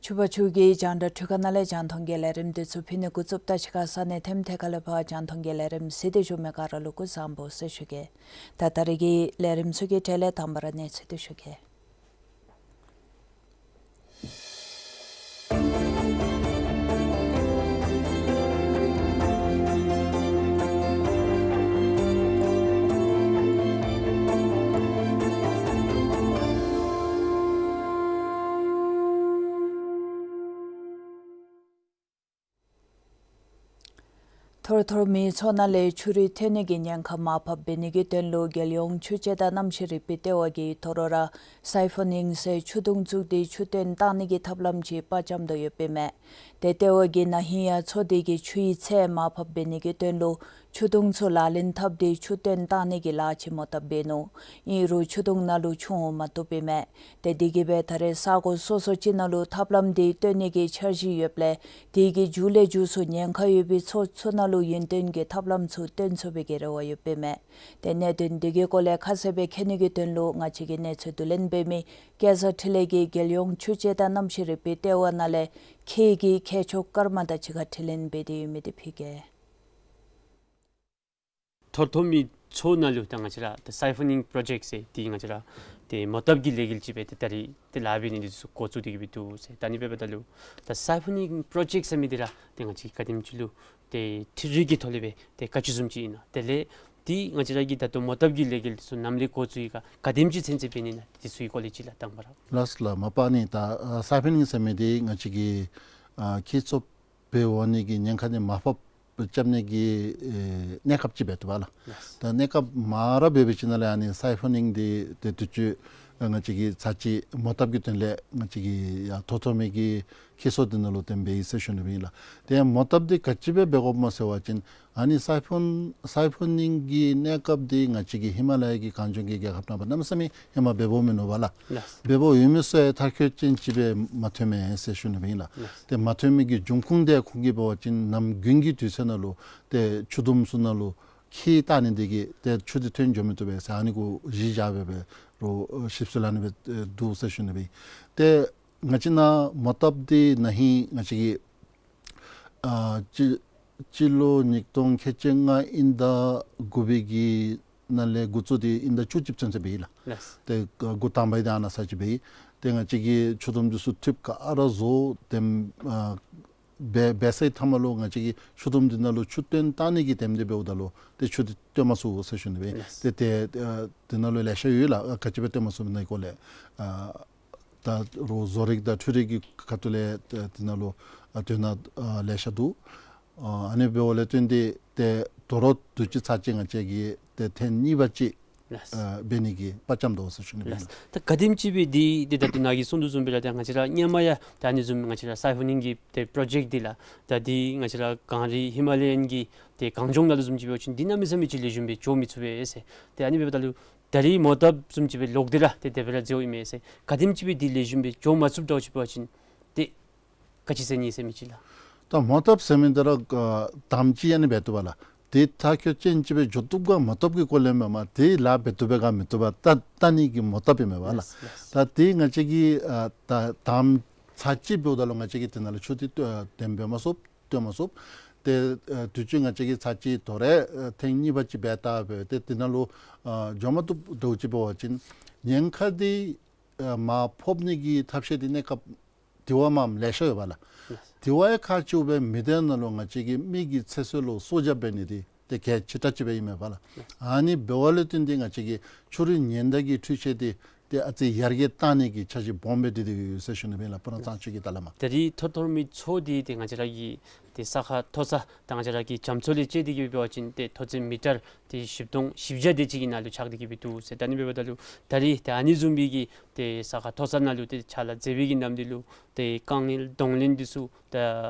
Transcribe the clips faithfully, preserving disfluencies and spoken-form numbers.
ཕྱུ་པ་ཕྱུགས་ཀྱི་རྒྱང་བསྒྲགས་འཕྲུལ་ཁང་ནང་ལས་རྒྱང་མཐོང་གི་ལས་རིམ་འདི་ཚུ་ཕུལ་ནི་འགོ་བཙུགསཔ་ད་ཕྱི་ཁ་ས་གནས་ཐེམ་ཐེ་ཁ་ལས་ཕར་རྒྱང་མཐོང་གི་ལས་རིམ་གཟིགས་ཏེ་བཞུགས་མི་ག་ར་ལུ་སྐུ་གཟུགས་བཟང་པོ་ཟེར་ཞུ་གེ། ད་ད་རེས་ཀྱི་ལས་རིམ་ཚུ་གི་གྲས་ལས་དང་པ་ར་གནས་ཚུལ་འདི་ཞུ་གེ། ཐོར་ཐོར་མི་མཚོ་ནང་ལས་ཆུ་རུད་ཐོན་ནི་གི་ཉེན་ཁ་མར་ཕབ་འབད་ནི་གི་དོན་ལུ་རྒྱལ་ཡོངས་ཆུ་སྤྱོད་དང་གནམ་གཤིས་རིག་པའི་ལྟེ་བ་གིས་ཐོ་རོ་ར་སའི་ཕོ་ནིང་ཟེར་ཆུ་དུང་བཙུགས་ཏེ་ཆུ་བཏོན་བཏང་ནི་གི་ཐབས་ལམ་ཅིག་དཔའ་བཅམ་དོ་ཡོདཔ་ཨིན་མས། ཏེ་ལྟེ་བ་གིས་ན་ཧིང་ཡང་མཚོ་དེ་གི་ཆུའི་ཚད་མར་ཕབ་འབད་ནི་གི་དོན་ལུ་ཆུ་དུང་ཚུ་ལག་ལེན་འཐབ་སྟེ་ཆུ་བཏོན་བཏང་ནི་གི་ལཱ་ཅིག་མོ་བཏབ་འབད་ནུག། ཨིན་རུང་ཆུ་དུང་ནང་ལུ་ཆུ་འོང་མ་བཏུབ་ཨིན་མས། ཏེ་དེ་གིས་སྦེ་ད་རེས་ས་གོ་སོ་སོ་ཅིག་ནང་ལུ་ཐབས་ལམ་དེ་བཏོན་ནི་གི་འཆར་གཞི་ཡོདཔ་ལས་དེ་གི་མཇུག་ལས་མཇུག་སུ་ཉེན་ཁ་ཡོད་པའི་མཚོ་ཚུ་ནང་ལུ་ཡུན་བརྟན་གྱི་ཐབས་ལམ་ཚུ་བཏོན་ཚུགས་པའི་གི་རེ་བ་ཡོདཔ་ཨིན་མས། ཏེ་གནད་དོན་དེ་གི་སྐོར་ལས་ཁ་གསལ་སྦེ་མཁྱེན་ནི་གི་དོན་ལུ་ང་བཅས་ཀྱིས་གནས་ཚུལ་བསྡུ་ལེན་འབད་མི་སྐལ་བཟང་འཕྲིན་ལས་ཀྱིས་རྒྱལ་ཡོངས་ཆུ་སྤྱོད་དང་གནམ་གཤིས་རིག་པའི་ལྟེ་བ་ནང་ལས་ཁྱེད་ཀྱི་མཁས་མཆོག་ཀརྨ་དང་གཅིག་ཁར་དྲི་ལན་འབད་དེ་ཡོད་མི་དེ་ཕུལ་གེ། ཐོར་ཐོར་མི་མཚོ་ནང་ལུ་ད་ང་བཅས་ར་ད་སའི་ཕོ་ནིང་པྲོ་ཇེཀཊ་ཟེར་དེ་ང་བཅས་ར་ཏེ་མོ་བཏབ་ཀྱི་ལས་འགུལ་ཅིག་སྦེ་ཏེ་ད་རེས་ཏེ་ལཱ་འབད་ནི་འདི་ཚུ་འགོ་བཙུགས་ཏེ་གི་སྦེ་འདུག་ཟེར། ད་ཨ་ནི་འབདཝ་ད་ལུ་ད་སའི་ཕོ་ནིང་པྲོ་ཇེཀཊ་ཟེར་མི་འདི་ར་ཏེ་ང་བཅས་ག་དེམ་ཅིག་ལུ་ཏེ་འཕྲུལ་རིག་གི་ཐོག་ལས་སྦེ་ཏེ་ག་ཅི་བཟུམ་ཅིག་ཨིན་ན། དེ་ལས་ཏེ་ང་བཅས་ར་གི་ད་ལྟོ་མོ་བཏབ་ཀྱི་ལས་འགུལ་འདི་ཚུ་ནམ་ལས་འགོ་བཙུགས་ཡི་ག་ག་དེམ་ཅིག་ཚུན་ཚོད་འབད་ནི་ཨིན་ན། དེ་ཚུ་གི་སྐོར་ལས་ཅིག་ལགས་དང་པ་ར། ལགས་ལགས། མ་པ་ནི་ད་ཨ་སའི་ཕོ་ནིང་ཟེར་མི་འདི་ང་བཅས་ཀྱི་ཨ་ཁྱད་མཚར་སྦེ་འོང་ནི་གི་ཉེན་ཁ་འདི་མར་ཕབ་རྐྱབ་ནི་གི་ཨེ་གནས་སྐབས་ཅིག་འབད་དོ་བ་ལགས། ལགས། ད་གནས་སྐབས་མ་ར་འབད་བའི་ཅིག་ནང་ལས་ཨ་ནི་སའི་ཕོ་ནིང་འདི་ཏེ་དུས་ཅི་ཨ་ང་བཅས་ཀྱིས་ཚར་གཅིག་མོ་བཏབ་ཀྱི་དོན་ལས་ང་བཅས་ཀྱིས་ཡར་ཐོར་ཐོར་མི་གི་ཁྱེད་ཚུ་འདི་ནང་ལུ་བཏོན་འབད་ཡི་ཟེར་ཞུ་ནི་སྦེ་ཨིན་ལགས། ཏེ་མོ་བཏབ་འདི་ག་ཅི་སྦེ་འབད་དགོཔ་སྨོ་ཟེར་བ་ཅིན་ཨ་ནི་སའི་ཕོ་སའི་ཕོ་ནིང་གི་གནས་སྐབས་འདི་ང་བཅས་ཀྱི་ཧི་མ་ལ་ཡ་གི་གངས་ལྗོངས་ཀྱི་རྒྱལ་ཁབ་ནང་པ་གནམ་མེད་ས་མེད་ཧེ་མ་འབདཝ་མིན་ནུག་པ་ལགས། ལགས། འབདཝ་ཡོད་མི་ཚུ་ཡང་མཐར་འཁྱོལ་ཅན་ཅིག་སྦེ་མ་ཐོནམ་མས་ཟེར་ཞུ་ནི་སྦེ་ཨིན་ལགས། ལགས། ཏེ་མ་ཐོན་མི་གི་འབྱུང་ཁུངས་འདི་ཁོང་གིས་འབད་བ་ཅིན་ནམ་དགུན་གྱི་དུས་ཚོད་ནང་ལུ་ཏེ་ཆུ་དུམ་ཚུ་ནང་ལུ་འཁྱིད་བཏང་ནི་འདི་གིས་ཏེ་ཆུ་འདི་ཐོན་འགྱོ་མི་བཏུབ་པས་ཟེར་ཨ་ནི་གུ་གཞི་བཞག་སྦེ་འབད་རུང་ཞིབ་འཚོལ་ཨ་ནི་སྦེ་འདུག་ཟེར་ཞུ་ནི་སྦེ་ཨིན། ཏེ་ང་བཅས་ནཱ་མོ་བཏབ་འདི་ན་ཧིང་ང་བཅས་ཀྱི་ཨ་སྤྱི་སྤྱི་ལོ་ཉིས་སྟོང་ཁལ་གཅིག་ལྔ་དབྱིན་ཟླ་དགུ་པའི་གི་ནང་ལས་འགོ་བཙུགས་ཏེ་དབྱིན་ཟླ་བཅུ་གཅིག་ཚུན་ཚོད་འབད་ཡི་ལགས། ལགས། ཏེ་འགོ་དང་པ་འདི་ཨ་ནཱ་ས་ཅིག་འབད་ཡི། ཏེ་ང་བཅས་ཀྱིས་ཆུ་དུམ་འདི་ཚུ་ཐུབ་ག་ར་བཟོ་དེམ་ཨ་འབད་འབད་ཚར་བའི་མཐའ་མ་ལུ་ང་བཅས་ཀྱིས་ཆུ་དུམ་འདི་ནང་ལུ་ཆུ་བཏོན་བཏང་ནི་གི་དེམ་འདི་འབདཝ་ད་ལུ་ཏེ་ཆུ་འདི་བཏོན་མ་ཚུགས་ཟེར་ཞུ་ནི་སྦེ་ཨིན། ལགས། ཏེ་ཏེ་ཨ་འདི་ནང་ལུ་ལེ་ཤ་ཡོད་ལགས། ག་ཅི་སྦེ་བཏོན་མ་ཚུགས་ནི་གི་སྐོར་ལས་ཨ་ད་རུང་བཟོ་རིག་དང་འཕྲུལ་རིག་གི་ཁ་ཐུག་ལས་ཏེ་འདི་ནང་ལུ་ཨ་དོན་དག་ཨ་ལེ་ཤ་འདུག། ཨ་ཨ་ནི་འབདཝ་ལས་བརྟེན་ཏེ་ཏེ་དོ་རུང་དུས་ཅི་ཚར་གཅིག་ང་བཅས་ཀྱིས་ཏེ་ཐེངས་གཉིས་པ་ཅིག་ལགས། ཨ་འབད་ནི་གི་དཔའ་བཅམ་དོ་ཟེར་ཞུ་ནི་སྦེ་ཨིན། ལགས། ད་ག་དེམ་ཅིག་སྦེ་འདི་འདི་ད་ལྟོ་ནཱ་གིས་གསུངས་དོ་བཟུམ་སྦེ་ར་ད་ང་བཅས་ར་སྔོན་མ་ཡང་ད་ཨ་ནི་བཟུམ་ང་བཅས་ར་སའི་ཕོ་ནིང་གི་ཏེ་པྲོ་ཇེཀཊ་འདི་ལགས། ད་འདི་ང་བཅས་ར་གངས་རི་ཧི་མ་ལ་ཡན་གྱི་ཏེ་གངས་ལྗོངས་ནང་ལུ་བཟུམ་ཅིག་འབད་བ་ཅིན་འདི་གནམ་མེད་ས་མེད་ཅིག་ལེགས་ཤོམ་སྦེ་འགྱོ་མི་ཚུགས་པས་ཟེར། ཏེ་ཨ་ནི་འབདཝ་ད་ལུ་ ད་རིས་མོ་བཏབ་བཟུམ་ཅིག་སྦེ་ལོག་སྟེ་ར་ཏེ་དེ་སྦེ་ར་མཛད་ཡོདཔ་ཨིན་མས་ཟེར། ག་དེམ་ཅིག་སྦེ་འདི་ལེགས་ཤོམ་སྦེ་འགྱོ་མ་ཚུགསཔ་འདྲཝ་ཅིག་འབད་བ་ཅིན་ཏེ་ག་ཅི་ཟེར་ནི་ཟེར་མི་ཅིག་ལགས། ད་མོ་བཏབ་ཟེར་མི་འདི་ར་ཨ་དམ་ཅིག་ཨ་ནི་འབད་བཏུབ་པས་ལགས། ཏེ་མཐའ་འཁྱོལ་ཅན་ཅིག་སྦེ་འགྱོ་བཏུབ་ག་མ་བཏུབ་ཀྱི་སྐོར་ལས་མེན་པར་ཏེ་ལཱ་འབད་བཏུབ་པས་ག་མི་བཏུབ་པས་བལྟ་བལྟ་ནི་གི་མོ་བཏབ་ཨིན་མས་པ་ལགས། ལགས་ལགས། ད་ཏེ་ང་བཅས་ཀྱིས་ཨ་ད་དམ་ཚར་གཅིག་འབདཝ་ད་ལུ་ང་བཅས་ཀྱིས་དེ་ནང་ལུ་ཆུ་འདི་ཨ་འདེམས་འབད་མ་ཚུགས། བཏོན་མ་ཚུགས། ཏེ་ཨ་དུས་ཅི་ང་བཅས་ཀྱིས་ཚར་གཅིག་དོ་རུང་ཨ་ཐེངས་གཉིས་པ་ཅིག་འབད་བལྟ་སྦེ་ཏེ་དེ་ནང་ལུ་ཨ་འགྱོ་མ་བཏུབ་འདྲཝ་ཅིག་འབད་བ་ཅིན་ཉེན་ཁ་འདི་ཨ་མར་ཕབ་ནི་གི་ཐབས་ཤེས་འདི་གནས་སྐབས་དེ་བ་མ་ལེ་ཤ་ཡོད་པ་ལགས། དེ་བ་ཡང་ཁག་ཆེཝ་སྦེ་མི་སྡེ་ནང་ལུ་ང་བཅས་ཀྱི་མི་གི་ཚེ་སྲོག་ལུ་སྲོག་སྐྱབས་འབད་ནི་འདི་ཏེ་གལ་ཆེ་དྲགས་ཅིག་སྦེ་ཨིན་མས་པ་ལགས། ཨ་ནི་འབདཝ་ལས་བརྟེན་ཏེ་ང་བཅས་ཀྱིས་ཆུ་རུད་ཉེན་བརྡ་གི་འཕྲུལ་ཆས་འདི་ཏེ་ཨ་ཙི་ཡར་རྒྱས་བཏང་ནི་གི་འཆར་གཞི་སྦོམ་སྦེ་སྒྲིག་སྟེ་ཡོད་ཟེར་ཞུ་ནི་སྦེ་ལགས། སྤུ་ན་གཙང་ཆུ་གི་ཐད་ལས་མར། ད་རིས་ཐོ་ཐོར་མི་ཚུ་འདི་ཏེ་ང་བཅས་ར་གི་ཏེ་ས་ཁ་མཐོ་ས་དང་ང་བཅས་ར་གི་རྒྱ་མཚོ་ལས་བཅད་དེ་གི་འབད་བ་ཅིན་ཏེ་མཐོ་ཚད་མི་ཊར་ཏེ་བཞི་སྟོང་བཞི་བརྒྱ་དེ་ཅིག་གི་ནང་ལུ་ཆགས་ཏེ་གི་སྦེ་འདུག་ཟེར། ད་ཨ་ནི་འབདཝ་ད་ལུ་ད་རིས་ཏེ་ཨ་ནི་བཟུམ་མའི་གི་ཏེ་ས་ཁ་མཐོ་ས་ནང་ལུ་ཏེ་ཕྱག་ལཱ་མཛད་པའི་གི་ནམ་དུས་ལུ་ཏེ་དཀའ་ངལ་གདོང་ལེན་འདི་ཚུ་ད་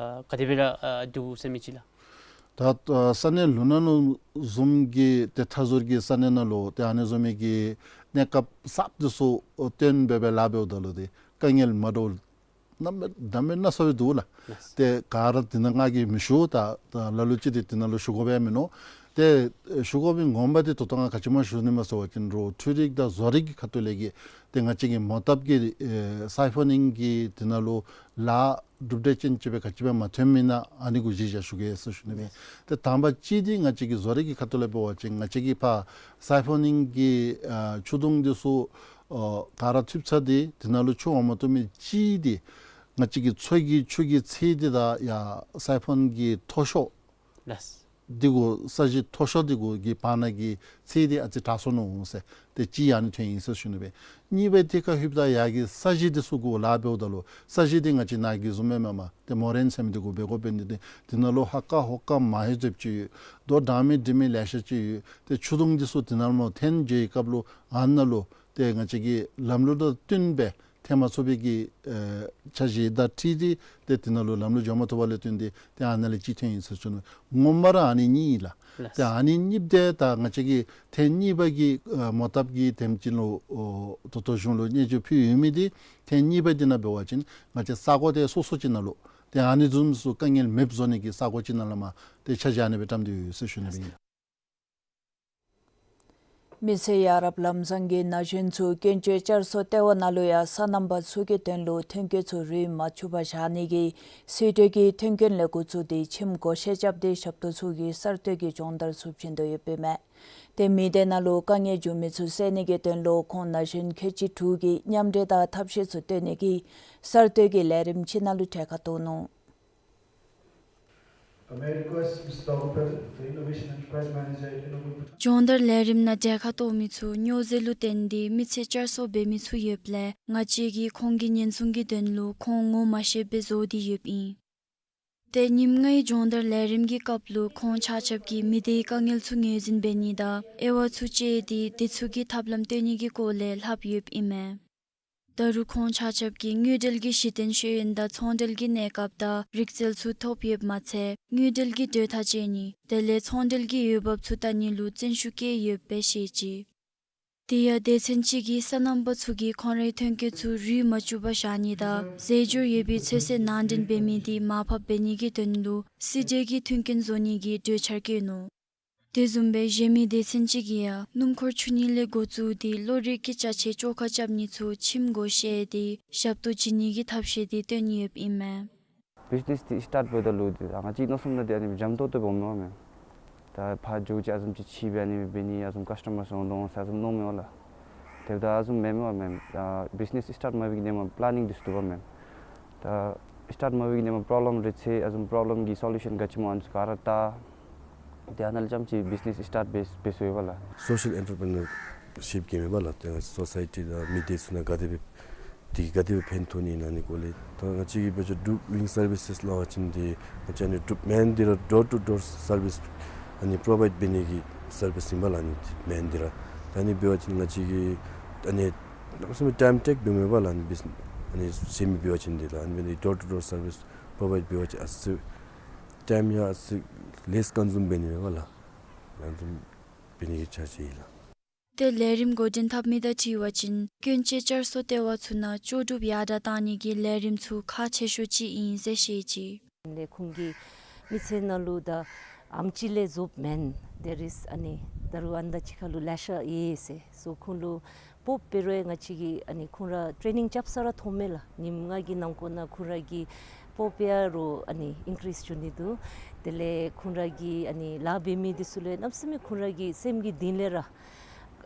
ག་དེ་སྦེ་ར་ཨ་འདུག་ཟེར་མི་ཅིག་ལགས། ད་ཨ་ས་གནས་ལུ་ནཱ་ལུ་བཟུམ་གྱི་ཏེ་མཐའ་ཟུར་གྱི་ས་གནས་ནང་ལུ་ཏེ་ཨ་ནི་བཟུམ་མའི་གི་གནས་སྐབས་གསརཔ་འདི་ཚུ་ཨོ་བཏོན་སྦེ་སྦེ་ལཱ་འབདཝ་ད་ལུ་ཏེ་དཀའ་ངལ་མ་འདྲཝ་གནམ་མེད་ས་མེད་ན་ཚ་སྦེ་འདུག་ལགས། ལགས། ཏེ་ག་ར་འདི་ནང་ང་གིས་མི་ཞུ། ད་ད་ལ་ལུ་ཅིག་འདི་འདི་ནང་ལུ་ཞུ་དགོཔ་ཡང་མིན་ནུག། ཏེ་ཞུ་དགོ་པའི་ངོ་མ་འདི་ད་ལྟོ་ང་ག་ཅི་སྨོ་ཞུ་ནི་སྨོ་ཟེར་བ་ཅིན་རོགས་འཕྲུལ་རིག་དང་བཟོ་རིག་གི་ཁ་ཐུག་ལས་ཀྱི་ཏེ་ང་བཅས་ཀྱི་མོ་བཏབ་ཀྱི་ཨེ་སའི་ཕོ་ནིང་གི་འདི་ནང་ལུ་ལཱ་གྲུབ་འབྲས་ཅན་ཅིག་སྦེ་ག་ཅི་སྦེ་མ་ཐོནམ་ཨིན་ན་ཨ་ནི་གུ་གཞི་བཞག་ཞུ་གེ་ཟེར་ཞུ་ནི་སྦེ། ཏེ་དང་པ་གཅིག་འདི་ང་བཅས་ཀྱི་བཟོ་རིག་གི་ཁ་ཐུག་ལས་འབད་བ་ཅིན་ང་བཅས་ཀྱི་ཕར་སའི་ཕོ་ནིང་གི་ཨ་ཆུ་དུང་འདི་ཚུ་ཨ་ག་ར་ཐུབ་ཚར་ཏེ་འདི་ནང་ལུ་ཆུ་འོང་མ་བཏུབ་མི་གཅིག་འདི་ང་བཅས་ཀྱི་མཚོ་གི་ཆུ་གི་ཚད་འདི་དང་ཡར་སའི་ཕོན་གྱི་མཐོ་ཤོས་ལགས། འདི་གུ་ས་གཞི་མཐོ་ཤོས་འདི་གུ་གི་བར་ན་གི་ཚད་འདི་ཨ་ཙི་དྲག་སོ་ནུག་ཟེར་ཏེ་གཅིག་ཨ་ནི་ཐོན་ཡི་ཟེར་ཞུ་ནི་སྦེ། གཉིས་པ་འདི་ཁར་ལྷོདཔ་ད་ཡར་གྱི་ས་གཞི་འདི་ཚུ་གུ་ལཱ་འབདཝ་ད་ལུ་ས་གཞི་འདི་ང་བཅས་ནཱ་གི་བཟུམ་མེན་མས། ཏེ་མོ་རེན་ཟེར་མི་འདི་གུ་འབད་དགོཔ་འབད་ནི་འདི་འདི་ནང་ལུ་ཧ་ཀ་ཧོ་ཀ་མ་ཧེ་ཟེརཝ་ཅིག་ཡོད། རྡོ་དྲང་མི་འདྲིལ་མི་ལེ་ཤ་ཅིག་ཡོད། ཏེ་ཆུ་དུང་འདི་ཚུ་འདི་ནང་ལུ་འཐོན་འགྱོ་བའི་སྐབས་ལུ་ཨ་ནཱ་ལུ་ཏེ་ང་བཅས་ཀྱི་ལམ་ལུགས་དང་བསྟུན་སྦེ་ཐོན་མ་ཚུགས་པའི་གི་ཨེ་འཆར་གཞི་དང་འཁྲིལ་ཏེ་ཏེ་འདི་ནང་ལུ་ལམ་ལུགས་འགྱོ་མ་བཏུབ་པ་ལས་བརྟེན་ཏེ་ཏེ་ཨ་ནཱ་ལས་གཅིག་ཐོན་ཡི་ཟེར་ཞུ་ནི། ངོ་མ་ར་ཨ་ནི་གཉིས་ཨིན་ལགས། ལགས། ཏེ་ཨ་ནི་གཉིས་འདི་ད་ང་བཅས་ཀྱི་ཐེངས་གཉིས་པ་གི་ཨེ་མོ་བཏབ་ཀྱི་དེམ་ཅིག་ལུ་ཨོ་ད་ལྟོ་གཞུང་ལུ་སྙན་ཞུ་ཕུལ་ཡོད་མི་འདི་ཐེངས་གཉིས་པ་འདི་ནང་འབད་བ་ཅིན་ང་བཅས་ས་གོ་དེ་སོ་སོ་ཅིག་ནང་ལུ་ཏེ་ཨ་ནི་བཟུམ་ཚུ་དཀའ་ངལ་མེདཔ་བཟོ་ནི་གི་ས་གོ་ཅིག་ནང་ལུ་མར་ཏེ་འཆར་གཞི་ཨ་ནི་སྦེ་བཀྲམ་སྟེ་ཡོད་ཟེར་ཞུ་ནི་སྦེ་ཨིན། མི་ཚེ་ཡ་རབས་ལམ་བཟང་གི་ན་གཞོན་ཚུ་སྐྱོན་བརྗོད་བསྐྱར་གསོ་ལྟེ་བ་ནང་ལུ་ཡང་སོ་ནམ་པ་ཚུ་གི་དོན་ལུ་ཐོན་སྐྱེད་ཚུ་རུལ་མ་བཅུག་པར་བཞག་ནི་གི་སྲིད་གྲོས་ཀྱི་ཐོན་སྐྱེད་ལས་འགོ་བཙུགས་ཏེ་ཁྱིམ་སྒོ་ཕྱེ་རྐྱབ་སྟེ་ཞབས་ཏོག་ཚུ་གི་གསར་གཏོད་ཀྱི་སྦྱོང་བརྡར་ཚུ་བྱིན་དོ་ཡོདཔ་ཨིན་མས། ཏེ་མི་སྡེ་ནང་ལུ་དཀའ་ངལ་འབྱུང་མི་ཚུ་བསལ་ནི་གི་དོན་ལུ་ཁོང་ན་གཞོན་ཁལ་གཅིག་དྲུག་གིས་མཉམ་འབྲེལ་དང་ཐབས་ཤེས་ཚུ་བཏོན་ནི་གི་གསར་གཏོད་ཀྱི་ལས་རིམ་ཅིག་ནང་ལུ་གྲལ་ཁར་གཏོགས་ནུག། I may request Mister Dawkpa Patel, the Innovation Enterprise Manager at Innogood Bhutan. སྦྱོང་བརྡར་ལས་རིམ་ནང་གྲལ་ཁར་གཏོགས་མི་ཚུ་སྨྱོ་རྫས་ལུ་བརྟེན་ཏེ་མི་ཚེ་བསྐྱར་གསོ་འབད་མི་ཚུ་ཡོདཔ་ལས་ང་བཅས་ཀྱིས་ཁོང་གི་ཉེན་སྲུང་གི་དོན་ལུ་ཁོང་ངོ་མ་ཤེསཔ་སྦེ་བཟོ་སྟེ་ཡོདཔ་ཨིན། ཏེ་ཉིནམ་ལྔའི་སྦྱོང་བརྡར་ལས་རིམ་གྱི་སྐབས་ལུ་ཁོང་ཆ་ཁྱབ་ཀྱིས་མི་སྡེའི་དཀའ་ངལ་ཚུ་ངོས་འཛིན་འབད་ནི་དང་དབྱེ་བ་ཚུ་དཔྱད་དེ་དེ་ཚུ་གི་ཐབས་ལམ་སྟོན་ནི་གི་སྐོར་ལས་ལྷབ་ཡོདཔ་ཨིན་མས། ད་རུང་ཁོང་ཆ་ཁྱབ་ཀྱིས་དངུལ་འབྲེལ་གྱི་གཞི་རྟེན་ཤེས་ཡོན་དང་ཚོང་འབྲེལ་གྱི་གནས་སྐབས་དང་རིག་རྩལ་ཚུ་ཐོབ་ཡོདཔ་མ་ཚད་དངུལ་འབྲེལ་གྱི་གྲོས་ཐག་བཅད་ནི་དེ་ལས་ཚོང་འབྲེལ་གྱི་འོས་འབབ་ཚུ་བལྟ་ནི་ལུ་བརྩོན་ཤུགས་བསྐྱེད་ཡོདཔ་སྦེ་བཤད་ཅི། དེ་ཡང་སྡེ་ཚན་ཅིག་གིས་སོ་ནམ་པ་ཚུ་གིས་ཁོང་རའི་ཐོན་སྐྱེད་ཚུ་རུལ་མ་བཅུག་པར་བཞག་ནི་དང་རྫས་སྦྱོར་ཡོད་པའི་ཚོད་བསྲེ་ནང་འདྲེན་འབད་མི་དེ་མར་ཕབ་འབད་ནི་གི་དོན་ལུ་སྲིད་གྲོས་ཀྱི་མཐུན་རྐྱེན་བཟོ་ནི་གི་གྲོས་འཆར་བཀོད་ནུག། དེ་བཟུམ་སྦེ་གཞན་མི་སྡེ་ཚན་ཅིག་གིས་ཡང་སྣུམ་འཁོར་ཆུ་ནི་ལས་འགོ་བཙུགས་ཏེ་གློག་རིག་གི་ཅ་ཆས་བཅོ་ཁ་རྐྱབ་ནི་ཚུ་ཁྱིམ་སྒོ་ཕྱེ་སྟེ་ཞབས་ཏོག་བྱིན་ནི་གི་ཐབས་ཤེས་དེ་སྟོན་ཡོདཔ་ཨིན་མས། བིས་ནེས་འདི་སི་ཊཱཊ་འབདཝ་ད་ལུ་འདི་ང་བཅས་མནོ་བསམ་ནང་འདི་ཨ་ནི་འཇམ་ཏོག་ཏོ་འོང་མས་མེན། ད་ཕར་འགྱོ་ཅི་ཨ་བཟུམ་ཅིག་ཕྱི་འབད་ནི་འབད་ནི་ཨ་བཟུམ་ཀཱསི་ཊ་མར་ཚུ་འོང་དོ་འོང་ཟེར་ཨ་བཟུམ་མནོཝ་མས་པ་ལགས། དེ་འབདཝ་ད་ཨ་བཟུམ་མེན་མས་པ་མེན། ཨ་བིས་ནེས་འདི་སི་ཊཱཊ་མ་འབད་བའི་གི་ནེམ་པ་པི་ལེ་ནིང་འདི་ཚུ་འདུག་པ་མེན། ད་སི་ཊཱཊ་མ་འབད་བའི་གི་ནེམ་པ་པི་རོབ་ལེམ་རེ་ཚེ་ཨ་བཟུམ་པི་རོབ་ལེམ་གི་སོ་ལུ་ཤཱན་ག་ཅི་སྨོ་ཨ་ནི་ཚུ་ག་ར་བལྟ། དེ་ཨ་ནཱ་ལས་རྐྱངམ་ཅིག་བིས་ནེས་སི་ཊཱཊ་འབད་འབད་སོ་ཡོད་པ་ལགས། སོ་ཤཱལ་ཨེན་ཊར་པི་རི་ནར་ཤིཔ་གི་མེན་པ་ལགས། དེ་སོ་སའི་ཊི་དང་མི་སྡེ་ཚུ་ནང་ག་དེ་སྦེ་དེ་གིས་ག་དེ་སྦེ་ཕན་ཐོགས་ནི་ཨིན་ན་ཨ་ནི་སྐོར་ལས། ད་ང་བཅས་ཀྱིས་འབད་བ་ཅིན་ཌུབ་ཝིང་སར་བི་སེས་སླབ་པ་ཅིན་འདི་ང་བཅས་ཨ་ནི་ཌུབ་མེན་འདི་ར་ཌོར་ཊུ་ཌོར་སར་བིས་ཨ་ནི་པོརོ་བའིཌ་འབད་ནི་གི་སར་བིས་ཨིན་པ་ལགས། ཨ་ནི་མེན་འདི་ར་ད་ཨ་ནི་འབད་བ་ཅིན་ང་བཅས་ཀྱིས་ཨ་ནི་གནམ་མེད་ས་མེད་ཊའིམ་ཊེཀ་འབད་མེན་པ་ལགས། ཨ་ནི་བིས་ཨ་ནི་ཟེར་མི་འབད་བ་ཅིན་འདི་ལགས། ཨ་ནི་འབད་ནི་ཌོར་ཊུ་ཌོར་སར་བིས་པོརོ་བའིཌ་འབད་བ་ཅིན་ཨ་ཙི་ཊའིམ་ཡང་ཨ་ཙི་ལེས་ཀོན་ཛུམ་འབད་ནི་མེན་པ་ལགས། ཀོན་ཛུམ་འབད་ནི་གི་ཆ་ཅིག་ཨིན་ལགས། ཏེ་ལས་རིམ་འགོ་འདྲེན་འཐབ་མི་དང་འཁྲིལ་བ་ཅིན་སྐྱོན་ཅན་བསྐྱར་གསོ་ལྟེ་བ་ཚུ་ནང་ལྕོགས་གྲུབ་ཡར་དྲག་གཏང་ནི་གི་ལས་རིམ་ཚུ་ཁག་ཆེ་ཤོས་ཅིག་ཨིན་ཟེར་བཤད་ཅི། ལས་ཁོང་གི་མི་ཚེ་ནང་ལུ་ད་ཨམ་ཅིག་ལས་རྫོགསཔ་མེན། དེ་རིས་ཨ་ནི་ད་རུང་ཨ་ནི་དང་གཅིག་ཁར་ལུ་ལེ་ཤ་ཡོད་ཟེར། སོ་ཁོང་ལུ་སྤོབས་པ་འབད་རུང་ང་བཅས་ཀྱིས་ཨ་ནི་ཁོང་ར་ཊེ་ནིང་རྐྱབ་ས་ར་མཐོངམ་མས་ལགས། ཉིནམ་ལྔ་གི་ནང་འཁོད་ནང་ཁོང་ར་གི་སྤོབས་པ་ཡང་རོགས་ཨ་ནི་ཨིན་ཀི་རིསི་འགྱོ་ནི་འདུག། དེ་ལས་ཁོང་ར་གི་ཨ་ནི་ལཱ་འབད་མི་འདི་ཚུ་ལུ་གནམ་མེད་ས་མེད་ཁོང་ར་གི་སེམས་ཀྱི་གཏིང་ལས་ར་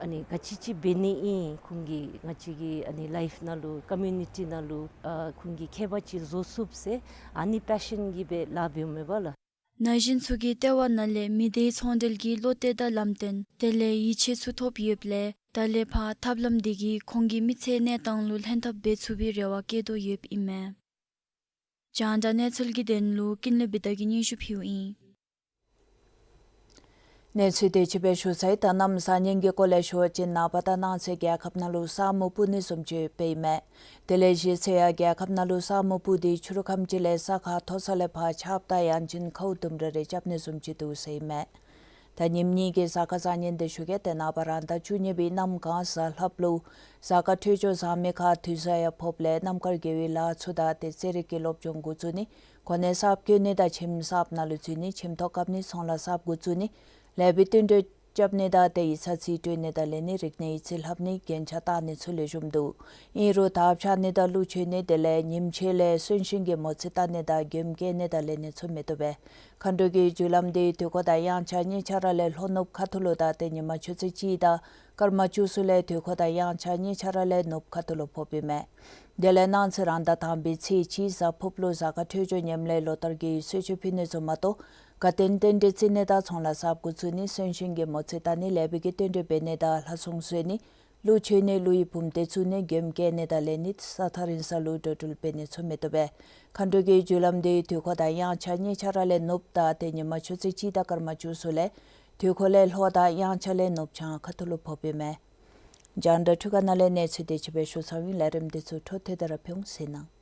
ཨ་ནི་ག་ཅི་ཅིག་འབད་ནི་ཨིན། ཁོང་གིས་ང་བཅས་ཀྱི་ཨ་ནི་ལའིཕ་ནང་ལུ་ཀོ་མིའུ་ནི་ཊི་ནང་ལུ་ཨ་ཁོང་གི་ཁྱད་པར་ཅིག་བཟོ་ཚུགསཔ་ཟེར་ཨ་ནི་པེ་ཤཱན་གྱིས་སྦེ་ལཱ་འབདཝ་མས་པ་ལགས། ན་གཞོན་ཚུ་གིས་ལྟེ་བ་ནང་ལས་མི་སྡེའི་ཚོང་འབྲེལ་གྱི་བློ་གཏད་དང་ལམ་སྟོན་དེ་ལས་ཡིད་ཆེས་ཚུ་ཐོབ་ཡོདཔ་ལས་ད་ལས་ཕར་ཐབས་ལམ་འདི་གིས་ཁོང་གི་མི་ཚེའི་གནས་སྟངས་ལུ་ལྷན་ཐབས་འབད་ཚུགས་པའི་རེ་བ་བསྐྱེད་དོ་ཡོདཔ་ཨིན་མས། རྒྱང་བསྒྲགས་གནས་ཚུལ་གྱི་དོན་ལུ་ཀུན་ལེགས་བི་དྷ་གིས་སྙན་ཞུ་ཕུལཝ་ཨིན། གནས་ཚུལ་དེ་ཅིག་སྦེ་ཞུ་ཚར་ཡི། ད་གནམ་བཟང་ངན་གྱི་སྐོར་ལས་ཞུ་བ་ཅིན་ནངས་པ་དང་གནངས་ཚེ་རྒྱལ་ཁབ་ནང་ལུ་ས་སྨུག་སྤུབ་ནི་བཟུམ་ཅིག་ཡོདཔ་ཨིན་མས། དེ་ལས་གཞེས་ཚེ་ཡང་རྒྱལ་ཁབ་ནང་ལུ་ས་སྨུག་སྤུབ་སྟེ་ཕྱི་རུ་ཁམས་ཅིག་ལས་ས་ཁར་མཐོ་ས་ལས་ཕར་ཆརཔ་དང་ཡང་ཅིན་ཁཝ་ལྡུམ་ར་རེ་རྐྱབ་ནི་བཟུམ་ཅིག་འདུག་ཟེར་ཨིན་མས། ད་ཉིནམ་གཉིས་ཀྱི་གཟའ་སྐར་བཟང་ངན་དེ་ཞུ་གེ། ཏེ་ནངས་པ་རང་ཟླ་བཅུ་གཉིས་པའི་གནམ་གང་གཟའ་ལྷགཔ་ལུ་གཟའ་སྐར་འཕྲོད་སྦྱོར་བཟང་མི་ཁར་དུས་བཟང་ཡང་ཕོགཔ་ལས་རྣམ་དཀར་དགེ་བའི་ལཱ་ཚུ་དང་ཏེ་རྩེད་རིགས་ཀྱི་སློབ་སྦྱོང་འགོ་བཙུགས་ནི། གོ་གནས་གསརཔ་བསྐོ་ནི་དང་ཁྱིམ་གསརཔ་ནང་ལུ་འཛུལ་ནི། ཁྱིམ་ཐོག་བཀབ་ནི། ཚོང་ལཱ་གསརཔ་འགོ་བཙུགས་ནི། ལེགས་པའི་བསྟུན་གྲོས་རྐྱབ་ནི་དང་ཏེ་ཡིག་ཚང་རྩིས་སྤྲོད་ནི་དང་ལེན་ནི། རིག་གནས་ཡིག་རྩིས་ལྷབ་ནི། རྒྱན་ཆ་བཏགས་ནི་ཚུ་ལེགས་ཤོམ་འདུག། ཨིན་རུང་དར་འཕྱར་ནི་དང་གླུ་མཆོད་ནི་དེ་ལས་ཉིནམ་ཕྱེད་ལས་གསོན་གཤིན་གྱི་མོ་རྩིས་བལྟ་ནི་དང་མགྱོནམ་བཀལ་ནི་དང་ལེན་ནི་ཚུ་མི་བཏུབ་པས། མཁའ་འགྲོ་གི་རྒྱུ་ལམ་འདི་དུས་འཁོར་དང་དབྱངས་འཆར་གཉིས་ཆ་ར་ལས་ལྷོ་ནུབ་ཁ་ཐུག་ལུ་དང་ཏེ་ཉིན་མ་ཆུ་ཚོད་གཅིག་དང་སྐར་མ་བཅུ་གསུམ་ལས་དུས་འཁོར་དང་དབྱངས་འཆར་གཉིས་ཆ་ར་ལས་ནུབ་ཁ་ཐུག་ལུ་ཕོགཔ་ཨིན་མས། དེ་ལས་གནངས་ཚེ་རང་ཟླ་དང་པའི་ཚེས་གཅིག་གཟའ་ཕུརཔ་ལུ་གཟའ་སྐར་འཕྲོད་སྦྱོར་ངནམ་ལས་ལོ་ལྟར་གྱི་གསོལ་མཆོད་ཕུལ་ནི་ཚུ་མ་གཏོགས་དགའ་སྟོན་རྟེན་འབྲེལ་བརྩི་ནི་དང་ཚོང་ལཱ་གསརཔ་འགོ་བཙུགས་ནི། གསོན་གཤིན་གྱི་མོ་རྩིས་བལྟ་ནི། ལེགས་པའི་གི་བསྟུན་གྲོས་འབད་ནི་དང་ལྷ་སྲུང་གསོལ་ནི། གླུ་མཆོད་ནི། གླུ་ཡི་བུམ་སྡེ་བཙུགས་ནི། མགྱོནམ་བཀལ་ནི་དང་ལེན་ནི། ས་ཐག་རིང་ས་ལུ་འགྲོ་འགྲུལ་འབད་ནི་ཚུ་མི་བཏུབ་པས། མཁའ་འགྲོ་གི་རྒྱུ་ལམ་འདི་དུས་འཁོར་དང་དབྱངས་འཆར་གཉིས་ཆ་ར་ལས་ནུབ་དང་ཏེ་ཉིན་མ་ཆུ་ཚོད་གཅིག་དང་སྐར་མ་བཅུ་གསུམ་ལས་དུས་འཁོར་ལས་ལྷོ་དང་དབྱངས་འཆར་ལས་ནུབ་བྱང་ཁ་ཐུག་ལུ་ཕོགཔ་ཨིན་མས། རྒྱང་བསྒྲགས་འཕྲུལ་ཁང་ནང་ལས་གནས་ཚུལ་དེ་ཅིག་སྦེ་ཞུ་ཚརཝ་ཨིན། ལས་རིམ་འདི་ཚུ་འཕྲོ་མཐུད་དེ་ར་ཕུལ་འོང་། གཟིགས་གནང་།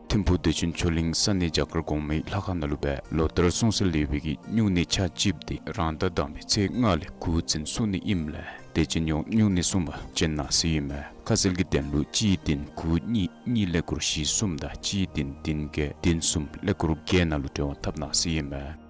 ཐིམ་ཕུག་བདེ་ཆེན་ཆོས་གླིང་ས་གནས་བྱ་དཀར་གོང་མའི་ལྷ་ཁང་ནང་ལུ་སྦེ་ལོ་ལྟར་སྲུང་བརྩི་ལེགས་པའི་གི་སྨྱུང་གནས་ཆ་གཅིགཔ་འདི་རང་ཟླ་དང་པའི་ཚེས་ལྔ་ལས་དགུ་ཚུན་སྲུང་ནི་ཨིནམ་ལས་དད་ཅན་ཡོངས་སྨྱུང་གནས་སྲུང་པར་བྱོན་གནང་ཟེར་ཨིན་མས། ཁ་གསལ་གྱི་དོན་ལུ་གཅིག་བདུན་དགུ་གཉིས་གཉིས་ཀླད་ཀོར་བཞི་གསུམ་དང་གཅིག་བདུན་བདུན་བརྒྱད་བདུན་གསུམ་ཀླད་ཀོར་བརྒྱད་ནང་ལུ་འབྲེལ་བ་འཐབ་གནང་ཟེར་ཨིན་མས།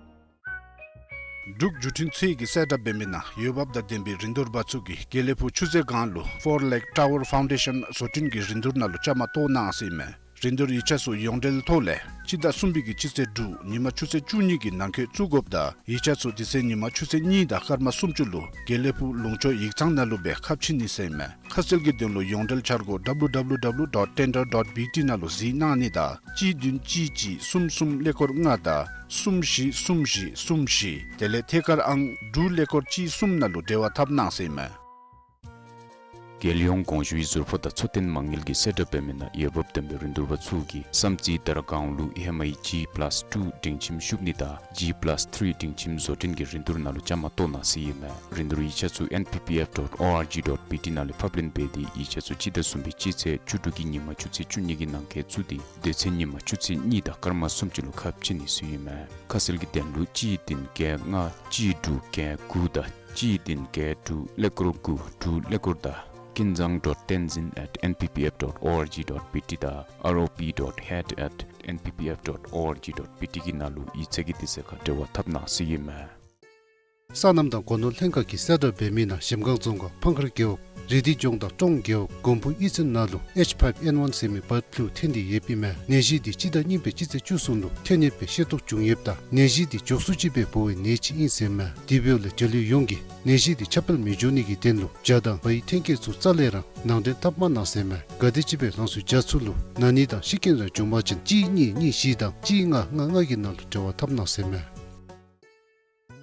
འབྲུག་བརྒྱུད་འཕྲིན་ཚད་ཀྱིས་གསལ་བསྒྲགས་འབད་མི་ནང་འོས་འབབ་དང་ལྡན་པའི་རིན་བསྡུར་པ་ཚུ་གིས་དགེ་ལེགས་ཕུག་ཆུ་རྩེ་སྒང་ལུ་Four Lake Tower Foundation བཟོ་སྐྲུན་གྱི་རིན་བསྡུར་ནང་ལུ་བཅའ་མར་གཏོགས་གནང་ཟེར་ཨིན་མས། རིན་བསྡུར་ཡིག་ཆ་ཚུ་ཡོངས་འབྲེལ་ཐོག་ལས་སྤྱི་ཟླ་གསུམ་པའི་གི་སྤྱི་ཚེས་དྲུག་ཉིན་མ་ཆུ་ཚོད་བཅུ་གཉིས་ཀྱི་ནང་འཁོད་བཙུགས་དགོཔ་དང་ཡིག་ཆ་ཚུ་དེ་ཚེ་ཉིན་མ་ཆུ་ཚོད་གཉིས་དང་སྐར་མ་སུམ་ཅུ་ལུ་དགེ་ལེགས་ཕུག་ལུང་ཕྱོགས་ཡིག་ཚང་ནང་ལུ་སྦེ་ཁ་ཕྱེ་ནི་ཟེར་ཨིན་མས། ཁ་གསལ་གྱི་དོན་ལུ་ཡོངས་འབྲེལ་འཆར་སྒོ་W W W dot tender dot B T ནང་ལུ་གཟིགས་གནང་ནི་དང་གཅིག་བདུན་གཅིག་གཅིག་གསུམ་གསུམ་ཀླད་ཀོར་ལྔ་དང་གསུམ་བཞི་གསུམ་བཞི་གསུམ་བཞི་དེ་ལས་ཐད་ཀར་ཨང་དྲུག་ཀླད་ཀོར་གཅིག་གསུམ་ནང་ལུ་འབྲེལ་བ་འཐབ་གནང་ཟེར་ཨིན་མས། རྒྱལ་ཡོངས་གོང་ཞུའི་ཟུར་ཕོགས་དང་འཚོ་རྟེན་མ་དངུལ་གྱིས་གསལ་བསྒྲགས་འབད་མི་ནང་འོས་འབབ་ལྡན་པའི་རིན་བསྡུར་པ་ཚུ་གིས་བསམ་རྩེ་དར་སྒང་ལུ་ཧེ་མའི་G plus two སྒྲིང་ཁྱིམ་ཤུབས་ནི་དང་G plus three སྒྲིང་ཁྱིམ་བཟོ་སྐྲུན་གྱི་རིན་བསྡུར་ནང་ལུ་བཅའ་མར་གཏོགས་གནང་ཟེར་ཨིན་མས། རིན་བསྡུར་ཡིག་ཆ་ཚུ N P P F dot O R G dot B T ནང་ལས་ཕབ་ལེན་འབད་དེ་ཡིག་ཆ་ཚུ་སྤྱི་ཟླ་གསུམ་པའི་སྤྱི་ཚེས་བཅུ་དྲུག་གི་ཉིན་མ་ཆུ་ཚོད་བཅུ་གཉིས་ཀྱི་ནང་འཁོད་བཙུགས་ཏེ་དེ་ཚེ་ཉིན་མ་ཆུ་ཚོད་གཉིས་དང་སྐར་མ་སུམ་ཅུ་ལུ་ཁ་ཕྱེ་ནི་ཟེར་ཨིན་མས། ཁ་གསལ་གྱི་དོན་ལུ་གཅིག་བདུན་བརྒྱད་ལྔ་གཅིག་དྲུག་བརྒྱད་དགུ་དང་གཅིག་བདུན་བརྒྱད་དྲུག་ཀླད་ཀོར་དགུ་དྲུག་ཀླད་ཀོར་དང་ཀུན་བཟང་dot tenzin at N P P F dot O R G dot B T དང་R O P dot head at N P P F dot O R G dot B T གི་ནང་ལུ་ཡིག་ཚང་གི་དུས་ཚོད་ཁར་འབྲེལ་བ་འཐབ་གནང་ཟེར་ཨིན་མས། སོ་ནམ་དང་སྒོ་ནོར་ལྷན་ཁག་གིས་གསལ་བསྒྲགས་འབད་མི་ནང་གཞལམ་སྒང་རྫོང་ཁག་ཕང་ཁར་རྒེད་འོག་རི་དི་ལྗོངས་དང་ཀྲོང་རྒེད་འོག་མགོན་པོ་གཡུས་ཚན་ནང་ལུ་H five N one ཟེར་མི་བཱརཌ་ཕུ་ལུ་ཐོན་ཏེ་ཡོདཔ་ཨིན་མས། ནད་གཞི་འདི་སྤྱི་ཟླ་གཉིས་པའི་སྤྱི་ཚེས་བཅུ་གསུམ་ལུ་ཐོན་ཡོདཔ་སྦེ་ཤེས་རྟོགས་བྱུང་ཡོདཔ་ད་ནད་གཞི་འདི་མགྱོགས་སུ་ཅིག་སྦེ་འབོ་བའི་ནད་ཅིག་ཨིན་ཟེར་ཨིན་མས། དེ་འབདཝ་ལས་འབྲེལ་ཡོད་ཡོངས་ཀྱིས་ནད་གཞི་འདི་ཁྱབ་སྤེལ་མི་འགྱོ་ནི་གི་དོན་ལུ་བྱ་དང་བའི་ཐོན་སྐྱེད་ཚུ་རྩ་ལས་ར་ནང་འདྲེན་འཐབ་མ་གནང་ཟེར་ཨིན་མས། ག་དེམ་ཅིག་སྦེ་རང་སོའི་བྱ་ཚུ་ལུ་ན་ནི་དང་ཤི་རྐྱེན་ར་བྱུང་པ་ཅིན་གཅིག་གཉིས་གཉིས་བཞི་དང་གཅིག་ལྔ་ལྔ་ལྔ་གི་ནང་ལུ་འབྲེལ་བ་འཐབ་གནང་ཟེར་ཨིན་མས།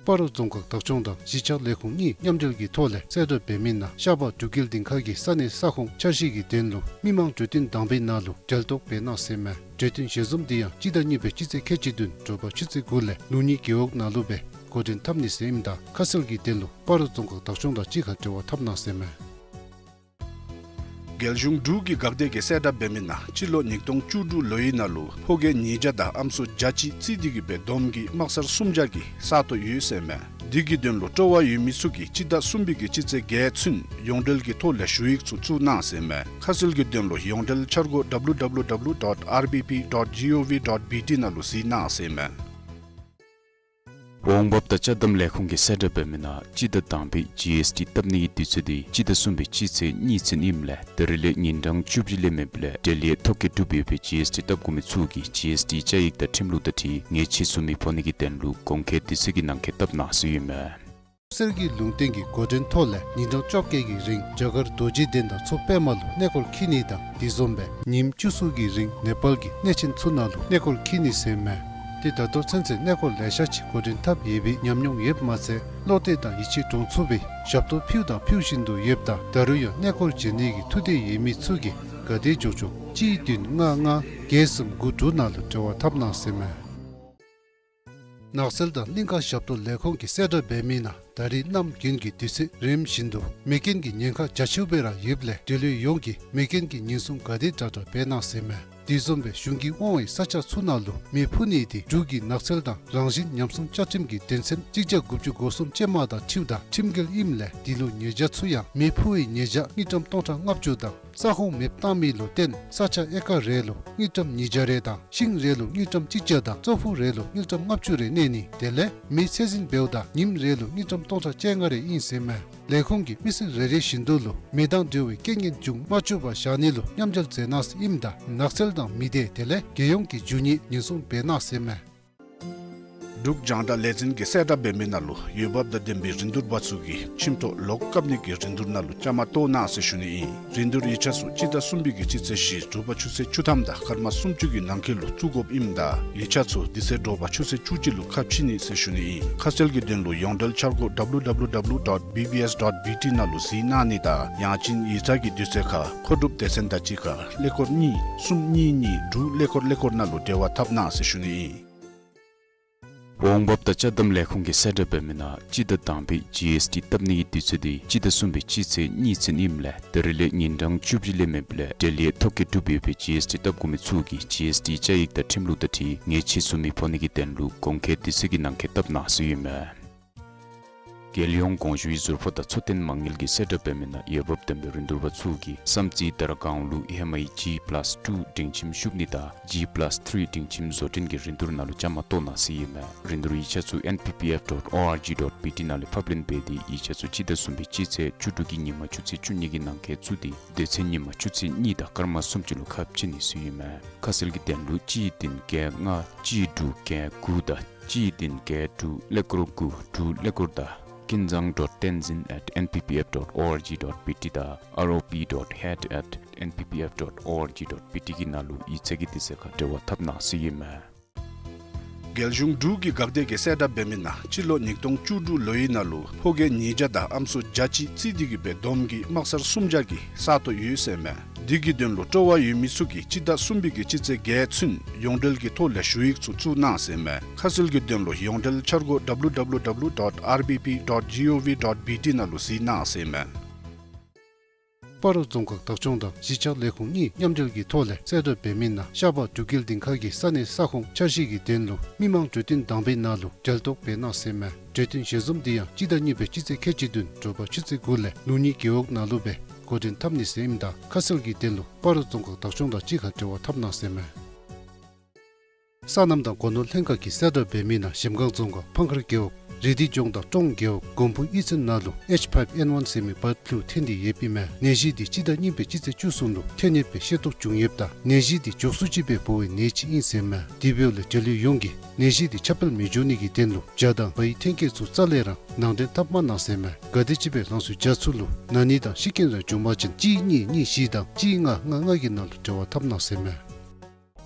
སྤ་རོ་རྫོང་ཁག་བདག་སྐྱོང་དང་གཞིས་ཆགས་ལས་ཁུངས་གཉིས་མཉམ་འབྲེལ་གྱི་ཐོག་ལས་གསལ་བསྒྲགས་འབད་མི་ནང་ཤར་པ་འབྲུག་རྒྱལ་སྡིངས་ཁ་གི་ས་གནས་ས་ཁོངས་འཆར་གཞི་གི་དོན་ལུ་མི་མང་གྲོས་བསྟུན་དང་པའི་ནང་ལུ་གྲལ་གཏོགས་འབད་གནང་ཟེར་ཨིན་མས། གྲོས་བསྟུན་ཞལ་འཛོམས་འདི་ཡང་སྤྱི་ཟླ་གཉིས་པའི་སྤྱི་ཚེས་ཁལ་གཅིག་བདུན་དྲོ་པ་ཆུ་ཚོད་དགུ་ལས་ལུགས་གཉིས་རྒེད་འོག་ནང་ལུ་སྦེ་འགོ་འདྲེན་འཐབ་ནི་ཟེར་ཨིནམ་ད་ཁ་གསལ་གྱི་དོན་ལུ་སྤ་རོ་རྫོང་ཁག་བདག་སྐྱོང་དང་གཅིག་ཁར་འབྲེལ་བ་འཐབ་གནང་ཟེར་ཨིན་མས། རྒྱལ་གཞུང་འབྲུག་གི་འགག་སྡེ་གིས་གསལ་བསྒྲགས་འབད་མི་ནང་སྤྱི་ལོ་ཉིས་སྟོང་བཅུ་དྲུག་ལོའི་ནང་ལུ་ཕོ་སྐྱེས་ཉིས་བརྒྱ་དང་ཨམ་སྲུ་བརྒྱ་གཅིག་རྩིས་འདི་གིས་སྦེ་བསྡོམས་ཀྱིས་དམག་སར་སུམ་བརྒྱ་གི་ས་སྟོང་ཡོད་ཟེར་མས། འདི་གི་དོན་ལུ་སྤྲོ་བ་ཡོད་མི་ཚུ་གིས་སྤྱི་ཟླ་གསུམ་པའི་གི་སྤྱི་ཚེས་བརྒྱད་ཚུན་ཡོངས་འབྲེལ་གྱི་ཐོག་ལས་ཞུ་ཡིག་ཚུ་བཙུགས་གནང་ཟེར་མས། ཁ་གསལ་གྱི་དོན་ལུ་ཡོངས་འབྲེལ་འཆར་སྒོ་W W W dot R B P dot G O V dot B T ནང་ལུ་གཟིགས་གནང་ཟེར་མས། འོང་འབབ་དང་ཅ་དམ་ལས་ཁུངས་ཀྱིས་གསལ་བསྒྲགས་འབད་མི་ནང་སྤྱི་ཟླ་དང་པའི་ཇི་ཨེསི་ཊི་བཏབ་ནི་གི་དུས་ཚོད་འདི་སྤྱི་ཟླ་གསུམ་པའི་སྤྱི་ཚེས་གཉིས་ཚུན་ཨིནམ་ལས་ད་རིས་ལས་ཉིན་གྲངས་བཅུ་བཞི་ལས་མེདཔ་ལས་འབྲེལ་ཡོད་ཐོ་བཀོད་གྲུབ་ཡོད་པའི་ཇི་ཨེསི་ཊི་བཏབ་དགོ་མི་ཚུ་གིས་ཇི་ཨེསི་ཊི་བཅའ་ཡིག་དང་ཁྲིམས་ལུགས་དང་འཁྲིལ་ངེས་ཤེས་བཟོ་མི་ཕོག་ནི་གི་དོན་ལུ་གོང་འཁོད་དུས་ཚོད་ཀྱི་ནང་འཁོད་བཏབ་གནང་ཟེར་ཨིན་མས། སྤོ་གསེར་གྱི་ལུང་བསྟན་གྱི་འགོ་འདྲེན་ཐོག་ལས་ཉིན་གྲངས་བཅོ་བརྒྱད་ཀྱི་རིང་རྒྱ་གར་རྡོ་རྗེ་གདན་དང་མཚོ་པདྨ་ལུ་གནས་སྐོར་འཁྱིད་ནི་དང་དེ་བཟུམ་སྦེ་ཉིནམ་བཅུ་གསུམ་གྱི་རིང་ནེ་པཱལ་གྱི་གནས་ཆེན་ཚུ་ནང་ལུ་གནས་སྐོར་འཁྱིད་ནི་ཟེར་མས། ཏེ་ད་ལྟོ་ཚུན་ཚོད་གནས་སྐོར་ལེ་ཤ་ཅིག་འགོ་འདྲེན་འཐབ་ཡོད་པའི་ཉམས་མྱོང་ཡོདཔ་མ་ཚད་བློ་གཏད་དང་ཡིད་ཆེས་འདྲོངས་ཚུགས་པའི་ཞབས་ཏོག་ཕུལཝ་དང་ཕུལ་བཞིན་དུ་ཡོདཔ་ད་ད་རུང་ཡང་གནས་སྐོར་མཇལ་ནི་གི་ཐུགས་འདོད་ཡོད་མི་ཚུ་གིས་ག་དེ་མགྱོགས་མགྱོགས་གཅིག་བདུན་ལྔ་ལྔ་བརྒྱད་གསུམ་དགུ་དྲུག་ནང་ལུ་འབྲེལ་བ་འཐབ་གནང་ཟེར་མས། ནགས་ཚལ་དང་གླིང་ཁ་ཞབས་ཏོག་ལས་ཁུངས་ཀྱིས་གསལ་བསྒྲགས་འབད་མི་ནང་ད་རིས་གནམ་དགུན་གྱི་དུས་ཚོད་རནམ་བཞིན་དུ་མེ་རྐྱེན་གྱི་ཉེན་ཁ་རྒྱ་ཆེཝ་སྦེ་ར་ཡོདཔ་ལས་འབྲེལ་ཡོད་ཡོངས་ཀྱིས་མེ་རྐྱེན་གྱི་ཉེན་སྲུང་ག་དེ་དྲག་དྲག་འབད་གནང་ཟེར་མས། དེ་བཟུམ་སྦེ་གཞུང་གིས་དབང་བའི་ས་ཆ་ཚུ་ནང་ལུ་མེ་འཕུ་ནི་དེ་འབྲུག་གི་ནགས་ཚལ་དང་རང་བཞིན་ཉམས་སྲུང་བཅའ་ཁྲིམས་ཀྱི་དོན་ཚན་གཅིག་བརྒྱ་དགུ་བཅུ་གོ་གསུམ་ཅན་མ་དང་འཁྲིལཝ་ད་ཁྲིམས་འགལ་ཨིནམ་ལས་དེ་ལུ་ཉེས་བྱ་ཚུ་ཡང་མེ་འཕུ་བའི་ཉེས་བྱ་དངུལ་ཀྲམ་སྟོང་ཕྲག་ལྔ་བཅུ་དང་ས་ཁོངས་མེདཔ་བཏང་མི་ལུ་བརྟེན་ས་ཆ་ཨེ་ཀར་རེ་ལུ་དངུལ་ཀྲམ་ཉིས་བརྒྱ་རེ་དང་ཤིང་རེ་ལུ་དངུལ་ཀྲམ་གཅིག་བརྒྱ་དང་ཙོག་ཕུག་རེ་ལུ་དངུལ་ཀྲམ་ལྔ་བཅུ་རེ་གནས་ནི་དེ་ལས་མེ་ཚད་འཛིན་འབདཝ་ད་ཉིནམ་རེ་ལུ་དངུལ་ཀྲམ་སྟོང་ཕྲག་བཅོ་ལྔ་རེ་ཨིན་ཟེར་མས། ལས་ཁུངས་ཀྱིས་མི་སེར་རེ་རེ་བཞིན་དུ་ལུ་མེ་དང་འབྲེལ་བའི་རྐྱེན་ངན་འབྱུང་མ་བཅུག་པར་བཞག་ནི་ལུ་མཉམ་འབྲེལ་མཛད་གནང་ཟེར་ཨིནམ་ད་ནགས་ཚལ་དང་མི་སྡེ་དེ་ལས་རྒྱལ་ཡོངས་ཀྱི་རྒྱུ་དངོས་ཉེན་སྲུང་འབད་གནང་ཟེར་མས། འབྲུག་རྒྱང་བསྒྲགས་ལས་འཛིན་གྱིས་གསལ་བསྒྲགས་འབད་མི་ནང་ལུ་འོས་འབབ་དང་ལྡན་པའི་རིན་བསྡུར་པ་ཚུ་གིས་ཁྱིམ་ཐོག་ལོག་བཀབ་ནི་གི་རིན་བསྡུར་ནང་ལུ་བཅའ་མར་གཏོགས་གནང་ཟེར་ཞུ་ནི་ཨིན། རིན་བསྡུར་ཡིག་ཆ་ཚུ་སྤྱི་ཟླ་གསུམ་པའི་གི་སྤྱི་ཚེས་བཞི་དྲོ་པ་ཆུ་ཚོད་བཅུ་ཐམ་དང་སྐར་མ་སུམ་ཅུ་གི་ནང་འཁོད་ལུ་བཙུགས་དགོཔ་ཨིནམ་ད་ཡིག་ཆ་ཚུ་དེ་ཚེ་དྲོ་པ་ཆུ་ཚོད་བཅུ་གཅིག་ལུ་ཁ་ཕྱེ་ནི་ཟེར་ཞུ་ནི་ཨིན། ཁ་གསལ་གྱི་དོན་ལུ་ཡོངས་འབྲེལ་འཆར་སྒོ་W W W dot B B S dot B T ནང་ལུ་གཟིགས་གནང་ནི་དང་ཡང་ཅིན་ཡིག་ཚང་གི་དུས་ཚོད་ཁར་མཁོ་སྒྲུབ་སྡེ་ཚན་དང་གཅིག་ཁར་ཀླད་ཀོར་གཉིས་གསུམ་གཉིས་གཉིས་དྲུག་ཀླད་ཀོར་ཀླད་ཀོར་ནང་ལུ་འབྲེལ་བ་འཐབ་གནང་ཟེར་ཞུ་ནི་ཨིན། འོང་འབབ་དང་ཅ་དམ་ལས་ཁུངས་ཀྱིས་གསལ་བསྒྲགས་འབད་མི་ནང་སྤྱི་ཟླ་དང་པའི་ཇི་ཨེསི་ཊི་བཏབ་ནི་གི་དུས་ཚོད་འདི་སྤྱི་ཟླ་གསུམ་པའི་སྤྱི་ཚེས་གཉིས་ཚུན་ཨིནམ་ལས་ད་རིས་ལས་ཉིན་གྲངས་བཅུ་བཞི་ལས་མེདཔ་ལས་འབྲེལ་ཡོད་ཐོ་བཀོད་གྲུབ་ཡོད་པའི་ཇི་ཨེསི་ཊི་བཏབ་དགོ་མི་ཚུ་གིས་ཇི་ཨེསི་ཊི་བཅའ་ཡིག་དང་ཁྲིམས་ལུགས་དང་འཁྲིལ་ངེས་ཤེས་བཟོ་མི་ཕོག་ནི་གི་དོན་ལུ་གོང་འཁོད་དུས་ཚོད་ཀྱི་ནང་འཁོད་བཏབ་གནང་ཟེར་ཨིན་མས། རྒྱལ་ཡོངས་གོང་ཞུའི་ཟུར་ཕོགས་དང་འཚོ་རྟེན་མ་དངུལ་གྱིས་གསལ་བསྒྲགས་འབད་མི་ནང་འོས་འབབ་ལྡན་པའི་རིན་བསྡུར་པ་ཚུ་གིས་བསམ་རྩེ་དར་སྒང་ལུ་ཧེ་མའི་ཇི་པ་ལཱསི་ཊུ་སྒྲིང་ཁྱིམ་ཤུབས་ནི་དང་ཇི་པ་ལཱསི་ཐིརི་སྒྲིང་ཁྱིམ་བཟོ་སྐྲུན་གྱི་རིན་བསྡུར་ནང་ལུ་བཅའ་མར་གཏོགས་གནང་ཟེར་ཨིན་མས། རིན་བསྡུར་ཡིག་ཆ་ཚུ་N P P F dot O R G dot B T ནང་ལས་ཕབ་ལེན་འབད་དེ་ཡིག་ཆ་ཚུ་སྤྱི་ཟླ་གསུམ་པའི་སྤྱི་ཚེས་བཅུ་དྲུག་གི་ཉིན་མ་ཆུ་ཚོད་བཅུ་གཉིས་ཀྱི་ནང་འཁོད་བཙུགས་ཏེ་དེ་ཚེ་ཉིན་མ་ཆུ་ཚོད་གཉིས་དང་སྐར་མ་སུམ་ཅུ་ལུ་ཁ་ཕྱེ་ནི་ཟེར་ཨིན་མས། ཁ་གསལ་གྱི་དོན་ལུ་གཅིག་བདུན་བརྒྱད་ལྔ་གཅིག་དྲུག་བརྒྱད་དགུ་དང་གཅིག་བདུན་བརྒྱད་དྲུག་ཀླད་ཀོར་དགུ་དྲུག་ཀླད་ཀོར་དང་ཀིན་ཛང་dot Tenzin at N P P F dot O R G dot B T དང་R O P dot head at N P P F dot O R G dot B T གི་ནང་ལུ་ཡིག་ཚང་གི་དུས་ཚོད་ཁར་འབྲེལ་བ་འཐབ་གནང་ཟེར་ཨིན་མས། རྒྱལ་གཞུང་འབྲུག་གི་འགག་སྡེ་གིས་གསལ་བསྒྲགས་འབད་མི་ནང་སྤྱི་ལོ་ཉིས་སྟོང་བཅུ་དྲུག་ལོའི་ནང་ལུ་ཕོ་སྐྱེས་ཉིས་བརྒྱ་དང་ཨམ་སྲུ་བརྒྱ་གཅིག་རྩིས་འདི་གིས་སྦེ་བསྡོམས་ཀྱིས་དམག་སར་སུམ་བརྒྱ་གི་ས་སྟོང་ཡོད་ཟེར་མས། འདི་གི་དོན་ལུ་སྤྲོ་བ་ཡོད་མི་ཚུ་གིས་སྤྱི་ཟླ་གསུམ་པའི་གི་སྤྱི་ཚེས་བརྒྱད་ཚུན་ཡོངས་འབྲེལ་གྱི་ཐོག་ལས་ཞུ་ཡིག་ཚུ་བཙུགས་གནང་ཟེར་མས། ཁ་གསལ་གྱི་དོན་ལུ་ཡོངས་འབྲེལ་འཆར་སྒོ་W W W dot R B P dot G O V dot B T ནང་ལུ་གཟིགས་གནང་ཟེར་མས། སྤ་རོ་རྫོང་ཁག་བདག་སྐྱོང་དང་གཞིས་ཆགས་ལས་ཁུངས་གཉིས་མཉམ་འབྲེལ་གྱི་ཐོག་ལས་གསལ་བསྒྲགས་འབད་མི་ནང་ཤར་པ་འབྲུག་རྒྱལ་སྡིངས་ཁ་གི་ས་གནས་ས་ཁོངས་འཆར་གཞི་གི་དོན་ལུ་མི་མང་གྲོས་བསྟུན་དང་པའི་ནང་ལུ་འབྲེལ་གཏོགས་འབད་གནང་ཟེར་མས། གྲོས་བསྟུན་ཞལ་འཛོམས་འདི་ཡང་སྤྱི་ཟླ་གཉིས་པའི་སྤྱི་ཚེས་ཁལ་གཅིག་བདུན་དྲོ་པ་ཆུ་ཚོད་དགུ་ལས་ལུགས་གཉིས་རྒེད་འོག་ནང་ལུ་སྦེ་འགོ་འདྲེན་འཐབ་ནི་ཟེར་ཨིནམ་ད་ཁ་གསལ་གྱི་དོན་ལུ་སྤ་རོ་རྫོང་ཁག་བདག་སྐྱོང་དང་གཅིག་ཁར་འབྲེལ་བ་འཐབ་གནང་ཟེར་མས། སོ་ནམ་དང་སྒོ་ནོར་ལྷན་ཁག་གིས་གསལ་བསྒྲགས་འབད་མི་ནང་གཞལམ་སྒང་རྫོང་ཁག་ཕང་མཁར་རྒེད་འོག་རི་དི་ལྗོངས་དང་ཀྲོང་རྒེད་འོག་དགོན་པོ་གཡུས་ཚན་ནང་ལུ་H five N one ཟེར་མི་བཱརཌ་ཕུ་ལུ་ཐོན་ཏེ་ཡོདཔ་ཨིན་མས། ནད་གཞི་འདི་སྤྱི་ཟླ་གཉིས་པའི་སྤྱི་ཚེས་བཅུ་གསུམ་ལུ་ཐོན་ཡོདཔ་སྦེ་ཤེས་རྟོགས་བྱུང་ཡོདཔ་ད་ནད་གཞི་འདི་མགྱོགས་སུ་ཅིག་སྦེ་འབོ་བའི་ནད་ཅིག་ཨིན་ཟེར་མས། དེ་འབདཝ་ལས་འབྲེལ་ཡོད་ཡོངས་ཀྱིས་ནད་གཞི་འདི་ཁྱབ་སྤེལ་མི་འགྱོ་ནི་གི་དོན་ལུ་བྱ་དང་བའི་ཐོན་སྐྱེད་ཚུ་རྩ་ལས་ར་ནང་འདྲེན་འཐབ་མ་གནང་ཟེར་མས། ག་དེམ་ཅིག་སྦེ་རང་སོའི་བྱ་ཚུ་ལུ་ན་ནི་དང་ཤི་རྐྱེན་ར་བྱུང་པ་ཅིན་གཅིག་གཉིས་གཉིས་བཞི་དང་གཅིག་ལྔ་ལྔ་ལྔ་གི་ནང་ལུ་འབྲེལ་བ་འཐབ་གནང་ཟེར་མས།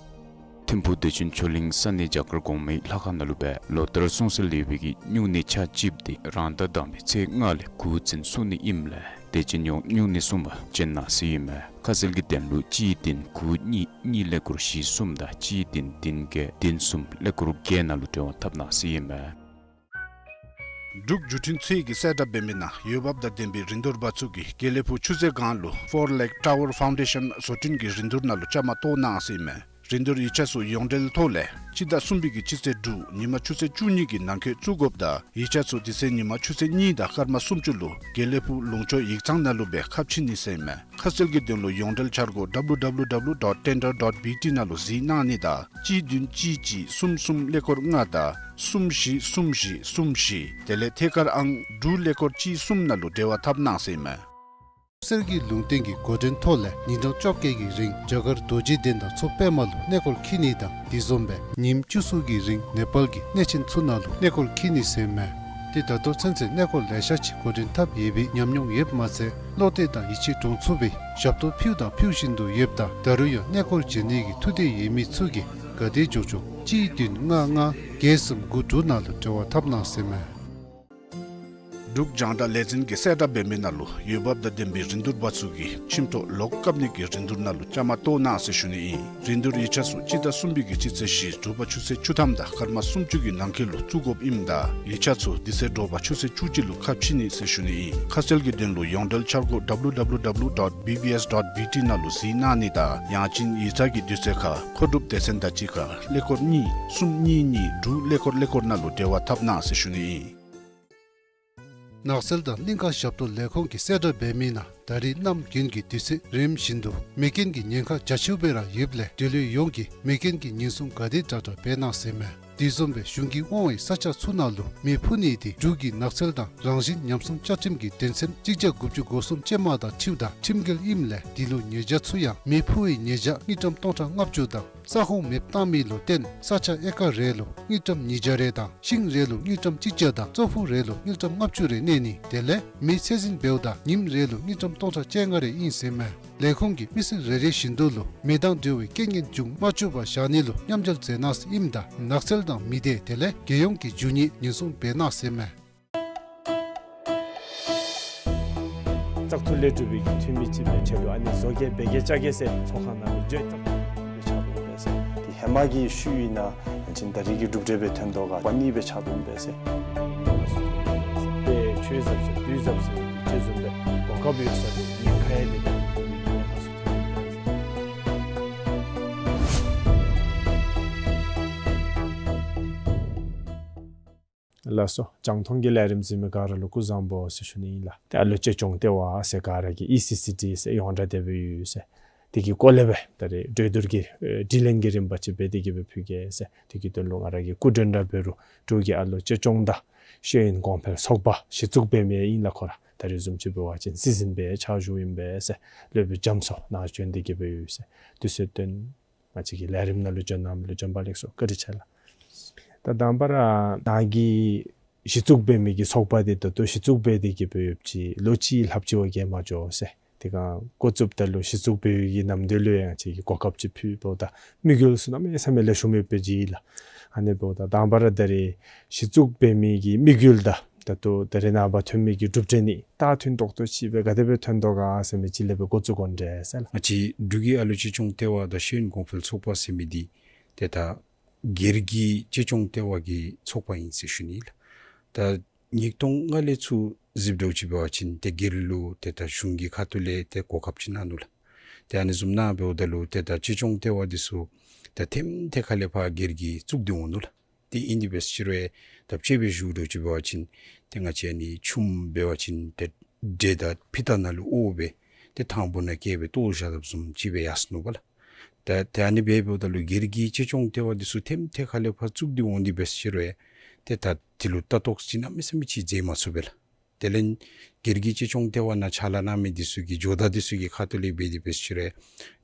ཐིམ་ཕུག་བདེ་ཆེན་ཆོས་གླིང་ས་གནས་བྱ་དཀར་གོང་མའི་ལྷ་ཁང་ནང་ལུ་སྦེ་ལོ་ལྟར་སྲུང་བརྩི་ལེགས་པའི་གི་སྨྱུང་གནས་ཆ་གཅིགཔོ་འདི་རང་ཟླ་དང་པའི་ཚེས་ལྔ་ལས་དགུ་ཚུན་སྲུང་ནི་ཨིནམ་ལས་དད་ཅན་ཡོངས་སྨྱུང་གནས་སྲུང་པར་བྱོན་གནང་ཟེར་ཨིན་མས། ཁ་གསལ་གྱི་དོན་ལུ་གཅིག་བདུན་དགུ་གཉིས་གཉིས་ཀླད་ཀོར་བཞི་གསུམ་དང་གཅིག་བདུན་བདུན་བརྒྱད་བདུན་གསུམ་ཀླད་ཀོར་བརྒྱད་ནང་ལུ་འབྲེལ་བ་འཐབ་གནང་ཟེར་ཨིན་མས། འབྲུག་བརྒྱུད་འཕྲིན་ཚད་ཀྱི་གསལ་བསྒྲགས་འབད་མི་ནང་འོས་འབབ་དང་ལྡན་པའི་རིན་བསྡུར་པ་ཚུ་གིས་དགེ་ལེགས་ཕུག་ཆུ་ཚོད་སྒང་ལུ་Four Lake Tower Foundation བཟོ་སྐྲུན་གྱི་རིན་བསྡུར་ནང་ལུ་བཅའ་མར་གཏོགས་གནང་ཟེར་ཨིན་མས། རིན་བསྡུར་ཡིག་ཆ་ཚུ་ཡོངས་འབྲེལ་ཐོག་ལས་སྤྱི་ཟླ་གསུམ་པའི་གི་སྤྱི་ཚེས་དྲུག་ཉིན་མ་ཆུ་ཚོད་བཅུ་གཉིས་ཀྱི་ནང་འཁོད་བཙུགས་དགོཔ་དང་ཡིག་ཆ་ཚུ་དེ་ཚེ་ཉིན་མ་ཆུ་ཚོད་གཉིས་དང་སྐར་མ་སུམ་ཅུ་ལུ་དགེ་ལེགས་ཕུག་ལུང་ཕྱོགས་ཡིག་ཚང་ནང་ལུ་སྦེ་ཁ་ཕྱེ་ནི་ཟེར་ཨིན་མས། ཁ་གསལ་གྱི་དོན་ལུ་ཡོངས་འབྲེལ་འཆར་སྒོ་W W W dot tender dot B T ནང་ལུ་གཟིགས་གནང་ནི་དང་གཅིག་བདུན་གཅིག་གཅིག་གསུམ་གསུམ་ཀླད་ཀོར་ལྔ་དང་གསུམ་བཞི་གསུམ་བཞི་གསུམ་བཞི་དེ་ལས་ཐད་ཀར་ཨང་དྲུག་ཀླད་ཀོར་གཅིག་གསུམ་ནང་ལུ་འབྲེལ་བ་འཐབ་གནང་ཟེར་ཨིན་མས། གསེར་གྱི་ལུང་བསྟན་གྱི་འགོ་འདྲེན་ཐོག་ལས་ཉིན་གྲངས་བཅོ་བརྒྱད་ཀྱི་རིང་རྒྱ་གར་རྡོ་རྗེ་གདན་དང་མཚོ་པདྨ་ལུ་གནས་སྐོར་འཁྱིད་ནི་དང་དེ་བཟུམ་སྦེ་ཉིནམ་བཅུ་གསུམ་གྱི་རིང་ནེ་པཱལ་གྱི་གནས་ཆེན་ཚུ་ནང་ལུ་གནས་སྐོར་འཁྱིད་ནི་ཟེར་ཨིན་མས། ཏེ་ད་ལྟོ་ཚུན་ཚོད་གནས་སྐོར་ལེ་ཤ་ཅིག་འགོ་འདྲེན་འཐབ་ཡོད་པའི་ཉམས་མྱོང་ཡོདཔ་མ་ཚད་བློ་གཏད་དང་ཡིད་ཆེས་འདྲོངས་ཚུགས་པའི་ཞབས་ཏོག་ཕུལཝ་དང་ཕུལ་བཞིན་དུ་ཡོདཔ་ད་ད་རུང་ཡང་གནས་སྐོར་མཇལ་ནི་གི་ཐུགས་འདོད་ཡོད་མི་ཚུ་གིས་ག་དེ་མགྱོགས་མགྱོགས་གཅིག་བདུན་ལྔ་ལྔ་བརྒྱད་གསུམ་དགུ་དྲུག་ནང་ལུ་འབྲེལ་བ་འཐབ་གནང་ཟེར་ཨིན་མས། འབྲུག་རྒྱང་བསྒྲགས་ལས་འཛིན་གྱི་གསལ་བསྒྲགས་འབད་མི་ནང་ལུ་འོས་འབབ་དང་ལྡན་པའི་རིན་བསྡུར་པ་ཚུ་གིས་ཁྱིམ་ཐོག་ལོག་བཀབ་ནི་གི་རིན་བསྡུར་ནང་ལུ་བཅའ་མར་གཏོགས་གནང་ཟེར་ཞུ་ནི་ཨིན། རིན་བསྡུར་ཡིག་ཆ་ཚུ་སྤྱི་ཟླ་གསུམ་པའི་གི་སྤྱི་ཚེས་བཞི་དྲོ་པ་ཆུ་ཚོད་བཅུ་ཐམ་དང་སྐར་མ་སུམ་ཅུ་གི་ནང་འཁོད་ལུ་བཙུགས་དགོཔ་ཨིནམ་ད་ཡིག་ཆ་ཚུ་དེ་ཚེ་དྲོ་པ་ཆུ་ཚོད་བཅུ་གཅིག་ལུ་ཁ་ཕྱེ་ནི་ཟེར་ཞུ་ནི་ཨིན། ཁ་གསལ་གྱི་དོན་ལུ་ཡོངས་འབྲེལ་འཆར་སྒོ W W W dot B B S dot B T ནང་ལུ་གཟིགས་གནང་ནི་དང་ཡང་ཅིན་ཡིག་ཚང་གི་དུས་ཚོད་ཁར་མཁོ་སྒྲུབ་སྡེ་ཚན་དང་གཅིག་ཁར་ཀླད་ཀོར་གཉིས་གསུམ་གཉིས་གཉིས་དྲུག་ཀླད་ཀོར་ཀླད་ཀོར་ནང་ལུ་འབྲེལ་བ་འཐབ་གནང་ཟེར་ཞུ་ནི་ཨིན། ནགས་ཚལ་དང་གླིང་ཁ་ཞབས་ཏོག་ལས་ཁུངས་ཀྱི་གསལ་བསྒྲགས་འབད་མི་ནང་ད་རིས་གནམ་དགུན་གྱི་དུས་ཚོད་རིམ་བཞིན་དུ་མེ་རྐྱེན་གྱི་ཉེན་ཁ་རྒྱ་ཆེཝ་སྦེ་ར་ཡོདཔ་ལས་འབྲེལ་ཡོད་ཡོངས་ཀྱིས་མེ་རྐྱེན་གྱི་ཉེན་སྲུང་ག་དེ་དྲག་དྲག་འབད་གནང་ཟེར་ཨིན་མས། དེ་བཟུམ་སྦེ་གཞུང་གིས་དབང་བའི་ས་ཆ་ཚུ་ནང་ལུ་མེ་ཕུ་ནི་དེ་འབྲུག་གི་ནགས་ཚལ་དང་རང་བཞིན་ཉམས་སྲུང་བཅའ་ཁྲིམས་ཀྱི་དོན་ཚན་གཅིག་བརྒྱ་དགུ་བཅུ་གོ་གསུམ་ཅན་མ་དང་འཁྲིལཝ་ད་ཁྲིམས་འགལ་ཨིནམ་ལས་དེ་ལུ་ཉེས་བྱ་ཚུ་ཡང་མེ་ཕུ་བའི་ཉེས་བྱ་དངུལ་ཀྲམ་སྟོང་ཕྲག་ལྔ་བཅུ་དང་ས་ཁོངས་མེདཔ་བཏང་མི་ལུ་བརྟེན་ས་ཆ་ཨེ་ཀར་རེ་ལུ་དངུལ་ཀྲམ་ཉིས་བརྒྱ་རེ་དང་ཤིང་རེ་ལུ་དངུལ་ཀྲམ་གཅིག་བརྒྱ་དང་ཙོག་ཕུད་རེ་ལུ་དངུལ་ཀྲམ་ལྔ་བཅུ་རེ་གནས་ནི་དེ་ལས་མེ་ཚད་འཛིན་འབདཝ་ད་ཉིནམ་རེ་ལུ་དངུལ་ཀྲམ་སྟོང་ཕྲག་བཅོ་ལྔ་རེ་ཨིན་ཟེར་ཨིན་མས། ལས་ཁུངས་ཀྱིས་མི་སེར་རེ་རེ་བཞིན་དུ་ལུ་མེ་དང་འབྲེལ་བའི་རྐྱེན་ངན་འབྱུང་མ་བཅུག་པར་བཞག་ནི་ལུ་མཉམ་འབྲེལ་མཛད་གནང་ཟེར་ཨིནམ་ད་ནགས་ཚལ་དང་མི་སྡེ་དེ་ལས་རྒྱལ་ཡོངས་ཀྱི་རྒྱུ་དངོས་ཉེན་སྲུང་འབད་གནང་ཟེར་ཨིན་མས། བཙག་འཐུ་ལས་གྲུབ་པའི་འཐུས་མི་ཅིག་སྦེ་ཆ་ལུ་ཨ་ནི་བཟོ་གེ་འབད་གེ་བཅའ་གེ་ཟེར་ཚོགས་ཁང་ནང་ལུ་བརྗོད་བཙག་འཐུ་ལས་ཆགས་འོང་པས་ཟེར། དེ་ཧེ་མ་གི་ཤུལ་ཨིན་ན་ཡང་ཅིན་ད་རིས་ཀྱི་གྲུབ་འབྲས་སྦེ་ཐོན་དོ་ག་པ་ནི་སྦེ་ཆགས་འོང་པས་ཟེར། དཔེ་ཆོས་ཟབ་ཟེར་དུས་ཟབ་ཟེར་ཅིག་བཟུམ་སྦེ་གོ་སྐབས་ཡོད་ས་ལུ་ཉེན་ཁ་ཡང་དེ་ལས་ཉེན་ཁ་ཚུ་ཐོན་འོང་པས་ཟེར། ལགས་སོ། རྒྱང་མཐོང་གི་ལས་རིམ་གཟིགས་མི་ག་ར་ལུ་སྐུ་གཟུགས་བཟང་པོ་ཟེར་ཞུ་ནི་ཨིན་ལགས། ཏེ་ཨ་ལོ་གཅེས་སྐྱོང་ལྟེ་བ་ཟེར་ག་ར་གིས་ཨི་སི་སི་ཌི་ཟེར་ཡོངས་གྲགས་དེ་སྦེ་ཡོད་ཟེར། དེ་གི་སྐོར་ལས་སྦེ་ད་རིས་གྲོས་བསྡུར་གྱི་ཨེ་དྲི་ལན་གྱི་རིམ་པ་ཅིག་སྦེ་དེ་གི་སྦེ་ཕུལ་གེ་ཟེར། དེ་གི་དོན་ལུ་ང་ར་གི་སྐུ་མགྲོན་ར་འབད་རུང་འབྲུག་གི་ཨ་ལོ་གཅེས་སྐྱོང་དང་ཤེས་ཡོན་གོང་འཕེལ་ཚོགས་པ་གཞི་བཙུགས་འབད་མི་ཨིན་ལགས། ཁོ་ར་ད་རིས་བཟུམ་ཅིག་འབད་བ་ཅིན་སྲིད་འཛིན་སྦེ་ཕྱག་ཞུཝ་ཨིན་པས་ཟེར། སློབ་དཔོན་རྒྱ་མཚོ་ནཱ་བྱོན་དེ་གི་སྦེ་ཡོད་ཟེར། དུས་ཚོད་བཏོན་ང་བཅས་ཀྱི་ལས་རིམ་ནང་ལུ་བྱོན་གནང་མི་ལུ་བྱོན་པ་ལེགས་སོ། བཀའ་དྲིན་ཆེ་ལགས། ད་དང་པ་ར་ནཱ་གི་གཞི་བཙུགས་འབད་མི་གི་ཚོགས་པ་འདི་ད་ལྟོ་གཞི་བཙུགས་འབད་དེ་གི་སྦེ་ཡོདཔ་ཅིག་ལོ་གཅིག་ལྷགཔ་ཅིག་བ་གིས་མ་འགྱོ་ཟེར། དེ་སྒང་འགོ་བཙུགསཔ་ད་ལུ་གཞི་བཙུགས་འབད་བའི་གི་ནམ་དུས་ལུ་ཡང་ང་བཅས་ཀྱིས་གོ་སྐབས་ཅིག་ཕུལ་འབདཝ་ད་དམིགས་ཡུལ་ཚུ་གནམ་མེད་ས་མེད་ལེགས་ཤོམ་སྦེ་བརྩི་ཡི་ལགས། ཨ་ནི་འབདཝ་ད་དང་པ་ར་ད་རིས་གཞི་བཙུགས་འབད་མི་གི་དམིགས་ཡུལ་དང་ད་ལྟོ་ད་རིས་ནངས་པ་ཐོན་མི་གི་གྲུབ་འབྲས་གཉིས་ད་མཐུན་ཏོག་ཏོ་ཅིག་སྦེ་ག་དེ་སྦེ་ཐོན་དོ་ག་ཟེར་མི་ཅིག་ལས་སྦེ་འགོ་བཙུགས་དགོ་འདྲས་ཟེར་ལགས། ང་བཅས་འབྲུག་གི་ཨ་ལོ་གཅེས་སྐྱོང་ལྟེ་བ་དང་ཤེས་ཡོན་གོང་འཕེལ་ཚོགས་པ་ཟེར་མི་འདི་ཏེ་ད་སྒེར་གྱི་གཅེས་སྐྱོང་ལྟེ་བ་གི་ཚོགས་པ་ཨིན་ཟེར་ཞུ་ནི་ལགས། ད་ཉིས་སྟོང་ལྔ་ལས་ཚུར་གཟིགས་འདྲཝ་ཅིག་འབད་བ་ཅིན་ཏེ་སྒེར་ལུ་ཏེ་ད་གཞུང་གི་ཁ་ཐུག་ལས་ཏེ་གོ་སྐབས་ཅིག་གནང་ནུག་ལགས། ཏེ་ཨ་ནི་བཟུམ་ནང་འབདཝ་ད་ལུ་ཏེ་ད་གཅེས་སྐྱོང་ལྟེ་བ་འདི་ཚུ་ད་ཐེམ་ཐད་ཁ་ལས་ཕར་སྒེར་གྱིས་བཙུགས་ཏེ་འོང་ནུག་ལགས། ཏེ་ཨིན་དེ་འབད་ཟེར་རུང་ད་དཔྱེ་སྦེ་ཞུ་འདྲཝ་ཅིག་འབད་བ་ཅིན་ཏེ་ང་བཅས་ཨ་ནི་ཆུམ་འབད་བ་ཅིན་ཏེ་འབྲས་དང་ཕུད་ཐང་ནང་ལུ་དབོར་སྦེ་ཏེ་ཐང་བུ་ནང་བཀལ་སྦེ་བཏོག་བཞག་དཔ་བཟུམ་ཅིག་སྦེ་ཡར་སོ་ནུག་པ་ལགས། ད་ཏེ་ཨ་ནི་སྦེ་འབདཝ་ད་ལུ་སྒེར་གྱི་གཅེས་སྐྱོང་ལྟེ་བ་འདི་ཚུ་ཐེམ་ཐད་ཁ་ལས་ཕར་བཙུགས་ཏེ་འོང་དེ་འབད་ཟེར་རུང་ཏེ་ད་དེ་ལུ་ལྟ་རྟོག་ཅིག་གནམ་མེད་ས་མེད་ཅིག་མཛད་མ་ཚུགས་པས་ལགས། དེ་ལས་སྒེར་གྱི་གཅེས་སྐྱོང་ལྟེ་བ་ནང་ཕྱག་ལཱ་གནང་མི་འདི་ཚུ་གི་ཇོ་བདག་འདི་ཚུ་གི་ཁ་ཐུག་ལས་འབད་དེ་འབད་ཟེར་རུང་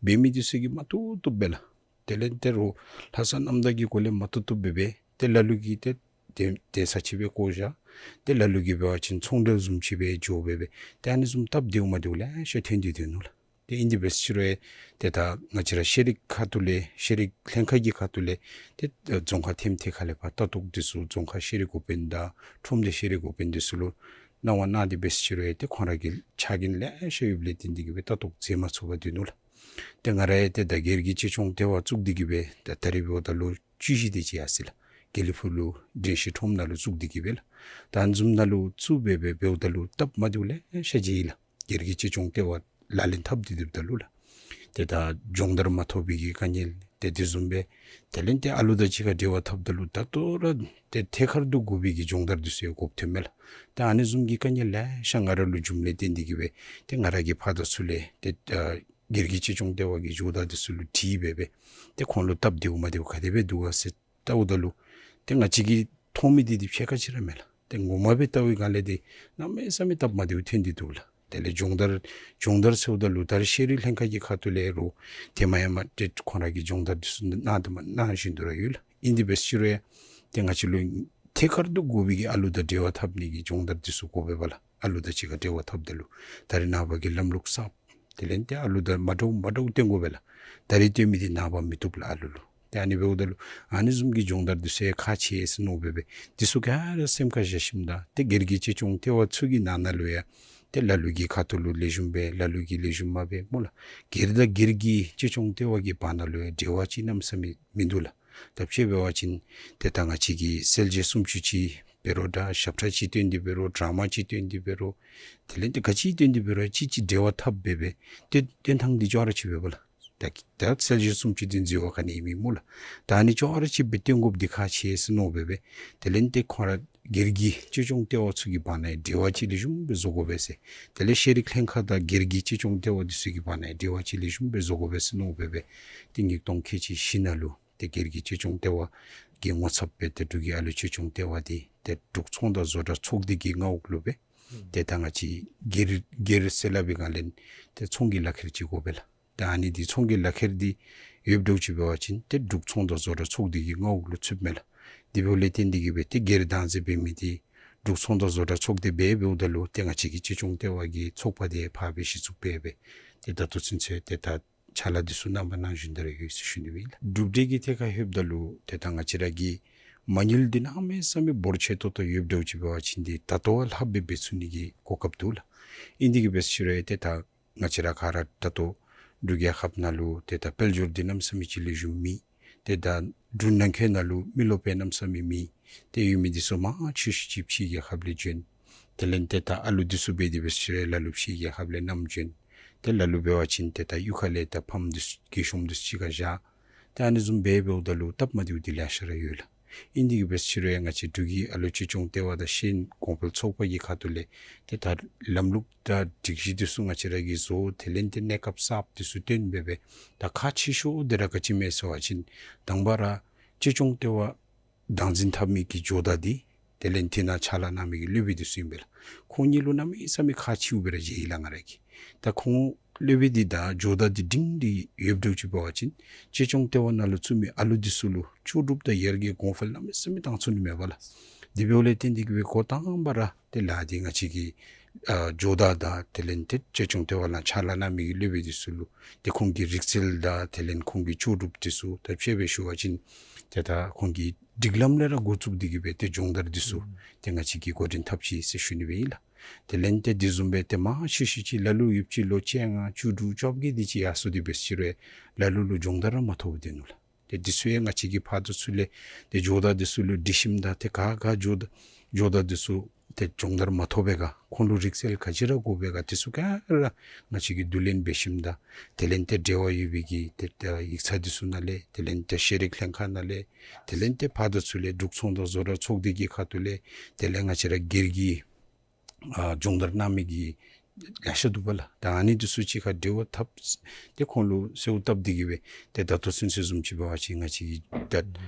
འབད་མི་འདི་ཚུ་གིས་མ་བཏུབ་བཏུབ་སྦེ་ལགས། དེ་ལས་ད་རུང་ལྷག་བསམ་རྣམ་དག་གི་སྒོ་ལས་མ་བཏུབ་བཏུབ་སྦེ་འབད། ཏེ་ལ་ལུ་གིས་ཏེ་ཏེ་ཏེ་ས་ཅིག་སྦེ་བཀོ་བཞག། ཏེ་ལ་ལུ་གིས་འབད་བ་ཅིན་ཚོང་འབྲེལ་བཟུམ་ཅིག་སྦེ་འགྱོ་སྦེ་འབད། ཏེ་ཨ་ནི་བཟུམ་སྟབས་བདེཝ་མ་བདེཝ་ལེ་ཤ་ཐོན་ཏེ་སྡོད་ནུག་ལགས། ཏེ་ཨིན་དེ་འབད་ཟེར་རུང་ཏེ་ད་ང་བཅས་ར་ཤེས་རིག་ཁ་ཐུག་ལས་ཤེས་རིག་ལྷན་ཁག་གི་ཁ་ཐུག་ལས་ཏེ་རྫོང་ཁག་ཐེམ་ཐད་ཁ་ལས་ཕར་ལྟ་རྟོག་འདི་ཚུ་རྫོང་ཁག་ཤེས་རིག་འགོ་དཔོན་དང་ཁྲོམ་སྡེ་ཤེས་རིག་འགོ་དཔོན་འདི་ཚུ་ལུ་གནང་བ་གནང་དེ་འབད་ཟེར་རུང་ཏེ་ཁོང་ར་གི་ཕྱག་འགན་ལེ་ཤ་ཡོདཔ་ལས་བརྟེན་དེ་གིས་སྦེ་ལྟ་རྟོག་མཛད་མ་ཚུགས་པར་སྡོད་ནུག་ལགས། ཏེ་ང་ར་ཡང་ཏེ་ད་སྒེར་གྱི་གཅེས་སྐྱོང་ལྟེ་བ་བཙུགས་ཏེ་གིས་སྦེ་ད་ད་རིས་འབདཝ་ད་ལོ་བཅུ་བཞི་དེ་ཅིག་ཡར་སོ་ཡི་ལགས། དིལླི་ཕུག་ལུ་དྲན་ཤེས་ཁྲོམ་ནང་ལུ་བཙུགས་ཏེ་གི་སྦེ་ལགས། ད་ཨ་ནི་བཟུམ་ནང་ལུ་བཙུགས་སྦེ་སྦེ་འབདཝ་ད་ལུ་སྟབས་མ་བདེཝ་ལེ་ཤ་མཇལ་ཡི་ལགས། སྒེར་གྱི་གཅེས་སྐྱོང་ལྟེ་བ་ལག་ལེན་འཐབ་སྟེ་སྡོདཔ་ད་ལུ་ལགས། ཏེ་ད་སྦྱོང་བརྡར་མ་ཐོབ་པའི་གི་དཀའ་ངལ་ཏེ་དེ་བཟུམ་སྦེ་དེ་ལས་ཏེ་ཨ་ལུ་དང་གཅིག་ཁར་འབྲེལ་བ་འཐབ་ད་ལུ་ད་ལྟོ་ར་ཏེ་ཐད་ཀར་དུ་དགོ་པའི་གི་སྦྱོང་བརྡར་འདི་ཚུ་ཡང་དགོཔ་ཐོནམ་མས་ལགས། ད་ཨ་ནི་བཟུམ་གྱི་དཀའ་ངལ་ལེ་ཤ་ང་ར་ལུ་བྱུངམ་ལས་བརྟེན་ཏེ་གི་སྦེ་ཏེ་ང་ར་གིས་ཕར་དང་ཚུར་ལས་ཏེ་ཨ་སྒེར་གྱི་གཅེས་སྐྱོང་ལྟེ་བ་གི་ཇོ་བདག་འདི་ཚུ་ལུ་དྲིས་སྦེ་སྦེ་ཏེ་ཁོང་ལུ་སྟབས་བདེཝ་མ་བདེཝ་ག་དེ་སྦེ་འདུག་ག་ཟེར་བལྟཝ་ད་ལུ་ཏེ་ང་བཅས་ཀྱིས་མཐོང་མི་འདི་འདི་ཕྱེད་ཀ་ཅིག་ར་མེན་ལགས། ཏེ་ངོ་མ་སྦེ་བལྟ་བའི་སྒང་ལས་འདི་གནམ་མེད་ས་མེད་སྟབས་མ་བདེཝ་ཐོན་ཏེ་འདུག་ལགས། དེ་ལས་སྦྱོང་བརྡར་སྦྱོང་བརྡར་ཟེརཝ་ད་ལུ་ད་རེས་ཤེས་རིག་ལྷན་ཁག་གི་ཁ་ཐུག་ལས་རུང་ཏེ་མ་ཡང་མ་ཏེ་ཁོང་ར་གིས་སྦྱོང་བརྡར་འདི་ཚུ་གནང་དང་མ་གནང་བཞིན་དུ་ར་ཡོད་ལགས། ཨིན་དེ་འབད་ཟེར་རུང་ཡང་ཏེ་ང་བཅས་ལུ་ཐད་ཀར་དུ་དགོ་པའི་གི་ཨ་ལུ་དང་འབྲེལ་བ་འཐབ་ནི་གི་སྦྱོང་བརྡར་འདི་ཚུ་དགོ་པས་པ་ལགས། ཨ་ལུ་དང་གཅིག་ཁར་འབྲེལ་བ་འཐབ་ད་ལུ་ད་རེས་ནངས་པ་གི་ལམ་ལུགས་གསརཔ་དེ་ལས་ཏེ་ཨ་ལུ་དང་མ་འདྲཝ་མ་འདྲཝ་སྟོན་དགོ་པས་ལགས། ད་རེས་སྟོན་མི་འདི་ནངས་པ་མི་བཏུབ་ལགས་ཨ་ལུ་ལུ། ཏེ་ཨ་ནི་འབདཝ་ད་ལུ་ཨ་ནི་བཟུམ་གྱི་སྦྱོང་བརྡར་འདི་ཚུ་ཡང་ཁག་ཆེ་ཟེར་མནོ་སྦེ་སྦེ་འདི་ཚུ་ག་ར་སེམས་ཁར་བཞག་ཞིནམ་ད་ཏེ་སྒེར་གྱི་གཅེས་སྐྱོང་ལྟེ་བ་ཚུ་གི་ནང་ན་ལུ་ཡང་ཏེ་ལ་ལུ་གི་ཁ་ཐུག་ལུ་ལེགས་ཤོམ་སྦེ་ལ་ལུ་གིས་ལེགས་ཤོམ་མ་སྦེ་སྨོ་ལགས། སྒེར་དང་སྒེར་གྱི་གཅེས་སྐྱོང་ལྟེ་བ་གི་བར་ན་ལུ་ཡང་འབྲེལ་བ་ཅིག་གནམ་མེད་ས་མེད་མིན་འདུག་ལགས། ད་དཔྱེ་འབད་བ་ཅིན་ཏེ་ད་ང་བཅས་ཀྱི་གསལ་བྱེད་སུམ་ཅུ་ཅིག་འབད་རུང་འདྲ་ཞབས་ཁྲ་ཅིག་སྟོན་ཏེ་འབད་རུང་ཌ་ར་མ་ཅིག་སྟོན་ཏེ་འབད་རུང་དེ་ལས་ཏེ་ག་ཅི་སྟོན་ཏེ་འབད་རུང་ཅིག་ཅིག་འབྲེལ་བ་འཐབ་སྦེ་སྦེ་ཏེ་སྟོན་ཐངས་འདི་ཅོག་ར་ཅིག་འབདཝ་ལགས། ད་ད་གསལ་བྱེད་སུམ་ཅུ་འདི་འཛོལ་བ་ག་ནི་ཡང་མེད་སྨོ་ལགས། ད་ཨ་ནི་ཅོག་ར་ཅིག་སྦེ་སྟོན་དགོཔ་འདི་ཁག་ཆེ་ཟེར་མནོ་སྦེ་སྦེ་དེ་ལས་ཏེ་ཁོང་ར་སྒེར་གྱི་གཅེས་སྐྱོང་ལྟེ་བ་ཚུ་གི་བར་ན་ཡང་འབྲེལ་བ་ཅིག་ལེགས་ཤོམ་སྦེ་བཟོ་དགོ་པས་ཟེར། དེ་ལས་ཤེས་རིག་ལྷན་ཁག་དང་སྒེར་གྱི་གཅེས་སྐྱོང་ལྟེ་བ་འདི་ཚུ་གི་བར་ན་ཡང་འབྲེལ་བ་ཅིག་ལེགས་ཤོམ་སྦེ་བཟོ་དགོ་པས་ཟེར་མནོ་སྦེ་སྦེ་ཏེ་ཉིས་སྟོང་ཁལ་གཅིག་བཞི་ནང་ལུ་ཏེ་སྒེར་གྱི་གཅེས་སྐྱོང་ལྟེ་བ་གི་ངོ་ཚབ་སྦེ་ཏེ་འབྲུག་གི་ཨ་ལུ་གཅེས་སྐྱོང་ལྟེ་བ་འདི་ཏེ་འབྲུག་ཚོང་དང་བཟོ་གྲྭ་ཚོགས་སྡེ་གི་མངའ་འོག་ལུ་སྦེ་ཏེ་ད་ང་བཅས་སྒེར་སྒེར་ཟེར་སླབ་པའི་སྒང་ལས་ཏེ་ཚོང་གི་ལག་ཁྱེར་ཅིག་དགོ་པས་ལགས། ད་ཨ་ནི་འདི་ཚོང་གི་ལག་ཁྱེར་འདི་ཡོདཔ་འདྲཝ་ཅིག་འབད་བ་ཅིན་ཏེ་འབྲུག་ཚོང་དང་བཟོ་གྲྭ་ཚོགས་སྡེ་གི་མངའ་འོག་ལུ་ཚུདཔ་མས་ལགས། དེ་འབདཝ་ལས་བརྟེན་ཏེ་གི་སྦེ་ཏེ་སྒེར་བདག་འཛིན་འབད་མི་འདི་འབྲུག་ཚོང་དང་བཟོ་གྲྭ་ཚོགས་སྡེ་སྦེ་འབདཝ་ད་ལུ་ཏེ་ང་བཅས་ཀྱི་གཅེས་སྐྱོང་ལྟེ་བ་གི་ཚོགས་པ་འདི་ཕར་སྦེ་གཞི་བཙུགས་འབད་སྦེ་ཏེ་ད་ལྟོ་ཚུན་ཚོད་ཏེ་ད་ཕྱག་ལཱ་འདི་ཚུ་རྣམ་པ་གནང་བཞིན་དུ་ར་ཡོད་ཟེར་ཞུ་ནི་ཨིན་ལགས། གྲུབ་འབྲས་ཀྱི་ཐད་ཁར་ལྷོདཔ་ད་ལུ་ཏེ་ད་ང་བཅས་ར་གི་མ་དངུལ་འདི་གནམ་མེད་ས་མེད་འབོར་ཆེ་ཏོག་ཏོ་ཡོདཔ་འདྲཝ་ཅིག་འབད་བ་ཅིན་འདི་ད་ལྟོ་བ་ལྷགཔ་སྦེ་འབད་ཚུགས་ནི་གི་གོ་སྐབས་འདུག་ལགས། ཨིན་དེ་གིས་འབད་ཟེར་རུང་ཏེ་ད་ང་བཅས་ར་ག་ར་ད་ལྟོ་འབྲུག་རྒྱལ་ཁབ་ནང་ལུ་ཏེ་ད་དཔལ་འབྱོར་འདི་གནམ་མེད་ས་མེད་ཅིག་ལེགས་ཤོམ་མེད། ཏེ་ད་འབྲུག་ནང་འཁོད་ནང་ལུ་མི་རློབས་པའི་གནམ་མེད་ས་མེད་མེད། ཏེ་ཡོད་མི་འདི་ཚུ་མང་ཆེ་ཤོས་ཅིག་ཕྱི་རྒྱལ་ཁབ་ལས་བྱོན། དེ་ལས་ཏེ་ད་ཨ་ལུ་འདི་ཚུ་འབད་དེ་འབད་ཟེར་རུང་ལ་ལུ་ཕྱི་རྒྱལ་ཁབ་ལས་བསྣམས་བྱོན། ཏེ་ལ་ལུ་འབད་བ་ཅིན་ཏེ་ད་གཡུས་ཁ་ལས་ད་ཕམ་འདི་ཚུ་གི་ཤོམ་འདི་ཚུ་ཅིག་ཁར་བཞག། ཏེ་ཨ་ནི་བཟུམ་སྦེ་འབདཝ་ད་ལུ་སྟབས་མ་བདེཝ་འདི་ལེ་ཤ་ར་ཡོད་ལགས། ཨིན་དེ་གིས་འབད་ཟེར་རུང་ང་བཅས་འབྲུག་གི་ཨ་ལུ་གཅེས་སྐྱོང་ལྟེ་བ་དང་ཤེས་ཡོན་གོང་འཕེལ་ཚོགས་པ་གི་ཁ་ཐུག་ལས་ཏེ་ད་ལམ་ལུགས་དང་སྒྲིག་གཞི་འདི་ཚུ་ང་བཅས་ར་གིས་བཟོ། དེ་ལས་ཏེ་གནས་སྐབས་གསརཔ་འདི་ཚུ་བཏོན་འབད་སྦེ་ད་ཁག་ཆེ་ཤོས་འདི་ར་ག་ཅི་མས་ཟེར་བ་ཅིན་དང་པ་ར་གཅེས་སྐྱོང་ལྟེ་བ་བདག་འཛིན་འཐབ་མི་གི་ཇོ་བདག་འདི་དེ་ལས་དེ་ནང་ཕྱག་ལཱ་གནང་མི་གི་སློབ་དཔོན་འདི་ཚུ་ཨིན་པས་ལགས། ཁོང་གཉིས་ལུ་གནམ་མེད་ས་མེད་ཁག་ཆེཝ་སྦེ་ར་མཇལ་ཡི་ལགས་ང་ར་གིས། ད་ཁོང་སློབ་དཔོན་འདི་དང་ཇོ་བདག་འདི་སྒྲིང་སྒྲི་ཡོདཔ་འདྲཝ་ཅིག་འབད་བ་ཅིན་གཅེས་སྐྱོང་ལྟེ་བ་ནང་ལུ་བཙུགས་མི་ཨ་ལུ་འདི་ཚུ་ལུ་ལྕོགས་གྲུབ་དང་ཡར་རྒྱས་གོང་འཕེལ་གནམ་མེད་ས་མེད་བཏང་ཚུགས་ནི་མས་པ་ལགས། དེ་འབདཝ་ལས་བརྟེན་ཏེ་གི་སྦེ་འགོ་དང་པ་ར་ཏེ་ལཱ་འདི་ང་བཅས་ཀྱི་ཨ་ཇོ་བདག་དང་དེ་ལས་ཏེ་གཅེས་སྐྱོང་ལྟེ་བ་ནང་ཕྱག་ལཱ་གནང་མི་གི་སློབ་དཔོན་འདི་ཚུ་ལུ་ཏེ་ཁོང་གི་རིག་རྩལ་དང་དེ་ལས་ཁོང་གི་ལྕོགས་གྲུབ་འདི་ཚུ་ད་དཔྱེ་སྦེ་ཞུ་བ་ཅིན་ཏེ་ད་ཁོང་གི་སྒྲིག་ལམ་ལས་ར་འགོ་བཙུགས་ཏེ་གི་སྦེ་ཏེ་སྦྱོང་བརྡར་འདི་ཚུ་ཨུམ་ཏེ་ང་བཅས་ཀྱིས་འགོ་འདྲེན་འཐབ་ཅི་ཟེར་ཞུ་ནི་སྦེ་ཨིན་ལགས། དེ་ལས་ཏེ་དེ་བཟུམ་སྦེ་ཏེ་མང་ཤོས་ཤོས་ཅིག་ལ་ལུ་ཡོདཔ་ཅིག་ལོ་བཅོ་ལྔ་བཅུ་དྲུག་བཅོ་བརྒྱད་འདི་ཅིག་ཡར་སོང་སྟེ་འབད་ཟེར་རུང་ལ་ལུ་ལུ་སྦྱོང་བརྡར་ར་མ་ཐོབ་སྟེ་ནུག་ལགས། ཏེ་འདི་ཚུ་ཡང་ང་བཅས་ཀྱིས་ཕར་དང་ཚུར་ལས་ཏེ་ཇོ་བདག་འདི་ཚུ་ལུ་དྲི་ཞིནམ་ད་ཏེ་ག་ག་ཇོ་བདག་ཇོ་བདག་འདི་ཚུ་ཏེ་སྦྱོང་བརྡར་མ་ཐོབ་པས་ག་ཁོང་ལུ་རིག་རྩལ་ག་ཅི་ར་དགོ་པས་ག་འདི་ཚུ་ག་ར་ང་བཅས་ཀྱིས་བསྡུ་ལེན་འབད་ཞིནམ་ད་དེ་ལས་ཏེ་འབྲེལ་བ་ཡོད་པའི་གི་ཏེ་ཏེ་ཡིག་ཚང་འདི་ཚུ་ནང་ལས་དེ་ལས་ཏེ་ཤེས་རིག་ལྷན་ཁག་ནང་ལས་དེ་ལས་ཏེ་ཕར་དང་ཚུར་ལས་འབྲུག་ཚོང་དང་བཟོ་གྲྭ་ཚོགས་སྡེ་གི་ཁ་ཐུག་ལས་དེ་ལས་ང་བཅས་ར་སྒེར་གྱི་ཨ་སྦྱོང་བརྡར་གནང་མི་གི་ལེ་ཤ་འདུག་པ་ལགས། ད་ཨ་ནི་འདི་ཚུ་གཅིག་ཁར་འབྲེལ་བ་འཐབ་སྟེ་ཁོང་ལུ་གསོལཝ་བཏབ་སྟེ་གི་སྦེ་ཏེ་ད་ལྟོ་ཚུན་ཚོད་བཟུམ་ཅིག་འབད་བ་ཅིན་ང་བཅས་ཀྱིས་ད་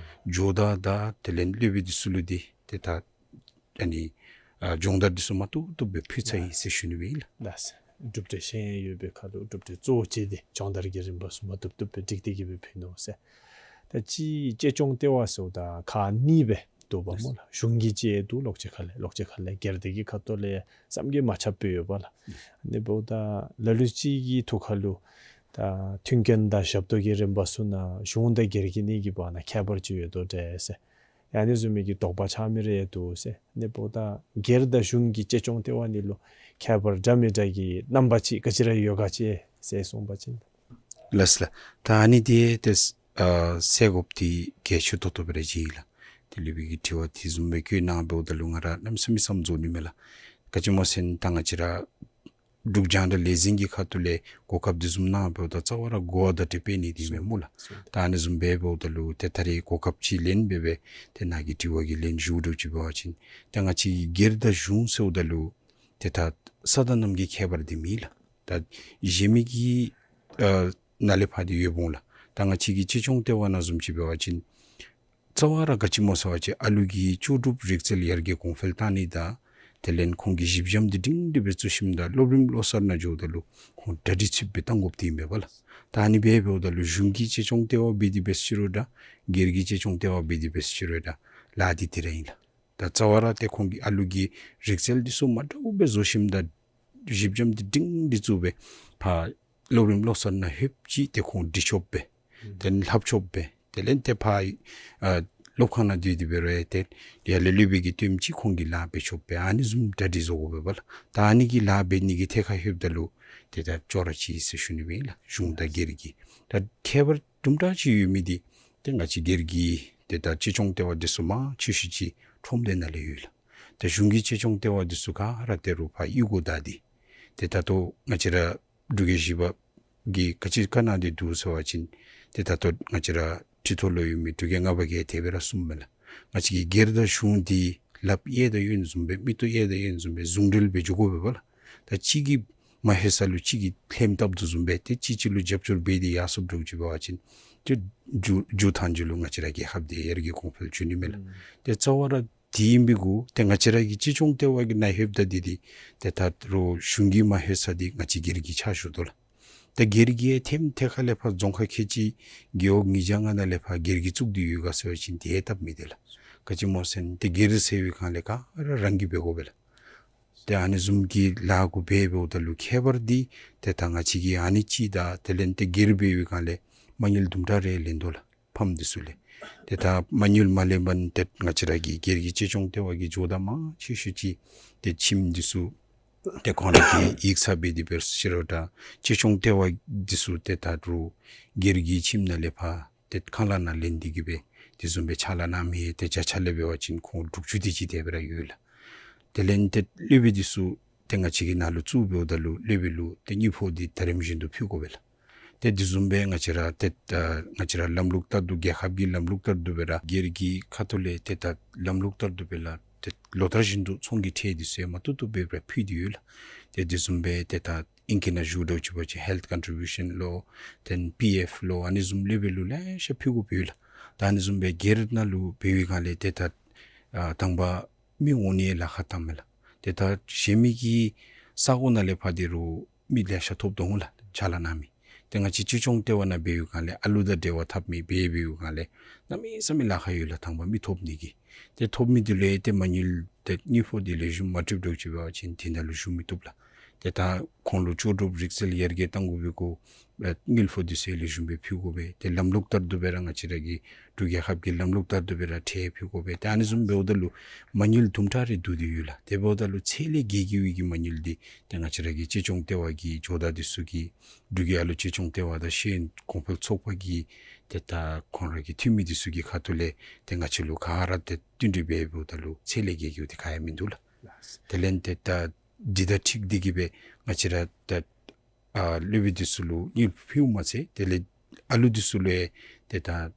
ཇོ་བདག་དང་དེ་ལས་སློབ་དཔོན་འདི་ཚུ་ལུ་འདི་ཏེ་ད་ཨ་ནི་ཨ་སྦྱོང་བརྡར་འདི་ཚུ་མ་ཐུབ་ཐུབ་སྦེ་ཕུལ་ཚར་ཡི་ཟེར་ཞུ་ནི་སྦེ་ཨིན་ལགས། ལགས་སོ། གྲུབ་འབྲས་ཤེས་ཡོན་ཡོད་པའི་ཁར་ལུ་གྲུབ་འབྲས་གཙོ་བོ་ཅིག་འདི་སྦྱོང་བརྡར་གྱི་རིམ་པ་ཚུ་མ་ཐུབ་ཐུབ་སྦེ་སྒྲིག་སྟེ་གི་སྦེ་ཕུལ་ནུག་ཟེར། ད་ཅི་གཅེས་སྐྱོང་ལྟེ་བ་ཟེརཝ་ད་ཁག་གཉིས་སྦེ་འདུག་པ་སྨོ་ལགས། གཞུང་གི་ཅིག་འདུག། ལོག་ཅིག་ཁ་ལས་ལོག་ཅིག་ཁ་ལས་སྒེར་སྡེ་གི་ཁ་ཐུག་ལས་བསམ་གྱིས་མ་ཁྱབ་པའི་ཡོད་པ་ལགས། ཨ་ནི་འབདཝ་ད་ལ་ལུ་ཅིག་གི་ཐུགས་ཁར་ལུ་ད་མཐུན་རྐྱེན་དང་ཞབས་ཏོག་གི་རིམ་པ་ཚུ་ནང་གཞུང་དང་སྒེར་གྱི་གཉིས་ཀྱི་བར་ན་ཁྱད་པར་ཅིག་ཡོད་དོ་འདྲས་ཟེར། ཨ་ནི་བཟུམ་མའི་གི་དོགས་པ་ཆགས་མི་རེ་འདུག་ཟེར། ཨ་ནི་འབདཝ་ད་སྒེར་དང་གཞུང་གི་གཅེས་སྐྱོང་ལྟེ་བ་གཉིས་ལུ་ཁྱད་པར་འདྲ་མི་འདྲ་གི་རྣམ་པ་ཅིག་ག་ཅི་ར་ཡོད་ག་ཅིག་ཟེར་གསུངས་པ་ཅིན། ལགས་ལགས། ད་ཨ་ནི་འདི་ཏེ་ཨ་སེལ་དགོཔ་འདི་གལ་ཆེ་ཏོག་ཏོ་སྦེ་ར་མཇལ་ཡི་ལགས། ཏེ་སློབ་དཔོན་གྱིས་དྲི་བ་དེ་བཟུམ་སྦེ་བཀོད་གནང་འབདཝ་ད་ལུ་ང་ར་གནམ་མེད་ས་མེད་བསམ་རྫོགས་ནི་མས་ལགས། ག་ཅི་སྨོ་ཟེར་ན་ད་ང་བཅས་ར་འབྲུག་རྒྱང་བསྒྲགས་ལས་འཛིན་གྱི་ཁ་ཐུག་ལས་གོ་སྐབས་དེ་བཟུམ་གནང་འབདཝ་ད་རྩ་བ་ར་གོ་བརྡ་དེ་སྤེལ་ནི་དེ་མས་སྨོ་ལགས། ད་ཨ་ནི་བཟུམ་སྦེ་འབདཝ་ད་ལུ་ཏེ་ད་རེས་གོ་སྐབས་ཅིག་ལེན་སྦེ་སྦེ་ཏེ་ནཱ་གི་དྲི་བ་གི་ལན་ཞུ་དོ་ཅིག་འབད་བ་ཅིན་ཏེ་ང་བཅས་ཀྱི་སྒེར་དང་གཞུང་ཟེརཝ་ད་ལུ་ཏེ་ད་ས་དང་གནམ་གྱི་ཁྱད་པར་དེ་མེད་ལགས། ད་གཞན་མི་གི་ཨ་ནང་ལས་ཕར་དེ་ཡོདཔ་འོང་ལགས། ད་ང་བཅས་ཀྱི་གཅེས་སྐྱོང་ལྟེ་བ་ནང་བཟུམ་ཅིག་འབད་བ་ཅིན་རྩ་བ་ར་ག་ཅི་སྨོ་ཟེར་བ་ཅིན་ཨ་ལུ་གི་ལྕོགས་གྲུབ་རིག་རྩལ་ཡར་རྒྱས་གོང་འཕེལ་བཏང་ནི་དང་དེ་ལས་ཁོང་གི་གཞི་འགྱམ་འདི་སྒྲིང་སྒྲི་སྦེ་བཙུགས་ཞིནམ་ད་སློབ་རིམ་བློ་གསར་ནང་འགྱོཝ་ད་ལུ་ཁོང་གྲ་སྒྲིག་ཚུདཔ་སྦེ་བཏང་དགོཔ་དེ་ཨིན་པས་ལགས། ད་ཨ་ནི་སྦེ་འབདཝ་ད་ལུ་གཞུང་གི་གཅེས་སྐྱོང་ལྟེ་བ་འབད་དེ་འབད་ཟེར་རུང་འདྲ་སྒེར་གྱི་གཅེས་སྐྱོང་ལྟེ་བ་འབད་དེ་འབད་ཟེར་རུང་འདྲ་ལཱ་འདི་དེ་ར་ཨིན་ལགས། ད་རྩ་བ་ར་ཏེ་ཁོང་གི་ཨ་ལུ་གི་རིག་རྩལ་འདི་ཚུ་མ་འདྲཝ་སྦེ་བཟོ་ཞིནམ་ད་གཞི་འགྱམ་འདི་སྒྲིང་སྒྲི་བཙུགས་སྦེ་ཕར་སློབ་རིམ་བློ་གསར་ནང་ལྷོདཔ་ཅིག་ཏེ་ཁོང་འབྲི་ཆོགཔ་སྦེ་ཏེ་ལྷབ་ཆོགཔ་སྦེ་དེ་ལས་ཏེ་ཕར་ཨ་སློབ་ཁང་ནང་སྡོད་དེ་འབད་རུང་ཡང་ཏེ་ཡར་ལས་སློབ་དཔོན་གྱིས་སྟོནམ་ཅིག་ཁོང་གིས་ལཱ་འབད་ཆོགཔ་སྦེ་ཨ་ནི་བཟུམ་གྲ་སྒྲིག་བཟོ་དགོ་པས་ལགས། ད་ཨ་ནི་གི་ལཱ་འབད་ནི་གི་ཐད་ཁར་ལྷོདཔ་ད་ལུ་ཏེ་ད་ཅོག་ར་ཅིག་ཟེར་ཞུ་ནི་ཨིན་ལགས། གཞུང་དང་སྒེར་གྱི་ད་ཁྱད་པར་དུམ་གྲ་ཅིག་ཡོད་མི་འདི་ཏེ་ང་བཅས་སྒེར་གྱི་ཏེ་ད་གཅེས་སྐྱོང་ལྟེ་བ་འདི་ཚུ་མང་ཆེ་ཤོས་ཅིག་ཁྲོམ་སྡེ་ནང་ལས་ཡོད་ལགས། ཏེ་གཞུང་གི་གཅེས་སྐྱོང་ལྟེ་བ་འདི་ཚུ་ག་ར་ཏེ་རུང་ཕར་གཡུས་སྒོ་བདའ་སྟེ་ཏེ་ད་ལྟོ་ང་བཅས་ར་འབྲུག་རྒྱལ་བཞི་པ་གིས་ག་ཅི་བཀའ་གནང་སྟེ་འདུག་ཟེར་བ་ཅིན་ཏེ་ད་ལྟོ་ང་བཅས་ར་ཁྲི་ཐོག་ལུ་ཡོད་མི་འབྲུག་རྒྱལ་ལྔ་པ་གིས་དེ་སྦེ་ར་གསུངམ་མས་ལགས། ང་བཅས་ཀྱི་སྒེར་དང་གཞུང་འདི་ལགཔ་གཡས་དང་གཡོན་བཟུམ་སྦེ་མིག་ཏོ་གཡས་དང་གཡོན་བཟུམ་སྦེ་ཟུང་འབྲེལ་སྦེ་འགྱོ་དགོ་པས་ལགས། ད་གཅིག་གིས་མ་ལྷོད་ས་ལུ་གཅིག་གིས་ལྷནམ་བཏབ་དོ་བཟུམ་སྦེ་ཏེ་གཅིག་གཅིག་ལུ་རྒྱབ་སྐྱོར་འབད་དེ་ཡར་སོངམ་འདྲཝ་ཅིག་འབད་བ་ཅིན་ཏེ་མཇུག་མཇུག་མཐའ་མཇུག་ལུ་ང་བཅས་ར་རྒྱལ་ཁབ་འདི་ཡར་རྒྱས་གོང་འཕེལ་འགྱོ་ནི་མས་ལགས། ཏེ་རྩ་བ་ར་དེ་ཨིན་པའི་གུ་ཏེ་ང་བཅས་ར་གི་གཅེས་སྐྱོང་ལྟེ་བ་གི་ནང་ལྷོདཔ་ད་འདི་འདི་ཏེ་ད་རུང་གཞུང་གིས་མ་ལྷོད་ས་འདི་ང་བཅས་སྒེར་གྱི་ཆ་བཞག་དོ་ལགས། ཏེ་སྒེར་གྱི་ཐེམ་ཐད་ཁ་ལས་ཕར་རྫོང་ཁག་ཁལ་གཅིག་རྒེད་འོག་ཉིས་བརྒྱ་ལྔ་ནང་ལས་ཕར་སྒེར་གྱི་བཙུགས་ཏེ་ཡོད་ག་ཟེར་བ་ཅིན་དེ་སྟབས་མི་བདེ་ལགས། ག་ཅི་སྨོ་ཟེར་ན་ཏེ་སྒེར་ཟེར་བའི་སྒང་ལས་ག་ར་རང་གིས་འབད་དགོ་པས་ལགས། ཏེ་ཨ་ནི་བཟུམ་གྱི་ལཱ་གུ་འབད་འབདཝ་ད་ལུ་ཁྱད་པར་འདི་ཏེ་ད་ང་བཅས་ཀྱིས་ཨ་ནི་ཅིག་དང་དེ་ལས་ཏེ་སྒེར་འབད་བའི་སྒང་ལས་མ་དངུལ་དུམ་གྲ་རེ་ལེན་དོ་ལགས། ཕམ་འདི་ཚུ་ལས། ཏེ་ད་མ་དངུལ་མ་ལེན་པར་ཏེ་ང་བཅས་ར་གི་སྒེར་གྱི་གཅེས་སྐྱོང་ལྟེ་བ་གི་ཇོ་བདག་མང་ཆེ་ཤོས་ཅིག་ཏེ་ཁྱིམ་འདི་ཚུ་ཏེ་ཁོང་ར་གི་ཡིག་ཚང་འབད་དེ་འབད་ཟེར་རུང་འདྲ་གཅེས་སྐྱོང་ལྟེ་བ་འདི་ཚུ་ཏེ་ད་རུང་སྒེར་གྱི་ཁྱིམ་ནང་ལས་ཕར་ཏེ་ཁང་གླ་ནང་ལེན་ཏེ་གིས་སྦེ་དེ་བཟུམ་སྦེ་ཕྱག་ལཱ་གནང་མི་ཏེ་བརྒྱ་ཆ་ལས་འབད་བ་ཅིན་ཁོང་དྲུག་ཅུ་དེ་ཅིག་དེ་སྦེ་ར་ཡོད་ལགས། དེ་ལས་ཏེ་སློབ་དཔོན་འདི་ཚུ་ཏེ་ང་བཅས་ཀྱི་ནང་ལུ་བཙུགས་འབདཝ་ད་ལུ་སློབ་དཔོན་ལུ་ཏེ་དངུལ་ཕོགས་འདི་ད་རིམ་བཞིན་དུ་ཕུལ་དགོ་པས་ལགས། ཏེ་དེ་བཟུམ་སྦེ་ང་བཅས་ར་ཏེ་ཨ་ང་བཅས་ར་ལམ་ལུགས་ལྟར་དུ་རྒྱལ་ཁབ་ཀྱི་ལམ་ལུགས་ལྟར་དུ་སྦེ་ར་སྒེར་གྱི་ཁ་ཐུག་ལས་ཏེ་ད་ལམ་ལུགས་ལྟར་དུ་སྦེ་ལགས་ཏེ་ལོ་ལྟར་བཞིན་དུ་ཚོང་གི་ཁྲལ་འདི་ཚུ་ཡང་མ་བཏུབ་བཏུབ་སྦེ་སྦེ་ཕུལ་ཏེ་ཡོད་ལགས། ཏེ་དེ་བཟུམ་སྦེ་ཏེ་ད་ཨིང་སྐད་ནང་ཞུ་དོ་ཅིག་འབད་བ་ཅིན་ཧེལཐ་ཀོན་ཊི་བིའུ་ཤཱན་ལོ་ཏེ་པི་ཨེཕ་ལོ་ཨ་ནི་བཟུམ་སློབ་དཔོན་ལུ་ལེ་ཤ་ཕུལ་དགོཔ་ཡོད་ལགས། ད་ཨ་ནི་བཟུམ་སྦེ་སྒེར་ནང་ལུ་འབད་བའི་སྒང་ལས་ཏེ་ད་ཨ་དང་པ་མི་འོང་ནི་ལཱ་ཁག་བཏངམ་མས་ལགས། ཏེ་ད་གཞན་མི་གི་ས་གོ་ནང་ལས་ཕར་ཏེ་རུང་མི་ལེ་ཤ་ཐོབ་དོ་འོང་ལགས་ཕྱག་ལཱ་གནང་མི། ཏེ་ང་བཅས་གཅེས་སྐྱོང་ལྟེ་བ་ནང་འབད་བའི་སྒང་ལས་ཨ་ལུ་དང་འབྲེལ་བ་འཐབ་མི་འབད་འབད་བའི་སྒང་ལས་གནམ་མེད་ས་མེད་ལཱ་ཁག་ཡོད་ལགས། དང་པ་མི་ཐོབ་ནི་གི། ཏེ་ཐོབ་མི་འདི་ལུ་ཡང་ཏེ་མ་དངུལ་ཏེ་དངུལ་ཕོགས་འདི་ལེགས་ཤོམ་མ་འགྲུབ་དོ་ཅིག་འབད་བ་ཅིན་དེ་ནང་ལུ་ཞུགས་མི་བཏུབ་ལགས། ཏེ་ད་ཁོང་ལུ་ལྕོགས་གྲུབ་རིག་རྩལ་ཡར་རྒྱས་གཏང་དགོ་པའི་གུ་ཨ་དངུལ་ཕོགས་འདི་ཚུ་ལེགས་ཤོམ་སྦེ་ཕུལ་དགོ་པས། ཏེ་ལམ་ལུགས་ལྟར་དུ་སྦེ་ར་ང་བཅས་ར་གི་འབྲུག་རྒྱལ་ཁབ་ཀྱི་ལམ་ལུགས་ལྟར་དུ་སྦེ་ར་ཁྲལ་ཕུལ་དགོ་པས། ཏེ་ཨ་ནི་བཟུམ་འབདཝ་ད་ལུ་མ་དངུལ་དུམ་གྲ་རེ་བསྡུ་སྟེ་ཡོད་ལགས། དེ་འབདཝ་ད་ལུ་ཚད་ལས་བརྒལ་གྱི་ཡོད་ཀྱི་མ་དངུལ་འདི་ཏེ་ང་བཅས་ར་གི་གཅེས་སྐྱོང་ལྟེ་བ་གི་ཇོ་བདག་འདི་ཚུ་གིས་འབྲུག་རྒྱལ་ཨ་ལུ་གཅེས་སྐྱོང་ལྟེ་བ་དང་ཤེས་ཡོན་གོང་འཕེལ་ཚོགས་པ་གི་ཏེ་ད་ཁོང་ར་གི་འཐུས་མི་འདི་ཚུ་གི་ཁ་ཐུག་ལས་ཏེ་ང་བཅས་ལུ་ག་ར་ཏེ་བསྟུན་གྲོས་འབད་འབདཝ་ད་ལུ་ཚད་ལས་བརྒལ་གྱི་ཡོད་དེ་ག་ཡང་མིན་འདུག་ལགས། དེ་ལས་ཏེ་ད་འདི་དང་འཁྲིལ་ཏེ་གིས་སྦེ་ང་བཅས་ར་ད་ཨ་སློབ་དཔོན་འདི་ཚུ་ལུ་དངུལ་ཕུལཝ་མ་ཚད་དེ་ལས་ཨ་ལུ་འདི་ཚུ་ལུ་ཡང་ཏེ་ད་ཨ་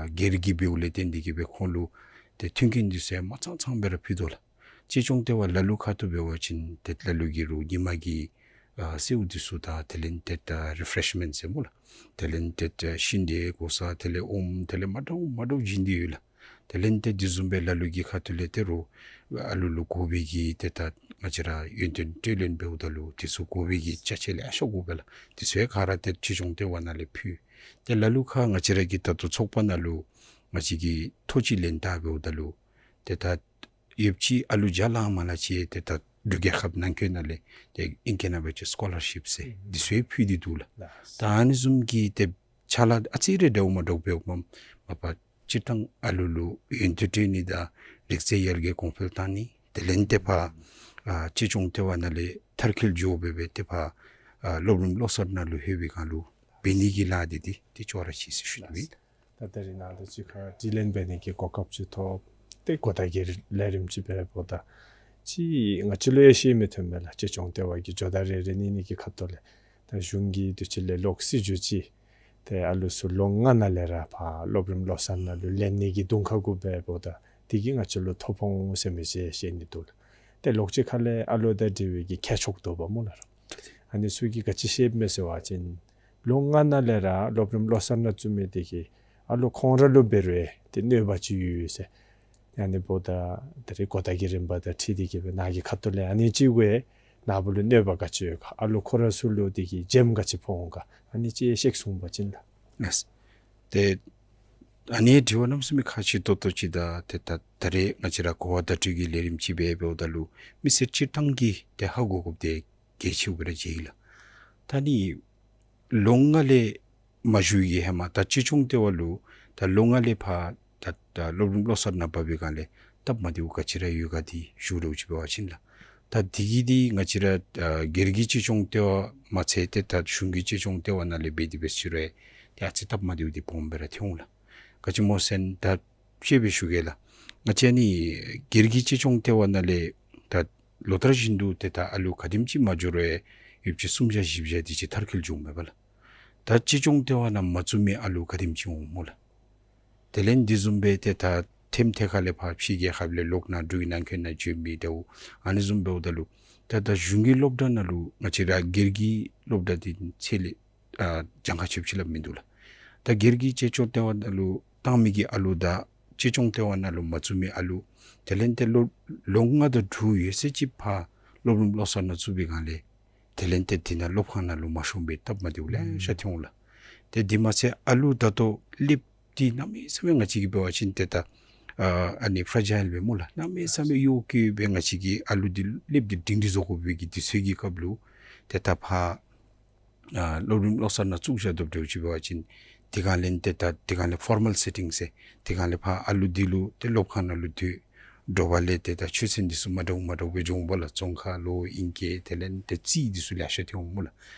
སྒེར་གྱི་འབདཝ་ལས་བརྟེན་ཏེ་གིས་སྦེ་ཁོང་ལུ་ཏེ་མཐུན་རྐྱེན་འདི་ཚུ་ཡང་མ་ཚང་ཚང་སྦེ་ར་ཕུལ་དོ་ལགས། གཅེས་སྐྱོང་ལྟེ་བ་ལ་ལུ་ཁ་ཐུག་འབད་བ་ཅིན་ཏེ་ལ་ལུ་གིས་རུང་ཉིན་མ་གི་ཨ་གསོལཝ་འདི་ཚུ་དང་དེ་ལས་ཏེ་ད་རི་ཕེ་རེཤ་མེནཊ་ཟེར་སྨོ་ལགས། དེ་ལས་ཏེ་ད་ཤིང་འབྲས་གོ་ས་དེ་ལས་ཨོམ་དེ་ལས་མ་འདྲཝ་མ་འདྲཝ་བྱིན་ཏེ་ཡོད་ལགས། དེ་ལས་ཏེ་དེ་བཟུམ་སྦེ་ལ་ལུ་གི་ཁ་ཐུག་ལས་ཏེ་རུང་ཨ་ལུ་ལུ་དགོ་པའི་གི་ཏེ་ད་ང་བཅས་ར་ཡོན་ཏན་སྤྲོད་ལེན་འབདཝ་ད་ལུ་དེ་ཚུ་དགོ་པའི་གི་ཅ་ཆས་ལེ་ཤ་དགོ་པས་ལགས། དེ་ཚུ་ཡང་ག་ར་ཏེ་གཅེས་སྐྱོང་ལྟེ་བ་ནང་ལས་ཕུལ། ཏེ་ལ་ལུ་ཁར་ང་བཅས་ར་གི་ད་ལྟོ་ཚོགས་པ་ནང་ལུ་ང་བཅས་ཀྱིས་ཐོ་ཅིག་ལེན་ད་འབདཝ་ད་ལུ་ཏེ་ད་ཡོདཔ་ཅིག་ཨ་ལུ་བརྒྱ་ལང་མ་ལང་ཅིག་ཏེ་ད་འབྲུག་རྒྱལ་ཁབ་ནང་འཁོད་ནང་ལས་ཏེ་ཨིང་སྐད་ནང་འབད་བ་ཅིན་སི་ཀོ་ལར་ཤིབ་ཟེར་འདི་ཚུ་ཡང་ཕུལ་ཏེ་འདུག་ལགས། ད་ཨ་ནི་བཟུམ་གྱི་ཏེ་ཕྱག་ལཱ་ཨ་ཙི་རེ་འདྲཝ་མ་འདྲཝ་འབདཝ་མ་མ་པ་སྤྱིར་བཏང་ཨ་ལུ་ལུ་ཡོན་ཏན་སྤྲོད་ནི་དང་རིག་རྩལ་ཡར་རྒྱས་གོང་འཕེལ་བཏང་ནི་དེ་ལས་ཏེ་ཕར་ཨ་གཅེས་སྐྱོང་ལྟེ་བ་ནང་ལས་མཐར་འཁྱོལ་འགྱོ་སྦེ་སྦེ་ཏེ་ཕར་ཨ་སློབ་རིམ་བློ་གསར་ནང་ལུ་ལྷོད་པའི་སྒང་ལུ་འབད་ནི་གི་ལཱ་འདི་འདི་ཏེ་ཅོག་ར་གཅིག་ཟེར་ཞུ་ནི་ཨིན། ད་ད་རིས་ནཱ་ལུ་ཅིག་ཁར་དྲི་ལན་འབད་ནི་གི་གོ་སྐབས་ཅིག་ཐོབ། ཏེ་གོ་བརྡ་གི་ལས་རིམ་ཅིག་འབདཝ་ད་ཅིག་ང་བཅས་ལུ་ཡང་ཤེས་མི་ཐོན་མས་ལགས། གཅེས་སྐྱོང་ལྟེ་བ་གིས་ཇོ་བདག་རེ་རེ་གཉིས་གཉིས་ཀྱི་ཁ་ཐུག་ལས་ད་གཞུང་གི་དུས་ཅི་ལས་ལོག་སྲིད་བྱུས་ཅིག་ཏེ་ཨ་ལུ་ཚུ་ལོ་ལྔ་ནང་ལས་ར་ཕར་སློབ་རིམ་བློ་གསར་ནང་ལུ་ལེན་ནི་གི་དུང་ཁ་གུ་འབདཝ་ད་དེ་གིས་ང་བཅས་ལུ་ཐོ་ཕོག་འོང་ཟེར་མི་ཅིག་བཤད་ནི་འདུག་ལགས། ཏེ་ལོག་ཅིག་ཁ་ལས་ཨ་ལུ་དང་འབྲེལ་བའི་གི་ཁྱད་ཆོས་འདུག་པ་སྨོ་ལགས། ཨ་ནི་ཚུ་གིས་ག་ཅི་བཤདཔ་མས་ཟེར་བ་ཅིན་ལོ་ལྔ་ནང་ལས་ར་སློབ་རིམ་བློ་གསར་ནང་བཙུགས་མི་དེ་གིས་ཨ་ལུ་ཁོང་ར་ལུ་འབད་རུང་ཏེ་གནོད་པ་ཅིག་ཡོད་ཟེར། ཨ་ནི་འབདཝ་ད་ད་རེས་གོ་བརྡ་གི་རིམ་པ་དང་འཁྲིལ་ཏེ་གིས་སྦེ་ནཱ་གི་ཁ་ཐུག་ལས་ཨ་ནི་ཅིག་གུ་ནཱ་བུ་ལུ་གནོད་པ་ག་ཅི་ཡོད་ག། ཨ་ལུ་ཁོ་ར་ཚུ་ལུ་དེ་གིས་འཇམ་ག་ཅི་ཕོག་འོང་ག། ཨ་ནི་ཅིག་བཤད་གསུངས་པ་ཅིན་ལགས། ལགས། ཏེ་ཨ་ནི་དྲི་བ་གནམ་མེད་ས་མེད་ཁག་ཆེ་ཏོག་ཏོ་ཅིག་དང་ཏེ་ད་ད་རེས་ང་བཅས་ར་གོ་བ་བརྡ་སྤྲོད་ཀྱི་ལས་རིམ་ཅིག་འབད་འབདཝ་ད་ལུ་མི་སེར་སྤྱིར་བཏང་གིས་ཏེ་ཧ་གོ་དགོཔ་དེ་གལ་ཆེཝ་སྦེ་ར་མཇལ་ཡི་ལགས། ད་ནི་ལོ་ལྔ་ལས་མ་བཞུགས་ཀྱི་ཧེ་མ་ད་གཅེས་སྐྱོང་ལྟེ་བ་ལུ་ད་ལོ་ལྔ་ལས་ཕར་ད་ད་སློབ་རིམ་བློ་གསར་ནང་འབབ་པའི་སྒང་ལས་སྟབས་མ་བདེཝ་ག་ཅི་ར་ཡོད་ག་དེ་ཞུ་རོགས་ཅིག་འབད་བ་ཅིན་ལགས། ད་དེ་གི་དེ་ང་བཅས་ར་ཨ་སྒེར་གྱི་གཅེས་སྐྱོང་ལྟེ་བ་མ་ཚད་ཏེ་ད་གཞུང་གི་གཅེས་སྐྱོང་ལྟེ་བ་ནང་ལས་འབད་དེ་འབད་ཟེར་རུང་ཏེ་ཨ་ཙི་སྟབས་མ་བདེཝ་དེ་སྦོམ་སྦེ་ར་ཐོན་འོང་ལགས། ག་ཅི་སྨོ་ཟེར་ན་ད་དཔྱེ་སྦེ་ཞུ་གེ་ལགས། ང་བཅས་ནི་སྒེར་གྱི་གཅེས་སྐྱོང་ལྟེ་བ་ནང་ལས་ད་ལོ་ལྟར་བཞིན་དུ་ཏེ་ད་ཨ་ལུ་ག་དེམ་ཅིག་མ་འབྱོར་རུང་ཡོདཔ་ཅིག་སུམ་བརྒྱ་བཞི་བརྒྱ་དེ་ཅིག་མཐར་འཁྱོལ་འགྱོཝ་མས་པ་ལགས། ད་གཅེས་སྐྱོང་ལྟེ་བ་ནང་མ་བཙུགས་མི་ཨ་ལུ་ག་དེམ་ཅིག་འོང་སྨོ་ལགས། དེ་ལས་དེ་བཟུམ་སྦེ་ཏེ་ད་ཐེམ་ཐེ་ཁ་ལས་ཕར་ཕྱི་རྒྱལ་ཁབ་ལས་ལོག་ནཱ་འབྲུག་གི་ནང་འཁོད་ནང་འགྱོ་མི་འདྲཝ་ཨ་ནི་བཟུམ་འབདཝ་ད་ལུ་ད་ད་གཞུང་གི་སློབ་གྲྭ་ནང་ལུ་ང་བཅས་ར་སྒེར་གྱི་སློབ་གྲྭ་དེ་ཚད་ལས་ཨ་གྱངས་ཁ་ཆེཝ་ཅིག་སླབ་མིན་འདུག་ལགས། ད་སྒེར་གྱི་གཅེས་སྐྱོང་ལྟེ་བ་ནང་ལུ་བཏང་མི་གི་ཨ་ལུ་དང་གཅེས་སྐྱོང་ལྟེ་བ་ནང་ལུ་མ་བཙུགས་མི་ཨ་ལུ་དེ་ལས་ཏེ་ལོ་ལོ་ལྔ་དང་དྲུག་ཡོད་ཚད་ཅིག་ཕར་སློབ་རིམ་བློ་གསར་ནང་བཙུགས་པའི་སྒང་ལས་དེ་ལས་ཏེ་དེ་ནང་སློབ་ཁང་ནང་ལུ་མ་ཤོང་པའི་སྟབས་མ་བདེཝ་ལེ་ཤ་ཐོན་འོང་ལགས། ཏེ་དེ་མ་ཚད་ཨ་ལུ་ད་ལྟོ་ཀླདཔ་འདི་གནམ་མེད་ས་མེད་ང་བཅས་ཀྱིས་འབད་བ་ཅིན་ཏེ་ད་ཨ་ཨ་ནི་ཕྲ་ཇཱའིལ་སྦེ་སྨོ་ལགས། གནམ་མེད་ས་མེད་གཡོ་སྐྱོ་སྦེ་ང་བཅས་ཀྱིས་ཨ་ལུ་འདི་ཀླདཔ་འདི་སྒྲིང་སྒྲི་བཟོ་དགོ་པའི་གི་དུས་ཚོད་ཀྱི་སྐབས་ལུ་ཏེ་ད་ཕར་ཨ་སློབ་རིམ་བློ་གསར་ནང་བཙུགས་བཞག་དོ་འདྲཝ་ཅིག་འབད་བ་ཅིན་དེ་སྒང་ལས་ཏེ་ད་དེ་སྒང་ལས་ཕོར་མཱལ་སེ་ཊིང་ཟེར་དེ་སྒང་ལས་ཕར་ཨ་ལུ་འདི་ལུ་ཏེ་སློབ་ཁང་ནང་ལུ་སྡོད་དྲོ་པ་ལས་ཏེ་ད་ཆོས་ཚན་འདི་ཚུ་མ་འདྲཝ་མ་འདྲཝ་སྦེ་འགྱོ་འོང་པ་ལགས། ཙོང་ཁ་ལོ་ཨིང་སྐད་དེ་ལས་ཏེ་རྩིས་འདི་ཚུ་ལེ་ཤ་ཐོན་འོང་སྨོ་ལགས།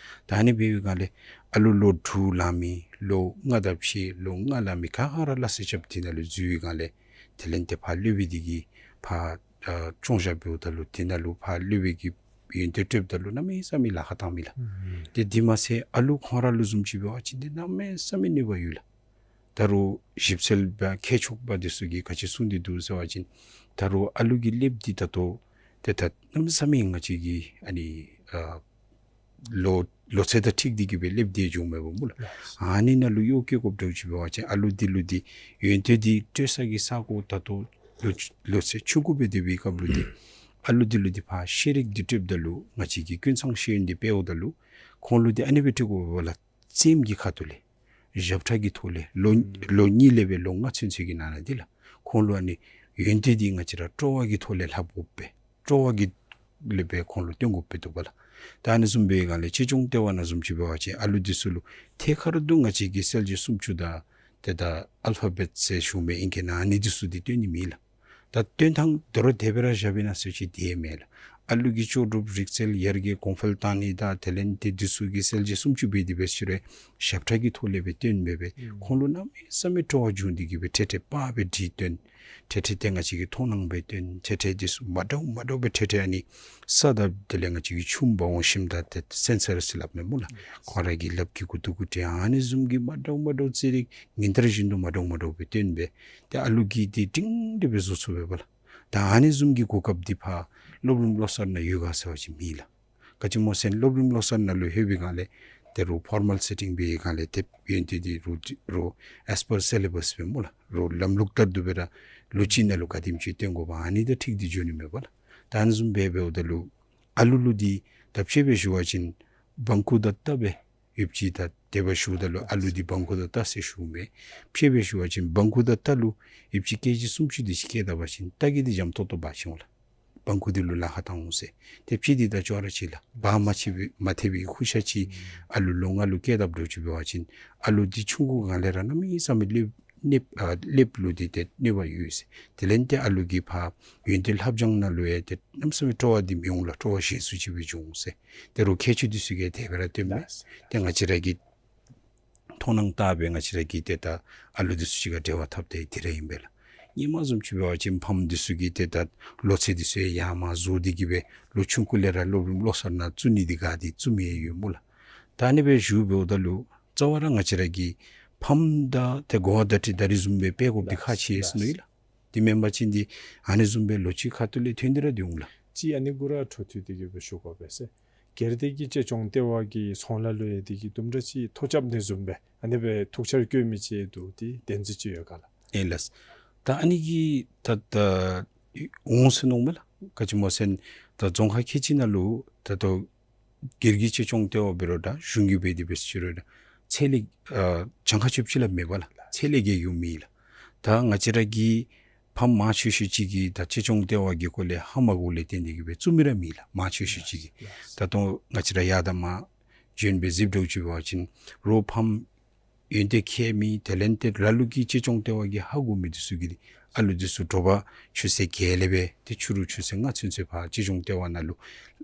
ད་ཨ་ནི་འབད་བའི་སྒང་ལས་ཨ་ལུ་ལོ་དྲུག་ལང་མི་ལོ་ལྔ་དང་ཕྱེད་ལོ་ལྔ་ལང་མི་ག་ར་སླ་བསྲེ་རྐྱབ་དེ་ནང་ལུ་འཛུལ་བའི་སྒང་ལས་དེ་ལས་ཏེ་ཕར་སློབ་དཔོན་འདི་གིས་ཕར་ཨ་སྐྱོང་བཞག་འབདཝ་ད་ལུ་དེ་ནང་ལུ་ཕར་སློབ་དཔོན་གྱིས་ཡོན་ཏན་སྤྲོདཔ་ད་ལུ་གནམ་མེད་ས་མེད་ལཱ་ཁག་བཏང་མི་ལགས། ཨུམ། ཏེ་དེ་མ་ཚད་ཨ་ལུ་ཁོང་ར་ལུ་བཟུམ་ཅིག་འབད་བ་ཅིན་ཏེ་གནམ་མེད་ས་མེད་གནོད་པ་ཡོད་ལགས། ད་རུང་ཞིབ་འཚོལ་པ་མཁས་མཆོག་པ་འདི་ཚུ་གིས་ག་ཅི་གསུངས་ཏེ་འདུག་ཟེར་བ་ཅིན་ད་རུང་ཨ་ལུ་གི་ཀླདཔ་འདི་ད་ལྟོ་ཏེ་ད་གནམ་མེད་ས་མེད་ང་བཅས་ཀྱིས་ཨ་ནི་ཨ་ལོ་ལོ་ཚད་དང་འཁྲིལ་ཏེ་གིས་སྦེ་ཀླདཔ་འདི་འགྱོཝ་མས་པ་སྨོ་ལགས། ཨ་ནི་ནང་ལུ་གཡོ་སྐྱོ་དགོཔ་འདྲཝ་ཅིག་འབད་བ་ཅིན་ཨ་ལུ་འདི་ལུ་འདི་ཡོན་ཏན་འདི་སྤྲོད་ས་གི་ས་གོ་ད་ལྟོ་ལོ་ལོ་ཚད་ཆུང་ཀུ་སྦེ་སྡོད་པའི་སྐབས་ལུ་འདི་ཨ་ལུ་འདི་ལུ་འདི་ཕར་ཤེས་རིག་འདི་སྤྲོདཔ་ད་ལུ་ང་བཅས་ཀྱིས་ཀུན་ཚང་ཤེས་ཡོན་འདི་སྤེལཝ་ད་ལུ་ཁོང་ལུ་འདི་ཨ་ནི་སྦེ་སྤྲོད་དགོ་པས་ལགས། རྩེདམོ་གི་ཁ་ཐུག་ལས་ཞབས་ཁྲ་གི་ཐོག་ལས་ལོ་ལོ་གཉིས་ལས་སྦེ་ལོ་ལྔ་ཚུན་ཚོད་ཀྱི་ནང་ན་འདི་ལགས་ཁོང་ལུ་ཨ་ནི་ཡོན་ཏན་འདི་ང་བཅས་ར་སྤྲོ་བ་གི་ཐོག་ལས་ལྷབ་དགོ་པས། སྤྲོ་བ་གི་ལས་སྦེ་ཁོང་ལུ་སྟོན་དགོ་པས་འདུག་པ་ལགས། ད་ཨ་ནི་བཟུམ་སྦེ་སྒང་ལས་གཅེས་སྐྱོང་ལྟེ་བ་ནང་བཟུམ་ཅིག་འབད་བ་ཅིན་ཨ་ལུ་འདི་ཚུ་ལུ་ཐད་ཀར་དུ་ང་བཅས་ཀྱིས་གསལ་བྱེད་སུམ་ཅུ་དང་ཏེ་ད་ཨལ་ཕ་བེཊ་ཟེར་ཞུ་མི་ཨིང་སྐད་ནང་ཨ་ནི་འདི་ཚུ་འདི་སྟོན་ནི་མེད་ལགས། ད་སྟོན་ཐངས་དོ་རུང་དེ་སྦེ་ར་བཞག་པས་ན་ཟེར་ཅིག་དེ་མེན་ལགས། ཨ་ལུ་གི་ལྕོགས་གྲུབ་རིག་རྩལ་ཡར་རྒྱས་གོང་འཕེལ་བཏང་ནི་དང་དེ་ལས་ཏེ་འདི་ཚུ་གི་གསལ་བྱེད་སུམ་ཅུ་འབད་དེ་འབད་ཟེར་རུང་ཞབས་ཁྲ་གི་ཐོག་ལས་སྦེ་སྟོན་སྦེ་སྦེ་ཁོང་ལུ་གནམ་མེད་ས་མེད་སྤྲོ་བ་བྱུང་སྟེ་གིས་སྦེ་ཐད་ཐད་པ་སྦེ་བྲིས་སྟོན། ཐད་ཐད་ཏེ་ང་བཅས་ཀྱིས་མཐོང་སྣང་འབད་སྟོན། ཐད་ཐད་འདི་ཚུ་མ་འདྲཝ་མ་འདྲཝ་སྦེ་ཐད་ཐད་ཨ་ནི་ས་དང་དེ་ལས་ང་བཅས་ཀྱི་ཆུམ་འབག་འོང་ཞིནམ་ད་ཏེ་སེན་སར་ཟེར་སླབ་མས་སྨོ་ལགས། ཁོང་ར་གི་ལགཔ་གི་གུ་ཏོ་གུ་སྤྲོད་ཨ་ནི་བཟུམ་གྱི་མ་འདྲཝ་མ་འདྲཝ་རྩེད་རིགས་ཉིན་ལྟར་བཞིན་དུ་མ་འདྲཝ་མ་འདྲཝ་སྦེ་སྟོན་སྦེ་ཏེ་ཨ་ལུ་གིས་འདི་སྒྲིང་སྒྲི་སྦེ་བཟོ་ཚུགས་པས་པ་ལགས། ད་ཨ་ནི་བཟུམ་གྱི་གོ་སྐབས་འདི་ཕར་སློབ་རིམ་བློ་གསར་ནང་ཡོད་ག་ཟེར་བ་ཅིན་མེད་ལགས། ག་ཅི་སྨོ་ཟེར་ན་སློབ་རིམ་བློ་གསར་ནང་ལུ་ལྷོད་པའི་སྒང་ལས་ད་རུང་ཕོར་མཱལ་སེ་ཊིང་འབད་བའི་སྒང་ལས་ཏེ་ཡོན་ཏན་འདི་རུང་རུང་ཨེས་པར་སི་ལེ་བཱས་སྦེ་སྨོ་ལགས། རུང་ལམ་ལུགས་ལྟར་དུ་སྦེ་ར་ལོ་གཅིག་ནང་ལུ་ག་དེམ་ཅིག་སྟོན་དགོཔ་ཨ་ནི་དང་འཁྲིལ་ཏེ་འགྱོ་ནི་མས་པ་ལགས། ད་ཨ་ནི་བཟུམ་སྦེ་འབདཝ་ད་ལུ་ཨ་ལུ་ལུ་འདི་ད་དཔྱེ་སྦེ་ཞུ་བ་ཅིན་སྦང་ཁུག་དང་རྟ་སྦེ་ཡོདཔ་ཅིག་ད་དེ་སྦེ་ཞུཝ་ད་ལུ་ཨ་ལུ་འདི་སྦང་ཁུག་དང་རྟ་ཟེར་ཞུཝ་མས། དཔྱེ་སྦེ་ཞུ་བ་ཅིན་སྦང་ཁུག་དང་རྟ་ལུ་ཡོདཔ་ཅིག་ཀེ་ཇི་སུམ་ཅུ་དེ་ཅིག་བསྐྱལ་ད་པ་ཅིན་རྟ་གིས་འདི་འཇམ་ཏོག་ཏོ་འབག་ཅི་འོང་ལགས། སྦང་ཁུག་འདི་ལུ་ལཱ་ཁག་བཏང་འོང་ཟེར། ཏེ་དཔྱེ་འདི་དང་ཅོག་ར་གཅིག་ལགས། བག་མ་ཆེ་བའི་མ་ཐེག་པའི་ཁུར་ཆ་ཅིག་ཨ་ལུ་ལོ་ལྔ་ལུ་བསྐྱལ་དཔ་འདྲཝ་ཅིག་འབད་བ་ཅིན་ཨ་ལུ་འདི་ཆུང་ཀུ་སྒང་ལས་ར་གནམ་མེད་ས་མེད་ཀླད་ཀླད་ཨ་ཀླདཔ་ལུ་འདི་ཏེ་གནོད་པ་ཡོད་ཟེར། དེ་ལས་ཏེ་ཨ་ལུ་གི་ཕར་ཡོན་ཏན་ལྷབ་སྦྱང་ནང་ལུ་ཡང་ཏེ་གནམ་མེད་ས་མེད་སྤྲོ་བ་འདི་མི་འོང་ལགས། སྤྲོ་བ་ཞན་སུ་ཅིག་སྦེ་འགྱོ་འོང་ཟེར། ད་རུང་མཁས་མཆོག་འདི་ཚུ་གིས་དེ་སྦེ་ར་སྟོནམ་མས། ཏེ་ང་བཅས་ར་གིས་མཐོང་སྣང་བལྟ་སྦེ་ང་བཅས་ར་གིས་ཏེ་ད་ཨ་ལུ་འདི་ཚུ་ཅིག་ཁར་འབྲེལ་བ་འཐབ་སྟེ་དེ་ར་ཨིན་པས་ལགས། སྔོན་མ་བཟུམ་ཅིག་འབད་བ་ཅིན་ཕམ་འདི་ཚུ་གིས་ཏེ་ད་ལོ་ཚད་འདི་ཚུ་ཡང་མར་བཟོ་སྟེ་གི་སྦེ་ལོ་ཆུང་ཀུ་ལས་ར་སློབ་རིམ་བློ་གསར་ནང་བཙུགས་ནི་འདི་ག་འདི་བཙུགས་མི་ཡོད་སྨོ་ལགས། ད་ཨ་ནི་སྦེ་ཞུ་འབདཝ་ད་ལུ་རྩ་བ་ར་ང་བཅས་ར་གི་ཕམ་དང་ཏེ་གོ་བ་བརྡ་སྤྲོད་ད་རིས་བཟུམ་སྦེ་སྤེལ་དགོཔ་འདི་ཁག་ཆེ་ཟེར་མནོ་ཡི་ལགས། དེ་མེན་པ་ཅིན་འདི་ཨ་ནི་བཟུམ་སྦེ་ལོ་གཅིག་ཁ་ཐུག་ལས་ཐོན་ཏེ་ར་སྡོད་འོང་ལགས། གཅིག་ཨ་ནི་གུ་ར་འཕྲོ་མཐུད་དེ་གི་སྦེ་ཞུ་དགོ་པས་ཟེར། སྒེར་སྡེ་གི་གཅེས་སྐྱོང་ལྟེ་བ་གི་ཚོང་ལཱ་ལུ་ཡང་དེ་གིས་དུམ་གྲ་ཅིག་ཐོ་རྐྱབ་ནི་བཟུམ་སྦེ་ཨ་ནི་སྦེ་ཐུགས་འཆར་བཀོད་མི་ཅིག་འདུག། དེ་བདེན་རྫུན་ཅིག་ཡོད་ག་ལགས། ཨིན་ལགས། ད་ཨ་ནི་གིས་ད་ད་འོང་ཟེར་མནོཝ་མས་ལགས། ག་ཅི་སྨོ་ཟེར་ན་ད་རྫོང་ཁག་ཁལ་གཅིག་ནང་ལུ་ད་ལྟོ་སྒེར་གྱི་གཅེས་སྐྱོང་ལྟེ་བ་འབད་རུང་འདྲ་གཞུང་གིས་འབད་དེ་འབད་ཟེར་ཅི་རུང་འདྲ་ཚད་ལས་ཨ་གྱངས་ཁ་ཆོདཔ་ཅིག་ར་མེད་པ་ལགས། ཚད་ལས་བརྒལ་གྱི་མེད་ལགས། ད་ང་བཅས་ར་གི་ཕམ་མང་ཆེ་ཤོས་ཅིག་གིས་ད་གཅེས་སྐྱོང་ལྟེ་བ་གི་སྐོར་ལས་ཧ་མ་གོཝ་ལས་བརྟེན་ཏེ་གི་སྦེ་བཙུགས་མི་ར་མེད་ལགས། མང་ཆེ་ཤོས་ཅིག་གིས། ད་ལྟོ་ང་བཅས་ར་ཡར་དང་མར་བྱོན་སྦེ་གཟིགས་འདྲཝ་ཅིག་འབད་བ་ཅིན་རོགས་ཕམ་ཡོན་ཏན་མཁས་མི་དེ་ལས་ཏེ་ལ་ལུ་གིས་གཅེས་སྐྱོང་ལྟེ་བ་གིས་ཧ་གོ་མི་འདི་ཚུ་གིས་འདི་ཨ་ལུ་འདི་ཚུ་དྲོ་པ་ཆུ་ཚོད་བརྒྱད་ལས་སྦེ་ཏེ་ཕྱི་རུ་ཆུ་ཚོད་ལྔ་ཚུན་ཚོད་ཕར་གཅེས་སྐྱོང་ལྟེ་བ་ནང་ལུ་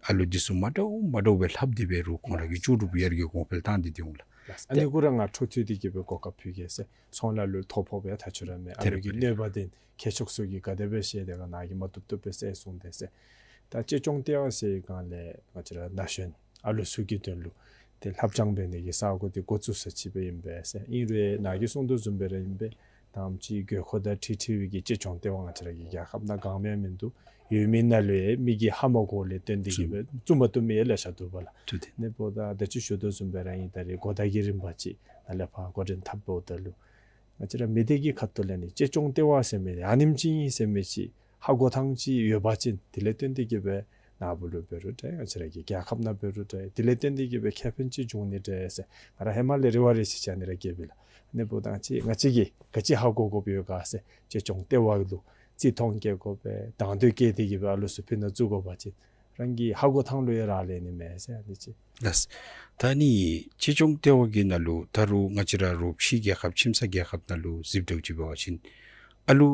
ཨ་ལུ་འདི་ཚུ་མ་འདྲཝ་མ་འདྲཝ་སྦེ་ལྷབ་སྟེ་སྦེ་རོགས་ཁོང་ར་གི་ལྕོགས་གྲུབ་ཡར་རྒྱས་གོང་འཕེལ་བཏང་སྟེ་སྡོད་འོང་ལགས། ཨ་ནི་གུ་ར་ང་འཕྲོ་མཐུད་དེ་གི་སྦེ་གོ་སྐབས་ཕུལ་གེ་ཟེར། ཚོང་ལཱ་ལུ་ཐོ་ཕོག་སྦེ་ཐག་ཆོད་ར་མེད། ཨ་ལུ་གི་གནོད་པ་འདི་མཁས་མཆོག་ཚུ་གིས་ག་དེ་སྦེ་བཤད་དེ་ག་ནཱ་གིས་མ་བཏུབ་བཏུབ་སྦེ་སེལ་གསུངས་ཏེ་ཟེར། ད་གཅེས་སྐྱོང་ལྟེ་བ་ཟེར་བའི་སྒང་ལས་ང་བཅས་ར་ན་གཞོན་ཨ་ལུ་ཚུ་གི་དོན་ལུ་ཏེ་ལྷབ་སྦྱང་འབད་ནི་གི་ས་གོ་འདི་འགོ་བཙུགས་ས་ཅིག་སྦེ་ཨིན་པས་ཟེར། ཨིན་རུང་ནཱ་གིས་གསུངས་དོ་བཟུམ་སྦེ་ར་ཨིན་པས། ད་ཨ་ནེམ་ཅིག་དགོས་མཁོ་དང་འཁྲིལ་འཁྲིལ་བའི་གི་གཅེས་སྐྱོང་ལྟེ་བ་ང་བཅས་ར་གི་རྒྱལ་ཁབ་ནང་གང་མེད་མིན་འདུག། ཡོད་མི་ནང་ལུ་ཡང་མི་གིས་ཧ་མ་གོཝ་ལས་བརྟེན་ཏེ་གི་སྦེ་བཙུགས་མ་བཏུབ་མི་ཡང་ལེ་ཤ་འདུག་པ་ལགས། ཨ་ནི་འབདཝ་ད་ད་ཅི་ཞུ་དོ་བཟུམ་སྦེ་ར་ཨིན། ད་རེས་གོ་བརྡ་གི་རིམ་པ་ཅིག་ནཱ་ལས་ཕར་འགོ་འདྲེན་འཐབ་འབདཝ་ད་ལུ་ང་བཅས་ར་མི་སྡེ་གི་ཁ་ཐུག་ལས་ནི་གཅེས་སྐྱོང་ལྟེ་བ་ཟེར་མི་འདི་ཨ་ནེམ་ཅིག་ཨིན་ཟེར་མི་ཅིག་ཧ་གོ་ཐངས་ཅིག་ཡོད་པ་ཅིན་དེ་ལས་བརྟེན་ཏེ་གི་སྦེ་ནཱ་བུ་ལུ་འབད་རུང་འདྲ་ང་བཅས་ར་གི་རྒྱལ་ཁབ་ནང་འབད་རུང་འདྲ་དེ་ལས་བརྟེན་ཏེ་གི་སྦེ་ཁེ་ཕན་ཅིག་འབྱུང་ནི་འདྲ་ཟེར་ང་ར་ཧེ་མ་ལས་རེ་བ་རེ་ཅིག་བཅང་ནི་ར་སྐྱེས་པས་ལགས། ཨ་ནི་འབདཝ་ད་ང་བཅས་ང་བཅས་ཀྱིས་ག་ཅི་ཧ་གོ་དགོཔ་ཡོད་ག་ཟེར་གཅེས་སྐྱོང་ལྟེ་བ་ལུ་བརྩི་མཐོང་བསྐྱེད་དགོ་པས། དང་འདོད་བསྐྱེད་དེ་གི་སྦེ་ཨ་ལུ་ཚུ་ཕི་ནང་བཙུགས་དགོ་པ་ཅིན་རང་གི་ཧ་གོ་ཐངས་ལུ་ཡང་རག་ལས་ནི་མས་ཟེར་ཨ་ནི་ཅིག། ལགས། ད་ཨ་ནི་གཅེས་སྐྱོང་ལྟེ་བ་གི་ནང་ལུ་ད་རུང་ང་བཅས་ར་རོགས་ཕྱི་རྒྱལ་ཁབ་ཁྱིམ་ཚང་རྒྱལ་ཁབ་ནང་ལུ་གཟིགས་འདྲཝ་ཅིག་འབད་བ་ཅིན་ཨ་ལུ་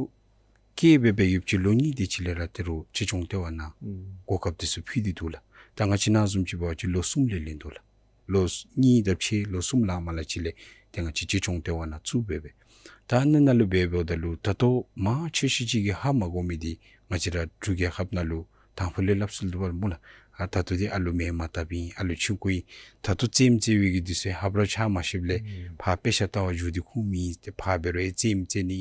སྐྱེས་སྦེ་སྦེ་ཡུདཔ་ཅིག་ལོ་གཉིས་དེ་ཅིག་ལས་ར་ཏེ་རོགས་གཅེས་སྐྱོང་ལྟེ་བ་ནང་ཨུམ་གོ་སྐབས་འདི་ཚུ་ཕུལ་ཏེ་འདུག་ལགས། ད་ང་བཅས་ནང་བཟུམ་ཅིག་འབད་བ་ཅིན་ལོ་གསུམ་ལས་ལེན་དོ་ལགས། ལོ་གཉིས་དང་ཕྱེད་ལོ་གསུམ་ལང་མ་ལང་ཅིག་ལས་ཏེ་ང་བཅས་གཅེས་སྐྱོང་ལྟེ་བ་ནང་བཙུགས་སྦེ་སྦེ། ད་ཨ་ནི་ནང་ལུ་འབད་འབདཝ་ད་ལུ་ད་ལྟོ་མང་ཆེ་ཤོས་ཅིག་གིས་ཧ་མ་གོ་མི་འདི་ང་བཅས་ར་འབྲུག་རྒྱལ་ཁབ་ནང་ལུ་དང་ཕུ་ལས་སླབ་སྲོལ་འདུག་པ་སྨོ་ལགས། ཨ་ད་ལྟོ་འདི་ཨ་ལུ་མེ་མ་བཏབ་ཨིན། ཨ་ལུ་ཆུང་ཀུ་ཨིན། ད་ལྟོ་རྩེདམོ་རྩེ་བའི་གི་དུས་ཚོད་ཧབ་ར་ཆ་མ་ཤེསཔ་ལས་ཨུམ་ཕར་དཔེ་ཆ་ལྟ་བར་འགྱོ་སྟེ་ཁུངས་མེད། ཏེ་ཕར་འབད་རུང་ཡང་རྩེདམོ་རྩེ་ནི།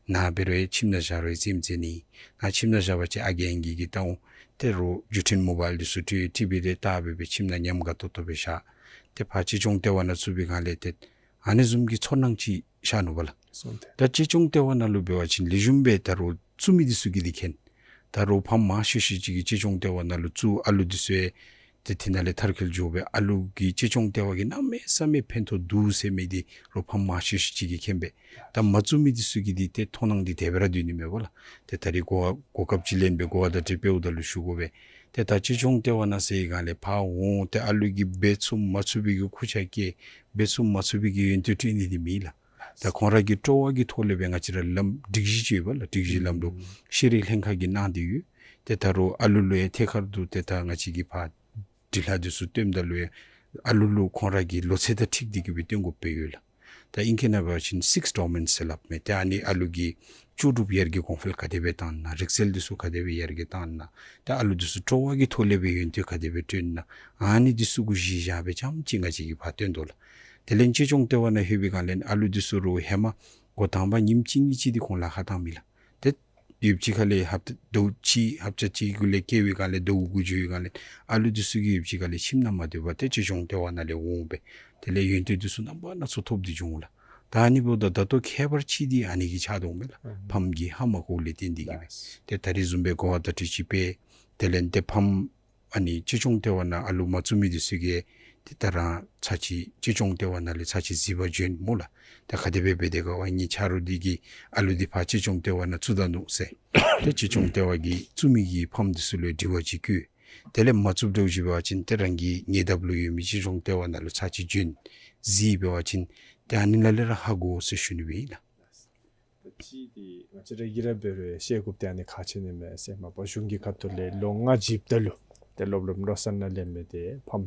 ནཱ་འབད་རུང་ཡང་ཁྱིམ་ནང་བཞག་རུང་ཡང་རྩེདམོ་རྩེ་ནི། ནཱ་ཁྱིམ་ནང་བཞག་པ་ཅིན་ཨ་རྒས་ཨང་རྒས་ཀྱིས་བལྟ་འོང་། ཏེ་རོགས་བརྒྱུད་འཕྲིན་མོ་བཱའིལ་འདི་ཚུ་སྤྲོད་ཊི་ཝི་རེ་བལྟ་སྦེ་སྦེ་ཁྱིམ་ནང་ཉམས་དགའ་ཏོག་ཏོ་སྦེ་བཞག། ཏེ་ཕར་གཅེས་སྐྱོང་ལྟེ་བ་ནང་བཙུགས་པའི་སྒང་ལས་ཏེ་ཨ་ནི་བཟུམ་གྱི་ཚོར་སྣང་ཅིག་ཤར་ནུག་པ་ལགས། སོང་སྟེ། ད་གཅེས་སྐྱོང་ལྟེ་བ་ནང་ལུ་འབད་བ་ཅིན་ལེགས་ཤོམ་སྦེ་ད་རོགས་བཙུགས་མི་འདི་ཚུ་གིས་འདི་མཁྱེན། ད་རོགས་ཕམ་མང་ཤོས་ཤོས་ཅིག་གིས་གཅེས་སྐྱོང་ལྟེ་བ་ནང་ལུ་བཙུགས་ཨ་ལུ་འདི་ཚུ་ཡང་ཏེ་དེ་ནང་ལས་མཐར་འཁྱོལ་འགྱོ་སྦེ་ཨ་ལུ་གིས་གཅེས་སྐྱོང་ལྟེ་བ་གིས་གནམ་མེད་ས་མེད་ཕན་ཐོགས་འདུག་ཟེར་མི་འདི་རོགས་ཕམ་མང་ཤོས་ཤོས་ཅིག་གིས་མཁྱེན་པས། ད་མ་བཙུགས་མི་འདི་ཚུ་གིས་འདི་ཏེ་མཐོང་སྣང་འདི་དེ་སྦེ་ར་སྡོད་ནི་མས་པ་ལགས། ཏེ་ད་རིས་གོ་གོ་སྐབས་ཅིག་ལེན་སྦེ་གོ་བ་བརྡ་སྤྲོད་འབདཝ་ད་ལུ་ཞུ་དགོ་པས། ཏེ་ད་གཅེས་སྐྱོང་ལྟེ་བ་ནང་ཟེར་བའི་སྒང་ལས་ཕར་འོང་ཏེ་ཨ་ལུ་གིས་འབད་ཚུགས་མ་ཚུགས་པའི་གི་ཁུར་ཆ་བཀལ་འབད་ཚུགས་མ་ཚུགས་པའི་གི་ཡོན་ཏན་སྤྲོད་ནི་འདི་མེན་ལགས། ད་ཁོང་ར་གི་སྤྲོ་བ་གི་ཐོག་ལས་སྦེ་ང་བཅས་ར་ལམ་སྒྲིག་གཞི་ཅིག་ཡོད་པ་ལགས། སྒྲིག་གཞི་ལམ་ལུགས་ཤེས་རིག་ལྷན་ཁག་གིས་གནང་སྟེ་ཡོད། ཏེ་ད་རུང་ཨ་ལུ་ལུ་ཡང་ཐད་ཀར་དུ་ཏེ་ད་ང་བཅས་ཀྱིས་ཕར་འབྲི་ལྷག་འདི་ཚུ་སྟོནམ་ད་ལུ་ཡང་ཨ་ལུ་ལུ་ཁོང་ར་གི་ལོ་ཚད་དང་འཁྲིལ་ཏེ་གི་སྦེ་སྟོན་དགོཔ་སྦེ་ཡོད་ལགས། ད་ཨིང་སྐད་ནང་འབད་བ་ཅིན་སིགསི་ཌོ་མེན་ཟེར་སླབ་མས། ཏེ་ཨ་ནི་ཨ་ལུ་གི་ལྕོགས་གྲུབ་ཡར་རྒྱས་གོང་འཕེལ་ག་དེ་སྦེ་བཏང་ན་རིག་རྩལ་འདི་ཚུ་ག་དེ་སྦེ་ཡར་རྒྱས་བཏང་ན་ད་ཨ་ལུ་འདི་ཚུ་སྤྲོ་བ་གི་ཐོག་ལས་སྦེ་ཡོན་ཏན་ག་དེ་སྦེ་སྤྲོད་ན་ཨ་ནི་འདི་ཚུ་གུ་གཞི་བཞག་སྦེ་རྐྱངམ་ཅིག་ང་བཅས་ཀྱིས་ཕར་སྟོན་དོ་ལགས། དེ་ལས་གཅེས་སྐྱོང་ལྟེ་བ་ནང་ལྷོད་པའི་སྒང་ལས་ཨ་ལུ་འདི་ཚུ་རོགས་ཧེ་མ་འགོ་དང་པ་ཉིནམ་གཅིག་གཉིས་ཅིག་འདི་ཁོང་ལཱ་ཁག་བཏང་མས་ལགས། ཏེ་ཡུདཔ་ཅིག་ཁ་ལས་ཧབ་ཏ་ཟླཝ་གཅིག་ཧབ་ཏ་གཅིག་གུ་ལས་བཀལ་བའི་སྒང་ལས་ཟླཝ་དགུ་འགྱོ་བའི་སྒང་ལས་ཨ་ལུ་འདི་ཚུ་གིས་ཡུདཔ་ཅིག་ཁ་ལས་ཁྱིམ་ནང་མ་སྡོད་པར་ཏེ་གཅེས་སྐྱོང་ལྟེ་བ་ནང་ལས་འོང་སྦེ་དེ་ལས་ཡོན་ཏན་འདི་ཚུ་རྣམ་པ་སྣ་ཚོགས་ཐོབ་སྟེ་འགྱོ་འོང་ལགས། ད་ཨ་ནི་འབདཝ་ད་ད་ལྟོ་ཁྱད་པར་ཅིག་འདི་ཨ་ནི་གིས་ཆགས་དོ་འོང་མས་ལགས། ཨུམ་ཕམ་གྱིས་ཧ་མ་གོཝ་ལས་བརྟེན་ཏེ་གི་སྦེ། ལགས། ཏེ་ད་རིས་བཟུམ་སྦེ་གོ་བ་བརྡ་སྤྲོད་ཅིག་སྤེལ། དེ་ལས་ཏེ་ཕམ་ཨ་ནི་གཅེས་སྐྱོང་ལྟེ་བ་ནང་ཨ་ལུ་མ་བཙུགས་མི་འདི་ཚུ་གིས་ཏེ་ད་རང་ཚར་གཅིག་གཅེས་སྐྱོང་ལྟེ་བ་ནང་ལས་ཚར་གཅིག་གཟིགས་པར་བྱོན་སྨོ་ལགས། ཏེ་ག་དེ་སྦེ་འབད་དེ་ག་ཝ་ངེའི་ཆ་རོགས་འདི་གིས་ཨ་ལུ་འདི་ཕར་གཅེས་སྐྱོང་ལྟེ་བ་ནང་བཙུགས་ད་ནུག་ཟེར། ཏེ་གཅེས་སྐྱོང་ལྟེ་བ་གིས་བཙུགས་མི་གི་ཕམ་འདི་ཚུ་ལུ་དྲི་བ་ཅིག་བཀོད། དེ་ལས་མ་བཙུགསཔ་འདྲཝ་ཅིག་འབད་བ་ཅིན་ཏེ་རང་གི་ཉེ་འདབས་ལུ་ཡོད་མི་གཅེས་སྐྱོང་ལྟེ་བ་ནང་ལུ་ཚར་གཅིག་བྱོན་གཟིགས་འབད་བ་ཅིན་ཏེ་ཨ་ནི་ནང་ལས་ར་ཧ་གོ་ཟེར་ཞུ་ནི་སྦེ་ཨིན་ལགས། ད་ཅི་འདི་ང་བཅས་ར་གིས་ར་འབད་རུང་ཤེས་དགོཔ་འདི་ཨ་ནི་ཁག་ཆེ་ནི་མས་ཟེར། མ་པ་གཞུང་གི་ཁ་ཐུག་ལས་ལོ་ལྔ་བརྒྱབ་ད་ལུ་ཏེ་སློབ་རིམ་བློ་གསར་ནང་ལེན་མི་འདི་ཕམ་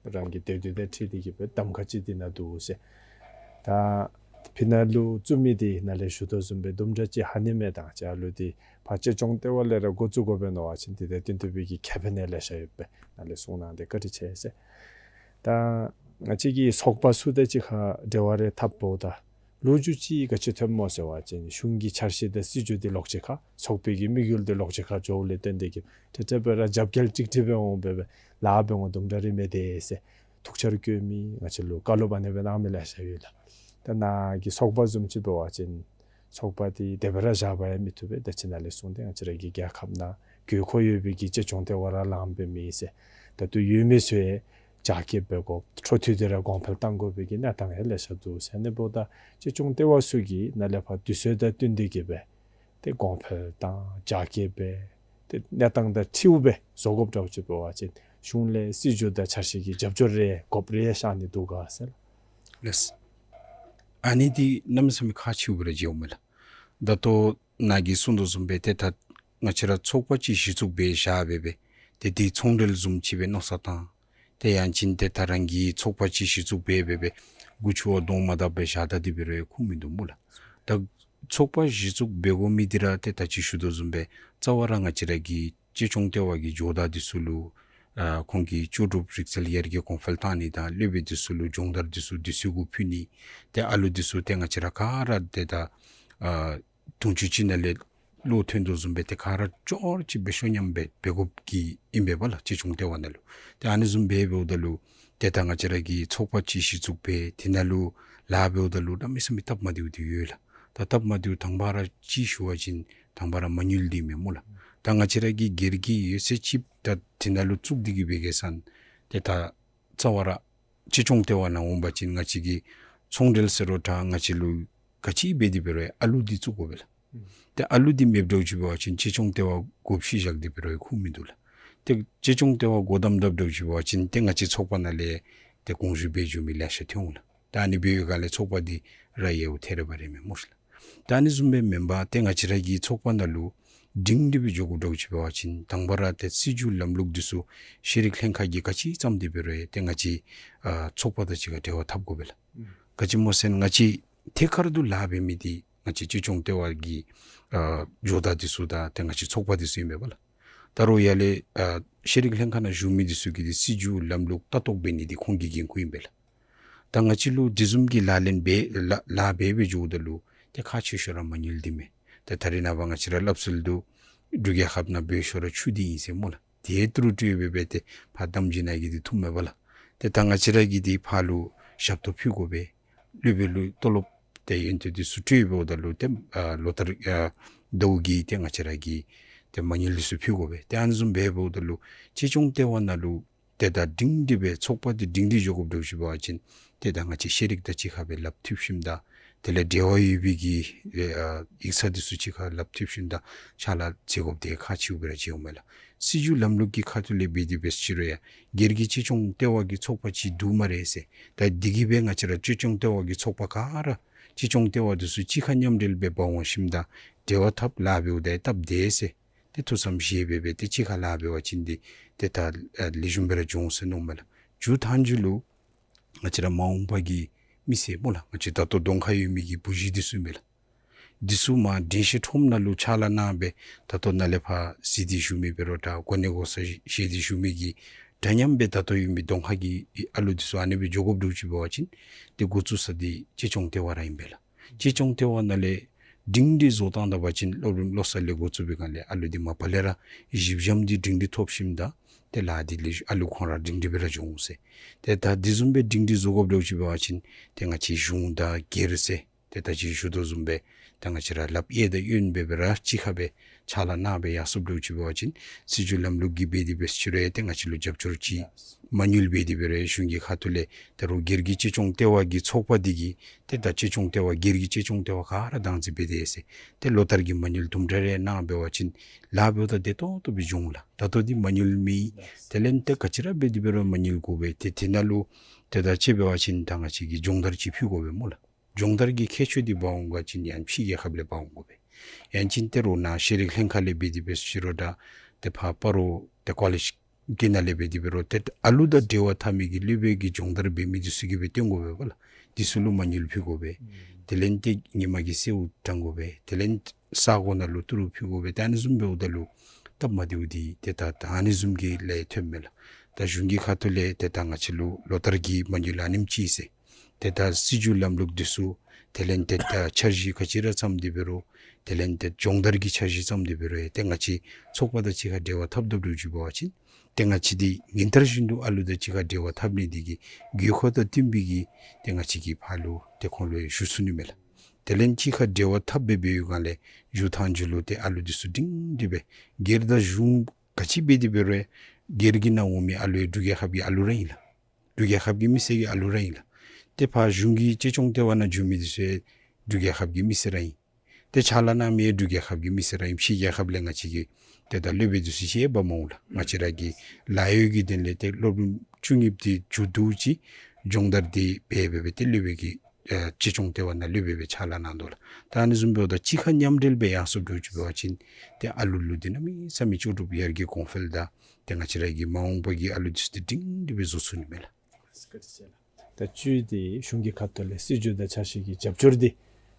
རང་གི་འདོད་འདོད་དང་འཁྲིལ་ཏེ་གི་སྦེ་གདམ་ཁ་ཅིག་འདི་ནང་འདུག་ཟེར། ད་ ཕི་ནང་ལུ་བཙུགས་མི་འདི་ནཱ་ལས་ཞུ་དོ་བཟུམ་སྦེ་དུམ་གྲ་ཅིག་ཧ་ནི་མེད་ད་ཅི། ཨ་ལུ་འདི་ཕར་གཅེས་སྐྱོང་ལྟེ་བ་ལས་ར་འགོ་བཙུགས་དགོ་པས་མནོ་བ་ཅིན་འདི་དང་བསྟུན་ཏེ་སྦེ་གི་ཁེ་ཕན་ཡང་ལེ་ཤ་ཡོད་པས། ནཱ་ལས་གསུང་གནང་སྟེ་བཀའ་དྲིན་ཆེ་ཟེར། ད་ང་བཅས་ཀྱི་ཚོགས་པ་ཚུ་དང་གཅིག་ཁར་འབྲེལ་བ་རེ་འཐབ་འབདཝ་ད་ལོ་རྒྱུས་ཅིག་ག་ཅི་ཐོནམ་སྨོ་ཟེར་བ་ཅིན་གཞུང་གི་འཆར་གཞི་དང་སྲིད་བྱུས་འདི་ལོག་ཅི་ཁར་ཚོགས་པའི་གི་དམིགས་ཡུལ་འདི་ལོག་ཅི་ཁར་འགྱོཝ་ལས་བརྟེན་ཏེ་གི་ཏེ་ཏེ་སྦེ་ར་རྒྱབ་འགལ་ཀྲིག་ཀྲི་སྦེ་འོང་སྦེ་སྦེ་ལཱ་འབད་འོང་དུམ་གྲ་རེ་མེད་དེ་ཟེར་ཐུགས་འཆར་བཀོད་མི་ང་བཅས་ལུ་བཀའ་སློབ་ཨ་ནི་སྦེ་གནང་མི་ལེ་ཤ་ཡོད་ལགས། ད་ནཱ་གི་ཚོགས་པ་བཟུམ་ཅིག་འབད་བ་ཅིན་ཚོགས་པ་འདི་དེ་སྦེ་ར་བཞག་པ་ཡང་མི་བཏུབ་པས། ད་ཅི་ནཱ་ལས་གསུངས་ཏེ་ང་བཅས་ར་གི་རྒྱལ་ཁབ་ནང་དགོས་མཁོ་ཡོད་པའི་གི་གཅེས་སྐྱོང་ལྟེ་བ་ར་ལངམ་སྦེ་མེད་ཟེར། ད་ལྟོ་ཡོད་མི་ཚུ་ཡང་རྒྱ་སྐྱེད་འབད་དགོ། འཕྲོ་མཐུད་དེ་ར་གོང་འཕེལ་གཏང་དགོ་པའི་གི་གནས་སྟངས་ཡང་ལེ་ཤ་འདུག་ཟེར། ཨ་ནི་འབདཝ་ད་གཅེས་སྐྱོང་ལྟེ་བ་ཚུ་གིས་ནཱ་ལས་ཕར་དུས་ཚོད་དང་བསྟུན་ཏེ་གི་སྦེ་ཏེ་གོང་འཕེལ་དང་རྒྱ་སྐྱེད་འབད་ཏེ་གནས་སྟངས་དང་འཁྲིལཝ་སྦེ་བཟོ་དགོཔ་འདྲཝ་ཅིག་འབད་བ་ཅིན་གཞུང་ལས་སྲིད་བྱུས་དང་འཆར་གཞི་གི་རྒྱབ་སྐྱོར་རེ་དགོཔ་རེ་ཤར་ནི་འདུག་ག་ཟེར། ལགས། ཨ་ནི་འདི་གནམ་མེད་ས་མེད་ཁག་ཆེཝ་སྦེ་ར་མཇལཝ་མས་ལགས། ད་ལྟོ་ནཱ་གིས་གསུངས་དོ་བཟུམ་སྦེ་ཏེ་ད་ང་བཅས་ར་ཚོགས་པ་ཅིག་གཞི་བཙུགས་འབད་བཞག་སྦེ་སྦེ་ཏེ་དེ་ཚོང་འབྲེལ་བཟུམ་ཅིག་སྦེ་མནོ་བསམ་བཏང་། ཏེ་ཡང་ཅིན་ཏེ་ད་རང་གི་ཚོགས་པ་ཅིག་གཞི་བཙུགས་འབད་སྦེ་སྦེ་མགུ་ཆུ་བ་གདོང་མ་བལྟ་སྦེ་བཞག་ད་དེ་སྦེ་ར་ཡང་ཁུངས་མིན་འདུག་སྨོ་ལགས། ད་ཚོགས་པ་གཞི་བཙུགས་འབད་དགོ་མི་འདི་ར་ཏེ་ད་ཅི་ཞུ་དོ་བཟུམ་སྦེ་རྩ་བ་ར་ང་བཅས་ར་གི་གཅེས་སྐྱོང་ལྟེ་བ་གི་ཇོ་བདག་འདི་ཚུ་ལུ་ཨ་ཁོང་གི་ལྕོགས་གྲུབ་རིག་རྩལ་ཡར་རྒྱས་གོང་འཕེལ་བཏང་ནི་དང་སློབ་དཔོན་འདི་ཚུ་ལུ་སྦྱོང་བརྡར་འདི་ཚུ་དུས་ཚོད་གུ་ཕུལ་ནི། ཏེ་ཨ་ལུ་འདི་ཚུ་ཏེ་ང་བཅས་ར་ག་ར་ཏེ་ད་ཨ་དུང་ཕྱུར་ཅིག་ནང་ལས་བློ་ཐོན་དོ་བཟུམ་སྦེ་ཏེ་ག་ར་ཅོག་ར་གཅིག་སྦེ་ཤོ་མཉམ་སྦེ་འབད་དགོཔ་གི་ཨིན་པས་ལགས་གཅེས་སྐྱོང་ལྟེ་བ་ནང་ལུ། ཏེ་ཨ་ནི་བཟུམ་སྦེ་འབདཝ་ད་ལུ་ཏེ་ད་ང་བཅས་ར་གི་ཚོགས་པ་ཅིག་གཞི་བཙུགས་འབད་དེ་ནང་ལུ་ལཱ་འབདཝ་ད་ལུ་གནམ་མེད་ས་མེད་སྟབས་མ་བདེཝ་འདི་ཡོད་ལགས། ད་སྟབས་མ་བདེཝ་དང་པ་ར་ཅིག་ཞུ་བ་ཅིན་དང་པ་ར་མ་དངུལ་འདི་མས་སྨོ་ལགས། ད་ང་བཅས་ར་གི་སྒེར་གྱི་ཡོད་ཚད་ཅིག་ད་དེ་ནང་ལུ་བཙུགས་ཏེ་གི་འབད་གེ་ཟེར་ན་ཏེ་ད་རྩ་བ་ར་གཅེས་སྐྱོང་ལྟེ་བ་ནང་འོང་པ་ཅིན་ང་བཅས་ཀྱི་ཚོང་འབྲེལ་ཟེར་རུང་ད་ང་བཅས་ལུ་ག་ཅི་འབད་དེ་འབད་རུང་ཨ་ལུ་འདི་བཙུགས་དགོ་པས་ལགས། ཏེ་ཨ་ལུ་འདི་མེདཔ་འདྲཝ་ཅིག་འབད་བ་ཅིན་གཅེས་སྐྱོང་ལྟེ་བ་བགོ་བཤའ་བཞག་སྟེ་འབད་རུང་ཁུངས་མིན་འདུག་ལགས། ཏེ་གཅེས་སྐྱོང་ལྟེ་བ་སྒོ་བསྡམ་དཔ་འདྲཝ་ཅིག་འབད་བ་ཅིན་ཏེ་ང་བཅས་ཚོགས་པ་ནང་ལས་ཏེ་དགོངས་ཞུ་འབད་འགྱོ་མི་ལེ་ཤ་ཐོན་འོང་ལགས། ད་ཨ་ནི་འབད་བའི་སྒང་ལས་ཚོགས་པ་འདི་ར་ཡལཝ་ཐལ་ར་བ་རེ་མས་སྨོ་ཤ་ལགས། ད་ཨ་ནི་བཟུམ་སྦེ་མེན་པར་ཏེ་ང་བཅས་ར་གི་ཚོགས་པ་ནང་ལུ་སྒྲིང་སྒྲི་སྦེ་འགྱོ་དགོཔ་འདྲཝ་ཅིག་འབད་བ་ཅིན་དང་པ་ར་ཏེ་སྲིད་བྱུས་ལམ་ལུགས་འདི་ཚུ་ཤེས་རིག་ལྷན་ཁག་གིས་ག་ཅི་བརྩམས་ཏེ་འབད་རུང་ཏེ་ང་བཅས་ཨ་ཚོགས་པ་དང་གཅིག་ཁར་འབྲེལ་བ་འཐབ་དགོ་པས་ལགས། ག་ཅི་སྨོ་ཟེར་ན་ང་བཅས་ཐད་ཀར་དུ་ལཱ་འབད་མི་འདི་ང་བཅས་གཅེས་སྐྱོང་ལྟེ་བ་གི་ཨ་ཇོ་བདག་འདི་ཚུ་དང་ཏེ་ང་བཅས་ཚོགས་པ་འདི་ཚུ་ཨིན་པས་ལགས། ད་རུང་ཡར་ལས་ཨ་ཤེས་རིག་ལྷན་ཁག་ནང་བཞུགས་མི་འདི་ཚུ་གིས་འདི་སྲིད་བྱུས་ལམ་ལུགས་ལྟ་རྟོག་འབད་ནི་འདི་ཁོང་གི་འགན་ཁུར་ཨིན་པས་ལགས། ད་ང་བཅས་ལུ་དེ་བཟུམ་གྱི་ལག་ལེན་འབད་ལཱ་ལཱ་འབད་འབད་འགྱོཝ་ད་ལུ་ཏེ་ཁག་ཆེ་ཤོས་ར་མ་དངུལ་འདི་མས། ད་ད་རེས་ནངས་པ་ང་བཅས་ར་སླབ་སྲོལ་འདུག། འབྲུག་རྒྱལ་ཁབ་ནང་སྦོ་ཤོས་ར་ཆུ་འདི་ཨིན་ཟེར་སྨོ་ལགས། དེ་ཏི་རུ་སྤྲོད་སྦེ་སྦེ་ཏེ་ཕར་དམ་སྦྱིས་ནང་གི་འདི་འཐུ་མས་པ་ལགས། ཏེ་ད་ང་བཅས་ར་གིས་འདི་ཕར་ལུ་ཞབས་ཏོག་ཕུལ་དགོ་པས། སློབ་དཔོན་ལུ་ཏོ་ལོབ་ཏེ་ཡོན་ཏན་འདི་ཚུ་སྤྲོད་འབདཝ་ད་ལུ་ཏེ་ཨ་ལོ་ལྟར་ཨ་ཟླཝ་གི་ཏེ་ང་བཅས་ར་གིས་ཏེ་མ་དངུལ་འདི་ཚུ་ཕུལ་དགོ་པས། ཏེ་ཨ་ནི་བཟུམ་སྦེ་འབདཝ་ད་ལུ་གཅེས་སྐྱོང་ལྟེ་བ་ནང་ལུ་ཏེ་ད་སྒྲིང་སྒྲི་སྦེ་ཚོགས་པ་འདི་སྒྲིང་སྒྲི་འགྱོ་དགོཔ་འདྲཝ་ཅིག་འབད་བ་ཅིན་ཏེ་ད་ང་བཅས་ཤེས་རིག་དང་གཅིག་ཁར་སྦེ་ལགཔ་མཐུད་ཞིནམ་ད་དེ་ལས་འབྲེལ་བ་ཡོད་པའི་གི་ཨེ་ཨ་ཡིག་ཚང་འདི་ཚུ་གཅིག་ཁར་ལགཔ་མཐུད་ཞིནམ་ད་ཕྱག་ལཱ་མཛད་དགོཔ་འདི་ཁག་ཆེཝ་སྦེ་ར་མཇལཝ་མས་ལགས། སྲིད་བྱུས་ལམ་ལུགས་ཀྱི་ཁ་ཐུག་ལས་འབད་དེ་འབད་ཟེར་ཅི་རུང་ཡང་སྒེར་གྱི་གཅེས་སྐྱོང་ལྟེ་བ་གི་ཚོགས་པ་ཅིག་འདུག་སྨ་རེ་ཟེར། ད་འདི་གིས་སྦེ་ང་བཅས་ར་གཅེས་སྐྱོང་ལྟེ་བ་གི་ཚོགས་པ་ག་ར་གཅེས་སྐྱོང་ལྟེ་བ་འདི་ཚུ་གཅིག་ཁར་མཉམ་འབྲེལ་སྦེ་འབག་འོང་ཞིནམ་ད་འབྲེལ་བ་འཐབ་ལཱ་འབདཝ་ད་སྟབས་བདེ་ཟེར། ཏེ་ཐུགས་བསམ་བཞེས་སྦེ་སྦེ་ཏེ་གཅིག་ཁར་ལཱ་འབད་བ་ཅིན་འདི་ཏེ་ད་ཨ་ལེགས་ཤོམ་སྦེ་ར་འགྱོ་འོང་ཟེར་མནོཝ་མས་ལགས། མཇུག་མཐའ་མཇུག་ལུ་ང་བཅས་ར་མ་འོངས་པ་གི་མི་སེར་སྨོ་ལགས། ང་བཅས་ད་ལྟོ་གདོང་ཁར་ཡོད་མི་གི་བུ་གཞི་འདི་ཚུ་ཨིན་པས་ལགས། འདི་ཚུ་མར་དྲན་ཤེས་ཁྲོམ་ནང་ལུ་ཕྱག་ལཱ་གནང་སྦེ་ད་ལྟོ་ནཱ་ལས་ཕར་གཟིགས་ཏེ་བཞུགས་མི་འབད་རུང་ད་གོ་གནས་གོ་ས་བཞེས་ཏེ་བཞུགས་མི་གི་འདྲ་མཉམ་སྦེ་ད་ལྟོ་ཡོད་མི་གདོང་ཁ་གི་ཨ་ལུ་འདི་ཚུ་ཨ་ནི་སྦེ་འགྱོ་དགོཔ་འདྲཝ་ཅིག་འབད་བ་ཅིན་ཏེ་འགོ་བཙུགས་ས་འདི་གཅེས་སྐྱོང་ལྟེ་བ་ར་ཨིན་པས་ལགས། གཅེས་སྐྱོང་ལྟེ་བ་ནང་ལས་སྒྲིང་སྒྲི་བཟོ་བཏང་ད་པ་ཅིན་སློབ་རིམ་བློ་གསར་ལས་འགོ་བཙུགས་པའི་སྒང་ལས་ཨ་ལུ་འདི་མ་པ་ལས་ར་གཞི་འགྱམ་འདི་སྒྲིང་སྒྲི་ཐོབ་ཞིནམ་ད་ཏེ་ལཱ་འདི་ལེགས་ཤོམ་ཨ་ལུ་ཁོང་ར་སྒྲིང་སྒྲི་སྦེ་ར་འགྱོ་འོང་ཟེར། ཏེ་ད་འདི་བཟུམ་སྦེ་སྒྲིང་སྒྲི་བཟོ་དགོཔ་འདྲཝ་ཅིག་འབད་བ་ཅིན་ཏེ་ང་བཅས་གཞུང་དང་སྒེར་ཟེར་ཏེ་ད་ཅི་ཞུ་དོ་བཟུམ་སྦེ་ད་ང་བཅས་ར་ལགཔ་གཡས་དང་གཡོན་སྦེ་སྦེ་ར་གཅིག་ཁར་སྦེ་ཕྱག་ལཱ་གནང་སྦེ་ཡར་སོཔ་འདྲཝ་ཅིག་འབད་བ་ཅིན་སྲིད་བྱུས་ལམ་ལུགས་ཀྱི་འབད་དེ་འབད་ཟེར་ཅི་རུང་ཡང་ཏེ་ང་བཅས་ལུ་རྒྱབ་སྐྱོར་ཅིག་མ་དངུལ་འབད་དེ་འབད་རུང་གཞུང་གི་ཁ་ཐུག་ལས་ད་རུང་སྒེར་གྱི་གཅེས་སྐྱོང་ལྟེ་བ་གི་ཚོགས་པ་འདི་གིས་ཏེ་ད་གཅེས་སྐྱོང་ལྟེ་བ་སྒེར་གྱི་གཅེས་སྐྱོང་ལྟེ་བ་ག་ར་བདག་འཛིན་འབད་དེ་ཟེར་ཏེ་ལོ་ལྟར་གྱི་མ་དངུལ་དུམ་གྲ་རེ་གནང་འབད་བ་ཅིན་ལཱ་འབདཝ་ད་བདེ་ཏོག་ཏོ་སྦེ་འགྱོ་འོང་ལགས། ད་ལྟོ་འདི་མ་དངུལ་མེད། དེ་ལས་ཏེ་ག་ཅི་ར་འབད་དེ་འབད་རུང་མ་དངུལ་དགོ་པས། ཏེ་དེ་ནང་ལུ་ཏེ་ད་ཅི་འབད་བ་ཅིན་ད་ང་བཅས་ཀྱིས་སྦྱོང་བརྡར་ཅིག་ཕུལ་དགོ་པས་སྨོ་ལགས། སྦྱོང་བརྡར་གྱི་ཁྱད་ཆོས་འདི་འབག་འོང་པ་ཅིན་ཡང་ཕྱི་རྒྱལ་ཁབ་ལས་འབག་འོང་དགོ་པས། ཡང་ཅིན་ཏེ་རོགས་ནཱ་ཤེས་རིག་ལྷན་ཁག་ལས་འབད་དེ་འབད་ཟེར་ཅི་རུང་ད་ཏེ་ཕར་སྤ་རོ་ཏེ་ཀོ་ལེཇ་གྱི་ནང་ལས་འབད་དེ་འབད་རུང་ཏེ་ཨ་ལུ་དང་འབྲེལ་བ་འཐབ་མི་གི་སློབ་དཔོན་གྱི་སྦྱོང་བརྡར་འབད་མི་འདི་ཚུ་གིས་སྦེ་སྟོན་དགོ་པས་པ་ལགས། འདི་ཚུ་ལུ་མ་དངུལ་ཕུལ་དགོ་པས། ཨུམ། དེ་ལས་ཏེ་ཉིན་མ་གི་སེརཝ་དྲང་དགོ་པས། དེ་ལས་ས་གོ་ནང་ལུ་ཏི་རུ་ཕུལ་དགོ་པས། ཏེ་ཨ་ནི་བཟུམ་འབདཝ་ད་ལུ་སྟབས་མ་བདེཝ་འདི་ཏེ་ད་ད་ཨ་ནི་བཟུམ་གྱི་ལས་ཐོནམ་མས་ལགས། ད་གཞུང་གི་ཁ་ཐུག་ལས་ཏེ་ད་ང་བཅས་ལུ་ལོ་ལྟར་གྱི་མ་དངུལ་ཨ་ནེམ་ཅིག་ཟེར། ཏེ་ད་སྲིད་བྱུས་ལམ་ལུགས་འདི་ཚུ་དེ་ལས་ཏེ་ད་འཆར་གཞི་ག་ཅི་ར་བརྩམས་ཏེ་འབད་རུང་དེ་ལས་ཏེ་སྦྱོང་བརྡར་གྱི་འཆར་གཞི་བརྩམས་ཏེ་འབད་རུང་ཡང་ཏེ་ང་བཅས་ཚོགས་པ་དང་གཅིག་ཁར་འབྲེལ་བ་འཐབ་འཐབ་འདྲཝ་ཅིག་འབད་བ་ཅིན་ཏེ་ང་བཅས་འདི་ཉིན་ལྟར་བཞིན་དུ་ཨ་ལུ་དང་གཅིག་ཁར་འབྲེལ་བ་འཐབ་ནི་འདི་གི་དགོས་མཁོ་དང་བསྟུན་པའི་གི་ཏེ་ང་བཅས་ཀྱིས་ཕར་ལུ་ཏེ་ཁོང་ལུ་ཡང་ཞུ་ཚུགས་ནི་མས་ལགས། དེ་ལས་གཅིག་ཁར་འབྲེལ་བ་འཐབ་སྦེ་འབད་བའི་སྒང་ལས་མཇུག་ཐང་མཇུག་ལུ་ཏེ་ཨ་ལུ་འདི་ཚུ་སྒྲིང་སྒྲི་སྦེ་སྒེར་དང་གཞུང་ག་ཅི་འབད་དེ་འབད་རུང་ཡང་སྒེར་གྱི་ནང་འོང་མི་ཨ་ལུ་ཡང་འབྲུག་རྒྱལ་ཁབ་ཀྱི་ཨ་ལུ་ར་ཨིན་ལགས། འབྲུག་རྒྱལ་ཁབ་ཀྱི་མི་སེར་གྱི་ཨ་ལུ་ར་ཨིན་ལགས། ཏེ་ཕར་གཞུང་གི་གཅེས་སྐྱོང་ལྟེ་བ་ནང་འགྱོ་མི་འདི་ཚུ་ཡང་འབྲུག་རྒྱལ་ཁབ་ཀྱི་མི་སེར་ར་ཨིན། ཏེ་ཕྱག་ལཱ་གནང་མི་ཡང་འབྲུག་རྒྱལ་ཁབ་ཀྱི་མི་སེར་ར་ཨིནམ་ཕྱི་རྒྱལ་ཁབ་ལས་ང་བཅས་ཀྱི་ཏེ་ད་སློབ་དཔོན་འདི་ཚུ་ཅིག་ཡང་འབག་མ་འོང་ལགས། ང་བཅས་ར་གི་ལཱ་གཡོག་གི་དོན་ལས་ཏེ་སློབ་རིམ་བཅུ་གཉིས་པ་འདི་མཇུག་བསྡུ་ཅི་སྦྱོང་བརྡར་འདི་འབད་འབད་འབད་ཏེ་སློབ་དཔོན་གྱི་ཨེ་གཅེས་སྐྱོང་ལྟེ་བ་ནང་སློབ་དཔོན་སྦེ་ཕྱག་ལཱ་གནང་དོ་ལགས། ད་ཨ་ནི་བཟུམ་འབདཝ་ད་གཅིག་ཁར་མཉམ་འབྲེལ་སྦེ་ཡར་སོང་འགྱོ་ཅི་འབད་བ་ཅིན་ཏེ་ཨ་ལུ་ལུ་འདི་གནམ་མེད་ས་མེད་ལྕོགས་གྲུབ་ཡར་རྒྱས་གོང་འཕེལ་དང་ཏེ་ང་བཅས་ར་གི་མ་འོངས་པ་གི་ཨ་ལུ་འདི་ཚུ་འདི་སྒྲིང་སྒྲི་སྦེ་བཟོ་ཚུགས་ནི་མས་ལགས། ད་བཅུད་འདི་གཞུང་གི་ཁ་ཐུག་ལས་སྲིད་བྱུས་དང་འཆར་གཞི་གི་རྒྱབ་སྐྱོར་འདི་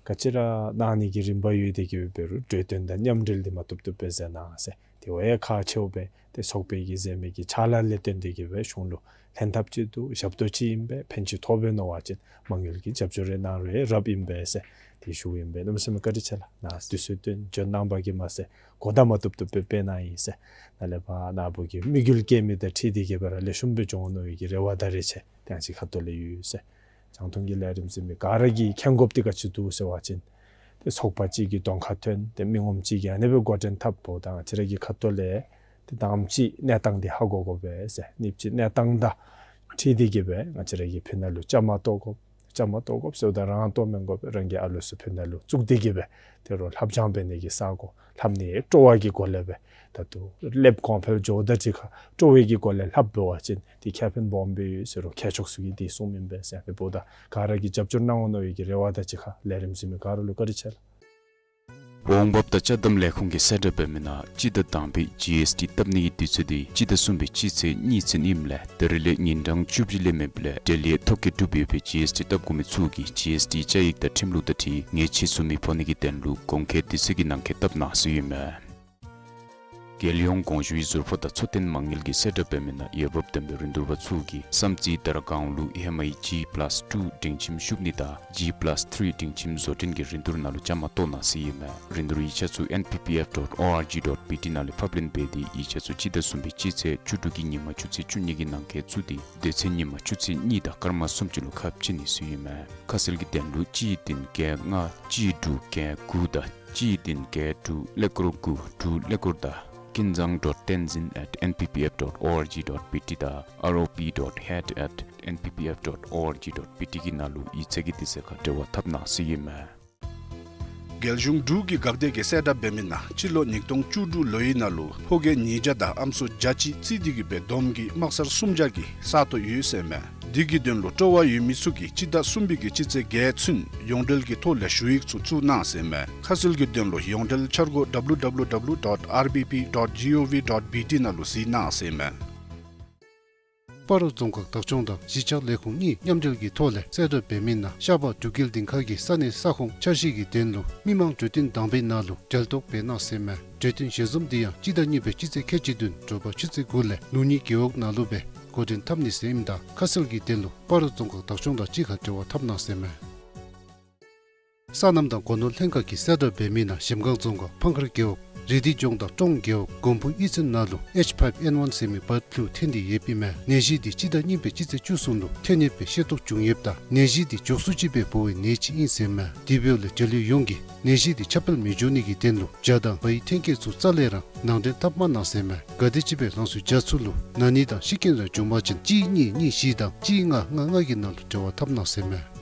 ག་ཅི་ར་གནང་ནི་གི་རིམ་པ་ཡོད་དེ་གི་འབད་རུང་གྲོས་བསྟུན་དང་མཉམ་འབྲེལ་འདི་མ་བཏུབ་བཏུབ་སྦེ་མཛད་གནང་ཟེར། དེ་བ་ཡང་ཁག་ཆེཝ་སྦེ་ཏེ་ཚོགས་པའི་གི་མཛད་མི་གི་ཕྱག་ལཱ་ལས་བརྟེན་ཏེ་གི་སྦེ་གཞུང་ལུ་ལྷན་ཐབས་ཅིག་འདུག། ཞབས་ཏོག་ཅིག་ཨིན་པས། ཕན་ཅིག་ཐོགས་པས་མནོ་བ་ཅིན་མ་དངུལ་གྱི་རྒྱབ་སྐྱོར་རེ་གནང་རུང་རབ་ཨིན་པས་ཟེར་ཏེ་ཞུཝ་ཨིན་པས། གནམ་མེད་ས་མེད་བཀའ་དྲིན་ཆེ་ལགས། ནཱ་དུས་ཚོད་བཏོན་འབྱོན་གནང་བ་གིས་མ་ཚད་གོ་བརྡ་མ་བཏུབ་བཏུབ་སྦེ་སྤེལ་གནང་ཡི་ཟེར། ནཱ་ལས་ཕར་ནཱ་བུ་གི་དམིགས་ཡུལ་བསྐྱེད་མི་དང་འཁྲིལ་ཏེ་གི་སྦེ་ར་ལེགས་ཤོམ་སྦེ་འགྱོ་འོང་མནོ་བའི་གི་རེ་བ་དང་རེ་ཆེ་ཏེ་ང་བཅས་ཁ་ཐུག་ལས་ཡོད་ཟེར། རྒྱང་མཐོང་གི་ལས་རིམ་གཟིགས་མི་ག་ར་གིས་མཁྱེན་དགོཔ་འདི་ག་ཅི་འདུག་ཟེར་བ་ཅིན་ཏེ་ཚོགས་པ་ཅིག་གི་གདོང་ཁར་ཐོན་ཏེ་མི་ངོམ་ཅིག་གིས་ཨ་ནི་སྦེ་འགོ་འདྲེན་འཐབ་འབདཝ་ད་ང་བཅས་ར་གི་ཁ་ཐུག་ལས་ཏེ་དང་པ་ཅིག་གནས་སྟངས་འདི་ཧ་གོ་དགོ་པས་ཟེར། གཉིས་པ་ཅིག་གནས་སྟངས་དང་འཁྲིལ་ཏེ་གི་སྦེ་ང་བཅས་ར་གི་ཕི་ནང་ལུ་བཅའ་མར་གཏོགས་དགོ། བཅའ་མར་གཏོགས་དགོ་ཟེརཝ་ད་རང་གཏོགས་མི་དགོ་པས། རང་གི་ཨ་ལུ་ཚུ་ཕི་ནང་ལུ་བཙུགས་ཏེ་གི་སྦེ་ཏེ་རོགས་ལྷབ་སྦྱང་འབད་ནི་གི་ས་གོ་ལྷབ་ནི་སྤྲོ་བ་གི་སྒོ་ལས་སྦེ་ད་ལྟོ་ལེབ་གོང་འཕེལ་འགྱོཝ་ད་ཅིག་ཁར་སྤྲོ་བའི་གི་སྒོ་ལས་ལྷབ་འབད་བ་ཅིན་ཏེ་ཁེ་ཕན་སྦོམ་སྦེ་ཡོད་ཟེར་རོགས་མཁས་མཆོག་ཚུ་གིས་འདི་གསུངམ་ཨིན་པས་ཟེར། ཨ་ནི་འབདཝ་ད་ག་ར་གིས་རྒྱབ་སྐྱོར་གནང་འོང་མནོ་བའི་གི་རེ་བ་དང་གཅིག་ཁར་ལས་རིམ་གཟིགས་མི་ག་ར་ལུ་བཀའ་དྲིན་ཆེ་ལགས། འོང་འབབ་དང་ཅ་དམ་ལས་ཁུངས་ཀྱིས་གསལ་བསྒྲགས་འབད་མི་ནང་སྤྱི་ཟླ་དང་པའི་ཇི་ཨེསི་ཊི་བཏབ་ནི་གི་དུས་ཚོད་འདི་སྤྱི་ཟླ་གསུམ་པའི་སྤྱི་ཚེས་གཉིས་ཚུན་ཨིནམ་ལས་ད་རིས་ལས་ཉིན་གྲངས་བཅུ་བཞི་ལས་མེདཔ་ལས་འབྲེལ་ཡོད་ཐོ་བཀོད་གྲུབ་ཡོད་པའི་ཇི་ཨེསི་ཊི་བཏབ་དགོ་མི་ཚུ་གིས་ཇི་ཨེསི་ཊི་བཅའ་ཡིག་དང་ཁྲིམས་ལུགས་དང་འཁྲིལ་ངེས་ཅན་ཚུ་མི་ཕོག་ནི་གི་དོན་ལུ་གོང་འཁོད་དུས་ཚོད་ཀྱི་ནང་འཁོད་བཏབ་གནང་ཟེར་ཡོདཔ་མས། རྒྱལ་ཡོངས་དགོངས་ཞུའི་ཟུར་ཕོགས་དང་འཚོ་རྟེན་མ་དངུལ་གྱིས་གསལ་བསྒྲགས་འབད་མི་ནང་འོས་འབབ་ལྡན་པའི་རིན་བསྡུར་པ་ཚུ་གིས་བསམ་རྩེ་དར་སྒང་ལུ་ཧེ་མའི་ཇི་པ་ལཱསི་ཊུ་སྒྲིང་ཁྱིམ་ཞུགས་ནི་དང་ཇི་པ་ལཱསི་ཐིརི་སྒྲིང་ཁྱིམ་བཟོ་སྐྲུན་གྱི་རིན་བསྡུར་ནང་ལུ་བཅའ་མར་གཏོགས་གནང་ཟེར་ཨིན་མས། རིན་བསྡུར་ཡིག་ཆ་ཚུ་ཨེན་པི་པི་ཨེཕ་ཌོཊ་ཨོ་ཨར་ཇི་ཌོཊ་བི་ཊི་ནང་ལས་ཕབ་ལེན་འབད་དེ་ཡིག་ཆ་ཚུ་སྤྱི་ཟླ་གསུམ་པའི་སྤྱི་ཚེས་བཅུ་དྲུག་གི་ཉིན་མ་ཆུ་ཚོད་བཅུ་གཉིས་ཀྱི་ནང་འཁོད་བཙུགས་ཏེ་དེ་ཚེ་ཉིན་མ་ཆུ་ཚོད་གཉིས་དང་སྐར་མ་སུམ་ཅུ་ལུ་ཁ་ཕྱེ་ནི་ཟེར་ཨིན་མས། ཁ་གསལ་གྱི་དོན་ལུ་གཅིག་བདུན་བརྒྱད་ལྔ་གཅིག་དྲུག་བརྒྱད་དགུ་དང་གཅིག་བདུན་བརྒྱད་དྲུག་ཀླད་ཀོར་དགུ་དྲུག་ཀླད་ཀོར་དང་ཀུན་བཟང་ཌོཊ་བསྟན་འཛིན་ཨེཊ་ཨེན་པི་པི་ཨེཕ་ཌོཊ་ཨོ་ཨར་ཇི་ཌོཊ་བི་ཊི་དང་ཨར་ཨོ་པི་ཌོཊ་ཧེཌ་ཨེཊ་ཨེན་པི་པི་ཨེཕ་ཌོཊ་ཨོ་ཨར་ཇི་ཌོཊ་བི་ཊི་གི་ནང་ལུ་ཡིག་ཚང་གི་དུས་ཚོད་ཁར་འབྲེལ་བ་འཐབ་གནང་ཟེར་ཨིན་མས། རྒྱལ་གཞུང་འབྲུག་གི་འགག་སྡེ་གིས་གསལ་བསྒྲགས་འབད་མི་ནང་སྤྱི་ལོ་ཉིས་སྟོང་བཅུ་དྲུག་ལོའི་ནང་ལུ་ཕོ་སྐྱེས་ཉིས་བརྒྱ་དང་ཨམ་སྲུ་བརྒྱ་གཅིག་རྩིས་ཏེ་གི་སྦེ་བསྡོམས་ཀྱིས་དམག་སར་སུམ་བརྒྱ་གི་ས་སྟོང་ཡོད་ཟེར་མས། འདི་གི་དོན་ལུ་སྤྲོ་བ་ཡོད་མི་ཚུ་གིས་སྤྱི་ཟླ་གསུམ་པའི་གི་སྤྱི་ཚེས་བརྒྱད་ཚུན་ཡོངས་འབྲེལ་གྱི་ཐོག་ལས་ཞུ་ཡིག་ཚུ་བཙུགས་གནང་ཟེར་མས། ཁ་གསལ་གྱི་དོན་ལུ་ཡོངས་འབྲེལ་འཆར་སྒོ་ཌབ་ལུ་ཌབ་ལུ་ཌབ་ལུ་ཌོཊ་ཨར་བི་པི་ཌོཊ་ཇི་ཨོ་ཝི་ཌོཊ་བི་ཊི་ནང་ལུ་གཟིགས་གནང་ཟེར་མས། སྤ་རོ་རྫོང་ཁག་བདག་སྐྱོང་དང་གཞིས་ཆགས་ལས་ཁུངས་གཉིས་མཉམ་འབྲེལ་གྱི་ཐོག་ལས་གསལ་བསྒྲགས་འབད་མི་ནང་ཤར་པ་འབྲུག་རྒྱལ་སྡིངས་ཁ་གི་ས་གནས་ས་ཁོངས་འཆར་གཞི་གི་དོན་ལུ་མི་མང་གྲོས་བསྟུན་དང་པའི་ནང་ལུ་འབྲེལ་གཏོགས་འབད་གནང་ཟེར་མས། གྲོས་བསྟུན་ཞལ་འཛོམས་འདི་ཡང་སྤྱི་ཟླ་གཉིས་པའི་སྤྱི་ཚེས་ཁལ་གཅིག་བདུན་དྲོ་པ་ཆུ་ཚོད་དགུ་ལས་ལུགས་གཉིས་རྒེད་འོག་ནང་ལུ་སྦེ་འགོ་འདྲེན་འཐབ་ནི་ཟེར་ཨིནམ་ད་ཁ་གསལ་གྱི་དོན་ལུ་སྤ་རོ་རྫོང་ཁག་བདག་སྐྱོང་དང་གཅིག་ཁར་འབྲེལ་བ་འཐབ་གནང་ཟེར་མས། སོ་ནམ་དང་སྒོ་ནོར་ལྷན་ཁག་གིས་གསལ་བསྒྲགས་འབད་མི་ནང་གཞལམ་སྒང་རྫོང་ཁག་ཕང་ཁར་རྒེད་འོག་རི་དི་ལྗོངས་དང་ཀྲོང་རྒེད་འོག་མགོན་པོ་གཡུས་ཚན་ནང་ལུ་ཨེཆ་ཕའིབ་ཨེན་ཝན་ཟེར་མི་བཱརཌ་ཕུ་ལུ་ཐོན་ཏེ་ཡོདཔ་ཨིན་མས། ནད་གཞི་འདི་སྤྱི་ཟླ་གཉིས་པའི་སྤྱི་ཚེས་བཅུ་གསུམ་ལུ་ཐོན་ཡོད་པའི་ཤེས་རྟོགས་བྱུང་ཡོདཔ་ད་ནད་གཞི་འདི་མགྱོགས་སུ་ཅིག་སྦེ་འབོ་བའི་ནད་ཅིག་ཨིན་ཟེར་མས། དེ་འབདཝ་ལས་འབྲེལ་ཡོད་ཡོངས་ཀྱིས་ནད་གཞི་འདི་ཁྱབ་སྤེལ་མི་འགྱོ་ནི་གི་དོན་ལུ་བྱ་དང་བའི་ཐོན་སྐྱེད་ཚུ་རྩ་ལས་ར་ནང་འདྲེན་འཐབ་མ་གནང་ཟེར་མས། ག་དེམ་ཅིག་སྦེ་རང་སོའི་བྱ་ཚུ་ལུ་ན་ནི་དང་ཤི་རྐྱེན་ར་བྱུང་པ་ཅིན་གཅིག་གཉིས་གཉིས་བཞི་དང་གཅིག་ལྔ་ལྔ་ལྔ་གི་ནང་ལུ་འབྲེལ་བ་འཐབ་གནང་ཟེར་མས།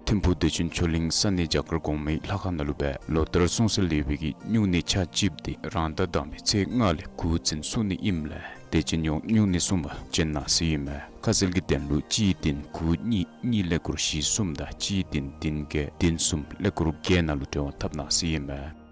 ཐིམ་ཕུག་བདེ་ཆེན་ཆོས་གླིང་ས་གནས་རྒྱ་གར་གོང་མའི་ལྷ་ཁང་ནང་ལུ་སྦེ་ལོ་ལྟར་སྲུང་བརྩི་ལེགས་པའི་གི་སྨྱུང་གནས་ཆ་གཅིགཔ་འདི་རང་ཟླ་དང་པའི་ཚེས་ལྔ་ལས་དགུ་ཚུན་སྲུང་ནི་ཨིནམ་ལས་དད་ཅན་ཡོངས་སྨྱུང་གནས་སྲུང་པར་བྱོན་གནང་ཟེར་ཨིན་མས། ཁ་གསལ་གྱི་དོན་ལུ་གཅིག་བདུན་དགུ་གཉིས་གཉིས་ཀླད་ཀོར་བཞི་གསུམ་དང་གཅིག་བདུན་བདུན་བརྒྱད་བདུན་གསུམ་ཀླད་ཀོར་བརྒྱད་ནང་ལུ་འབྲེལ་བ་འཐབ་གནང་ཟེར་ཨིན་མས།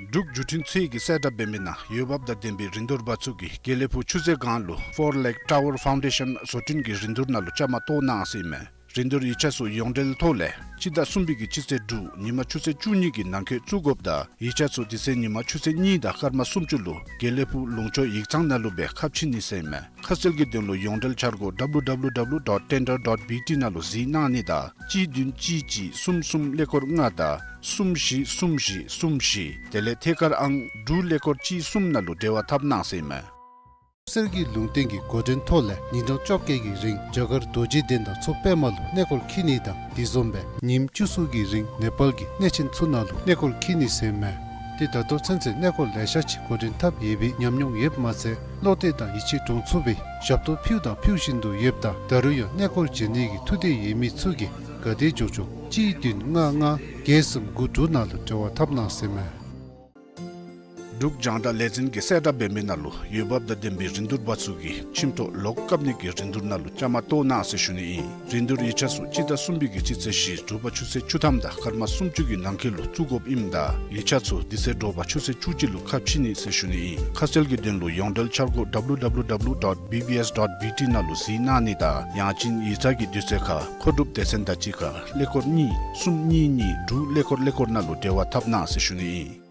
འབྲུག་བརྒྱུད་འཕྲིན་ཚད་ཀྱིས་གསལ་བསྒྲགས་འབད་མི་ནང་འོས་འབབ་དང་ལྡན་པའི་རིན་བསྡུར་པ་ཚུ་གིས་དགེ་ལེགས་ཕུག་ཆུ་རྩེ་སྒང་ལུ་ཕོར་ལེག་ཊ་ཝར་ཕའུན་ཌེ་ཤཱན་བཟོ་སྐྲུན་གྱི་རིན་བསྡུར་ནང་ལུ་བཅའ་མར་གཏོགས་གནང་ཟེར་ཨིན་མས། རིན་བསྡུར་ཡིག་ཆ་ཚུ་ཡོངས་འབྲེལ་ཐོག་ལས་སྤྱི་ཟླ་གསུམ་པའི་གི་སྤྱི་ཚེས་དྲུག་ཉིན་མ་ཆུ་ཚོད་བཅུ་གཉིས་ཀྱི་ནང་འཁོད་བཙུགས་དགོཔ་དང་ཡིག་ཆ་ཚུ་དེ་ཚེ་ཉིན་མ་ཆུ་ཚོད་གཉིས་དང་སྐར་མ་སུམ་ཅུ་ལུ་དགེ་ལེགས་ཕུག་ལུང་ཕྱོགས་ཡིག་ཚང་ནང་ལུ་སྦེ་ཁ་ཕྱེ་ནི་ཟེར་ཨིན་མས། ཁ་གསལ་གྱི་དོན་ལུ་ཡོངས་འབྲེལ་འཆར་སྒོ་W W W dot tender dot B T ནང་ལུ་གཟིགས་གནང་ནི་དང་གཅིག་བདུན་གཅིག་གཅིག་གསུམ་གསུམ་ཀླད་ཀོར་ལྔ་དང་གསུམ་བཞི་གསུམ་བཞི་གསུམ་བཞི་དེ་ལས་ཐད་ཀར་ཨང་དྲུག་ཀླད་ཀོར་གཅིག་གསུམ་ནང་ལུ་འབྲེལ་བ་འཐབ་གནང་ཟེར་ཨིན་མས། གསེར་གྱི་ལུང་བསྟན་གྱི་འགོ་འདྲེན་ཐོག་ལས་ཉིན་གྲངས་བཅོ་བརྒྱད་ཀྱི་རིང་རྒྱ་གར་རྡོ་རྗེ་གདན་དང་མཚོ་པདྨ་ལུ་གནས་སྐོར་འཁྱིད་ནི་དང་དེ་བཟུམ་སྦེ་ཉིནམ་བཅུ་གསུམ་གྱི་རིང་ནེ་པཱལ་གྱི་གནས་ཆེན་ཚུ་ནང་ལུ་གནས་སྐོར་འཁྱིད་ནི་ཟེར་ཨིན་མས། ཏེ་ད་ལྟོ་ཚུན་ཚོད་གནས་སྐོར་ལེ་ཤ་ཅིག་འགོ་འདྲེན་འཐབ་ཡོད་པའི་ཉམས་མྱོང་ཡོདཔ་མ་ཚད་བློ་གཏད་དང་ཡིད་ཆེས་འདྲོངས་ཚུགས་པའི་ཞབས་ཏོག་ཕུལ་དང་ཕུལ་བཞིན་དུ་ཡོདཔ་ད་ད་རུང་ཡང་གནས་སྐོར་བྱོན་ནི་གི་ཐུགས་འདོད་ཡོད་མི་ཚུ་གིས་ག་དེ་མགྱོགས་མགྱོགས་གཅིག་བདུན་ལྔ་ལྔ་བརྒྱད་གསུམ་དགུ་དྲུག་ནང་ལུ་འབྲེལ་བ་འཐབ་གནང་ཟེར་ཨིན་མས། འབྲུག་རྒྱང་བསྒྲགས་ལས་འཛིན་གྱི་གསལ་བསྒྲགས་འབད་མི་ནང་ལུ་འོས་འབབ་དང་ལྡན་པའི་རིན་བསྡུར་པ་ཚུ་གིས་ཁྱིམ་ཐོག་ལོག་བཀབ་ནི་གི་རིན་བསྡུར་ནང་ལུ་བཅའ་མར་གཏོགས་གནང་ཟེར་ཞུ་ནི་ཨིན། རིན་བསྡུར་ཡིག་ཆ་ཚུ་སྤྱི་ཟླ་གསུམ་པའི་གི་སྤྱི་ཚེས་བཞི་དྲོ་པ་ཆུ་ཚོད་བཅུ་ཐམ་དང་སྐར་མ་སུམ་ཅུ་གི་ནང་འཁོད་ལུ་བཙུགས་དགོཔ་ཨིནམ་ད་ཡིག་ཆ་ཚུ་དེ་ཚེ་དྲོ་པ་ཆུ་ཚོད་བཅུ་གཅིག་ལུ་ཁ་ཕྱེ་ནི་ཟེར་ཞུ་ནི་ཨིན། ཁ་གསལ་གྱི་དོན་ལུ་ཡོངས་འབྲེལ་འཆར་སྒོ་W W W dot B B S dot B T ནང་ལུ་གཟིགས་གནང་ནི་དང་ཡང་ཅིན་ཡིག་ཚང་གི་དུས་ཚོད་ཁར་མཁོ་སྒྲུབ་སྡེ་ཚན་དང་གཅིག་ཁར་ཀླད་ཀོར་གཉིས་གསུམ་གཉིས་གཉིས་དྲུག་ཀླད་ཀོར་ཀླད་ཀོར་ནང་ལུ་འབྲེལ་བ་འཐབ་གནང་ཟེར་ཞུ་ནི་ཨིན།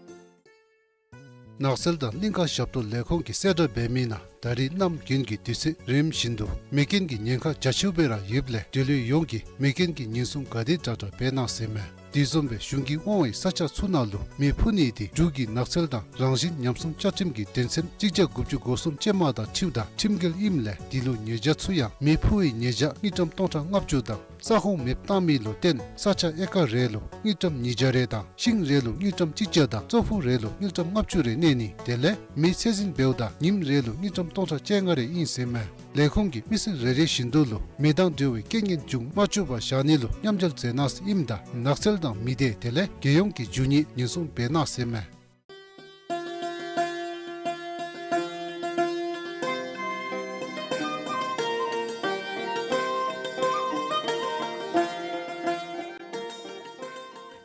ནགས་ཚལ་དང་གླིང་ཁ་ཞབས་ཏོག་ལས་ཁུངས་ཀྱི་གསལ་བསྒྲགས་འབད་མི་ནང་ད་རིས་གནམ་དགུན་གྱི་དུས་ཚོད་རིམ་བཞིན་དུ་མེ་རྐྱེན་གྱི་ཉེན་ཁ་རྒྱ་ཆེཝ་སྦེ་ར་ཡོདཔ་ལས་འབྲེལ་ཡོད་ཡོངས་ཀྱིས་མེ་རྐྱེན་གྱི་ཉེན་སྲུང་ག་དེ་དྲག་དྲག་འབད་གནང་ཟེར་ཨིན་མས། དེ་བཟུམ་སྦེ་གཞུང་གིས་དབང་བའི་ས་ཆ་ཚུ་ནང་ལུ་མེ་ཕུ་ནི་དེ་འབྲུག་གི་ནགས་ཚལ་དང་རང་བཞིན་ཉམས་སྲུང་བཅའ་ཁྲིམས་ཀྱི་དོན་ཚན་གཅིག་བརྒྱ་དགུ་བཅུ་གོ་གསུམ་ཅན་མ་དང་འཁྲིལཝ་ད་ཁྲིམས་འགལ་ཨིནམ་ལས་དེ་ལུ་ཉེས་བྱ་ཚུ་ཡང་མེ་ཕུ་བའི་ཉེས་བྱ་དངུལ་ཀྲམ་སྟོང་ཕྲག་ལྔ་བཅུ་དང་ས་ཁོངས་མེདཔ་བཏང་མི་ལུ་བརྟེན་ས་ཆ་ཨེ་ཀར་རེ་ལུ་དངུལ་ཀྲམ་ཉིས་བརྒྱ་རེ་དང་ཤིང་རེ་ལུ་དངུལ་ཀྲམ་གཅིག་བརྒྱ་དང་ཙོག་ཕུ་རེ་ལུ་དངུལ་ཀྲམ་ལྔ་བཅུ་རེ་གནས་ནི་དེ་ལས་མེ་ཚད་འཛིན་འབདཝ་ད་ཉིནམ་རེ་ལུ་དངུལ་ཀྲམ་སྟོང་ཕྲག་བཅོ་ལྔ་རེ་ཨིན་ཟེར་ཨིན་མས། ལས་ཁུངས་ཀྱིས་མི་སེར་རེ་རེ་བཞིན་དུ་ལུ་མེ་དང་འབྲེལ་བའི་རྐྱེན་ངན་བྱུང་མ་བཅུག་པར་བཞག་ནི་ལུ་མཉམ་འབྲེལ་མཛད་གནང་ཟེར་ཨིནམ་ད་ནགས་ཚལ་དང་མི་སྡེ་དེ་ལས་རྒྱལ་ཡོངས་ཀྱི་རྒྱུ་དངོས་ཉེན་སྲུང་འབད་གནང་ཟེར་ཨིན་མས།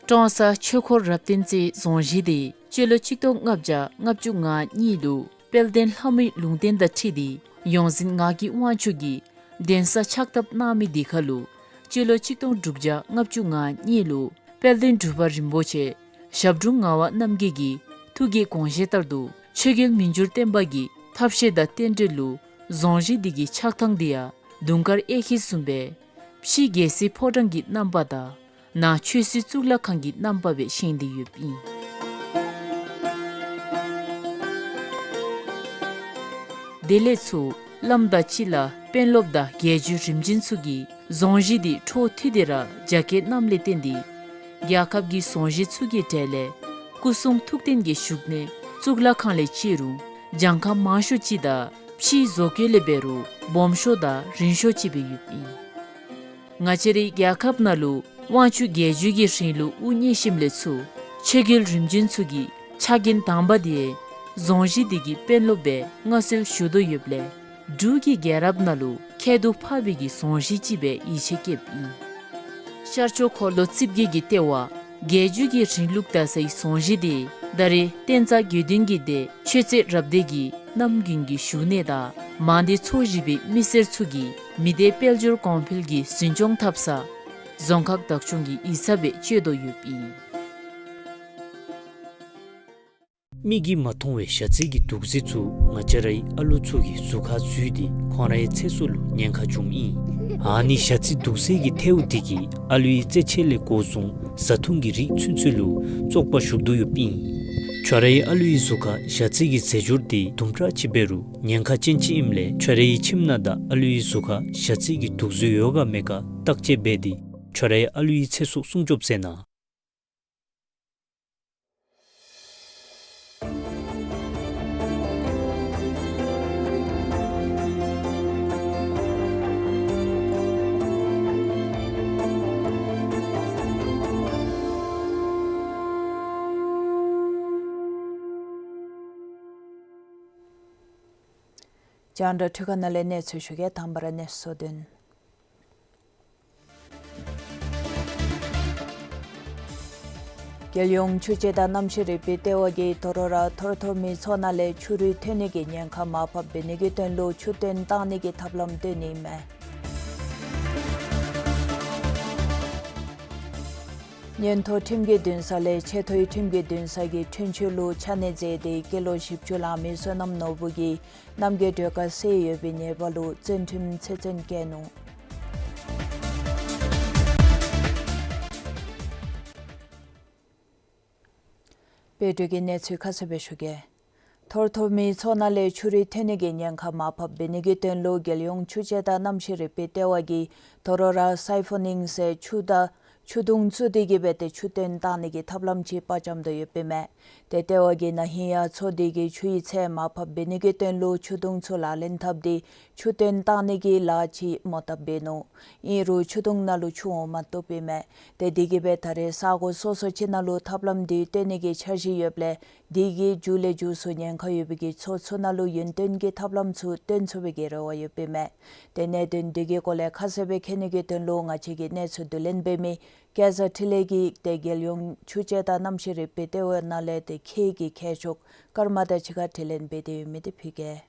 ཀྲོང་གསར་ཆོས་འཁོར་རབ་བརྟན་རྩེ་རྫོང་གཞིས་དེ་སྤྱི་ལོ་ཆིག་སྟོང་ལྔ་བརྒྱ་ལྔ་བཅུ་ང་གཉིས་ལུ་དཔལ་ལྡན་ལྷ་མོའི་ལུང་བསྟན་དང་འཁྲིལ་ཏེ་ཡོངས་འཛིན་ངག་གི་དབང་ཕྱུག་གིས་གདན་ས་ཕྱག་བཏབ་གནང་མི་དེ་ཁར་ལུ་སྤྱི་ལོ་ཆིག་སྟོང་དྲུག་བརྒྱ་ལྔ་བཅུ་ང་གཉིས་ལུ་དཔལ་ལྡན་འབྲུག་པ་རིན་པོ་ཆེ་ཞབས་དྲུང་ངག་དབང་རྣམ་རྒྱལ་གྱི་ཐུགས་ཀྱི་དགོངས་བཞེད་ལྟར་དུ་ཆོས་རྒྱལ་མི་འགྱུར་བརྟན་པ་གི་ཐབས་ཤེས་དང་རྟེན་འབྲེལ་ལུ་རྫོང་གཞིས་དེ་གི་ཕྱག་ཐང་དེ་ཡང་དུང་དཀར་གཡས་འཁྱིལ་བཟུམ་སྦེ་ཕྱི་རྒྱལ་སྲིད་ཕོ་བྲང་གི་རྣམ་པ་དང་ནང་ཆོས་སྲིད་གཙུག་ལག་ཁང་གི་རྣམ་པ་སྦེ་བཞེངས་ཏེ་ཡོདཔ་ཨིན། དེ་ལས་ཚུར་བླམ་དང་སྤྱི་བླ་དཔོན་སློབ་དང་རྒྱལ་བརྒྱུད་རིམ་བྱོན་ཚུ་གིས་རྫོང་གཞིས་དེ་འཕྲོ་མཐུད་དེ་ར་རྒྱ་བསྐྱེད་གནངམ་ལས་བརྟེན་ཏེ་རྒྱལ་ཁབ་ཀྱི་རྫོང་གཞིས་ཚུ་གི་གྲས་ལས་སྐུ་གསུང་ཐུགས་རྟེན་གྱི་བཞུགས་གནས་གཙུག་ལག་ཁང་ལས་བཅད་རུང་གྱངས་ཁ་མང་ཤོས་ཅིག་དང་ཕྱིའི་བཟོ་བཀོད་ལས་འབད་རུང་སྦོམ་ཤོས་དང་རིང་ཤོས་ཅིག་སྦེ་ཡོདཔ་ཨིན། ང་བཅས་རའི་རྒྱལ་ཁབ་ནང་ལུ་དབང་ཕྱུག་རྒྱལ་བརྒྱུད་ཀྱི་རིང་ལུགས་དབུ་བརྙེས་ཞིནམ་ལས་ཚུར་ཆོས་རྒྱལ་རིམ་བྱོན་ཚུ་གིས་ཕྱག་འགན་དང་པ་དེ་རྫོང་གཞིས་དེ་གི་དཔོན་སློབ་སྦེ་མངའ་གསོལ་ཞུ་དོ་ཡོདཔ་ལས་འབྲུག་གི་རྒྱལ་རབས་ནང་ལུ་ཁྱད་དུ་འཕགས་པའི་གི་རྫོང་གཞིས་ཅིག་སྦེ་ཡིད་ཆེས་བསྐྱེདཔ་ཨིན། ཤར་ཕྱོགས་འཁོར་ལོ་རྩིབས་བརྒྱད་ཀྱི་ལྟེ་བ་རྒྱལ་བརྒྱུད་ཀྱི་རིང་ལུགས་དར་སའི་རྫོང་གཞིས་དེ་ད་རེས་བསྟན་རྩ་དགེ་འདུན་གྱི་སྡེ་ཆོས་རྩེ་རབ་སྡེ་གི་གནམ་དགུན་གྱི་བཞུགས་གནས་དང་མང་སྡེ་ཚོ་བཞི་པའི་མི་སེར་ཚུ་གིས་མི་སྡེ་དཔལ་འབྱོར་གོང་འཕེལ་གྱི་འཛིན་སྐྱོང་འཐབ་ས་རྫོང་ཁག་བདག་སྐྱོང་གི་ཡིག་ཚང་སྦེ་སྤྱོད་དོ་ཡོདཔ་ཨིན། མིག་གིས་མ་མཐོང་བའི་ཞ་རྩི་གི་དུག་རྫས་ཚུ་ང་བཅས་རའི་ཨ་ལུ་ཚུ་གི་གཟུགས་ཁར་འཛུལ་ཏེ་ཁོང་རའི་ཚེ་སྲོག་ལུ་ཉེན་ཁ་བྱུངམ་ཨིན། ཨ་ནི་ཞ་རྩི་དུག་རྫས་ཀྱི་ཐལཝ་དེ་གིས་ཨ་ལུའི་རྩེད་ཆས་ལས་འགོ་བཟུང་བཟའ་འཐུང་གི་རིགས་ཚུན་ཚོད་ལུ་བཙོག་པ་ཞུགས་དོ་ཡོདཔ་ཨིན། ཁྱོད་རའི་ཨ་ལུའི་གཟུགས་ཁར་ཞ་རྩི་གི་རྫས་སྦྱོར་དེ་དུམ་གྲ་ཅིག་འབད་རུང་ཉེན་ཁ་ཅན་ཅིག་ཨིནམ་ལས་ཁྱོད་རའི་ཁྱིམ་ནང་དང་ཨ་ལུའི་གཟུགས་ཁར་ཞ་རྩི་གི་དུག་རྫས་ཡོད་ག་མེད་ག་བརྟག་དཔྱད་འབད་དེ་ཁྱོད་རའི་ཨ་ལུའི་ཚེ་སྲོག་སྲུང་སྐྱོབ་མཛད་གནང་། རྒྱང་བསྒྲགས་འཕྲུལ་ཁང་ནང་ལས་གནས་ཚུལ་ཞུ་གེ། དང་པ་ར་གནས་ཚུལ་དོན། རྒྱལ་ཡོངས་ཆུ་དཔྱད་དང་གནམ་གཤིས་རིག་པའི་ལྟེ་བ་གིས་དོ་རུང་ར་ཐོར་ཐོར་མི་ཚུ་ནང་ལས་ཆུ་རུད་ཐོན་ནི་གི་ཉེན་ཁ་མར་ཕབ་འབད་ནི་གི་དོན་ལུ་ཆུ་བཏོན་བཏང་ནི་གི་ཐབས་ལམ་སྟོན་ནི་མས། ཉེན་རྟོག་ཁྲིམས་ཀྱི་འདུན་ས་ལས་ཆེས་མཐོའི་ཁྲིམས་ཀྱི་འདུན་ས་གི་འཁྲུན་ཆོད་ལུ་ཆ་གནས་མཛད་དེ་སྐྱེས་ལོ་བཞི་བཅུ་ལང་མི་བསོད་ནམས་ནོར་བུ་གིས་རྣམ་རྒྱལ་སྒྲོལ་དཀར་བསད་ཡོད་པའི་ཉེས་པ་ལུ་བཙོན་ཁྲིམས་ཚེ་བཙོན་བཀལ་ནུག། དཔལ་འབྱོར་གྱི་གནས་ཚུལ་ཁ་གསལ་སྦེ་ཞུ་གེ། ཐོར་ཐོར་མིའི་མཚོ་ནང་ལས་ཆུ་རུད་ཐོན་ནི་གི་ཉེན་ཁ་མར་ཕབ་འབད་ནི་གི་དོན་ལུ་རྒྱལ་ཡོངས་ཆུ་དཔྱད་དང་གནམ་གཤིས་རིག་པའི་ལྟེ་བ་གིས་དོ་རུང་ར་སའི་ཕོ་ནིང་ཟེར་ཆུ་དང་ཆུ་དུང་བཙུགས་ཏེ་གི་སྦེ་ཏེ་ཆུ་བཏོན་བཏང་ནི་གི་ཐབས་ལམ་ཅིག་དཔའ་བཅམ་དོ་ཡོདཔ་ཨིན་མས། ཏེ་ལྟེ་བ་གིས་ན་ཧིང་ཡང་མཚོ་འདི་གི་ཆུའི་ཚད་མར་ཕབ་འབད་ནི་གི་དོན་ལུ་ཆུ་དུང་ཚུ་ལག་ལེན་འཐབ་སྟེ་ཆུ་བཏོན་བཏང་ནི་གི་ལཱ་ཅིག་མོ་བཏབ་འབད་ནུག། ཨིན་རུང་ཆུ་དུང་ནང་ལུ་ཆུ་འོང་མ་བཏུབ་ཨིན་མས། ཏེ་འདི་གིས་སྦེ་ད་རེས་ས་གོ་སོ་སོ་ཅིག་ནང་ལུ་ཐབས་ལམ་འདི་བཏོན་ནི་གི་འཆར་གཞི་ཡོདཔ་ལས་འདི་གིས་མཇུག་ལས་མཇུག་སུ་ཉེན་ཁ་ཡོད་པའི་གི་མཚོ་ཚུ་ནང་ལུ་ཡུན་བརྟན་གྱི་ཐབས་ལམ་ཚུ་བཏོན་ཚུགས་པའི་གི་རེ་བ་ཡོདཔ་ཨིན་མས། ཏེ་གནད་དོན་འདི་གི་སྐོར་ལས་ཁ་གསལ་སྦེ་མཁྱེན་ནི་གི་དོན་ལུ་ང་བཅས་ཀྱི་གནས་ཚུལ་བསྡུ་ལེན་འབད་མི་སྐལ་བཟང་འཕྲིན་ལས་ཀྱིས་ཏེ་རྒྱལ་ཡོངས་ཆུ་དཔྱད་དང་གནམ་གཤིས་རིག་པའི་ལྟེ་བ་ནང་ལས་ཏེ་ཁྱེད་ཀྱི་མཁས་མཆོག་ཀརྨ་དང་གཅིག་ཁར་དྲི་ལན་འབད་དེ་ཡོད་མི་འདི་ཕུལ་གེ།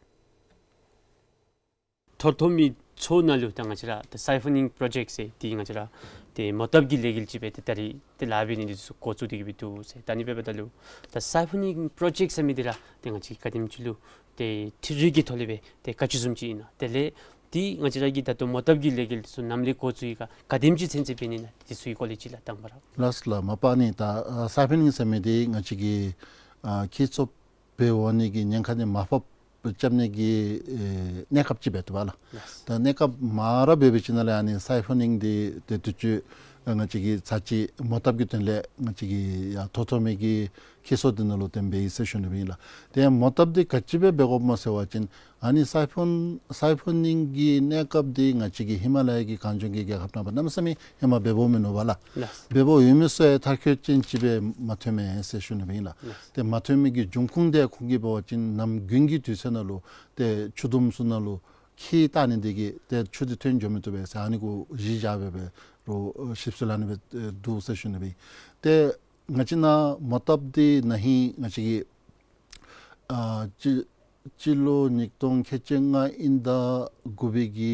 ཐོར་ཐོར་མིའི་མཚོ་ནང་ལུ་ད་ང་བཅས་ར་ད་སའི་ཕོ་ནིང་པྲོ་ཇེཀཊ་ཟེར་འདི་ང་བཅས་ར་ཏེ་མོ་བཏབ་ཀྱི་ལས་འགུལ་ཅིག་སྦེ་ཏེ་ད་རེས་ཏེ་ལཱ་འབད་ནི་འདི་ཚུ་འགོ་བཙུགས་ཏེ་གི་སྦེ་འདུག་ཟེར། ད་ཨ་ནི་འབདཝ་ད་ལུ་ད་སའི་ཕོ་ནིང་པྲོ་ཇེཀཊ་ཟེར་མི་འདི་ར་ཏེ་ང་བཅས་ག་དེམ་ཅིག་ལུ་ཏེ་འཕྲུལ་རིག་གི་ཐོག་ལས་སྦེ་ཏེ་ག་ཅི་བཟུམ་ཅིག་ཨིན་ན། དེ་ལས་འདི་ང་བཅས་ར་གི་ད་ལྟོ་མོ་བཏབ་ཀྱི་ལས་འགུལ་འདི་ཚུ་ནམ་ལས་འགོ་བཙུགས་ཡི་ག་ག་དེམ་ཅིག་ཚུན་ཚོད་འབད་ནི་ཨིན་ན། འདི་ཚུ་གི་སྐོར་ལས་ཅིག་ལགས་དང་པ་ར། ལགས་སོ་ལགས། མ་པ་ནི་ད་ཨ་སའི་ཕོ་ནིང་ཟེར་མི་འདི་ང་བཅས་ཀྱི་ཨ་ཁྱི་ཚོ་འབད་འོང་ནི་གི་ཉེན་ཁ་འདི་མར་ཕབ་རྐྱབ་ནི་གི་ཨེ་གནས་སྐབས་ཅིག་འབད་དོ་བ་ལགས། ལགས། ད་གནས་སྐབས་མར་ར་འབད་བ་ཅིན་ནཱ་ལས་ཨ་ནི་སའི་ཕོ་ནིང་འདི་ཏེ་དུས་ཅི་ང་བཅས་ཀྱིས་ཚར་གཅིག་མོ་བཏབ་ཀྱི་དོན་ལས་ང་བཅས་ཀྱིས་ཡར་ཐོར་ཐོར་མི་གི་ཁྱི་ཚོ་འདི་ནང་ལུ་ཏེ་འབད་ཡི་ཟེར་ཞུ་ནི་སྦེ་ཨིན་ལགས། ཏེ་མོ་བཏབ་འདི་ག་ཅི་སྦེ་འབད་དགོཔ་སྨོ་ཟེར་བ་ཅིན་ཨ་ནི་སའི་ཕོ་སའི་ཕོ་ནིང་གི་གནས་སྐབས་འདི་ང་བཅས་ཀྱི་ཧི་མ་ལ་ཡ་གི་གངས་ལྗོངས་ཀྱི་རྒྱལ་ཁབ་ནང་ཕར་གནམ་མེད་ས་མེད་ཧེ་མ་འབདཝ་མིན་ནུག་བ་ལགས། ལགས། འབདཝ་ཡོད་མི་ཚུ་ཡང་མཐར་འཁྱོལ་ཅན་ཅིག་སྦེ་མ་ཐོན་མས་ཟེར་ཞུ་ནི་སྦེ་ཨིན་ལགས། ལགས། ཏེ་མ་ཐོན་མི་གི་འབྱུང་ཁུངས་འདི་ཁོང་གིས་འབད་བ་ཅིན་ནམ་དགུན་གྱི་དུས་ཚོད་ནང་ལུ་ཏེ་ཆུ་དུམ་ཚུ་ནང་ལུ་ཁྱི་བཏང་ནི་འདི་གིས་ཏེ་ཆུ་འདི་ཐོན་འགྱོ་མི་བཏུབ་པས་ཟེར་ཨ་ནི་གུ་གཞི་བཞག་སྦེ་འབད་རུང་ཞིབ་འཚོལ་ཨ་ནི་སྦེ་འདུག་ཟེར་ཞུ་ནི་སྦེ་ཨིན། ཏེ་ང་བཅས་ནཱ་མོ་བཏབ་འདི་ན་ཧིང་ང་བཅས་ཀྱི་ཨ་སྤྱི་སྤྱི་ལོ་ཉིས་སྟོང་ཁལ་གཅིག་ལྔ་དབྱིན་ཟླ་དགུ་པའི་གི་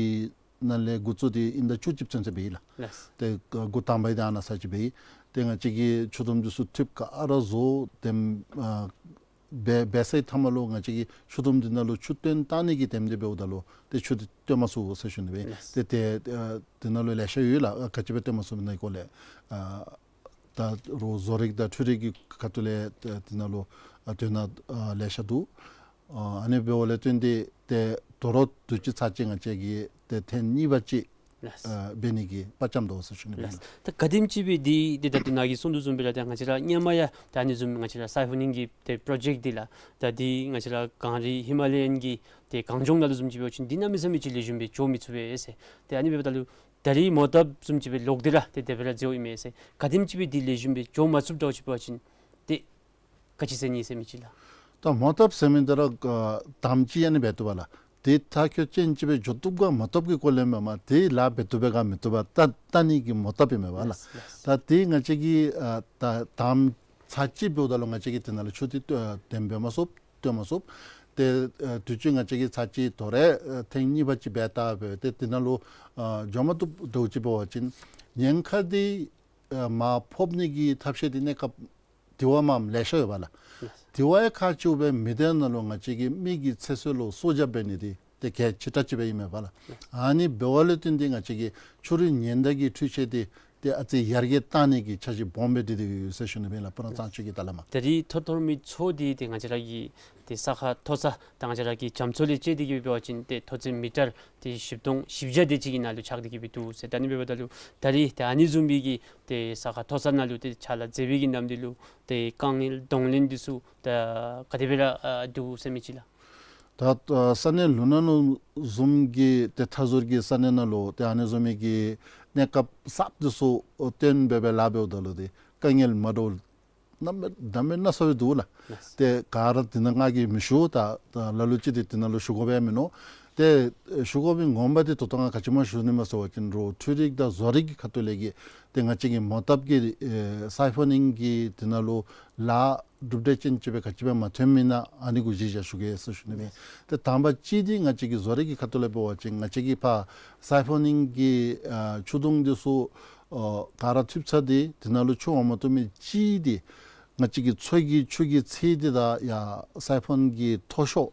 ནང་ལས་འགོ་བཙུགས་ཏེ་དབྱིན་ཟླ་བཅུ་གཅིག་ཚུན་ཚོད་འབད་ཡི་ལགས། ལགས། ཏེ་འགོ་དང་པ་འདི་ཨ་ནཱ་ས་ཅིག་འབད་ཡི། ཏེ་ང་བཅས་ཀྱིས་ཆུ་དུམ་འདི་ཚུ་འཐུས་ག་ར་བཟོ་དེམ་ཨ་འབད་འབད་ཚར་བའི་མཐའ་མ་ལུ་ང་བཅས་ཀྱིས་ཆུ་དུམ་འདི་ནང་ལུ་ཆུ་བཏོན་བཏང་ནི་གི་དེམ་འདི་འབདཝ་ད་ལུ་ཏེ་ཆུ་འདི་བཏོན་མ་ཚུགས་ཟེར་ཞུ་ནི་སྦེ་ཨིན། ལགས། ཏེ་ཏེ་ཨ་འདི་ནང་ལུ་ལེ་ཤ་ཡོད་ལགས། ཨ་ག་ཅི་སྦེ་བཏོན་མ་ཚུགས་ནི་གི་སྐོར་ལས་ཨ་ད་རུང་བཟོ་རིག་དང་འཕྲུལ་རིག་གི་ཁ་ཐུག་ལས་ཏེ་འདི་ནང་ལུ་ཨ་དོན་དག་ཨ་ལེ་ཤ་འདུག། ཨ་ཨ་ནི་འབདཝ་ལས་བརྟེན་ཏེ་ཏེ་དོ་རུང་དུས་ཅི་ཚར་གཅིག་ང་བཅས་ཀྱིས་ཏེ་ཐེངས་གཉིས་པ་ཅིག་ལགས། ཨ་འབད་ནི་གི་དཔའ་བཅམ་དོ་ཟེར་ཞུ་ནི་སྦེ་ཨིན། ལགས། ད་ག་དེམ་ཅིག་སྦེ་འདི་འདི་ད་ལྟོ་ནཱ་གིས་གསུངས་དོ་བཟུམ་སྦེ་ར་ད་ང་བཅས་ར་སྔོན་མ་ཡང་ད་ཨ་ནི་བཟུམ་ང་བཅས་ར་སའི་ཕོ་ནིང་གི་ཏེ་པྲོ་ཇེཀཊ་འདི་ལགས། ད་འདི་ང་བཅས་ར་གངས་རི་ཧི་མ་ལ་ཡན་གྱི་ཏེ་གངས་ལྗོངས་ནང་ལུ་བཟུམ་ཅིག་འབད་བ་ཅིན་འདི་གནམ་མེད་ས་མེད་ཅིག་ལེགས་ཤོམ་སྦེ་འགྱོ་མི་ཚུགས་པས་ཟེར། ཏེ་ཨ་ནི་འབདཝ་ད་ལུ་ད་རེས་མོ་བཏབ་བཟུམ་ཅིག་སྦེ་ལོག་སྟེ་ར་ཏེ་དེ་སྦེ་ར་མཛད་དོ་ཨིན་མས་ཟེར། ག་དེམ་ཅིག་སྦེ་འདི་ལེགས་ཤོམ་སྦེ་འགྱོ་མ་ཚུགསཔ་འདྲཝ་ཅིག་འབད་བ་ཅིན་ཏེ་ག་ཅི་ཟེར་ནི་ཟེར་མི་ཅིག་ལགས། ད་མོ་བཏབ་ཟེར་མི་འདི་ར་ཨ་དང་པ་ཅིག་ཨ་ནི་འབད་བཏུབ་པ་ལགས། ཏེ་མཐར་འཁྱོལ་ཅན་ཅིག་སྦེ་འགྱོ་བཏུབ་ག་མ་བཏུབ་ཀྱི་སྐོར་ལས་མེན་པར་ཏེ་ལཱ་འབད་བཏུབ་པས་ག་མི་བཏུབ་པ་བལྟ་བལྟ་ནི་གི་མོ་བཏབ་ཨིན་མས་པ་ལགས། ལགས། ལགས། ད་ཏེ་ང་བཅས་ཀྱིས་ཨ་ད་དང་པ་ཚར་གཅིག་འབདཝ་ད་ལུ་ང་བཅས་ཀྱིས་དེ་ནང་ལུ་ཆུ་འདི་བཏོན་འབད་མ་ཚུགས། བཏོན་མ་ཚུགས། ཏེ་ཨ་དུས་ཅི་ང་བཅས་ཀྱིས་ཚར་གཅིག་དོ་རུང་ཨ་ཐེངས་གཉིས་པ་ཅིག་འབད་བལྟ་སྦེ་ཏེ་དེ་ནང་ལུ་ཨ་འགྱོ་མ་བཏུབ་འདྲཝ་ཅིག་འབད་བ་ཅིན་ཉེན་ཁ་འདི་ཨ་མར་ཕབ་ནི་གི་ཐབས་ཤེས་འདི་གནས་སྐབས་དེ་བ་མར་ལེ་ཤ་ཡོད་པ་ལགས། ལགས། དེ་བ་ཡང་ཁག་ཆེཝ་སྦེ་མི་སྡེ་ནང་ལུ་ང་བཅས་ཀྱི་མི་གི་ཚེ་སྲོག་ལུ་སྲོག་སྐྱབས་འབད་ནི་འདི་ཏེ་གལ་ཆེ་དྲགས་ཅིག་སྦེ་ཨིན་མས་པ་ལགས། ལགས། ཨ་ནི་འབདཝ་ལས་བརྟེན་ཏེ་ང་བཅས་ཀྱིས་ཆུ་རུད་ཉེན་བརྡ་གི་འཕྲུལ་ཆས་འདི་ཏེ་ཨ་ཙི་ཡར་རྒྱས་བཏང་ནི་གི་འཆར་གཞི་སྦོམ་སྦེ་སྒྲིག་སྟེ་ཡོད་ཟེར་ཞུ་ནི་སྦེ་ཨིན་ལགས། སྤུ་ན་གཙང་ཆུ་གི་ཐད་ལས་མར། ད་རེས་ཐོར་ཐོར་མིའི་མཚོ་འདི་ཏེ་ང་བཅས་ར་གི་ཏེ་ས་ཁ་མཐོ་ས་ད་ང་བཅས་ར་གི་རྒྱ་མཚོ་ལས་བཅད་དེ་གི་འབད་བ་ཅིན་ཏེ་མཐོ་ཚད་མི་ཊར་ཏེ་བཞི་སྟོང་བཞི་བརྒྱ་དེ་ཅིག་གི་ནང་ལུ་ཆགས་ཏེ་གི་སྦེ་འདུག་ཟེར། ད་ཨ་ནི་འབདཝ་ད་ལུ་ད་རེས་ཏེ་ཨ་ནི་བཟུམ་སྦེ་གི་ཏེ་ས་ཁ་མཐོ་ས་ནང་ལུ་ཏེ་ཕྱག་ལཱ་མཛད་པའི་གི་ནམ་དུས་ལུ་ཏེ་དཀའ་ངལ་གདོང་ལེན་འདི་ཚུ་ད་ག་དེ་སྦེ་ར་ཨ་འདུག་ཟེར་མི་ཅིག་ལགས། ད་ཨ་ས་གནས་ལུ་ནཱ་ལུ་བཟུམ་གྱི་ཏེ་མཐའ་ཟུར་གྱི་ས་གནས་ནང་ལུ་ཏེ་ཨ་ནི་བཟུམ་མའི་གི་གནས་སྐབས་གསརཔ་འདི་ཚུ་ཨོ་བཏོན་འབད་སྦེ་ལཱ་འབདཝ་ད་ལུ་ཏེ་དཀའ་ངལ་མ་འདྲཝ་གནམ་མེད་ས་མེད་ན་ཚ་སྦེ་འདུག་ལགས། ལགས། ཏེ་ག་ར་འདི་ནང་ང་གིས་མི་ཞུ། ད་ད་ལ་ལུ་ཅིག་འདི་འདི་ནང་ལུ་ཞུ་དགོཔ་ཡང་མིན་ནུག། ཏེ་ཞུ་དགོ་པའི་ངོ་མ་འདི་ད་ལྟོ་ང་ག་ཅི་སྨོ་ཞུ་ནི་སྨོ་ཟེར་བ་ཅིན་རོགས་འཕྲུལ་རིག་དང་བཟོ་རིག་གི་ཁ་ཐུག་ལས་ཀྱི་ཏེ་ང་བཅས་ཀྱི་མོ་བཏབ་ཀྱི་ཨེ་སའི་ཕོ་ནིང་གི་འདི་ནང་ལུ་ལཱ་གྲུབ་འབྲས་ཅན་ཅིག་སྦེ་ག་ཅི་སྦེ་མ་ཐོནམ་ཨིན་ན་ཨ་ནི་གུ་གཞི་བཞག་ཞུ་གེ་ཟེར་ཞུ་ནི་སྦེ། ཏེ་དང་པ་ཅིག་འདི་ང་བཅས་ཀྱི་བཟོ་རིག་གི་ཁ་ཐུག་ལས་འབད་བ་ཅིན་ང་བཅས་ཀྱིས་ཕར་སའི་ཕོ་ནིང་གི་ཨ་ཆུ་དུང་འདི་ཚུ་ ཨོ་ག་ར་ཐུབ་ཚར་ཏེ་དེ་ནང་ལུ་ཆུ་འོང་མ་བཏུབ་མི་ཅིག་འདི་ང་བཅས་ཀྱི་མཚོ་གི་ཆུ་གི་ཚད་འདི་དང་ཡར་སའི་ཕོན་གྱི་མཐོ་ཤོས་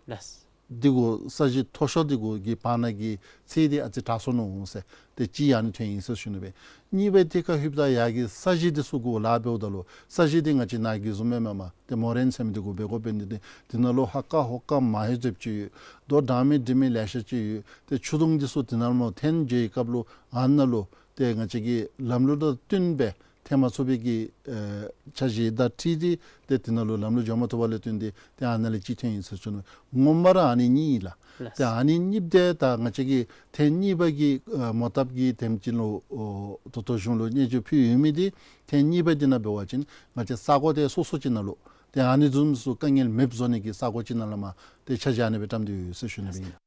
ལགས། འདི་གུ་ས་གཞི་མཐོ་ཤོས་འདི་གུ་གི་བར་ན་གི་ཚད་འདི་ཨ་ཙི་དྲག་སོ་ནུག་ཟེར། ཏེ་གཅིག་ཨ་ནི་ཐོན་ཡི་ཟེར་ཞུ་ནི་སྦེ། གཉིས་པ་དེ་ཁར་ལྷོདཔ་ད་ཡར་གྱི་ས་གཞི་འདི་ཚུ་གུ་ལཱ་འབདཝ་ད་ལུ་ས་གཞི་འདི་ང་བཅས་ནཱ་གི་བཟུམ་མེན་མས། ཏེ་མོ་རེན་ཟེར་མི་འདི་གུ་འབད་དགོ་པས། འདི་ཏེ་དེ་ནང་ལུ་ཧ་ཀ་ཧོ་ཀ་མ་ཧེ་ཟེརཝ་ཅིག་ཡོད། རྡོ་དྲང་མི་འདྲིལ་མི་ལེ་ཤ་ཅིག་ཡོད། ཏེ་ཆུ་དུང་འདི་ཚུ་དེ་ནང་ལུ་འཐོན་འགྱོ་བའི་སྐབས་ལུ་ཨ་ནཱ་ལུ་ཏེ་ང་བཅས་ཀྱི་ལམ་ལུགས་དང་བསྟུན་སྦེ་འཐོན་མ་ཚུགས་པའི་གི་ཨེ་འཆར་གཞི་དང་འཁྲིལ་ཏེ་ཏེ་དེ་ནང་ལུ་ལམ་ལུགས་འགྱོ་མ་བཏུབ་པ་ལས་བརྟེན་ཏེ་ཏེ་ཨ་ནཱ་ལས་གཅིག་ཐོན་ཡི་ཟེར་ཞུ་ནི། ངོ་མ་ར་ཨ་ནི་གཉིས་ཨིན་ལགས། ལགས། ཏེ་ཨ་ནི་གཉིས་འདི་ད་ང་བཅས་ཀྱིས་ཐེངས་གཉིས་པ་གི་ཨེ་མོ་བཏབ་ཀྱི་དེམ་ཅིག་ལུ་ཨོ་ད་ལྟོ་གཞུང་ལུ་སྙན་ཞུ་ཕུལ་ཡོད་མི་འདི་ཐེངས་གཉིས་པ་འདི་ནང་འབད་བ་ཅིན་ང་བཅས་ས་གོ་དེ་སོ་སོ་ཅིག་ནང་ལུ་ཏེ་ཨ་ནི་བཟུམ་ཚུ་དཀའ་ངལ་མེདཔ་བཟོ་ནི་གི་ས་གོ་ཅིག་ནང་ལུ་མར་ཏེ་འཆར་གཞི་ཨ་ནི་སྦེ་བཀྲམ་སྟེ་ཡོད་ཟེར་ཞུ་ནི་སྦེ་ཨིན།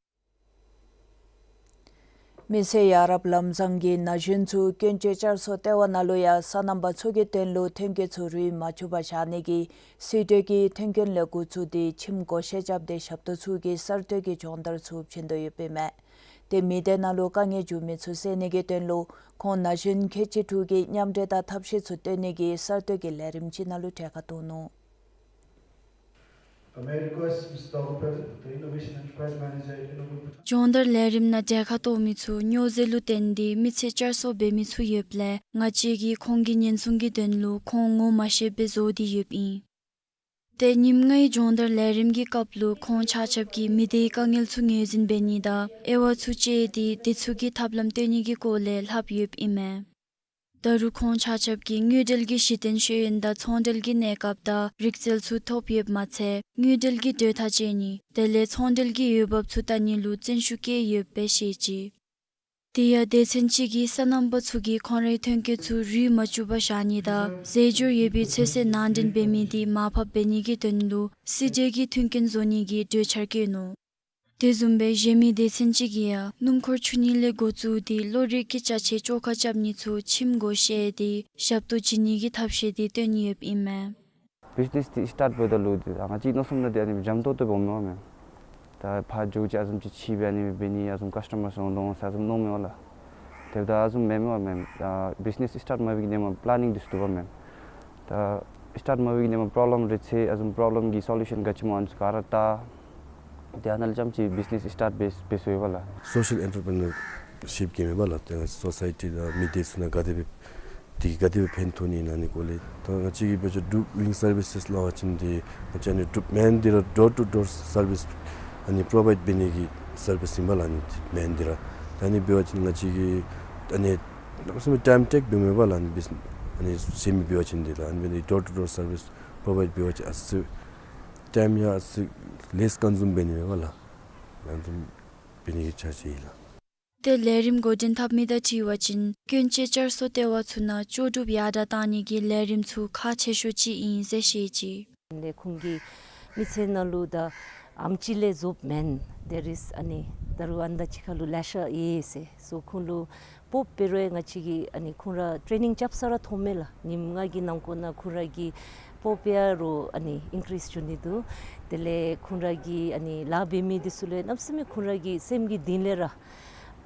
མི་སེར་ཡ་རབས་ལམ་བཟང་གིས་ན་གཞོན་ཚུ་ཀུན་སྤྱོད་བསྐྱར་གསོ་ལྟེ་བ་ནང་ལུ་ཡང་སོ་ནམ་པ་ཚུ་གི་དོན་ལུ་ཐོན་སྐྱེད་ཚུ་རུལ་མ་བཅུག་པར་བཞག་ནི་གི་སྲིད་གྲོས་ཀྱི་མཐུན་རྐྱེན་ལས་འགོ་བཙུགས་ཏེ་ཁྱིམ་བགོ་བཤའ་རྐྱབ་སྟེ་ཞབས་ཏོག་ཚུ་གི་གསར་གཏོད་ཀྱི་སྦྱོང་བརྡར་ཚུ་བྱིན་དོ་ཡོདཔ་ཨིན་མས། ཏེ་མི་སྡེ་ནང་ལུ་དཀའ་ངལ་འབྱུང་མི་ཚུ་སེལ་ནི་གི་དོན་ལུ་ཁོང་ན་གཞོན་ཁལ་གཅིག་དྲུག་གིས་མཉམ་འབྲེལ་དང་ཐབས་ཤེས་ཚུ་བཏོན་ནི་གི་གསར་གཏོད་ཀྱི་ལས་རིམ་ཅིག་ནང་ལུ་གྲལ་ཁར་གཏོགས་ནུག། May I request Mister Dawgap Phewdon, the Innovation Enterprise Manager, Innobil Bhutan. སྦྱོང་བརྡར་ལས་རིམ་ནང་གྲལ་ཁར་གཏོགས་མི་ཚུ་སྨྱོ་རྫས་ལུ་བརྟེན་ཏེ་མི་ཚེ་བསྐྱར་གསོ་འབད་མི་ཚུ་ཡོདཔ་ལས་ང་བཅས་ཀྱིས་ཁོང་གི་ཉེན་སྲུང་གི་དོན་ལུ་ཁོང་ངོ་མ་ཤེསཔ་སྦེ་བཟོ་སྟེ་ཡོདཔ་ཨིན། ཏེ་ཉིནམ་ལྔའི་སྦྱོང་བརྡར་ལས་རིམ་གྱི་སྐབས་ལུ་ཁོང་ཆ་ཁྱབ་ཀྱིས་མི་སྡེའི་དཀའ་ངལ་ཚུ་ངོས་འཛིན་འབད་ནི་དང་དབྱེ་བ་ཚུ་དཔྱད་དེ་དེ་ཚུ་གི་ཐབས་ལམ་བཏོན་ནི་གི་སྐོར་ལས་ལྷབ་ཡོདཔ་ཨིན་མས། ད་རུང་ཁོང་ཆ་ཁྱབ་ཀྱིས་དངུལ་འབྲེལ་གྱི་གཞི་རྟེན་ཤེས་ཡོན་དང་ཚོང་འབྲེལ་གྱི་གནས་སྐབས་དང་རིག་རྩལ་ཚུ་ཐོབ་ཡོདཔ་མ་ཚད་དངུལ་འབྲེལ་གྱི་གྲོས་ཐག་བཅད་ནི་དེ་ལས་ཚོང་འབྲེལ་གྱི་འོས་འབབ་ཚུ་བལྟ་ནི་ལུ་བརྩོན་ཤུགས་བསྐྱེད་ཡོདཔ་སྦེ་བཤད་ཅི། དེ་ཡང་སྡེ་ཚན་གཅིག་གིས་སོ་ནམ་པ་ཚུ་གིས་ཁོང་རའི་ཐོན་སྐྱེད་ཚུ་རུལ་མ་བཅུག་པར་བཞག་ནི་དང་རྫས་སྦྱོར་ཡོད་པའི་ཚོད་བསྲེ་ནང་འདྲེན་འབད་མི་དེ་མར་ཕབ་འབད་ནི་གི་དོན་ལུ་སྲིད་གྲོས་ཀྱི་མཐུན་རྐྱེན་བཟོ་ནི་གི་གྲོས་འཆར་བཀོད་ནུག། དེ་བཟུམ་སྦེ་གཞན་མི་སྡེ་ཚན་གཅིག་གིས་ཡང་སྣུམ་འཁོར་ཆུ་ནི་ལས་འགོ་བཙུགས་ཏེ་གློག་རིག་གི་ཅ་ཆས་བཅོ་ཁ་རྐྱབ་ནི་ཚུ་ཁྱིམ་སྒོ་ཕྱེ་སྟེ་ཞབས་ཏོག་བྱིན་ནི་གི་ཐབས་ཤེས་དེ་བཏོན་ཡོདཔ་ཨིན་མས། བིཛ་ནེས་འདི་སི་ཊཱཊ་འབདཝ་ད་ལུ་འདི་ང་བཅས་མནོ་བསམ་ནང་འདི་ཨ་ནི་འཇམ་ཏོག་ཏོ་འོང་མས་མེན། ད་ཕར་འགྱོ་ཅི་ཨ་བཟུམ་ཅིག་ཕྱི་སྦེ་ཨ་ནི་འབད་ནི་ཨ་བཟུམ་ཀཱསི་ཊ་མར་ཚུ་འོང་འོང་ཟེར་ཨ་བཟུམ་མནོཝ་མས་པ་ལགས། དེ་འབདཝ་ད་ཨ་བཟུམ་མེན་མས་པ་མེན། ཨ་བིཛ་ནེས་སི་ཊཱཊ་མ་འབད་བའི་གི་ནེ་མ་པི་ལེ་ནིང་འདི་ཚུ་འདུག་པ་མེན། ད་སི་ཊཱཊ་མ་འབད་བའི་གི་ནེ་མ་པྲོབ་ལེམ་རེ་ཚེ་ཨ་བཟུམ་པྲོབ་ལེམ་གྱི་སོ་ལུ་ཤཱན་ག་ཅི་སྨོ་ཨ་ནི་ཚུ་ག་ར་བལྟ། དེ་ཨ་ནཱ་ལས་རྐྱངམ་ཅིག་བིཛ་ནེས་སི་ཊཱཊ་འབད་འབད་སོང་ཡོད་པ་ལགས། སོ་ཤཱལ་ཨེན་ཊར་པི་རི་ནར་ཤིཔ་གི་མེན་པ་ལགས། ཏེ་སོ་སའི་ཊི་དང་མི་སྡེ་ཚུ་ནང་ག་དེ་སྦེ་དེ་གིས་ག་དེ་སྦེ་ཕན་ཐོགས་ནི་ཨིན་ན་ཨ་ནི་སྐོར་ལས། ད་ང་བཅས་ཀྱིས་འབད་བ་ཅིན་ཌུ་ཝིང་སར་བི་སེས་སླབ་པ་ཅིན་ཏེ་ང་བཅས་ཨ་ནི་ཌུ་མེན་འདི་ར་ཌོར་ཊུ་ཌོར་སར་བིས་ཨ་ནི་པྲོ་བའིཌ་འབད་ནི་གི་སར་བིས་ཨིན་པ་ལགས། ཨ་ནི་མེན་འདི་ར་ད་ཨ་ནི་འབད་བ་ཅིན་ང་བཅས་ཀྱིས་ཨ་ནི་གནམ་མེད་ས་མེད་ཊའིམ་ཊེཀ་འབདཝ་མེན་པ་ལགས། ཨ་ནི་བིས་ཨ་ནི་གཞན་མི་འབད་བ་ཅིན་འདི་ལགས། ཨ་ནི་འབད་ནི་ཌོར་ཊུ་ཌོར་སར་བིས་པྲོ་བའིཌ་འབད་བ་ཅིན་ཨ་ཙི་ཊའིམ་ཡང་ཨ་ཙི་ལེས་ཀོན་ཛུམ་འབད་ནི་མེན་པ་ལགས། ཨ་ནི་འབད་ནི་གི་འཆར་གཞི་ཨིན་ལགས། ཏེ་ལས་རིམ་འགོ་འདྲེན་འཐབ་མི་དང་འཁྲིལ་བ་ཅིན་ཀུན་སྤྱོད་བསྐྱར་གསོ་ལྟེ་བ་ཚུ་ནང་ལྕོགས་གྲུབ་ཡར་དྲག་གཏང་ནི་གི་ལས་རིམ་ཚུ་ཁག་ཆེ་ཤོས་ཅིག་ཨིན་ཟེར་བཤད་ཅི། ལས་ཁོང་གི་མི་ཚེ་ནང་ལུ་ད་ཨམ་ཅིག་ལས་རྫོགསཔ་མེན། དེ་རིས་ཨ་ནི་ད་རུང་ཨ་ནི་དང་གཅིག་ཁར་ལུ་ལེ་ཤ་ཡོད་ཟེར། སོ་ཁོང་ལུ་སྤོ་འབད་རུང་ང་བཅས་ཀྱིས་ཨ་ནི་ཁོང་ར་ཊེ་ནིང་རྐྱབ་ས་ར་མཐོངམ་མས་ལགས། ཉིནམ་ལྔ་གི་ནང་འཁོད་ནང་ཁོང་ར་གི་སྤོ་འབད་རུང་ཨ་ནི་ཨིན་ཀི་རིས་འགྱོ་ནི་འདུག། དེ་ལས་ཁོང་ར་གི་ཨ་ནི་ལཱ་འབད་མི་འདི་ཚུ་ལུ་གནམ་མེད་ས་མེད་ཁོང་ར་གི་སེམས་ཀྱི་གཏིང་ལས་ར་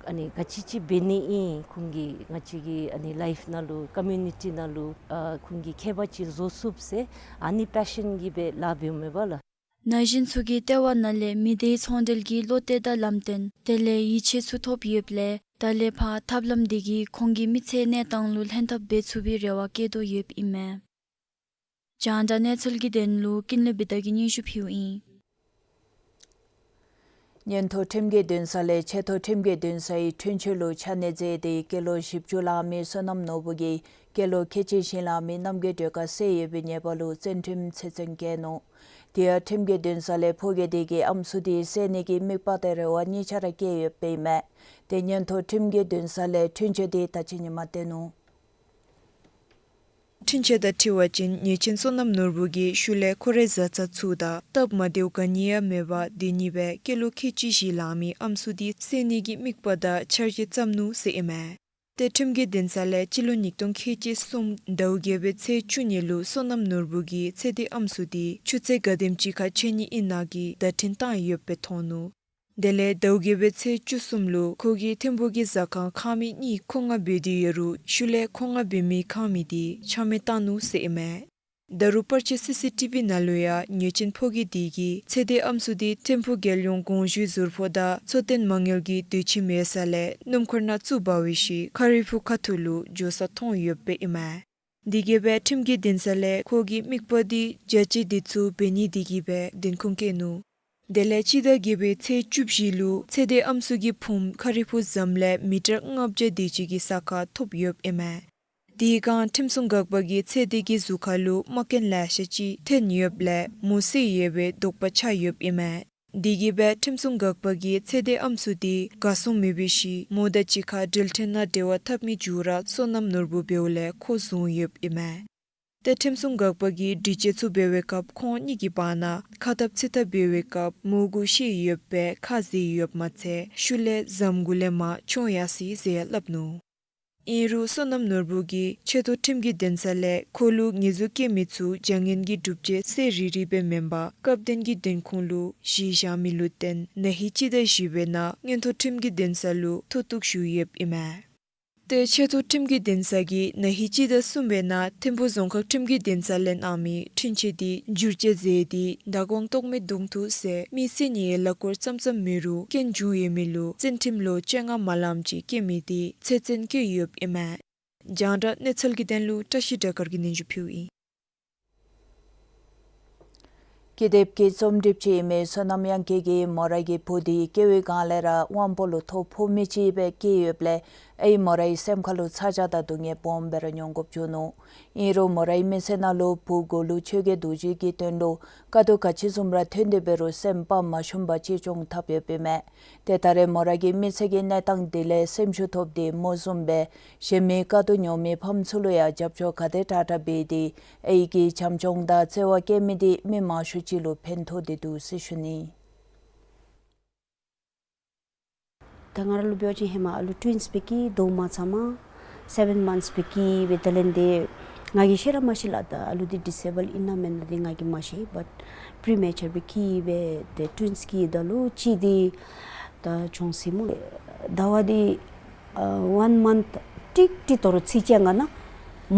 ཨ་ནི་ག་ཅི་ཅིག་འབད་ནི་ཨིན། ཁོང་གིས་ང་བཅས་ཀྱི་ཨ་ནི་ལའིཕ་ནང་ལུ་ཀོམ་མུ་ནི་ཊི་ནང་ལུ་ཨ་ཁོང་གིས་ཁྱད་པར་ཅིག་བཟོ་ཚུགསཔ་ཟེར་ཨ་ནི་པེ་ཤཱན་གྱིས་སྦེ་ལཱ་འབདཝ་མས་པ་ལགས། ན་གཞོན་ཚུ་གིས་ལྟེ་བ་ནང་ལས་མི་སྡེའི་ཚོང་འབྲེལ་གྱི་བློ་གཏད་དང་ལམ་སྟོན་དེ་ལས་ཡིད་ཆེས་ཚུ་ཐོབ་ཡོདཔ་ལས་ད་ལས་ཕར་ཐབས་ལམ་འདི་གིས་ཁོང་གི་མི་ཚེའི་གནས་སྟངས་ལུ་ལྷན་ཐབས་འབད་ཚུགས་པའི་རེ་བ་བསྐྱེད་དོ་ཡོདཔ་ཨིན་མས། རྒྱང་བསྒྲགས་གནས་ཚུལ་གྱི་དོན་ལུ་ཀུན་ལེགས་བི་དྷ་གིས་སྙན་ཞུ་ཕུལཝ་ཨིན། མངོན་མཐོ་ཁྲིམས་ཀྱི་འདུན་ས་ལས་ཆེ་མཐོ་ཁྲིམས་ཀྱི་འདུན་ས་ཡི་འཁྲུན་ཆོད་ལུ་ཕྱག་ལཱ་མཛད་དེ་སྐྱེས་ལོ་བཞི་བཅུ་ལང་མི་བསོད་ནམས་ནོར་བུ་གིས་སྐྱེས་ལོ་ཁལ་གཅིག་བཞི་ལང་མི་རྣམ་རྒྱལ་སྒྲོལ་དཀར་བསད་ཡོད་པའི་ཉེས་པ་ལུ་བཙོན་ཁྲིམས་ཆོད་སེམས་བཀལ་ནུག། དེ་ཡང་ཁྲིམས་ཀྱི་འདུན་ས་ལས་ཕོ་སྐྱེས་དེ་གི་ཨམ་སྲུ་དེ་བསད་ནི་གི་དམིགས་པ་དང་རེ་བ་གཉིས་ཆ་ར་བསྐྱེད་ཡོདཔ་ཨིན་མས། ཏེ་མངོན་མཐོ་ཁྲིམས་ཀྱི་འདུན་ས་ལས་འཁྲུན་ཆོད་དེ་ད་ཅི་ཉིནམ་བཏོན་ནུག། འཁྲུན་ཆོད་དང་འཁྲིལ་བ་ཅིན་ཉེས་ཅན་བསོད་ནམས་ནོར་བུ་གིས་ཤུལ་ལས་ཁོ་རའི་བཟའ་ཚང་ཚུ་དང་སྟབས་མ་བདེཝ་ག་ནི་ཡང་མེད་པར་དེ་ཉིད་སྦེ་སྐྱེས་ལོ་ཁལ་གཅིག་བཞི་ལང་མི་ཨམ་སྲུ་དེ་བསད་ནི་གི་དམིགས་པ་དང་འཆར་གཞི་བརྩམས་ནུག་ཟེར་ཨིན་མས། ཏེ་ཁྲིམས་ཀྱི་འདུན་ས་ལས་སྤྱི་ལོ་ཉིས་སྟོང་ཁལ་གཅིག་གསུམ་ཟླཝ་བརྒྱད་པའི་ཚེས་བཅུ་གཉིས་ལུ་བསོད་ནམས་ནོར་བུ་གིས་ཚེ་འདས་ཨམ་སྲུ་དེ་ཆུ་ཚོད་ག་དེམ་ཅིག་ཁར་འཕྱད་ནི་ཨིན་ན་གི་བརྡ་འཕྲིན་བཏང་ཡོདཔ་སྦེ་མཐོང་ནུག། དེ་ལས་ཟླཝ་བརྒྱད་པའི་ཚེས་བཅུ་གསུམ་ལུ་ཁོ་གིས་ཐིམ་ཕུག་གི་ཟ་ཁང་ཁང་མིག་གཉིས་མཁོ་མངགས་འབད་དེ་ཡོད་རུང་ཤུལ་ལས་མཁོ་མངགས་འབད་མི་ཁང་མིག་དེ་ཆ་མེད་བཏང་ནུག་ཟེར་ཨིན་མས། ད་རུང་པར་ཆས་སི་སི་ཊི་བི་ནང་ལུ་ཡང་ཉེས་ཅན་ཕོ་སྐྱེས་དེ་གིས་ཚེ་འདས་ཨམ་སྲུ་དེ་ཐིམ་ཕུག་རྒྱལ་ཡོངས་གོང་ཞུས་ཟུར་ཕོགས་དང་འཚོ་རྟེན་མ་དངུལ་གྱི་དུས་ཆེན་མེད་ས་ལས་སྣུམ་འཁོར་ནང་བཙུགས་འབག་བའི་ཤུལ་ཁ་རི་ཕུག་ཁ་ཐུག་ལུ་འགྱོ་ས་མཐོང་ཡོདཔ་ཨིན་མས། དེ་གིས་སྦེ་ཁྲིམས་ཀྱི་འདུན་ས་ལས་ཁོ་གི་མིག་དཔེ་དེ་བརྒྱ་ཆའི་དེ་ཚུ་འབད་ནི་དེ་གིས་སྦེ་བདེན་ཁུངས་བཀལ་ནུག། དེ་ལས་སྤྱི་ཟླ་བརྒྱད་པའི་ཚེས་བཅུ་བཞི་ལུ་ཚེ་འདས་ཨམ་སྲུ་གི་ཕུངམ་ཁ་རི་ཕུག་ཟམ་ལས་མི་ཊར་ལྔ་བརྒྱ་དེ་ཅིག་གི་ས་ཁར་ཐོབ་ཡོདཔ་ཨིན་མས། དེ་སྒང་ཁྲིམས་སྲུང་འགག་པ་གིས་ཚེ་འདས་ཀྱི་གཟུགས་ཁ་ལུ་རྨ་སྐྱོན་ལེ་ཤ་ཅིག་ཐོན་ཡོདཔ་ལས་མོ་བསད་ཡོད་པའི་དོགས་པ་ཆགས་ཡོདཔ་ཨིན་མས། དེ་གིས་སྦེ་ཁྲིམས་སྲུང་འགག་པ་གིས་ཚེ་འདས་ཨམ་སྲུ་དེ་གར་སོང་མེད་པའི་ཤུལ་མོ་དང་གཅིག་ཁར་འབྲེལ་ཐོགས་ནང་འབྲེལ་བ་འཐབ་མི་མཇུག་ར་སོ་ནམ་ནོར་བུ་འབདཝ་ལས་ཁོ་བཟུང་ཡོདཔ་ཨིན་མས། ཏེ་ཁྲིམས་སྲུང་འགག་པ་གིས་འདྲི་གཅོད་ཚུ་འབད་བའི་སྐབས་ཁོང་གཉིས་ཀྱི་བར་ན་ཁ་འཐབ་ཚིག་འཐབ་འབད་བའི་སྐབས་མོ་གུ་བཤེད་ཡོདཔ་སྦེ་ཁ་བཟེད་ཡོདཔ་མ་ཚད་ཤུལ་ལས་ཟམ་གུ་ལས་མར་མཆོང་ཡར་སོ་ཡི་ཟེར་ཡང་སླབ་ནུག། ཨིན་རུང་སོ་ནམ་ནོར་བུ་གིས་ཆེ་མཐོ་ཁྲིམས་ཀྱི་འདུན་ས་ལས་ཁོ་ལུ་ཉེས་འཛུགས་བཀལ་མི་ཚུ་བྱ་ངན་གྱི་སྒྲུབ་བྱེད་གསལ་རི་རི་སྦེ་མེན་པར་སྐབས་དོན་གྱི་དོན་ཁུངས་ལུ་གཞི་བཞག་མི་ལུ་བརྟེན་ན་ཧིང་སྤྱི་ཟླ་བཞི་པའི་ནང་མངོན་མཐོ་ཁྲིམས་ཀྱི་འདུན་ས་ལུ་མཐོ་གཏུགས་ཞུ་ཡོདཔ་ཨིན་མས། ཏེ་ཆེ་མཐོ་ཁྲིམས་ཀྱི་འདུན་ས་གིས་ན་ཧིང་སྤྱི་ཟླ་གསུམ་པའི་ནང་ཐིམ་ཕུག་རྫོང་ཁག་ཁྲིམས་ཀྱི་འདུན་ས་ལས་གནང་མི་འཁྲུན་ཆོད་དེ་བསྒྱུར་བཅོས་མཛད་དེ་བདག་དབང་གཏོགས་མེད་བརྡུང་བཏུབ་ཟེར་མི་བསད་ནི་ཡང་གླ་འཁོར་ཙམ་ཙམ་མེན་རུང་སྐྱོན་བྱུང་ཡོད་མི་ལུ་བཙོན་ཁྲིམས་ལོ་བཅོ་ལྔ་མ་ལངམ་ཅིག་བཀལ་མི་དེ་ཚེ་བཙོན་བཀལ་ཡོདཔ་ཨིན་མས། རྒྱང་བསྒྲགས་གནས་ཚུལ་གྱི་དོན་ལུ་བཀྲ་ཤིས་སྒྲོལ་དཀར་གྱིས་སྙན་ཞུ་ཕུལཝ་ཨིན། ཀི་དེབ་ཀྱི་རྩོམ་སྒྲིགཔ་ཅིག་ཨིན་མི་བསོད་ནམས་དབྱངས་སྐྱིད་ཀྱིས་མོ་རའི་གི་བུ་དེ་སྐྱེ་བའི་སྒང་ལས་ར་དབང་པོ་ལུ་ཐོ་ཕོག་མི་ཅིག་སྦེ་སྐྱེས་ཡོདཔ་ལས་ཨའི་མོ་རའི་སེམས་ཁ་ལུ་ཚ་གྱང་དང་སྡུག་བསྔལ་སྦོམ་སྦེ་ར་མྱོང་དགོཔ་བྱུང་ནུག། ཨིན་རུང་མོ་རའི་མི་ཚེ་ནང་ལུ་བུ་གུ་ལུ་ཆོས་བརྒྱུད་རྡོ་རྗེ་གི་དོན་ལུ་དཀའ་སྡུག་ག་ཅི་བཟུམ་ར་ཐོན་ཏེ་འབད་རུང་སེམས་དཔའ་མ་ཞུམ་པ་ཅིག་སྐྱོང་འཐབ་ཡོདཔ་ཨིན་མས། ཏེ་ད་རེས་མོ་རའི་གི་མི་ཚེ་གི་གནས་སྟངས་དེ་ལས་སེམས་ཤུགས་ཐོབ་སྟེ་མོ་བཟུམ་སྦེ་གཞན་མི་དཀའ་སྡུག་མྱོང་མི་ཕམ་ཚུ་ལུ་ཡང་རྒྱབ་སྐྱོར་ག་དེ་དྲག་དྲག་འབད་དེ་ཨའི་གི་བྱམས་སྐྱོང་དང་བརྩེ་བ་བསྐྱེད་མི་དེ་མི་མང་ཤོས་ཅིག་ལུ་ཕན་ཐོགས་ཏེ་འདུག་ཟེར་ཞུ་ནི། ད་ང་ར་ལུ་འབད་བ་ཅིན་ཧེ་མ་ཨ་ལུ་ཊུ་ཝིནསི་སྦེ་སྐྱེས། ཟླཝ་མ་ཚངམ་སེ་བེན་མནཐསི་སྦེ་སྐྱེས་སྦེ་དེ་ལས་ཏེ་ང་གིས་ཤེས་ར་མ་ཤེས་ལགས། ད་ཨ་ལུ་དེ་ཌིསི་ཨེ་བཱལཌ་ཨིན་ན་མེན་ན་དེ་ང་གིས་མ་ཤེས། བཊ་པི་རི་མེ་ཅར་སྦེ་སྐྱེས་སྦེ་ཏེ་ཊུ་ཝིནསི་སྐྱེས་ད་ལུ་གཅིག་དེ་ད་གྱོང་སི་སྨོ་ཟླ་བ་དེ་ཨ་ཝན་མནཐ་ཀྲིག་ཀྲི་དོ་རུང་ཚེས་བཅོ་ལྔ་ནང་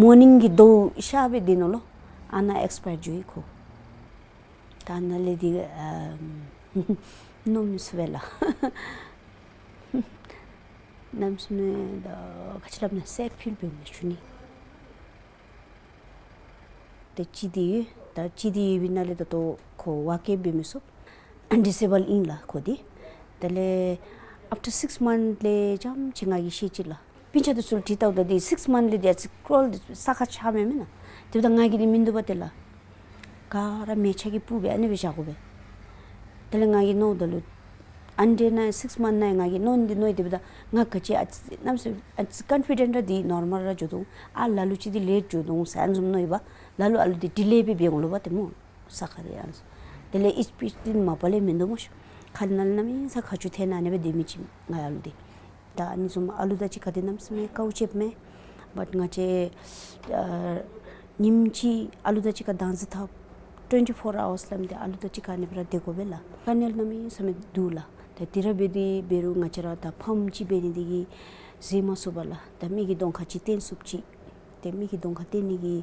མོར་ནིང་གི་ཟླཝ་ཤར་སྦེ་སྡོད་ནུག་ལོ། ཨ་ནཱ་ཨེགསི་པ་ཡར་འགྱོ་ཡི་ཁོ། ད་ནཱ་ལས་དེ་ཨ་མནོ་མི་ཚུགས་པས་ལགས། གནམ་མེད་ས་མེད་ད་ག་ཅི་སླབ་ན་སེཌ་ཕིལ་འབད་མི་ཞུ་ནི། ཏེ་གཅིག་དེ་ཡོད། ད་གཅིག་དེ་ཡོད་པའི་ནང་ལས་ད་ལྟོ་ཁོ་ཝརཀ་འབད་མི་ཚུགས། ཌིསི་ཨེ་བཱལཌ་ཨིན་ལགས་ཁོ་དེ། དེ་ལས་ཨབ་ཊར་སིགསི་མནཐ་ལས་རྐྱངམ་ཅིག་ང་གིས་ཤེས་ཅི་ལགས། སྤུན་ཆ་དེ་ཚུ་ལུ་དྲི་བལྟཝ་ད་དེ་སིགསི་མནཐ་ལས་དེ་ཨ་ཙི་ཀྲོལ་ས་ཁར་ཆགས་མས་མེན་ན། དེ་འབདཝ་ད་ང་གིས་དེ་མིན་འདུག་པ་དེ་ལགས། ག་ར་མལ་ཆ་གིས་སྤུབ་སྦེ་ཨ་ནི་སྦེ་བཞག་དགོ་པས། དེ་ལས་ང་གིས་མནོཝ་ད་ལུ་ཨ་ནི་འདྲས་ནང་སིགསི་མནཐ་ནང་ང་གིས་མནོ་ནི་དེ་མནོ་ཡི། དེ་འབདཝ་ད་ང་ག་ཅི་ཨ་ཙི་གནམ་མེད་ས་མེད་ཨ་ཙི་ཀོན་ཕི་ཌེནཊ་ར་དེ་ནོར་མལ་ར་འགྱོ་དོ་འོང་། ཨ་ལ་ལུ་ཅིག་དེ་ལེཊ་འགྱོ་དོ་འོང་ཟེར་ཨ་ནི་བཟུམ་མནོ་ཡི་པ། ལ་ལུ་ཨ་ལུ་དེ་ཌི་ལེ་སྦེ་འབད་འོང་ལོ་པ་ཏེ་སྨོ། ས་ཁར་དེ་ཨ་ནི་བཟུམ། དེ་ལས་ཨིསི་པིཌ་དེ་མ་པ་ལས་མིན་འདུག་སྨོ་ཤོ། ཁ་ནང་ལས་གནམ་མེད་ས་མེད་ཁ་མཆུ་ཐལ་ནི་ཨ་ནི་སྦེ་སྡོད་མི་ཅིག་ང་ཨ་ལུ་དེ། ད་ཨ་ནི་བཟུམ་ཨ་ལུ་དང་གཅིག་ཁར་དེ་གནམ་མེད་ས་མེད་དཀའཝ་སྤྱདཔ་མས། བཊ་ང་བཅས་ཨ་ཉིནམ་གཅིག་ཨ་ལུ་དང་གཅིག་ཁར་བདག་འཛིན་འཐབ། ཊུ་ཝེན་ཊི་ཕོར་ཨ་ཝརསི་ལམ་དེ་ཨ་ལུ་དང་གཅིག་ཁར་ཨ་ནི་སྦེ་ར་སྡོད་དགོ་པས་ལགས། དཀའ་ངལ་གནམ་མེད་ས་མེད་འདུག་ལགས། ད་དེ་ར་འབད་དེ་འབད་རུང་ང་བཅས་ར་ད་ཕམ་ཅིག་འབད་ནི་དེ་གིས་བཟོད་མ་ཚུགས་པས་ལགས། ད་མི་གི་གདོང་ཁར་ཅིག་སྟོན་ཚུགསཔ་ཅིག། ཏེ་མི་གི་གདོང་ཁར་སྟོན་ནི་གི་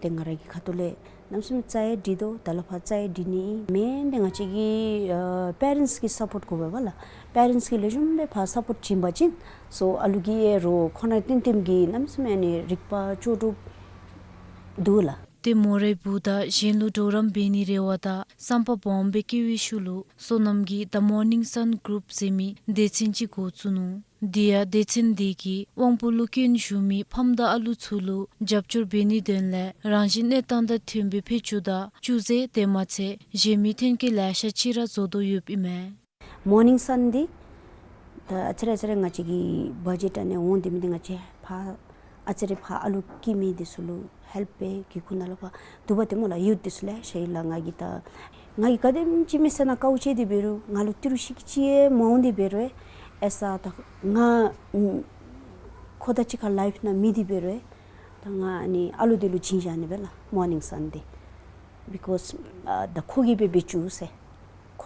ཏེ་ང་ར་གི་ཁ་ཐུག་ལས་གནམ་མེད་ས་མེད་རྩ་ཡང་སྒྲིག་དོ། ད་ལས་ཕར་རྩ་ཡང་སྒྲིག་ནི་ཨིན། མེན་ཏེ་ང་བཅས་ཀྱི་ཨ་པེ་རེནཊསི་ཀྱི་སཔོརཊ་དགོ་པས་པ་ལགས། པེ་རེནཊསི་ཀྱིས་ལེགས་ཤོམ་སྦེ་ཕར་སཔོརཊ་བྱིན་པ་ཅིན་སོ་ཨ་ལུ་གིས་ཡང་རོགས་ཁོ་ན་ཏིམ་ཏིམ་གྱིས་གནམ་མེད་ས་མེད་ཨ་ནི་རིག་པ་ལྕོགས་གྲུབ་འདུག་ལགས། ཏེ་མོ་རའི་བུ་དང་གཞན་ལུ་གྲོགས་རམ་འབད་ནིའི་རེ་བ་དང་བསམ་པ་སྦོམ་སྦེ་བསྐྱེད་པའི་ཤུལ་ལུ་བསོད་ནམས་ཀྱིས་The Morning Sun Group ཟེར་མི་སྡེ་ཚན་ཅིག་འགོ་བཙུགས་ནུག། དེ་ཡང་སྡེ་ཚན་དེ་གིས་དབང་པོ་ལུ་སྐྱོན་ཞུགས་མི་ཕམ་དང་ཨ་ལུ་ཚུ་ལུ་རྒྱབ་སྐྱོར་འབད་ནིའི་དོན་ལས་རང་བཞིན་གནས་སྟངས་དང་མཐུན་པའི་ཕད་ཅུང་དང་ཅུ་ཟེ་དེ་མ་ཚད་གཞན་མི་མཐུན་རྐྱེན་ལེ་ཤ་ཅིག་ར་བཟོ་དོ་ཡོདཔ་ཨིན་མས། མོར་ནིང་སཱན་འདི་ད་ཨ་ཙི་རེ་ཨ་ཙི་རེ་ང་བཅས་ཀྱི་བ་ཇེཊ་ཨ་ནི་འོང་དེ་མི་འདི་ང་བཅས་ཕར་ཨ་ཙི་རེ་ཕར་ཨ་ལུ་སྐྱེ་མི་འདི་ཚུ་ལུ་ཧེལཔ་འབད་གི་ཁུངས་ནང་ལུ་ཕར་འདུག་པ་ཏེ་སྨོ་ལགས། ཡུཐ་འདི་ཚུ་ལེ་ཤ་ཡོད་ལགས། ང་གིས་ད་ང་གིས་ག་དེམ་ཅིག་མི་ཚེ་ནང་དཀའཝ་སྤྱད་དེ་འབད་རུང་ང་ལུ་ཏི་རུ་ཤིག་ཅིག་ཡང་མ་འོང་དེ་འབད་རུང་ཨེ་ས་ད་ང་ཁོ་དང་གཅིག་ཁར་ལའིཕ་ནང་མེད་དེ་འབད་རུང་ད་ང་ཨ་ནི་ཨ་ལུ་འདི་ལུ་བྱིན་བཞག་ནི་སྦེ་ལགས། མོར་ནིང་སཱན་འདི་བི་ཀོསི་ཨ་ད་ཁོ་གིས་འབད་འབད་བཅུག་ཟེར།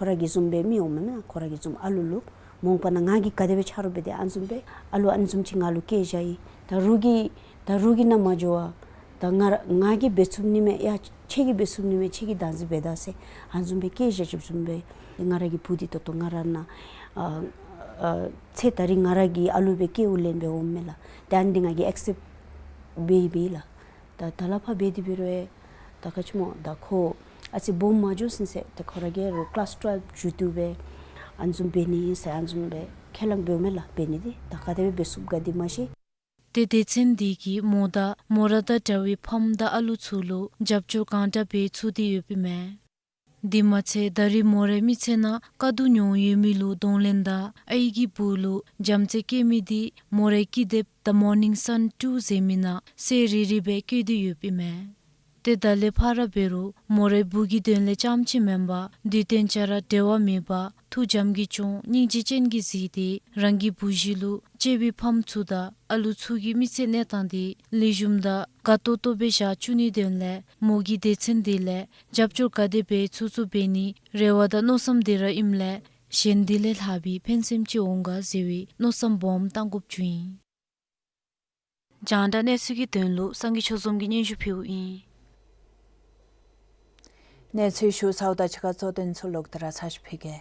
ཁོ་ར་གི་བཟུམ་སྦེ་མི་འོང་མེན་ན། ཁོ་ར་གི་བཟུམ་ཨ་ལུ་ལུ་མ་འོངས་པ་ན་ང་གིས་ག་དེ་སྦེ་ཆ་རོགས་འབད་དེ་ཨ་ནི་བཟུམ་སྦེ་ཨ་ལུ་ཨ་ནི་བཟུམ་ཅིག་ང་ལུ་སྐྱེ་བཞག་ཡི། ད་རོགས་ཀྱིས་ད་རོགས་ཀྱིས་ནཱ་མ་འགྱོ་བར་ད་ང་ར་ང་གིས་འབད་ཚུགས་ནི་མས། ཡ་ཁྱེད་ཀྱིས་འབད་ཚུགས་ནི་མས། ཁྱེད་ཀྱིས་བདག་འཛིན་འབད་ད་ཟེར་ཨ་ནི་བཟུམ་སྦེ་སྐྱེ་བཞག་བཞགཔ་བཟུམ་སྦེ་ང་ར་གི་བུ་འདི་ད་ལྟོ་ང་ར་ནཱ་ཨ་ཨ་ཚེ་ད་རིས་ང་ར་གི་ཨ་ལུ་སྦེ་སྐྱེ་བ་ལེན་སྦེ་འོངམ་མས་ལགས། ཏེ་ཨ་ནི་འདི་ང་གིས་ཨེག་སེཔཊ་འབད་ཡི་སྦེ་ལགས། ད་ད་ལས་ཕར་འབད་དེ་འབད་རུང་ད་ག་ཅི་སྨོ་ད་ཁོ་ཨ་ཙི་སྦོམ་མ་འགྱོ་ཟིན་ཟེར་ད་ཁོ་ར་གིས་རོགས་ཀི་ལཱསི་ཊུ་ཝེལབ་མཇུག་བསྡུ་སྦེ་ཨ་ནི་བཟུམ་འབད་ནི་ཨིན་ཟེར་ཨ་ནི་བཟུམ་སྦེ་ཁས་བླངས་འབདཝ་མས་ལགས། འབད་ནི་འདི་ད་ག་དེ་སྦེ་འབད་ཚུགསཔ་ག་འདི་མ་ཤེས། ཏེ་སྡེ་ཚན་འདི་གིས་མོ་དང་མོ་ར་དང་འདྲ་བའི་ཕམ་དང་ཨ་ལུ་ཚུ་ལུ་རྒྱབ་སྐྱོར་གང་དྲག་འབད་ཚུགས་ཏེ་ཡོདཔ་ཨིན་མས། དེ་མ་ཚད་ད་རིས་མོ་རའི་མི་ཚེ་ནང་དཀའ་སྡུག་མྱོང་ཡོད་མི་ལུ་གདོང་ལེན་དང་ཨའི་གི་བུ་ལུ་བྱམས་བརྩེ་བསྐྱེད་མི་འདི་མོ་རའི་ཀི་དེབ་The Morning Sun two ཟེར་མི་ནང་གསལ་རི་རི་སྦེ་བཀོད་དེ་ཡོདཔ་ཨིན་མས། ཏེ་ད་ལས་ཕར་འབད་རུང་མོ་རའི་བུ་གི་དོན་ལས་རྐྱངམ་ཅིག་མེན་པར་དུས་སྟོན་ཆ་ར་འབྲལ་བ་མེད་པར་ཐུགས་བྱམས་ཀྱིས་སྐྱོང་སྙིང་རྗེ་ཅན་གྱིས་གཟིགས་ཏེ་རང་གི་བུ་གཞི་ལུ་གཅེས་པའི་ཕམ་ཚུ་དང་ཨ་ལུ་ཚུ་གི་མི་ཚེ་གནས་སྟངས་འདི་ལེགས་ཤོམ་དང་དགའ་ཏོག་ཏོ་སྦེ་བཞག་བཅུག་ནིའི་དོན་ལས་མོ་གིས་སྡེ་ཚན་འདི་ལས་རྒྱབ་སྐྱོར་ག་དེ་འབད་ཚུགས་ཚུགས་འབད་ནིའི་རེ་བ་དང་མནོ་བསམ་འདི་ར་ཨིནམ་ལས་གཞན་འདི་ལས་ལྷག་པའི་ཕན་སེམས་ཅིག་འོང་ག་ཟེར་བའི་མནོ་བསམ་སྦོམ་བཏང་དགོཔ་བྱུང་ཡི། རྒྱང་བསྒྲགས་གནས་ཚུལ་གྱི་དོན་ལུ་སངས་རྒྱས་ཆོས་འཛོམས་ཀྱིས་སྙན་ཞུ་ཕུལཝ་ཨིན། གནས་ཚུལ་ཞུ་ཚརཝ་དང་གཅིག་ཁར་གཙོ་དོན་ཚུ་ལོག་སྟེ་ར་ཚར་ཅིག་ཕུལ་གེ།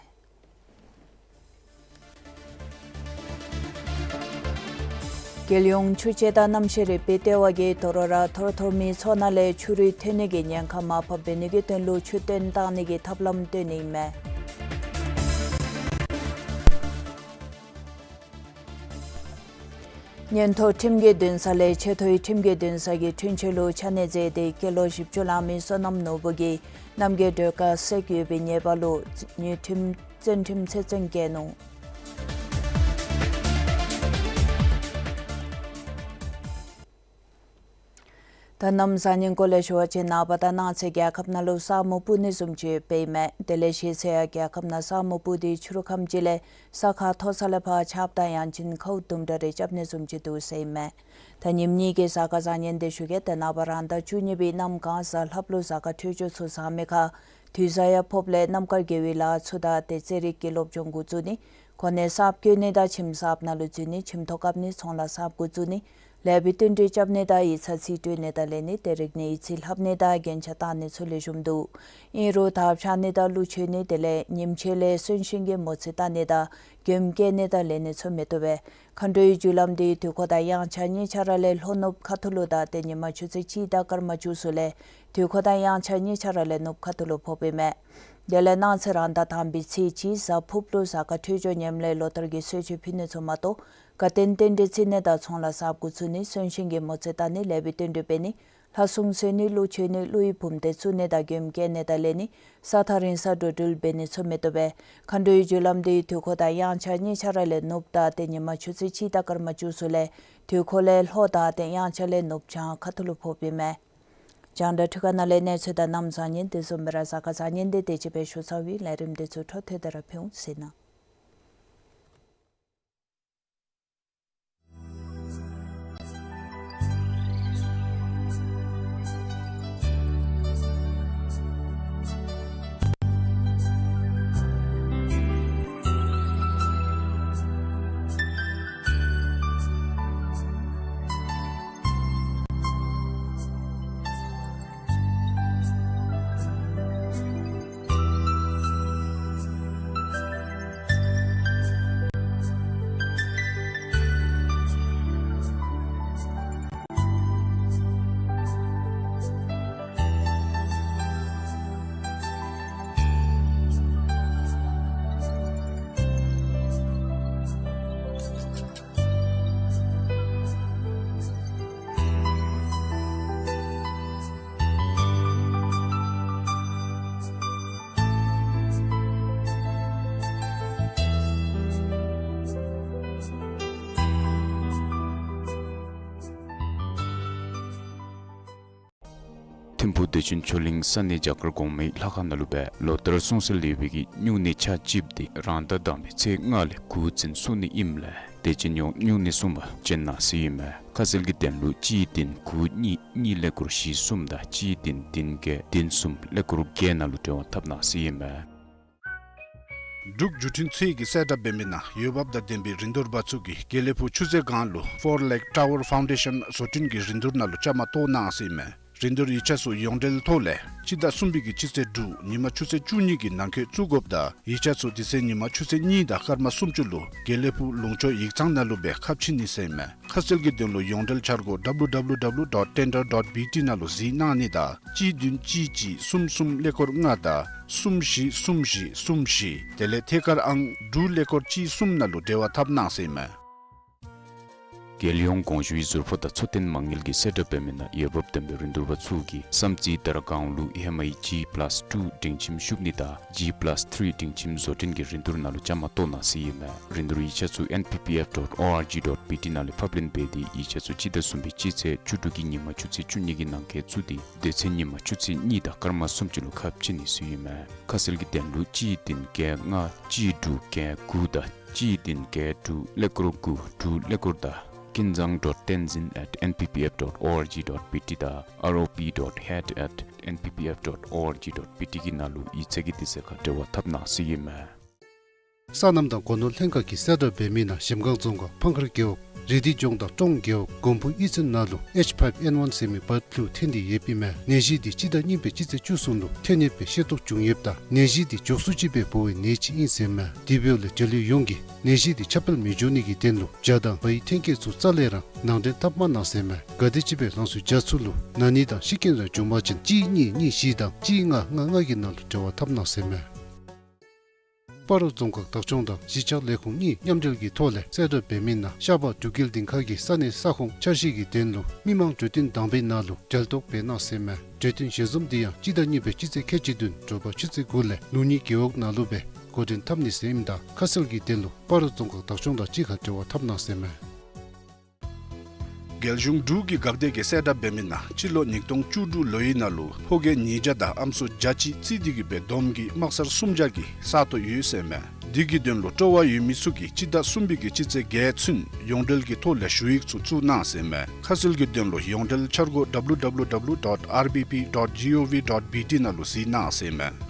རྒྱལ་ཡོངས་ཆུ་སྐྱེས་དང་གནམ་གཤིས་རིག་པའི་ལྟེ་བ་གིས་དོ་རུང་ར་ཐོར་ཐོར་མིའི་མཚོ་ནང་ལས་ཆུ་རུད་ཐོན་ནི་གི་ཉེན་ཁ་མར་ཕབ་འབད་ནི་གི་དོན་ལུ་ཆུ་བཏོན་བཏང་ནི་གི་ཐབས་ལམ་སྟོན་ནི་ཨིན་མས། ཉེན་ཐོག་ཁྲིམས་ཀྱི་འདུན་ས་ལས་ཆེ་མཐོའི་ཁྲིམས་ཀྱི་འདུན་ས་གི་འཁྲུན་ཆོད་ལུ་ཆ་གནས་མཛད་དེ་སྐྱེས་ལོ་བཞི་བཅུ་ལང་མི་བསོད་ནམས་ནོར་བུ་གིས་རྣམ་རྒྱལ་སྒྲོལ་དཀར་བསད་ཡོད་པའི་ཉེས་པ་ལུ་དངུལ་ཁྲིམས་བཙོན་ཁྲིམས་ཚེ་བཙོན་བཀལ་ནུག། ད་གནམ་གཟའ་ཉིམ་སྐོར་ལས་ཞུ་བ་ཅིན་ནངས་པ་དང་གནངས་ཚེ་རྒྱལ་ཁབ་ནང་ལུ་ས་སྨུག་སྤུབ་ནི་བཟུམ་ཅིག་ཡོདཔ་ཨིན་མས། དེ་ལས་ཤེས་ཚད་ཡང་རྒྱལ་ཁབ་ནང་ས་སྨུག་སྤུབ་སྟེ་ཕྱི་རུ་ཁམས་ཅིག་ལས་ས་ཁར་མཐོ་ས་ལས་ཕར་ཆརཔ་དང་ཡང་ཅིན་ཁཝ་དུམ་གྲ་རེ་རྐྱབ་ནི་བཟུམ་ཅིག་འདུག་ཟེར་ཨིན་མས། ད་ཉིནམ་གཉིས་ཀྱི་གཟའ་སྐར་བཟང་ངན་འདི་ཞུ་གེ། ཏེ་ནངས་པ་རང་ཟླ་བཅུ་གཉིས་པའི་གནམ་གང་གཟའ་ལྷགཔ་ལུ་གཟའ་སྐར་འཕྲོད་སྦྱོར་ཚུ་བཟང་མི་ཁར་དུས་གཟའ་ཡང་ཕོགཔ་ལས་གནམ་དཀར་དགེ་བའི་ལཱ་ཚུ་དང་ཏེ་རྩེད་རིགས་ཀྱི་སློབ་སྦྱོང་འགོ་བཙུགས་ནི། གོ་གནས་གསརཔ་བསྐོ་ནི་དང་ཁྱིམ་གསརཔ་ནང་ལུ་འཛུལ་ནི། ཁྱིམ་ཐོག་བཀབ་ནི། ཚོང་ལཱ་གསརཔ་འགོ་བཙུགས་ནི། ལེགས་པའི་བསྟུན་གྲོས་རྐྱབ་ནི་དང་ཡིག་ཚང་རྩིས་སྤྲོད་ནི་དང་ལེན་ནི། ཏེ་རིག་གནས་ཡིག་རྩིས་ལྷབ་ནི་དང་རྒྱན་ཆ་བཏགས་ནི་ཚུ་ལེགས་ཤོམ་འདུག། ཨིན་རུང་དར་འཕྱར་ནི་དང་གླུ་མཆོད་ནི་དེ་ལས་ཉིམ་ཕྱེད་ལས་གསོན་གཤིན་གྱི་མོ་རྩིས་བལྟ་ནི་དང་མགྱོནམ་བཀལ་ནི་དང་ལེན་ནི་ཚུ་མི་བཏུབ་པས། མཁའ་འགྲོའི་རྒྱུ་ལམ་འདི་དུས་འཁོར་དང་དབྱངས་འཆར་གཉིས་ཆ་ར་ལས་ལྷོ་ནུབ་ཁ་ཐུག་ལུ་དང་ཏེ་ཉི་མ་ཆུ་ཚོད་གཅིག་དང་སྐར་མ་བཅུ་ཚུ་ལས་དུས་འཁོར་དང་དབྱངས་འཆར་གཉིས་ཆ་ར་ལས་ནུབ་ཁ་ཐུག་ལུ་ཕོགཔ་ཨིན་མས། དེ་ལས་གནངས་ཚེ་རང་ཟླ་དང་པའི་ཚེས་གཅིག་གཟའ་ཕུརཔ་ལུ་གཟའ་སྐར་འཕྲོད་སྦྱོར་ཉམས་ལས་ལོ་ལྟར་གྱི་གསོལ་མཆོད་ཕུལ་ནི་ཚུ་མ་གཏོགས་དགའ་སྟོན་རྟེན་འབྲེལ་བརྩི་ནི་དང་ཚོང་ལཱ་གསརཔ་འགོ་བཙུགས་ནི། གསོན་གཤིན་གྱི་མོ་རྩིས་བལྟ་ནི། ལེགས་པའི་བསྟུན་གྲོས་འབད་ནི། ལྷ་སྲུང་གསོལ་ནི། གླུ་མཆོད་ནི། ཀླུ་ཡི་བུམ་སྡེ་བཙུགས་ནི་དང་མགྱོནམ་བཀལ་ནི་དང་ལེན་ནི། ས་ཐག་རིང་ས་འགྲོ་འགྲུལ་འབད་ནི་ཚུ་མི་བཏུབ་པས། མཁའ་འགྲོའི་རྒྱུ་ལམ་འདི་དུས་འཁོར་དང་དབྱངས་འཆར་གཉིས་ཆ་ར་ལས་ནུབ་དང་ཏེ་ཉི་མ་ཆུ་ཚོད་གཅིག་དང་སྐར་མ་བཅུ་ཚུ་ལས་དུས་འཁོར་ལས་ལྷོ་དང་ཏེ་དབྱངས་འཆར་ལས་ནུབ་བྱང་ཁ་ཐུག་ལུ་ཕོགཔ་ཨིན་མས། རྒྱང་བསྒྲགས་འཕྲུལ་ཁང་ནང་ལས་གནས་ཚུལ་དང་གནམ་བཟང་ངན་དེ་བཟུམ་སྦེ་ར་གཟའ་སྐར་བཟང་ངན་འདི་དེ་ཅིག་སྦེ་ཞུ་ཚར་ཡི། ལས་རིམ་འདི་ཚུ་འཕྲོ་མཐུད་དེ་ར་ཕུལ་འོང་ཟེར་ན། ཐིམ་ཕུག་བདེ་ཆེན་ཆོས་གླིང་ས་གནས་རྒྱ་གར་གོང་མའི་ལྷ་ཁང་ནང་ལུ་སྦེ་ལོ་ལྟར་སྲུང་བརྩི་ལེགས་པའི་གི་སྨྱུང་གནས་ཆ་གཅིགཔོ་འདི་རང་ཟླ་དང་པའི་ཚེས་ལྔ་ལས་འགོ་འཛིན་ཚུགས་ནི་ཨིནམ་ལས་དད་ཅན་ཡོངས་སྨྱུང་གནས་སྲུང་མ་བྱོན་གནང་ཟེར་ཨིན་མས། ཁ་གསལ་གྱི་དོན་ལུ་གཅིག་བདུན་དགུ་གཉིས་གཉིས་ཀླད་ཀོར་བཞི་གསུམ་དང་གཅིག་བདུན་བདུན་བརྒྱད་བདུན་གསུམ་ཀླད་ཀོར་བརྒྱད་ནང་ལུ་འབྲེལ་བ་འཐབ་གནང་ཟེར་ཨིན་མས། འབྲུག་བརྒྱུད་འཕྲིན་ཚད་ཀྱི་གསལ་བསྒྲགས་འབད་མི་ནང་འོས་འབབ་དང་ལྡན་པའི་རིན་བསྡུར་པ་ཚུ་གིས་དགེ་ལེགས་ཕུག་ཆུ་ཚོད་སྒང་ལུ་Four Lake Tower Foundation བཟོ་སྐྲུན་གྱི་རིན་བསྡུར་ནང་ལུ་བཅའ་མར་གཏོགས་གནང་ཟེར་ཨིན་མས། རིན་བསྡུར་ཡིག་ཆ་ཚུ་ཡོངས་འབྲེལ་ཐོག་ལས་སྤྱི་ཟླ་གསུམ་པའི་གི་སྤྱི་ཚེས་དྲུག་ཉིན་མ་ཆུ་ཚོད་བཅུ་གཉིས་ཀྱི་ནང་འཁོད་བཙུགས་དགོཔ་དང་ཡིག་ཆ་ཚུ་དེ་ཚེ་ཉིན་མ་ཆུ་ཚོད་གཉིས་དང་སྐར་མ་སུམ་ཅུ་ལུ་དགེ་ལེགས་ཕུག་ལུང་ཕྱོགས་ཡིག་ཚང་ནང་ལུ་སྦེ་ཁ་ཕྱེ་ནི་ཟེར་ཨིན་མས། ཁ་གསལ་གྱི་དོན་ལུ་ཡོངས་འབྲེལ་འཆར་སྒོ་W W W dot tender dot B T ནང་ལུ་གཟིགས་གནང་ནི་དང་གཅིག་བདུན་གཅིག་གཅིག་གསུམ་གསུམ་ཀླད་ཀོར་ལྔ་དང་གསུམ་བཞི་གསུམ་བཞི་གསུམ་བཞི་དེ་ལས་ཐད་ཀར་ཨང་དྲུག་ཀླད་ཀོར་གཅིག་གསུམ་ནང་ལུ་འབྲེལ་བ་འཐབ་གནང་ཟེར་ཨིན་མས། རྒྱལ་ཡོངས་དགོངས་ཞུའི་ཟུར་ཕོགས་དང་འཚོ་རྟེན་མ་དངུལ་གྱི་གསལ་བསྒྲགས་འབད་མི་ནང་འོས་འབབ་ལྡན་པའི་རིན་བསྡུར་པ་ཚུ་གིས་བསམ་རྩེ་དར་སྒང་ལུ་ཧེ་མའི་G plus two སྒྲིང་ཁྱིམ་བཤུབ་ནི་དང་G plus three སྒྲིང་ཁྱིམ་བཟོ་སྐྲུན་གྱི་རིན་བསྡུར་ནང་ལུ་བཅའ་མར་གཏོགས་གནང་ཟེར་ཨིན་མས། རིན་བསྡུར་ཡིག་ཆ་ཚུ N P P F dot O R G dot B T ནང་ལས་ཕབ་ལེན་འབད་དེ་ཡིག་ཆ་ཚུ་སྤྱི་ཟླ་གསུམ་པའི་སྤྱི་ཚེས་བཅུ་དྲུག་གི་ཉིན་མ་ཆུ་ཚོད་བཅུ་གཉིས་ཀྱི་ནང་འཁོད་བཙུགས་ཏེ་དེ་ཚེ་ཉིན་མ་ཆུ་ཚོད་གཉིས་དང་སྐར་མ་སུམ་ཅུ་ལུ་ཁ་ཕྱེ་ནི་ཟེར་ཨིན་མས། ཁ་གསལ་གྱི་དོན་ལུ་གཅིག་བདུན་བརྒྱད་ལྔ་གཅིག་དྲུག་བརྒྱད་དགུ་དང་གཅིག་བདུན་བརྒྱད་དྲུག་ཀླད་ཀོར་དགུ་དྲུག་ཀླད་ཀོར་དང་ཀུན་བཟང་dot tenzin at N P P F dot O R G dot B T དང R O P dot head at N P P F dot O R G dot B T གི་ནང་ལུ་ཡིག་ཚང་གི་དུས་ཚོད་ཁར་འབྲེལ་བ་འཐབ་གནང་ཟེར་ཨིན་མས། སོ་ནམ་དང་སྒོ་ནོར་ལྷན་ཁག་གི་གསལ་བསྒྲགས་འབད་མི་ནང་གཞལམ་སྒང་རྫོང་ཁག་ཕང་ཁར་རྒེད་འོག་རི་ཏི་ལྗོངས་དང་ཀྲོང་རྒེད་འོག་དགོན་པུ་གཡུས་ཚན་ནང་ལུ་H five N one ཟེར་མི་བཱརཌ་ཕུ་ལུ་ཐོན་ཏེ་ཡོདཔ་ཨིན་མས། ནད་གཞི་འདི་སྤྱི་ཟླ་གཉིས་པའི་སྤྱི་ཚེས་བཅུ་གསུམ་ལུ་ཐོན་ཡོདཔ་སྦེ་ཤེས་རྟོགས་བྱུང་ཡོདཔ་ད་ནད་གཞི་འདི་འཇོག་ཚུགས་ཅིག་སྦེ་འབོ་བའི་ནད་ཅིག་ཨིན་ཟེར་ཨིན་མས། དེ་འབདཝ་ལས་འབྲེལ་ཡོད་ཡོངས་ཀྱིས་ནད་གཞི་འདི་ཁྱབ་སྤེལ་མི་འགྱོ་ནི་གི་དོན་ལུ་ཇ་དང་བའི་ཐོན་སྐྱེད་ཚུ་རྩ་ལས་ར་ནང་འདྲེན་འཐབ་མ་གནང་ཟེར་ཨིན་མས། ག་དེམ་ཅིག་སྦེ་རང་སོའི་ཇ་ཚུ་ལུ་ན་ནི་དང་ཤི་རྐྱེན་ར་བྱུང་པ་ཅིན་གཅིག་གཉིས་གཉིས་བཞི་དང་གཅིག་ལྔ་ལྔ་ལྔ་གི་ནང་ལུ་འབྲེལ་བ་འཐབ་གནང་ཟེར་ཨིན་མས། སྤ་རོ་རྫོང་ཁག་བདག་སྐྱོང་དང་གཞིས་ཆགས་ལས་ཁུངས་གཉིས་མཉམ་འབྲེལ་གྱི་ཐོག་ལས་གསལ་བསྒྲགས་འབད་མི་ནང་ཤར་པ་འབྲུག་རྒྱལ་སྡིངས་ཁ་གི་ས་གནས་ས་ཁོངས་འཆར་གཞི་གི་དོན་ལུ་མི་མང་གྲོས་བསྟུན་དང་པའི་ནང་ལུ་གྲལ་གཏོགས་འབད་གནང་ཟེར་ཨིན་མས། གྲོས་བསྟུན་ཞལ་འཛོམས་འདི་ཡང་སྤྱི་ཟླ་གཉིས་པའི་སྤྱི་ཚེས་ཁལ་གཅིག་བདུན་དྲོ་པ་ཆུ་ཚོད་དགུ་ལས་ལུང་གཉིས་རྒེད་འོག་ནང་ལུ་སྦེ་འགོ་འདྲེན་འཐབ་ནི་ཟེར་ཨིནམ་ད་ཁ་གསལ་གྱི་དོན་ལུ་སྤ་རོ་རྫོང་ཁག་བདག་སྐྱོང་དང་གཅིག་ཁར་འབྲེལ་བ་འཐབ་གནང་ཟེར་ཨིན་མས། རྒྱལ་གཞུང་འབྲུག་གི་འགག་སྡེ་གིས་གསལ་བསྒྲགས་འབད་མི་ནང་སྤྱི་ལོ་ཉིས་སྟོང་བཅུ་དྲུག་ལོ་ཡི་ནང་ལུ་ཕོ་སྐྱེས་ཉིས་བརྒྱ་དང་ཨམ་སྲུ་བརྒྱ་གཅིག་རྩིས་འདི་གིས་སྦེ་བསྡོམས་ཀྱིས་དམག་སར་སུམ་བརྒྱ་གི་ས་སྟོང་ཡོད་ཟེར་ཨིན་མས། འདི་གི་དོན་ལུ་སྤྲོ་བ་ཡོད་མི་ཚུ་གིས་སྤྱི་ཟླ་གསུམ་པའི་གི་སྤྱི་ཚེས་བརྒྱད་ཚུན་ཡོངས་འབྲེལ་གྱི་ཐོག་ལས་ཞུ་ཡིག་ཚུ་བཙུགས་གནང་ཟེར་ཨིན་མས། ཁ་གསལ་གྱི་དོན་ལུ་ཡོངས་འབྲེལ་འཆར་སྒོ་W W W dot R B P dot G O V dot B T ནང་ལུ་གཟིགས་གནང་ཟེར་ཨིན་མས།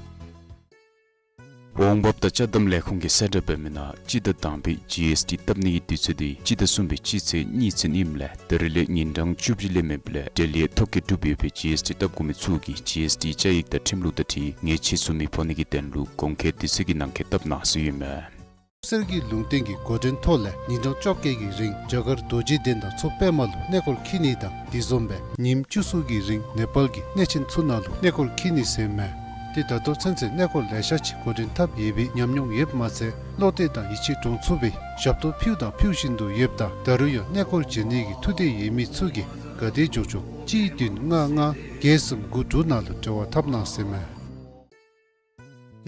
འོང་འབབ་དང་ཅ་དམ་ལས་ཁུངས་ཀྱིས་གསལ་བསྒྲགས་འབད་མི་ནང་སྤྱི་ཟླ་དང་པའི་ཇི་ཨེསི་ཊི་བཏབ་ནི་གི་དུས་ཚོད་འདི་སྤྱི་ཟླ་གསུམ་པའི་སྤྱི་ཚེས་གཉིས་ཚུན་ཨིནམ་ལས་ད་རིས་ལས་ཉིན་གྲངས་བཅུ་བཞི་ལས་མེདཔ་ལས་འབྲེལ་ཡོད་ཐོ་བཀོད་གྲུབ་ཡོད་པའི་ཇི་ཨེསི་ཊི་བཏབ་དགོ་མི་ཚུ་གིས་ཇི་ཨེསི་ཊི་བཅའ་ཡིག་དང་ཁྲིམས་ལུགས་དང་འཁྲིལ་ངེས་ཆེ་ཚུ་མི་ཕོག་ནི་གི་དོན་ལུ་གོང་འཁོད་དུས་ཚོད་ཀྱི་ནང་འཁོད་བཏབ་གནང་ཟེར་ཨིན་མས། གསེར་གྱི་ལུང་བསྟན་གྱི་འགོ་འདྲེན་ཐོག་ལས་ཉིན་གྲངས་བཅོ་བརྒྱད་ཀྱི་རིང་རྒྱ་གར་རྡོ་རྗེ་གདན་དང་མཚོ་པདྨ་ལུ་གནས་སྐོར་འཁྱིད་ནི་དང་དེ་བཟུམ་སྦེ་ཉིནམ་བཅུ་གསུམ་གྱི་རིང་ནེ་པཱལ་གྱི་གནས་ཆེན་ཚུ་ནང་ལུ་གནས་སྐོར་འཁྱིད་ནི་ཟེར་ཨིན་མས། ཏེ་ད་ལྟོ་ཚུན་ཚོད་གནས་སྐོར་ལེ་ཤ་ཅིག་འགོ་འདྲེན་འཐབ་ཡོད་པའི་ཉམས་མྱོང་ཡོདཔ་མ་ཚད་བློ་གཏད་དང་ཡིད་ཆེས་འདྲོངས་ཚུགས་པའི་ཞབས་ཏོག་ཕུལཝ་དང་ཕུལ་བཞིན་དུ་ཡོདཔ་ད་ད་རུང་ཡང་གནས་སྐོར་མཇལ་ནི་གི་ཐུགས་འདོད་ཡོད་མི་ཚུ་གིས་ག་དེ་མགྱོགས་མགྱོགས་གཅིག་བདུན་ལྔ་ལྔ་བརྒྱད་གསུམ་དགུ་དྲུག་ནང་ལུ་འབྲེལ་བ་འཐབ་གནང་ཟེར་ཨིན་མས།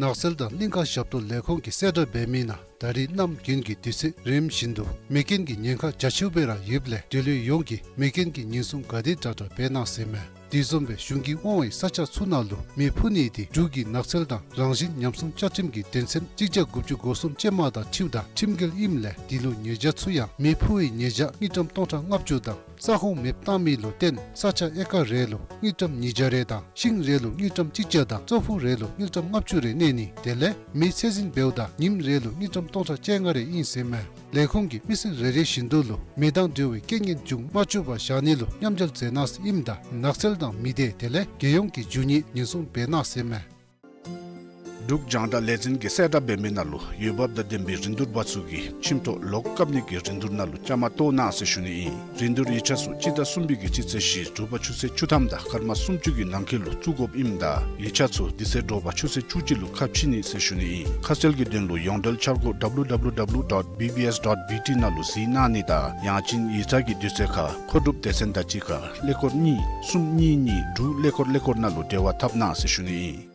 ནགས་ཚལ་དང་གླིང་ཁ་ཞབས་ཏོག་ལས་ཁུངས་ཀྱིས་གསལ་བསྒྲགས་འབད་མི་ནང་ད་རིས་གནམ་དགུན་གྱི་དུས་ཚོད་རིམ་བཞིན་དུ་མེ་རྐྱེན་གྱི་ཉེན་ཁ་རྒྱ་ཆེཝ་སྦེ་ར་ཡོདཔ་ལས་འབྲེལ་ཡོད་ཡོངས་ཀྱིས་མེ་རྐྱེན་གྱི་ཉེན་སྲུང་ག་དེ་དྲག་དྲག་འབད་གནང་ཟེར་ཨིན་མས། དེ་བཟུམ་སྦེ་གཞུང་གིས་དབང་བའི་ས་ཆ་ཚུ་ནང་ལུ་མེ་ཕུ་ནི་འདི་འབྲུག་གི་ནགས་ཚལ་དང་རང་བཞིན་ཉམས་སྲུང་བཅའ་ཁྲིམས་ཀྱི་དོན་ཚན་གཅིག་བརྒྱ་དགུ་བཅུ་གོ་གསུམ་ཅན་མ་དང་འཁྲིལཝ་ད་ཁྲིམས་འགལ་ཨིནམ་ལས་འདི་ལུ་ཉེས་བྱ་ཚུ་ཡང་མེ་ཕུ་བའི་ཉེས་བྱ་དངུལ་ཀྲམ་སྟོང་ཕྲག་ལྔ་བཅུ་དང་ས་ཁོངས་མེདཔ་བཏང་མི་ལུ་བརྟེན་ས་ཆ་ཨེ་ཀར་རེ་ལུ་དངུལ་ཀྲམ་ཉིས་བརྒྱ་རེ་དང་ཤིང་རེ་ལུ་དངུལ་ཀྲམ་གཅིག་བརྒྱ་དང་ཙོག་ཕུག་རེ་ལུ་དངུལ་ཀྲམ་ལྔ་བཅུ་རེ་གནས་ནི་དེ་ལས་མེ་ཚད་འཛིན་འབདཝ་ད་ཉིནམ་རེ་ལུ་དངུལ་ཀྲམ་སྟོང་ཕྲག་བཅོ་ལྔ་རེ་ཨིན་ཟེར་ཨིན་མས། ལས་ཁུངས་ཀྱིས་མི་སེར་རེ་རེ་བཞིན་དུ་ལུ་མེ་དང་འབྲེལ་བའི་རྐྱེན་ངན་འབྱུང་མ་བཅུག་པར་བཞག་ནི་ལུ་མཉམ་འབྲེལ་མཛད་གནང་ཟེར་ཨིནམ་ད་ནགས་ཚལ་དང་མི་སྡེ་དེ་ལས་རྒྱལ་ཡོངས་ཀྱི་རྒྱུ་དངོས་ཉེན་སྲུང་འབད་གནང་ཟེར་ཨིན་མས། འབྲུག་རྒྱང་བསྒྲགས་ལས་འཛིན་གྱིས་གསལ་བསྒྲགས་འབད་མི་ནང་ལུ་འོས་འབབ་དང་ལྡན་པའི་རིན་བསྡུར་པ་ཚུ་གིས་ཁྱིམ་ཐོག་ལོག་བཀབ་ནི་གི་རིན་བསྡུར་ནང་ལུ་བཅའ་མར་གཏོགས་གནང་ཟེར་ཞུ་ནི་ཨིན། རིན་བསྡུར་ཡིག་ཆ་ཚུ་སྤྱི་ཟླ་གསུམ་པའི་གི་སྤྱི་ཚེས་བཞི་དྲོ་པ་ཆུ་ཚོད་བཅུ་ཐམ་དང་སྐར་མ་སུམ་ཅུ་གི་ནང་འཁོད་ལུ་བཙུགས་དགོཔ་ཨིནམ་ད་ཡིག་ཆ་ཚུ་དེ་ཚེ་དྲོ་པ་ཆུ་ཚོད་བཅུ་གཅིག་ལུ་ཁ་ཕྱེ་ནི་ཟེར་ཞུ་ནི་ཨིན། ཁ་གསལ་གྱི་དོན་ལུ་ཡོངས་འབྲེལ་འཆར་སྒོ་W W W dot B B S dot B T ནང་ལུ་གཟིགས་གནང་ནི་དང་ཡང་ཅིན་ཡིག་ཚང་གི་དུས་ཚོད་ཁར་མཁོ་སྒྲུབ་སྡེ་ཚན་དང་གཅིག་ཁར་ཀླད་ཀོར་གཉིས་གསུམ་གཉིས་གཉིས་དྲུག་ཀླད་ཀོར་ཀླད་ཀོར་ནང་ལུ་འབྲེལ་བ་འཐབ་གནང་ཟེར་ཞུ་ནི་ཨིན།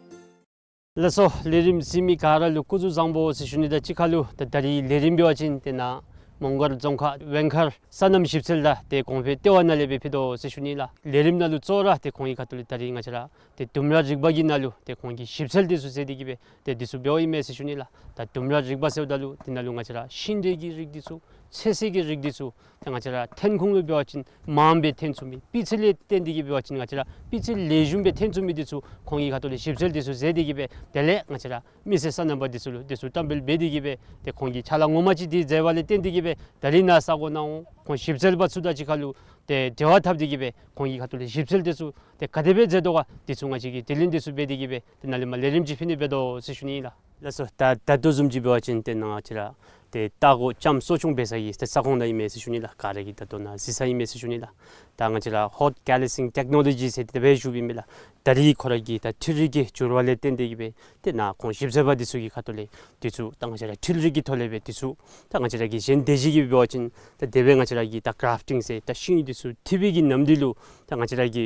ལགས་སོ། ལས་རིམ་གཟིགས་མི་ག་ར་ལུ་སྐུ་གཟུགས་བཟང་པོ་ཟེར་ཞུ་ནི་དང་གཅིག་ཁར་ལུ་ད་ད་རིས་ལས་རིམ་འབད་བ་ཅིན་ཏེ་ནཱ་མོང་སྒར་རྫོང་ཁག་ཝེང་མཁར་སོ་ནམ་ཞིབ་འཚོལ་དང་ཏེ་གོང་འཕེལ་ལྟེ་བ་ནང་ལས་སྦེ་ཕུལ་དོ་ཟེར་ཞུ་ནི་ལགས། ལས་རིམ་ནང་ལུ་གཙོ་བོ་ར་ཏེ་ཁོང་གི་ཁ་ཐུག་ལས་ད་རིས་ང་བཅས་ར་ཏེ་ལྡུམ་ར་རིག་པ་གི་ནང་ལུ་ཏེ་ཁོང་གི་ཞིབ་འཚོལ་འདི་ཚུ་མཛད་དེ་གིས་སྦེ་ཏེ་འདི་ཚུ་འབདཝ་ཨིན་མས་ཟེར་ཞུ་ནི་ལགས། ད་ལྡུམ་ར་རིག་པ་ཟེརཝ་ད་ལུ་འདི་ནང་ལུ་ང་བཅས་ར་ཤིང་འབྲས་ཀྱི་རིགས་འདི་ཚུ་ ཚོད་བསྲེ་གི་རིགས་འདི་ཚུ་ཏེ་ང་བཅས་ར་ཐོན་ཁུངས་ལུ་འབད་བ་ཅིན་མངམ་སྦེ་ཐོན་ཚུགས་མི། སྤུས་ཚད་ལས་བརྟེན་ཏེ་གིས་འབད་བ་ཅིན་ང་བཅས་ར་སྤུས་ཚད་ལེགས་ཤོམ་སྦེ་ཐོན་ཚུགས་མི་འདི་ཚུ་ཁོང་གི་ཁ་ཐུག་ལས་ཞིབ་འཚོལ་འདི་ཚུ་མཛད་དེ་གིས་སྦེ་དེ་ལས་ང་བཅས་ར་མི་སེར་སོ་ནམ་པ་འདི་ཚུ་ལུ་འདི་ཚུ་བཀྲམ་སྤེལ་འབད་དེ་གིས་སྦེ་ཏེ་ཁོང་གིས་ཕྱག་ལཱ་ངོ་མ་ཅིག་འདི་མཛད་པ་ལས་བརྟེན་ཏེ་གིས་སྦེ་ད་རིས་ནཱ་ས་གོ་ནང་འོང་ཁོང་ཞིབ་འཚོལ་པ་ཚུ་དང་གཅིག་ཁར་ལུ་ཏེ་འབྲེལ་བ་འཐབ་སྟེ་གིས་སྦེ་ཁོང་གི་ཁ་ཐུག་ལས་ཞིབ་འཚོལ་འདི་ཚུ་ཏེ་ག་དེ་སྦེ་མཛད་དོ་ག་འདི་ཚུ་ང་བཅས་ཀྱིས་དྲི་ལན་འདི་ཚུ་འབད་དེ་གིས་སྦེ་ཏེ་ནཱ་ལས་མར་ལས་རིམ་ཅིག་ཕུལ་ནི་འབད་དོ་ཟེར་ཞུ་ནི་ཨིན་ལགས། ལགས་སོ། ད་ད་ལྟོ་བཟུམ་ཅིག་འབད་བ་ཅིན་ཏེ་ནཱ་ང་བཅས་ར་ཏེ་ལྟ་སྒོ་ལྕམ་གསོ་སྐྱོང་འབད་ས་གི་ཏེ་ས་ཁོངས་ནང་ཨིན་མས་ཟེར་ཞུ་ནི་ལགས། ག་ར་གིས་ད་ལྟོ་ནཱ་གཟིགས་ས་ཨིན་མས་ཟེར་ཞུ་ནི་ལགས། ད་ང་བཅས་ར་ཧོཊ་ཀེ་ལི་སིང་ཊེཀ་ནོ་ལོ་ཇི་ཟེར་དེ་སྦེ་ཞུཝ་ཨིན་མས་ལགས། ད་རིས་ཁོ་ར་གི་ད་འཕྲུལ་རིག་གི་འགྱུར་བ་ལས་བརྟེན་ཏེ་གིས་སྦེ་ཏེ་ནཱ་ཁོང་ཞིབ་འཚོལ་པ་འདི་ཚུ་གི་ཁ་ཐུག་ལས་འདི་ཚུ་ད་ང་བཅས་ར་འཕྲུལ་རིག་གི་ཐོག་ལས་སྦེ་འདི་ཚུ་ད་ང་བཅས་ར་གི་གཞན་སྡེ་བཞི་གིས་འབད་བ་ཅིན་ད་དེ་སྦེ་ང་བཅས་ར་གི་ད་གརཱཕ་ཊིང་ཟེར་ད་ཤིང་འདི་ཚུ་འཐུ་བའི་གི་ནམ་དུས་ལུ་ད་ང་བཅས་ར་གི་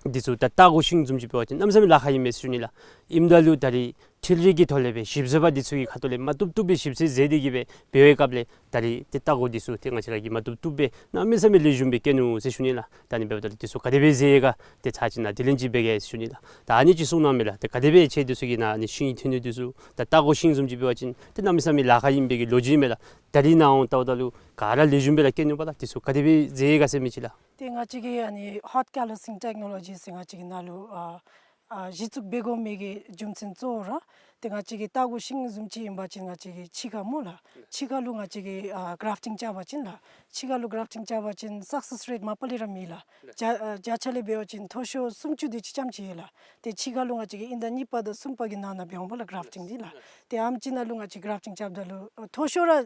འདི་ཚུ་ད་ལྟ་སྒོ་ཤིང་བཟུམ་ཅིག་འབད་བ་ཅིན་གནམ་མེད་ས་མེད་ལཱ་ཁག་ཨིན་མས་ཟེར་ཞུ་ནི་ལགས། ཨིནམ་ད་ལུ་ད་རིས་འཕྲུལ་རིག་གི་ཐོག་ལས་སྦེ་ཞིབ་འཚོལ་པ་འདི་ཚུ་གི་ཁ་ཐུག་ལས་མ་བཏུབ་བཏུབ་སྦེ་ཞིབ་འཚོལ་མཛད་དེ་གིས་སྦེ་འབད་བའི་སྐབས་ལས་ད་རིས་ཏེ་ལྟ་སྒོ་འདི་ཚུ་ཏེ་ང་བཅས་ར་གིས་མ་བཏུབ་བཏུབ་སྦེ་གནམ་མེད་ས་མེད་ལེགས་ཤོམ་སྦེ་བཀལ་ནུག་ཟེར་ཞུ་ནི་ལགས། ད་ཨ་ནི་འབདཝ་ད་ལུ་འདི་ཚུ་ག་དེ་སྦེ་མཛད་ཡི་ག་ཏེ་ཚར་གཅིག་ནཱ་དྲི་ལན་ཅིག་འབད་གེ་ཟེར་ཞུ་ནི་ལགས། ད་ཨ་ནི་ཅིག་གསུང་གནང་མས་ལགས། ཏེ་ག་དེ་སྦེ་ཁྱེད་འདི་ཚུ་གིས་ནཱ་ཨ་ནི་ཤིང་འཐུ་ནི་འདི་ཚུ་ད་ལྟ་སྒོ་ཤིང་བཟུམ་ཅིག་འབད་བ་ཅིན་ཏེ་གནམ་མེད་ས་མེད་ལཱ་ཁག་ཨིན་པའི་གི་ལོ་རྒྱུས་མས་ལགས། ད་རིས་ནཱ་འོང་ལྟཝ་ད་ལུ་ག་ར་ལེགས་ཤོམ་སྦེ་ར་བཀལ་ནུག་པ་ལགས། འདི་ཚུ་ག་དེ་སྦེ་མཛད་ཡི་ག་ཟེར་མི་ཅིག་ལགས། ཏེ་ང་བཅས་ཀྱི་ཨ་ནི་ཧོཊ་ཀེ་ལི་སིང་ཊེཀ་ནོ་ལོ་ཇི་ཟེར་ང་བཅས་ཀྱི་ནང་ལུ་ཨ་ཨ་གཞི་བཙུགས་འབད་དགོ་མི་གི་རྒྱུ་མཚན་གཙོ་བོ་ར་ཏེ་ང་བཅས་ཀྱི་ལྟ་སྒོ་ཤིང་བཟུམ་ཅིག་ཨིན་པ་ཅིན་ང་བཅས་ཀྱི་ཕྱི་ཁར་སྨོ་ལགས། ཕྱི་ཁར་ལུ་ང་བཅས་ཀྱིས་ཨ་གརཱཕ་ཊིང་རྐྱབ་པ་ཅིན་ལགས། ཕྱི་ཁར་ལུ་གརཱཕ་ཊིང་རྐྱབ་པ་ཅིན་སག་སེསི་རེཊ་མ་པ་ལས་ར་མེད་ལགས། བརྒྱ་ཨ་བརྒྱ་ཆ་ལས་འབད་བ་ཅིན་མཐོ་ཤོས་སུམ་ཅུ་དེ་ཅིག་ཙམ་ཅིག་ཡོད་ལགས། ཏེ་ཕྱི་ཁར་ལུ་ང་བཅས་ཀྱིས་དབྱིན་ཟླ་གཉིས་པ་དང་གསུམ་པ་གི་ནང་ན་འབད་འོང་པ་ལགས་གརཱཕ་ཊིང་འདི་ལགས། ཏེ་ཨམ་ཅིག་ནང་ལུ་ང་བཅས་གརཱཕ་ཊིང་རྐྱབ་ད་ལུ་ཨ་མཐོ་ཤོས་ར་ཨ་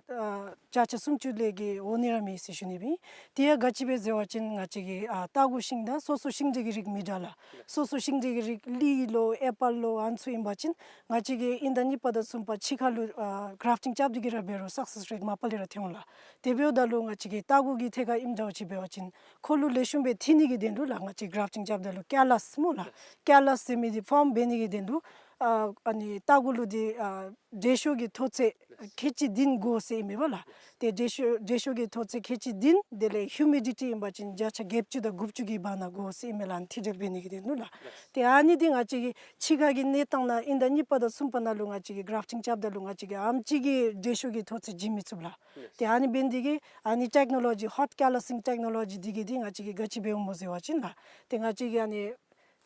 བརྒྱ་ཆ་སུམ་ཅུ་ལས་བརྒལ་འོང་ནི་ར་མེད་ཟེར་ཞུ་ནི་སྦེ་ཨིན། དེ་ཡང་ག་ཅི་སྦེ་ཟེར་བ་ཅིན་ང་བཅས་ཀྱི་ཨ་ལྟ་སྒོ་ཤིང་དང་སོ་སོ་ཤིང་འབྲས་ཀྱི་རིགས་མི་འདྲ་ལགས། སོ་སོ་ཤིང་འབྲས་ཀྱི་རིགས་ལི་ལོ་ཨེ་པཱལ་ལོ་ཨ་ནི་ཚུ་ཨིན་པ་ཅིན་ང་བཅས་ཀྱིས་དབྱིན་ཟླ་གཉིས་པ་དང་གསུམ་པ་ཕྱི་ཁར་ལུ་ཨ་གརཱཕ་ཊིང་རྐྱབ་སྟེ་གིས་ར་འབད་རུང་སག་སེསི་རེཊ་མ་པ་ལས་ར་ཐོན་འོང་ལགས། དེ་འབདཝ་ད་ལུ་ང་བཅས་ཀྱི་ལྟ་སྒོ་གི་ཐད་ཁར་ཨིནམ་འདྲཝ་ཅིག་འབད་བ་ཅིན་ཁོ་ལུ་ལེགས་ཤོམ་སྦེ་འཐུ་ནི་གི་དོན་ལུ་ལགས་ང་བཅས་གརཱཕ་ཊིང་རྐྱབ་ད་ལུ་ཀེ་ལཱས་སྨོ་ལགས། ཀེ་ལཱས་ཟེར་མི་འདི་ཕོརམ་འབད་ནི་གི་དོན་ལུ་ཨ་ཨ་ནི་ལྟ་སྒོ་ལུ་འདི་ཨ་དྲོད་ཤུགས་ཀྱི་མཐོ་ཚད་ཁལ་གཅིག་བདུན་དགོ་ཟེར་ཨིན་མས་པ་ལགས། ཏེ་དྲོད་ཤུགས་དྲོད་ཤུགས་ཀྱི་མཐོ་ཚད་ཁལ་གཅིག་བདུན་དེ་ལས་ཧིའུ་མི་ཌི་ཊི་ཨིན་པ་ཅིན་བརྒྱ་ཆ་བརྒྱད་ཅུ་དང་དགུ་བཅུ་གི་བར་ན་དགོ་ཟེར་ཨིན་མས་ལགས། ཨ་ནི་འཐུ་སྦྲེལ་འབད་ནི་གི་དོན་ལུ་ལགས། ཏེ་ཨ་ནི་འདི་ང་བཅས་ཀྱི་ཕྱི་ཁ་གི་གནས་སྟངས་ནང་དབྱིན་ཟླ་གཉིས་པ་དང་གསུམ་པ་ནང་ལུ་ང་བཅས་ཀྱིས་གརཱཕ་ཊིང་རྐྱབ་ད་ལུ་ང་བཅས་ཀྱིས་ཨམ་ཅིག་གི་དྲོད་ཤུགས་ཀྱི་མཐོ་ཚད་བྱིན་མི་ཚུགས་ལགས། ཏེ་ཨ་ནི་འབད་ནི་འདི་གིས་ཨ་ནི་ཊེཀ་ནོ་ལོ་ཇི་ཧོཊ་ཀེ་ལཱ་སིང་ཊེཀ་ནོ་ལོ་ཇི་འདི་གིས་འདི་ང་བཅས་ཀྱིས་ག་ཅི་འབདཝ་སྨོ་ཟེར་བ་ཅིན་ལགས། ཏེ་ང་བཅས་ཀྱིས་ཨ་ནི་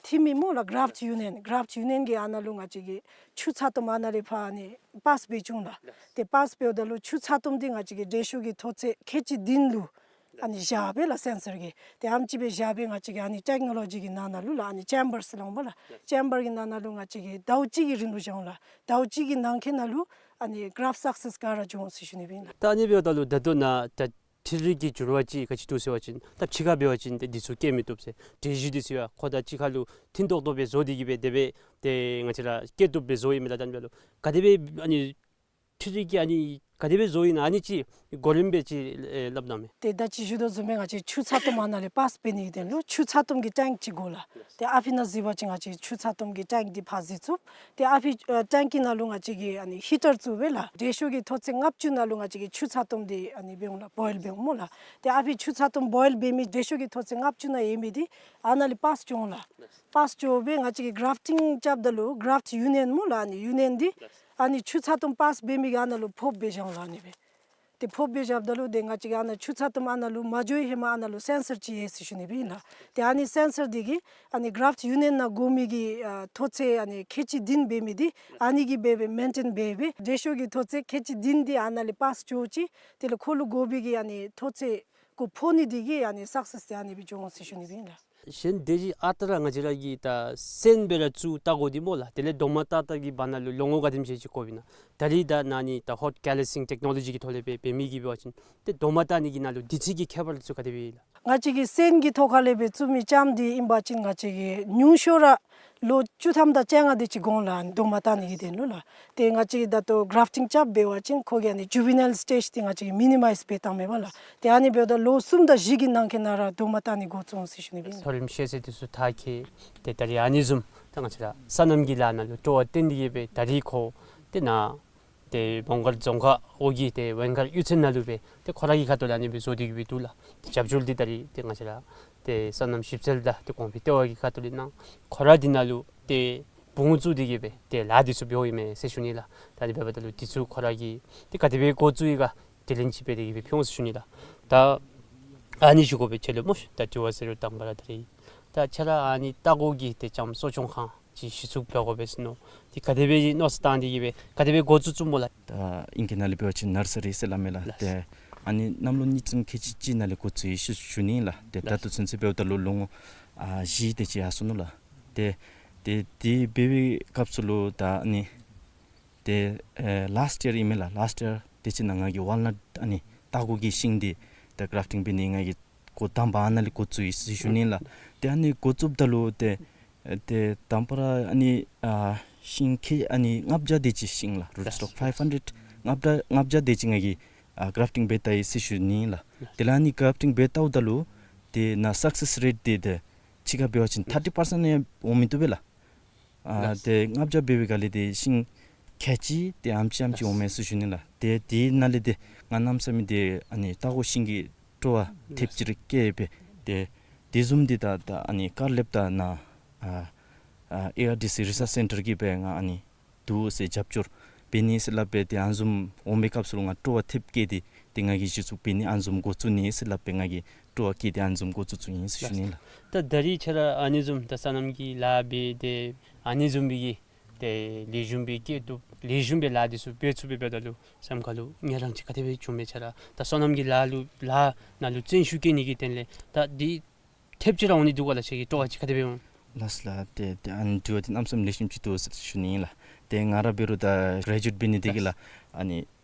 འཐུ་མི་སྨོ་ལགས་གརཱཕཊ་ཡུ་ནི་ཡན་གརཱཕཊ་ཡུ་ནི་ཡན་གྱི་ཨ་ནཱ་ལུ་ང་བཅས་ཀྱིས་ཆུ་ཚ་ཏོམ་ཨ་ནཱ་ལས་ཕར་ཨ་ནི་པཱསི་འབད་བཅུག་ལགས། ཏེ་པཱསི་འབདཝ་ད་ལུ་ཆུ་ཚ་ཏོམ་འདི་ང་བཅས་ཀྱིས་དྲོད་ཤུགས་ཀྱི་མཐོ་ཚད་ཁལ་གཅིག་བདུན་ལུ་ཨ་ནི་བཞག་སྦེ་ལགས་སེན་སར་གྱིས། ཏེ་ཨམ་ཅིག་སྦེ་བཞག་སྦེ་ང་བཅས་ཀྱིས་ཨ་ནི་ཊེཀ་ནོ་ལོ་ཇི་གི་ནང་ན་ལུ་ལགས་ཨ་ནི་ཅེམ་བར་ཟེར་སླབ་འོང་པ་ལགས། ཅེམ་བར་གྱི་ནང་ན་ལུ་ང་བཅས་ཀྱིས་ཟླཝ་གཅིག་གི་རིང་ལུ་བཞག་འོང་ལགས། ཟླཝ་གཅིག་གི་ནང་འཁོད་ནང་ལུ་ཨ་ནི་གརཱཕཊ་སག་སེསི་ག་ར་འབྱུང་འོང་ཟེར་ཞུ་ནི་སྦེ་ཨིན་ལགས། ད་ཨ་ནི་འབདཝ་ད་ལུ་ད་ལྟོ་ནཱ་ད་འཕྲུལ་རིག་གི་འགྱུར་བ་ཅིག་ག་ཅི་འདུག་ཟེར་བ་ཅིན་ད་ཕྱི་ཁར་འབད་བ་ཅིན་ཏེ་འདི་ཚུ་བཀལ་མི་བཏུབ་ཟེར། དྲོད་གཞི་འདི་ཚུ་ཡང་ཁོ་དང་གཅིག་ཁར་ལུ་མཐུན་ཏོག་ཏོ་སྦེ་བཟོ་སྟེ་གིས་སྦེ་དེ་སྦེ་ཏེ་ང་བཅས་ར་བཀལ་བཏུབ་སྦེ་བཟོ་ཡི་མས་ལགས། ད་ཨ་ནི་འབདཝ་ད་ལུ་ག་དེ་སྦེ་ཨ་ནི་འཕྲུལ་རིག་གི་ཨ་ནི་ག་དེ་སྦེ་བཟོ་ཡི་ན་ཨ་ནི་ཅིག་གོ་རིམ་སྦེ་ཅིག་ཨེ་སླབ་གནང་མས། ཏེ་ད་ཅི་ཞུ་དོ་བཟུམ་སྦེ་ང་བཅས་ཆུ་ཚ་ཏོམ་ཨ་ནཱ་ལས་པཱསི་འབད་ནི་གི་དོན་ལུ་ཆུ་ཚ་ཏོམ་གྱི་ཊེངཀ་ཅིག་དགོ་ལགས། ཏེ་ཨ་ཕི་ནང་གཟིགས་པ་ཅིན་ང་བཅས་ཆུ་ཚ་ཏོམ་གྱི་ཊེངཀ་འདི་ཕར་གཟིགས་ཚུགས། ཏེ་ཨ་ཕི་ཨ་ཊེངཀ་གི་ནང་ལུ་ང་བཅས་ཀྱིས་ཨ་ནི་ཧི་ཊར་བཙུགས་སྦེ་ལགས་དྲོད་ཤུགས་ཀྱི་མཐོ་ཚད་ལྔ་བཅུ་ནང་ལུ་ང་བཅས་ཀྱིས་ཆུ་ཚ་ཏོམ་འདི་ཨ་ནི་འབད་འོང་ལགས་བོའིལ་འབད་འོང་སྨོ་ལགས། ཏེ་ཨ་ཕི་ཆུ་ཚ་ཏོམ་བོའིལ་འབད་མི་དྲོད་ཤུགས་ཀྱི་མཐོ་ཚད་ལྔ་བཅུ་ནང་ཡོད་མི་འདི་ཨ་ནཱ་ལས་པཱསི་འགྱོ་འོང་ལགས། པཱསི་འགྱོ་སྦེ་ང་བཅས་ཀྱིས་གརཱཕཊིང་རྐྱབ་ད་ལུ་གརཱཕཊ་ཡུ་ནི་ཡན་སྨོ་ལགས་ཨ་ནི་ཡུ་ནི་ཡན་འདི་ཨ་ནི་ཆུ་ཚ་ཏོམ་པཱསི་འབད་མི་གི་ཨ་ནཱ་ལུ་ཕབ་སྦེ་བཞག་འོང་ལགས་ཨ་ནི་སྦེ། ཏེ་ཕབ་སྦེ་བཞགཔ་ད་ལུ་ཏེ་ང་བཅས་ཀྱིས་ཨ་ནཱ་ཆུ་ཚ་ཏོམ་ཨ་ནཱ་ལུ་མ་འགྱོ་བའི་ཧེ་མ་ཨ་ནཱ་ལུ་སེན་སར་ཅིག་ཡོད་ཟེར་ཞུ་ནི་སྦེ་ཨིན་ལགས། ཏེ་ཨ་ནི་སེན་སར་འདི་གིས་ཨ་ནི་གརཱཕཊ་ཡུ་ནི་ཡན་ནང་དགོ་མི་གི་ཨ་མཐོ་ཚད་ཨ་ནི་ཁལ་གཅིག་བདུན་འབད་མི་འདི་ཨ་ནི་གིས་འབད་སྦེ་མེན་ཊེན་འབད་སྦེ་དྲོད་ཤུགས་ཀྱི་མཐོ་ཚད་ཁལ་གཅིག་བདུན་འདི་ཨ་ནཱ་ལས་པཱསི་འགྱོ་ཅི། དེ་ལས་ཁོ་ལུ་དགོ་པའི་གི་ཨ་ནི་མཐོ་ཚད་ཁོ་ཕོག་ནི་འདི་གིས་ཨ་ནི་སག་སེསི་འདི་ཨ་ནི་སྦེ་འགྱོ་འོང་ཟེར་ཞུ་ནི་སྦེ་ཨིན་ལགས། གཞན་སྡེ་བཞི་ཨ་རྟག་ར་ང་བཅས་ར་གི་ད་སོན་སྦེ་ར་བཙུགས་ལྟ་དགོ་འདི་སྨོ་ལགས། དེ་ལས་རྡོག་མ་ཏག་ཏག་གི་བར་ན་ལུ་ལོ་ངོ་ག་དེམ་ཅིག་ཅིག་འགོརཝ་ཨིན་ན། ད་རིས་ད་ནཱ་ནི་ད་ཧོཊ་ཀེ་ལི་སིང་ཊེཀ་ནོ་ལོ་ཇི་གི་ཐོག་ལས་སྦེ་འབད་མི་གིས་འབད་བ་ཅིན་ཏེ་རྡོག་མ་ཏག་ནི་གི་ནང་ལུ་དུས་ཚོད་ཀྱི་ཁྱད་པར་ཚུ་ག་དེ་སྦེ་ཨིན་ལགས། ང་བཅས་ཀྱིས་སོན་གྱི་ཐོག་ཁ་ལས་སྦེ་བཙུགས་མི་ལྕངམ་འདི་ཨིན་པ་ཅིན་ང་བཅས་ཀྱིས་ཉུང་ཤོས་ར་ལོ་བཅུ་ཐམ་དང་བཅོ་ལྔ་དེ་ཅིག་འགོར་འོང་ལགས་རྡོག་མ་ཏག་ནི་གི་དོན་ལུ་ལགས། ཏེ་ང་བཅས་ཀྱིས་ད་ལྟོ་གརཱཕཊིང་རྐྱབ་འབད་བ་ཅིན་ཁོ་གི་ཨ་ནི་ཇུ་ཝི་ནཱའིལ་སི་ཊེཇ་འདི་ང་བཅས་ཀྱིས་མི་ནི་མའིཛ་འབད་བཏངམ་མས་པ་ལགས། ཏེ་ཨ་ནི་འབདཝ་ད་ལོ་གསུམ་དང་བཞི་གི་ནང་འཁོད་ནང་ར་རྡོག་མ་ཏག་ནི་འགོ་བཙུགས་འོང་ཟེར་ཞུ་ནི་སྦེ་ཨིན། མཐོ་རིམ་ཤེས་ཚད་འདི་ཚུ་མཐར་འཁྱོལ། ཏེ་ད་རིས་ཨ་ནི་བཟུམ་ད་ང་བཅས་ར་སོ་ནམ་གྱི་ལཱ་ནང་ལུ་སྤྲོ་བ་བཏོན་ཏེ་གིས་སྦེ་ད་རིས་ཁོ་ཏེ་ནཱ་ཏེ་མོང་སྒར་རྫོང་ཁག་འོག་གི་ཏེ་ཝེང་མཁར་གཡུས་ཚན་ནང་ལུ་སྦེ་ཏེ་ཁོ་ར་གི་ཁ་ཐུག་ལས་ཨ་ནི་སྦེ་བཟོ་སྟེ་གིས་སྦེ་འདུག་ལགས། ཏེ་རྒྱབ་སྐྱོར་འདི་ད་རིས་ཏེ་ང་བཅས་ར་ཏེ་སོ་ནམ་ཞིབ་འཚོལ་དང་ཏེ་གོང་འཕེལ་ལྟེ་བ་གི་ཁ་ཐུག་ལས་གནང་། ཁོ་ར་འདི་ནང་ལུ་ཏེ་བུ་ངོ་བཙུགས་ཏེ་གིས་སྦེ་ཏེ་ལཱ་འདི་ཚུ་འབདཝ་ཨིན་མས་ཟེར་ཞུ་ནི་ལགས། ད་ཨ་ནི་འབདཝ་ད་ལུ་འདི་ཚུ་ཁོ་ར་གིས་ཏེ་ག་དེ་སྦེ་འགོ་བཙུགས་ཡི་ག། དེ་ལས་ཅིག་འབད་དེ་གི་སྦེ་ཕུལ་འོང་ཟེར་ཞུ་ནི་ལགས། ད་ཨ་ནི་ཞུ་དགོ་པའི་ཆེད་ལུ་སྨོ་ཤ། ད་དྲི་བ་ཟེར་རུང་དང་པ་ར་ད་རེས་ད་ཁྱོད་ར་ཨ་ནི་ལྟ་སྐོར་གྱི་ཏེ་ལྕངམ་གསོ་སྐྱོང་ཁང་ཅིག་གཞི་བཙུགས་འབད་དགོ་པས་ཟེར་མནོ། ཏེ་ག་དེ་སྦེ་མནོ་བསམ་བཏང་སྟེ་གི་སྦེ་ག་དེ་སྦེ་འགོ་བཙུགས་བཙུགསཔ་སྨོ་ལགས། ད་ཨིང་སྐད་ནང་ལས་འབད་བ་ཅིན་ནར་སི་རི་ཟེར་སླབ་མས་ལགས། ལགས། ཏེ་ཨ་ནི་གནམ་ལོ་གཉིས་ཙམ་ཁལ་གཅིག་གཅིག་ནང་ལས་འགོ་བཙུགས་ཡི་ཟེར་ཞུ་ནི་ལགས། ཏེ་ད་ལགས། ལྟོ་ཚུན་ཚོད་འབདཝ་ད་ལུ་ལོ་ངོ་ཨ་བཞི་དེ་ཅིག་ཡར་སོ་ནུག་ལགས། ཏེ་ཏེ་དེ་འབད་བའི་སྐབས་སུ་ལུ་ད་ཨ་ནི་ཏེ་ཨེ་ལཱསཊ་ཡར་ཨིན་མས་ལགས། ལཱསཊ་ཡར་དེ་ཅིག་ནང་ང་གིས་ཝཱལ་ནཊ་ཨ་ནི་ལྟ་སྐོར་གྱི་ཤིང་འདི་ད་གརཱཕ་ཊིང་འབད་ནི་ང་གིས་འགོ་དང་པ་ཨ་ནཱ་ལས་འགོ་བཙུགས་ཡི་ཟེར་ཞུ་ནི་ལགས། ཏེ་ཨ་ནི་འགོ་བཙུགསཔ་ད་ལུ་ཏེ་ཨེ་ཏེ་དང་པ་ར་ཨ་ནི་ཨ་ཤིང་ཁལ་ཨ་ནི་ལྔ་བརྒྱ་དེ་ཅིག་ཤིང་ལགས། རུཊ་སི་ཊོག་ཕའིབ་ཧན་ཌེཌ་ལྔ་བརྒྱ་ལྔ་བརྒྱ་དེ་ཅིག་ང་གིས་ཨ་གརཱཕ་ཊིང་འབད་བལྟ་ཡི་ཟེར་ཞུ་ནི་ལགས། ཏེ་ལགས་ཨ་ནི་གརཱཕ་ཊིང་འབད་བལྟཝ་ད་ལུ་ཏེ་ནཱ་སག་སེསི་རེཊ་འདི་ཏེ་ཕྱི་ཁར་འབད་བ་ཅིན་ཐར་ཊི་པར་སེནཊ་ཡང་འོང་མི་བཏུབ་པས་ལགས། ཨ་ལགས། ཏེ་ལྔ་བརྒྱ་འབད་བའི་སྒང་ལས་ཏེ་ཤིང་ཁལ་གཅིག་ཏེ་ཨ་ཙམ་ཅིག་ཨ་ཙམ་ཅིག་ལགས། འོང་མས་ཟེར་ཞུ་ནི་ལགས། ཏེ་དེ་ནང་ལས་ཏེ་ང་གནམ་མེད་ས་མེད་ཏེ་ཨ་ནི་ལྟ་སྐོར་ཤིང་གི་སྤྲོ་བ་ཐེབས་ཅིག་ར་སྐྱེས་སྦེ་ཏེ་དེ་བཟུམ་འདི་ད་ད་ཨ་ནི་ཀར་ལེབ་དང་ནཱ་ཨ་ཨ་ཨེ་ཨར་ཌི་སི་རི་སརཆ་སེན་ཊར་གྱིས་སྦེ་ང་ཨ་ནི་འདུག་ཟེར་རྒྱབ་སྐྱོར་འབད་ནི་ཟེར་སླབ་སྦེ་ཏེ་ཨ་ནི་བཟུམ་འོང་པའི་སྐབས་སུ་ལུ་ང་སྤྲོ་བ་ཐེབས་སྐྱེས་ཏེ་ཏེ་ང་གིས་གཞི་བཙུགས་འབད་ནི་ཨ་ནི་བཟུམ་འགོ་བཙུགས་ནི་ཟེར་སླབ་སྦེ་ང་གིས་སྤྲོ་བ་སྐྱེས་ཏེ་ཨ་ནི་བཟུམ་འགོ་བཙུགས་བཙུགསཔ་ཨིན་ཟེར་ཞུ་ནི་ལགས། ད་ད་རེས་ཁྱོད་ར་ཨ་ནི་བཟུམ་ད་སོ་ནམ་གྱི་ལཱ་འབད་དེ་ཨ་ནི་བཟུམ་སྦེ་གི་ཏེ་ལེགས་ཤོམ་སྦེ་སྐྱེད་སྡུག་ལེགས་ཤོམ་སྦེ་ལཱ་འདི་ཚུ་འབད་ཚུགས་པའི་འབདཝ་ད་ལུ་སེམས་ཁ་ལུ་ངལ་རངས་ཅིག་ག་དེ་སྦེ་བྱུངམ་མས། ཁྱོད་ར་ད་སོ་ནམ་གྱི་ལཱ་ལུ་ལཱ་ནང་ལུ་བརྩོན་ཤུགས་བསྐྱེད་ནི་གི་དོན་ལས་ད་འདི་ཐེབས་ཅིག་ར་འོང་ནི་འདུག་ག་ལགས། ཁྱོད་ཀྱི་སྤྲོ་བ་ཅིག་ག་དེ་སྦེ་འོང་། ལགས་ལགས། ཏེ་ཏེ་ཨ་ནི་དྲི་བ་འདི་གནམ་མེད་ས་མེད་ལེགས་ཤོམ་ཅིག་འདུག་ཟེར་ཞུ་ནི་ལགས། ཏེ་ང་ར་འབད་རུང་ད་གརེ་ཇུ་ཨེཊ་འབད་ནི་དེ་གིས་ལགས་ཨ་ནི་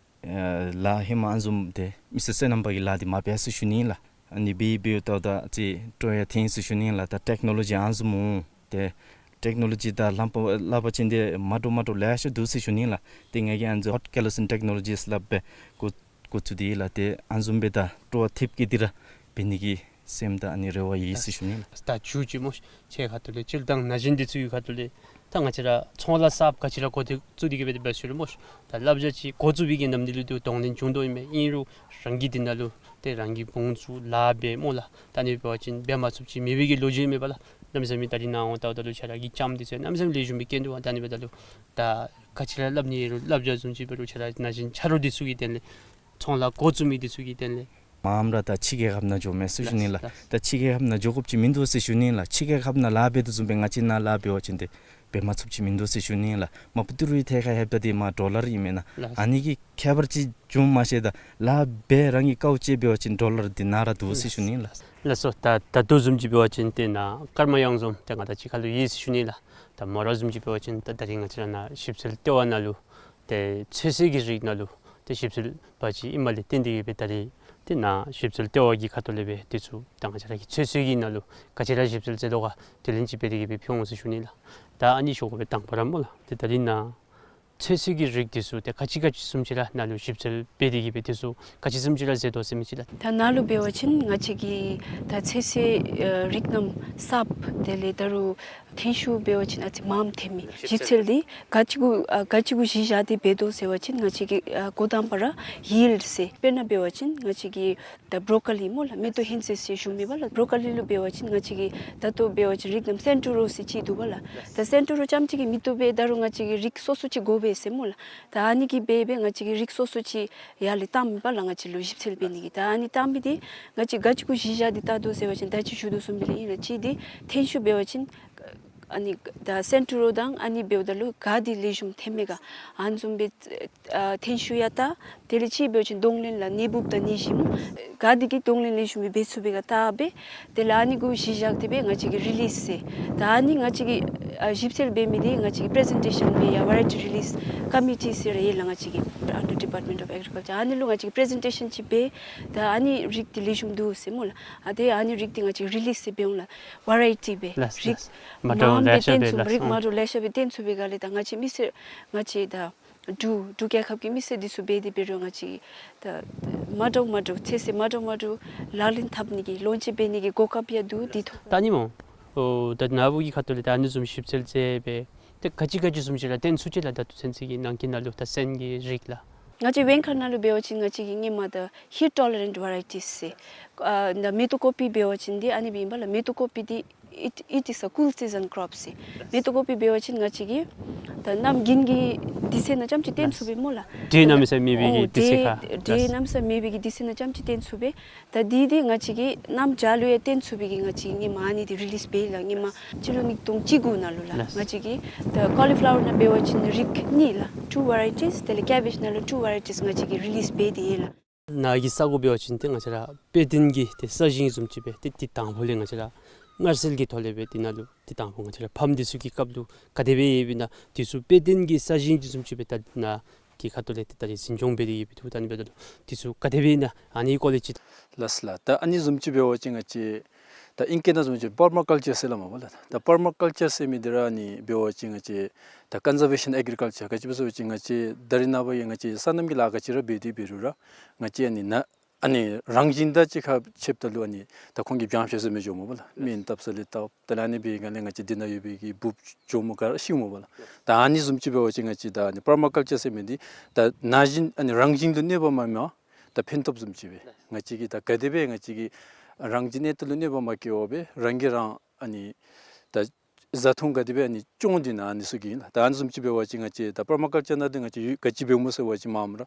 ཨེ་ལཱ་ཧེ་མ་ཨ་ནི་བཟུམ་ཏེ་མི་སེར་སོ་ནམ་པ་གི་ལཱ་འདི་མ་འབད་ཟེར་ཞུ་ནི་ལགས། ཨ་ནི་འབད་འབདཝ་ད་ད་ཅིག་སྤྲོ་ཡང་ཐོན་ཟེར་ཞུ་ནི་ལགས། ད་ཊེཀ་ནོ་ལོ་ཇི་ཨ་ནི་བཟུམ་འོང་ཏེ་ཊེཀ་ནོ་ལོ་ཇི་དང་ལམ་པ་ལག་པ་ཅན་འདི་མ་འདྲཝ་མ་འདྲཝ་ལེ་ཤ་འདུག་ཟེར་ཞུ་ནི་ལགས། ཏེ་ང་གིས་ཨ་ནི་ཧོཊ་ཀེ་ལོ་སིན་ཊེཀ་ནོ་ལོ་ཇི་ཟེར་སླབ་སྦེ་འགོ་འགོ་བཙུགས་ཏེ་ལགས། ཏེ་ཨ་ནི་བཟུམ་སྦེ་ད་སྤྲོ་བ་ཐེབས་སྐྱེད་དེ་ར་འབད་ནི་གི་སེམས་དང་ཨ་ནི་རེ་བ་ཡོད་ཟེར་ཞུ་ནི་ལགས། ད་མཇུག་ཅིག་སྨོ་ཤ། ཁྱོད་ཁ་ཐུག་ལས་སྤྱིར་བཏང་ན་གཞོན་འདི་ཚུ་གི་ཁ་ཐུག་ལས་ད་ང་བཅས་ར་ཚོང་ལཱ་གསརཔ་ག་ཅི་ར་འགོ་འདི་བཙུགས་ཏེ་གི་སྦེ་འབད་ཞུ་རུང་སྨོ་ཤ། ད་བསླབ་བྱ་ཅིག་འགོ་བཙུགས་པའི་གི་ནམ་དུས་ལུ་ཏེ་གདོང་ལེན་བྱུང་དོ་ཨིན་མས། ཨིན་རུང་རང་གིས་འདི་ནང་ལུ་ཏེ་རང་གི་དཔུང་ཚོགས་ལཱ་འབད་སྨོ་ལགས། ད་ཨ་ནི་འབད་བ་ཅིན་འབད་མ་ཚུགསཔ་ཅིག་མེད་པའི་གི་ལོ་རྒྱུས་མེད་པ་ལགས། གནམ་མེད་ས་མེད་ད་རིས་ནཱ་འོང་ལྟཝ་ད་ལུ་ཁྱོད་ར་གི་ལྕངམ་འདི་ཚུ་གནམ་མེད་ས་མེད་ལེགས་ཤོམ་སྦེ་སྐྱེས་འདུག་པ། ད་ཨ་ནི་འབདཝ་ད་ལུ་ད་ག་ཅི་ར་སླབ་ནི་ཡོད་རུང་བསླབ་བྱ་བཟུམ་ཅིག་འབད་རུང་ཁྱོད་ར་ན་གཞོན་ཆ་རོགས་འདི་ཚུ་གི་དོན་ལས་ཚོང་ལཱ་འགོ་བཙུགས་མི་འདི་ཚུ་གི་དོན་ལས་མངམ་ར་ད་ཕྱི་རྒྱལ་ཁབ་ནང་འགྱོ་མས་ཟེར་ཞུ་ནི་ལགས། ལགས། ད་ཕྱི་རྒྱལ་ཁབ་ནང་འགྱོ་དགོཔ་ཅིག་མིན་འདུག་ཟེར་ཞུ་ནི་ལགས། ཕྱི་རྒྱལ་ཁབ་ནང་ལཱ་འབད་དོ་བཟུམ་སྦེ་ང་བཅས་ནཱ་ལཱ་འབད་བ་ཅིན་ཏེ་འབད་མ་ཚུགསཔ་ཅིག་མིན་འདུག་ཟེར་ཞུ་ནི་ལགས། མ་པ་ཏི་རུའི་ཐད་ཁར་ལྷོདཔ་ད་འདི་མར་ཌོ་ལར་ཨིན་མེན་ན། ལགས། ཨ་ནི་གི་ཁྱད་པར་ཅིག་འབྱུངམ་མ་ཤེས། ད་ལཱ་འབད་རང་གི་དཀའཝ་སྤྱད་འབད་བ་ཅིན་ཌོ་ལར་འདི་ནཱ་ར་འདུག་ཟེར་ཞུ་ནི་ལགས། ལགས་སོ། ད་ད་ལྟོ་བཟུམ་ཅིག་འབད་བ་ཅིན་ཏེ་ནཱ་ཀརྨ་གཡང་འཛོམས་ཏེ་ང་དང་གཅིག་ཁར་ལུ་ཡོད་ཟེར་ཞུ་ནི་ལགས། ད་མོ་ར་བཟུམ་ཅིག་འབད་བ་ཅིན་ད་ད་རིས་ང་བཅས་ར་ནཱ་ཞིབ་འཚོལ་ལྟེ་བ་ནང་ལུ་ཏེ་ཚོད་བསྲེ་གི་རིགས་ནང་ལུ་ཏེ་ཞིབ་འཚོལ་པ་ཅིག་ཨིནམ་ལས་བརྟེན་ཏེ་གི་སྦེ་ད་རིས་ཏེ་ནཱ་ཞིབ་འཚོལ་ལྟེ་བ་གི་ཁ་ཐུག་ལས་སྦེ་འདི་ཚུ་ད་ང་བཅས་ར་གི་ཚོད་བསྲེ་གི་ནང་ལུ་ག་ཅི་ར་ཞིབ་འཚོལ་མཛད་དོ་ག་དེ་ལས་ཅིག་འབད་དེ་གི་སྦེ་ཕུལ་འོང་ཟེར་ཞུ་ནི་ལགས། ད་ཨ་ནི་ཞུ་དགོ་པའི་དང་པ་ར་སྨོ་ལགས། ཏེ་ད་རིས་ནཱ་ཚོད་བསྲེ་གི་རིགས་འདི་ཚུ་ཏེ་ག་ཅི་ག་ཅི་བཟུམ་ཅིག་ར་ནཱ་ལུ་ཞིབ་འཚོལ་འབད་དེ་གི་སྦེ་འདི་ཚུ་ག་ཅི་བཟུམ་ཅིག་ར་མཛད་དོ་ཟེར་མི་ཅིག་ལགས། ད་ནཱ་ལུ་འབད་བ་ཅིན་ང་བཅས་ཀྱིས་ད་ཚོད་བསྲེ་ཨ་རིགས་རྣམ་གསརཔ་དེ་ལས་ད་རུང་ཐོན་ཤུགས་འབད་བ་ཅིན་ཨ་ཙི་མངམ་ཐོན་མི་ཞིབ་འཚོལ་འདི་ག་ཅི་གུ་ཨ་ག་ཅི་གུ་གཞི་བཞག་སྟེ་འབད་དོ་ཟེར་བ་ཅིན་ང་བཅས་ཀྱིས་ཨ་འགོ་དང་པ་ར་ཡིལཌ་ཟེར་དཔེར་ན་འབད་བ་ཅིན་ང་བཅས་ཀྱིས་ད་བྲོ་ཀོ་ལི་སྨོ་ལགས། མེ་ཏོག་ཧོན་ཚོད་ཟེར་ཞུ་མི་པ་ལགས། བྲོ་ཀོ་ལི་ལུ་འབད་བ་ཅིན་ང་བཅས་ཀྱིས་ད་ལྟོ་འབད་བ་ཅིན་རིགས་རྣམ་སེན་ཊོ་རོ་ཟེར་ཅིག་འདུག་པ་ལགས། ད་སེན་ཊོ་རོ་རྐྱངམ་ཅིག་གིས་མི་བཏུབ་པས། ད་རུང་ང་བཅས་ཀྱིས་རིགས་སོ་སོ་ཅིག་དགོ་པས་ཟེར་སྨོ་ལགས། ད་ཨ་ནི་གིས་འབད་འབད་ང་བཅས་ཀྱིས་རིགས་སོ་སོ་ཅིག་ཡར་ལས་བཏངམ་ཨིན་པ་ལགས། ང་བཅས་ལུ་ཞིབ་འཚོལ་འབད་ནི་གི་ད་ཨ་ནི་བཏངམ་འདི་ང་བཅས་ག་ཅི་གུ་གཞི་བཞག་སྟེ་བལྟ་དོ་ཟེར་བ་ཅིན་ད་ཅི་ཞུ་དོ་བཟུམ་སྦེ་ལགས་ཨིན་ལགས། གཅིག་འདི་ཐོན་ཤུགས་འབད་བ་ཅིན་ཨ་ནི་ད་སེན་ཊོ་རོ་དང་ཨ་ནི་འབདཝ་ད་ལུ་ག་འདི་ལེགས་ཤོམ་ཐོནམ་མས་ག་ཨ་ནི་བཟུམ་སྦེ་ཨ་ཐོན་ཤུགས་ཡང་བལྟ། དེ་ལས་གཅིག་འབད་བ་ཅིན་གདོང་ལེན་ལགས་ནད་འབུཔ་དང་ནད་གཞི་སྨོ་ག་འདི་གིས་གདོང་ལེན་ལེགས་ཤོམ་སྦེ་འབད་ཚུགས་པས་ག་བལྟ་སྦེ། དེ་ལས་ཨ་ནི་གུ་གཞི་བཞག་སྟེ་སྦེ་ང་བཅས་ཀྱིས་རི་ལིསི་ཟེར་ད་ཨ་ནི་ང་བཅས་ཀྱིས་ཨ་ཞིབ་འཚོལ་འབད་མི་འདི་ང་བཅས་ཀྱིས་པི་རི་ཛེན་ཊེ་ཤཱན་འབད་ཡང་ཝེ་རའི་ཊི་རི་ལིསི་ཀོ་མི་ཊི་ཟེར་ར་ཡོད་ལགས། ང་བཅས་ཀྱི་ཨན་ཌར་ཌི་པཱརཊ་མེནཊ་ཨོཕ་ཨེག་རི་ཀལ་ཅར། ཨ་ནི་ལུ་ང་བཅས་ཀྱིས་པི་རི་ཛེན་ཊེ་ཤཱན་ཅིག་འབད། ད་ཨ་ནི་རིགས་འདི་ལེགས་ཤོམ་འདུག་ཟེར་སྨོ་ལགས། ཨ་ཏེ་ཨ་ནི་རིགས་འདི་ང་བཅས་ཀྱིས་རི་ལིསི་ཟེར་འབད་འོང་ལགས། ཝེ་རའི་ཊི་སྦེ་ལགས་རིགས་ལགས། མ་འདྲཝ་མངམ་ལེ་ཤ་སྦེ་སྦེ་ལགས། རིགས་མ་འདྲཝ་ལེ་ཤ་སྦེ་བཏོན་ཚུགས་པའི་སྒང་ལས་ད་ང་བཅས་མི་སེར་ང་བཅས་ད་འབྲུག་འབྲུག་རྒྱལ་ཁབ་ཀྱི་མི་སེར་འདི་ཚུ་འབད་དེ་འབད་རུང་ང་བཅས་ད་མ་འདྲཝ་མ་འདྲཝ་ཚོད་བསྲེ་མ་འདྲཝ་མ་འདྲཝ་ལག་ལེན་འཐབ་ནི་གི་ལོན་ཅིང་འབད་ནི་གི་གོ་སྐབས་ཡང་འདུག། འདི་ཐོབ། ད་ཨ་ནི་སྨོ། ཨོ་ད་ནཱ་བུ་གི་ཁ་ཐུག་ལས་ད་ཨ་ནི་བཟུམ་ཞིབ་འཚོལ་མཛད་སྦེ་ད་ག་ཅི་ག་ཅི་བཟུམ་ཅིག་ར་བཏོན་ཚུགས་ཅི་ལགས། ད་ལྟོ་ཚུན་ཚོད་ཀྱི་ནང་འཁོད་ནང་ལུ་ད་སོན་གྱི་རིགས་ལགས། ང་བཅས་བེང་ཁ་ནང་ལུ་འབད་བ་ཅིན་ང་བཅས་ཀྱིས་སྔོན་མ་ད་ཧིཊ་ཊོ་ལེ་རེནཊ་ཝེ་རའི་ཊིསི་ཟེར་ཨ་ད་མེ་ཏོག་ཀོ་པི་འབད་བ་ཅིན་འདི་ཨ་ནི་སྦེ་ཨིན་པ་ལགས། མེ་ཏོག་ཀོ་པི་འདི་ it, it is a cool season crop ཟེར། མེན་ཏེ་ཀོ་པི་འབད་བ་ཅིན་ང་བཅས་ཀྱིས་ད་གནམ་དགུན་གྱི་དུས་ཚོད་ནང་རྐྱངམ་ཅིག་བཏོན་ཚུགས་པས་སྨོ་ལགས། འདྲེ་གནམ་མེད་ས་མེད་མེད་པའི་གི་དུས་ཚོད་ཁར། འདྲེ་གནམ་མེད་ས་མེད་པའི་གི་དུས་ཚོད་ནང་རྐྱངམ་ཅིག་བཏོན་ཚུགས་པས། ད་འདི་འདི་ང་བཅས་ཀྱིས་གནམ་བྱཱར་ལུ་ཡང་བཏོན་ཚུགས་པའི་གི་ང་བཅས་ཀྱིས་ཧེ་མ་ཨ་ནི་འདི་རི་ལིསི་འབད་ཡི་ལགས། ཧེ་མ་སྤྱི་ལོ་ཉིས་སྟོང་བཅུ་དགུ་ནང་ལུ་ལགས། ལགས། ང་བཅས་ཀྱིས་ད་ཀོ་ལི་ཕི་ལ་ཝར་ནང་འབད་བ་ཅིན་རིགས་གཉིས་ལགས། two varieties། དེ་ལས་ཀེ་བེཇ་ནང་ལུ་two varieties ང་བཅས་ཀྱིས་རི་ལིསི་འབད་དེ་ཡོད་ལགས། ནཱ་གི་ས་གོ་འབད་བ་ཅིན་ཏེ་ང་བཅས་ར་དཔེ་སྟོན་གྱི་ཏེ་ས་ཞིང་བཟུམ་ཅིག་སྦེ་ཏེ་དེ་དང་ཕུ་ལས་ང་བཅས་ར་མངར་སེལ་གྱི་ཐོག་ལས་སྦེ་དེ་ནང་ལུ་ཏེ་དང་ཕུ་ང་བཅས་ར་ཕམ་འདི་ཚུ་གི་སྐབས་ལུ་ག་དེ་སྦེ་ཡོདཔ་ཨིན་ན་འདི་ཚུ་དཔེ་སྟོན་གྱི་ས་ཞིང་འདི་བཟུམ་ཅིག་སྦེ་ད་ནཱ་གི་ཁ་ཐུག་ལས་ཏེ་ད་རིས་འཛིན་སྐྱོང་འབད་དེ་ཡོདཔ་འདུག། ད་ཨ་ནི་འབདཝ་ད་ལུ་འདི་ཚུ་ག་དེ་སྦེ་ཨིན་ན་ཨ་ནི་སྐོར་ལས་ཅིག། ལགས་ལགས། ད་ཨ་ནི་བཟུམ་ཅིག་འབད་བ་ཅིན་ང་བཅས་ད་ཨིང་སྐད་ནང་བཟུམ་ཅིག་པར་མ་ཀལ་ཅར་ཟེར་སླབ་མས་པ་ལགས། ད་པར་མ་ཀལ་ཅར་ཟེར་མི་འདི་ར་ཨ་ནི་འབད་བ་ཅིན་ང་བཅས་ད་ཀོན་ཛར་བེ་ཤཱན་ཨེག་རི་ཀལ་ཅར། ག་ཅི་སྦེ་ཟེར་བ་ཅིན་ང་བཅས་ད་རིས་ནངས་པ་ཡང་ང་བཅས་སོ་ནམ་གྱི་ལཱ་ག་ཅི་ར་འབད་དེ་འབད་རུང་ར་ང་བཅས་ཨ་ནི་ནཱ་ཨ་ནི་རང་བཞིན་དང་གཅིག་ཁར་ཕྱདཔ་ད་ལུ་ཨ་ནི་ད་ཁོང་གིས་བྱང་ཤེས་ཟེར་མི་འགྱོཝ་མས་པ་ལགས། སྨན་བཏབ་ས་ལས་བཏབ། དེ་ལས་ཨ་ནི་འབད་བའི་སྒང་ལས་ང་བཅས་འདི་ནང་ཡོད་པའི་གི་འབུཔ་གྱོགམོ་ག་ར་ཤིཝ་མས་པ་ལགས། ད་ཨ་ནི་བཟུམ་ཅིག་འབད་བ་ཅིན་ང་བཅས་ད་ཨ་ནི་པར་མ་ཀལ་ཅར་ཟེར་མི་འདི་ད་ན་གཞོན་ཨ་ནི་རང་བཞིན་དུ་གནོད་པ་མ་མེད་པར་ད་ཕན་ཐོགས་བཟུམ་ཅིག་སྦེ་ང་བཅས་ཀྱིས་ད་ག་དེ་སྦེ་ང་བཅས་ཀྱིས་རང་གི་གནས་སྟངས་ལུ་གནོད་པ་མ་བཀལ་བར་སྦེ་རང་གིས་རང་ཨ་ནི་ད་བཟའ་འཐུང་ག་དེ་སྦེ་ཨ་ནི་སྐྱོང་སྟེ་ན་ཨ་ནི་ཚུ་གི་ཨིན་ལགས། ད་ཨ་ནི་བཟུམ་ཅིག་འབད་བ་ཅིན་ང་བཅས་ད་པར་མ་ཀལ་ཅར་ནང་འདི་ང་བཅས་ཡོད་ག་ཅི་འབདཝ་སྨོ་ཟེར་བ་ཅིན་མ་མ་ར་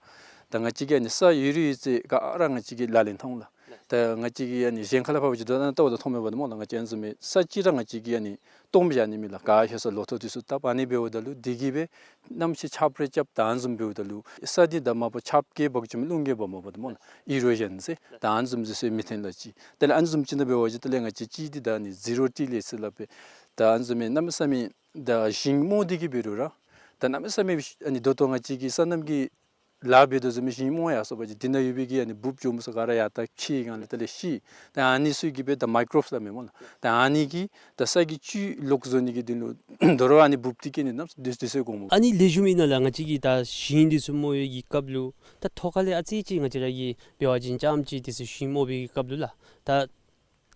ད་ང་བཅས་ཀྱིས་ཨ་ནི་ས་ཡོད་རིགས་ཡོད་ཚད་ག་ར་ང་བཅས་ཀྱིས་ལག་ལེན་འཐབ་འོང་ལགས། ད་ང་བཅས་ཀྱིས་ཨ་ནི་གཞན་ཁ་ལས་ཕར་འབད་བ་ཅིན་ད་ལྟོ་བ་ད་མཐོང་མེད་པ་འདི་སྨོ་ལགས། ང་བཅས་ཨ་ནི་བཟུམ་མའི་ས་ཅིག་ར་ང་བཅས་ཀྱིས་ཨ་ནི་སྟོངམ་བཞག་ནི་མེད་ལགས། ག་ཧེ་ས་ལོ་ཐོག་འདི་ཚུ་བཏབ། ཨ་ནི་འབདཝ་ད་ལུ་འདི་གིས་སྦེ་གནམ་གཤིས་ཆརཔ་རེ་རྐྱབ་ད་ཨ་ནི་བཟུམ་འབདཝ་ད་ལུ་ས་འདི་ད་མ་པ་ཆརཔ་བཀལ་འབག་བཅུག་མི་རླུང་རྐྱབ་འབག་མ་པ་འདི་སྨོ་ལགས། ཨི་རོ་ཞཱན་ཟེར་ད་ཨ་ནི་བཟུམ་འདི་ཚུ་མི་འཐོན་ལགས་ཅིག། དེ་ལས་ཨ་ནི་བཟུམ་ཅིག་ནང་འབད་བ་ཅིན་དེ་ལས་ང་བཅས་ཅིག་འདི་ད་ཨ་ནི་ཟི་རོ་ཊི་ལེཊ་ཟེར་སླབ་སྦེ་ད་ཨ་ནི་བཟུམ་མའི་གནམ་མེད་ས་མེད་ད་ཞིང་རྨོ་སྟེ་གི་འབད་རུང་ར་ད་གནམ་མེད་ས་མེད་ཨ་ནི་ད་ལྟོ་ང་བཅས་ཀྱིས་སོ་ནམ་གྱི་ལཱ་འབད་དོ་བཟུམ་མའི་ཞིང་རྨོ་ཡར་སོང་པ་ཅིན་འདི་ནང་ཡོད་པའི་གི་ཨ་ནི་འབུཔ་གྱོགམོ་ཚུ་ག་ར་ཡར་ལྟ་ཕྱེ་སྒང་ལས་དེ་ལས་ཤི། ད་ཨ་ནི་ཚུ་གིས་སྦེ་ད་མའི་ཀོ་རོབསི་སླབ་མས་སྨོ་ལགས། ད་ཨ་ནི་གིས་ད་ས་གི་བཅུད་ལོག་བཟོ་ནི་གི་དོན་ལུ་དོ་རུང་ཨ་ནི་འབུཔ་འདི་བཀལ་ནི་ནམ་དུས་དུས་ཚོད་འགོརཝ་མས། ཨ་ནི་ལེགས་ཤོམ་ཨིན་ན་ལགས། ང་བཅས་ཀྱིས་ད་ཞིང་འདི་ཚུ་རྨོ་བའི་གི་སྐབས་ལུ་ད་ཐོག་ཁ་ལས་ཨ་ཙི་ཅིག་ང་བཅས་ར་གིས་འབད་བ་ཅིན་རྐྱངམ་ཅིག་འདི་ཚུ་ཞིང་རྨོ་བའི་གི་སྐབས་ལུ་ལགས་ད་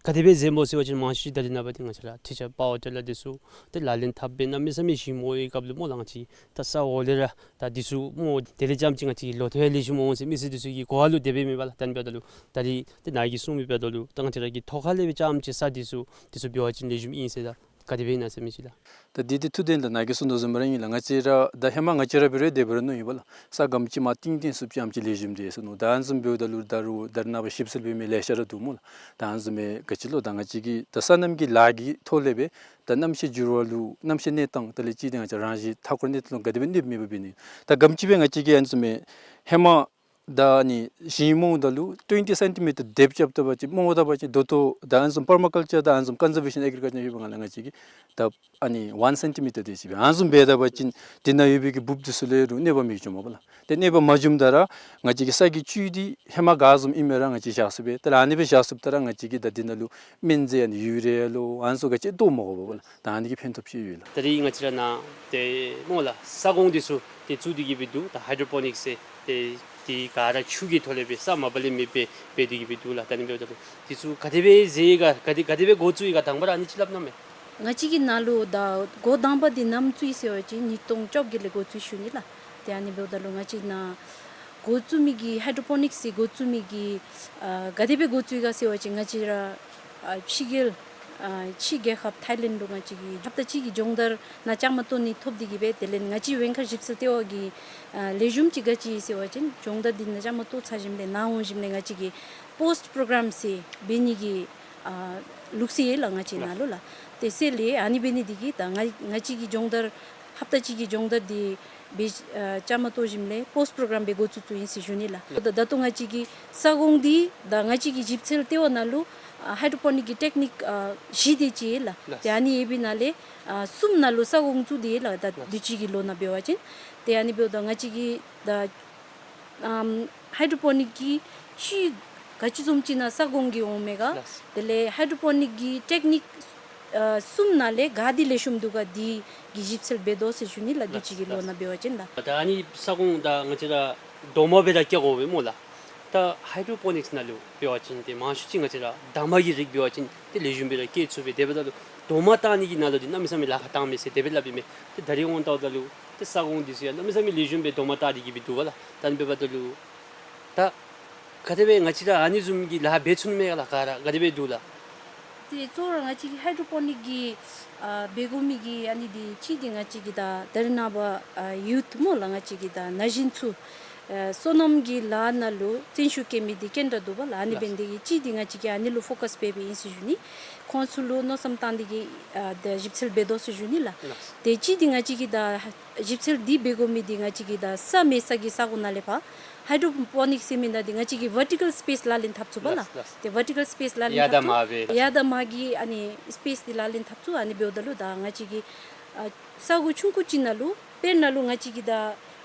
ག་དེ་སྦེ་འཛེམ་དགོ་ཟེར་བ་ཅིན་མང་ཤོས་ཅིག་ད་རིས་ནངས་པ་འདི་ང་བཅས་ར་ཊི་ཆར་པ་ཝར་ཊི་ལར་འདི་ཚུ་ཏེ་ལག་ལེན་འཐབ་སྦེ་གནམ་མེད་ས་མེད་ཞིང་རྨོ་བའི་སྐབས་ལུ་སྨོ་ལགས། ང་བཅས་ད་ས་འོག་ལས་ར་ད་འདི་ཚུ་རྨོ་དེ་ལས་རྐྱངམ་ཅིག་ང་བཅས་ལོ་ཐོག་ཡང་ལེགས་ཤོམ་འོང་ཟེར་མི་སེར་འདི་ཚུ་གི་གོ་བ་ལུ་དེ་སྦེ་མེད་པ་ལགས། ད་ཨ་ནི་འབདཝ་ད་ལུ་ད་རིས་ཏེ་ནཱ་གིས་གསུངས་མི་འབདཝ་ད་ལུ་ད་ང་བཅས་ར་གིས་ཐོག་ཁ་ལས་སྦེ་རྐྱངམ་ཅིག་ས་འདི་ཚུ་འདི་ཚུ་འབད་བ་ཅིན་ལེགས་ཤོམ་ཨིན་ཟེར་ད་ག་དེ་སྦེ་ཨིན་ན་ཟེར་མི་ཅིག་ལགས། ད་འདི་འདི་ཐུགས་བདེན་ལགས། ནཱ་གིས་གསུངས་དོ་བཟུམ་ར་ཨིན་ལགས། ང་བཅས་ར་ད་ཧེ་མ་ང་བཅས་ར་འབད་རུང་དེ་འབད་རུང་མནོ་ཡི་པ་ལགས། ས་སྒམ་ཅིག་མར་བཏིང་བཏིང་ཚུགསཔ་ཅིག་ཨམ་ཅིག་ལེགས་ཤོམ་འདི་ཟེར་མནོ། ད་ཨ་ནི་བཟུམ་འབདཝ་ད་ལུ་ད་རུང་ད་རིས་ནངས་པ་ཞིབ་འཚོལ་འབད་མི་ལེ་ཤ་ར་འདུག་སྨོ་ལགས། ད་ཨ་ནི་བཟུམ་མའི་ག་ཅི་ལོ་ད་ང་བཅས་ཀྱིས་ད་སོ་ནམ་གྱི་ལཱ་གི་ཐོག་ལས་སྦེ་ད་གནམ་གཤིས་འགྱུར་བ་ལུ་གནམ་གཤིས་གནས་སྟངས་དེ་ལས་ཅིག་ཏེ་ང་བཅས་རང་བཞིན་མཐའ་འཁོར་གནས་སྟངས་ལུ་ག་དེ་སྦེ་གནོདཔ་མེད་པར་འབད་ནི། ད་སྒམ་ཅིག་སྦེ་ང་བཅས་ཀྱིས་ཨ་ནི་བཟུམ་མའི་ཧེ་མ་ད་ཨ་ནི་ཞིང་རྨོཝ་ད་ལུ་ཊུ་ཝེན་ཊི་སེན་ཊི་མི་ཊར་དེབ་རྐྱབ་ད་པ་ཅིན་རྨོཝ་ད་པ་ཅིན་ད་ལྟོ་ད་ཨ་ནི་བཟུམ་པར་མ་ཀལ་ཅར་ད་ཨ་ནི་བཟུམ་ཀོན་ཛར་བེ་ཤཱན་ཨེག་རི་ཀལ་ཅར་ཡོད་པའི་སྒང་ལས་ང་བཅས་ཀྱིས་ད་ཨ་ནི་ཝན་སེན་ཊི་མི་ཊར་དེ་ཅིག་སྦེ་ཨ་ནི་བཟུམ་འབད་ད་པ་ཅིན་དེ་ནང་ཡོད་པའི་གི་འབུཔ་འདི་ཚུ་ལུ་རུང་གནོད་པ་མི་འབྱུངམ་པ་ལགས། ཏེ་གནོད་པ་མ་འབྱུངམ་ད་ར་ང་བཅས་ཀྱི་ས་གི་བཅུད་འདི་ཧེ་མ་ག་བཟུམ་ཨིན་མི་ར་ང་བཅས་བཞག་ཚུགས་པས། ད་ཨ་ནི་སྦེ་བཞག་ཚུགསཔ་ད་ར་ང་བཅས་ཀྱིས་ད་དེ་ནང་ལུ་སྨན་རྫས་ཨ་ནི་ཡུ་རི་ཡ་ལོ་ཨ་ནི་ཚུ་ག་ཅི་བཏོག་མ་དགོ་པས་ལགས། ད་ཨ་ནི་གི་ཕན་ཐོགས་ཅིག་ཡོད་ལགས། ད་རིས་ང་བཅས་ར་ནཱ་ཏེ་སྨོ་ལགས་ས་གོང་འདི་ཚུ་ཏེ་བཙུགས་ཏེ་གི་སྦེ་འདུག། ད་ཧའི་ཌྲོ་པོ་ནིཀསི་ཟེར་ཏེ་དེ་ག་ར་ཆུ་གི་ཐོག་ལས་སྦེ་ས་མ་པ་ལས་མེད་པར་འབད་དེ་གི་སྦེ་འདུག་ལགས། ད་ཨ་ནི་འབདཝ་ད་ལུ་འདི་ཚུ་ག་དེ་སྦེ་མཛད་ག་ག་དེ་ག་དེ་སྦེ་འགོ་བཙུགས་ཡི་ག་དང་པ་ར་ཨ་ནི་ཅིག་སླབ་གནང་མས། ང་བཅས་ཀྱི་ནཱ་ལུ་ད་འགོ་དང་པ་འདི་ནམ་བཙུགས་ཡི་ཟེར་བ་ཅིན་ཉིས་སྟོང་བཅོ་བརྒྱད་ལས་འགོ་བཙུགས་ཞུ་ནི་ལགས། ཏེ་ཨ་ནི་འབདཝ་ད་ལུ་ང་བཅས་ནཱ་འགོ་བཙུགས་མི་གི་ཧའི་ཌྲོ་པོ་ནིཀསི་འགོ་བཙུགས་མི་གི་ཨ་ག་དེ་སྦེ་འགོ་བཙུགས་ཡི་ག་ཟེར་བ་ཅིན་ང་བཅས་ར་ཨ་ཕྱི་རྒྱལ་ཨ་ཕྱི་རྒྱལ་ཁབ་ཐཱའི་ལེནཌ་ལུ་ང་བཅས་ཀྱིས་ཧབ་ཏ་གཅིག་གི་སྦྱོང་བརྡར་ནང་བཅའ་མར་གཏོགས་ནི་ཐོབ་སྟེ་གི་སྦེ་དེ་ལས་ང་བཅས་བེང་ཁ་ཞིབ་འཚོལ་ལྟེ་བ་གི་ཨ་ལེགས་ཤོམ་ཅིག་ག་ཅི་ཨིན་ཟེར་བ་ཅིན་སྦྱོང་བརྡར་འདི་ནང་བཅའ་མར་གཏོགས་ཚར་ཞིནམ་ལས་ནཱ་འོང་ཞིནམ་ལས་ང་བཅས་ཀྱིས་པོསཊ་པོརོ་གརམ་ཟེར་འབད་ནི་གི་ཨ་ལུགས་སྲོལ་ཡོད་ལགས་ང་བཅས་ནཱ་ལུ་ལགས། ཏེ་ཟེར་ལས་ཨ་ནི་འབད་ནི་འདི་གིས་ད་ང་ང་བཅས་ཀྱི་སྦྱོང་བརྡར་ཧབ་ཏ་གཅིག་གི་སྦྱོང་བརྡར་འདི་སྦེ་ཨ་བཅའ་མར་གཏོགས་ཞིནམ་ལས་པོསཊ་པོརོ་གརམ་སྦེ་འགོ་བཙུགས་བཙུགསཔ་ཨིན་ཟེར་ཞུ་ནི་ལགས། ད་ད་ལྟོ་ང་བཅས་ཀྱི་ས་གོང་འདི་ད་ང་བཅས་ཀྱི་ཞིབ་འཚོལ་ལྟེ་བ་ནང་ལུ་ཨ་ཧའི་ཌྲོ་པོ་ནིཀ་གི་ཊེཀ་ནིཀ་ཨ་བཞི་དེ་ཅིག་ཡོད་ལགས། ལགས། ཏེ་ཨ་ནི་ཡོད་པའི་ནང་ལས་ཨ་གསུམ་ནང་ལུ་ས་གོང་བཙུགས་ཏེ་ཡོད་ལགས། ད་ལགས། དུས་ཅི་གི་ལོ་ནང་འབད་བ་ཅིན་ཏེ་ཨ་ནི་འབདཝ་ད་ང་བཅས་ཀྱི་ད་ཨམ་ཧའི་ཌྲོ་པོ་ནིཀ་གི་ཆུ་ག་ཅི་བཟུམ་ཅིག་ནང་ས་གོང་གིས་འོང་མས་ག། ལགས། དེ་ལས་ཧའི་ཌྲོ་པོ་ནིཀ་གི་ཊེཀ་ནིཀ་ཨ་གསུམ་ནང་ལས་ག་འདི་ལེགས་ཤོམ་འདུག་ག་འདི་གི་ཞིབ་འཚོལ་འབད་དོ་ཟེར་ཞུ་ནི་ལགས། དུས་ཅི་གི་ལོ་ནང་འབད་བ་ཅིན་ལགས། ད་ཨ་ནི་ས་གོང་ད་ང་བཅས་ར་རྡོག་མ་སྦེ་ར་བཀལ་དགོ་པས་སྨོ་ལགས། ད་ཧའི་ཌྲོ་པོ་ནིཀསི་ནང་ལུ་འབད་བ་ཅིན་ཏེ་མང་ཤོས་ཅིག་ང་བཅས་ར་འདབ་མ་གི་རིགས་འབད་བ་ཅིན་ཏེ་ལེགས་ཤོམ་སྦེ་ར་བཀལ་ཚུགས་པས། དེ་འབདཝ་ད་ལུ་རྡོག་མ་བཏགས་ནི་གི་ནང་ལུ་འདི་གནམ་མེད་ས་མེད་ལཱ་ཁག་བཏངམ་མས་ཟེར་དེ་སྦེ་སླབ་ཨིན་མས། ཏེ་ད་རིས་འོང་ལྟཝ་ད་ལུ་ཏེ་ས་གོང་འདི་ཚུ་ཡང་གནམ་མེད་ས་མེད་ལེགས་ཤོམ་སྦེ་རྡོག་མ་བཏགས་ཏེ་གི་སྦེ་འདུག་ག་ལགས། ད་ཨ་ནི་འབདཝ་ད་ལུ་ད་ག་དེ་སྦེ་ང་བཅས་ར་ཨ་ནི་བཟུམ་གྱི་ལཱ་འབད་ཚུགས་ནི་མས་ག་ལགས། ག་ར་ག་དེ་སྦེ་འདུག་ལགས། ཏེ་གཙོ་བོ་ར་ང་བཅས་ཀྱི་ཧའི་ཌྲོ་པོ་ནིཀ་གི་ཨ་འབད་དགོ་མི་གི་ཨ་ནི་འདི་གཅིག་འདི་ང་བཅས་ཀྱི་ད་ད་རེས་ནངས་པ་ཨ་ཡུཐ་སྨོ་ལགས། ང་བཅས་ཀྱི་ད་ན་གཞོན་ཚུ་ཨ་སོ་ནམ་གྱི་ལཱ་ནང་ལུ་བརྩོན་ཤུགས་བསྐྱེད་མི་འདི་ག་དེ་དྲག་འདུག་པ་ལགས། ཨ་ནི་འབད་ནི་དེ་གིས་གཅིག་འདི་ང་བཅས་ཀྱིས་ཨ་ནི་ལུ་ཕོ་ཀཱས་འབད་འབདཝ་ཨིན་ཟེར་ཞུ་ནི། ཁོང་ཚུ་ལུ་མནོ་བསམ་བཏང་སྟེ་གིས་ཨ་ད་ཞིབ་འཚོལ་འབད་དོ་ཟེར་ཞུ་ནི་ལགས། ཏེ་གཅིག་འདི་ང་བཅས་ཀྱིས་ད་ཞིབ་འཚོལ་འདི་འབད་དགོ་མི་འདི་ང་བཅས་ཀྱིས་ད་ས་མེད་ས་གི་ས་གོ་ནང་ལས་ཕར་ཧའི་ཌྲོ་པོ་ནིཀ་ཟེར་མི་ནང་འདི་ང་བཅས་ཀྱིས་ཝར་ཊི་ཀཱལ་སི་པེསི་ལག་ལེན་འཐབ་ཚུགས་པ་ལགས། ལགས་ལགས། ཏེ་ཝར་ཊི་ཀཱལ་སི་པེསི་ལག་ལེན་ཡར་དང་འཐབ་མར་ཚུགས། སྦེ་ཡར་དང་མར་གྱི་ཨ་ནི་སི་པེསི་འདི་ལག་ལེན་འཐབ་ཚུགས། ཨ་ནི་འབདཝ་ད་ལུ་ད་ང་བཅས་ཀྱིས་ཨ་ས་གོ་ཆུང་ཀུ་ཅིག་ནང་ལུ་དཔེར་ན་ལུ་ང་བཅས་ཀྱིས་ད་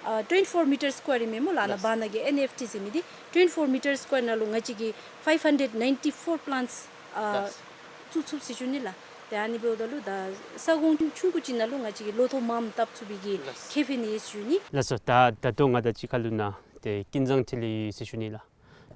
ཨ་ཊུ་ཝེན་ཊི་ཕོར་མི་ཊར་སི་ཀོ་ཡར་ཨིན་མས་སྨོ་ལགས། ཨ་ནཱ་ལགས། བར་ན་གི་ཨེན་ཨེཕ་ཊི་ཟེར་མི་འདི་ཊུ་ཝེན་ཊི་ཕོར་མི་ཊར་སི་ཀོ་ཡར་ནང་ལུ་ང་བཅས་ཀྱིས་ཕའིབ་ཧན་ཌེཌ་ནའིན་ཊི་ཕོར་པི་ལཱནཊསི་ཨ་ལགས། བཙུགས་ཚུགས་ཟེར་ཞུ་ནི་ལགས། ཏེ་ཨ་ནི་འབདཝ་ད་ལུ་ད་ས་གོ་ཆུང་ཀུ་ཅིག་ནང་ལུ་ང་བཅས་ཀྱིས་ལོ་ཐོག་མངམ་བཏབ་ཚུགས་པའི་གི་ལགས། ཁེ་ཕན་ཡོད་ཟེར་ཞུ་ནི། ལགས་སོ། ད་ད་ལྟོ་ང་དང་གཅིག་ཁར་ལུ་ནཱ་ཏེ་ཀུན་བཟང་འཕྲིན་ལས་ཡོད་ཟེར་ཞུ་ནི་ལགས།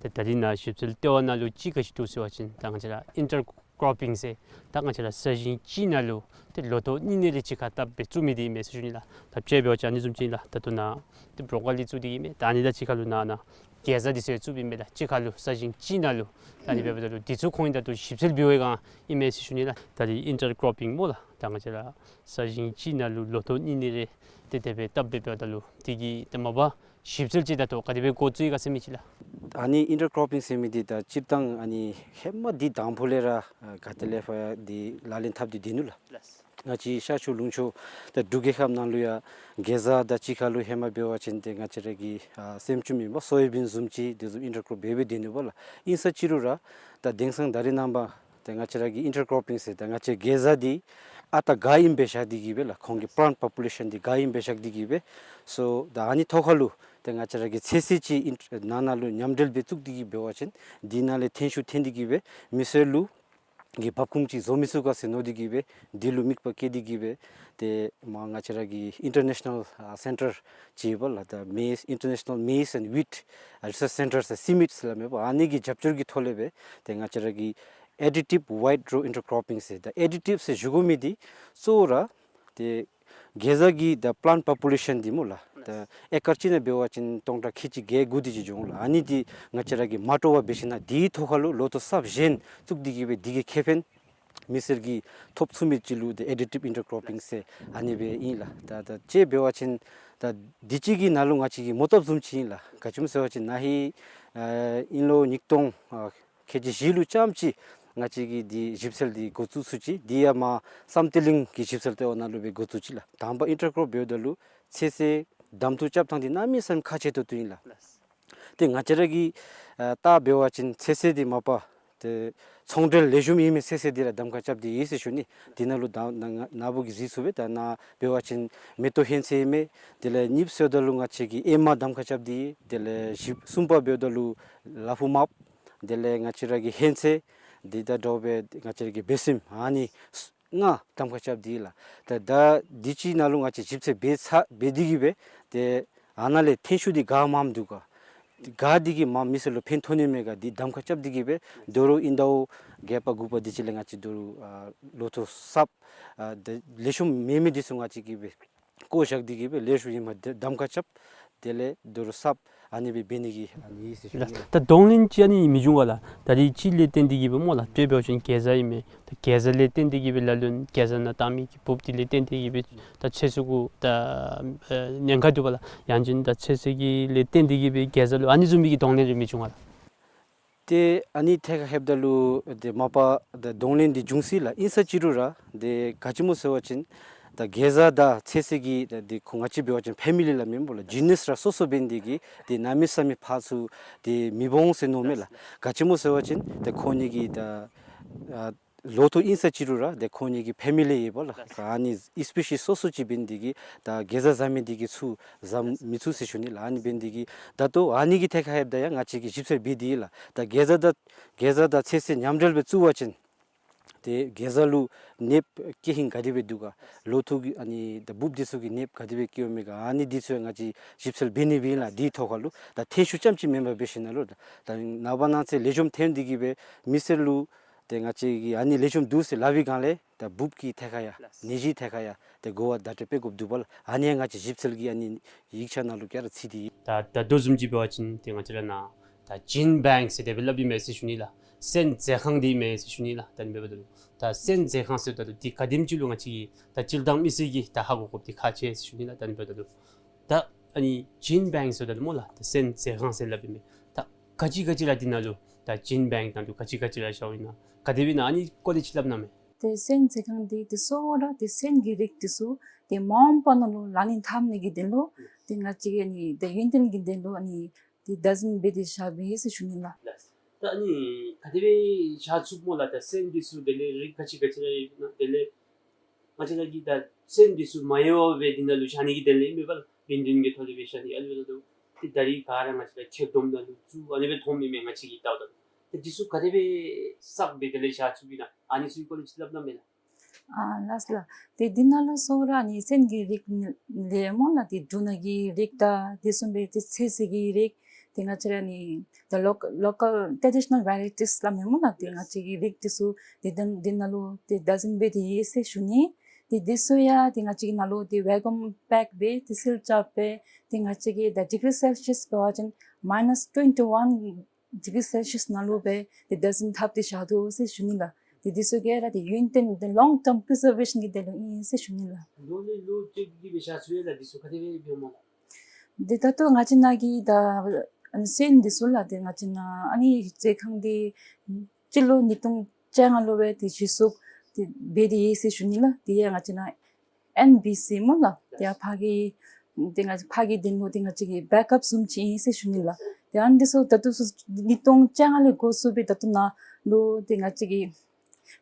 ཏེ་ད་རིས་ནཱ་ཞིབ་འཚོལ་ལྟེ་བ་ནང་ལུ་ཅིག་ག་ཅི་འདུག་ཟེར་བ་ཅིན་ད་ང་བཅས་ར་ཨིན་ཊར་ཀོར་པིང་ཟེར་ད་ང་བཅས་ར་ས་ཞིང་གཅིག་ནང་ལུ་ཏེ་ལོ་ཐོག་གཉིས་གཉིས་རེ་གཅིག་ཁར་བཏབ་སྦེ་བཙུགས་མི་འདི་ཨིན་མས་ཟེར་ཞུ་ནི་ལགས། ད་དཔྱེ་འབད་བ་ཅིན་ཨ་ནི་བཟུམ་ཅིག་ཨིན་ལགས། ད་ལྟོ་ནཱ་ཏེ་བོ་རོ་ཀོ་ལི་བཙུགས་ཏེ་ཨིན་མས། ད་ཨ་ནི་དང་གཅིག་ཁར་ལུ་ནཱ་ནཱ་གེ་ཛ་འདི་ཚུ་ཡང་བཙུགས་པའི་ཨིན་མས་ལགས། གཅིག་ཁར་ལུ་ས་ཞིང་གཅིག་ནང་ལུ། ད་ཨ་ནི་འབདཝ་ད་ལུ་འདི་ཚུ་ཁོང་གིས་ད་ལྟོ་ཞིབ་འཚོལ་འབད་བའི་སྒང་ཨིན་མས་ཟེར་ཞུ་ནི་ལགས། ད་རིས་ཨིན་ཊར་ཀོར་པིང་སྨོ་ལགས། ད་ང་བཅས་ར་ས་ཞིང་གཅིག་ནང་ལུ་ལོ་ཐོག་གཉིས་གཉིས་རེ་ཏེ་དེ་སྦེ་བཏབ་སྦེ་འབདཝ་ད་ལུ་དེ་གི་ཏེ་མ་པ་ཞིབ་འཚོལ་ཅིག་ད་ལྟོ་ག་དེ་སྦེ་འགོ་བཙུགས་ཡི་ག་ཟེར་མི་ཅིག་ལགས། ཨ་ནི་ཨིན་ཊར་ཀོར་པིང་ཟེར་མི་འདི་ད་སྤྱིར་བཏང་ཨ་ནི་ཧེ་མ་འདི་དང་ཕུ་ལས་ར་ཨ་ག་ཏེ་ལས་ཕར་འདི་ལག་ལེན་འཐབ་སྟེ་སྡོད་ནུག་ལགས། ལགས། ང་བཅས་ཤར་ཕྱོགས་ལུང་ཕྱོགས་ད་འབྲུག་རྒྱལ་ཁབ་ནང་ལུ་ཡང་གེ་ཛ་དང་གཅིག་ཁར་ལུ་ཧེ་མ་འབད་བ་ཅིན་ཏེ་ང་བཅས་ར་གི་ཨ་སེམ་ཅུམ་ཨིན་པ་སོ་ཡ་བིན་བཟུམ་ཅིག་དེ་བཟུམ་ཨིན་ཊར་ཀོར་འབད་སྦེ་སྡོད་ནུག་པ་ལགས། ཨིན་ས་ཅི་རུང་ར་ད་དེང་སང་ད་རིས་ནངས་པ་ཏེ་ང་བཅས་ར་གི་ཨིན་ཊར་ཀོར་པིང་ཟེར་ད་ང་བཅས་གེ་ཛ་འདི་ཨ་རྟག་ག་ཨིནམ་སྦེ་བཞག་སྟེ་གིས་སྦེ་ལགས། ཁོང་གི་པ་ལཱནཊ་པོ་པུ་ལེ་ཤཱན་འདི་ག་ཨིནམ་སྦེ་བཞག་སྟེ་གིས་སྦེ། སོ་ད་ཨ་ནི་ཐོག་ཁར་ལུ་ཏེ་ང་བཅས་ར་གི་ཚོད་བསྲེ་ཅིག་ཨིན་ནང་ན་ལུ་མཉམ་འབྲེལ་སྦེ་བཙུགས་ཏེ་གིས་འབད་བ་ཅིན་འདི་ནང་ལས་ཐོན་ཤུགས་ཐོན་ཏེ་གིས་སྦེ་མི་སེར་ལུ་གི་འབབ་ཁུངས་ཅིག་བཟོ་མི་ཚུགས་ག་ཟེར་མནོ་སྟེ་གིས་སྦེ་འདི་ལུ་དམིགས་པ་བསྐྱེད་དེ་གིས་སྦེ་ཏེ་མར་ང་བཅས་ར་གི་ཨིན་ཊར་ནེ་ཤ་ནཱལ་ཨ་སེན་ཊར་ཅིག་ཡོད་པ་ལགས། ད་མེས་ཨིན་ཊར་ནེ་ཤ་ནཱལ་མེས་ཨེནཌ་ཝིཊ་ཨ་རི་སརཆ་སེན་ཊར་ཟེར་སི་མིཊ་ཟེར་སླབ་མས་པ། ཨ་ནི་གི་རྒྱབ་སྐྱོར་གྱི་ཐོག་ལས་སྦེ་ཏེ་ང་བཅས་ར་གི་ཨེ་ཌི་ཊིབ་ཝའིཌ་རོ་ཨིན་ཊར་ཀོར་པིང་ཟེར། ད་ཨེ་ཌི་ཊིབ་ཟེར་ཞུ་དགོ་མི་འདི་གཙོ་བོ་ར་ཏེ་གེ་ཛ་གི་ད་པ་ལཱནཊ་པོ་པུ་ལེ་ཤཱན་འདི་སྨོ་ལགས། ད་ཨེ་ཀར་གཅིག་ནང་འབད་བ་ཅིན་སྟོང་ཕྲག་ཁལ་གཅིག་བརྒྱད་དགུ་དེ་ཅིག་འབྱུང་ལགས། ཨ་ནི་འདི་ང་བཅས་ར་གིས་མ་སྤྲོ་བར་འབད་ཞིན་ན་འདིའི་ཐོག་ཁར་ལུ་ལོ་ཐོག་གསརཔ་གཞན་བཙུགས་ཏེ་གིས་སྦེ་འདི་གི་ཁེ་ཕན་མི་སེར་གྱིས་ཐོབ་ཚུགས་མི་ཅིག་ལུ་ཏེ་ཨེ་ཌི་ཊིབ་ཨིན་ཊར་ཀོར་པིང་ཟེར་ཨ་ནི་སྦེ་ཨིན་ལགས། ད་ད་དཔྱེ་འབད་བ་ཅིན་ད་འདི་གཅིག་གི་ནང་ལུ་ང་བཅས་ཀྱི་མོ་བཏབ་བཟུམ་ཅིག་ཨིན་ལགས། ག་ཅི་སྨོ་ཟེར་བ་ཅིན་ན་ཧིང་ཨ་དབྱིན་ལོ་ཉིས་སྟོང་ཨ་ཁལ་གཅིག་བཞི་ལུ་ཙམ་ཅིག་ང་བཅས་ཀྱིས་འདི་ཞིབ་འཚོལ་འདི་འགོ་བཙུགས་ཚུགས་ཅི། འདི་ཡང་མར་བསམ་གཏན་གླིང་གི་ཞིབ་འཚོལ་ལྟེ་བ་ནང་ལུ་སྦེ་འགོ་བཙུགས་ཅི་ལགས། དང་པ་ཨིན་ཊར་ཀོར་འབདཝ་ད་ལུ་ཚོད་བསྲེ་གདམ་འཐུ་རྐྱབ་ཐངས་འདི་གནམ་མེད་ས་མེད་ཁག་ཆེ་ཏོག་ཏོ་ཨིན་ལགས། ཏེ་ང་བཅས་ར་གིས་ཨ་བལྟ་འབད་བ་ཅིན་ཚོད་བསྲེ་འདི་མ་པ་ཏེ་ཚོང་འབྲེལ་ལེགས་ཤོམ་ཨིན་མི་ཚོད་བསྲེ་འདི་ར་གདམ་ཁ་རྐྱབ་སྟེ་ཡོད་ཟེར་ཞུ་ནི། འདི་ནང་ལུ་ད་ནཱ་ནཱ་བུ་གིས་གཟིགས་ཚུགས་པས། ད་ནཱ་འབད་བ་ཅིན་མེ་ཏོག་ཧོན་ཚོད་ཨིན་མས། དེ་ལས་གཉིས་པ་ཟེརཝ་ད་ལུ་ང་བཅས་ཀྱིས་ཨེ་མ་གདམ་ཁ་རྐྱབ་སྟེ་ཡོད། དེ་ལས་བཞི་གསུམ་པ་འབདཝ་ད་ལུ་ལ་ཕུག་མརཔ། དེ་ལས་ང་བཅས་ར་གི་ཧོན་ཚོད་འདི་དང་འདྲཝ་སྦེ་ང་བཅས་ར་གི་བེ་སྲེམ་ཨ་ནི་ལྔ་གདམ་ཁ་རྐྱབ་སྟེ་ཡོད་ལགས། ད་ད་འདི་ཅིག་ནང་ལུ་ང་བཅས་ཞིབ་འཚོལ་འབད་ཚར་འབད་དེ་གིས་སྦེ་ཏེ་ཨ་ནཱ་ལས་ཐོན་ཤུགས་འདི་ག་མངམ་འདུག་ག། ག་འདི་གིས་མར་མི་སེར་ལུ་ཕན་ཐོགས་ནི་མས་ག་འདི་གདམ་ཁ་རྐྱབ་སྟེ་གིས་སྦེ་ད་རུང་ཨིན་ཟླཝ་བརྒྱད་པ་དགུ་པ་འདི་ཅིག་ལས་ང་བཅས་ད་རུང་ཨ་ལོ་ཐོག་གསརཔ་ཨ་ད་ལེགས་ཤོམ་མེད་མི་འདི་ཚུ་ང་བཅས་ཀྱིས་སྦེ་བཀོ་བཞག་སྟེ་གིས་སྦེ་ལེགས་ཤོམ་ཨིནམ་གདམ་ཁ་རྐྱབ། དེ་ལས་ད་རུང་གསརཔ་ཨ་ནི་སྦེ་འབད་ནི་གི་ཨ་ནི་ཨིན་ཟེར་ཞུ་ནི་ལགས། ད་གདོང་ལེན་ཅིག་ཨ་ནི་མི་འབྱུང་ག་ལགས། ད་རིས་ཅིག་ལས་བརྟེན་ཏེ་གིས་སྦེ་སྨོ་ལགས། དཔེ་འབད་བ་ཅིན་གེ་ཛ་ཨིན་མས། ད་གེ་ཛ་ལས་བརྟེན་ཏེ་གིས་སྦེ་ལ་ལུ་ན་གེ་ཛ་ནང་བཏང་མི་གི་འབུཔ་འདི་ལས་བརྟེན་ཏེ་གིས་སྦེ་ད་ཚོད་བསྲེ་གུ་ད་ཨ་ཉེན་ཁ་འདུག་པ་ལགས། ཡང་ཅིན་ད་ཚོད་བསྲེ་གི་ལས་བརྟེན་ཏེ་གིས་སྦེ་གེ་ཛ་ལུ་ཨ་ནི་བཟུམ་མའི་གི་གདོང་ལེན་རེ་མི་འབྱུང་ག་ལགས། ཏེ་ཨ་ནི་ཐད་ཁར་ལྷོདཔ་ད་ལུ་ཏེ་མ་པ་ད་གདོང་ལེན་འདི་འབྱུང་སྲིད་ལགས། ཨིན་ས་ཅི་རུང་ར་ཏེ་ག་ཅི་སྨོ་ཟེར་བ་ཅིན་ད་གེ་ཛ་དང་ཚོད་བསྲེ་གི་ད་འདི་ཁོང་ང་བཅས་འབད་བ་ཅིན་ཕེ་མི་ལི་སླབ་མས་སྨོ་ལགས། ཇི་ནསི་ར་སོ་སོ་འབད་ནི་དེ་གིས་ཏེ་གནམ་མེད་ས་མེད་ཕར་ཚུར་ཏེ་མི་འོང་ཟེར་མནོཝ་མས་ལགས། ག་ཅི་སྨོ་ཟེར་བ་ཅིན་ད་ཁོང་གཉིས་ཀྱི་ད་ཨ་ལོ་ཐོག་ཨིན་ས་ཅི་རུང་ར་ཏེ་ཁོང་གཉིས་ཀྱི་ཕེ་མི་ལི་ཡོད་པ་ལགས། ཨ་ནི་སི་པེ་ཤིས་སོ་སོ་ཅིག་འབད་ནི་དེ་གིས་ད་གེ་ཛ་བཟའ་མི་འདི་གིས་ཚུར་བཟའ་མི་ཚུགས་ཟེར་ཞུ་ནི་ལགས། ཨ་ནི་འབད་ནི་དེ་གིས་ད་ལྟོ་ཨ་ནི་གི་ཐད་ཁར་ལྷོདཔ་ད་ཡང་ང་བཅས་ཀྱིས་ཞིབ་འཚོལ་འབད་དེ་ཡོད་ལགས། ད་གེ་ཛ་དང་གེ་ཛ་དང་ཚོད་བསྲེ་མཉམ་འབྲེལ་སྦེ་བཙུགས་པ་ཅིན་ཏེ་གེ་ཛ་ལུ་ནདཔ་སྐྱེ་ཧིང་ག་དེ་སྦེ་འདུག་ག། ལོ་ཐོག་གི་ཨ་ནི་ད་འབུཔ་འདི་ཚུ་གི་ནདཔ་ག་དེ་སྦེ་སྐྱེཝ་མས་ག། ཨ་ནི་འདི་ཚུ་ཡང་ང་བཅས་ཞིབ་འཚོལ་འབད་ནི་སྦེ་ཨིན་ལགས། འདིའི་ཐོག་ཁར་ལུ་ད་ཐོན་ཤུགས་རྐྱངམ་ཅིག་མེན་པར་འབད་ཞིན་ན་ལུ་ད་ནངས་པ་གནངས་ཚེ་ལེགས་ཤོམ་ཐོན་ཏེ་གིས་སྦེ་མི་སེར་ལུ་ཏེ་ང་བཅས་ཀྱིས་ཨ་ནི་ལེགས་ཤོམ་འདུག་ཟེར་སླབ་པའི་སྒང་ལས་ད་འབུཔ་ཀྱི་ཐད་ཁར་ཡང་ནད་གཞི་ཐད་ཁར་ཡང་ཏེ་གོ་བ་བརྡ་སྤྲོད་འབད་དགོཔ་འདུག་པ་ལགས། ཨ་ནི་ཡང་ང་བཅས་ཞིབ་འཚོལ་གྱི་ཨ་ནི་ཡིག་ཆ་ནང་ལུ་ག་ར་ཚུད་དེ་ཡོད། ད་ད་ལྟོ་བཟུམ་ཅིག་འབད་བ་ཅིན་ཏེ་ང་བཅས་ར་ནཱ་ད་ཇིན་བེངཀ་ཟེར་དེ་སྦེ་སླབ་ཨིན་མས་ཟེར་ཞུ་ནི་ལགས། སོན་མཛོད་ཁང་འདི་མས་ཟེར་ཞུ་ནི་ལགས། ད་ཨ་ནི་འབདཝ་ད་ལུ་ད་སོན་མཛོད་ཁང་ཟེརཝ་ད་ལུ་འདི་ག་དེམ་ཅིག་ལུ་ང་བཅས་ཀྱི་ད་སྤྱིར་བཏང་མི་སེར་གྱིས་ད་ཧ་གོ་དགོཔ་འདི་ཁག་ཆེ་ཟེར་ཞུ་ནི་ལགས། ད་ཨ་ནི་འབདཝ་ད་ལུ་ད་ཨ་ནི་ཇིན་བེངཀ་ཟེརཝ་ད་ལུ་སྨོ་ལགས། ད་སོན་མཛོད་ཁང་ཟེར་སླབ་ཨིན་མས། ད་ག་ཅི་ག་ཅི་ར་འདི་ནང་ལུ་ད་ཇིན་བེངཀ་ནང་ལུ་ག་ཅི་ག་ཅི་ར་བཞགཔ་ཨིན་ན་ག་དེ་སྦེ་ཨིན་ན་ཨ་ནི་སྐོར་ལས་ཅིག་སླབ་གནང་མས། ཏེ་སོན་མཛོད་ཁང་འདི་ཏེ་གཙོ་བོ་ར་ཏེ་སོན་གྱི་རིགས་འདི་ཚུ་ཏེ་མ་འོངས་པ་ནང་ལུ་ལག་ལེན་འཐབ་ནི་གི་དོན་ལུ་ཏེ་ང་བཅས་ཀྱིས་ཨ་ནི་ཏེ་ཡུན་བརྟན་གྱི་དོན་ལུ་ཨ་ནི་ཏེ་བདག་འཛིན་འབད་དེ་བཞགཔ་ཨིན་ཟེར་ཞུ་ནི་ལགས། ལགས། ད་ཨ་ནི་ག་དེ་སྦེ་བཞག་ཚུགས་སྨོ་ལགས། ད་སོན་འདི་ཚུ་དེ་ལས་རིགས་ག་ཅི་ག་ཅི་ར་ཡོད་ན་དེ་ལས་ང་བཅས་ར་གིས་ད་སོན་འདི་ཚུ་མ་ཡལ་བར་སྦེ་འདི་ནང་ལུ་བཞག་ནི་གི་དོན་ལས་ཨིན་མས་པ་ལགས། ཡུན་བརྟན་གྱི་ཐོག་ལས་སྦེ་བཞག་ནི་ཨ་ལུ་ད་ལུ་ཏེ་ད་རིས་ག་ར་ང་བཅས་ར་ཁྱེག་སྒྲོམ་ནང་ལུ་བཙུགས་ཨ་ནི་སྦེ་མཐོངམ་ཨིན་མས་ང་བཅས་ཀྱིས་བལྟཝ་ད་ལུ། ཏེ་འདི་ཚུ་ག་དེ་སྦེ་བསགས་སྦེ་དེ་ལས་བཞག་ཚུགསཔ་ཨིན་ན་ཨ་ནི་ཚུ་གི་སྐོར་ལས་ཅིག་སླབ་གནང་མས་ལགས། ཨ་ལགས་སོ་ལགས། ཏེ་འདི་ནང་ལུ་གཙོ་བོ་ར་ཨ་ནི་སོན་གྱི་རིགས་ལས་སྨོ་ལགས། ཏེ་འབྲུ་སྣ་གི་རིགས་དང་དེ་བཟུམ་སྦེ་ཏེ་ཚོད་བསྲེ་གི་རིགས་ཏེ་ང་བཅས་ར་ཨ་ནི་the local, local traditional varieties སླབ་མས་སྨོ་ལགས། ཏེ་ང་བཅས་ཀྱི་རིགས་འདི་ཚུ་ཏེ་འདི་འདི་ནང་ལུ་ཏེ་བདག་འཛིན་འབད་དེ་ཡོད་ཟེར་ཞུ་ནི། ཏེ་འདི་ཚུ་ཡང་ཏེ་ང་བཅས་ཀྱི་ནང་ལུ་ཏེ་ཝེ་ཀུམ་པེཀ་སྦེ་ཏེ་སིལ་རྐྱབ་སྦེ་ཏེ་ང་བཅས་ཀྱི་ད་ཌིག་རི་སེལ་ཤི་ཡཱས་འབད་བ་ཅིན་མའི་ནཱས་ཊོན་ཊི་ཝན་ཌིག་རི་སེལ་ཤི་ཡཱས་ནང་ལུ་སྦེ་ཏེ་བདག་འཛིན་འཐབ་སྟེ་བཞག་དོ་ཟེར་ཞུ་ནི་ལགས། ཏེ་འདི་ཚུ་ག་ར་ཏེ་ཡུན་བརྟན་ཏེ་ལོང་ཊརམ་པི་རི་ཛར་ཝེ་ཤཱན་གྱི་དོན་ལུ་ཨིན་ཟེར་ཞུ་ནི་ལགས། ལོ་ལས་ལོ་བཅད་དེ་གི་སྦེ་བཞག་ཚུགས་ཡོད་ལགས། འདི་ཚུ་ག་དེ་སྦེ་འབདཝ་སྨོ་ལགས། ཏེ་ད་ལྟོ་ང་བཅས་ནཱ་གི་ད་ཨ་ནི་སོན་འདི་ཚུ་ལགས་ཏེ་ང་བཅས་ནཱ་ཨ་ནི་མཛོད་ཁང་འདི་སྤྱི་ལོ་ཉིས་སྟོང་བཅོ་ལྔ་ལུ་སྦེ་ཏེ་གཞི་བཙུགས་ཏེ་འབད་དེ་ཡོད་ཟེར་ཞུ་ནི་ལགས། ཏེ་ཡང་ང་བཅས་ནཱ་ཨེན་བི་སི་སྨོ་ལགས། ཏེ་ཡང་ཕར་གྱི་ཏེ་ང་ཕར་གྱི་དོན་ལུ་ཏེ་ང་བཅས་ཀྱི་བེཀ་ཨཔ་བཟུམ་ཅིག་ཨིན་ཟེར་ཞུ་ནི་ལགས། ཏེ་ཨ་ནི་འདི་ཚུ་ད་ལྟོ་ཚུ་ཉིས་སྟོང་བཅོ་ལྔ་ལས་འགོ་བཙུགས་སྦེ་ད་ལྟོ་ནཱ་ལུ་ཏེ་ང་བཅས་ཀྱིས་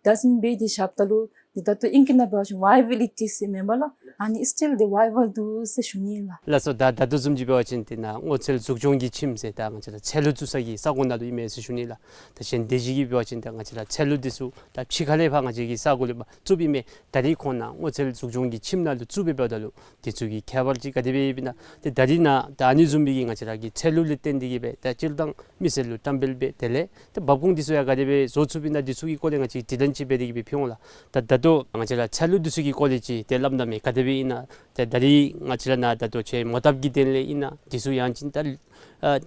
བདག་འཛིན་འབད་དེ་བཞགཔ་ད་ལུ་ཏེ་ད་ལྟོ་ཨིང་སྐད་ནང་འབད་བ་ཅིན་ཝའི་བི་ལི་ཊི་ཟེར་མེན་པ་ལགས། ཨ་ནི་སི་ཊིལ་ཏེ་ཝའི་བཱལ་འདུག་ཟེར་ཞུ་ནི་ལགས། ལགས་སོ། ད་ད་ལྟོ་བཟུམ་ཅིག་འབད་བ་ཅིན་ཏེ་ནཱ་སྔོ་ཚལ་འཛུགས་སྐྱོང་གི་ཁྱིམ་ཟེར་ད་ང་བཅས་ར་ཚལ་ལུ་བཙུགས་ས་གི་ས་གོ་ནང་ལུ་ཨིན་མས་ཟེར་ཞུ་ནི་ལགས། ད་གཞན་དེ་ཅིག་གིས་འབད་བ་ཅིན་ད་ང་བཅས་ར་ཚལ་ལུ་འདི་ཚུ་ད་ཕྱི་ཁ་ལས་ཕར་ང་བཅས་ཀྱི་ས་གོ་ལུ་ཕར་བཙུགསཔ་ཨིན་མས། ད་རིས་ཁོང་ནཱ་སྔོ་ཚལ་འཛུགས་སྐྱོང་གི་ཁྱིམ་ནང་ལུ་བཙུགས་སྦེ་འབདཝ་ད་ལུ་འདི་ཚུ་གི་ཁྱད་པར་ཅིག་ག་དེ་སྦེ་ཡོདཔ་ཨིན་ན། ཏེ་ད་རིས་ནཱ་ད་ཨ་ནི་བཟུམ་སྦེ་གི་ང་བཅས་ར་གི་ཚལ་ལུ་ལས་བརྟེན་ཏེ་གི་སྦེ་ད་སྤྱིར་བཏང་མི་སེར་ལུ་བཀྲམ་སྤེལ་འབད་དེ་ལས་ཏེ་འབབ་ཁུངས་འདི་ཚུ་ཡང་ག་དེ་སྦེ་བཟོ་ཚུགསཔ་ཨིན་ན་འདི་ཚུ་གི་སྐོར་ལས་ང་བཅས་དྲི་ལན་ཅིག་འབད་དེ་གི་སྦེ་ཕུལ་འོང་ལགས། ད་ད་ལྟོ་ང་བཅས་ར་ཚལ་ལུ་འདི་ཚུ་གི་སྐོར་ལས་ཅིག་ཏེ་སླབ་གནང་མས། ག་དེ་སྦེ་ཨིན་ན། ཏེ་ད་རིས་ང་བཅས་ར་ནཱ་ད་ལྟོ་ཁྱེད་མོ་བཏབ་ཀྱི་དོན་ལས་ཨིན་ན་འདི་ཚུ་ཡང་ཅིན་ད་ཨ་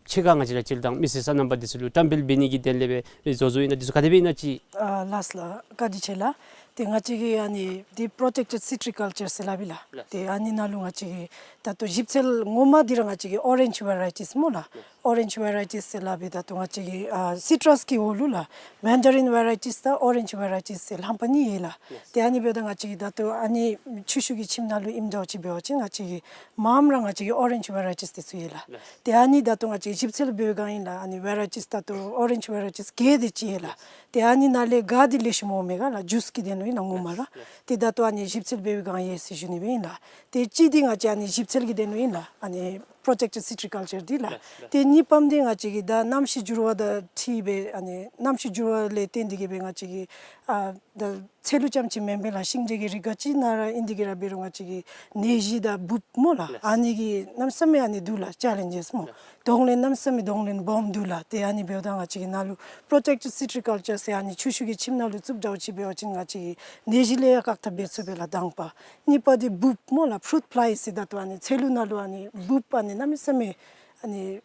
ཕྱི་ཁར་ང་བཅས་ར་སྤྱིར་བཏང་མི་སེར་སོ་ནམ་པ་འདི་ཚུ་ལུ་བཀྲམ་སྤེལ་འབད་ནི་གི་དོན་ལས་སྦེ་བཟོ་བཟོཝ་ཨིན་ན་འདི་ཚུ་ག་དེ་སྦེ་ཨིན་ན་ཅིག། ཨ་ལགས་ལགས། བཀའ་དྲིན་ཆེ་ལགས། ཏེ་ང་བཅས་ཀྱིས་ཨ་ནི་འདི་པྲོ་ཊེཀ་ཊེཌ་སི་ཊི་རི་ཀལ་ཅར་ཟེར་སླབ་ཨིན་ལགས། ལགས། ཏེ་ཨ་ནི་ནང་ལུ་ང་བཅས་ཀྱིས་ད་ལྟོ་ཞིབ་འཚོལ་ངོ་མ་འདི་ར་ང་བཅས་ཀྱིས་ཨོ་རེནཇ་ཝེ་རའི་ཊིས་སྨོ་ལགས། ཨོ་རེནཇ་ཝེ་རའི་ཊིས་ཟེར་སླབ་ཨིན། ད་ལྟོ་ང་བཅས་ཀྱིས་ཨ་སི་ཊྲས་ཀྱི་འོག་ལུ་ལགས་མེན་ཌ་རིན་ཝེ་རའི་ཊིས་དང་ཨོ་རེནཇ་ཝེ་རའི་ཊིས་ཟེར་ལྷམ་པ་གཉིས་ཡོད་ལགས། ཏེ་ཨ་ནི་འབདཝ་ད་ང་བཅས་ཀྱིས་ད་ལྟོ་ཨ་ནི་ཆུ་ཤུགས་ཀྱི་ཁྱིམ་ནང་ལུ་ཨིནམ་འདྲཝ་ཅིག་འབད་བ་ཅིན་ང་བཅས་ཀྱིས་མངམ་ར་ང་བཅས་ཀྱིས་ཨོ་རེནཇ་ཝེ་རའི་ཊིས་འདི་ཚུ་ཡོད་ལགས། ཏེ་ཨ་ནི་ད་ལྟོ་ང་བཅས་ཞིབ་འཚོལ་འབད་བའི་སྒང་ཨིན་ལགས། ཨ་ནི་ཝེ་རའི་ཊིས་ད་ལྟོ་ཨོ་རེནཇ་ཝེ་རའི་ཊིས་བརྒྱད་དེ་ཅིག་ཡོད་ལགས། ཏེ་ཨ་ནི་ནང་ལས་ག་འདི་ལེགས་ཤོམ་འོང་མས་ག་ལགས། ཇུས་ཀྱི་དོན་ལུ་ཨིན་ལགས་ངོ་མ་ར། ཏེ་ད་ལྟོ་ཨ་ནི་ཞིབ་འཚོལ་འབད་བའི་སྒང་ཡོད་ཟེར་ཞུ་ནི་སྦེ་ཨིན་ལགས། ཏེ་གཅིག་འདི་ང་བཅས་ཨ་ནི་ཞིབ་འཚོལ་གྱི་དོན་ལུ་ཨིན་ལགས། ཨ་ནི་པྲོ་ཊེཀ་ཊེཌ་སི་ཊི་རི་ཀལ་ཅར་འདི་ལགས། ཏེ་གཉིས་པམ་འདི་ང་བཅས་ཀྱིས་ད་གནམ་གཤིས་འགྱུར་བ་དང་འཁྲིལ་སྦེ་ཨ་ནི་གནམ་གཤིས་འགྱུར་བ་ལས་བརྟེན་ཏེ་གི་སྦེ་ང་བཅས་ཀྱིས་ཨ་ད་ཚལ་ལུ་རྐྱངམ་ཅིག་མེན་པར་ལགས་ཤིང་འབྲས་ཀྱི་རིགས་ག་ཅི་ནང་ར་ཨིན་ཏེ་གི་ར་འབད་རུང་ང་བཅས་ཀྱིས་ནད་གཞི་དང་འབུཔ་སྨོ་ལགས། ཨ་ནི་གི་གནམ་མེད་ས་མེད་ཨ་ནི་འདུག་ལགས། ཅེ་ལེནཇེས་སྨོ། གདོང་ལེན་གནམ་མེད་ས་མེད་གདོང་ལེན་སྦོམ་འདུག་ལགས། ཏེ་ཨ་ནི་འབདཝ་ད་ང་བཅས་ཀྱིས་ནཱ་ལུ་པྲོ་ཊེཀ་ཊེཌ་སི་ཊི་རི་ཀལ་ཅར་ཟེར་ཨ་ནི་ཆུ་ཤུགས་ཀྱི་ཁྱིམ་ནང་ལུ་བཙུགསཔ་འདྲཝ་ཅིག་འབད་བ་ཅིན་ང་བཅས་ཀྱིས་ནད་གཞི་ལས་ཡང་བཀག་ཐབས་འབད་ཚུགས་པས་ལགས་དང་པ། གཉིས་པ་འདི་འབུཔ་སྨོ་ལགས་ཕུ་རུཊ་ཕ་ལའི་ཟེར་ད་ལྟོ་ཨ་ནི་ཚལ་ལུ་ནང་ལུ་ཨ་ནི་འབུཔ་ཨ་ནི་གནམ་མེད་ས་མེད་ཨ་ནི་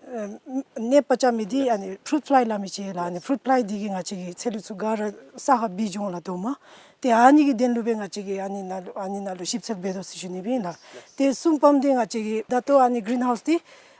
ཨ་ནད་པ་རྐྱབ་མི་འདི་ཨ་ནི་ཕུ་རུཊ་ཕ་ལའི་སླབ་མི་ཅིག་ཡོད་ལགས། ཨ་ནི་ཕུ་རུཊ་ཕ་ལའི་འདི་གིས་ང་བཅས་ཀྱི་ཚལ་ལུ་ཚུ་ག་ར་ས་ཁར་སྦེ་འགྱོ་འོང་ལགས་རྡོག་མ། ཏེ་ཨ་ནི་གི་དོན་ལུ་སྦེ་ང་བཅས་ཀྱིས་ཨ་ནི་ནང་ལུ་ཨ་ནི་ནང་ལུ་ཞིབ་འཚོལ་འབད་དོ་ཟེར་ཞུ་ནི་སྦེ་ཨིན་ལགས། ཏེ་གསུམ་པམ་འདི་ང་བཅས་ཀྱི་ད་ལྟོ་ཨ་ནི་གི་རིན་ཧའུསི་འདི་